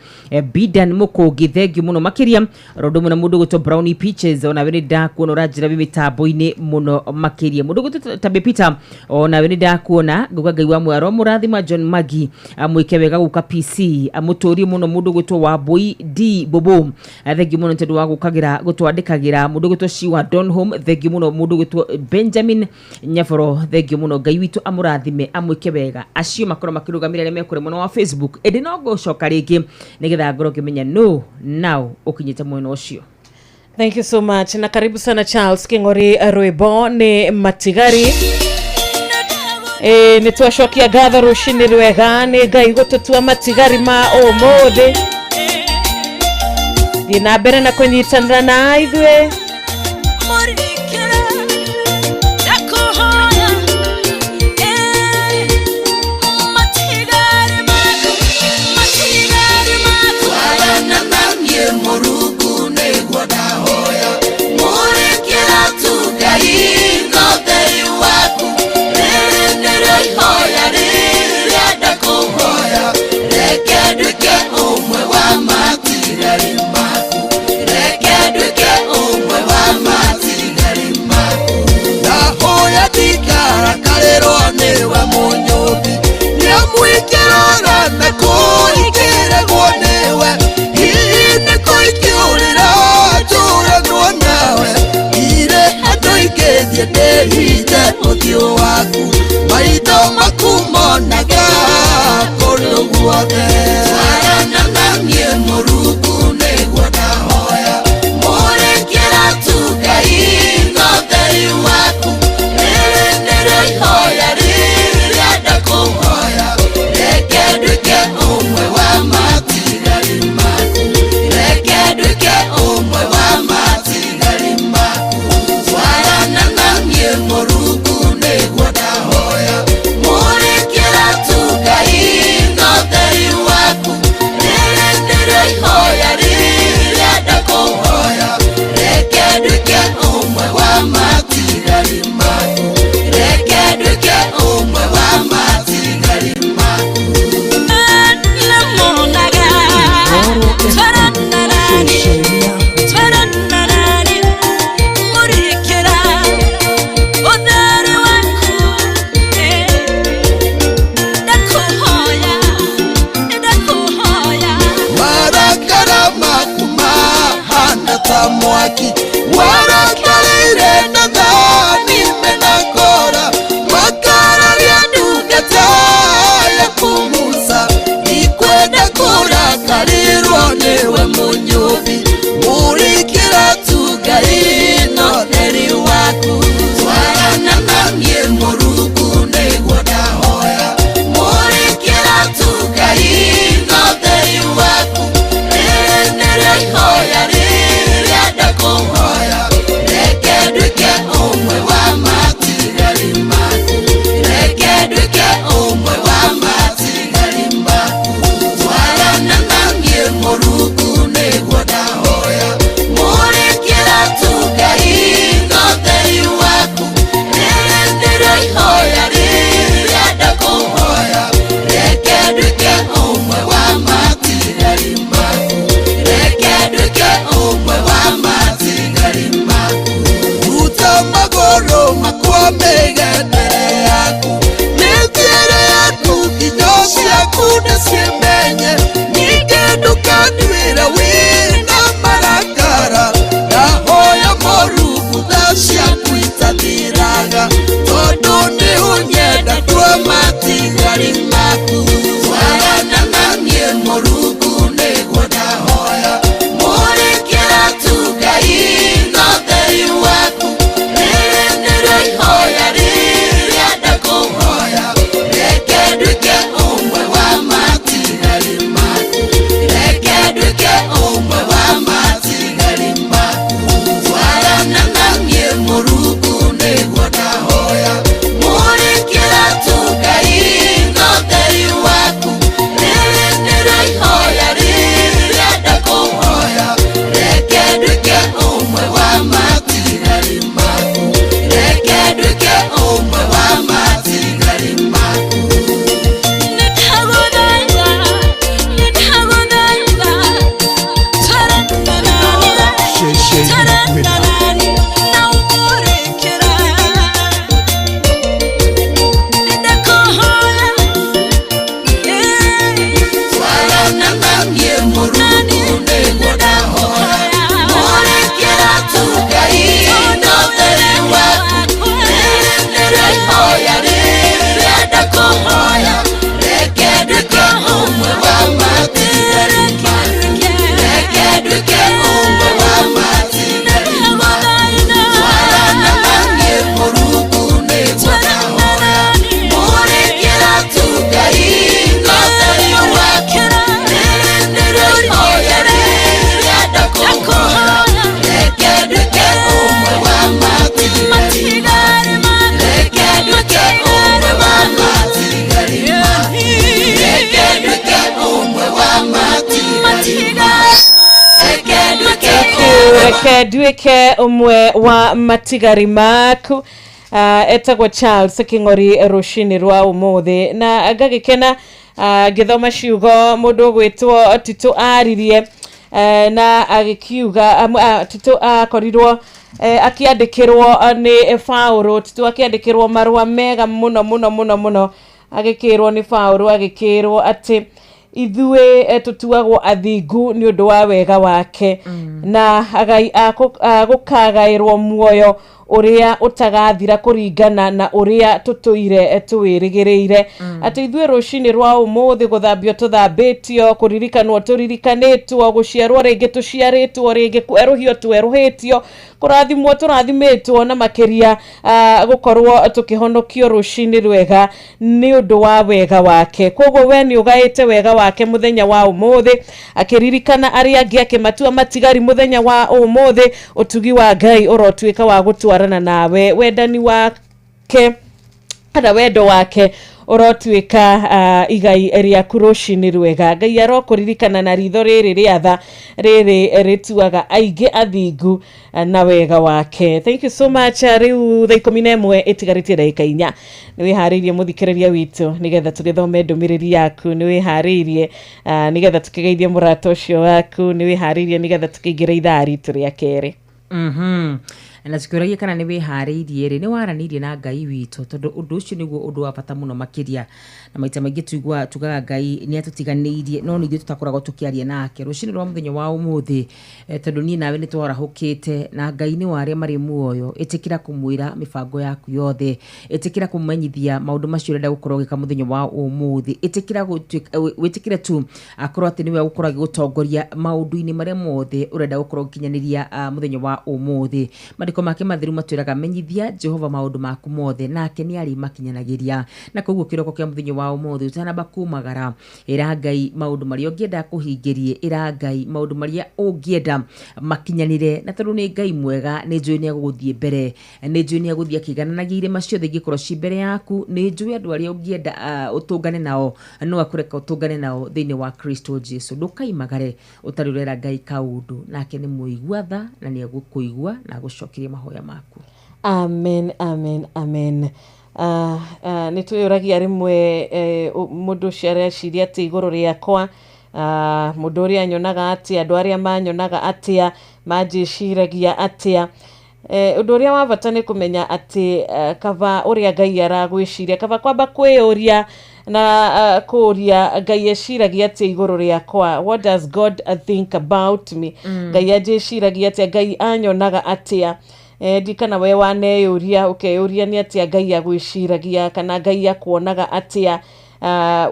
Bidan Mũkũngi thank you mũno makĩria. Rondo mũno mũndũ ũgwĩtwo Brownie Peaches onawe nĩndakuona ũranjĩra mĩtambo-inĩ mũno makĩria. Mũndũ ũgwĩtwo Tabe Peter onawe nĩndakuona. Nguga Ngai wa mwaro mũrathima John Magi amwĩke wega guka PC amũtũrie mũno. Mũndũ ũgwĩtwo Wambui D Bobo thank you mũno tondũ wa gũkagĩra gũtwandĩkagĩra. Mũndũ ũgwĩtwo Shiwa Donholm thank you mũno. Mũndũ ũgwĩtwo Benjamin Nyaboro thank you mũno. Ngai witũ amũrathime amwĩke wega. Acio makorwo makĩrũgamĩrĩra arĩa me kũrĩa mwena wa Facebook ĩndĩ no ngũcoka rĩngĩ nĩgetha ngorwo ngĩmenya no now ũkinyĩte mwena ũcio. Thank you so much. Na karibu sana Charles King'ori. Rwĩmbo nĩ Matigari. Nĩ twacokia ngatho rũcinĩ rwega nĩ Ngai gũtũtua matigari ma ũmũthĩ. Thiĩ na mbere na kũnyitanĩra na ithuĩ. Matigari maku, reke nduĩke ũmwe wa matigari. Ndagũthaithĩra wĩna marakara Ndahoya Mũrungu tha ciaku itathiraga Tondũ nĩ ũnyenda tua matigari maku Twarana na niĩ Mũrungu nĩguo ndahoya Mũrĩkĩra tu Ngai na ũtheri waku Rĩrĩ nĩrĩo ihoya rĩrĩa ndakũhoya Reke nduĩke ũmwe wa matigari maku Reke nduĩke ũmwe wa matigari maku Twarana na niĩ Mũrungu nĩguo ndahoya Mũrĩkĩra tu Ngai na ũtheri waku Rĩrĩ nĩrĩo ihoya rĩrĩa ndakũhoya Reke nduĩke ũmwe wa matigari maku Reke nduĩke ũmwe wa matigari maku Twarana na niĩ Mũrungu nĩguo ndahoya Mũrĩkĩra tu Ngai na ũtheri waku Rĩrĩ nĩrĩo ihoya rĩrĩa ndakũhoya Reke nduĩke ũmwe wa matigari maku Reke nduĩke ũmwe wa matigari maku Twarana na niĩ Mũrungu nĩguo ndahoya Mũrĩkĩra tu Ngai na ũtheri waku Rĩrĩ nĩrĩo ihoya rĩrĩa ndakũhoya Reke nduĩke ũmwe wa matigari maku Reke nduĩke ũmwe wa matigari maku Reke nduĩke ũmwe wa matigari maku Reke nduĩke Reke nduĩke ũmwe wa matigari maku. Etagwo Charles King'ori rũcinĩ rwa ũmũthĩ na ngagĩkena ngĩthoma ciugo mũndũ ũgwĩtwo Tito aririe na agĩkiuga Tito akorirwo akĩandĩkĩrwo nĩ Paũlũ. Tito akĩandĩkĩrwo marũa mega mũno mũno mũno mũno, agĩkĩrwo nĩ Paũlũ, agĩkĩrwo atĩ ithuĩ tũtuagwo athingu nĩ ũndũ wa wega wake na agai gũkagaĩrwo muoyo ũrĩa ũtagathira kũringana na ũrĩa tũtũire tũwĩrĩgĩrĩire. Atĩ ithuĩ rũcinĩ rwa ũmũthĩ gũthambio tũthambĩtio, kũririkanwo tũririkanĩtwo, gũciarwo rĩngĩ tũciarĩtwo rĩngĩ, kwerũhio twerũhĩtio, kũrathimwo tũrathimĩtwo, na makĩria gũkorwo tũkĩhonokio rũcinĩ rwega nĩ ũndũ wa wega wake. Koguo we nĩ ũgaĩte wega wake mũthenya wa ũmũthĩ, akĩririkana arĩa angĩ, akĩmatua matigari mũthenya wa ũmũthĩ. Ũtugi wa Ngai ũrotuĩka wa gũtwarana nawe, wendani wake kana wendo wake ũrotuĩka igai rĩaku rũcinĩ rwega. Ngai arokũririkana na ritho rĩrĩ rĩa tha rĩrĩ rĩtuaga aingĩ athingu na wega wake. Thank you so much. Rĩu thaa 11 ĩtigarĩtie ndagĩka 4. Nĩ wĩharĩirie mũthikĩrĩria witũ nĩgetha tũgĩthome ndũmĩrĩri yaku, nĩ wĩharĩirie nĩgetha tũkĩgeithie mũrata ũcio waku, nĩ wĩharĩirie nĩgetha tũkĩingĩre ithaa ritũ rĩa kerĩ. Na tukĩũragia kana nĩ wĩharĩirie rĩ, nĩ waranĩirie na Ngai witũ, tondũ ũndũ ũcio nĩguo ũndũ wa bata mũno makĩria. Na maita maingĩ tuiguaga tugaga Ngai nĩ atũtiganĩirie, no nĩ ithuĩ tũtakoragwo tũkĩaria nake. Rũcinĩ rwa mũthenya wa ũmũthĩ, tondũ niĩ nawe nĩ twarahũkĩte na Ngai nĩ wa arĩa marĩ muoyo, ĩtĩkĩra kũmwĩra mĩbango yaku yothe, ĩtĩkĩra kũmũmenyithia maũndũ macio ũrenda gũkorwo ũgĩka mũthenya wa ũmũthĩ, ĩtĩkĩra wĩtĩkĩre tu akorwo atĩ nĩwe ũgũkorwo agĩgũtongoria maũndũ-inĩ marĩa mothe ũrenda gũkorwo ũgĩkinyanĩria mũthenya wa ũmũthĩ. Maandĩko make matheru matwĩraga menyithia Jehova maũndũ maku mothe nake nĩ arĩmakinyanagĩria. Na koguo kĩroko kĩa mũthenya wa ũmũthĩ ũtanamba kumagara, ĩra Ngai maũndũ marĩa ũngĩenda akũhingĩrie, ĩra Ngai maũndũ marĩa ũngĩenda makinyanĩre. Na tondũ nĩ Ngai mwega, nĩ njũĩ nĩ egũgũthiĩ mbere, nĩ njũĩ nĩ egũthiĩ akĩigananagia irĩma ciothe ingĩkorwo ci mbere yaku, nĩ njũĩ andũ arĩa ũngĩenda ũtũngane nao no akũreka ũtũngane nao thĩinĩ wa Kristo Jesu. Ndũkaimagare ũtarĩ ũrera Ngai kaũndũ, nake nĩ mũigua tha na nĩ egũkũigua na agũcokerie mahoya maku. Amen, amen, amen. Nĩ twĩyũragia rĩmwe mũndũ ũcio areciria atĩ igũrũ rĩakwa, mũndũ ũrĩa anyonaga atĩa, andũ arĩa manyonaga atĩa, manjĩciragia atĩa. Ũndũ ũrĩa wa bata nĩ kũmenya atĩ kaba ũrĩa Ngai aragwĩciria, kaba kwamba kwĩyũria Na kũria Ngai eciragia atĩa igũrũ rĩakwa? What does God think about me? Ngai anjĩciragia atĩa? Ngai anyonaga atĩa? Ndikana we waneyũria ũkeyũria nĩ atĩa Ngai agwĩciragia kana Ngai akuonaga atĩa?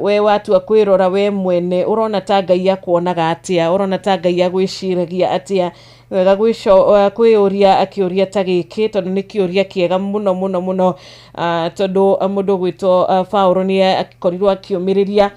We watua kwĩrora we mwene, ũrona ta Ngai akuonaga atĩa? Ũrona ta Ngai agwĩciragia atĩa? Wega kwĩyũria kĩũria ta gĩkĩ, tondũ nĩ kĩũria kĩega mũno mũno mũno, tondũ mũndũ ũgwĩtwo Paũlũ nĩ akorirwo akĩũmĩrĩria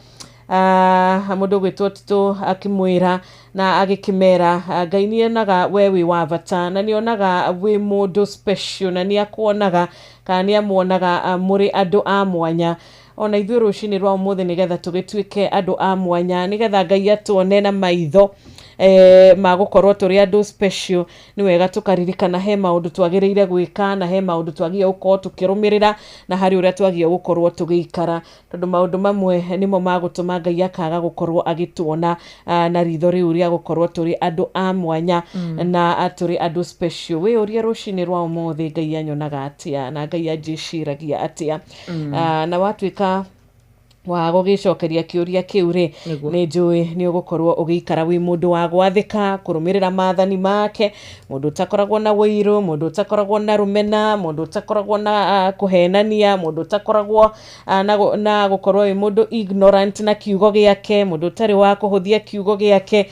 mũndũ ũgwĩtwo Tito akĩmwĩra na agĩkĩmera Ngai nĩonaga we wĩ wa bata, na nĩonaga wĩ mũndũ special, na nĩakuonaga kana nĩamuonaga mũrĩ andũ a mwanya. Ona ithuĩ rũcinĩ rwa ũmũthĩ nĩgetha tũgĩtuĩke andũ a mwanya, nĩgetha Ngai atuone na maitho ma gũkorwo tũrĩ andũ special, nĩ wega tũkaririkana he maũndũ twagĩrĩire gwĩka na he maũndũ twagĩrĩire gũkorwo tũkĩrũmĩrĩra na harĩ ũrĩa twagĩrĩire gũkorwo tũgĩikara, tondũ maũndũ mamwe nĩmo magũtũma Ngai akaga gũkorwo agĩtuona na ritho rĩu rĩa gũkorwo tũrĩ andũ a mwanya na tũrĩ andũ special. Wĩyũrie rũcinĩ rwa ũmũthĩ, Ngai anyonaga atĩa na Ngai anjĩciragia atĩa? Na watuĩka wa gũgĩcokeria kĩũria kĩu rĩ, nĩ njũĩ nĩ ũgũkorwo ũgĩikara wĩ mũndũ wa gwathĩka, kũrũmĩrĩra maathani make, mũndũ ũtakoragwo na ũiru, mũndũ ũtakoragwo na rũmena, mũndũ ũtakoragwo na kũhenania, mũndũ ũtakoragwo na gũkorwo wĩ mũndũ ignorant na kiugo gĩake, mũndũ ũtarĩ wa kũhũthia kiugo gĩake,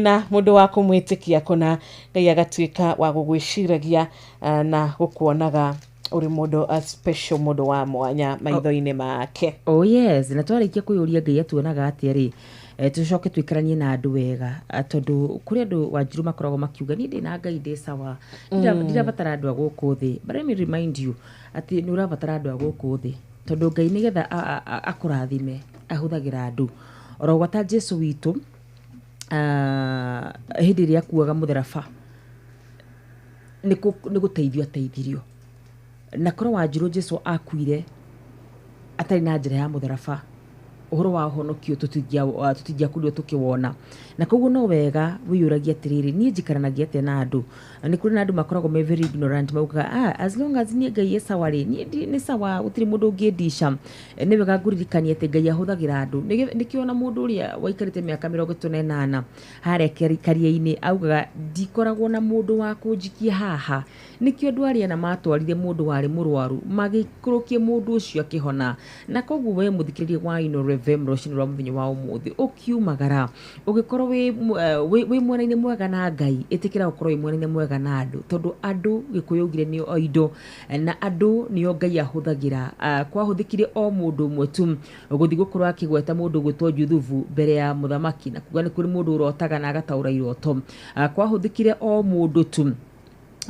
na mũndũ wa kũmwĩtĩkia kũna. Ngai agatuĩka wa gũgwĩciragia na gũkuonaga uri mundu a special, mundu wa mwanya maitho-inĩ make. Oh yes, na twarĩkia kwĩyũria Ngai atuonaga atĩa rĩ, tũcoke tũikaranie na andũ wega, tondũ kũrĩ andũ Wanjiru makoragwo makiuga niĩ ndĩ na Ngai ndĩ sawa, ndirabatara andũ a gũkũ thĩ. But let me remind you atĩ nĩ ũrabatara andũ a gũkũ thĩ, tondũ Ngai nĩgetha akũrathime ahũthagĩra andũ. Oro gwata Jesu witũ hĩndĩ ĩrĩa akuaga mũtharaba nĩ gũteithio ateithirio. Na korwo Wanjiru Jesu akuire atarĩ na njĩra ya mũtharaba, ũhoro wa ũhonokio tũtingĩakorirwo tũkĩwona. Na koguo no wega wĩyũragie atĩrĩrĩ, niĩ njikaranagia atĩa na andũ? Nĩ kũrĩ na andũ makoragwo me very ignorant, maugaga as long as niĩ Ngai e sawa rĩ, niĩ nĩ sawa, gũtirĩ mũndũ ũngĩndica. Nĩ wega ngũririkanie atĩ Ngai ahũthagĩra andũ. Nĩkĩo ona mũndũ ũrĩa waikarĩte mĩaka 38 harĩa karia-inĩ augaga ndikoragwo na mũndũ wa kũnjikia haha. Nĩkĩo andũ arĩa na matwarire mũndũ warĩ mũrwaru magĩikũrũkie mũndũ ũcio akĩhona. Na koguo we mũthikĩrĩria wa Inooro FM rũcinĩ rwa mũthenya wa ũmũthĩ ũkiumagara ũgĩkorwo wĩ mwena-inĩ mwega na Ngai, ĩtĩkĩra gũkorwo wĩ mwena-inĩ mwega na andũ, tondũ andũ Gĩkũyũ augire nĩo o indo, na andũ nĩo Ngai ahũthagĩra. Kwahũthĩkire o mũndũ ũmwe tu gũthiĩ gũkorwo akĩgweta mũndũ ũgwĩtwo Juthubu mbere ya mũthamaki na kuga nĩ kũrĩ mũndũ ũrotaga na agataũra iroto. Kwahũthĩkire o mũndũ tu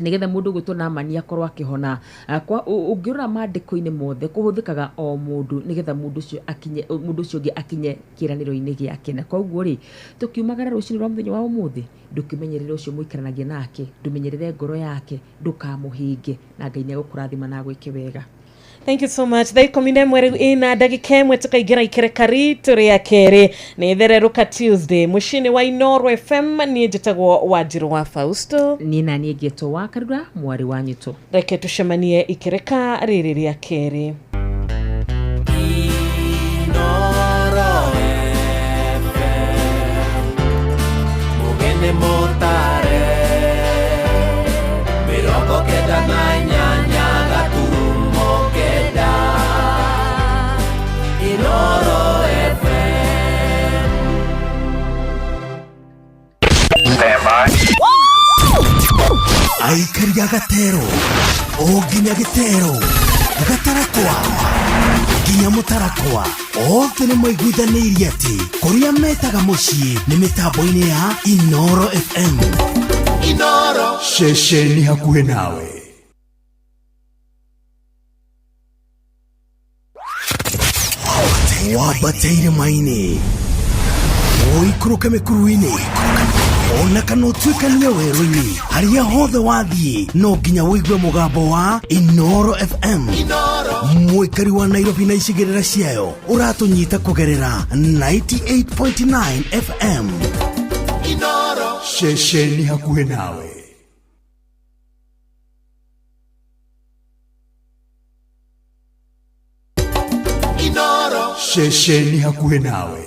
nĩgetha mũndũ ũgwĩtwo Naamani akorwo akĩhona. Ũngĩrora maandĩko-inĩ mothe kũhũthĩkaga o mũndũ nĩgetha mũndũ ũcio akinye, mũndũ ũcio ũngĩ akinye kĩĩranĩro-inĩ gĩake. Na koguo rĩ, tũkiumagara rũcinĩ rwa mũthenya wa ũmũthĩ, ndũkĩmenyerere ũcio mũikaranagia nake, ndũmenyerere ngoro yake, ndũkamũhĩnge, na Ngai nĩegũkũrathima na agwĩke wega. Thank you so much. Thaa 11 rĩu ĩna ndagĩka 1 tũkaingĩra ikereka ritũ rĩa kerĩ nĩ Thererũka Tuesday mũciĩ-inĩ wa Inooro FM. Niĩ njĩtagwo Wanjiru wa Fausto. Niĩ na niĩ ngĩtwo wa Karura mwarĩ wa Nyitũ. Reke tũcemanie ikereka rĩrĩ rĩa kerĩ. Inooro FM mũgeni mũtare 98.9 Inooro FM. Aikaria gatero o nginya gĩtero gatarakwa nginya mũtarakwa othe nĩ maiguithanĩirie atĩ kũrĩa metaga mũciĩ nĩ mĩtambo-inĩ ya Inooro FM. Inooro ceceni hakuhĩ nawe. Wambate irĩma-inĩ, ũikũrũke mĩkuru-inĩ, ona kana ũtuĩkanie werũ-inĩ, harĩa hothe wathiĩ no nginya ũigue mũgambo wa Inooro FM. Mũikari wa Nairobi na icigĩrĩra ciayo ũratũnyita kũgerera 98.9 FM. Inooro ceceni hakuhĩ nawe. Inooro Ceceni hakuhĩ nawe.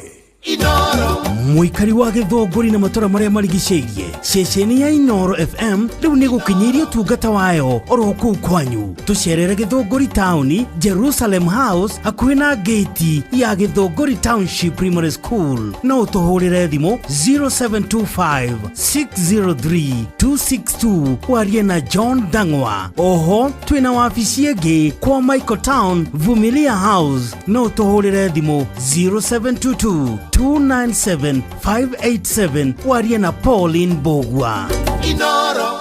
Mũikari wa Gĩthũngũri na matũra marĩa marigicĩirie, ceceni ya Inooro FM rĩu nĩ gũkinyĩirie ũtungata wayo oro kũu kwanyu. Tũcerere Gĩthũngũri taũni, Jerusalem House, hakuhĩ na gate ya Gĩthũngũri Township Primary School. No ũtũhũrĩre thimũ 0725 603 262 warie na John Dang'wa. Oho twĩna wabici ĩngĩ kwa Michael Town, Vumilia House. No ũtũhũrĩre thimũ 0722 297 587 warie na Pauline Bogwa. Inoro.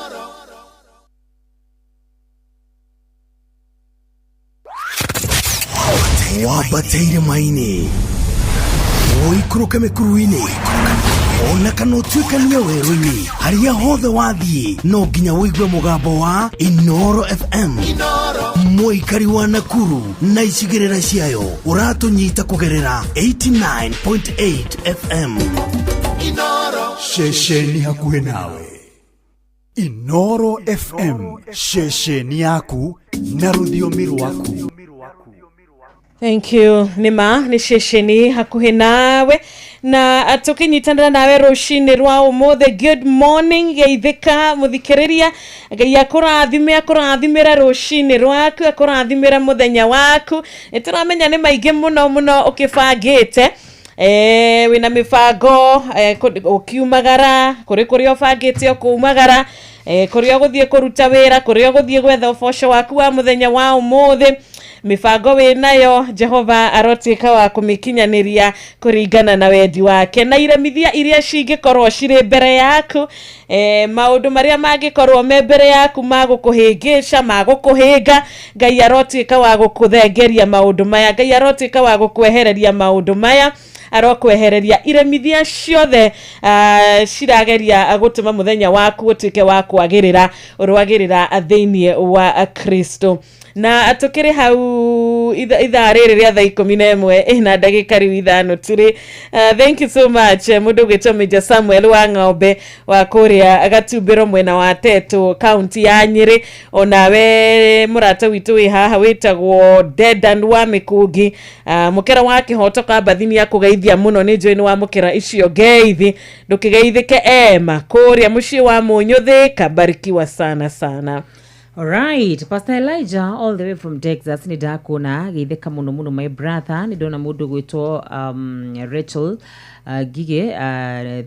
Wambateire maini, ũikũrũke mĩkuru-inĩ, ona kana ũtuĩkanie werũ-inĩ, harĩa hothe wathiĩ no nginya ũigue mũgambo wa Inooro FM. Mũikari wa Nakuru na icigĩrĩra ciayo ũratũnyita kũgerera 89.8 FM. Inoro. Ceceni hakuhĩ nawe. Inooro FM, ceceni yaku na rũthiomi rwaku. Thank you. Nĩma nĩ ceceni hakuhĩ nawe na tũkĩnyitanĩra nawe rũcinĩ rwa ũmũthĩ. Good morning, geithĩka mũthikĩrĩria. Ngai akũrathime, akũrathimĩra rũcinĩ rwaku, akũrathimĩra mũthenya waku. Nĩ tũramenya nĩ maingĩ mũno mũno ũkĩbangĩte. Wĩna mĩbango, ũkiumagara kũrĩ kũrĩa ũbangĩte ũkumagara, kũrĩa ũgũthiĩ kũruta wĩra, kũrĩa ũgũthiĩ gwetha ũboco waku wa mũthenya wa ũmũthĩ. Mibango wĩnayo Jehova arotuĩka wa kũmĩkinyanĩria kũringana na wendi wake, na iremithia iria cingĩkorwo cirĩ mbere yaku, maũndũ marĩa mangĩkorwo me mbere yaku magũkũhĩngĩca, magũkũhĩnga, Ngai arotuĩka wa gũkũthengeria maũndũ maya, Ngai arotuĩka wa gũkwehereria maũndũ maya, arokwehereria iremithia ciothe cirageria gũtũma mũthenya waku ũtuĩke wa kwagĩrĩra, ũrwagĩrĩra thĩinĩ wa Kristo. Na tukiri hau ithaa rĩrĩ rĩa thaa 11 na ndagĩka rĩu 5 tũrĩ. Thank you so much mũndũ ũgwĩtwo Major Samuel wa Ng'ombe wa kũrĩa Gatumbĩro mwena wa Tetu kaunti ya Nyĩrĩ. Onawe mũrata witũ wĩ haha wĩtagwo Dedan wa Mĩkũngi, mũkera wa kĩhoto Kambathi nĩ akũgeithia mũno, nĩ njũĩ nĩ wamũkĩra icio ngeithi, ndũkĩgeithĩke ema kũrĩa mũciĩ wa Mũnyũthĩ, kabarikiwa sana sana. All right, Pastor Elijah all the way from Texas, nĩ ndakuona geithĩka mũno mũno my brother. Nĩ ndona mũndũ gwĩtwo Rachel Ngige,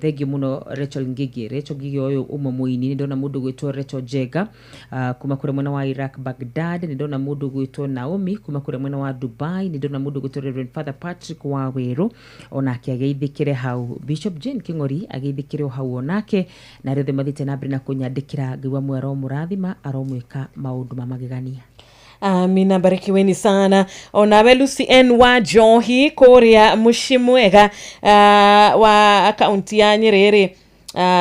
thank you mũno Rachel Ngige. Rachel Ngige ũyũ ũmwe mũini. Nĩ ndona mũndũ gwĩtwo Rachel Jenga kuma kũrĩa mwena wa Iraq Baghdad. Nĩ ndona mũndũ gwĩtwo Naomi kuma kũrĩa mwena wa Dubai. Nĩ ndona mũndũ gwĩtwo Reverend Father Patrick wa Wĩrũ, onake ageithĩkĩre hau. Bishop Jane King'ori ageithĩkĩre o hau onake, na arĩa othe mathiĩte na mbere na kũnyandĩkĩra, Ngai wa muoyo aromũrathima, aromwĩka maũndũ ma magegania. Amina, barikiweni sana. Onawe Lucy N wa Njohi kũrĩa mũciĩ mwega wa kaunti ya Nyĩrĩ.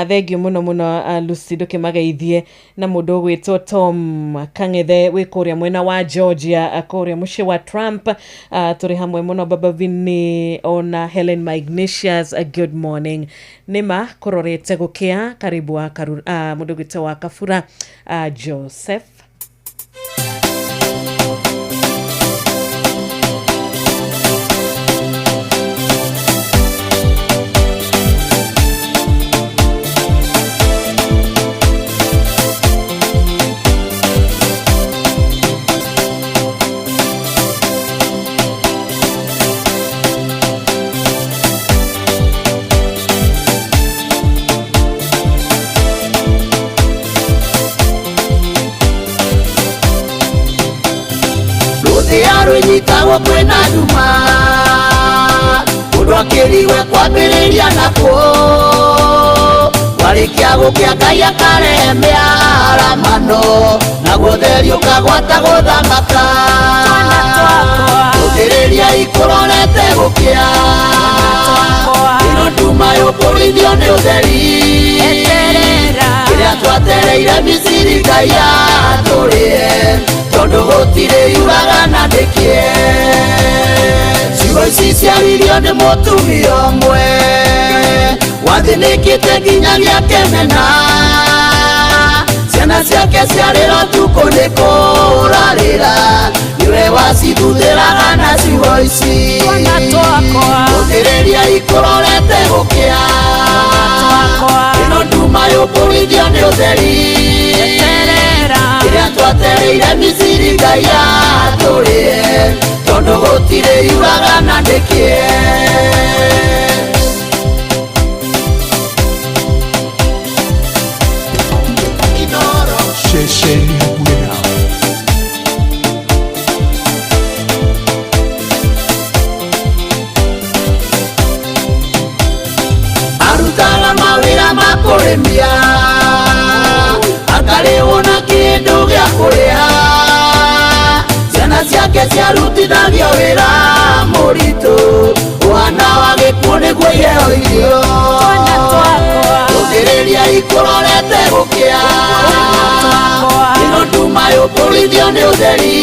Thengiũ mũno mũno Lucy, ndũkĩmageithie na mũndũ ũgwĩtwo Tom Kang'ethe wĩ kũrĩa mwena wa Georgia, kũrĩa mũciĩ wa Trump. Tũrĩ hamwe mũno Baba Vini ona Helen Ignatius, good morning. Nĩma kũrorete gũkĩa, karibu wa mũndũ ũgwĩtwo wa Kabura Joseph. Rũnyitagwo kwĩna nduma, mũndũ akĩrigwe kwambĩrĩria nakuo, warĩkia gũkĩa Ngai akarehe mĩaramano, naguo theri ũkagwata gũthamaka. Rũthĩrĩria ikũrorete gũkĩa, ĩno nduma yũkũrithio nĩ ũtheri, kĩrĩa twatereire Misiri Ngai atũrĩe, tondũ gũtirĩ yuraga na ndĩkĩe. Ciugo ici ciaririo nĩ mũtumia ũmwe wathĩnĩkĩte nginya gĩakemena, Ciana ciake ciarĩra ũtukũ nĩ kũrarĩra Niwe wacithuthĩraga na ciugo ici Twana twakwa Gũthĩrĩria ikũrorete gũkĩa Ĩno nduma yũkũrithio nĩ ũtheri Eterera Kĩrĩa twatereire Misiri Ngai atũrĩe Tondũ gũtirĩ yuraga na ndĩkĩe Ceceni hakuhĩ nawe. Arutaga mawĩra ma kũrĩmia akarĩhwo na kĩndũ gĩa kũrĩa Ciana ciake ciarutithagio wĩra mũritũ ũhana wa gĩkuũ nĩguo iheo irio Twana twakwa Gũthĩrĩria ikũrorete gũkĩa Ĩno nduma yũkũrithio nĩ ũtheri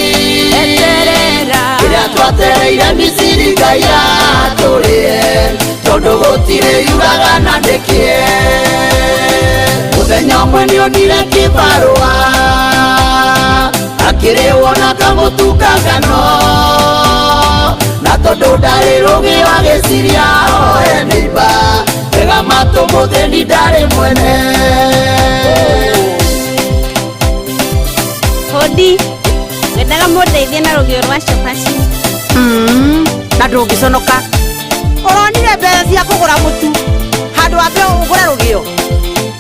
Eterera Kĩrĩa twatereire Misiri Ngai atũrĩe Tondũ gũtirĩ yuraga na ndĩkĩe Mũthenya ũmwe nĩonire kĩbarũa Akĩrĩhwo na kamũtu ka ngano Na tondũ ndarĩ rũgĩo agĩciria oe nĩimba Tega matũ mũthĩni ndarĩ mwene Hodi, ngwendaga mũndeithie na rũgĩo rwa cabaci. Na ndũngĩconoka ũronire mbeca cia kũgũra mũtu handũ wambe ũgũre rũgĩo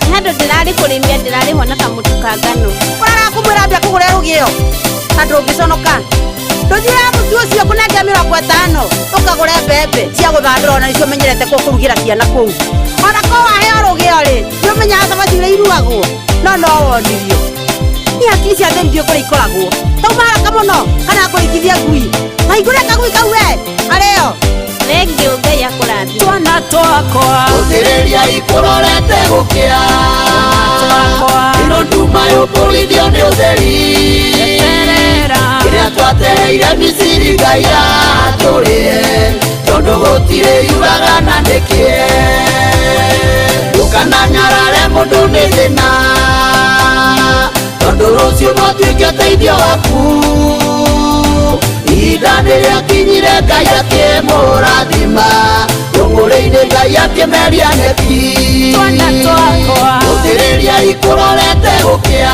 Nĩ handũ ndĩrarĩ kũrĩmia ndĩrarĩhwo na kamũtu ka ngano. Ũrarakũmwĩra mbia kũgũre rũgĩo na ndũngĩconoka ndũthiĩra mũtu ũcio kũnengera 50 ũkagũre mbembe cia gũthandũra ona nĩcio ũmenyerete kũrugĩra ciana kũu ona ko waheo rũgĩo rĩ nĩũmenyaga cabaci ũrĩa iruagwo no no wonirio Ni hakiri cia thĩni ndiũĩ kũrĩa ikoragwo tauma haraka mũno kana ngũringithia ngui mahingũre kagui kau we arĩo Thengiũ Ngai akũrathime. Twana twakwa Gũthĩrĩria ikũrorete gũkĩa Ĩno nduma yũkũrithio nĩ ũtheri Eterera Kĩrĩa twatereire Misiri Ngai atũrĩe Tondũ gũtirĩ yuraga na ndĩkĩe Ndũkananyarare mũndũ nĩ thĩna Tondũ rũciũ no atuĩke ũteithio waku Ihinda nĩrĩakinyire Ngai akĩmũrathima Rũng'ũrĩ-inĩ Ngai akĩmeria nyeki Twana twakwa Gũthĩrĩria ikũrorete gũkĩa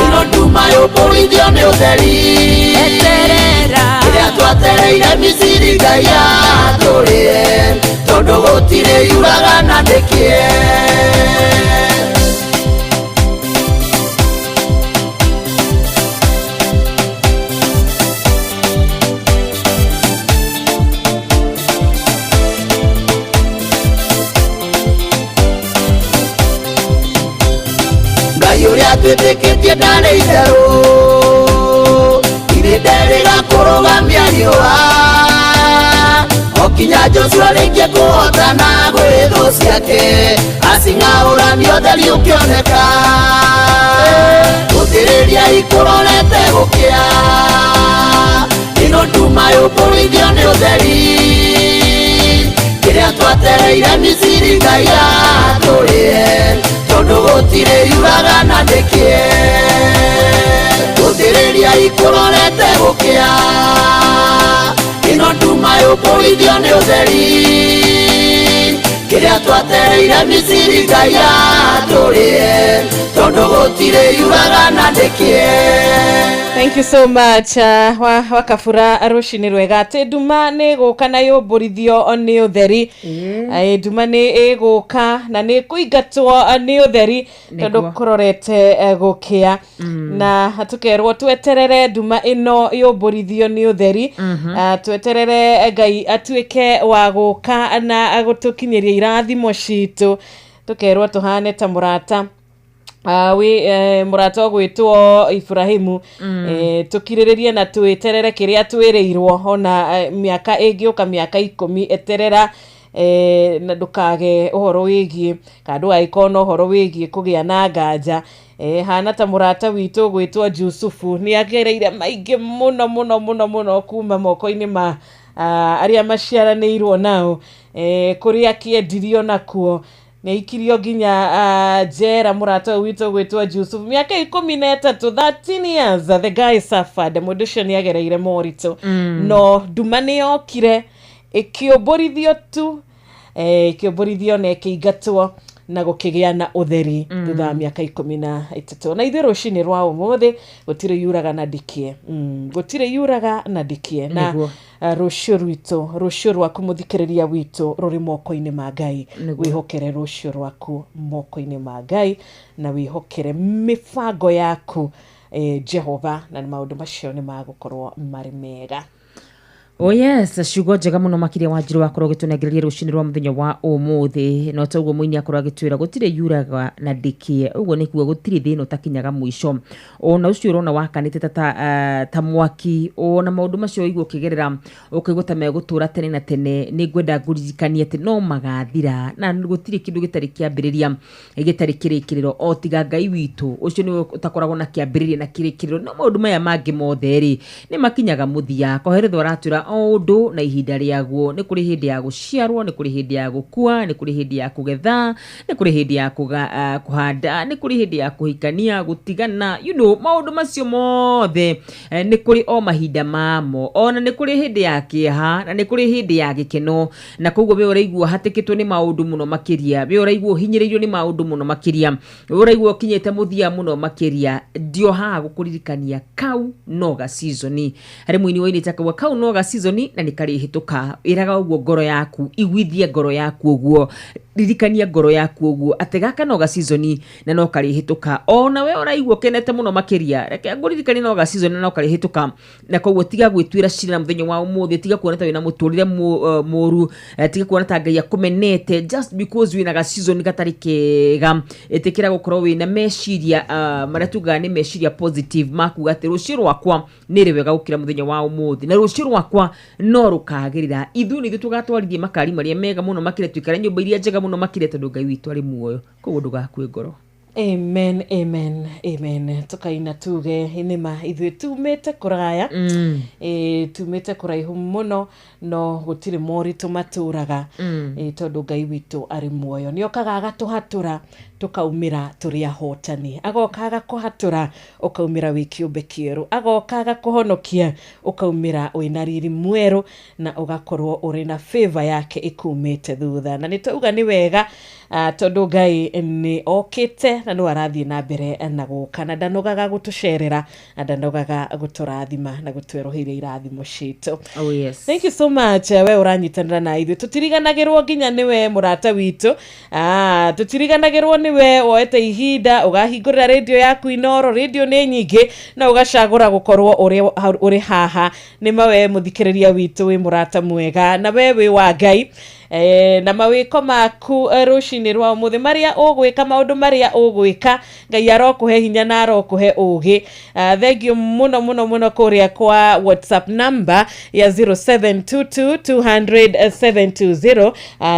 Ĩno nduma yũkũrithio nĩ ũtheri Eterera Kĩrĩa twatereire Misiri Ngai atũrĩe Tondũ gũtirĩ yuraga na ndĩkĩe Ngai ũrĩa twĩtĩkĩtie ndarĩ itherũ Irĩ nderĩga kũrũgamia riũa O kinya Joshua rĩngĩ kũhotana gwĩ thũ ciake Acing'aũrania ũtheri ũkĩoneka Gũthĩrĩria ikũrorete gũkĩa Ĩno nduma yũkũrithio nĩ ũtheri Kĩrĩa twatereire Misiri Ngai atũrĩe Tondũ gũtirĩ yuraga na ndĩkĩe Gũthĩrĩria ikũrorete gũkĩa Ĩno nduma yũkũrithio nĩ ũtheri Kĩrĩa twatereire Misiri Ngai atũrĩe Tondũ gũtirĩ yuraga na ndĩkĩe Thank you so much wakabura rũcinĩ rwega atĩ nduma nĩ ĩgũka na yũmbũrithio nĩ ũtheri nduma nĩ ĩgũka na nĩ ĩkũingatwo nĩ ũtheri tondũ kũrorete gũkĩa na tũkerwo tweterere nduma ĩno yũmbũrithio nĩ ũtheri tweterere Ngai atuĩke wa gũka na gũtũkinyĩria irathimo citũ tũkerwo tũhane ta mũrata wi mũrata ũgwĩtwo Ibrahimu tũkirĩrĩrie na twĩterere kĩrĩa twĩrĩirwo ona mĩaka ĩngĩũka mĩaka 10 eterera na ndũkage ũhoro wĩgiĩ kana ndũgagĩkorwo na ũhoro wĩgiĩ kũgĩa na nganja hana ta mũrata witũ ũgwĩtwo Jusufu nĩ agereire maingĩ mũno mũno mũno mũno kuma moko-inĩ ma arĩa maciaranĩirwo nao kũrĩa kĩendirio nakuo Nĩ aikirio nginya njera mũrata ũyũ witũ gwĩtwo Jusuf mĩaka 13, 13 years the guy suffered. Mũndũ ũcio nĩ agereire moritũ. No nduma nĩ yokire ĩkĩũmbũrithio tu, ĩkĩũmbũrithio na ĩkĩingatwo na gũkĩgĩa na ũtheri thutha wa mĩaka 13. Na ithuĩ rũcinĩ rwa ũmũthĩ gũtirĩ yuraga na ndikie, gũtirĩ yuraga na ndikie na Nĩguo. Rũciũ rwitũ, rũciũ rwaku mũthikĩrĩria witũ, rũrĩ moko-inĩ ma Ngai. Nĩguo. Wĩhokere rũciũ rwaku moko-inĩ ma Ngai na wĩhokere mĩbango yaku Jehova, na maũndũ macio nĩ magũkorwo marĩ mega. Oh yes, ciugo njega mũno makĩria Wanjiru wakorwo ũgĩtũnengereria rũcinĩ rwa mũthenya wa ũmũthĩ. No toguo mũini akorwo agĩtwĩra gũtirĩ yuraga na ndĩkĩe, ũguo nĩ kuga gũtirĩ thĩna ũtakinyaga mũico. Ona ũcio ũrona wakanĩte ta mwaki, ona maũndũ macio ũigua ũkĩgerera ũkaigua ta megũtũra tene na tene, nĩ ngwenda ngũririkanie atĩ no magathira na gũtirĩ kĩndũ gĩtarĩ kĩambĩrĩria gĩtarĩ kĩrĩkĩrĩro o tiga Ngai witũ, ũcio nĩwe ũtakoragwo na kĩambĩrĩria na kĩrĩkĩrĩro. No maũndũ maya mangĩ mothe rĩ, nĩ makinyaga mũthia. Koheretho aratwĩra o ũndũ na ihinda rĩaguo. Nĩ kũrĩ hĩndĩ ya gũciarwo, nĩ kũrĩ hĩndĩ ya gũkua, nĩ kũrĩ hĩndĩ ya kũgetha, nĩ kũrĩ hĩndĩ ya kũhanda, nĩ kũrĩ hĩndĩ ya kũhikania, gũtigana, maũndũ macio mothe, nĩ kũrĩ o mahinda mamo. Ona nĩ kũrĩ hĩndĩ ya kĩeha na nĩ kũrĩ hĩndĩ ya gĩkeno, na koguo we ũraigua hatĩkĩtwo nĩ maũndũ mũno makĩria, we ũraigua ũhinyĩrĩirio nĩ maũndũ mũno makĩria, we ũraigua ũkinyĩte mũthia mũno makĩria, ndio haha gũkũririkania kau no ga season. Harĩ mũini wainĩte akauga kau no ga season na nĩ karĩhĩtũka. Ĩraga ũguo ngoro yaku, iguithie ngoro yaku ũguo, ririkania ngoro yaku ũguo atĩ gaka no ga season na no karĩhĩtũka. Ona we ũraigua ũkenete mũno makĩria, reke ngũririkanie no ga season na no karĩhĩtũka. Na koguo tiga gwĩtuĩra cira na mũthenya wa ũmũthĩ, tiga kuona ta wĩna mũtũrĩre mũru, tiga kuona ta Ngai akũmenete just because wĩna ga season gatarĩ kega. Ĩtĩkĩra gũkorwo wĩna meciria marĩa tugaga nĩ meciria positive ma kuga atĩ rũciũ rwakwa nĩ rwega gũkĩra mũthenya wa ũmũthĩ, na rũciũ rwakwa no rũkagĩrĩra. Ithuĩ nĩ ithuĩ tũgatwarithia makari marĩa mega mũno makĩria, tũikare nyũmba iria njega mũno makĩria, tondũ Ngai witũ arĩ muoyo. Koguo ndũgakue ngoro. Amen, amen, amen. Tukaina tuge nĩma ithuĩ tumĩte kũraya, tumĩte kũraihu mũno, no gũtirĩ moritũ matũraga, tondũ Ngai witũ arĩ muoyo. Nĩ okaga agatũhatũra tũkaumĩra tũrĩ ahotani, agoka agakũhatũra ũkaumĩra wĩ kĩũmbe kĩerũ, agoka agakũhonokia ũkaumĩra wĩna riri mwerũ na ũgakorwo ũrĩ na favor yake ĩkumĩte thutha. Na nĩ twauga nĩ wega, tondũ Ngai nĩ okĩte na no arathiĩ na mbere na gũka, na ndanogaga gũtũcerera na ndanogaga gũtũrathima na gũtwerũhĩria irathimo citũ. Oh yes. Thank you so much. We ũranyitanĩra na ithuĩ, tũtiriganagĩrwo nginya nĩwe mũrata witũ, tũtiriganagĩrwo nĩwe woete ihinda ũgahingũrĩra radio yaku Inoro. Radio nĩ nyingĩ na ũgacagũra gũkorwo ũrĩ haha. Nĩ mawe mũthikĩrĩria witũ wĩ mũrata mwega na we wĩ wa Ngai, na mawĩko maku rũcinĩ rwa ũmũthĩ marĩa ũgwĩka, maũndũ marĩa ũgwĩka, Ngai arokũhe hinya na arokũhe ũgĩ. Thank you mũno mũno mũno kũrĩa kwa WhatsApp number ya 0722 200 720.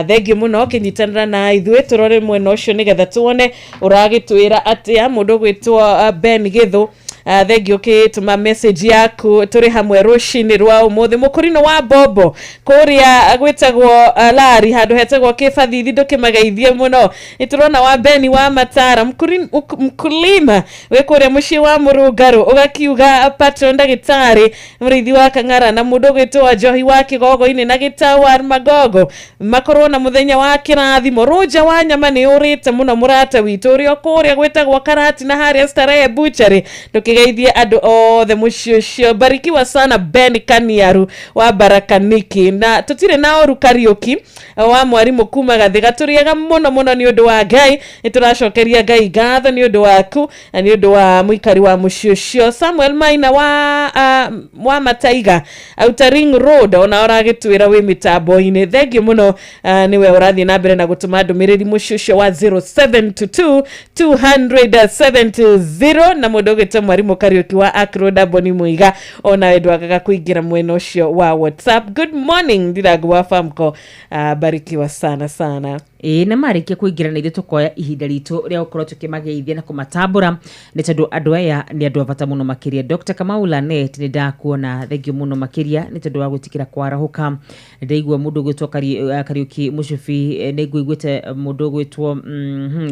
Thank you mũno ũkĩnyitanĩra na ithuĩ. Tũrore mwena ũcio nĩgetha tuone ũragĩtwĩra atĩa. Mũndũ ũgwĩtwo Ben Gĩthũ, thank you ũkĩtũma message yaku, tũrĩ hamwe rũcinĩ rwa ũmũthĩ. Mũkũrinũ wa Bobo kũrĩa gwĩtagwo Lari, handũ hetagwo Kĩbathithi, ndũkĩmageithie mũno. Nĩ tũrona wa Beni wa Matara, mkulima wĩ kũrĩa mũciĩ wa Mũrũngarũ, ũgakiuga patron ndagĩtarĩ mũrĩithi wa Kang'ara na mũndũ ũgwĩtwo Njohi wa Kĩgogo-inĩ na Gĩtau wa Magogo makorwo na mũthenya wa kĩrathimo. Rũnja wa nyama nĩ ũrĩte mũno mũrata witũ ũrĩa kũrĩa gwĩtagwo Karati na harĩa Starehe Butchery, ndũkĩgeithie andũ othe mũciĩ ũcio. Barikiwa sana Ben Kaniaru wa Barakaniki, na tũtirĩ na ũru Kariũki wa mwarimũ kuma Gathiga, tũrĩega mũno mũno nĩ ũndũ wa Ngai. Nĩ tũracokeria Ngai ngatho nĩ ũndũ waku na nĩ ũndũ wa mũikari wa mũciĩ ũcio. Samuel Maina wa Mataiga Outer Ring Road, ona ũragĩtwĩra wĩ mĩtambo-inĩ, thank you mũno. Nĩwe ũrathiĩ na mbere na gũtũma ndũmĩrĩri mũciĩ ũcio wa 0722 200 720 na mũndũ ũgwĩtwo mwarimũ. Mwarimũ Kariuki wa Akroda Boni Muiga ona ndwagaga kũingĩra mwena ũcio wa WhatsApp. Good morning Ndirangu wa Famco, barikiwa sana sana. Ĩĩ, na marĩkia kũingĩra na ithuĩ tũkoya ihinda ritũ rĩa gũkorwo tũkĩmageithia na kũmatambũra nĩ tondũ andũ aya nĩ andũ a bata mũno makĩria. Dr. Kamau Lanet, nĩ ndakuona, thengio mũno makĩria nĩ tondũ wa gwĩtĩkĩra kwarahũka. Ndaigua mũndũ ũgwĩtwo Kariuki Mũcubi, nĩ ngũiguĩte mũndũ ũgwĩtwo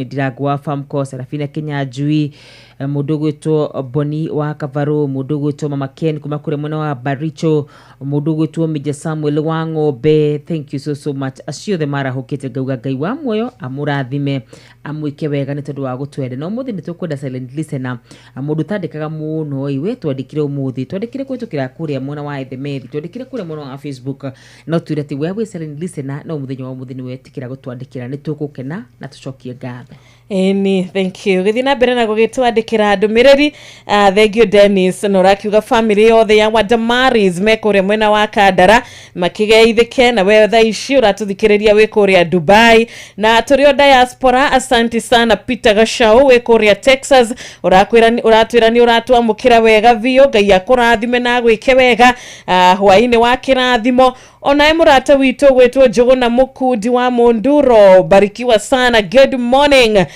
Ndirangu wa Famco, Serafina Kinyanjui, mũndũ ũgwĩtwo Boni wa Kavarũ, mũndũ ũgwĩtwo Mama Ken kuma kũrĩa mwena wa Baricho, mũndũ ũgwĩtwo Mija Samuel wa Ng'ombe. Thank you so so much. Acio othe marahũkĩte, ngauga Ngai wa muoyo amũrathime, amwĩke wega nĩ tondũ wa gũtwenda. Na ũmũthĩ nĩ tũkwenda silent listener, mũndũ ũtandĩkaga mũno ĩ, we twandĩkire ũmũthĩ, twandĩkire kũhĩtũkĩra kũrĩa mwena wa SMS, twandĩkire kũrĩa mwena wa Facebook, no twĩre atĩ we wĩ silent listener, no mũthenya wa ũmũthĩ nĩ wetĩkĩra gũtwandĩkĩra, nĩ tũgũkena na tũcokie ngatho. Ĩni, thank you. Gĩthiĩ na mbere na gũgĩtwandĩkĩra ndũmĩrĩri. Thank you Dennis. Na ũrakiuga family yothe ya Wadamaris me kũrĩa mwena wa Kandara makĩgeithĩke, na we thaa ici ũratũthikĩrĩria wĩ kũrĩa Dubai, na tũrĩ o diaspora. Asante sana Peter Gachau wĩ kũrĩa Texas, ũrakwĩra ũratwĩra nĩ ũratwamũkĩra wega biũ. Ngai akũrathime na agwĩke wega, hwaĩ-inĩ wa kĩrathimo. Onaye mũrata witũ gwĩtwo Njũgũna Mũkundi wa Munduro, barikiwa sana, good morning.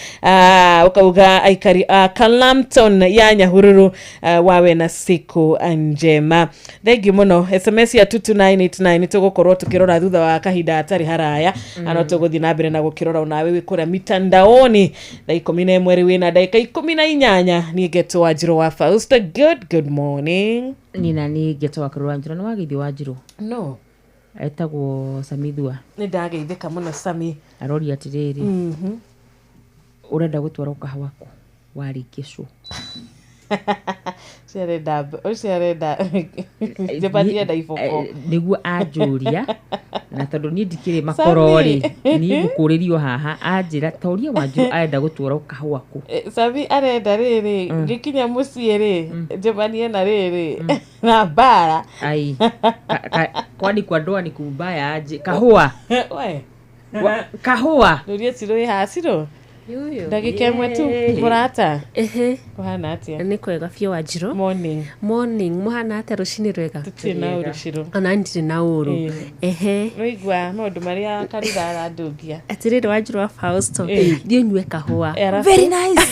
Ukauga aikari Kalampton ya Nyahururu, wawe na siku njema. Thank you mũno. SMS ya 22989 nĩ tũgũkorwo tũkĩrora thutha wa kahinda hatarĩ haraya, ano tũgũthiĩ na mbere na gũkĩrora onawe wĩ kũrĩa mitandaoni. Thaa 11 rĩ wĩna ndagĩka 18. Niĩ ngetwo Wanjirũ wa Fausta. Good morning. Nina nĩ ngetwo wa Karũra Wanjirũ, nĩ wageithio Wanjirũ? No. Etagwo Samithua. Nĩ ndageithĩka mũno Sami. Aroria atĩrĩrĩ, ũrenda gũtwarwo kahũa kũ warĩkia show? Ũcio arenda, ũcio arenda njebanie na iboko. Nĩguo anjũria, na tondũ niĩ ndikĩrĩ makoro rĩ, niĩ ngũkũrĩrio haha, anjĩra toria Wanjirũ arenda gũtwarwo kahũa kũ. Sami arenda rĩrĩ, ngĩkinya mũciĩ rĩ, njemanie na rĩrĩ na mbara. Ai, kwani kwa ndoa ni kubaya aje? Kahũa. We. Kahũa. Nũrie Cirũ ĩ haha, Cirũ? Ndagĩka ĩmwe tu, mũrata. Kũhana atĩa? Nĩ kwega biũ Wanjirũ. Morning. Morning, mũhana atĩa rũcinĩ rwega? Tũtirĩ na ũru Cirũ. Ona ndirĩ na ũru. Ehe. Nĩwaigua maũndũ marĩa Karura arandũngia? Atĩrĩrĩ Wanjirũ wa Fausto, thiĩ ũnyue kahũa. Very nice.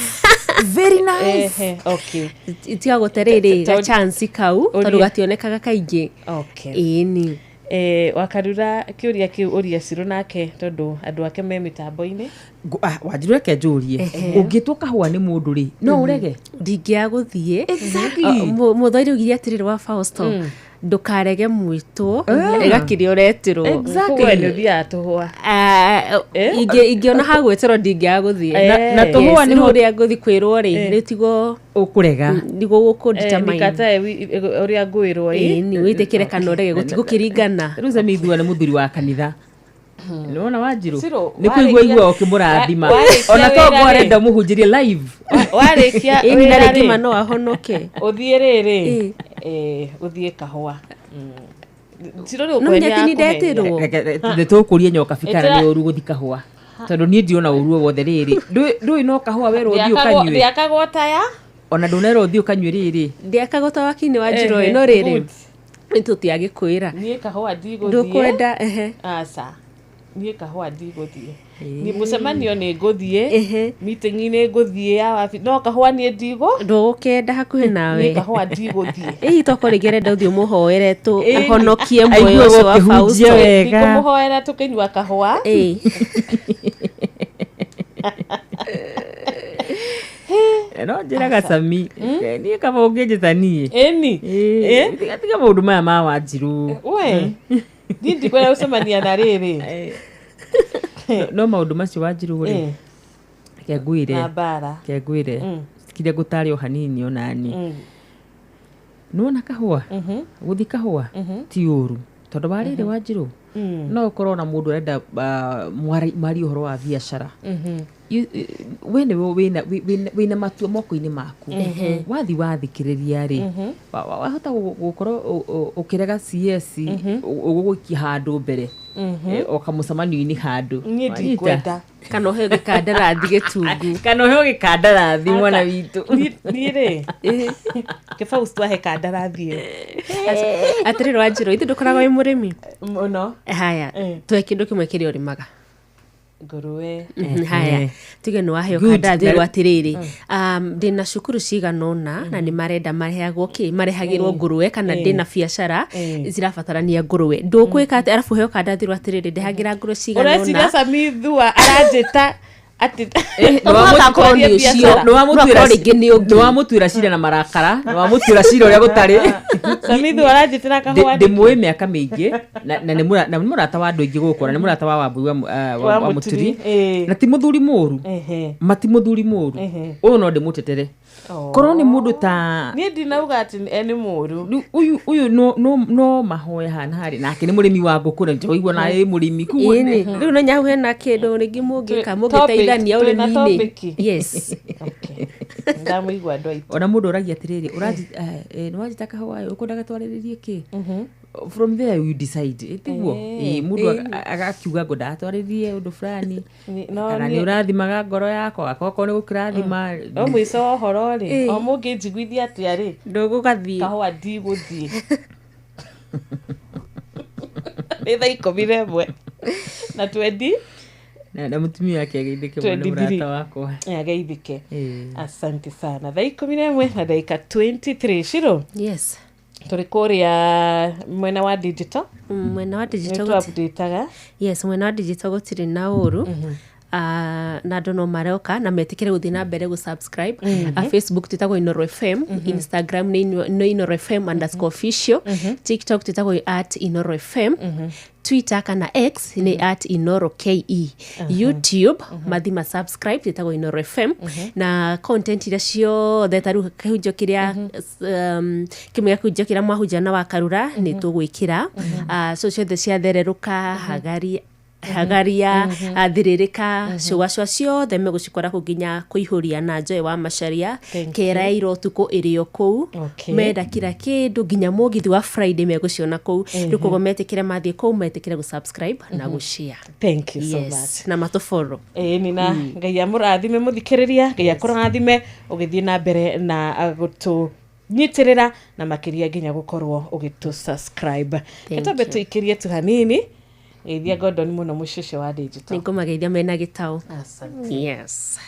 Very nice. Ehe, okay. Tiga gũte rĩrĩ ga chance kau tondũ gationekaga kaingĩ. Okay. Ĩni. Wakarura kĩũria kĩu ũria Cirũ nake tondũ andũ ake me mĩtambo-inĩ. Wanjirũ reke njũrie, ũngĩtwo kahũa nĩ mũndũ rĩ, no ũrege? Ndingĩaga gũthiĩ. Exactly. Mũthoni augire atĩrĩrĩ wa Fausto, ndũkarege mwĩtwo, rega kĩrĩa ũretĩrwo. Exactly. We nĩ ũthiaga tũhũa. Ingĩona ha gwĩtĩrwo ndingĩaga gũthiĩ. Na tũhũa nĩho ũrĩa ngũthiĩ kwĩrwo rĩ, rĩu tiguo ũkũrega. Niguo gũkũ-determine. Nikatae ũrĩa ngwĩrwo ĩ. Ĩni, wĩtĩkĩre kana ũrege, gũtigũkĩringana. Rĩu Samithua nĩ mũthuri wa kanitha. Nĩwona Wanjirũ? Cirũ, Nĩ kũigua igua ũkĩmũrathima. Warĩkia Ona to wĩra rĩ. arenda mũhunjĩrie live. Warĩkia Ĩni, na wĩra rĩngĩ rĩ. ma no ahonoke. Ũthiĩ rĩrĩ, ũthiĩ kahũa. Cirũ rĩu No nginya ũkwendia atĩ nĩ ndetirwo. Nĩ tũkũria nyoka bikana nĩ ũru gũthi kahũa. Tondũ niĩ ndirona ũru o wothe rĩrĩ. Ndũĩ no kahũa werwo ũthiĩ ũkanyue. Ndĩakagwo taya. Ona ndũnerwo ũthiĩ ũkanyue rĩrĩ. Ndĩakagwo ta wakini Wanjirũ ĩ, no rĩrĩ nĩ tũtiagĩkwĩra. Niĩ kahũa ndigũthiĩ. Ndũkwenda, ehe. Aca. Niĩ kahũa ndigũthiĩ. Niĩ mũcemanio nĩ ngũthiĩ, meeting nĩ ngũthiĩ ya wabi, no kahũa niĩ ndigũ. Ndũgũkenda hakuhĩ nawe. Niĩ kahũa ndigũthiĩ. Ĩĩ toko rĩngĩ arenda ũthiĩ ũmũhoere tũ ũhonokie muoyo Aigue ũcio wa gũkĩhunjia Fausto. wega. Ndikũmũhoera tũkĩnyua kahũa. No njĩraga Sami, niĩ kaba ũngĩnjĩta niĩ. Ĩni. Tiga maũndũ maya ma Wanjirũ. We. Niĩ ndikwenda gũcemania na rĩrĩ. No maũndũ macio Wanjirũ rĩ, reke ngwĩre. Na mbara. Reke ngwĩre. Kire ngũtare o hanini onani. Nĩwona kahũa? Gũthiĩ kahũa ti ũru. Tondũ wa rĩrĩ Wanjirũ, no ũkorwo na mũndũ ũrenda mwarie ũhoro wa biacara. We nĩwe wĩna matua moko-inĩ maku. Wathi wathikĩrĩria rĩ, wahota gũkorwo ũkĩrega CS ũgũgũikia handũ mbere. O kamũcemanio-inĩ handũ. Niĩ Wanyita? ndikwenda. Kana ũheo gĩkandarathi gĩtungu. Kana ũheo gĩkandarathi mwana witũ. Niĩ rĩ, kĩbaũ twahe kandarathi ĩyo. Atĩrĩrĩ Wanjirũ, ithe ndũkoragwo wĩ mũrĩmi? Mũno. Haya, tũhe kĩndũ kĩmwe kĩrĩa ũrĩmaga. Ngũrũwe. Haya, tuge nĩ waheo Good. kandarathi Na- rĩu atĩrĩrĩ, ndĩna cukuru cigana ũna na nĩ marenda maheagwo kĩ, marehagĩrwo ngũrũwe, kana ndĩna biacara zirabatarania ngũrũwe, ndũkwĩka atĩ arabu heo kandarathi rĩu atĩrĩrĩ, ndehagĩra ngũrũwe cigana Ũreciria ũna. Samithua aranjĩta atĩ Akorwo nĩ ũcio, no akorwo rĩngĩ nĩ ũngĩ. Nĩwamũtuĩra cira na marakara, nĩwamũtuĩra cira ũrĩa gũtarĩ. Samithua aranjĩtĩra kahũa. Ndĩmũĩ mĩaka mĩingĩ na nĩ mũrata wa andũ aingĩ gũkũ, na nĩ mũrata wa Wambui Wa wa Mũturi, Mũturi, na ti mũthuri mũru, mati mũthuri mũru, ũyũ no ndĩmũtetere. Korwo nĩ mũndũ ta Niĩ ndinauga atĩ nĩ mũru. Rĩu ũyũ no mahoya hana harĩ nake nĩ mũrĩmi wa ngũkũ, na njoigua na ĩ mũrĩmi. Koguo Ĩni, rĩu no nyahu hena kĩndũ rĩngĩ mũngĩka mũngĩteithania Twĩna ũrĩmi-inĩ. topic. Yes. Ndamũigua andũ aitũ. Ona mũndũ oragia atĩrĩrĩ, nĩwanjĩta kahũa ĩ, ũkwendaga twarĩrĩrie kĩ? From there you decide. Tiguo? Mũndũ agakiuga ngwendaga twarĩrie ũndũ fulani, no kana nĩ ũrathimaga ngoro yakwa, akorwo nĩ gũkĩrathima. No mũico wa ũhoro rĩ, o mũngĩnjiguithia atĩa rĩ, ndũgũgathiĩ kahũa ndigũthiĩ. Nĩ thaa 11 na twendi na mũtumia wake ageithĩke mũno, nĩ 23. mũrata wakwa. Ageithĩke, asante sana. Thaa 11 na ndagĩka 23, Shiro. Yes. Tũrĩ kũrĩa mwena wa digital. Mwena wa digital. Nĩ tũ-updateaga. Yes, mwena wa digital gũtirĩ na ũru. Na andũ no maroka na metĩkĩre gũthiĩ na mbere gũ-subscribe. Facebook twĩtagwo Inoro FM, Instagram nĩ Inoro FM underscore official, TikTok twĩtagwo at Inoro FM, Twitter kana X nĩ at Inoro KE, YouTube mathi ma subscribe twĩtagwo Inoro FM, na content iria ciothe ta rĩu kĩhunjio kĩrĩa, kĩmwe gĩa kĩhunjio kĩrĩa mwahunjia na wakarura nĩ tũgwĩkĩra. So ciothe ciathererũka hagari hagaria, athĩrĩrĩka cũgacũa ciothe megũcikora kũu, nginya kũihũria na Joy wa Macharia. Thank kera you. ira ũtukũ ĩrĩ o kũu. Menda kila kĩndũ nginya mũgithi wa Friday megũciona kũu. Rĩu koguo metĩkĩre mathiĩ kũu, metĩkĩre gũ-subscribe na gũ-share. Thank you so Yes, much. na matũboro. Ĩĩ nĩ na Ngai amũrathime mũthikĩrĩria, Ngai akũrathime ũgĩthiĩ na mbere na gũtũnyitĩrĩra na makĩria nginya gũkorwo ũgĩtũ subscribe. Thank Twambe you. tũikĩrie tu hanini. Geithia Gordon mũno, mũcece wa digital. Nĩngũmageithia mena gĩtaũ. Asante. Yes.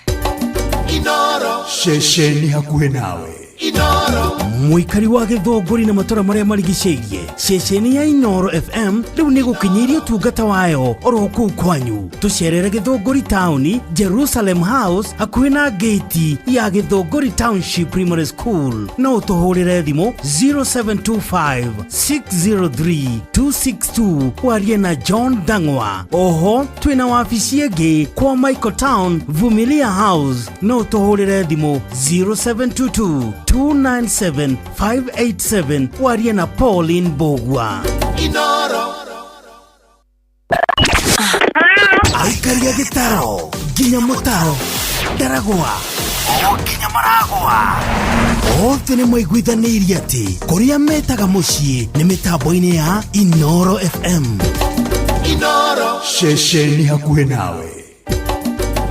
Inoro. Ceceni hakuhĩ nawe. Inoro. Mũikari wa Gĩthũngũri na matũra marĩa marigicĩirie, ceceni ya Inoro FM rĩu nĩ gũkinyĩirie ũtungata wayo oro kũu kwanyu. Tũcerere Gĩthũngũri taũni, Jerusalem House, hakuhĩ na ngĩti ya Gĩthũngũri Township Primary School. No ũtũhũrĩre thimũ 0725 603 262 warie na John Dang'wa. Oho twĩna wabici ĩngĩ kwa Michael Town, Vumilia House. No ũtũhũrĩre thimũ 0722 297 587 warie na Pauline Bogwa. Inoro. Aikaria gĩtaro nginya mũtaro Ndaragwa o nginya Maragwa, othe nĩ maiguithanĩirie atĩ kũrĩa metaga mũciĩ nĩ mĩtambo-inĩ ya Inoro FM. Inoro. Ceceni hakuhĩ nawe.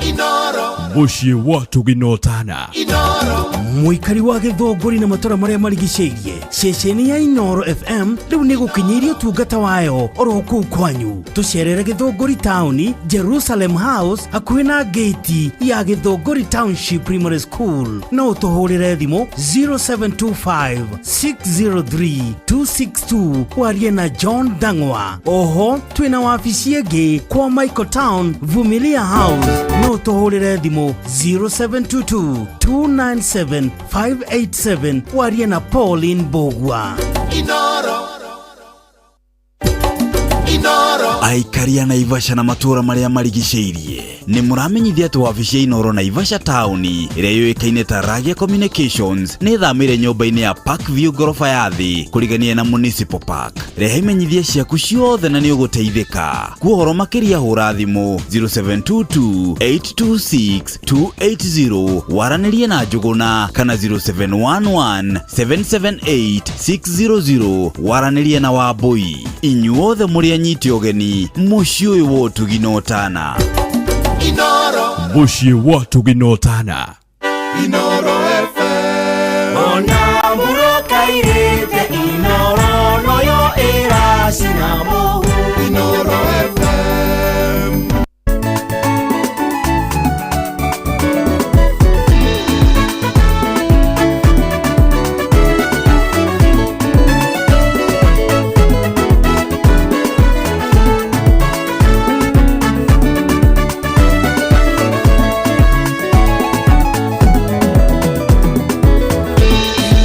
Inoro. Mũciĩ wa tũginotana. Inoro. Mũikari wa Gĩthũngũri na matũra marĩa marigicĩirie, ceceni ya Inoro FM rĩu nĩ gũkinyĩirie ũtungata wayo oro kũu kwanyu. Tũcerere Gĩthũngũri taũni, Jerusalem House, hakuhĩ na ngĩti ya Gĩthũngũri Township Primary School. No ũtũhũrĩre thimũ 0725 603 262 warie na John Dang'wa. Oho twĩna wabici ĩngĩ kwa Michael Town, Vumilia House. No ũtũhũrĩre thimũ 0722 297 587 warie na Pauline Bogwa. Inoro. Inoro. Aikari a Naivasha na matũũra marĩa marigicĩirie, nĩ mũramenyithia atĩ wabici ya Inoro Naivasha taũni ĩrĩa yũĩkaine ta Ragia Communications nĩ ĩthamĩire nyũmba-inĩ ya Park View, ngoroba ya thĩ kũrigania na Municipal Park. Rehe imenyithia ciaku ciothe na nĩ ũgũteithĩka. Kuohoro makĩria hũra thimũ 0722 826 280 waranĩrie na Njũgũna, kana 0711 778 600 waranĩrie na Wambui. Inyuothe mũrĩ anyiti. Nĩtũkũnyite ũgeni mũciĩ ũyũ wa ũtugi na ũtana. Inoro. Mũciĩ wa ũtugi na ũtana. Inoro FM. Ona mũrokairĩte Inoro noyo ĩracina mũhu. Inoro FM.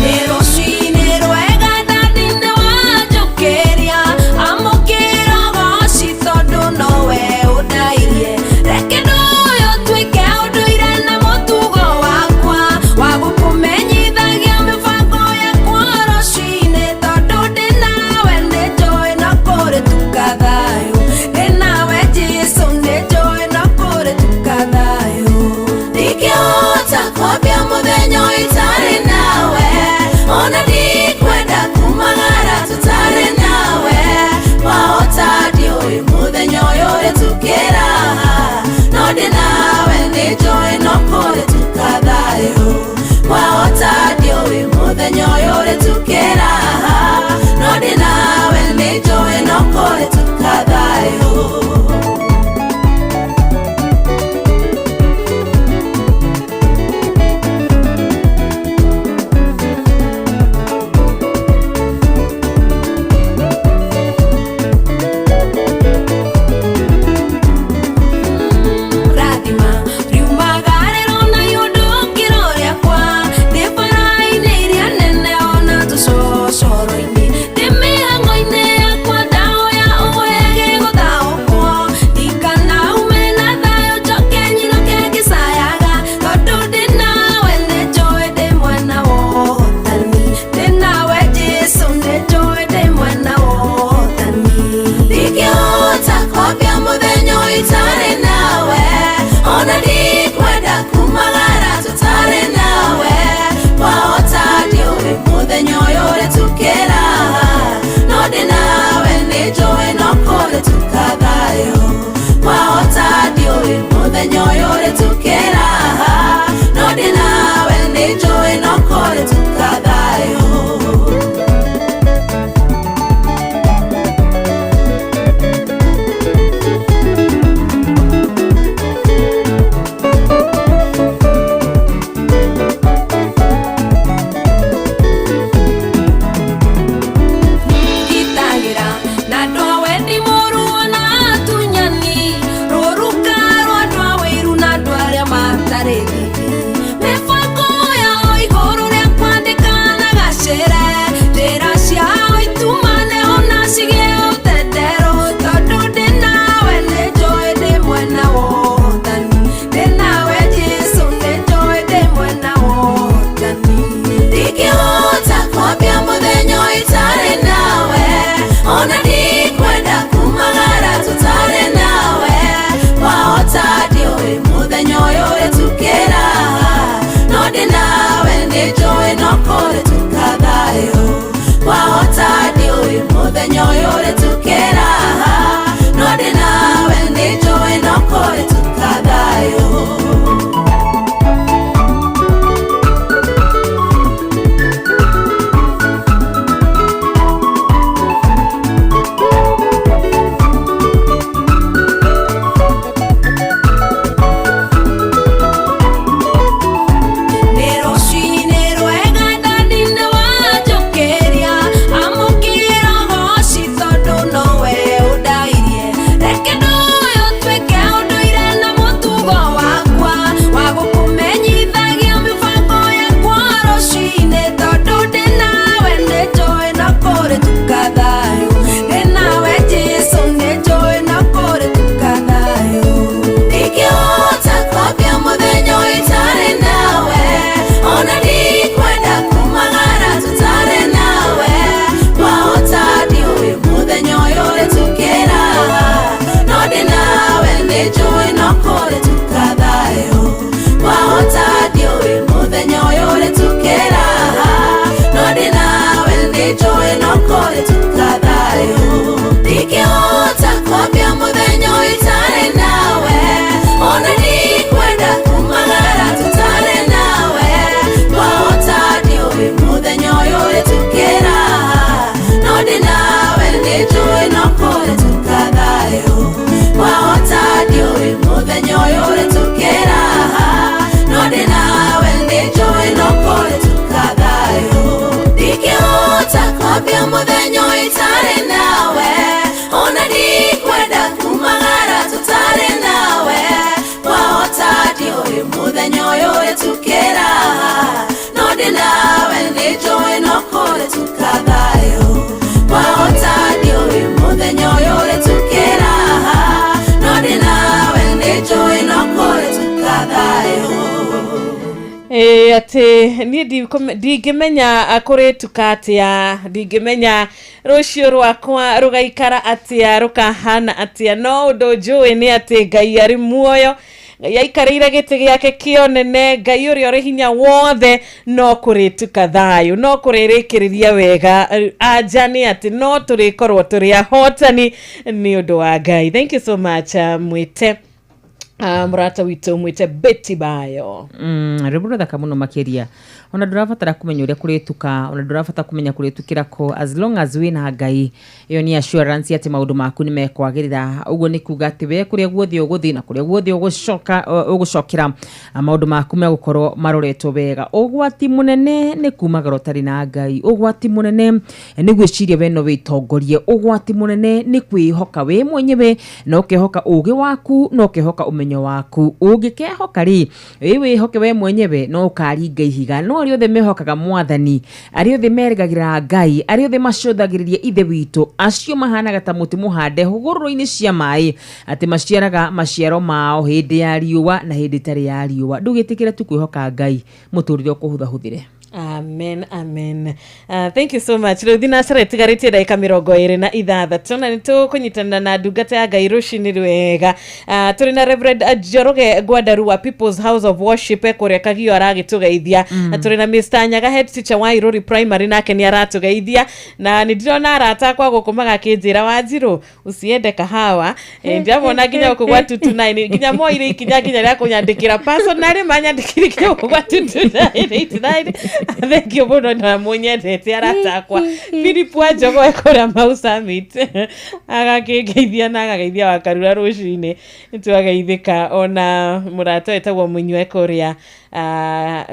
Nĩ rũcinĩ rwega ndadi-inĩ wanjũkĩria, amũkĩra ũgoci tondũ nowe ũndairie. Reke ũndũ ũyũ ũtuĩke ũndũire na mũtugo wakwa wa gũkũmenyithagia mĩbango yakwa rũcinĩ, tondũ ndĩ nawe nĩnjũĩ no kũrĩtuka thayũ. Ndĩ nawe Jesũ nĩnjũĩ no kũrĩtuka thayũ. Ndingĩhota kwambia mũthenya itarĩ nawe, ona ndikwenda kumagara tũtarĩ nawe. Wahota ndiũĩ mũthenya ũyũ ũrĩtukĩra, no ndĩ nawe nĩnjũĩ no kũrĩtuka thayũ. Wahota ndiũĩ mũthenya ũyũ ũrĩtukĩra, no ndĩ nawe nĩnjũĩ no kũrĩtuka thayũ. Rathima riumagarĩrwo na iũndũkĩro rĩakwa, thĩ bara-inĩ iria nene ona tũcocoro. Wahota ndiũĩ mũthenya ũyũ ũrĩtũkĩra no ndĩ nawe nĩnjũĩ no kũrĩtuka thayũ. Ndingĩhota kwambia mũthenya ũyũ itarĩ nawe, ona ndikwenda kumagara tũtarĩ nawe. Wahota ndiũĩ mũthenya ũyũ ũrĩtũkĩra no ndĩ nawe nĩnjũĩ no kũrĩtuka thayũ. Wahota ndiũĩ mũthenya ũyũ ũrĩtũkĩra no ndĩ nawe nĩnjũĩ no kũrĩtuka thayũ. Atĩ niĩ ndingĩmenya kũrĩtuka atĩa, ndingĩmenya rũciũ rwakwa rũgaikara atĩa, rũkahana atĩa, no ũndũ njũĩ nĩ atĩ Ngai arĩ muoyo, Ngai aikarĩire gĩtĩ gĩake kĩonene, Ngai ũrĩa ũrĩ hinya wothe, no kũrĩtuka thayũ, no kũrĩrĩkĩrĩria wega. Anja nĩ atĩ no tũrĩkorwo tũrĩ ahotani nĩ ũndũ wa Ngai. Thank you so much, mwĩte mũrata witũ mwĩte Betty Bayo. Rwĩmbo rũthaka mũno makĩria. Ona ndũrabatara kũmenya ũrĩa kũrĩtuka, ona ndũrabatara kũmenya kũrĩtukĩra kũ, as long as wĩna Ngai, ĩyo nĩ assurance atĩ maũndũ maku nĩ mekwagĩrĩra. Ũguo nĩ kuga atĩ we kũrĩa guothe ũgũthiĩ na kũrĩa guothe ũgũcokera, maũndũ maku megũkorwo maroretwo wega. Ũgwati mũnene nĩ kumagara ũtarĩ na Ngai. Ũgwati mũnene nĩ gwĩciria we no wĩtongorie. Ũgwati mũnene nĩ kwĩhoka wĩ mwenyewe, na ũkehoka ũgĩ waku, na ũkehoka ũmenyo waku. Ũngĩkehoka rĩ, wĩhoke we mwenyewe, no ũkaringa ihiga. No arĩa othe mehokaga Mwathani, arĩa othe merĩgagĩrĩra Ngai, arĩa othe macũthagĩrĩria Ithe witũ, acio mahanaga ta mũtĩ mũhande hũgũrũrũ-inĩ cia maĩ, atĩ maciaraga maciaro mao hĩndĩ ya riũa na hĩndĩ ĩtarĩ ya riũa. Ndũgĩtĩkĩre tu kwĩhoka Ngai, mũtũrĩre ũkũhũthahũthĩre. Amen, amen. Thank you so much. Rĩu thinacara ĩtigarĩtie ndagĩka 26 na nĩ tũkũnyitanĩra na ndungata ya Ngai rũcinĩ rwega. Tũrĩ na Reverend Njoroge Gwandaru wa People's House of Worship kũrĩa Kagio aragĩtũgeithia. Tũrĩ na Mr. Nyaga head teacher wa Iruri Primary nake nĩ aratũgeithia, na nĩ ndĩrona arata akwa gũkũ magakĩnjĩra Wanjirũ usiende kahawa. Ndĩramona nginya gũkũ gwa 229 nginya moire ikinya nginya rĩa kũnyandĩkĩra personally, manyandĩkĩre nginya gũkũ gwa 22989. Thank you mũno na mũnyendete arata akwa. Philip wa Njogo kũrĩa Mau Summit agakĩngeithia na agageithia Wakarura rũcinĩ, nĩtwageithĩka. Ona mũrata wĩtagwo Mũnyue kũrĩa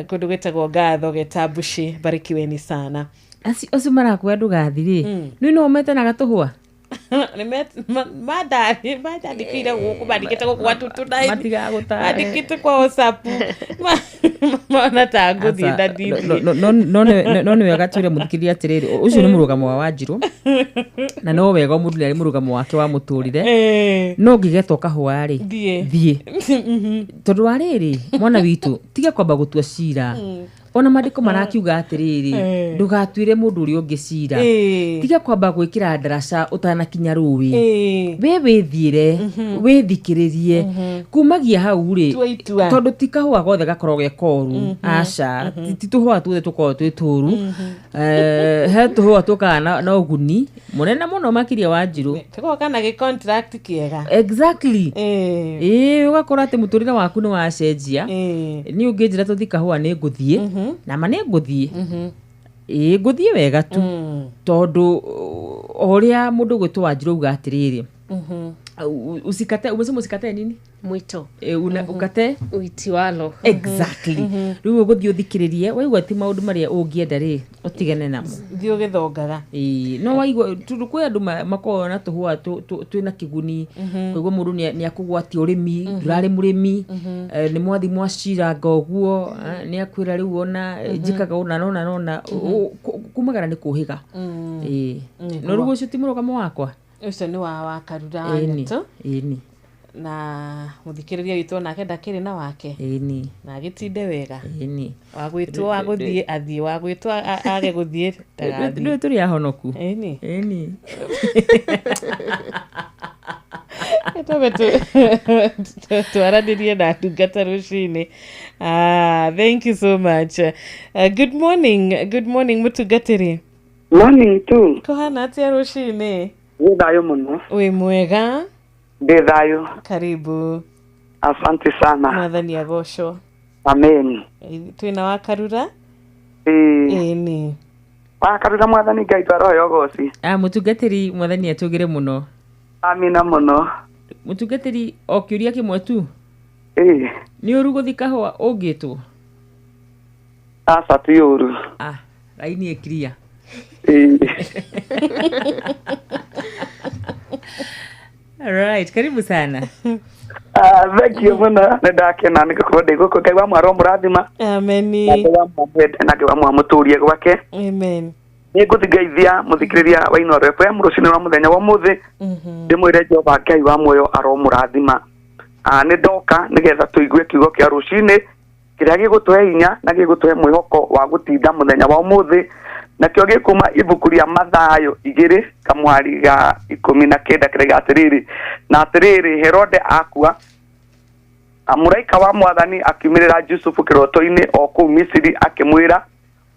kũndũ gwĩtagwo Ngatho Getambushi, barikiweni sana. Acio marakwĩra ndũgathiĩ rĩ, nĩ no metanaga tũhũa? Mandandĩkĩire gũkũ, mandĩkĩte gũkũ gwa 229, mandĩkĩte kwa WhatsApp, mona ta ngũthiĩ na ndithiĩ. No nĩ wega twĩre mũthikĩrĩria atĩrĩrĩ, ũcio nĩ mũrũgamo wa Wanjirũ, na no wega mũndũ nĩ arĩ mũrũgamo wake wa mũtũrĩre. No ũngĩgetwo kahũa rĩ, thiĩ, tondũ wa rĩrĩ, mwana witũ, tiga kwamba gũtua cira. Ona mandĩko marakiuga atĩrĩrĩ, ndũgatuĩre mũndũ ũrĩa ũngĩ cira. Tiga kwamba gwĩkĩra ndaraca ũtanakinya rũĩ. We wĩthiĩre, wĩthikĩrĩrie, kumagia hau rĩ, tondũ ti kahũa gothe gakoragwo ge koru. Aca, ti tũhũa tuothe tũkoragwo twĩ tũru. He tũhũa tũkaga na ũguni mũnene mũno makĩria Wanjirũ. Tũgoka na gĩ contract kĩega. Exactly. Ũgakora atĩ mũtũrĩre waku nĩ wacenjia. Niĩ ũngĩnjĩra tũthiĩ kahũa nĩ ngũthiĩ, na ma nĩ ngũthiĩ. Ngũthiĩ wega tu, tondũ o ũrĩa mũndũ ũgwĩtwo Wanjirũ auga atĩrĩrĩ, usikate, umesema usikate nini? Mwito. Ukate uitiwalo. Exactly. Rĩu ũgũthiĩ ũthikĩrĩrie, waigua ti maũndũ marĩa ũngĩenda rĩ, ũtigane namo. Thiĩ ũgĩthongaga. No waigua tondũ kwĩ andũ makoragwo na tũhũa twĩna kĩguni, koguo mũndũ nĩ akũgwatia ũrĩmi, ndũrarĩ mũrĩmi, nĩ mwathi mwaciranga ũguo, nĩ akwĩra rĩu ona njĩkaga ũna nona nona, kumagara nĩ kũhĩga. No rĩu ũcio ti mũrũgamo wakwa. Ũcio nĩ wa Wakarura Nyato. Na mũthikĩrĩria witũ onake ndakĩrĩ na wake. Na agĩtinde wega. Wagwĩtwo wa gũthiĩ athiĩ, wagwĩtwo age gũthiĩ ndagathiĩ. Rĩu tũrĩ ahonoku. Tũme twaranĩrie na ndungata rũcinĩ. Thank you so much. Good morning, good morning mũtungatĩri. Morning tu. Kũhana atĩa rũcinĩ? Wĩ thayũ mũno. Wĩ mwega? Ndĩ thayũ. Karibu. Asante sana. Mwathani agocwo. Amen. Twĩna Wakarura? Ĩni. Wakarura Mwathani Ngai twarohe ũgoci. Mũtungatĩri Mwathani atũgĩre mũno. Amina mũno. Mũtungatĩri, o kĩũria kĩmwe tu. Ĩĩ. Nĩ ũru gũthiĩ kahũa ũngĩtwo? Aca, ti ũru. Ah, raini ĩ clear. Ĩĩ. Right, karibu sana. Ah, thank you mũno, nĩ ndakena nĩ gũkorwo ndĩ gũkũ. Ngai wa mwaro mũrathima. Ameni. Na Ngai wa mwamwende na Ngai wa mwamũtũrie gwake. Amen. Nĩ ngũthingaithia mũthikĩrĩria wa Inooro FM rũcinĩ rwa mũthenya wa ũmũthĩ, ndĩmwĩre Jehova Ngai wa muoyo aromũrathima. Ah, nĩ ndoka nĩgetha tũigue kiugo kĩa rũcinĩ kĩrĩa gĩgũtũhe hinya na gĩgũtũhe mwĩhoko wa gũtinda mũthenya wa ũmũthĩ, nakĩo gĩkuma ibuku rĩa Mathayo 2 kamwari ga 19 kĩraiga atĩrĩrĩ, na atĩrĩrĩ, Herode akua, mũraika wa Mwathani akiumĩrĩra Jusufu kĩroto-inĩ o kũu Misiri, akĩmwĩra,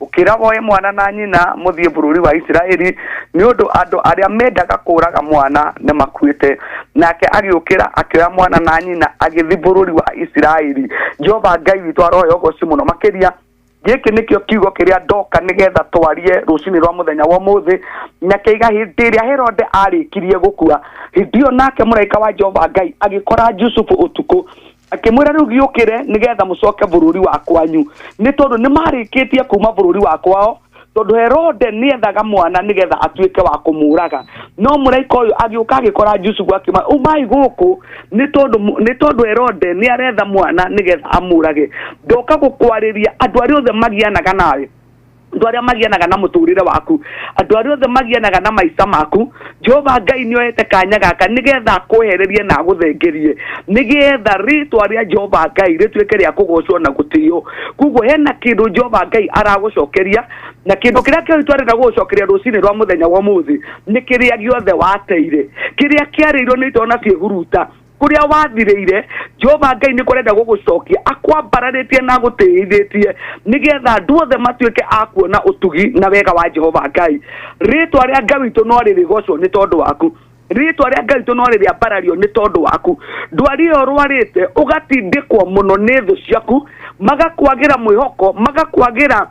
ũkĩra woe mwana na nyina mũthiĩ bũrũri wa Isiraeli, nĩ ũndũ andũ arĩa mendaga kũũraga mwana nĩ makuĩte. Nake agĩũkĩra akĩoya mwana na nyina agĩthiĩ bũrũri wa Isiraeli. Jehova Ngai witũ aroheo ũgoci mũno makĩria. Gĩkĩ nĩkĩo kiugo kĩrĩa ndoka nĩgetha twarie rũcinĩ rwa mũthenya wa ũmũthĩ, na kĩiga hĩndĩ ĩrĩa Herode arĩkirie gũkua, hĩndĩ ĩyo nake mũraika wa Jehova Ngai agĩkora Jusufu ũtukũ, akĩmwĩra, rĩu gĩũkĩre nĩgetha mũcoke bũrũri wa kwanyu, nĩ tondũ nĩ marĩkĩtie kuma bũrũri wa kwao, tondũ Herode nĩethaga mwana nĩgetha atuĩke wa kũmũraga. No mũraika ũyũ agĩũka agĩkora Jusufu akĩmwĩra, umai gũkũ, nĩ tondũ Herode nĩ aretha mwana nĩgetha amũrage. Ndoka gũkwarĩria andũ arĩa othe magianaga nawe, andũ arĩa magianaga na mũtũrĩre waku, andũ arĩa othe magianaga na maica maku. Jehova Ngai nĩ oete kanya gaka nĩgetha akwehererie na agũthengerie, nĩgetha rĩtwa rĩa Jehova Ngai rĩtuĩke rĩa kũgocwo na gũtĩo. Koguo hena kĩndũ Jehova Ngai aragũcokeria, na kĩndũ kĩrĩa kĩo twarenda gũgũcokeria rũcinĩ rwa mũthenya wa ũmũthĩ nĩ kĩrĩa gĩothe wateire, kĩrĩa kĩarĩirwo nĩ itona ciĩhuruta, kũrĩa wathirĩire. Jehova Ngai nĩ kũrenda gũgũcokia akwambararĩtie na agũtĩithĩtie, nĩgetha andũ othe matuĩke a kuona ũtugi na wega wa Jehova Ngai. Rĩtwa rĩa Ngai witũ no rĩrĩgocwo nĩ tondũ waku, rĩtwa rĩa Ngai witũ no rĩrĩambarario nĩ tondũ waku. Ndwari ĩyo ũrwarĩte ũgatindĩkwo mũno nĩ thũ ciaku, magakwagĩra mwĩhoko, magakwagĩra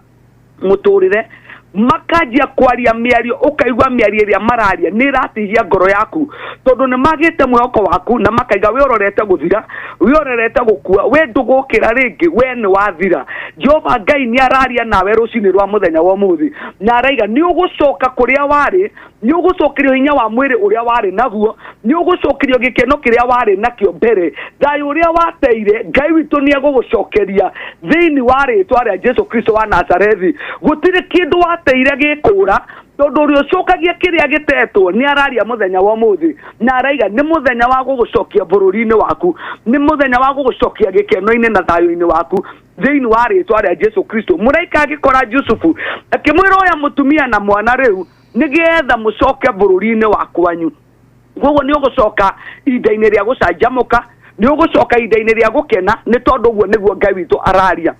mũtũrĩre, makanjia kwaria mĩario, ũkaigua mĩario ĩrĩa mararia nĩ ĩratihia ngoro yaku, tondũ nĩ magĩte mwĩhoko waku na makaiga we ũrorete gũthira, we ũrorete gũkua, we ndũgũkĩra rĩngĩ, we nĩ wathira. Jehova Ngai nĩ araria nawe rũcinĩ rwa mũthenya wa ũmũthĩ, na araiga nĩ ũgũcoka kũrĩa warĩ, nĩ ũgũcokerio hinya wa mwĩrĩ ũrĩa warĩ naguo, nĩ ũgũcokerio gĩkeno kĩrĩa warĩ nakĩo mbere, thayũ ũrĩa wateire Ngai witũ nĩ egũgũcokeria thĩinĩ wa rĩtwa rĩa Jesu Kristo wa Nazarethi. Gũtirĩ kĩndũ wateire gĩkũra, tondũ ũrĩa ũcokagia kĩrĩa gĩtetwo nĩ araria mũthenya wa ũmũthĩ, na araiga nĩ mũthenya wa gũgũcokia bũrũri-inĩ waku, nĩ mũthenya wa gũgũcokia gĩkeno-inĩ na thayũ-inĩ waku thĩinĩ wa rĩtwa rĩa Jesu Kristo. Mũraika agĩkora Jusufu akĩmwĩra, oya mũtumia na mwana rĩu nĩgetha mũcoke bũrũri-inĩ wa kwanyu. Koguo nĩ ũgũcoka ihinda-inĩ rĩa gũcanjamũka, nĩ ũgũcoka ihinda-inĩ rĩa gũkena, nĩ tondũ ũguo nĩguo Ngai witũ araria.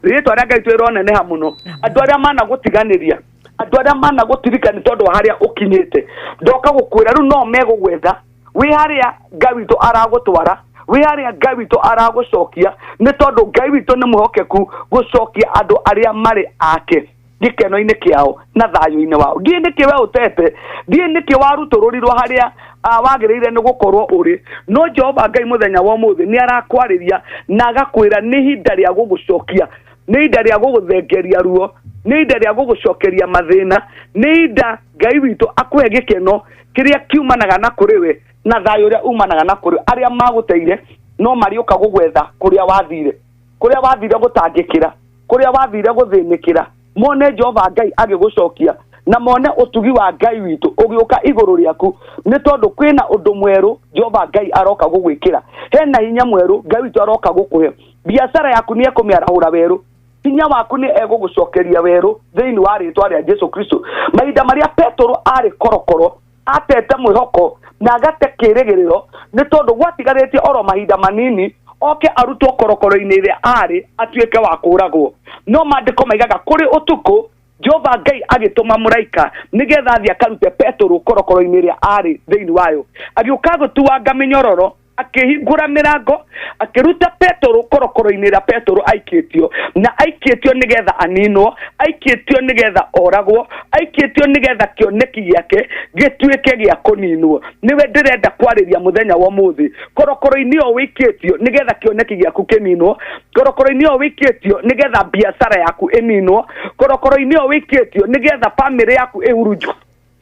Rĩtwa rĩa Ngai witũ rĩroneneha mũno. Andũ arĩa managũtiganĩria, andũ arĩa managũtirika nĩ tondũ wa harĩa ũkinyĩte, ndoka gũkwĩra rĩu no megũgwetha wĩ harĩa Ngai witũ aragũtwara, wĩ harĩa Ngai witũ aragũcokia, nĩ tondũ Ngai witũ nĩ mwĩhokeku gũcokia andũ arĩa marĩ ake gĩkeno-inĩ kĩao na thayũ-inĩ wao. Ndiĩ nĩkĩ we ũtete, ndiĩ nĩkĩ warutũrũrirwo harĩa wagĩrĩire nĩ gũkorwo ũrĩ, no Jehova Ngai mũthenya wa ũmũthĩ nĩ arakwarĩria na agakwĩra nĩ ihinda rĩa gũgũcokia, nĩ ihinda rĩa gũgũthengeria ruo, nĩ ihinda rĩa gũgũcokeria mathĩna, nĩ ihinda Ngai witũ akũhe gĩkeno kĩrĩa kiumanaga na kũrĩ we na thayũ ũrĩa umanaga na kũrĩ we. Arĩa magũteire no marĩũka gũgwetha kũrĩa wathire, kũrĩa wathire gũtangĩkĩra, kũrĩa wathire gũthĩnĩkĩra, mone Jehova Ngai agĩgũcokia na mone ũtugi wa Ngai witũ ũgĩũka igũrũ rĩaku, nĩ tondũ kwĩna ũndũ mwerũ Jehova Ngai aroka gũgwĩkĩra, hena hinya mwerũ Ngai witũ aroka gũkũhe. Biacara yaku nĩ ekũmĩarahũra werũ, hinya waku nĩ egũgũcokeria werũ thĩinĩ wa rĩtwa rĩa Jesu Kristo. Mahinda marĩa Petero arĩ korokoro, atete mwĩhoko na agate kĩrĩgĩrĩro, nĩ tondũ gwatigarĩtie oro mahinda manini oke arutwo korokoro-inĩ ĩrĩa arĩ atuĩke wa kũragwo. No maandĩko maigaga kũrĩ ũtukũ Jehova Ngai agĩtũma mũraika nĩgetha athiĩ akarute Petero korokoro-inĩ ĩrĩa arĩ thĩinĩ wayo, agĩũka gũtuanga mĩnyororo Akĩhingũra mĩrango, akĩruta Petero korokoro-inĩ ĩrĩa Petero aikĩtio, na aikĩtio nĩgetha aninwo, aikĩtio nĩgetha oragwo, aikĩtio nĩgetha kĩoneki gĩake gĩtuĩke gĩa kũninwo. Nĩwe ndĩrenda kwarĩria mũthenya wa ũmũthĩ. Korokoro-inĩ ĩyo wĩikĩtio nĩgetha kĩoneki gĩaku kĩninwo, korokoro-inĩ ĩyo wĩikĩtio nĩgetha biacara yaku ĩninwo, korokoro-inĩ ĩyo wĩikĩtio nĩgetha bamĩrĩ yaku ĩhurunjwo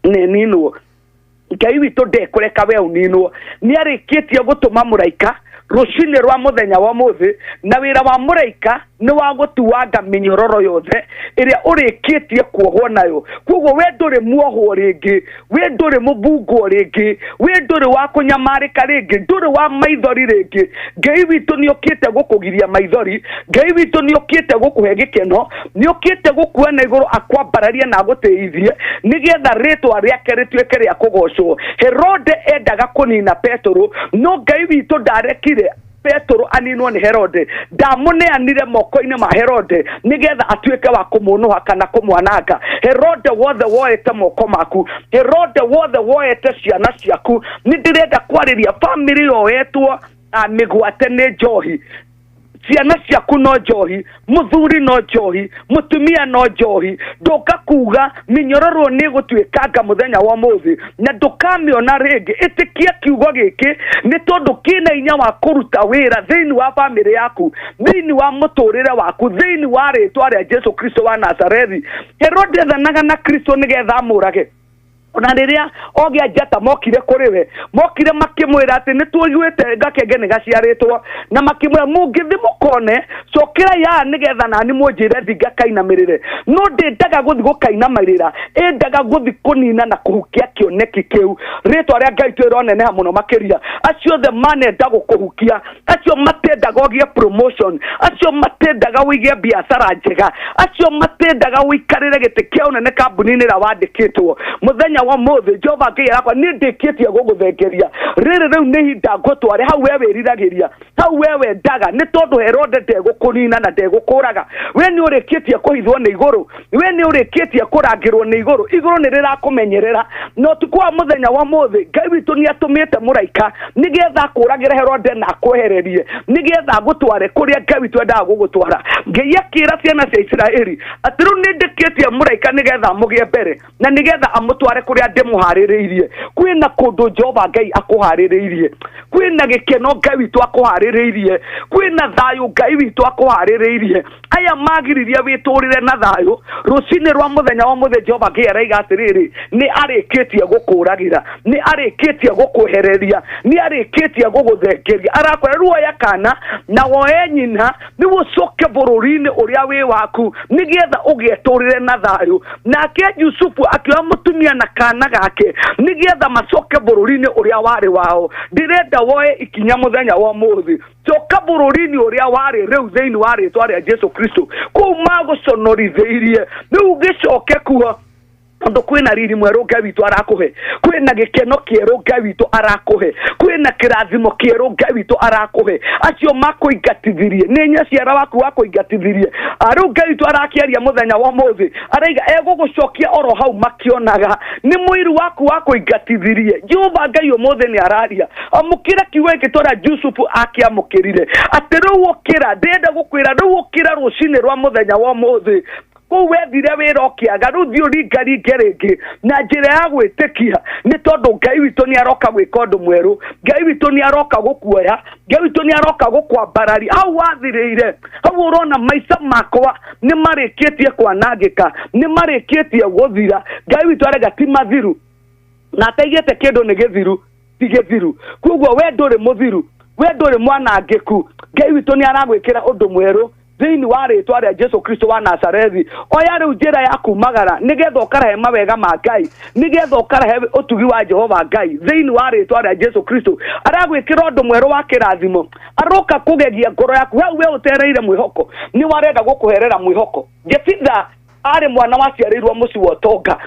na ĩninwo. Ngai witũ ndekũreka we ũninwo. Nĩ arĩkĩtie gũtũma mũraika rũcinĩ rwa mũthenya wa ũmũthĩ, na wĩra wa mũraika nĩ wa gũtuanga mĩnyororo yothe ĩrĩa ũrĩkĩtie kuohwo nayo. Koguo we ndũrĩ muohwo rĩngĩ, we ndũrĩ mũbungwo rĩngĩ, we ndũrĩ wa kũnyamarĩka rĩngĩ, ndũrĩ wa maithori rĩngĩ. Ngai witũ nĩ okĩte gũkũgiria maithori, Ngai witũ nĩ okĩte gũkũhe gĩkeno, nĩ okĩte gũkua na igũrũ akwambararie na agũtĩithie nĩgetha rĩtwa rĩake rĩtuĩke rĩa kũgocwo. Herode endaga kũnina Petero, no Ngai witũ ndarekire Petero aninwo nĩ Herode, ndamũneanire moko-inĩ ma Herode nĩgetha atuĩke wa kũmũnũha kana kũmwananga. Herode wothe woete moko maku, Herode wothe woete ciana ciaku, nĩ ndĩrenda kwarĩria bamĩrĩ yoetwo mĩgwate nĩ njohi. Ciana ciaku no njohi, mũthuri no njohi, mũtumia no njohi. Ndũka kuga mĩnyororo nĩ ĩgũtuĩkanga mũthenya wa ũmũthĩ na ndũkamĩona rĩngĩ. Ĩtĩkia kiugo gĩkĩ nĩ tondũ kĩna hinya wa kũruta wĩra thĩinĩ wa bamĩrĩ yaku, thĩinĩ wa mũtũrĩre waku, thĩinĩ wa rĩtwa rĩa Jesu Kristo wa Nazarethi. Herode ethanaga na Kristo nĩgetha amũrage. Ona rĩrĩa ogĩa njata mokire kũrĩ we, mokire makĩmwĩra atĩ nĩ tũiguĩte gakenge nĩ gaciarĩtwo, na makĩmwĩra mũngĩthi mũkone cokera ya nĩgetha nani mũnjĩre thi ngakainamĩrĩre. No ndĩndaga gũthi gũkainamĩrĩra, ĩndaga gũthi kũnina na kũhukia kĩoneki kĩu. Rĩtwa rĩa Ngai twĩroneneha mũno makĩria. Acio othe manenda gũkũhukia, acio matendaga ũgĩe promotion, acio matendaga ũige biacara njega, acio matendaga ũikarĩre gĩtĩ kĩa ũnene kambuni-inĩ ĩrĩa wandĩkĩtwo. Mũthenya wa ũmũthĩ Jehova Ngai arakwa niĩ ndĩkĩtie gũgũthengeria. Rĩrĩ rĩu nĩ ihinda ngũtware hau we wĩriragĩria, hau we wendaga, nĩ tondũ Herode ndegũkũnina na ndegũkũraga. We nĩ ũrĩkĩtie kũhithwo nĩ igũrũ, we nĩ ũrĩkĩtie kũrangĩrwo nĩ igũrũ, igũrũ nĩ rĩrakũmenyerera. Na ũtukũ wa mũthenya wa ũmũthĩ Ngai witũ nĩ atũmĩte mũraika nĩgetha akũragĩre Herode na akwehererie, nĩgetha agũtware kũrĩa Ngai witũ endaga gũgũtwara. Ngai akĩra ciana cia Isiraeli atĩ rĩu nĩ ndĩkĩtie mũraika nĩgetha amũgĩe mbere na nĩgetha amũtware kũrĩa ndĩmũharĩrĩirie. Kwĩna kũndũ Jehova Ngai akũharĩrĩirie, kwĩna gĩkeno Ngai witũ akũharĩrĩirie, kwĩna thayũ Ngai witũ akũharĩrĩirie. Aya magiririe wĩtũrĩre na thayũ rũcinĩ rwa mũthenya wa mũthĩ Jehova Ngai araiga atĩrĩrĩ, nĩ arĩkĩtie gũkũragĩra, nĩ arĩkĩtie gũkwehereria, nĩ arĩkĩtie gũgũthengeria. Arakwĩra rĩu oya kana na woe nyina nĩguo ũcoke bũrũri-inĩ ũrĩa wĩ waku nĩgetha ũgetũrĩre na thayũ. Nake Jusufu akĩoya mũtumia na kana gake nĩgetha macoke bũrũri-inĩ ũrĩa warĩ wao. Ndĩrenda woe ikinya mũthenya wa ũmũthĩ, coka bũrũri-inĩ ũrĩa warĩ rĩu thĩinĩ wa rĩtwa rĩa Jesu Kristo. Kũu magũconorithĩirie, rĩu gĩcoke kuo tondũ kwĩna riri mwerũ Ngai witũ arakũhe, kwĩna gĩkeno kĩerũ Ngai witũ arakũhe, kwĩna kĩrathimo kĩerũ Ngai witũ arakũhe. Acio makũingatithirie nĩ nyaciara waku wakũingatithirie, rĩu Ngai witũ arakĩaria mũthenya wa ũmũthĩ, araiga egũgũcokia oro hau makĩonaga. Nĩ mũiru waku wakũingatithirie. Jehova Ngai ũmũthĩ nĩ araria. Amũkĩra kiugo gĩkĩ tũrĩa Jusufu akĩamũkĩrire, atĩ rĩu ũkĩra, ndĩrenda gũkwĩra rĩu ũkĩra rũcinĩ rwa mũthenya wa ũmũthĩ. Kũu wethire wĩra ũkĩaga, rĩu thiĩ ũringaringe rĩngĩ na njĩra ya gwĩtĩkia, nĩ tondũ Ngai witũ nĩ aroka gwĩka ũndũ mwerũ. Ngai witũ nĩ aroka gũkuoya, Ngai witũ nĩ aroka gũkwambararia hau wathirĩire, hau ũrona maica makwa nĩ marĩkĩtie kwanangĩka, nĩ marĩkĩtie gũthira. Ngai witũ arega ti mathiru, na ataigĩte kĩndũ nĩ gĩthiru, ti gĩthiru. Koguo we ndũrĩ mũthiru, we ndũrĩ mwanangĩku. Ngai witũ nĩ aragwĩkĩra ũndũ mwerũ thĩinĩ wa rĩtwa rĩa Jesu Kristo wa Nazarethi. Oya rĩu njĩra ya kumagara nĩgetha ũkarehe mawega ma Ngai, nĩgetha ũkarehe ũtugi wa Jehova Ngai thĩinĩ wa rĩtwa rĩa Jesu Kristo. Aragwĩkĩra ũndũ mwerũ wa kĩrathimo, aroka kũgegia ngoro yaku hau we ũtereire mwĩhoko, nĩ warenda gũkũherera mwĩhoko. Jefitha arĩ mwana waciarĩirwo mũciĩ wa ũtonga,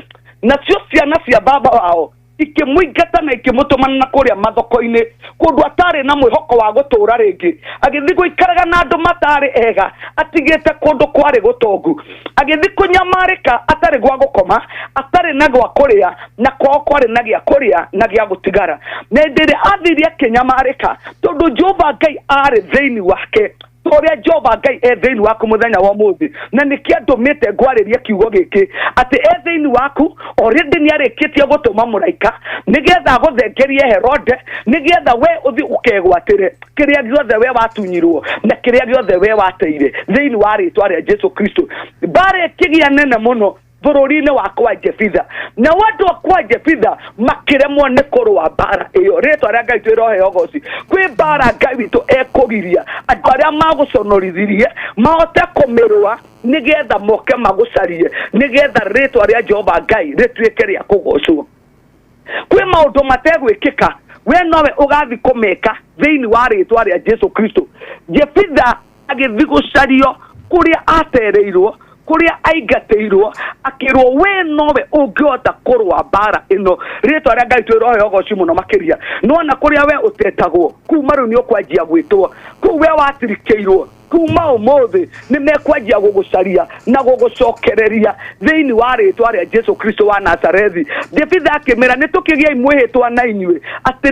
nacio ciana cia baba wao Ikĩmũingata na ikĩmũtũmana na kũrĩa mathoko-inĩ, kũndũ atarĩ na mwĩhoko wa gũtũũra rĩngĩ. Agĩthiĩ gũikaraga na andũ matarĩ ega, atigĩte kũndũ kwarĩ gũtongu. Agĩthiĩ kũnyamarĩka atarĩ gwa gũkoma, atarĩ na gwa kũrĩa, na kwao kwarĩ na gĩa kũrĩa na gĩa gũtigara. Na hĩndĩ ĩrĩa athire akĩnyamarĩka, tondũ Jehova Ngai arĩ thĩinĩ wake, ta ũrĩa Jehova Ngai e thĩinĩ waku mũthenya wa ũmũthĩ. Na nĩkĩo andũmĩte ngwarĩrie kiugo gĩkĩ, atĩ e thĩinĩ waku already nĩ arĩkĩtie gũtũma mũraika nĩgetha agũthengerie Herode, nĩgetha we ũthiĩ ũkegwatĩre kĩrĩa gĩothe we watunyirwo na kĩrĩa gĩothe we wateire thĩinĩ wa rĩtwa rĩa Jesu Kristo. Mbara ĩkĩgĩa nene mũno bũrũri-inĩ wa kwa Jefitha, nao andũ a kwa Jefitha makĩremwo nĩ kũrũa mbara ĩyo. Rĩtwa rĩa Ngai twĩrohe ũgoci. Kwĩ mbara Ngai witũ ekũgiria andũ arĩa magũconorithirie mahote kũmĩrũa, nĩgetha moke magũcarie, nĩgetha rĩtwa rĩa Jehova Ngai rĩtuĩke rĩa kũgocwo. Kwĩ maũndũ mategwĩkĩka, we nowe ũgathiĩ kũmeka thĩinĩ wa rĩtwa rĩa Jesu Kristo. Jefitha agĩthiĩ gũcario kũrĩa atereirwo, kũrĩa aingatĩirwo, akĩrwo we nowe ũngĩhota kũrũa mbara ĩno. Rĩtwa rĩa Ngai twĩrohe ũgoci mũno makĩria. Nĩwona kũrĩa we ũtetagwo, kuma rĩu nĩ ũkwanjia gwĩtwo. Kũu we watirikĩirwo, kuma ũmũthĩ nĩ mekwanjia gũgũcaria na gũgũcokereria thĩinĩ wa rĩtwa rĩa Jesu Kristo wa Nazarethi. Jefitha akĩmera, nĩ tũkĩgĩai mwĩhĩtwa na inyuĩ atĩ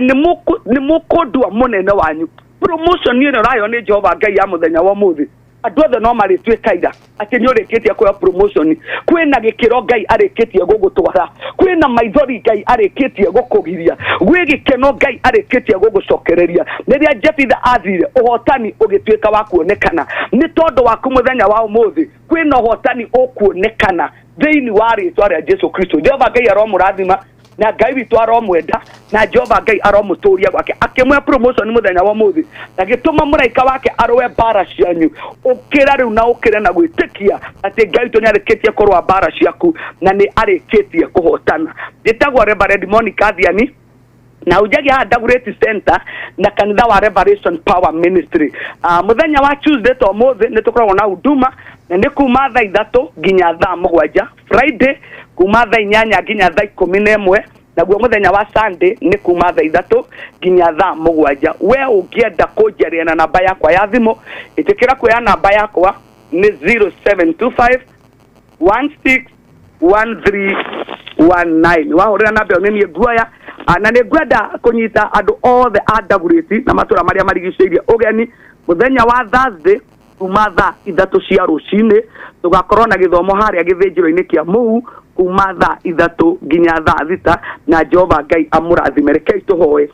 nĩ mũkũndua mũnene wanyu. Promotion ĩno ũraheo nĩ Jehova Ngai ya mũthenya wa ũmũthĩ, andũ othe no marĩtuĩka aira atĩ nĩ ũrĩkĩtie kũheo promotion. Kwĩna gĩkĩro Ngai arĩkĩtie gũgũtwara, kwĩna maithori Ngai arĩkĩtie gũkũgiria, gwĩ gĩkeno Ngai arĩkĩtie gũgũcokereria. Rĩrĩa Jefitha athire, ũhotani ũgĩtuĩka wa kuonekana. Nĩ tondũ waku mũthenya wa ũmũthĩ kwĩna ũhotani ũkuonekana thĩinĩ wa rĩtwa rĩa Jesu Kristo. Jehova Ngai aromũrathima, na Ngai witũ aromwenda, na Jehova Ngai aromũtũria gwake. Akĩmũhe promotion mũthenya wa ũmũthĩ, agĩtũma mũraika wake arũe mbara cianyu. Ũkĩra rĩu na ũkĩre na gwĩtĩkia atĩ Ngai witũ nĩarĩkĩtie kũrũa mbara ciaku na nĩ arĩkĩtie kũhotana. Njĩtagwo Reverend Monica Thiani, na hunjagia haha Dagoretti Center na kanitha wa Revelation Power Ministry. Mũthenya wa Tuesday to ũmũthĩ nĩ tũkoragwo na huduma, na nĩ kuma thaa 3 nginya thaa 7, Friday kuma thaa 8 nginya thaa 11, naguo mũthenya wa Sunday nĩ kuma thaa 3 nginya thaa 7. We ũngĩenda kũnjaria na namba yakwa ya thimũ, ĩtĩkĩra kuoya namba yakwa nĩ 0725 161319. Wahũrĩra namba ĩyo nĩ niĩ nguoya. Na nĩ ngwenda kũnyita andũ othe a Dagoretti na matũra marĩa marigicĩirie ũgeni mũthenya wa Thursday kuma thaa 3 cia rũcinĩ. Tũgakorwo na gĩthomo harĩa gĩthĩnjĩro-inĩ kĩa Mũhu kuma thaa 3 nginya thaa 6, na Jehova Ngai amũrathime. Rekei tũhoe.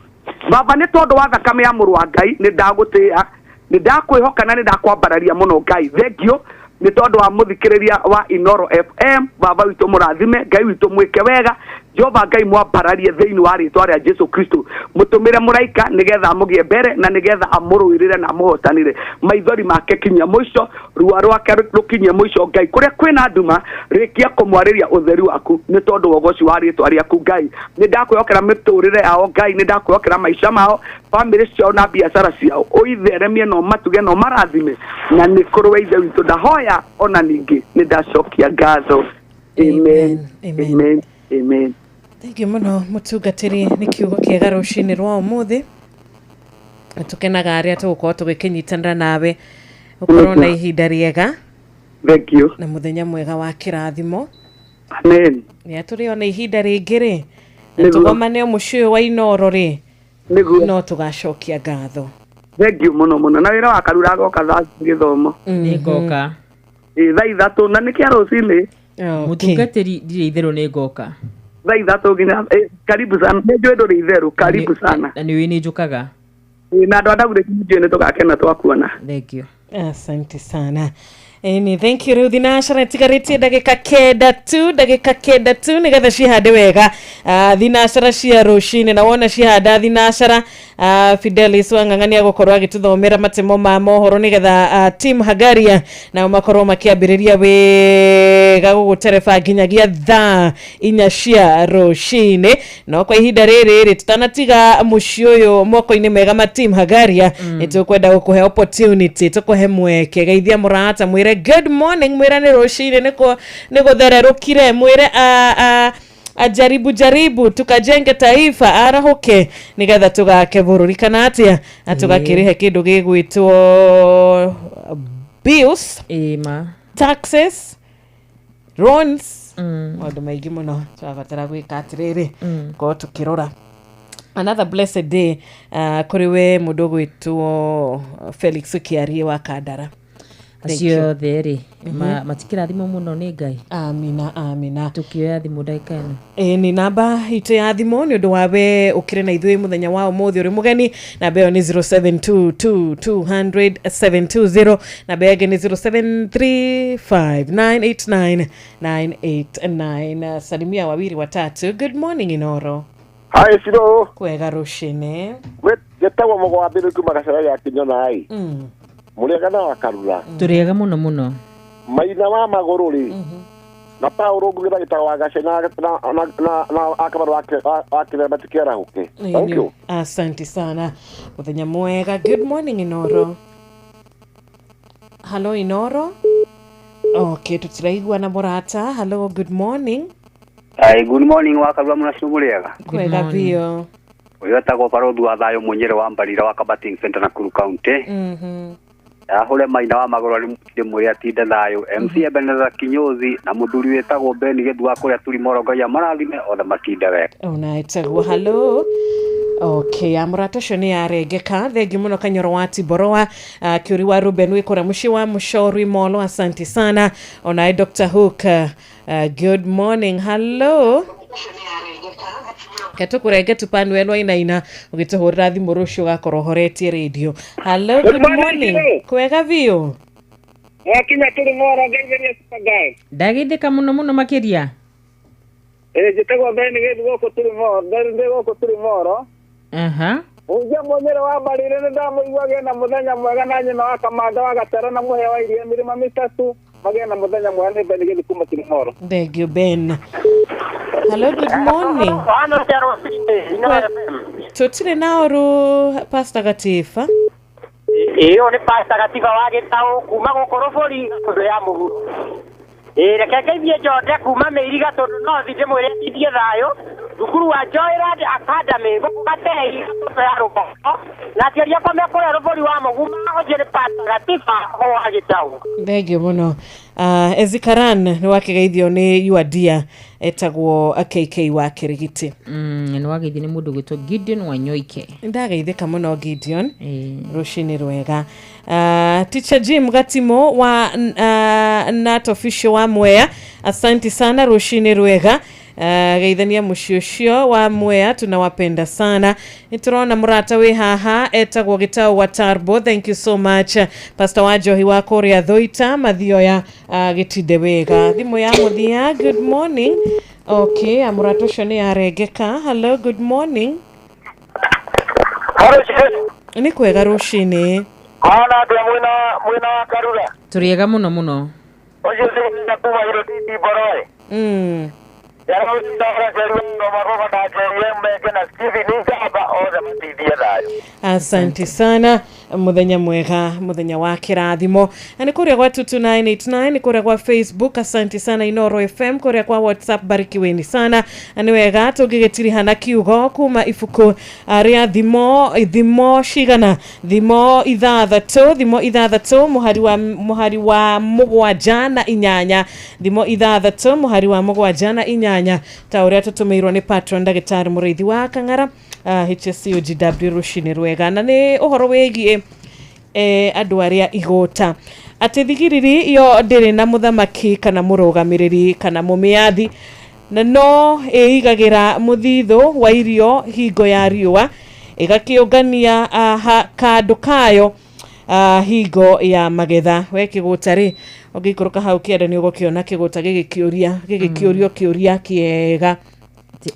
Baba, nĩ tondũ wa thakame ya mũrũ wa Ngai nĩ ndagũtĩĩa, nĩ ndakwĩhoka na nĩ ndakwambararia mũno Ngai. Thank you nĩ tondũ wa mũthikĩrĩria wa Inooro FM. Baba witũ mũrathime, Ngai witũ mwĩke wega, Jehova Ngai mwambararie thĩinĩ wa rĩtwa rĩa Jesu Kristo. Mũtũmĩre mũraika nĩgetha amũgĩe mbere na nĩgetha amũrũĩrĩre na amũhotanĩre. Maithori make kinyia mũico, ruo rwake rũkinyie mũico Ngai. Kũrĩa kwĩna nduma, rĩkia kũmwarĩria ũtheri waku nĩ tondũ wa ũgoci wa rĩtwa rĩaku Ngai. Nĩ ndakwĩhokera mĩtũrĩre yao Ngai, nĩ ndakwĩhokera maica mao, bamĩrĩ ciao na biacara ciao. Ũitheremie na ũmatuge na ũmarathime, na nĩ kũrĩ we Ithe witũ ndahoya, ona ningĩ nĩ ndacokia ngatho. Amen. Amen. Amen. Amen. Thank you mũno mũtungatĩri nĩ kiugo kĩega rũcinĩ rwa ũmũthĩ. Tũkenaga arĩa tũgũkorwo tũgĩkĩnyitanĩra nawe. Ũkorwo na ihinda rĩega. Thank you. Na mũthenya mwega wa kĩrathimo. Amen. Nĩ tũrĩ ona ihinda rĩngĩ rĩ, na Nĩguo. tũgomane mũciĩ ũyũ wa Inooro rĩ, Nĩguo. no tũgacokia ngatho. Thank you mũno mũno. Na wĩra wa Karura agoka thaa gĩthomo. Nĩ ngoka. Ĩ, thaa 3 na nĩ kĩa rũcinĩ. Mũtungatĩri ndirĩ itherũ nĩ ngoka. Thaa 3 nginya, karibu sana. Nĩ njũĩ ndũrĩ itherũ, karibu sana. Na nĩ ũĩ nĩ njũkaga. Na andũ a Dagoretti nĩ njũĩ nĩ tũgakena twakuona. Thank you. Asante sana. Eni, thank you. Rĩu thinacara ĩtigarĩtie ndagĩka 9 tu, ndagĩka 9 tu nĩgetha cihande wega. Thinacara cia rũcinĩ, na wona cihanda thinacara, Fidelis Wang'ang'a nĩ agũkorwo agĩtũthomera matemo ma mohoro nĩgetha team Hagaria nao makorwo makĩambĩrĩria wega gũgũtereba nginyagia thaa 4 cia rũcinĩ. No kwa ihinda rĩrĩ rĩ, tũtanatiga mũciĩ ũyũ moko-inĩ mega ma team Hagaria, nĩ tũkwenda gũkũhe opportunity, tũkũhe mweke. Geithia mũrata, mwĩre good morning, mwĩre nĩ rũcinĩ, nĩ gũthererũkire, mwĩre Ajaribu jaribu tukajenge taifa arahuke nigetha tugake bururi kana atia na tugakirihe kindu gigwitwo bills, taxes, loans, maundu maingi muno turabatara gwika atiriri ko tukirora. Another blessed day kuri we mundu gwitwo Felix Kiarie wa Kandara. Acio othe rĩ matikĩrathimwo mũno nĩ Ngai. Amina, amina. Tukĩoya thimũ ndagĩka ĩno. Ĩ nĩ namba itũ ya thimũ nĩ ũndũ wa we ũkĩrĩ na ithuĩ mũthenya wa ũmũthĩ ũrĩ mũgeni. Namba ĩyo nĩ 0722200720, namba ĩngĩ nĩ 0735989989. Salimia wawili watatu. Good morning Inoro. Hi Ciro. Kwega rũcinĩ. Getagwo mũgwambĩrĩ kuma gacera gĩa Kĩnyona ĩ. Mũrĩega na wakarura. Tũrĩega mũno mũno. Maina wa magũrũ rĩ. Na Paulo ngugĩra gĩtago wa gace na akabarũ wake matikĩarahũke. Thank you. Asante sana. Mũthenya mwega. Good morning Inoro. Hello Inoro. Okay, tutiraigua na mũrata. Hello, good morning. Ai, good morning wakarura mũno mũrĩega. Kwega biũ. Ũyũ etagwo Barũthi wa Thayũ Mũnyĩrĩ wa Mbarira wa Kabating Center Nakuru County. Ahũre maina wa magũrũ arĩ ndĩmwĩre atinde thayũ. MC Ebenezer Kinyozi na mũthuri wĩtagwo Ben Gĩthu wa kũrĩa Turimoro Ngai amarathime othe matinde wega. Ona etagwo hello. Okay, amũrata ũcio nĩ arengeka. Thengi mũno Kanyoro wa Tiboroa, Kĩũri wa Ruben wĩ kũrĩa mũciĩ wa Mũcori Molo, asante sana. Onae Dr. Hook, good morning. Hello. Ketukũrenge tupanuel wainaina ũgĩtũhũrĩra thimũ rũciũ ũgakorwo ũhoretie radio. Hello, good morning. Kwega biũ. Mwakinya tũrĩ moro ngeithĩria Super. Ndagĩthĩka mũno mũno makĩria. Njĩtagwo Ben Gĩthu gũkũ tũrĩ moro, ndĩ gũkũ tũrĩ moro. Aha. Ũngia mũnyĩrĩ wa Mbarire nĩ ndamũigua na mũthenya mwega na nyina wa Kamanda wa Gatara na mũheo wa iria mĩrĩma mĩtatũ magĩe na mũthenya mwega nĩ Ben Gĩthu kuma Tũrĩ. Thank you Ben. Hello, good morning. Tutire na oru Pastor Gatifa. Iyo ni Pastor Gatifa wa Gĩtaũ kuma gũkũ rũbũri tondũ ya mũhuro. Reke ngeithie Njode kuma Mĩiriga tondũ no thiĩ ndĩmwĩre atindie thayũ. Thukuru wa Joyland Academy gũkũ Gatei tondũ ya rũgongo. Na aciari akwa me kũrĩa rũbũri wa Mũguma ũcio nĩ Pastor Gatifa wa Gĩtaũ. Thank you mũno. Ezikaran nĩ wakĩgeithio nĩ Yuadia etagwo KK wa Kĩrigiti. Nĩ wageithio nĩ mũndũ gwĩtwo Gideon Wanyoike. Ndageithĩka mũno Gideon. Rũcinĩ rwega. Teacher Jim Gatimo wa Nat Official wa Mwea, asante sana rũcinĩ rwega. Geithania mũciĩ ũcio wa Mwea, tunawapenda sana. Nĩtũrona mũrata wĩ haha etagwo Gĩtaũ wa Tarbo, thank you so much. Pastor wa Njohi wa kũrĩa Thũita Mathioya, gĩtinde wega. Thimũ ya mũthia, good morning. Okay, mũrata ũcio nĩ arengeka. Hello, good morning. Nĩ kwega rũcinĩ. Ona atĩa mwĩna wa Karura? Tũrĩega mũno mũno. Ũcio nĩ kuma Irotiti Boroe. Asante sana, muthenya mwega, muthenya wa kirathimo. Na nĩ kũrĩa gwa 22989, nĩ kũrĩa gwa Facebook, asante sana Inoro FM, kũrĩa kwa WhatsApp, barikiweni sana. Na nĩ wega tũngĩgĩtirihana kiugo kuma ibuku rĩa thimo cigana, thimo ithathatũ mũhari wa 7 na 8, thimo 6 mũhari wa 7 na 8, ta ũrĩa tũtũmĩirwo nĩ patron ndagĩtarĩ Mũrĩithi wa Kang'ara, HSCOGW rũcinĩ rwega. Na nĩ ũhoro wĩgiĩ andũ arĩa igũta atĩ thigiriri yo ndĩrĩ na mũthamaki kana mũrũgamĩrĩri kana mũmĩathi, na no ĩigagĩra mũthithũ wa irio hingo ya riũa, ĩgakĩũngania kandũ kayo hingo ya magetha. We kĩgũta rĩ, ũngĩikũrũka hau kĩanda nĩ ũgũkĩona kĩgũta gĩgĩkĩũrio kĩũria kĩega.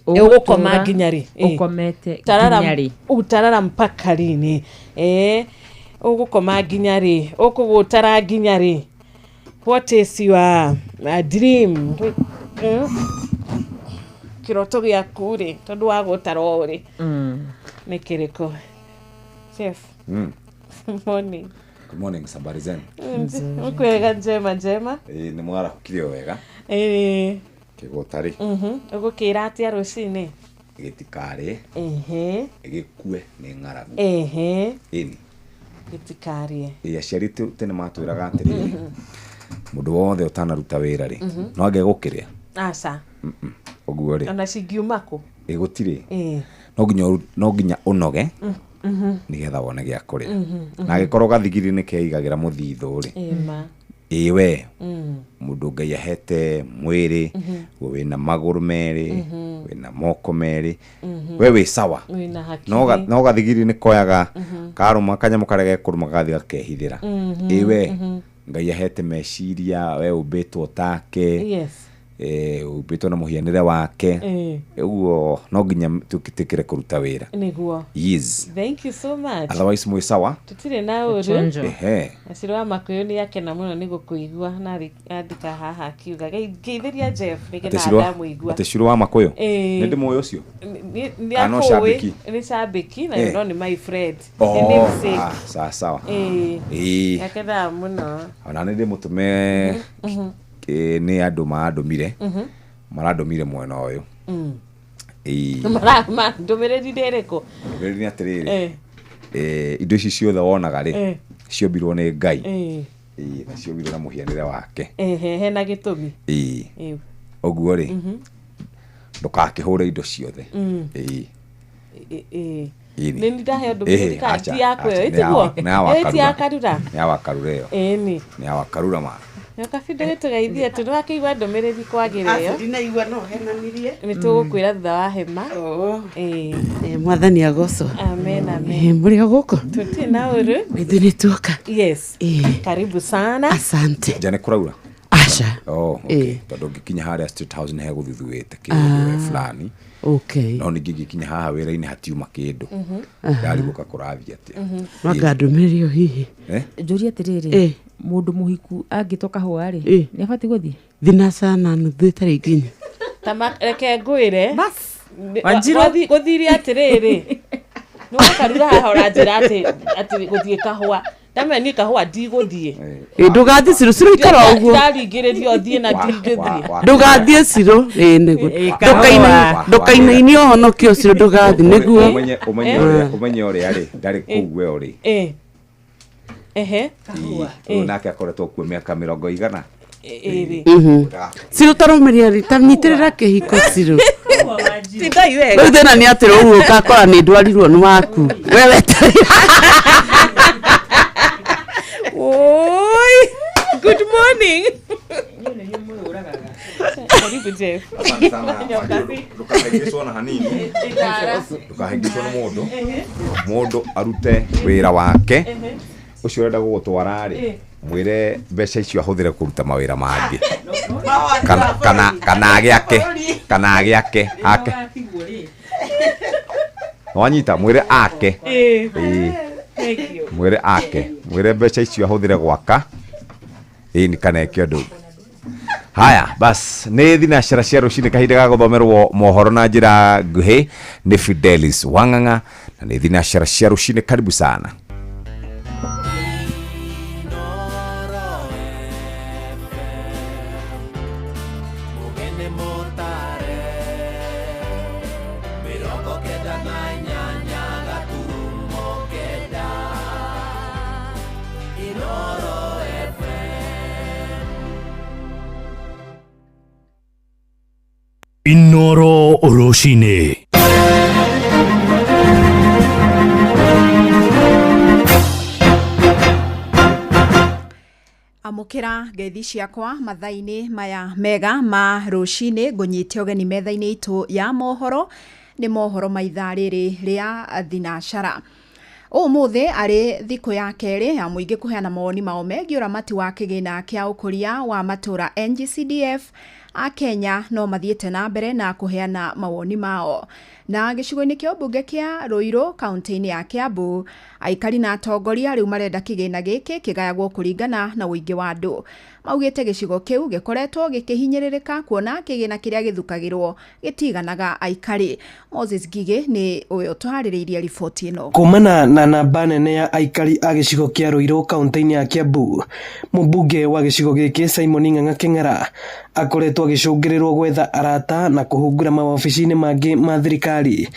Ũgũkoma nginya rĩ? Ũkomete nginya rĩ? Utarara mpaka lini? Ũgũkoma nginya rĩ? Ũkũgũtara nginya rĩ? What is your dream? Kĩroto gĩaku rĩ, tondũ wa gũtara ũũ rĩ, nĩ kĩrĩkũ? Chef. Morning. Good morning, habari zenu? Kwega, njema njema. Nĩ mwarahũkire wega. Kĩgũta rĩ. Ũgũkĩra atĩa rũcinĩ? Gĩtikarĩe. Ehe. Gĩkue nĩ ng'aragu. Ehe. Ĩni. Gĩtikarĩe. Ĩ aciari tene matwĩraga atĩrĩrĩ, mũndũ wothe ũtanaruta wĩra rĩ, no ange gũkĩrĩa. Aca. Ũguo rĩ. Ona cingiuma kũ? Ĩ gũtirĩ. Ĩ. No nginya ũnoge nĩgetha wone gĩa kũrĩa. Na angĩkorwo gathigiri nĩ keigagĩra mũthithũ rĩ. Ĩma. Ĩ we mũndũ Ngai ahete mwĩrĩ, we wĩna magũrũ merĩ, wĩna moko merĩ, we wĩ sawa. Wĩna hakiri. No gathigiri nĩ koyaga karũma kanyamũ karĩa gekũrũma gagathiĩ gakehithĩra. Ĩ we Ngai ahete meciria, we ũmbĩtwo take. Yes. Ũmbĩtwo na mũhianĩre wake. Ũguo no nginya tũtĩkĩre kũruta wĩra. Nĩguo. Yes. Thank you so much. Otherwise mwĩ sawa. Tũtirĩ na ũru. Ehe. Acirũ wa Makũyũ nĩ akena mũno nĩ gũkũigua na andĩka haha akiuga ngeithĩria Jeff nĩgetha ndamũigua. Atĩ Ciro wa Makũyũ? Nĩ ndĩmũĩ ũcio? Nĩ Kana no akũĩ, cambĩki? nĩ cambĩki na Eh. no nĩ my friend. Oh, Nĩ namesake. ah, sawa sawa. Ĩĩ. Ĩĩ. Akenaga mũno. Ona nĩ ndĩmũtũme nĩ andũ marandũmire. Marandũmire mwena ũyũ. Ĩĩ. Ndũmĩrĩri nĩ ĩrĩkũ? Ndũmĩrĩri nĩ atĩrĩrĩ. Indo ici ciothe wonaga rĩ, ciombirwo nĩ Ngai. Ĩĩ, na ciombirwo na mũhianĩre wake. Ehe, hena gĩtũmi. Ĩĩ. Ũguo rĩ, ndũgakĩhũre indo ciothe. Ĩĩ. Ĩĩ. Ĩĩ. Nĩ ndaheo ndũmĩrĩri kana Acha, ti yakwa ĩyo, acha, ĩtiguo? nĩ ya wa Ĩĩ, ti ya Karura. Karura. Nĩ ya wa Karura ĩyo. Ĩni. Nĩ ya wa Karura ma. Kabindo gĩtũgeithie tu nĩwakĩigua ndũmĩrĩri kwagĩra ĩyo. Ndinaigua no henanirie. Nĩ tũgũkwĩra thutha wa hema. Ĩĩ. Mwathani agocwo. Amen, amen. Mũrĩ o gũkũ? Tũtirĩ na ũru. Ithuĩ nĩ tuoka. Yes. Karibu sana. Asante. Nja nĩ kũraura? Aca. Oh, okay. Tondũ ngĩkinya harĩa State House nĩ hegũthuthuĩte kĩndũ fulani. Okay. No ningĩ ngĩkinya haha wĩra-inĩ hatiuma kĩndũ. Ndarigũka kũrathiĩ atĩa. Wanga ndũmĩrĩri ĩyo hihi. Njũrie atĩrĩrĩ, mũndũ mũhiku angĩtwo kahũa rĩ, nĩ abatiĩ gũthiĩ? Thinacara na nuthu ĩtarĩ nginya. Reke ngwĩre. Wanjiru. Gũthire atĩrĩrĩ. Nĩ wakarura haha ũranjĩra atĩ gũthiĩ kahũa. Ndamenya niĩ kahũa ndigũthiĩ. Ndũgathiĩ Cirũ, Cirũ ikara ũguo. Ndaringĩrĩrio thiĩ na ndingĩthiĩ. Ndũgathiĩ Cirũ, ĩĩ nĩguo. Ndũkainainio ũhonokio Cirũ ndũgathiĩ nĩguo. Ũmenye ũrĩa rĩ, ndarĩ kũu we ũrĩ. Ehe. Ũyũ nake akoretwo kuo mĩaka mĩrongo igana. Ĩrĩ. Cirũ tarũmĩrĩra rĩ, ta nyitĩrĩra kĩhiko Cirũ. Tindai wega. Rĩu thĩna nĩ atĩ ũguo ũgakora nĩ ndwarirwo nĩ waku. We weterera. Oi. Good morning. Karibu Jeff. Asante sana. Ndũkahĩngĩcwo na hanini. Ndũkahĩngĩcwo nĩ mũndũ. Mũndũ arute wĩra wake. Ũcio ũrenda gũgũtwara rĩ, mwĩre mbeca icio ahũthĩre kũruta mawĩra mangĩ. Kana agĩake, kana agĩake, ake. Wanyita mwĩre ake. Ĩĩ. Mwĩre ake, mwĩre mbeca icio ahũthĩre gwaka. Ĩĩ nĩ kana eke ũndũ. Haya, bas nĩ thinacara cia rũcinĩ kahinda ga gũthomerwo mohoro na njĩra nguhĩ nĩ Fidelis Wang'ang'a na nĩ thinacara cia rũcinĩ. Karibu sana. Inoro rũcinĩ. Amũkĩra ngeithi ciakwa mathaa-inĩ maya mega ma rũcinĩ, ngũnyite ũgeni metha-inĩ itũ ya mohoro, nĩ mohoro ma ithaa rĩrĩ rĩa thinacara. Ũmũthĩ arĩ thikũ ya kerĩ ya mũingĩ kũheana mawoni mao megiĩ ũramati wa kĩgĩna kĩa ũkũria wa matũra NGCDF. A Kenya no mathiĩte na mbere na kũheana mawoni mao. Na gĩcigo-inĩ kĩa ũmbunge kĩa Ruiru kaunti-inĩ ya Kiambu, aikari na atongoria rĩu marenda kĩgĩna gĩkĩ kĩgayagwo kũringana na ũingĩ wa andũ. Maugĩte gĩcigo kĩu gĩkoretwo gĩkĩhinyĩrĩrĩka kuona kĩgĩna kĩrĩa gĩthukagĩrwo gĩtiganaga aikari. Moses Ngigĩ nĩ ũyũ ũtũharĩrĩirie riboti ĩno. Kumana na namba nene ya aikari a gĩcigo kĩa Ruiru kaunti-inĩ ya Kiambu, mũmbunge wa gĩcigo gĩkĩ Simon Ng'ang'a Kĩng'ara akoretwo agĩcũngĩrĩrwo gwetha arata na kũhungura mawabici-inĩ mangĩ ma thirikari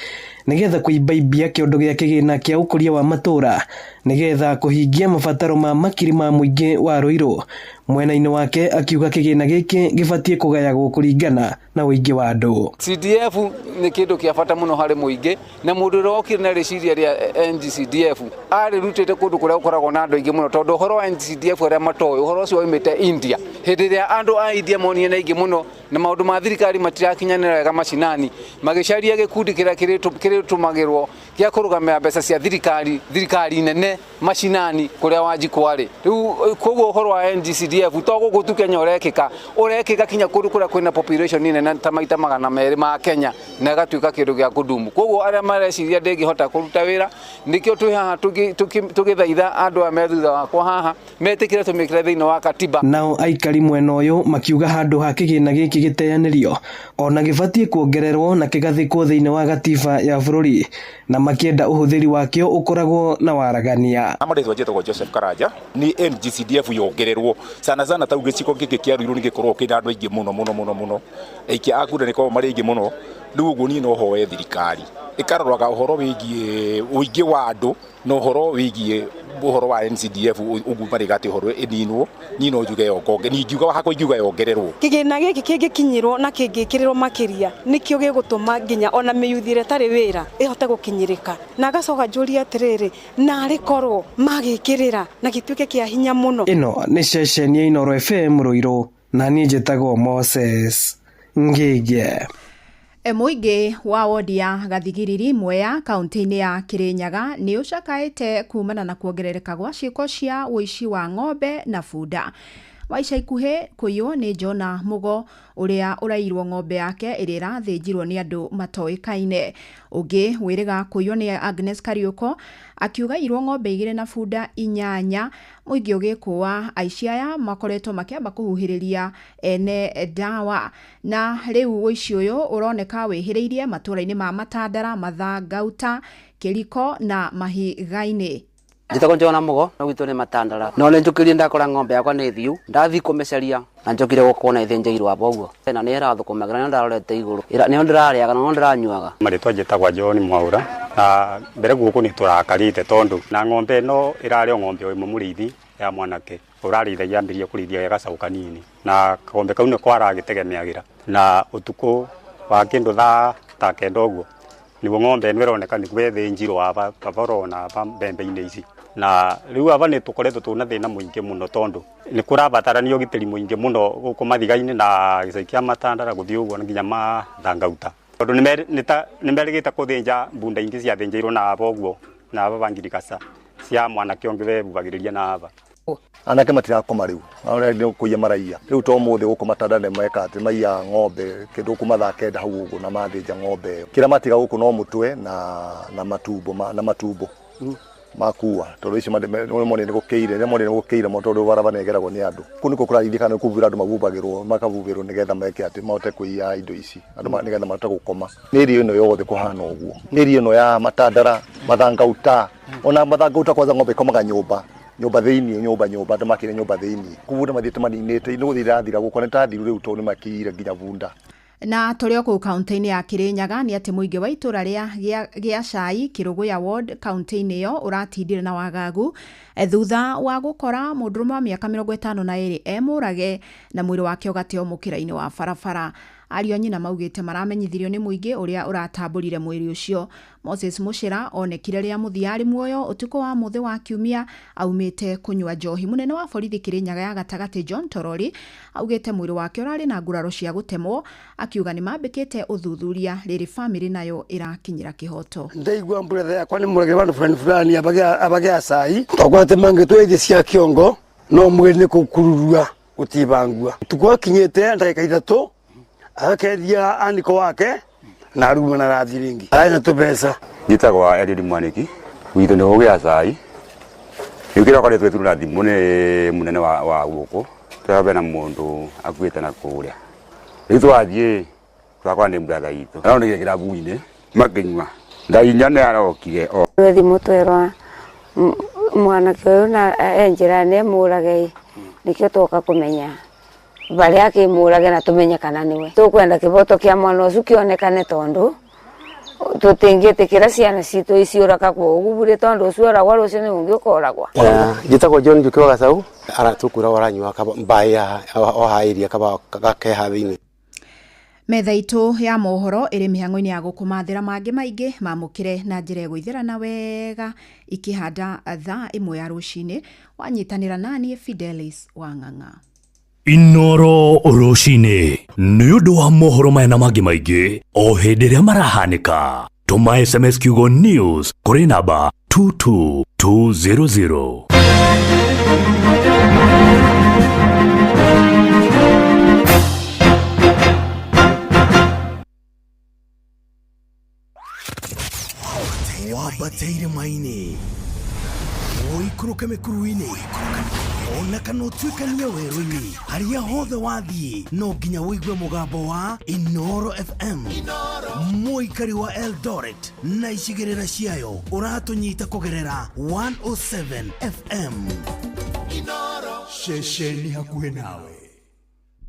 nĩgetha kũimbaimbia kĩondo gĩa kĩgĩna kĩa ũkũria wa matũra nĩgetha kũhingia mabataro ma makiri ma mũingĩ wa Ruiru. Mwena-inĩ wake akiuga kĩgĩna gĩkĩ gĩbatiĩ kũgayagwo kũringana na ũingĩ wa andũ. CDF nĩ kĩndũ kĩa bata mũno harĩ mũingĩ, na mũndũ ũrĩa wokire na rĩciria rĩa NGCDF arĩrutĩte kũndũ kũrĩa gũkoragwo na andũ aingĩ mũno, tondũ ũhoro wa NGCDF arĩa matoĩ ũhoro ũcio waumĩte India. Hĩndĩ ĩrĩa andũ a India monire nĩ aingĩ mũno na maũndũ ma thirikari matirakinyanĩra wega macinani, magĩcaria gĩkundi kĩrĩa kĩrĩtũmagĩrwo gĩa kũrũgamĩrĩra mbeca cia thirikari, thirikari nene macinani kũrĩa Wanjikũ arĩ. Rĩu koguo ũhoro wa NGCDF to gũkũ tu Kenya ũrekĩka, ũrekĩka kinya kũndũ kũrĩa kwĩna population nene ta maita 200 ma Kenya, na ĩgatuĩka kĩndũ gĩa kũdumu. Koguo arĩa mareciria ndĩngĩhota kũruta wĩra, nĩkĩo twĩ haha tũgĩthaitha andũ aya me thutha wakwa haha metĩkĩre tũmĩkĩre thĩinĩ wa katiba. Nao aikari mwena ũyũ makiuga handũ ha kĩgĩna gĩkĩ gĩteanĩrio ona gĩbatiĩ kuongererwo na kĩgathĩkwo thĩinĩ wa gatiba ya bũrũri, na makĩenda ũhũthĩri wakĩo ũkoragwo na waragania. Amarĩtwa njĩtagwo Joseph Karanja, ni NGCDF yongererwo sana sana tau gĩcigo gĩkĩ kĩa Ruiru nĩ gĩkoragwo kĩna andũ aingĩ mũno mũno mũno mũno, aikia a kura nĩ koragwo marĩ aingĩ mũno. Rĩu ũguo niĩ no hoe thirikari ĩkaroraga ũhoro wĩgiĩ ũingĩ wa andũ na ũhoro wĩgiĩ ũhoro wa NCDF ũguo marĩga atĩ ũhoro ĩninwo, niĩ no njuge yongonge, niĩ ingiuga hakwa ingiuga yongererwo. Kĩgĩna gĩkĩ kĩngĩkinyĩrwo na kĩngĩkĩrĩrwo makĩria nĩkĩo gĩgũtũma nginya ona mĩyuthi ĩrĩa ĩtarĩ wĩra ĩhote gũkinyĩrĩka. Na ngacoka njũrie atĩrĩrĩ, narĩ korwo magĩkĩrĩra na gĩtuĩke kĩa hinya mũno. Ĩno nĩ ceceni ya Inooro FM Ruiru, na niĩ njĩtagwo Moses Ngĩgĩ. Mũingĩ wa wodi ya Gathigiriri Mwea kaunti-inĩ ya Kirinyaga nĩ ũcakaĩte kumana na kuongerereka gwa ciĩko cia ũici wa ng'ombe na bunda. Wa ica ikuhĩ kũiywo nĩ Jona Mugo ũrĩa ũrairwo ng'ombe yake ĩrĩa ĩrathĩnjirwo nĩ andũ matoĩkaine. Ũngĩ wĩrĩga kũiywo nĩ Agnes Kariuko akiuga irwo ng'ombe 2 na bunda 8. Mũingĩ ũgĩkũa aici aya makoretwo makĩamba kũhuhĩrĩria ene ndawa, na rĩu ũici ũyũ ũroneka wĩhĩrĩirie matũra-inĩ ma Matandara, Mathangauta, Kĩriko na Mahiga-inĩ. Njĩtagwo Jona Mugo na gwitũ nĩ Matandara. No nĩ njũkĩrie ndakora ng'ombe yakwa nĩ thiu, ndathi kũmĩcaria na njokire gũkona ĩthĩnjĩirwo aba ũguo. Na nĩ ĩrathũkũmagĩra, nĩyo ndarorete igũrũ, nĩyo ndĩrarĩaga na nĩyo ndĩranyuaga. Marĩtwa njĩtagwo John Mwaura, na mbere gũkũ nĩ tũrakarĩte tondũ na ng'ombe ĩno ĩrarĩ o ng'ombe ĩmwe mũrĩithi ya mwanake ũrarĩithagia, ambĩrĩria kũrĩithia gacaũ kanini, na kagombe kau nĩko aragĩtegemeagĩra. Na ũtukũ wa kĩndũ thaa ta 9 ũguo nĩguo ng'ombe ĩno ĩroneka nĩguo ĩthĩnjirwo aba ũrona aba mbembe-inĩ ici. Na rĩu aba nĩ tũkoretwo twĩna thĩna mũingĩ mũno tondũ nĩ kũrabatarania ũgitĩri mũingĩ mũno gũkũ mathiga-inĩ na gĩcagi kĩa Matandara gũthiĩ ũguo nginya Mathangauta, tondũ nĩ merĩgĩte kũthĩnja bunda ingĩ ciathĩnjĩirwo na aba ũguo na aba bangirikasa cia mwanake ũngĩ webubagĩrĩria na aba. Anake matirakoma rĩu, arĩa nĩ kũiya maraiya rĩu. To mũthĩ gũkũ Matandara nĩ meka atĩ maiya ng'ombe kĩndũ kuma thaa 9 hau ũguo na mathĩnja ng'ombe ĩyo. Kĩrĩa matiga gũkũ no mũtwe na matumbo na matumbo makua, tondũ icio nĩ gũkĩire, nĩ monire gũkĩire mũno tondũ barabara nĩ ĩgeragwo nĩ andũ. Kũu nĩkuo kũrarithikana nĩ kũbubĩra andũ mabubagĩrwo, makabubĩrwo nĩgetha meke atĩ mahote kũiya indo ici andũ nĩgetha mahote gũkoma. Nĩ area ĩno yothe kũhana ũguo, nĩ area ĩno ya Matandara, Mathangauta, ona Mathangauta kwanza ng'ombe ĩkomaga nyũmba nyũmba thĩinĩ, nyũmba nyũmba, andũ makĩre nyũmba thĩinĩ. Kubunda mathiĩte maninĩte, nĩ gũthiĩ irathira gũkũ, nĩ tathiru rĩu tondũ nĩ makĩire nginya bunda. Na tũrĩ o kũu kaunti-inĩ ya Kirinyaga nĩ atĩ mũingĩ wa itũra rĩa gĩa Cai Kĩrũgũya ward kaunti-inĩ ĩyo ũratindire na wagagu thutha wa gũkora mũndũrũme wa mĩaka 52 emũrage na mwĩrĩ wake ũgateo mũkĩra-inĩ wa barabara. Ariũ a nyina maugĩte maramenyithirio nĩ mũingĩ ũrĩa ũratambũrire mwĩrĩ ũcio. Moses Muchira onekire rĩa mũthia arĩ muoyo ũtukũ wa mũthĩ wa kiumia aumĩte kũnyua njohi. Mũnene wa borithi Kirinyaga ya gatagatĩ John Torori augĩte mwĩrĩ wake ũrarĩ na nguraro cia gũtemwo, akiuga nĩ mambĩkĩte ũthuthuria rĩrĩ famĩlĩ nayo ĩrakinyĩra kĩhoto. Ndaigua mbura yakwa nĩ mũragĩre vandu fulani fulani abagĩa cai twakwate mangĩtwo ithĩ cia kĩongo no mwĩrĩ nĩ kũkururua gũtibangua. Ũtukũ akinyĩte ndagĩka 3 agakethia aniko wake Na aruma na arathi ringi ararĩ na tũbeca. Njĩtagwo Eliud Mwaniki, gwitũ nĩ gũgĩa cai. Rĩu kĩrĩa koretwo ĩturwo thimũ nĩ mũnene wa gũkũ, twĩra na mũndũ akuĩte na kũrĩa. Rĩu twathiĩ twakora nĩ brother itũ. Aronekire kĩrabu-inĩ makĩnyua. Thaa 4 nĩ arokire o. Thimũ twerwa mwanake ũyũ na e njĩra nĩ mũrage, nĩkĩo twoka kũmenya barĩa akĩmũrage na tũmenye kana nĩwe. Tũkwenda kĩboto kĩa mwana ũcio kĩonekane tondũ tũtingĩtĩkĩra ciana citũ iciũraga kwa ũguo bure, tondũ ũcio oragwa rũciũ nĩ ũngĩ ũkoragwa. Njĩtagwo John Njuki wa Gacau, aratũkura aranyua mbaĩ ya o ha area kaba gakeha thĩinĩ. Metha itũ ya mohoro ĩrĩ mĩhang'o-inĩ ya gũkũmathĩra mangĩ maingĩ mamũkĩre na njĩra ĩgũithĩrana wega ikĩhanda thaa 1 ya rũcinĩ. Wanyitanĩra naniĩ Fidelis Wang'ang'a. Inoro rũcinĩ nĩ ũndũ wa mohoro maya na mangĩ maingĩ o hĩndĩ ĩrĩa marahanĩka. Tũma SMS kiugo news kũrĩ namba 22200. Wambate irĩma-inĩ, ũikũrũke mĩkuru-inĩ, ona kana ũtuĩkanie werũ-inĩ, harĩa hothe wathiĩ no nginya ũigue mũgambo wa Inoro FM. Mũikari wa Eldoret na icigĩrĩra ciayo ũratũnyita kũgerera 107 FM. Ceceni hakuhĩ nawe.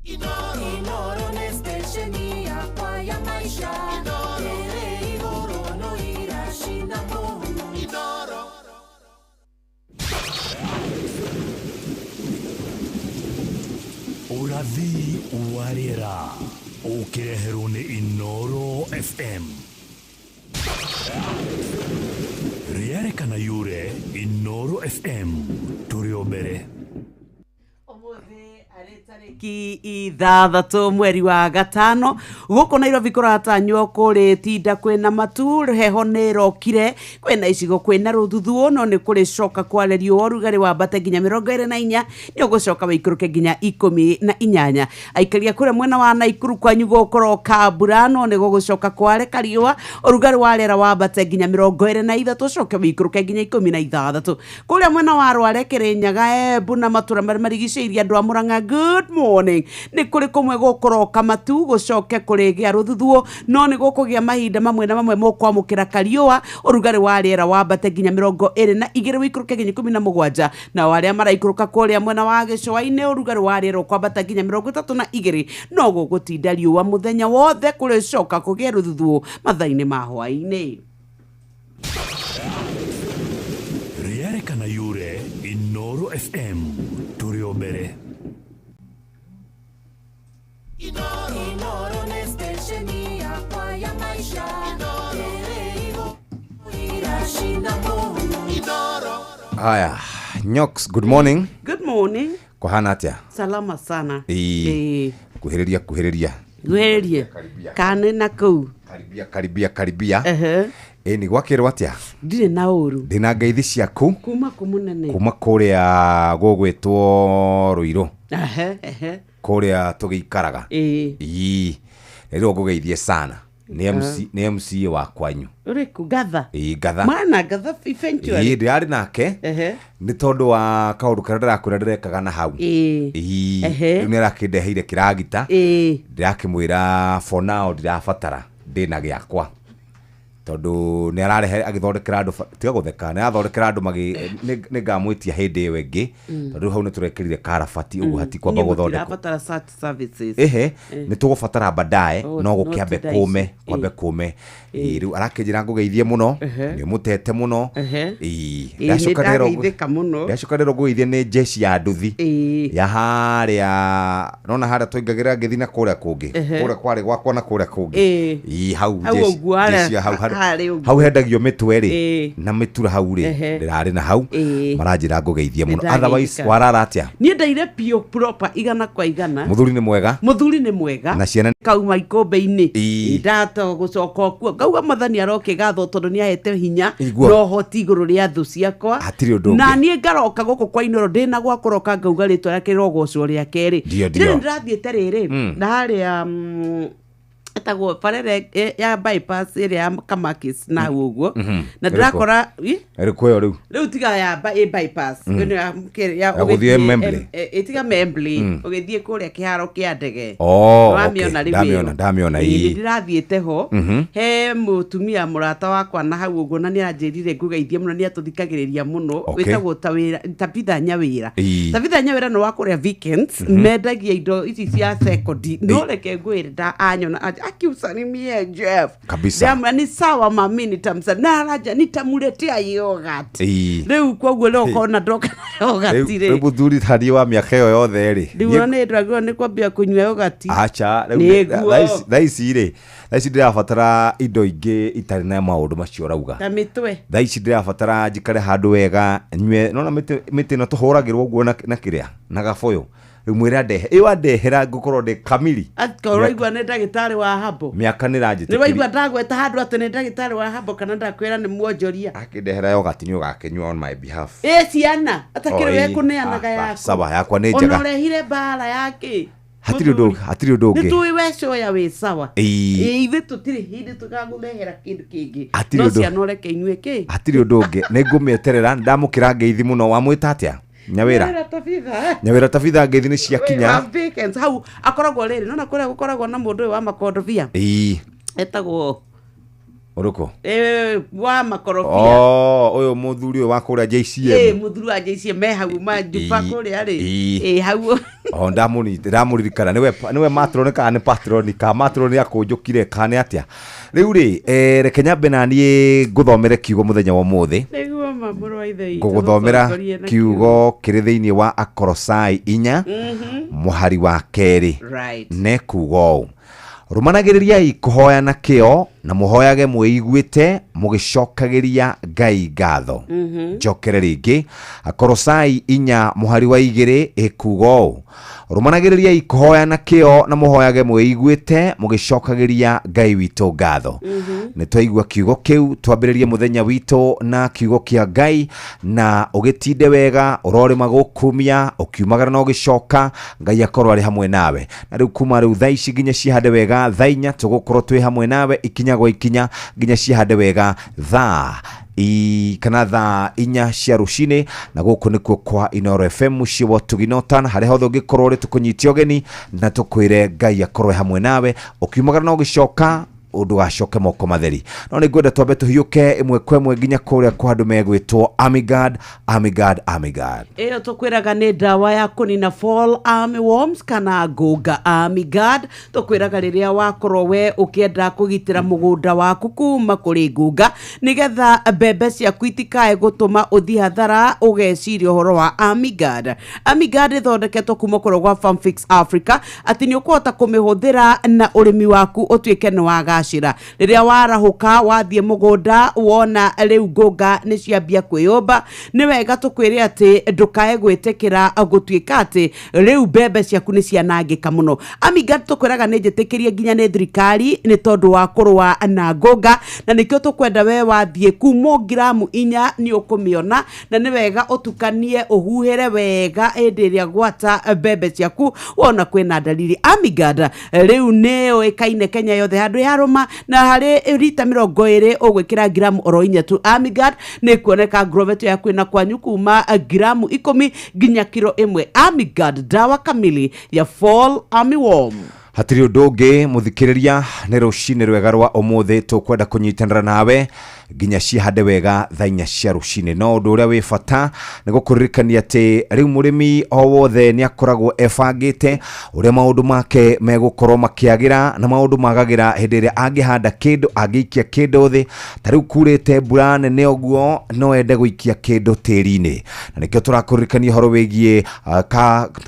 Inoro nĩ stesheni yakwa ya maisha. Ĩrĩ igũrũ no iracina mũhu. Ũrathi wa rĩera ũkĩreherwo nĩ Inoro FM. Rĩarĩ kana yure, Inoro FM tũrĩ o mbere. Tarĩki 6 mweri wa 5 gũkũ Nairobi kũratanywo kũrĩ tinda kwĩna matu, heho nĩ ĩrokire, kwĩna icigo kwĩna rũthuthuũ, no nĩ kũrĩcoka kware riũa, ũrugarĩ wambate nginya 24, nĩ ũgũcoka wĩikũrũke nginya 18. Aikaria kũrĩa mwena wa Naikuru kwanyu gũkũroka mbura, no nĩ gũgũcoka kware kariũa, ũrugarĩ wa rĩera wambate nginya 23, ũcoke wĩikũrũke nginya 16. Kũrĩa mwena wa Rware, Kĩrĩnyaga, Embu na matũra marĩa marigicĩirie andũ a Mũrang'a, good morning. Nĩ kũrĩ kũmwe gũkũroka matu, gũcoke kũrĩgĩa rũthuthuũ, no nĩ gũkũgĩa mahinda mamwe na mamwe mũkwamũkĩra kariũa, ũrugarĩ wa rĩera wambate nginya 22, wĩikũrũke nginya 17. Nao arĩa maraikũrũka kũrĩa mwena wa gĩcũa-inĩ, ũrugarĩ wa rĩera ũkwambata nginya 32, no gũgũtinda riũa mũthenya wothe, kũrĩcoka kũgĩa rũthuthuũ mathaa-inĩ ma hwaĩ-inĩ. Rĩarĩ kana yure, Inoro FM tũrĩ o mbere. Inoro nĩ stesheni yakwa ya maisha. Ĩrĩ igũrũ iracina mũhu. Haya, Nyox, good morning. Good morning. Kũhana atĩa? Salama sana. Ĩĩ. Kuhĩrĩria kuhĩrĩria. Ngwĩrĩrie kana na kũu. Karibia karibia karibia. Ehe. Ĩĩ nĩ gwakĩrwo atĩa? Ndirĩ na ũru. Ndĩna ngeithi ciaku Kuma kũ mũnene? kuma kũrĩa gũgwĩtwo Rũirũ. Ehe, ehe. Kũrĩa tũgĩikaraga. Ĩĩ. Ĩĩ. Rĩu ngũgeithie sana. Nĩ MC, nĩ MCA wa kwanyu. Ũrĩkũ? Ngatha? Ĩĩ, Ngatha. Mana Ngatha eventually. Ĩĩ, ndĩrarĩ nake. Ehe. Nĩ tondũ wa kaũndũ karĩa ndĩrakwĩra ndĩrekaga na hau. Ĩĩ. Ĩĩ. Ehe. Rĩu nĩ arakĩndeheire kĩragita. Ĩĩ. Ndĩrakĩmwĩra for now ndirabatara, ndĩna gĩakwa. Tondũ nĩ ararehe agĩthondekera andũ, tiga gũtheka, nĩ arathondekera andũ magĩ, nĩ ngamwĩtia hĩndĩ ĩyo ĩngĩ. Tondũ hau nĩ tũrekĩrire karabati ũguo hatikwamba Inyuĩ gũthondekwo. mũtirabatara such services. Ehe, nĩ tũgũbatara baadaye, Oh, no no gũkĩambe ti thaa ici. kũme, kwambe kũme. Ĩĩ, rĩu arakĩnjĩra ngũgeithie mũno, nĩ ũmũtete mũno. Ehe. Ĩĩ, Ĩĩ, nĩ ndacoka ndĩrwo ndageithĩka mũno. ndacoka ndĩrwo ngũgeithie nĩ jeshi ya nduthi. Ya harĩa, nona harĩa twaingagĩra ngĩthiĩ na kũrĩa kũngĩ. Ehe. Kũrĩa kwarĩ gwakwa na kũrĩa kũngĩ. Ĩĩ. Ĩĩ, hau Hau jeshi, ũguo harĩa jeshi ya hau, harĩa harĩ ũguo. hau hendagio mĩtwe rĩ, Ĩĩ. na mĩtura hau rĩ, Ehe. ndĩrarĩ na hau. Ĩĩ. Maranjĩra ngũgeithie mũno. Nĩndageithĩka. Otherwise warara atĩa? Niĩ ndaire biũ proper 100 kwa 100. Mũthuri nĩ mwega? Mũthuri nĩ mwega. Na ciana kauma ikũmbĩ-inĩ. Ĩĩ. Ndahota gũcoka kuo. Ngauga Mwathani arokĩgathwo tondũ nĩ ahete hinya Igua. na ũhoti igũrũ rĩa thũ ciakwa. Hatirĩ ũndũ ũngĩ. Na niĩ ngaroka gũkũ kwa Inoro ndĩna gwa kũroka ngauga rĩtwa rĩake rĩrogocwo rĩa kerĩ. Ndio, ndio. Rĩrĩ ndĩrathiĩte rĩrĩ na harĩa Ĩtagwo bara ĩrĩa ya bypass ĩrĩa ya Kamakis na hau ũguo. Na Ĩrĩkũ? ndĩrakora Ĩrĩkũ ĩyo rĩu? Rĩu tiga ya ĩ bypass. Ĩno ya Ya gũthiĩ ũgĩthiĩ Membley. Ĩtiga Membley, ũgĩthiĩ kũrĩa kĩharo kĩa ndege. Oh, Nĩwamĩona okay. rĩu Ndamĩona, ĩyo? ndamĩona, Ĩĩ, ĩĩ. nĩ ndĩrathiĩte ho. He mũtumia mũrata wakwa na hau ũguo, na nĩ aranjĩrire ngũgeithie mũno, nĩ atũthikagĩrĩria mũno. Wĩtagwo ta wĩra Tabitha Nyawĩra. Tabitha Nyawĩra nĩ wa kũrĩa Vikens. Mendagia indo ici cia sekondi, no reke ngwĩre, nda anyona akiusalimie Jeff. Kabisa. Ndamwĩra ni sawa mami, nitamsa na araja nitamuletea yogurt. Rĩu koguo rĩu ũkona ndoka na yogurt Rĩu rĩ. Rĩu mũthuri taniĩ wa mĩaka ĩyo yothe rĩ. Rĩu ona nĩ ndwagĩrĩirwo nĩ kwambia kũnyua yogurt. Acha rĩu. Nĩguo. Thaa ici rĩ, thaa ici ndĩrabatara indo ingĩ itarĩ na maũndũ macio ũrauga. Ta mĩtwe. Thaa ici ndĩrabatara njikare handũ wega nyue nona mĩtĩ ĩno tũhũragĩrwo ũguo na kĩrĩa na gabũyũ. Rĩu mwĩre andehe ĩyo, andehera ngũkorwo ndĩ kamiri. Akorwo waigua nĩ ndagĩtarĩ wa habo. Mĩaka nĩ Nĩ waigua ranjĩtĩkĩria. Ndagweta handũ atĩ nĩ ndagĩtarĩ wa habo kana ndakwĩra nĩ mwonjoria. Akĩndehera yogurt nĩ ũgakĩnyua on my behalf. Ĩ ciana atakĩrĩ Oh, we ĩĩ. kũneanaga Ah, yaku. sawa, yakwa nĩ Ona njega. ũrehire mbara yake. Hatirĩ ũndũ Nĩ ũngĩ. tũĩ we coya wĩ sawa. Ĩĩ. Ĩ, ithuĩ tũtirĩ hĩndĩ tũgakũrehera kĩndũ kĩngĩ. Hatirĩ No ciana ũreke inyue kĩ. Hatirĩ ũndũ ũngĩ, nĩ ngũmĩeterera. Ndamũkĩra ngeithi mũno. Wamwĩta atĩa? Nyawĩra? Nyawĩra Tabitha. Nyawĩra Tabitha, ngeithi nĩ ciakinya. Wa Vikens, hau akoragwo rĩrĩ nona kũrĩa gũkoragwo na mũndũ ũyũ wa makondobia. Etagwo Ũrĩkũ? Wa makorobia. Oh, ũyũ mũthuri ũyũ wa kũrĩa JCM. Mũthuri wa JCM me hau manjuba kũrĩa rĩ. Ĩĩ. Ĩ hau. O ndamũririkana, nĩwe matron kana nĩ patron ka matron akũnjũkire kana nĩ atĩa rĩu rĩ. Reke nyambe na niĩ ngũthomere kiugo mũthenya wa ũmũthĩ. Nĩguo ma, mũrũ wa ithe witũ. Ngũgũthomera Tũtongorie na kiugo kĩrĩ thĩinĩ wa Akorosai 4 mũhari wa 2. Ne kuga ũũ: rũmanagĩrĩriai kũhoya na kĩo na mũhoyage mwĩiguĩte mũgĩcokagĩria Ngai ngatho. Njokere rĩngĩ, Akorosai 4 mũhari wa 2 ĩkuga ũũ: rũmanagĩrĩriai kũhoya na kĩo na mũhoyage mwĩiguĩte mũgĩcokagĩria Ngai witũ ngatho. Nĩ twaigua kiugo kĩu. Twambĩrĩrie mũthenya witũ na kiugo kĩa Ngai na ũgĩtinde wega ũrorĩma gũkumia ũkiumagara na ũgĩcoka, Ngai akorwo arĩ hamwe nawe. Na rĩu kuma rĩu thaa ici nginya cihande wega thaa 4, tũgũkorwo twĩ hamwe nawe ikinya gwa ikinya nginya cihande wega thaa i kana thaa 4 cia rũcinĩ. Na gũkũ nĩkuo kwa Inoro FM, mũciĩ wa ũtugi na ũtana. Harĩa hothe ũngĩkorwo ũrĩ, tũkũnyitie ũgeni na tũkwĩre Ngai akorwo hamwe nawe ũkiumagara na ũgĩcoka, ndũgacoke moko matheri. No nĩ ngwenda twambe tũhiũke ĩmwe kwa ĩmwe nginya kũrĩa kwa andũ megwĩtwo Amigad, Amigad, Amigad. Ĩyo tũkwĩraga nĩ ndawa ya kũnina fall army worms kana ngũnga. Amigad tũkwĩraga rĩrĩa wakorwo we ũkĩenda kũgitĩra mũgũnda waku kuma kũrĩ ngũnga nĩgetha mbembe ciaku itikae gũtũma ũthiĩ hathara, ũgeciria ũhoro wa Amigad. Amigad ĩthondeketwo kuma kũrĩa gwa Farmfix Africa, atĩ nĩ ũkũhota kũmĩhũthĩra na ũrĩmi waku ũtuĩke nĩ wagacĩra. Rĩrĩa warahũka wathiĩ mũgũnda wona rĩu ngũnga nĩ ciambia kwĩyũmba, nĩ wega tũkwĩre atĩ ndũkae gwĩtĩkĩra gũtuĩka atĩ rĩu mbembe ciaku nĩ cianangĩka mũno. Amigad tũkwĩraga nĩ njĩtĩkĩrie nginya nĩ thirikari nĩ tondũ wa kũrũa na ngũnga, na nĩkĩo tũkwenda we wathiĩ kuma ngiramu 4 nĩ ũkũmĩona, na nĩ wega ũtukanie ũhuhĩre wega hĩndĩ ĩrĩa gwata mbembe ciaku wona kwĩna dalili. Amigad rĩu nĩ yũĩkaine Kenya yothe handũ yarũma, na harĩ rita 20 ũgwĩkĩra ngiramu oro 4 tu. Amigad nĩ kuoneka grovet ya kwĩna kwanyu kuma ngiramu 10 nginya kiro 1. Amigad, dawa kamili ya fall armyworm. Hatirĩ ũndũ ũngĩ, mũthikĩrĩria, nĩ rũcinĩ rwega rwa ũmũthĩ. Tũkwenda kũnyitanĩra nawe nginya cihande wega thaa 4 cia rũcinĩ. No ũndũ ũrĩa wĩ bata nĩ gũkũririkania atĩ rĩu mũrĩmi o wothe nĩ akoragwo ebangĩte ũrĩa maũndũ make megũkorwo makĩagĩra, na maũndũ magagĩra hĩndĩ ĩrĩa angĩhanda kĩndũ, angĩikia kĩndũ thĩ. Ta rĩu kurĩte mbura nene ũguo, no ende gũikia kĩndũ tĩri-inĩ, na nĩkĩo tũrakũririkania ũhoro wĩgiĩ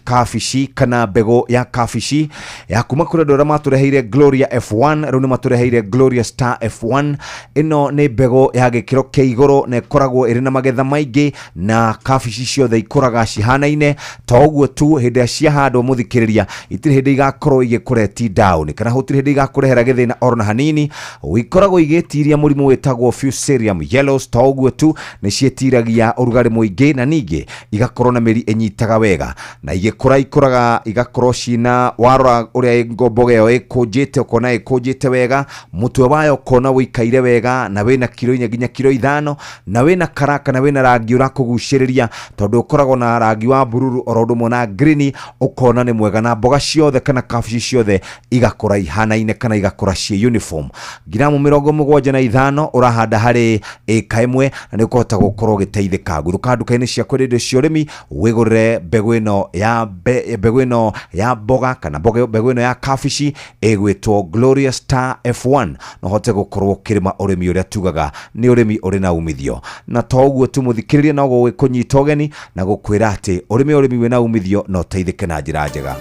kabici kana mbegũ ya kabici ya kuma kũrĩ andũ arĩa matũreheire Gloria F1. Rĩu nĩ matũreheire Gloria Star F1. Ĩno nĩ mbegũ Mbegũ ya gĩkĩro kĩa igũrũ na ĩkoragwo ĩrĩ na magetha maingĩ, na kabici ciothe ikũraga cihanaine. To ũguo tu, hĩndĩ ĩrĩa ciahandwo mũthikĩrĩria, itirĩ hĩndĩ igakorwo igĩkũreti down kana gũtirĩ hĩndĩ igakũrehera gĩthĩna oro na hanini. Ikoragwo igĩtiria mũrimũ wĩtagwo Fusarium yellows. To ũguo tu, nĩ ciĩtiragia ũrugarĩ mũingĩ na ningĩ igakorwo na mĩri ĩnyitaga wega, na igĩkũra ikũraga igakorwo cina, warora ũrĩa mboga ĩyo ĩkũnjĩte ũkona ĩkũnjĩte wega, mũtwe wayo ũkona ũikaire wega na wĩna kiro 4 nginya kiro 5, na wĩna karaka na wĩna rangi ũrakũgucĩrĩria tondũ ũkoragwo na rangi wa bururu oro ũndũ ũmwe na green, ũkona nĩ mwega. Na mboga ciothe kana kabici ciothe igakũra ihanaine kana igakũra ciĩ uniform. Ngiramu 75 ũrahanda harĩ ĩka ĩmwe na nĩ ũkũhota gũkorwo ũgĩteithĩka. Guthũka nduka-inĩ cia kwendia indo cia ũrĩmi wĩgũrĩre mbegũ ĩno ya mbegũ ĩno ya mboga kana mbegũ ĩno ya kabici ĩgwĩtwo Gloria Star F1, na ũhote gũkorwo ũkĩrĩma ũrĩmi ũrĩa tugaga nĩ ũrĩmi ũrĩ na umithio. Na to ũguo tu mũthikĩrĩria, no gũgĩkũnyita ũgeni na gũkwĩra atĩ ũrĩmi wĩna umithio na ũteithĩke na njĩra njega.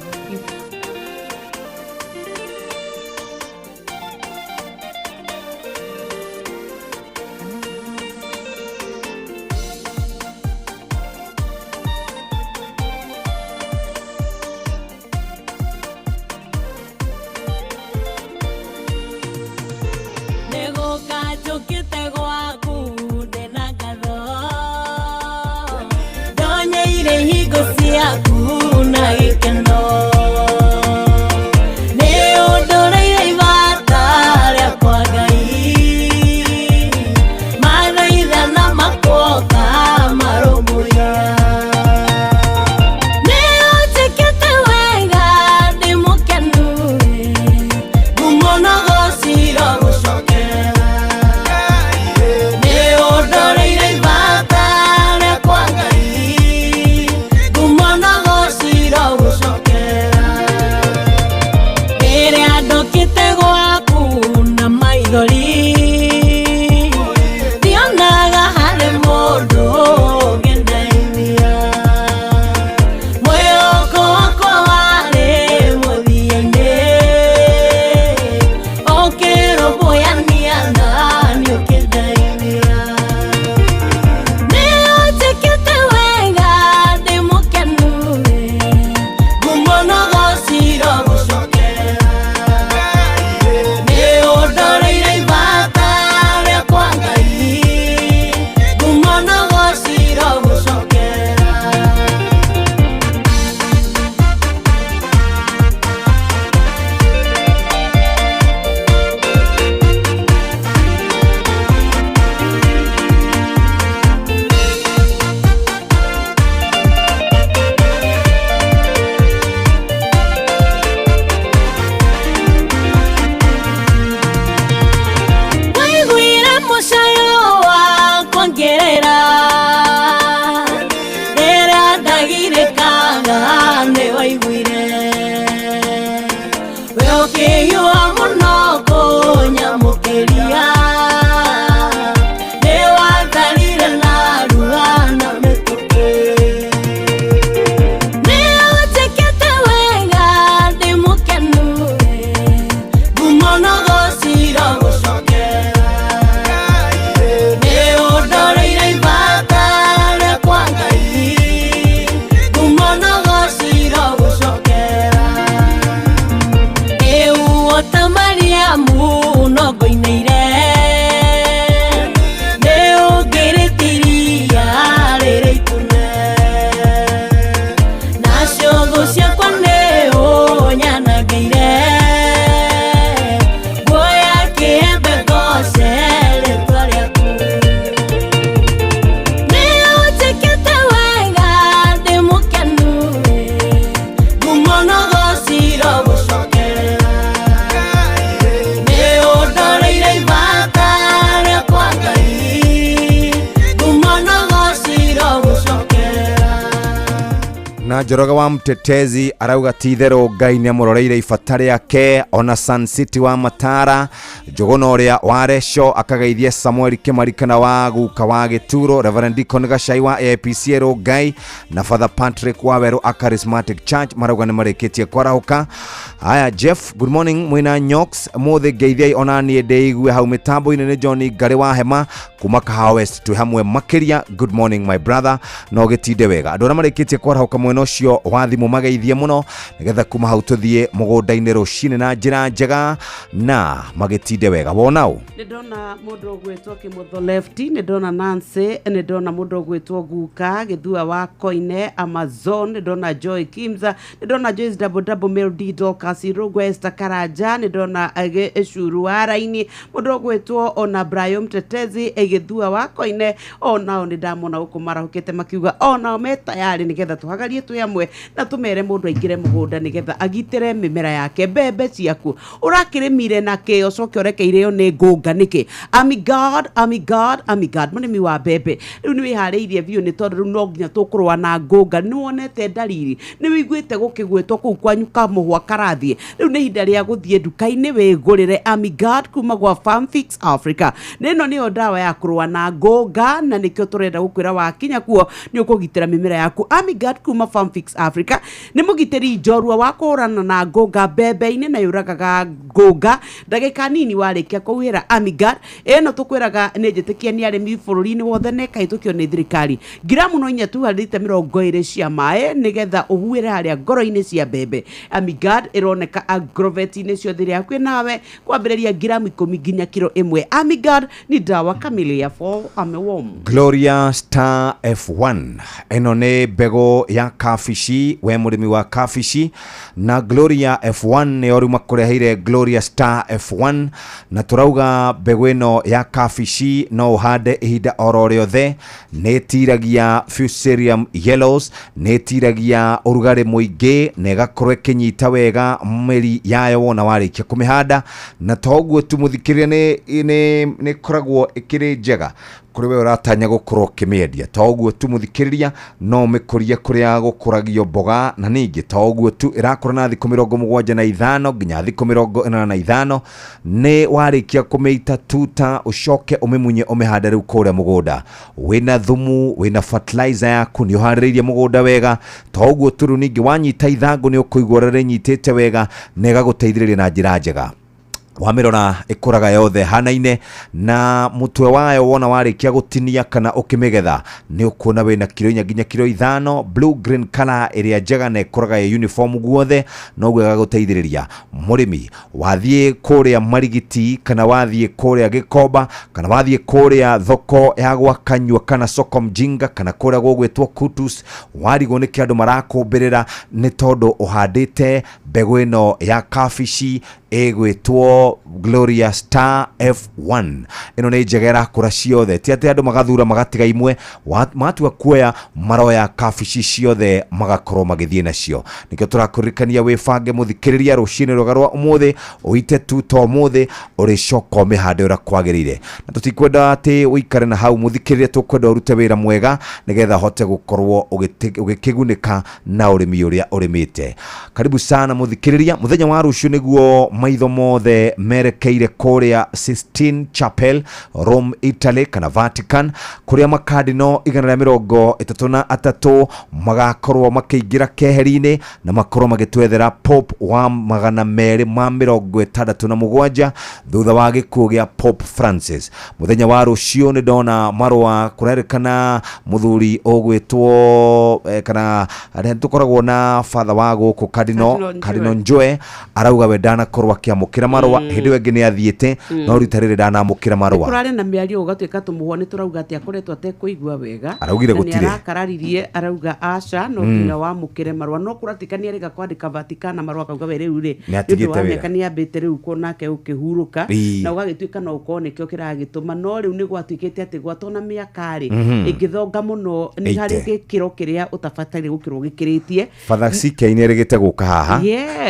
Nĩgũka njũkĩte gwaku ndĩna ngatho, ndonyeire hingo ciaku na gĩkeno, nĩ ũndũrĩire ibata rĩakwa Ngai, mathaithana makoka marũmbũiya. Nĩ ũnjĩkĩte wega ndĩ mũkenu, ngumo na gũciro gũcokera, nĩ ũndũrĩire ibata rĩakwa Ngai, ngumo na gũciro gũcokera. Rĩrĩa ndokĩte gwaku na maithori, ndionaga harĩ mũndũ ũngĩndeithia, mwĩhoko wakwa warĩ mũthia-inĩ, ũkĩrũmbũyania nani ũkĩndeithia. Nĩ ũnjĩkĩte wega ndĩ mũkenu, ngumo na gũciro gũcokera, nĩ ũndũrĩire ibata rĩakwa Ngai, ngumo na gũciro gũcokera. Waiguire mũcayo wakwa ngĩrĩra, rĩrĩa ndagirĩkaga nĩ waiguire, we ũkĩhiũha mũno kũnyamũkĩria, nĩ watharire narua na mĩtũkĩ. Nĩ ũnjĩkĩte wega ndĩ mũkenu, ngumo na gũciro gũcokera, nĩ ũndũrĩire ibata rĩakwa Ngai, ngumo na gũciro gũcokera. Na Njoroge wa Mtetezi arauga ti itherũ Ngai nĩ amũroreire ibata rĩake. Ona Sun City wa Matara, Njũgũna ũrĩa wa Reco akageithia Samuel Kĩmari kana wa guka wa Gĩturo, Reverend Deacon Gacai wa AIPC Rongai na Father Patrick wa Weru a Charismatic Church marauga nĩ marĩkĩtie kwarahũka. Haya Jeff, good morning mwĩna Nyox mũthĩ ngeithiai ona niĩ ndĩigue hau mĩtambo-inĩ. Nĩ John Ngarĩ wa Hema kuma Kahawa West, twĩ hamwe makĩria. Good morning my brother, no gĩtinde wega. Andũ arĩa marĩkĩtie kwarahũka mwena ũcio wa thimũ mageithie mũno nĩgetha kuma hau tũthiĩ mũgũnda-inĩ rũcinĩ na njĩra njega na magĩtinde wega. Wona ũ? Nĩ ndona mũndũ ũgwĩtwo Kĩmũtho Lefty, nĩ ndona Nancy, nĩ ndona mũndũ ũgwĩtwo Guka Gĩthua wa Koine Amazon, nĩ ndona Joy Kimza, nĩ ndona Joyce Double Double Melody Dorcas Irũngũ, Esther Karanja, nĩ ndona Gĩcuru wa Raini, mũndũ ũgwĩtwo ona Brian Mtetezi Gĩthua wa Koine, onao nĩ ndamona gũkũ marahũkĩte makiuga onao me tayarĩ nĩgetha tũhagarie twĩ hamwe na tũmere mũndũ aingĩre mũgũnda nĩgetha agitĩre mĩmera yake. Mbembe ciaku ũrakĩrĩmire na kĩo coke ũreke irĩo nĩ ngũnga nĩkĩ? Amigard, Amigard, Amigard, mũrĩmi wa mbembe rĩu nĩ wĩharĩirie biũ nĩ tondũ rĩu no nginya tũkũrũa na ngũnga. Nĩ wonete ndariri, nĩ wĩiguĩte gũkĩgwĩtwo kũu kwanyu kamũhwa karathiĩ, rĩu nĩ ihinda rĩa gũthiĩ nduka-inĩ wĩgũrĩre Amigard kuma gwa Farmfix Africa. Na ĩno nĩyo ndawa ya kũrũa na ngũnga na nĩkĩo tũrenda gũkwĩra wakinya kuo nĩ ũkũgitĩra mĩmera yaku. Amigard kuma Farmfix Africa nĩ mũgitĩri njorua wa kũhũrana na ngũnga mbembe-inĩ na yũragaga ngũnga ndagĩka nini warĩkia kũhuhĩra Amigard. Ĩno tũkwĩraga nĩ njĩtĩkia nĩ arĩmi bũrũri-inĩ wothe na ĩkahĩtũkio nĩ thirikari. Ngiramu no inya tu harĩ rita 20 cia maĩ nĩgetha ũhuhĩre harĩa ngoro-inĩ cia mbembe. Amigard ĩroneka agrovet-inĩ ciothe iria hakuhĩ nawe kwambĩrĩria ngiramu 10 nginya kiro 1. Amigard ni dawa kamili ya fall armyworm. Gloria Star F1 ĩno nĩ mbegũ ya kabici, we mũrĩmi wa kabici, na Gloria F1 nĩyo rĩu makũreheire Gloria Star F1, na tũrauga mbegũ ĩno ya kabici no ũhande ihinda oro rĩothe. Nĩ ĩtiragia Fusarium yellows, nĩ ĩtiragia ũrugarĩ mũingĩ na ĩgakorwo ĩkĩnyita wega mĩri yayo wona warĩkia kũmĩhanda. Na toguo tu mũthikĩrĩria, nĩ ĩkoragwo ĩkĩrĩ njega kũrĩ we ũratanya gũkorwo ũkĩmĩendia. To ũguo tu mũthikĩrĩria, no ũmĩkũrie kũrĩa gũkũragio mboga, na ningĩ to ũguo tu ĩrakũra na thikũ 75 nginya thikũ 85. Nĩ warĩkia kũmĩita tuta ũcoke ũmĩmunye ũmĩhande rĩu kũrĩa mũgũnda. Wĩna thumu, wĩna fertilizer yaku, nĩ ũharĩrĩirie mũgũnda wega. To ũguo tu rĩu ningĩ wanyita ithangũ nĩ ũkũigua ũrĩa rĩnyitĩte wega na ĩgagũteithĩrĩria na njĩra njega. Wamĩrora ĩkũraga yothe hanaine na mũtwe wayo wona warĩkia gũtinia kana ũkĩmĩgetha nĩ ũkuona wĩna kiro 4 nginya kiro 5, blue green color ĩrĩa njega na ĩkũraga ĩ uniform guothe, noguo ĩgagũteithĩrĩria mũrĩmi. Wathiĩ kũrĩa Marigiti kana wathiĩ kũrĩa Gĩkomba kana wathiĩ kũrĩa thoko ya gwa Kanyua kana soko Mjinga kana kũrĩa gũgwĩtwo Kutus, warigwo nĩkĩ andũ marakũmbĩrĩra nĩ tondũ ũhandĩte mbegũ ĩno ya kabici ĩgwĩtwo Gloria Star F1. Ĩno nĩ njega ĩrakũra ciothe, ti atĩ andũ magathura magatiga imwe, matua kuoya maroya kabici ciothe magakorwo magĩthiĩ nacio. Nĩkĩo tũrakũririkania wĩbange mũthikĩrĩria rũcinĩ rwega rwa ũmũthĩ, ũite tuta ũmũthĩ ũrĩcoka ũmĩhande ũrĩa kwagĩrĩire. Na tũtikwenda atĩ ũikare na hau mũthikĩrĩria, tũkwenda ũrute wĩra mwega nĩgetha ũhote gũkorwo ũgĩkĩgunĩka na ũrĩmi ũrĩa ũrĩmĩte. Karibu sana mũthikĩrĩria, mũthenya wa rũciũ nĩguo maitho mothe merekeire kũrĩa Sistine Chapel, Rome, Italy kana Vatican, kũrĩa makardino 133 magakorwo makĩingĩra keheri-inĩ na makorwo magĩtwethera Pope wa 267 thutha wa gĩkuũ gĩa Pope Francis. Mũthenya wa rũciũ nĩ ndona marũa kũrerĩkana mũthuri ũgwĩtwo kana tũkoragwo na father wa gũkũ Cardinal Njoe arauga we ndanakorwo akĩamũkĩra marũa. Hĩndĩ ĩyo ĩngĩ nĩ athiĩte no rita rĩrĩ ndanamũkĩra marũa. Kũrarĩ na mĩario ũgatuĩka tũmũhwa nĩ tũrauga atĩ akoretwo atekũigua wega, araugire gũtirĩ, nĩarakararirie arauga aca no nginya wamũkĩre marũa, no kũratuĩka nĩ arĩga kwandĩka Vatikana marũa akauga we rĩu rĩ nĩ wa mĩaka nĩ ambĩte rĩu kuonake ũkĩhurũka na ũgagĩtuĩka no ũkorwo nĩkĩo kĩragĩtũma, no rĩu nĩ gwatuĩkĩte atĩ gwatona mĩaka rĩ ĩngĩthonga mũno nĩ harĩ gĩkĩro kĩrĩa ũtabataire gũkĩrwo gĩkĩrĩtie. Father CK nĩ erĩgĩte gũka haha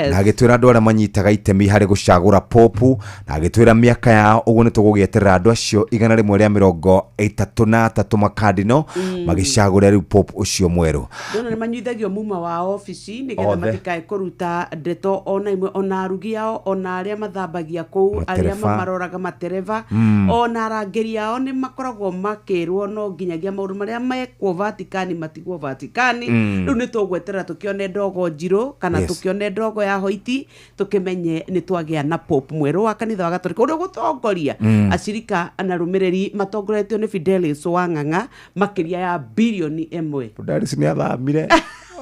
na agĩtwĩra andũ arĩa manyitaga itemi itemi harĩ gũcagũra popu na agĩtwĩra mĩaka yao. Ũguo nĩ tũgũgĩeterera andũ acio 133 makadino magĩcagũra rĩu popu ũcio mwerũ. Ndona nĩ manyuithagio muma wa ofici nĩgetha Othe. matikae kũruta ndeto ona imwe, ona arugi ao, ona arĩa mathambagia kũu, arĩa Matereba. mamaroraga matereba, ona arangĩri ao nĩ makoragwo makĩrwo no nginyagia maũndũ marĩa mekwo Vatikani matigwo Vatikani. Rĩu nĩ tũgweterera tũkĩone ndogo njirũ kana tũkĩone ndogo ya hoiti, tũkĩmenye nĩ twagĩa na pope mwerũ wa kanitha wa Gatolika ũrĩa ũgũtongoria acirika na rũmĩrĩri matongoretio nĩ Fidelis wa Ng'ang'a makĩria ya bilioni 1. Fidelis nĩ athamire.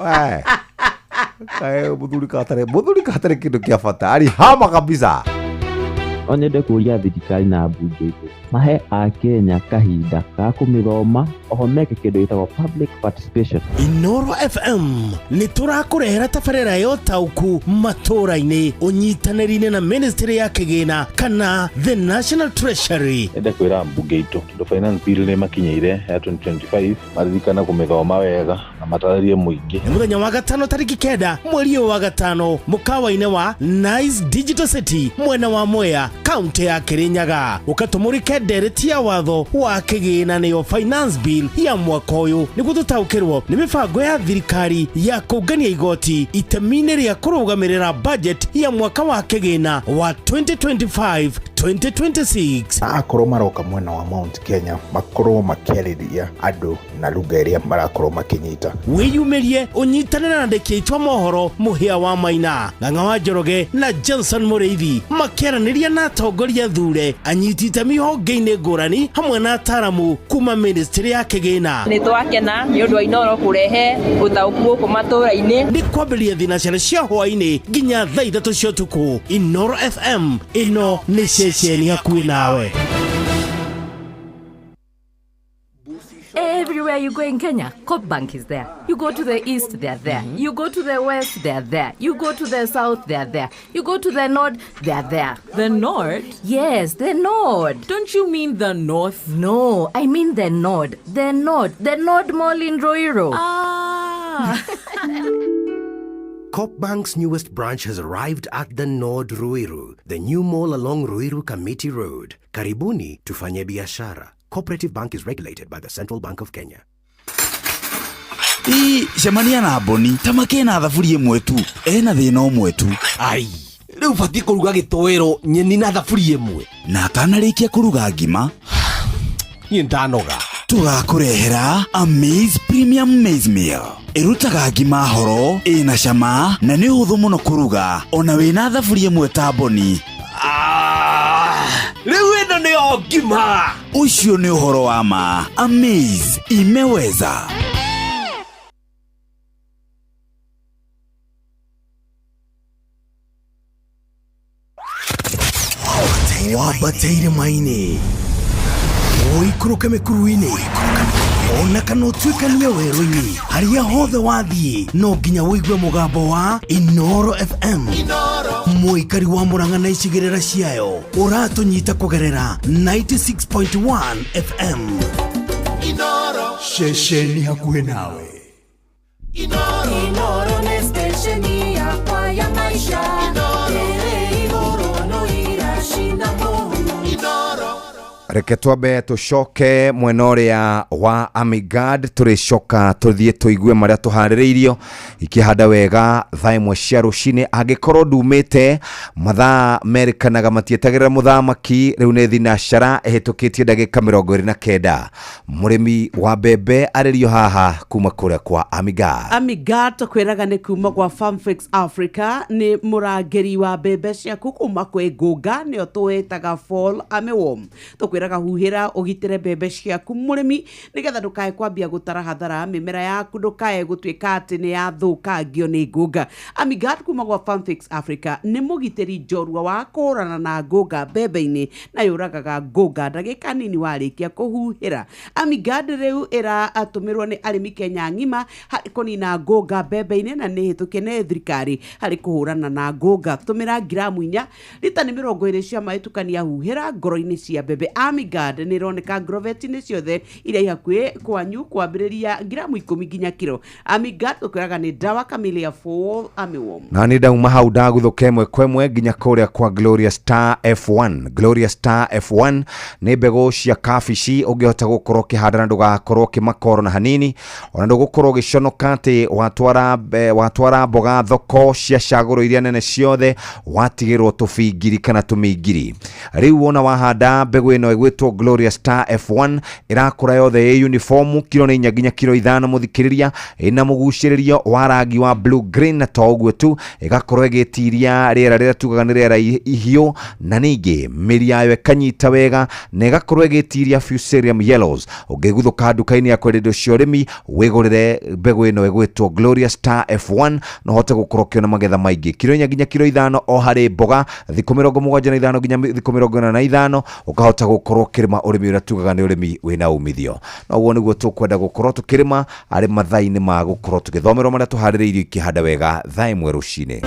We. Kae muthuri katarĩ muthuri katarĩ kĩndũ kĩa bata alihama kabisa. No nyende kũria thirikari na mbunge itũ mahe akenya kahinda ga kũmĩthoma, oho meke kĩndũ gĩtagwo public participation. Inoro FM nĩ tũrakũrehera tabarĩra ya ũtaũku matũũra-inĩ ũnyitanĩri-inĩ na ministry ya kĩgĩna kana the National Treasury. Ende kwĩra mbunge itũ tondũ finance bill nĩ makinyĩire ya 2025, maririkana kũmĩthoma wega na matarĩrie mũingĩ. Nĩ mũthenya wa gatano tarĩki 9 mweri ũyũ wa gatano mũkawa-inĩ wa Nice Digital City mwena wa Mwea kaunti ya Kirinyaga, ũkatũmũrĩke ndereti ya watho wa kĩgĩna nĩyo finance bill ya mwaka ũyũ nĩguo tũtaũkĩrwo nĩ mĩbango ya thirikari ya kũngania igoti itemi-inĩ rĩa kũrũgamĩrĩra budget ya mwaka wa kĩgĩna wa 2025 2026. Akorwo maroka mwena wa Mount Kenya makorwo makĩarĩria andũ na lugha ĩrĩa marakorwo makĩnyita. Wĩyumĩrie ũnyitanĩre na andĩki aitũ a mohoro Mũhĩa wa Maina, Ng'ang'a wa Njoroge na Johnson Mũrĩithi makĩaranĩria na atongoria thure anyiti itemi honge-inĩ ngũrani hamwe na ataramu kuma ministry ya kĩgĩna. Nĩ twakena nĩ ũndũ wa Inoro kũrehe ũtaũku gũkũ matũũra-inĩ. Nĩ kwambĩrĩria thinacara cia hwaĩ-inĩ nginya thaa 3 cia ũtukũ. Inoro FM, ĩno nĩ ceceni hakuhĩ nawe. Everywhere you go in Kenya, Coop Bank is there. You go to the east, they're there. You go to the west, they're there. You go to the south, they're there. You go to the north, they're there. The north? Yes, the north. Don't you mean the north? No, I mean the north. The north. The North Mall in Ruiru. Ah. Coop Bank's newest branch has arrived at the Nord Ruiru, the new mall along Ruiru Committee Road. Karibuni tufanye biashara. Cooperative Bank is regulated by the Central Bank of Kenya. Ĩ cemania na Mboni ta makena thaburia ĩmwe tu ena thĩna ũmwe tu. Ai, rĩu batiĩ kũruga gĩtoero nyeni na thaburia ĩmwe. Na atanarĩkia kũruga ngima niĩ ndanoga. Tũgakũrehera Amaze Premium Maize Meal. Ĩrutaga ngima horo ĩna cama na nĩ ũhũthũ mũno kũruga ona wĩna thaburia ĩmwe ta Mboni. Rĩu ĩno nĩyo ngima. Ũcio nĩ ũhoro wa ma. Amaze imeweza. Wambateire maini ũikũrũke mĩkuru-inĩ ona kana ũtuĩkanie werũ-inĩ harĩa hothe wathiĩ no nginya ũigue mũgambo wa Inoro FM. Mũikari wa Murang'a na icigĩrĩra ciayo ũratũnyita kũgerera 96.1 FM. Ceceni hakuhĩ nawe. Inoro nĩ stesheni yakwa ya maisha. Ĩrĩ igũrũ no iracina mũhu. Reke twambe tũcoke mwena ũrĩa wa Amigad, tũrĩcoka tũthiĩ tũigue marĩa tũharĩrĩirio ikĩhanda wega thaa 1 cia rũcinĩ. Angĩkorwo ndumĩte mathaa merĩkanaga matietagĩrĩra mũthamaki, rĩu nĩ thinacara ĩhĩtũkĩtie ndagĩka 29. Mũrĩmi wa mbembe arĩrio haha kuma kũrĩa kwa Amigad. Amigad tũkwĩraga nĩ kuma gwa Farmfix Africa, nĩ mũrangĩri wa mbembe ciaku kuma kwĩ ngũnga, nĩyo tũĩtaga fall armyworm. Tũkwĩraga huhĩra ũgitĩre mbembe ciaku mũrĩmi nĩgetha ndũkae kwambia gũtara hathara, mĩmera yaku ndũkae gũtuĩka atĩ nĩ yathũkangio nĩ ngũnga. Amigad kuma gwa Farmfix Africa nĩ mũgitĩri njorua wa kũhũrana na ngũnga mbembe-inĩ na yũragaga ngũnga ndagĩka nini warĩkia kũhuhĩra. Amigad rĩu ĩratũmĩrwo nĩ arĩmi Kenya ng'ima harĩ kũnina ngũnga mbembe-inĩ na nĩ hĩtũkie nĩ thirikari harĩ kũhũrana na ngũnga. Tũmĩra ngiramu 4 rita nĩ 20 cia maĩ, tukania huhĩra ngoro-inĩ cia mbembe. Amigard nĩ ĩroneka ngroveti-inĩ ciothe iria i hakuhĩ kwanyu kwambĩrĩria ngiramu 10 nginya kiro. Amigard tũkwĩraga nĩ dawa kamili ya fall armyworm. Na nĩ ndauma hau ndaguthũka ĩmwe kwa ĩmwe nginya kũrĩa kwa Gloria Star F1. Gloria Star F1 nĩ mbegũ cia kabici ũngĩhota gũkorwo ũkĩhanda na ndũgakorwo ũkĩmakoro na hanini, ona ndũgũkorwo ũgĩconoka atĩ watwara mboga thoko cia cagũro iria nene ciothe watigĩrwo tũbingiri kana tũmingiri. Rĩu wona wahanda mbegũ ĩno ĩgwĩtwo Gloria Star F1 ĩrakũra yothe ĩ uniform, kiro nĩ 4 nginya kiro 5 mũthikĩrĩria, ĩna mũgucĩrĩrio wa rangi wa blue green, na to ũguo tu ĩgakorwo ĩgĩtiria rĩera rĩrĩa tugaga nĩ rĩera ihiũ, na ningĩ mĩri yayo ĩkanyita wega na ĩgakorwo ĩgĩtiria Fusarium yellows. Ũngĩguthũka nduka-inĩ ya kwendia indo cia ũrĩmi wĩgũrĩre mbegũ ĩno ĩgwĩtwo Gloria Star F1 na ũhote gũkorwo ũkĩona magetha maingĩ, kiro 4 nginya kiro 5 o harĩ mboga, thikũ 75 nginya thikũ 45 ũkahota gũkorwo ũkĩrĩma ũrĩmi ũrĩa tugaga nĩ ũrĩmi wĩna umithio. Na ũguo nĩguo tũkwenda gũkorwo tũkĩrĩma arĩ mathaa-inĩ ma gũkorwo tũgĩthomerwo marĩa tũharĩrĩirio ikĩhanda wega thaa 1 rũcinĩ.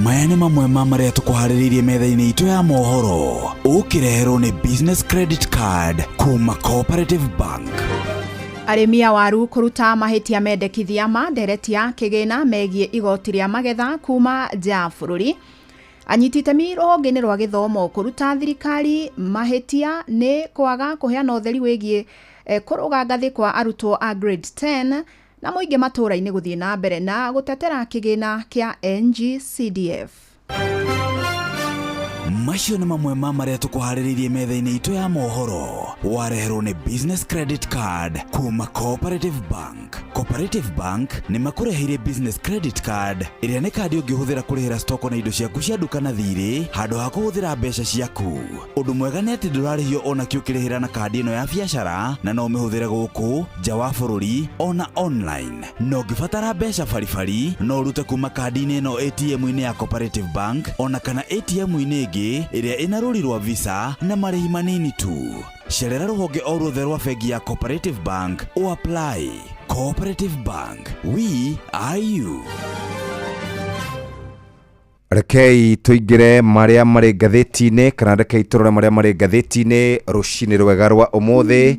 Maya nĩ mamwe ma marĩa tũkũharĩrĩirie metha-inĩ itũ ya mohoro, ũkĩreherwo nĩ Business Credit Card kuma Cooperative Bank. Arĩmi a waru kũruta mahĩtia mendekithia ma ndereti ya kĩgĩna megiĩ igoti rĩa magetha kuma nja ya bũrũri. Anyiti itemi rũhonge-inĩ rwa gĩthomo kũruta thirikari mahĩtia nĩ kwaga kũheana ũtheri wĩgiĩ kũrũga ngathĩ kwa arutwo a grade 10, na mũingĩ matũũra-inĩ gũthiĩ na mbere na gũtetera kĩgĩna kĩa NGCDF. Macio nĩ mamwe ma marĩa tũkũharĩrĩirie metha-inĩ itũ ya mohoro, wareherwo nĩ Business Credit Card kuma Cooperative Bank. Cooperative Bank nĩ makũreheire Business Credit Card ĩrĩa nĩ kandi ũngĩhũthĩra kũrĩhĩra stoko na indo ciaku cia nduka na thirĩ handũ ha kũhũthĩra mbeca ciaku. Ũndũ mwega nĩ atĩ ndũrarĩhio ona kĩ ũkĩrĩhĩra na kandi ĩno ya biacara, na no ũmĩhũthĩre gũkũ nja wa bũrũri ona online. Na ũngĩbatara mbeca baribari no ũrute kuma kandi-inĩ ĩno ATM-inĩ ya Cooperative Bank ona kana ATM-inĩ ĩngĩ ĩrĩa ĩna rũri rwa Visa na marĩhi manini tu. Cerera rũhonge o ruothe rwa bengi ya Cooperative Bank o apply. Cooperative Bank, we are you. Rekei tũingĩre marĩa marĩ ngathĩti-inĩ, kana rekei tũrore marĩa marĩ ngathĩti-inĩ rũcinĩ rwega rwa ũmũthĩ.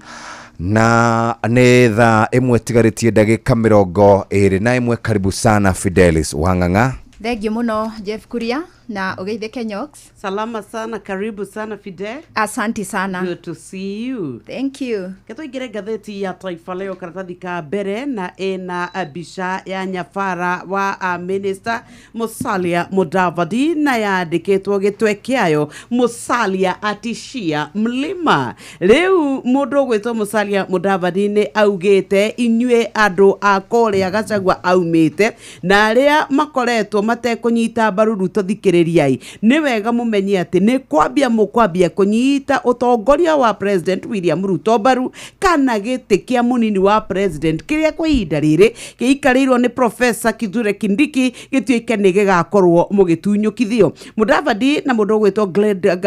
Na nĩ thaa 1 tigarĩtie ndagĩka 21. Karibu sana Fidelis Wang'ang'a. Thank you muno Jeff Kuria na ugeithe Kenyox. Salama sana, karibu sana Fidel. Asante sana. Good to see you. Thank you. Ketũingĩre ngathĩti ya Taifa Leo karatathi ka mbere, na ĩna mbica ya nyabara wa Minister Musalia Mudavadi, na yandĩkĩtwo gĩtwe kĩayo Musalia atishia mlima. Rĩu mũndũ ũgwĩtwo Musalia Mudavadi nĩ augĩte inyuĩ andũ a kũrĩa Gachagua aumĩte na arĩa makoretwo matekũnyita mbaru Ruto, thikĩrĩriai, nĩ wega mũmenye atĩ nĩ kwambia mũkwambia kũnyita ũtongoria wa President William Ruto mbaru kana gĩtĩ kĩa mũnini wa President kĩrĩa kwa ihinda rĩrĩ gĩikarĩirwo nĩ Professor Kithure Kindiki gĩtuĩke nĩ gĩgakorwo mũgĩtunyũkithio. Mudavadi na mũndũ ũgwĩtwo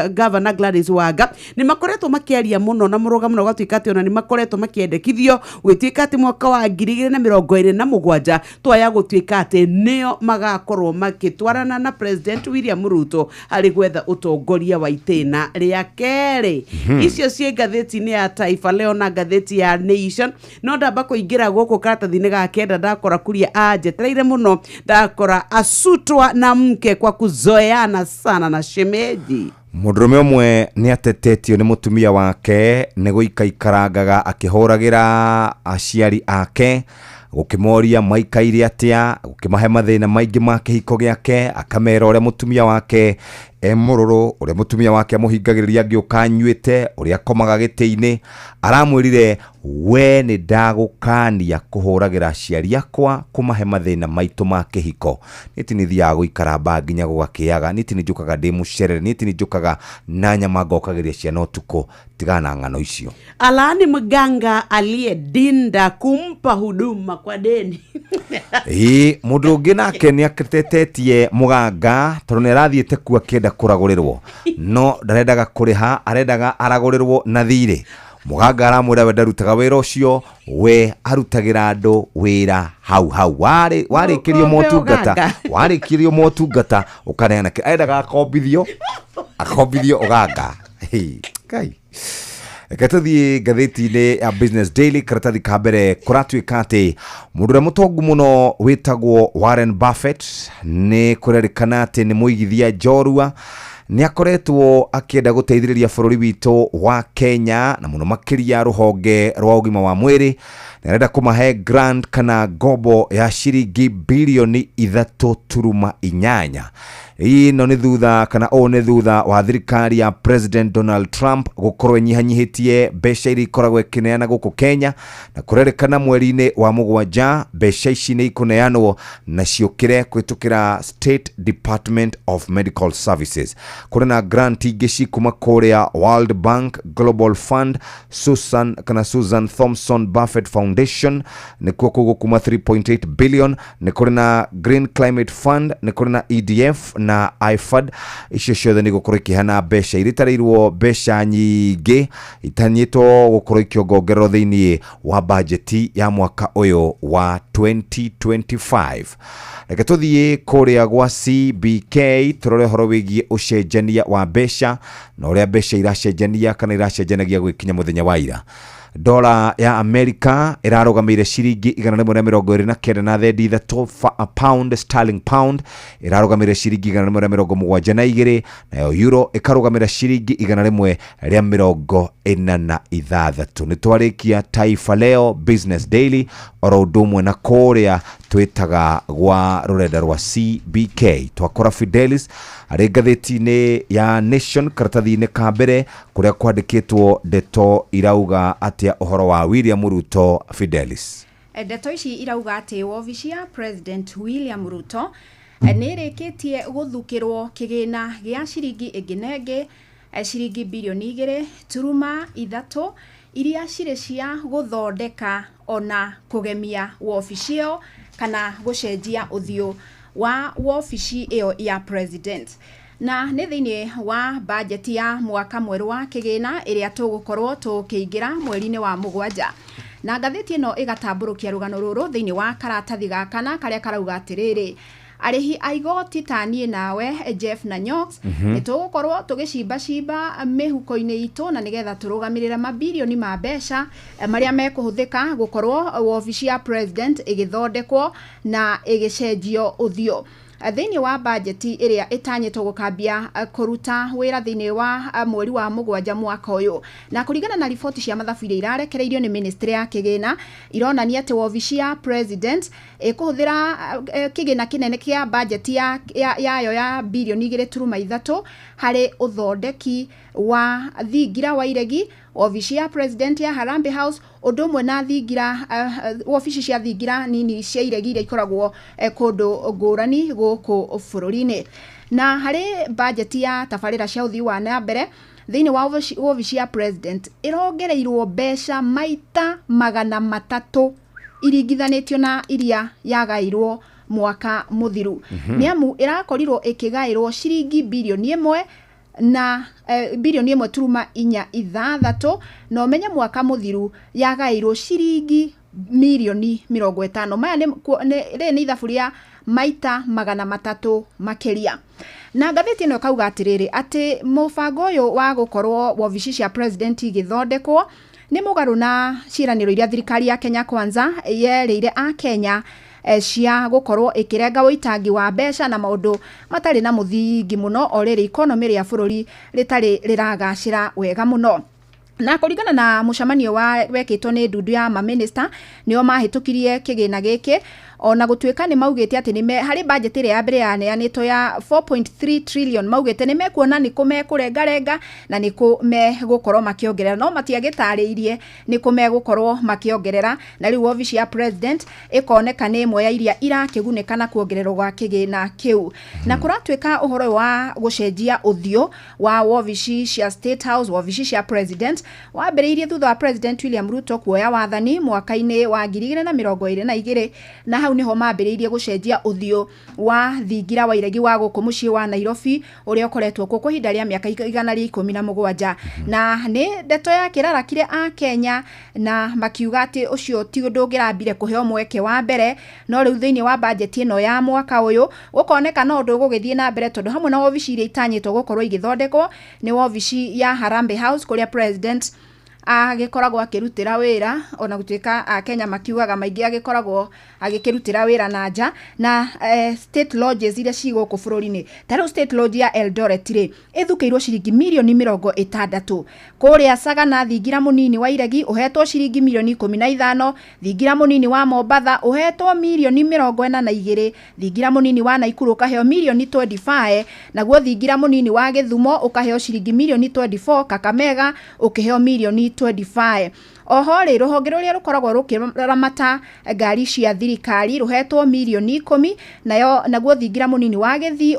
Governor Gladys Wanga nĩ makoretwo makĩaria mũno na mũrũgamo na ũgatuĩka atĩ ona nĩ makoretwo makĩendekithio gwĩtuĩka atĩ mwaka wa 2027 twaya gũtuĩka atĩ nĩo magakorwo makĩtwarana na President William Ruto harĩ gwetha ũtongoria wa itĩna rĩa kerĩ. Icio ciĩ ngathĩti-inĩ ya Taifa Leo na ngathĩti ya Nation. No ndamba kũingĩra gũkũ karatathi-inĩ ga kenda ndakora Kuria anjetereire mũno, ndakora asutwa na mke kwa kuzoeana sana na shemeji. Mũndũrũme ũmwe nĩ atetetio nĩ mũtumia wake nĩ gũikaikarangaga akĩhũragĩra aciari ake, gũkĩmoria maikaire atĩa, gũkĩmahe mathĩna maingĩ ma kĩhiko gĩake, akamera ũrĩa mũtumia wake e mũrũrũ, ũrĩa mũtumia wake amũhingagĩrĩria angĩũka anyuĩte, ũrĩa akomaga gĩtĩ-inĩ. Aramwĩrire we nĩ ndagũkania kũhũragĩra aciari akwa kũmahe mathĩna maitũ ma kĩhiko. Niĩ ti nĩ thiaga gũikara mbaa nginya gũgakĩaga, niĩ ti nĩ njũkaga ndĩ mũcerere, niĩ ti nĩ njũkaga na nyama ngokagĩria ciana ũtukũ. Tigana na ng'ano icio. Alaani mganga aliyedinda kumpa huduma kwa deni. Ĩĩ, mũndũ ũngĩ nake nĩ atetetie mũganga tondũ nĩ arathiĩte kuo akĩenda kũragũrĩrwo, no ndarendaga kũrĩha, arendaga aragũrĩrwo na thirĩ. Mũganga aramwĩra we ndarutaga wĩra ũcio, we arutagĩra andũ wĩra hau hau. Warĩkĩrio motungata, warĩkĩrio motungata ũkaneana kĩ-, arendaga akombithio, akombithio ũganga. Hey, Ngai. Reke tũthiĩ ngathĩti-inĩ ya Business Daily, karatathi ka mbere. Kũratuĩka atĩ mũndũ ũrĩa mũtongu mũno wĩtagwo Warren Buffett, nĩ kũrerĩkana atĩ nĩ mũigithia njorua, nĩ akoretwo akĩenda gũteithĩrĩria bũrũri witũ wa Kenya, na mũno makĩria rũhonge rwa ũgima wa mwĩrĩ. Nĩ arenda kũmahe grant kana ngombo ya ciringi 3.8 bilioni. Ĩno nĩ thutha, kana ũũ nĩ thutha wa thirikari ya President Donald Trump gũkorwo ĩnyihanyihĩtie mbeca iria ikoragwo ĩkĩneana gũkũ Kenya, na kũrerĩkana mweri-inĩ wa mũgwanja mbeca ici nĩ ikũneanwo na ciũkĩre kũhĩtũkĩra State Department of Medical Services. Kũrĩ na grant ingĩ cikuma kũrĩa World Bank, Global Fund, Susan kana Susan Thompson Buffett Foundation, nĩkuo kũu gũkuma 3.8 billion. Nĩ kũrĩ na Green Climate Fund, nĩ kũrĩ na EDF na IFAD. Icio ciothe nĩ gũkorwo ikĩheana mbeca iria itarĩirwo, mbeca nyingĩ itanyĩtwo gũkorwo ikĩongongererwo thĩinĩ wa bajeti ya mwaka ũyũ wa 2025. Reke tũthiĩ kũrĩa gwa CBK tũrore ũhoro wĩgiĩ ũcenjania wa mbeca na ũrĩa mbeca iracenjania kana iracenjanagia gwĩkinya mũthenya wa ira. Dola ya Amerika ĩrarũgamĩire ciringi 129 na thendi 3. Pound sterling, pound ĩrarũgamĩire ciringi 172, nayo euro ĩkarũgamĩra ciringi 146. Nĩ twarĩkia Taifa Leo, Business Daily, oro ũndũ ũmwe na kũrĩa twĩtaga gwa rũrenda rwa CBK. Twakora Fidelis arĩ ngathĩti-inĩ ya Nation, karatathi-inĩ ka mbere, kũrĩa kwandĩkĩtwo ndeto irauga atĩa ũhoro wa William Ruto, Fidelis? Ndeto ici irauga atĩ wobici ya President William Ruto nĩ ĩrĩkĩtie gũthukĩrwo kĩgĩna gĩa ciringi ĩngĩ na ĩngĩ, ciringi 2.3 birioni iria cirĩ cia gũthondeka ona kũgemia wobici ĩyo kana gũcenjia ũthiũ wa wobici ĩyo ya president, na nĩ thĩinĩ wa bajeti ya mwaka mwerũ wa kĩgĩna ĩrĩa tũgũkorwo tũkĩingĩra mweri-inĩ wa mũgwanja. Na ngathĩti ĩno ĩgatambũrũkia rũgano rũrũ thĩinĩ wa karatathi ga kana, karĩa karauga atĩrĩrĩ, arĩhi a igoti ta niĩ nawe, Jeff na Nyox, nĩ tũgũkorwo tũgĩcimbacimba mĩhuko-inĩ itũ na nĩgetha tũrũgamĩrĩre mabirioni ma mbeca marĩa mekũhũthĩka gũkorwo wobici ya president ĩgĩthondekwo na ĩgĩcenjio ũthiũ thĩinĩ wa bajeti ĩrĩa ĩtanyĩtwo gũkambia kũruta wĩra thĩinĩ wa mweri wa mũgwanja mwaka ũyũ. Na kũringana na riboti cia mathabu iria irarekereirio nĩ ministry ya kĩgĩna, ironania atĩ wobici ya president ĩkũhũthĩra kĩgĩna kĩnene kĩa bajeti yayo ya 2.3 birioni harĩ ũthondeki wa thingira wa iregi, wobici ya president ya Harambee House, ũndũ ũmwe na thingira, wobici cia thingira nini cia iregi iria ikoragwo kũndũ ngũrani gũkũ bũrũri-inĩ. Na harĩ bajeti ya tabarĩra cia ũthii wa na mbere thĩinĩ wa wobici ya president, ĩrongereirwo mbeca maita 300 iringithanĩtio na iria yagairwo mwaka mũthiru, nĩ amu ĩrakorirwo ĩkĩgaĩrwo ciringi 1 na 1.46 birioni, na ũmenye mwaka mũthiru yagaĩirwo ciringi mirioni 50. Maya rĩrĩ nĩ ithabu rĩa maita 300 makĩria. Na ngathĩti ĩno ĩkauga atĩrĩrĩ, atĩ mũbango ũyũ wa gũkorwo wobici cia president igĩthondekwo nĩ mũgarũ na ciĩranĩro iria thirikari ya Kenya Kwanza yerĩire a Kenya cia gũkorwo ĩkĩrenga ũitangi wa mbeca na maũndũ matarĩ na mũthingi mũno, o rĩrĩ ikonomĩ rĩa bũrũri rĩtarĩ rĩragacĩra wega mũno. Na kũringana na mũcemanio wa wekĩtwo nĩ ndundu ya maminista, nĩo mahĩtũkirie kĩgĩna gĩkĩ, ona gũtuĩka nĩ maugĩte atĩ nĩme harĩ bajeti ĩrĩa ya mbere yaneanĩtwo ya 4.3 trillion, maugĩte nĩ mekuona nĩ kũ mekũrengarenga na nĩ kũ megũkorwo makĩongerera, no matiagĩtarĩirie nĩ kũ megũkorwo makĩongerera. Na rĩu obici ya president ĩkoneka nĩ ĩmwe ya iria irakĩgunĩka na kuongererwo gwa kĩgĩna kĩu. Na kũratuĩka ũhoro ũyũ wa gũcenjia ũthiũ wa wobici cia State House, wobici cia president, wambĩrĩirie thutha wa President William Ruto kuoya wathani mwaka-inĩ wa 2022, na hau nĩho mambĩrĩirie gũcenjia ũthiũ wa thingira wa iregi wa gũkũ mũciĩ wa Nairobi ũrĩa ũkoretwo kuo kwa ihinda rĩa mĩaka 117. Na nĩ ndeto ya kĩrarakire a Kenya na makiuga atĩ ũcio ti ũndũ ũngĩrambire kũheo mweke wa mbere, no rĩu thĩinĩ wa bajeti ĩno ya mwaka ũyũ gũkoneka no ũndũ ũgũgĩthiĩ na mbere, tondũ hamwe na wobici iria itanyĩtwo gũkorwo igĩthondekwo nĩ wobici ya Harambee House kũrĩa president agĩkoragwo akĩrutĩra wĩra, ona gũtuĩka Akenya makiugaga maingĩ agĩkoragwo agĩkĩrutĩra wĩra na nja, na state lodges iria ci gũkũ bũrũri-inĩ. Ta rĩu state lodge ya Eldoret rĩ ĩthukĩirwo ciringi mirioni 60. Kũrĩa Sagana thingira mũnini wa Iregi ũhetwo ciringi mirioni 15, thingira mũnini wa Mombatha ũhetwo mirioni 42, thingira mũnini wa Naikuru ũkaheo mirioni 25, naguo thingira mũnini wa Gĩthumo ũkaheo ciringi mirioni 24, Kakamega ũkĩheo mirioni 25. Oho rĩ, rũhonge rũrĩa rũkoragwo rũkĩramata ngari cia thirikari rũhetwo mirioni 10, nayo naguo thingira mũnini wa Gĩthii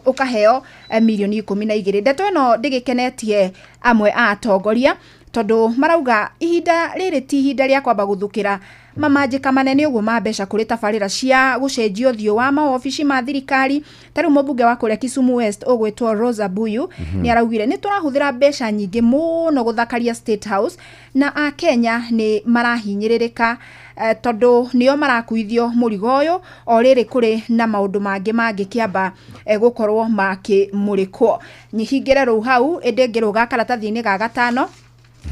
ũkaheo mirioni 12. Ndeto ĩno ndĩgĩkenetie amwe a atongoria, tondũ marauga ihinda rĩrĩ ti ihinda rĩa kwamba gũthukĩra mamanjĩka manene ũguo ma mbeca kũrĩ tabarĩra cia gũcenjia ũthiũ wa mawobici ma thirikari. Ta rĩu mũmbunge wa kũrĩa Kisumu West ũgwĩtwo Rosa Buyu nĩ araugire nĩ tũrahũthĩra mbeca nyingĩ mũno gũthakaria State House, na Akenya nĩ marahinyĩrĩrĩka tondũ nĩo marakuithio mũrigo ũyũ, o rĩrĩ kũrĩ na maũndũ mangĩ mangĩkĩamba gũkorwo makĩmũrĩkwo. Nyihingĩre rũu hau, ĩndĩ ngĩrũga karatathi-inĩ ga gatano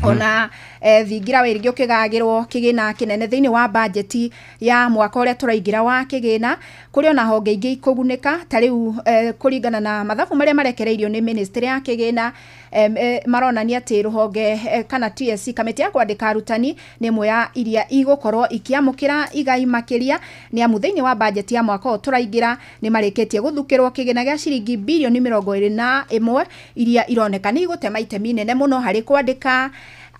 ona thingira wa iregi ũkĩgagĩrwo kĩgĩna kĩnene thĩinĩ wa bajeti ya mwaka ũrĩa tũraingĩra wa kĩgĩna, kũrĩ ona honge ingĩ ikũgunĩka. Ta rĩu kũringana na mathabu marĩa marekereirio nĩ ministry ya kĩgĩna, maronania atĩ rũhonge kana TSC, kamĩtĩ ya kwandĩka arutani, nĩ ĩmwe ya iria igũkorwo ikĩamũkĩra igai makĩria, nĩ amu thĩinĩ wa bajeti ya mwaka ũyũ tũraingĩra nĩ marĩkĩtie gũthukĩrwo kĩgĩna gĩa ciringi birioni 21 iria ironeka nĩ igũtema itemi inene mũno harĩ kwandĩka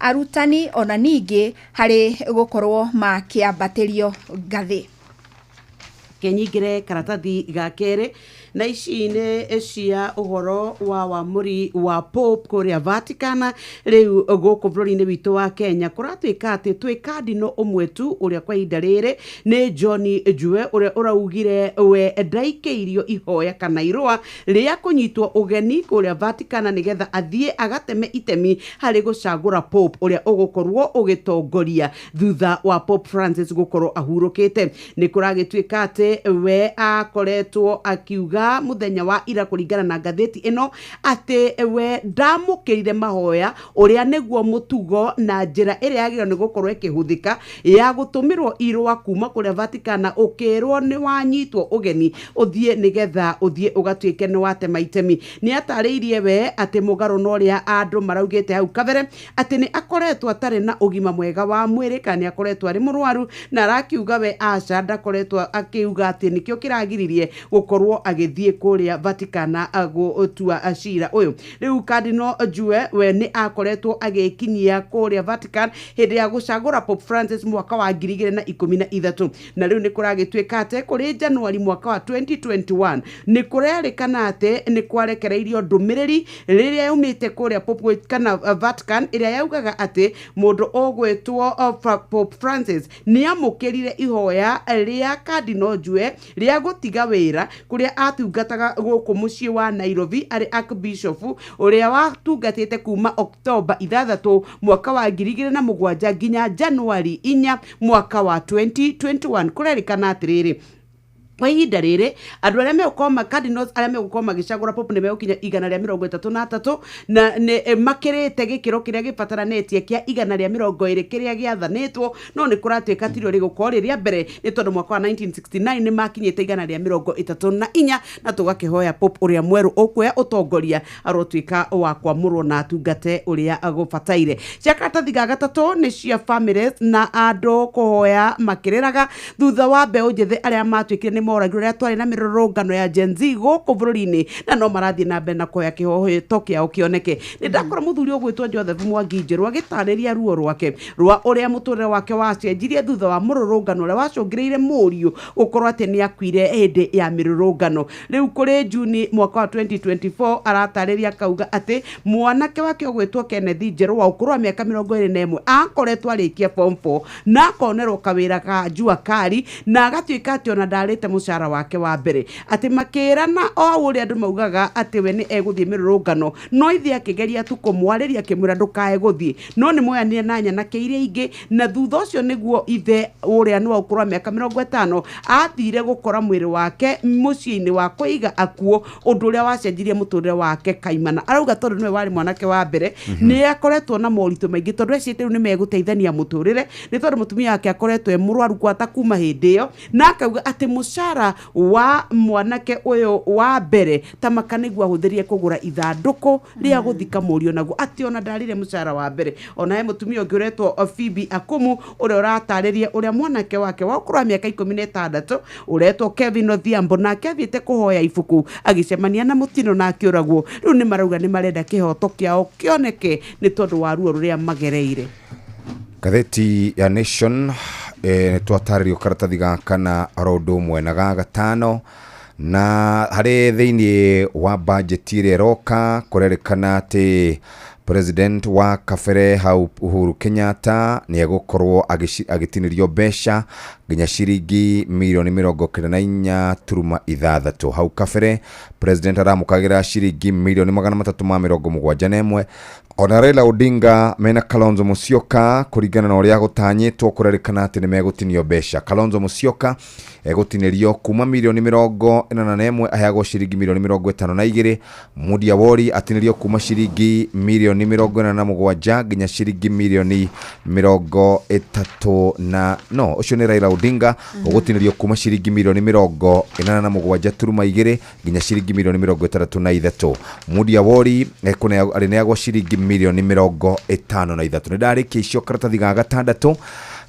arutani, ona ningĩ harĩ gũkorwo makĩambatĩrio ngathĩ. Kenyingire karatathi ga kerĩ, na ici nĩ cia ũhoro wa wamũri wa Pope kũrĩa Vatican. Rĩu gũkũ bũrũri-inĩ witũ wa Kenya kũratuĩka atĩ twĩ kardinal ũmwe tu ũrĩa kwa ihinda rĩrĩ nĩ John Njue, ũrĩa ũraugire we ndaikĩirio ihoya kana irũa rĩa kũnyitwo ũgeni kũrĩa Vatican nĩgetha athiĩ agateme itemi harĩ gũcagũra Pope ũrĩa ũgũkorwo ũgĩtongoria thutha wa Pope Francis gũkorwo ahurũkĩte. Nĩ kũragĩtuĩka atĩ we akoretwo akiuga mũthenya wa ira kũringana na ngathĩti ĩno atĩ we ndamũkĩrire mahoya ũrĩa nĩguo mũtugo na njĩra ĩrĩa yagĩrĩirwo nĩ gũkorwo ĩkĩhũthĩka ya gũtũmĩrwo irũa kuma kũrĩa Vatican ũkĩrwo nĩ wanyitwo ũgeni ũthiĩ nĩgetha ũthiĩ ũgatuĩke nĩ watema itemi. Nĩ atarĩirie we atĩ mũgarũ na ũrĩa andũ maraugĩte hau kabere atĩ nĩ akoretwo atarĩ na ũgima mwega wa mwĩrĩ kana nĩ akoretwo arĩ mũrwaru, na arakiuga we aca ndakoretwo akiuga atĩ nĩkĩo kĩragiririe gũkorwo agĩthiĩ kũrĩa Vatican gũtua cira ũyũ. Rĩu Cardinal Njue we nĩ akoretwo agĩkinyia kũrĩa Vatican hĩndĩ ya gũcagũra Pope Francis mwaka wa 2013, na rĩu nĩ kũragĩtuĩka atĩ kũrĩ Januari mwaka wa 2021 nĩ kũrerĩkana atĩ nĩ kwarekereirio ndũmĩrĩri rĩrĩa yaumĩte kũrĩa Pope kana Vatican ĩrĩa yaugaga atĩ mũndũ ũgwĩtwo Pope Francis nĩ amũkĩrire ihoya rĩa Cardinal Njue rĩa gũtiga wĩra kũrĩa atungataga gũkũ mũciĩ wa Nairobi arĩ Archbishop ũrĩa watungatĩte kuma Oktoba 6 mwaka wa 2007 nginya Januari 4 mwaka wa 2021. Kũrerĩkana atĩrĩrĩ, kwa ihinda rĩrĩ andũ arĩa megũkorwo cardinals arĩa megũkorwo magĩcagũra Pope nĩ megũkinya 133 na nĩ makĩrĩte gĩkĩro kĩrĩa gĩbataranĩtie kĩa 120 kĩrĩa gĩathanĩtwo, no nĩ kũratuĩka tirio rĩgũkorwo rĩ rĩa mbere nĩ tondũ mwaka wa 1969 nĩ makinyĩte 134, na tũgakĩhoya Pope ũrĩa mwerũ ũkuoya ũtongoria arotuĩka wa kwamũrwo na atungate ũrĩa gũbataire. Cia karatathi ga gatatũ nĩ cia families na andũ kũhoya makĩrĩraga thutha wa mbeũ njĩthĩ arĩa matuĩkire nĩ moragirwo rĩrĩa twarĩ na mĩrũrũngano ya Gen Z gũkũ bũrũri-inĩ, na no marathiĩ na mbere na kuoya kĩhoto kĩao kĩoneke. Nĩ ndakora mũthuri ũgwĩtwo Joseph Mwangi Njerũ agĩtarĩria ruo rwake rwa ũrĩa mũtũrĩre wake wacenjirie thutha wa mũrũrũngano ũrĩa wacũngĩrĩire mũriũ gũkorwo atĩ nĩ akuire hĩndĩ ya mĩrũrũngano. Rĩu kũrĩ Juni mwaka wa 2024 aratarĩria akauga atĩ mwanake wake ũgwĩtwo Kenneth Njerũ wa ũkũrũ wa mĩaka 21 akoretwo arĩkia form 4 na akonerwo kawĩra ka jua kali na agatuĩka atĩ ona ndarĩte mũcara wake wa mbere, atĩ makĩrana o ũrĩa andũ maugaga atĩ we nĩ egũthiĩ mĩrũrũngano, no ithe akĩgeria tu kũmwarĩria akĩmwĩra ndũkae gũthiĩ, no nĩ moyanire na nyanake iria ingĩ, na thutha ũcio nĩguo ithe ũrĩa nĩ wa ũkũrũ wa mĩaka 50 athire gũkora mwĩrĩ wake mũciĩ-inĩ wa kũiga akuo, ũndũ ũrĩa wacenjirie mũtũrĩre wake kaimana. Arauga tondũ nĩwe warĩ mwanake wa mbere, nĩ akoretwo na moritũ maingĩ tondũ ecĩte rĩu nĩ megũteithania mũtũrĩre, nĩ tondũ mũtumia wake akoretwo e mũrwaru gwata kuma hĩndĩ ĩyo, na akauga atĩ mũcara wa mwanake ũyũ wa mbere ta maka nĩguo ahũthĩrire kũgũra ithandũkũ rĩa gũthika mũriũ naguo, atĩ ona ndarĩre mũcara wa mbere. Ona he mũtumia ũngĩ ũretwo Phoebe Akumu ũrĩa ũratarĩria ũrĩa mwanake wake wa ũkũrũ wa mĩaka 16 ũretwo Kevin Odhiambo nake athiĩte kũhoya ibuku agĩcemania na mũtino na akĩũragwo. Rĩu nĩ marauga nĩ marenda kĩhoto kĩao kĩoneke nĩ tondũ wa ruo rũrĩa magereire. Ngathĩti ya Nation nĩ twatarĩrio karatathi ga kana oro ũndũ ũmwe na ga gatano, na harĩ thĩinĩ wa bajeti ĩrĩa ĩroka kũrerĩkana atĩ president wa kabere hau Uhuru Kenyatta nĩ egũkorwo agĩtinĩrio mbeca nginya ciringi mirioni 94.6. Hau kabere president aramũkagĩra ciringi mirioni 371. Ona Raila Odinga mena Kalonzo Musyoka kũringana na ũrĩa gũtanyĩtwo kũrerĩkana atĩ nĩ megũtinio mbeca. Kalonzo Musyoka egũtinĩrio kuma mirioni 81 aheagwo ciringi mirioni 52. Mudia Wori atinĩrio kuma ciringi mirioni 47 nginya ciringi mirioni 30 na no ũcio nĩ Raila Odinga ũgũtinĩrio kuma ciringi mirioni 87.2 nginya ciringi mirioni 63. Mudia Wori arĩneagwo ciringi mirioni 53. Nĩ ndarĩkia icio karatathi ga gatandatũ.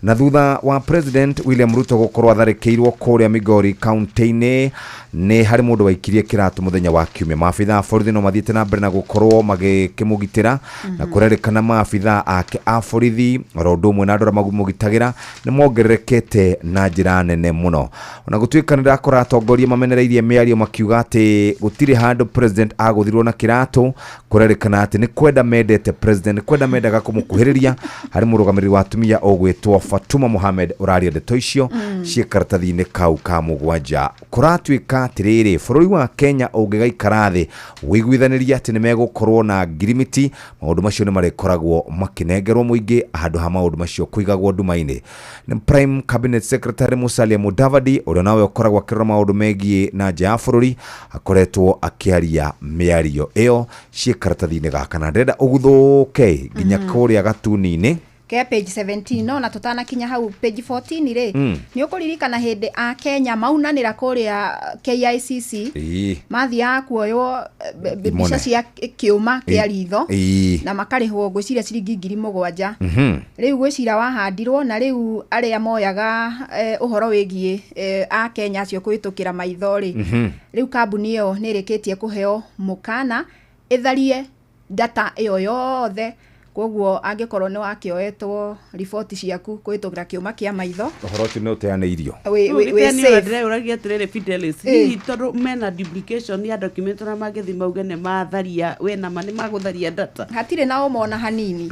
Na thutha wa President William Ruto gũkorwo atharĩkĩirwo kũrĩa Migori kaunti-inĩ, nĩ harĩ mũndũ waikirie kĩratũ mũthenya wa kiumia. Maabitha a borithi no mathiĩte na mbere na gũkorwo magĩkĩmũgitĩra, na kũrerĩkana maabitha ake a borithi oro ũndũ ũmwe na andũ arĩa mamũgitagĩra nĩ mongererekete na njĩra nene mũno. Ona gũtuĩka nĩ ndakora atongoria mamenereirie mĩario makiuga atĩ gũtirĩ handũ president agũthirwo na kĩratũ, kũrerĩkana atĩ nĩ kwenda mendete president, nĩ kwenda mendaga kũmũkuhĩrĩria. Harĩ mũrũgamĩrĩri wa atumia ũgwĩtwo Fatuma Mohamed ũraria ndeto icio ciĩ karatathi-inĩ kau ka mũgwanja. Kũratuĩka atĩrĩrĩ, bũrũri wa Kenya ũngĩgaikara thĩ wĩiguithanĩrie atĩ nĩ megũkorwo na ngirimiti, maũndũ macio nĩ marĩkoragwo makĩnengerwo mũingĩ handũ ha maũndũ macio kũigagwo nduma-inĩ. Nĩ Prime Cabinet Secretary Musalia Mudavadi ũrĩa nawe ũkoragwo akĩrora maũndũ megiĩ na nja ya bũrũri akoretwo akĩaria mĩario ĩyo ciĩ karatathi-inĩ gaka, na ndĩrenda ũguthũke nginya kũrĩa gatuni-inĩ ke page 17 no na tutanakinya hau page 14 rĩ, nĩ ũkũririkana hĩndĩ a Kenya maunanĩra kũrĩa KICC mathiaga kuoywo mbica cia kĩũma kĩa ritho na makarĩhwo ngwĩciria ciringi 7,000. Rĩu gwĩcira wahandirwo na rĩu arĩa moyaga ũhoro wĩgiĩ a Kenya acio kũhĩtũkĩra maitho rĩ, rĩu kambuni ĩyo nĩ ĩrĩkĩtie kũheo mũkana ĩtharie data ĩyo yothe. Koguo angĩkorwo nĩ wakĩoetwo riboti ciaku kũhĩtũkĩra kĩũma kĩa maitho, ũhoro ũcio nĩ ũteanĩirio. Ndĩreũragia atĩrĩrĩ Fidelis, hihi tondũ mena duplication ya document na mangĩthiĩ mauge nĩ matharia, we nama nĩ magũtharia data, hatirĩ na ũmona hanini.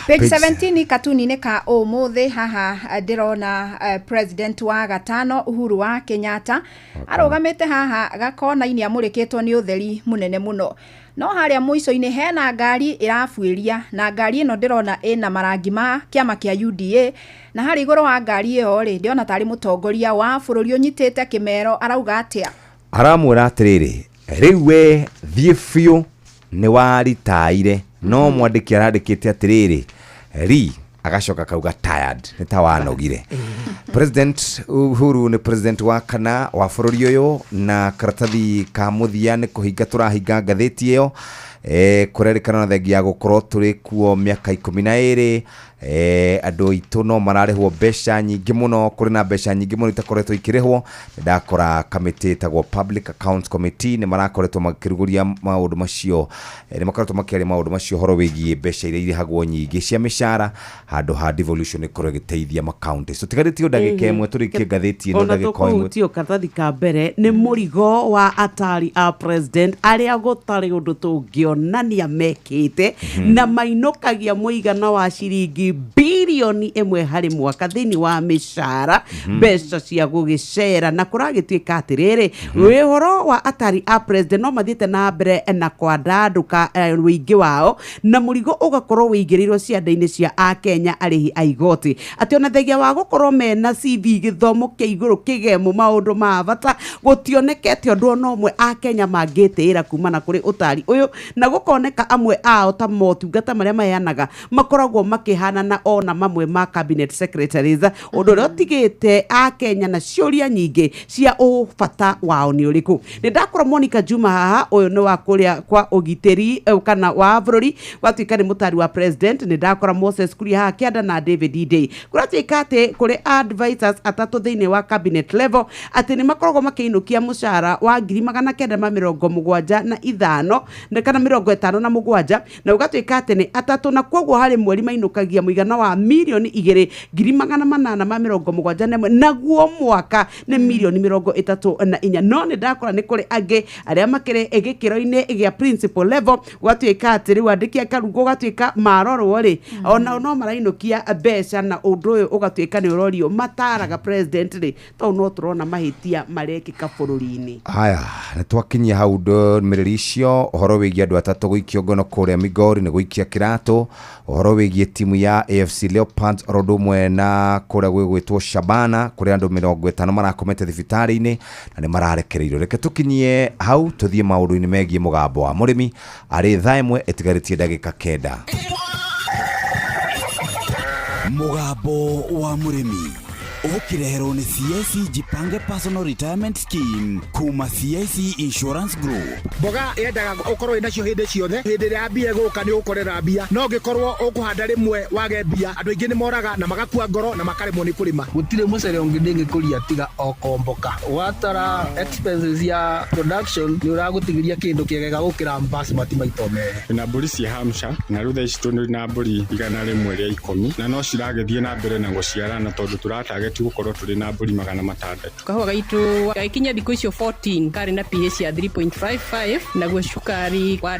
Page 17 katuni-inĩ ka ũmũthĩ haha ndĩrona president wa gatano Uhuru wa Kenyatta arũgamĩte haha gakona-inĩ amũrĩkĩtwo nĩ ũtheri mũnene mũno. No harĩa mũico-inĩ hena ngari ĩrabuĩria, na ngari ĩno ndĩrona ĩna marangi ma kĩama kĩa UDA, na harĩ igũrũ wa ngari ĩyo rĩ ndĩrona tarĩ mũtongoria wa bũrũri ũnyitĩte kĩmero. Arauga atĩa? Aramwĩra atĩrĩrĩ, rĩu we thiĩ biũ nĩ waritaire. No mwandĩki arandĩkĩte atĩrĩrĩ, ri agacoka kauga tired, nĩ ta wanogire. President Uhuru nĩ president wa kana wa bũrũri ũyũ, na karatathi ka mũthia nĩ kũhinga tũrahinga ngathĩti ĩyo. Kũrerĩkana na thengia ya gũkorwo tũrĩ kuo mĩaka 12, andũ aitũ no mararĩhwo mbeca nyingĩ mũno. Kũrĩ na mbeca nyingĩ mũno itakoretwo ikĩrĩhwo. Ndakora kamĩtĩ ĩtagwo Public Accounts Committee nĩ marakoretwo makĩrugũria maũndũ macio, nĩ makoretwo makĩaria maũndũ macio ũhoro wĩgiĩ mbeca iria irĩhagwo nyingĩ cia mĩcara handũ ha devolution ĩkorwo ĩgĩteithia makaunti. So tigarĩtio ndagĩka ĩmwe tũrĩkie ngathĩti ĩno. Ona ndagĩka o ĩmwe. Tũkũhutio karatathi ka mbere nĩ mũrigo wa atari a president arĩa gũtarĩ ũndũ tũngĩonania mekĩte, na mainũkagia mũigana wa ciringi 1 birioni harĩ mwaka thĩinĩ wa mĩcara, mbeca cia gũgĩcera. Na kũragĩtuĩka atĩrĩrĩ, ũhoro wa atari a president no mathiĩte na mbere na kwandandũka wĩingĩ wao, na mũrigo ũgakorwo wĩigĩrĩirwo cianda-inĩ cia akenya arĩhi a igoti, atĩ ona thengia wa gũkorwo mena CV, gĩthomo kĩa igũrũ, kĩgemo, maũndũ ma bata, gũtionekete ũndũ ona ũmwe akenya mangĩtĩĩra kumana kũrĩ ũtari ũyũ, na gũkoneka amwe ao ta motungata marĩa maheanaga makoragwo makĩhanana ona mamwe ma cabinet secretaries, ũndũ ũrĩa ũtigĩte akenya na ciũria nyingĩ cia ũbata wao nĩ ũrĩkũ. Nĩ ndakora Monica Juma haha, ũyũ nĩ wa kũrĩa kwa ũgitĩri kana wa bũrũri, gwatuĩka nĩ mũtari wa president. Nĩ ndakora Moses Kuria haha kĩanda na David Ndii. Kũratuĩka atĩ kũrĩ advisors atatũ thĩinĩ wa cabinet level atĩ nĩ makoragwo makĩinũkia mũcara wa 975 kana 57, na ũgatuĩka atĩ nĩ atatũ, na koguo harĩ mweri mainũkagia mũigana wa 2,871,000, naguo mwaka nĩ mirioni 34. No nĩ ndakora nĩ kũrĩ angĩ arĩa makĩrĩ gĩkĩro-inĩ gĩa principal level, gwatuĩka atĩ rĩu andĩki a karungo gatuĩka marorwo rĩ, onao no marainũkia mbeca, na ũndũ ũyũ ũgatuĩka nĩ ũrorio mataraga president rĩ, tondũ no tũrona mahĩtia marekĩka bũrũri-inĩ. Haya, nĩ twakinyia hau ndũmĩrĩri icio. Ũhoro wĩgiĩ andũ atatũ gũikio ngono kũrĩa Migori nĩ gũikia kĩratũ, ũhoro wĩgiĩ timu ya AFC Leopards, oro ũndũ ũmwe na kũrĩa gwĩgwĩtwo Shabana kũrĩa andũ 50 marakomete thibitarĩ-inĩ na nĩ mararekereirio. Reke tũkinyie hau tũthiĩ maũndũ-inĩ megiĩ mũgambo wa mũrĩmi arĩ thaa 1 ĩtigarĩtie ndagĩka 9. Mũgambo wa mũrĩmi ũkĩreherwo nĩ CIC Jipange Personal Retirement Scheme kuma CIC Insurance Group. Mboga yendaga ũkorwo wĩ nacio hĩndĩ ciothe. Hĩndĩ ĩrĩa mbia ĩgũka nĩ ũgũkorera mbia, no ũngĩkorwo ũkũhanda rĩmwe wage mbia, andũ aingĩ nĩ moraga na magakua ngoro na makaremwo nĩ kũrĩma. Gũtirĩ mũcere ũngĩ ndĩngĩkũria tiga o komboka. Watara expenses ya production, nĩ ũragũtigĩria kĩndũ kĩega gũkĩra basmati maita merĩ. Na mbũri cia Hampshire, na rĩu thaa ici tũrĩ na mbũri 110, na no ciragĩthiĩ na mbere na gũciarana tondũ tũratarget gũkorwo tũrĩ na mbũri 600. Kahũa gaitũ gagĩkinya thikũ icio 14 karĩ na pH ya 3.55, naguo cukari warĩ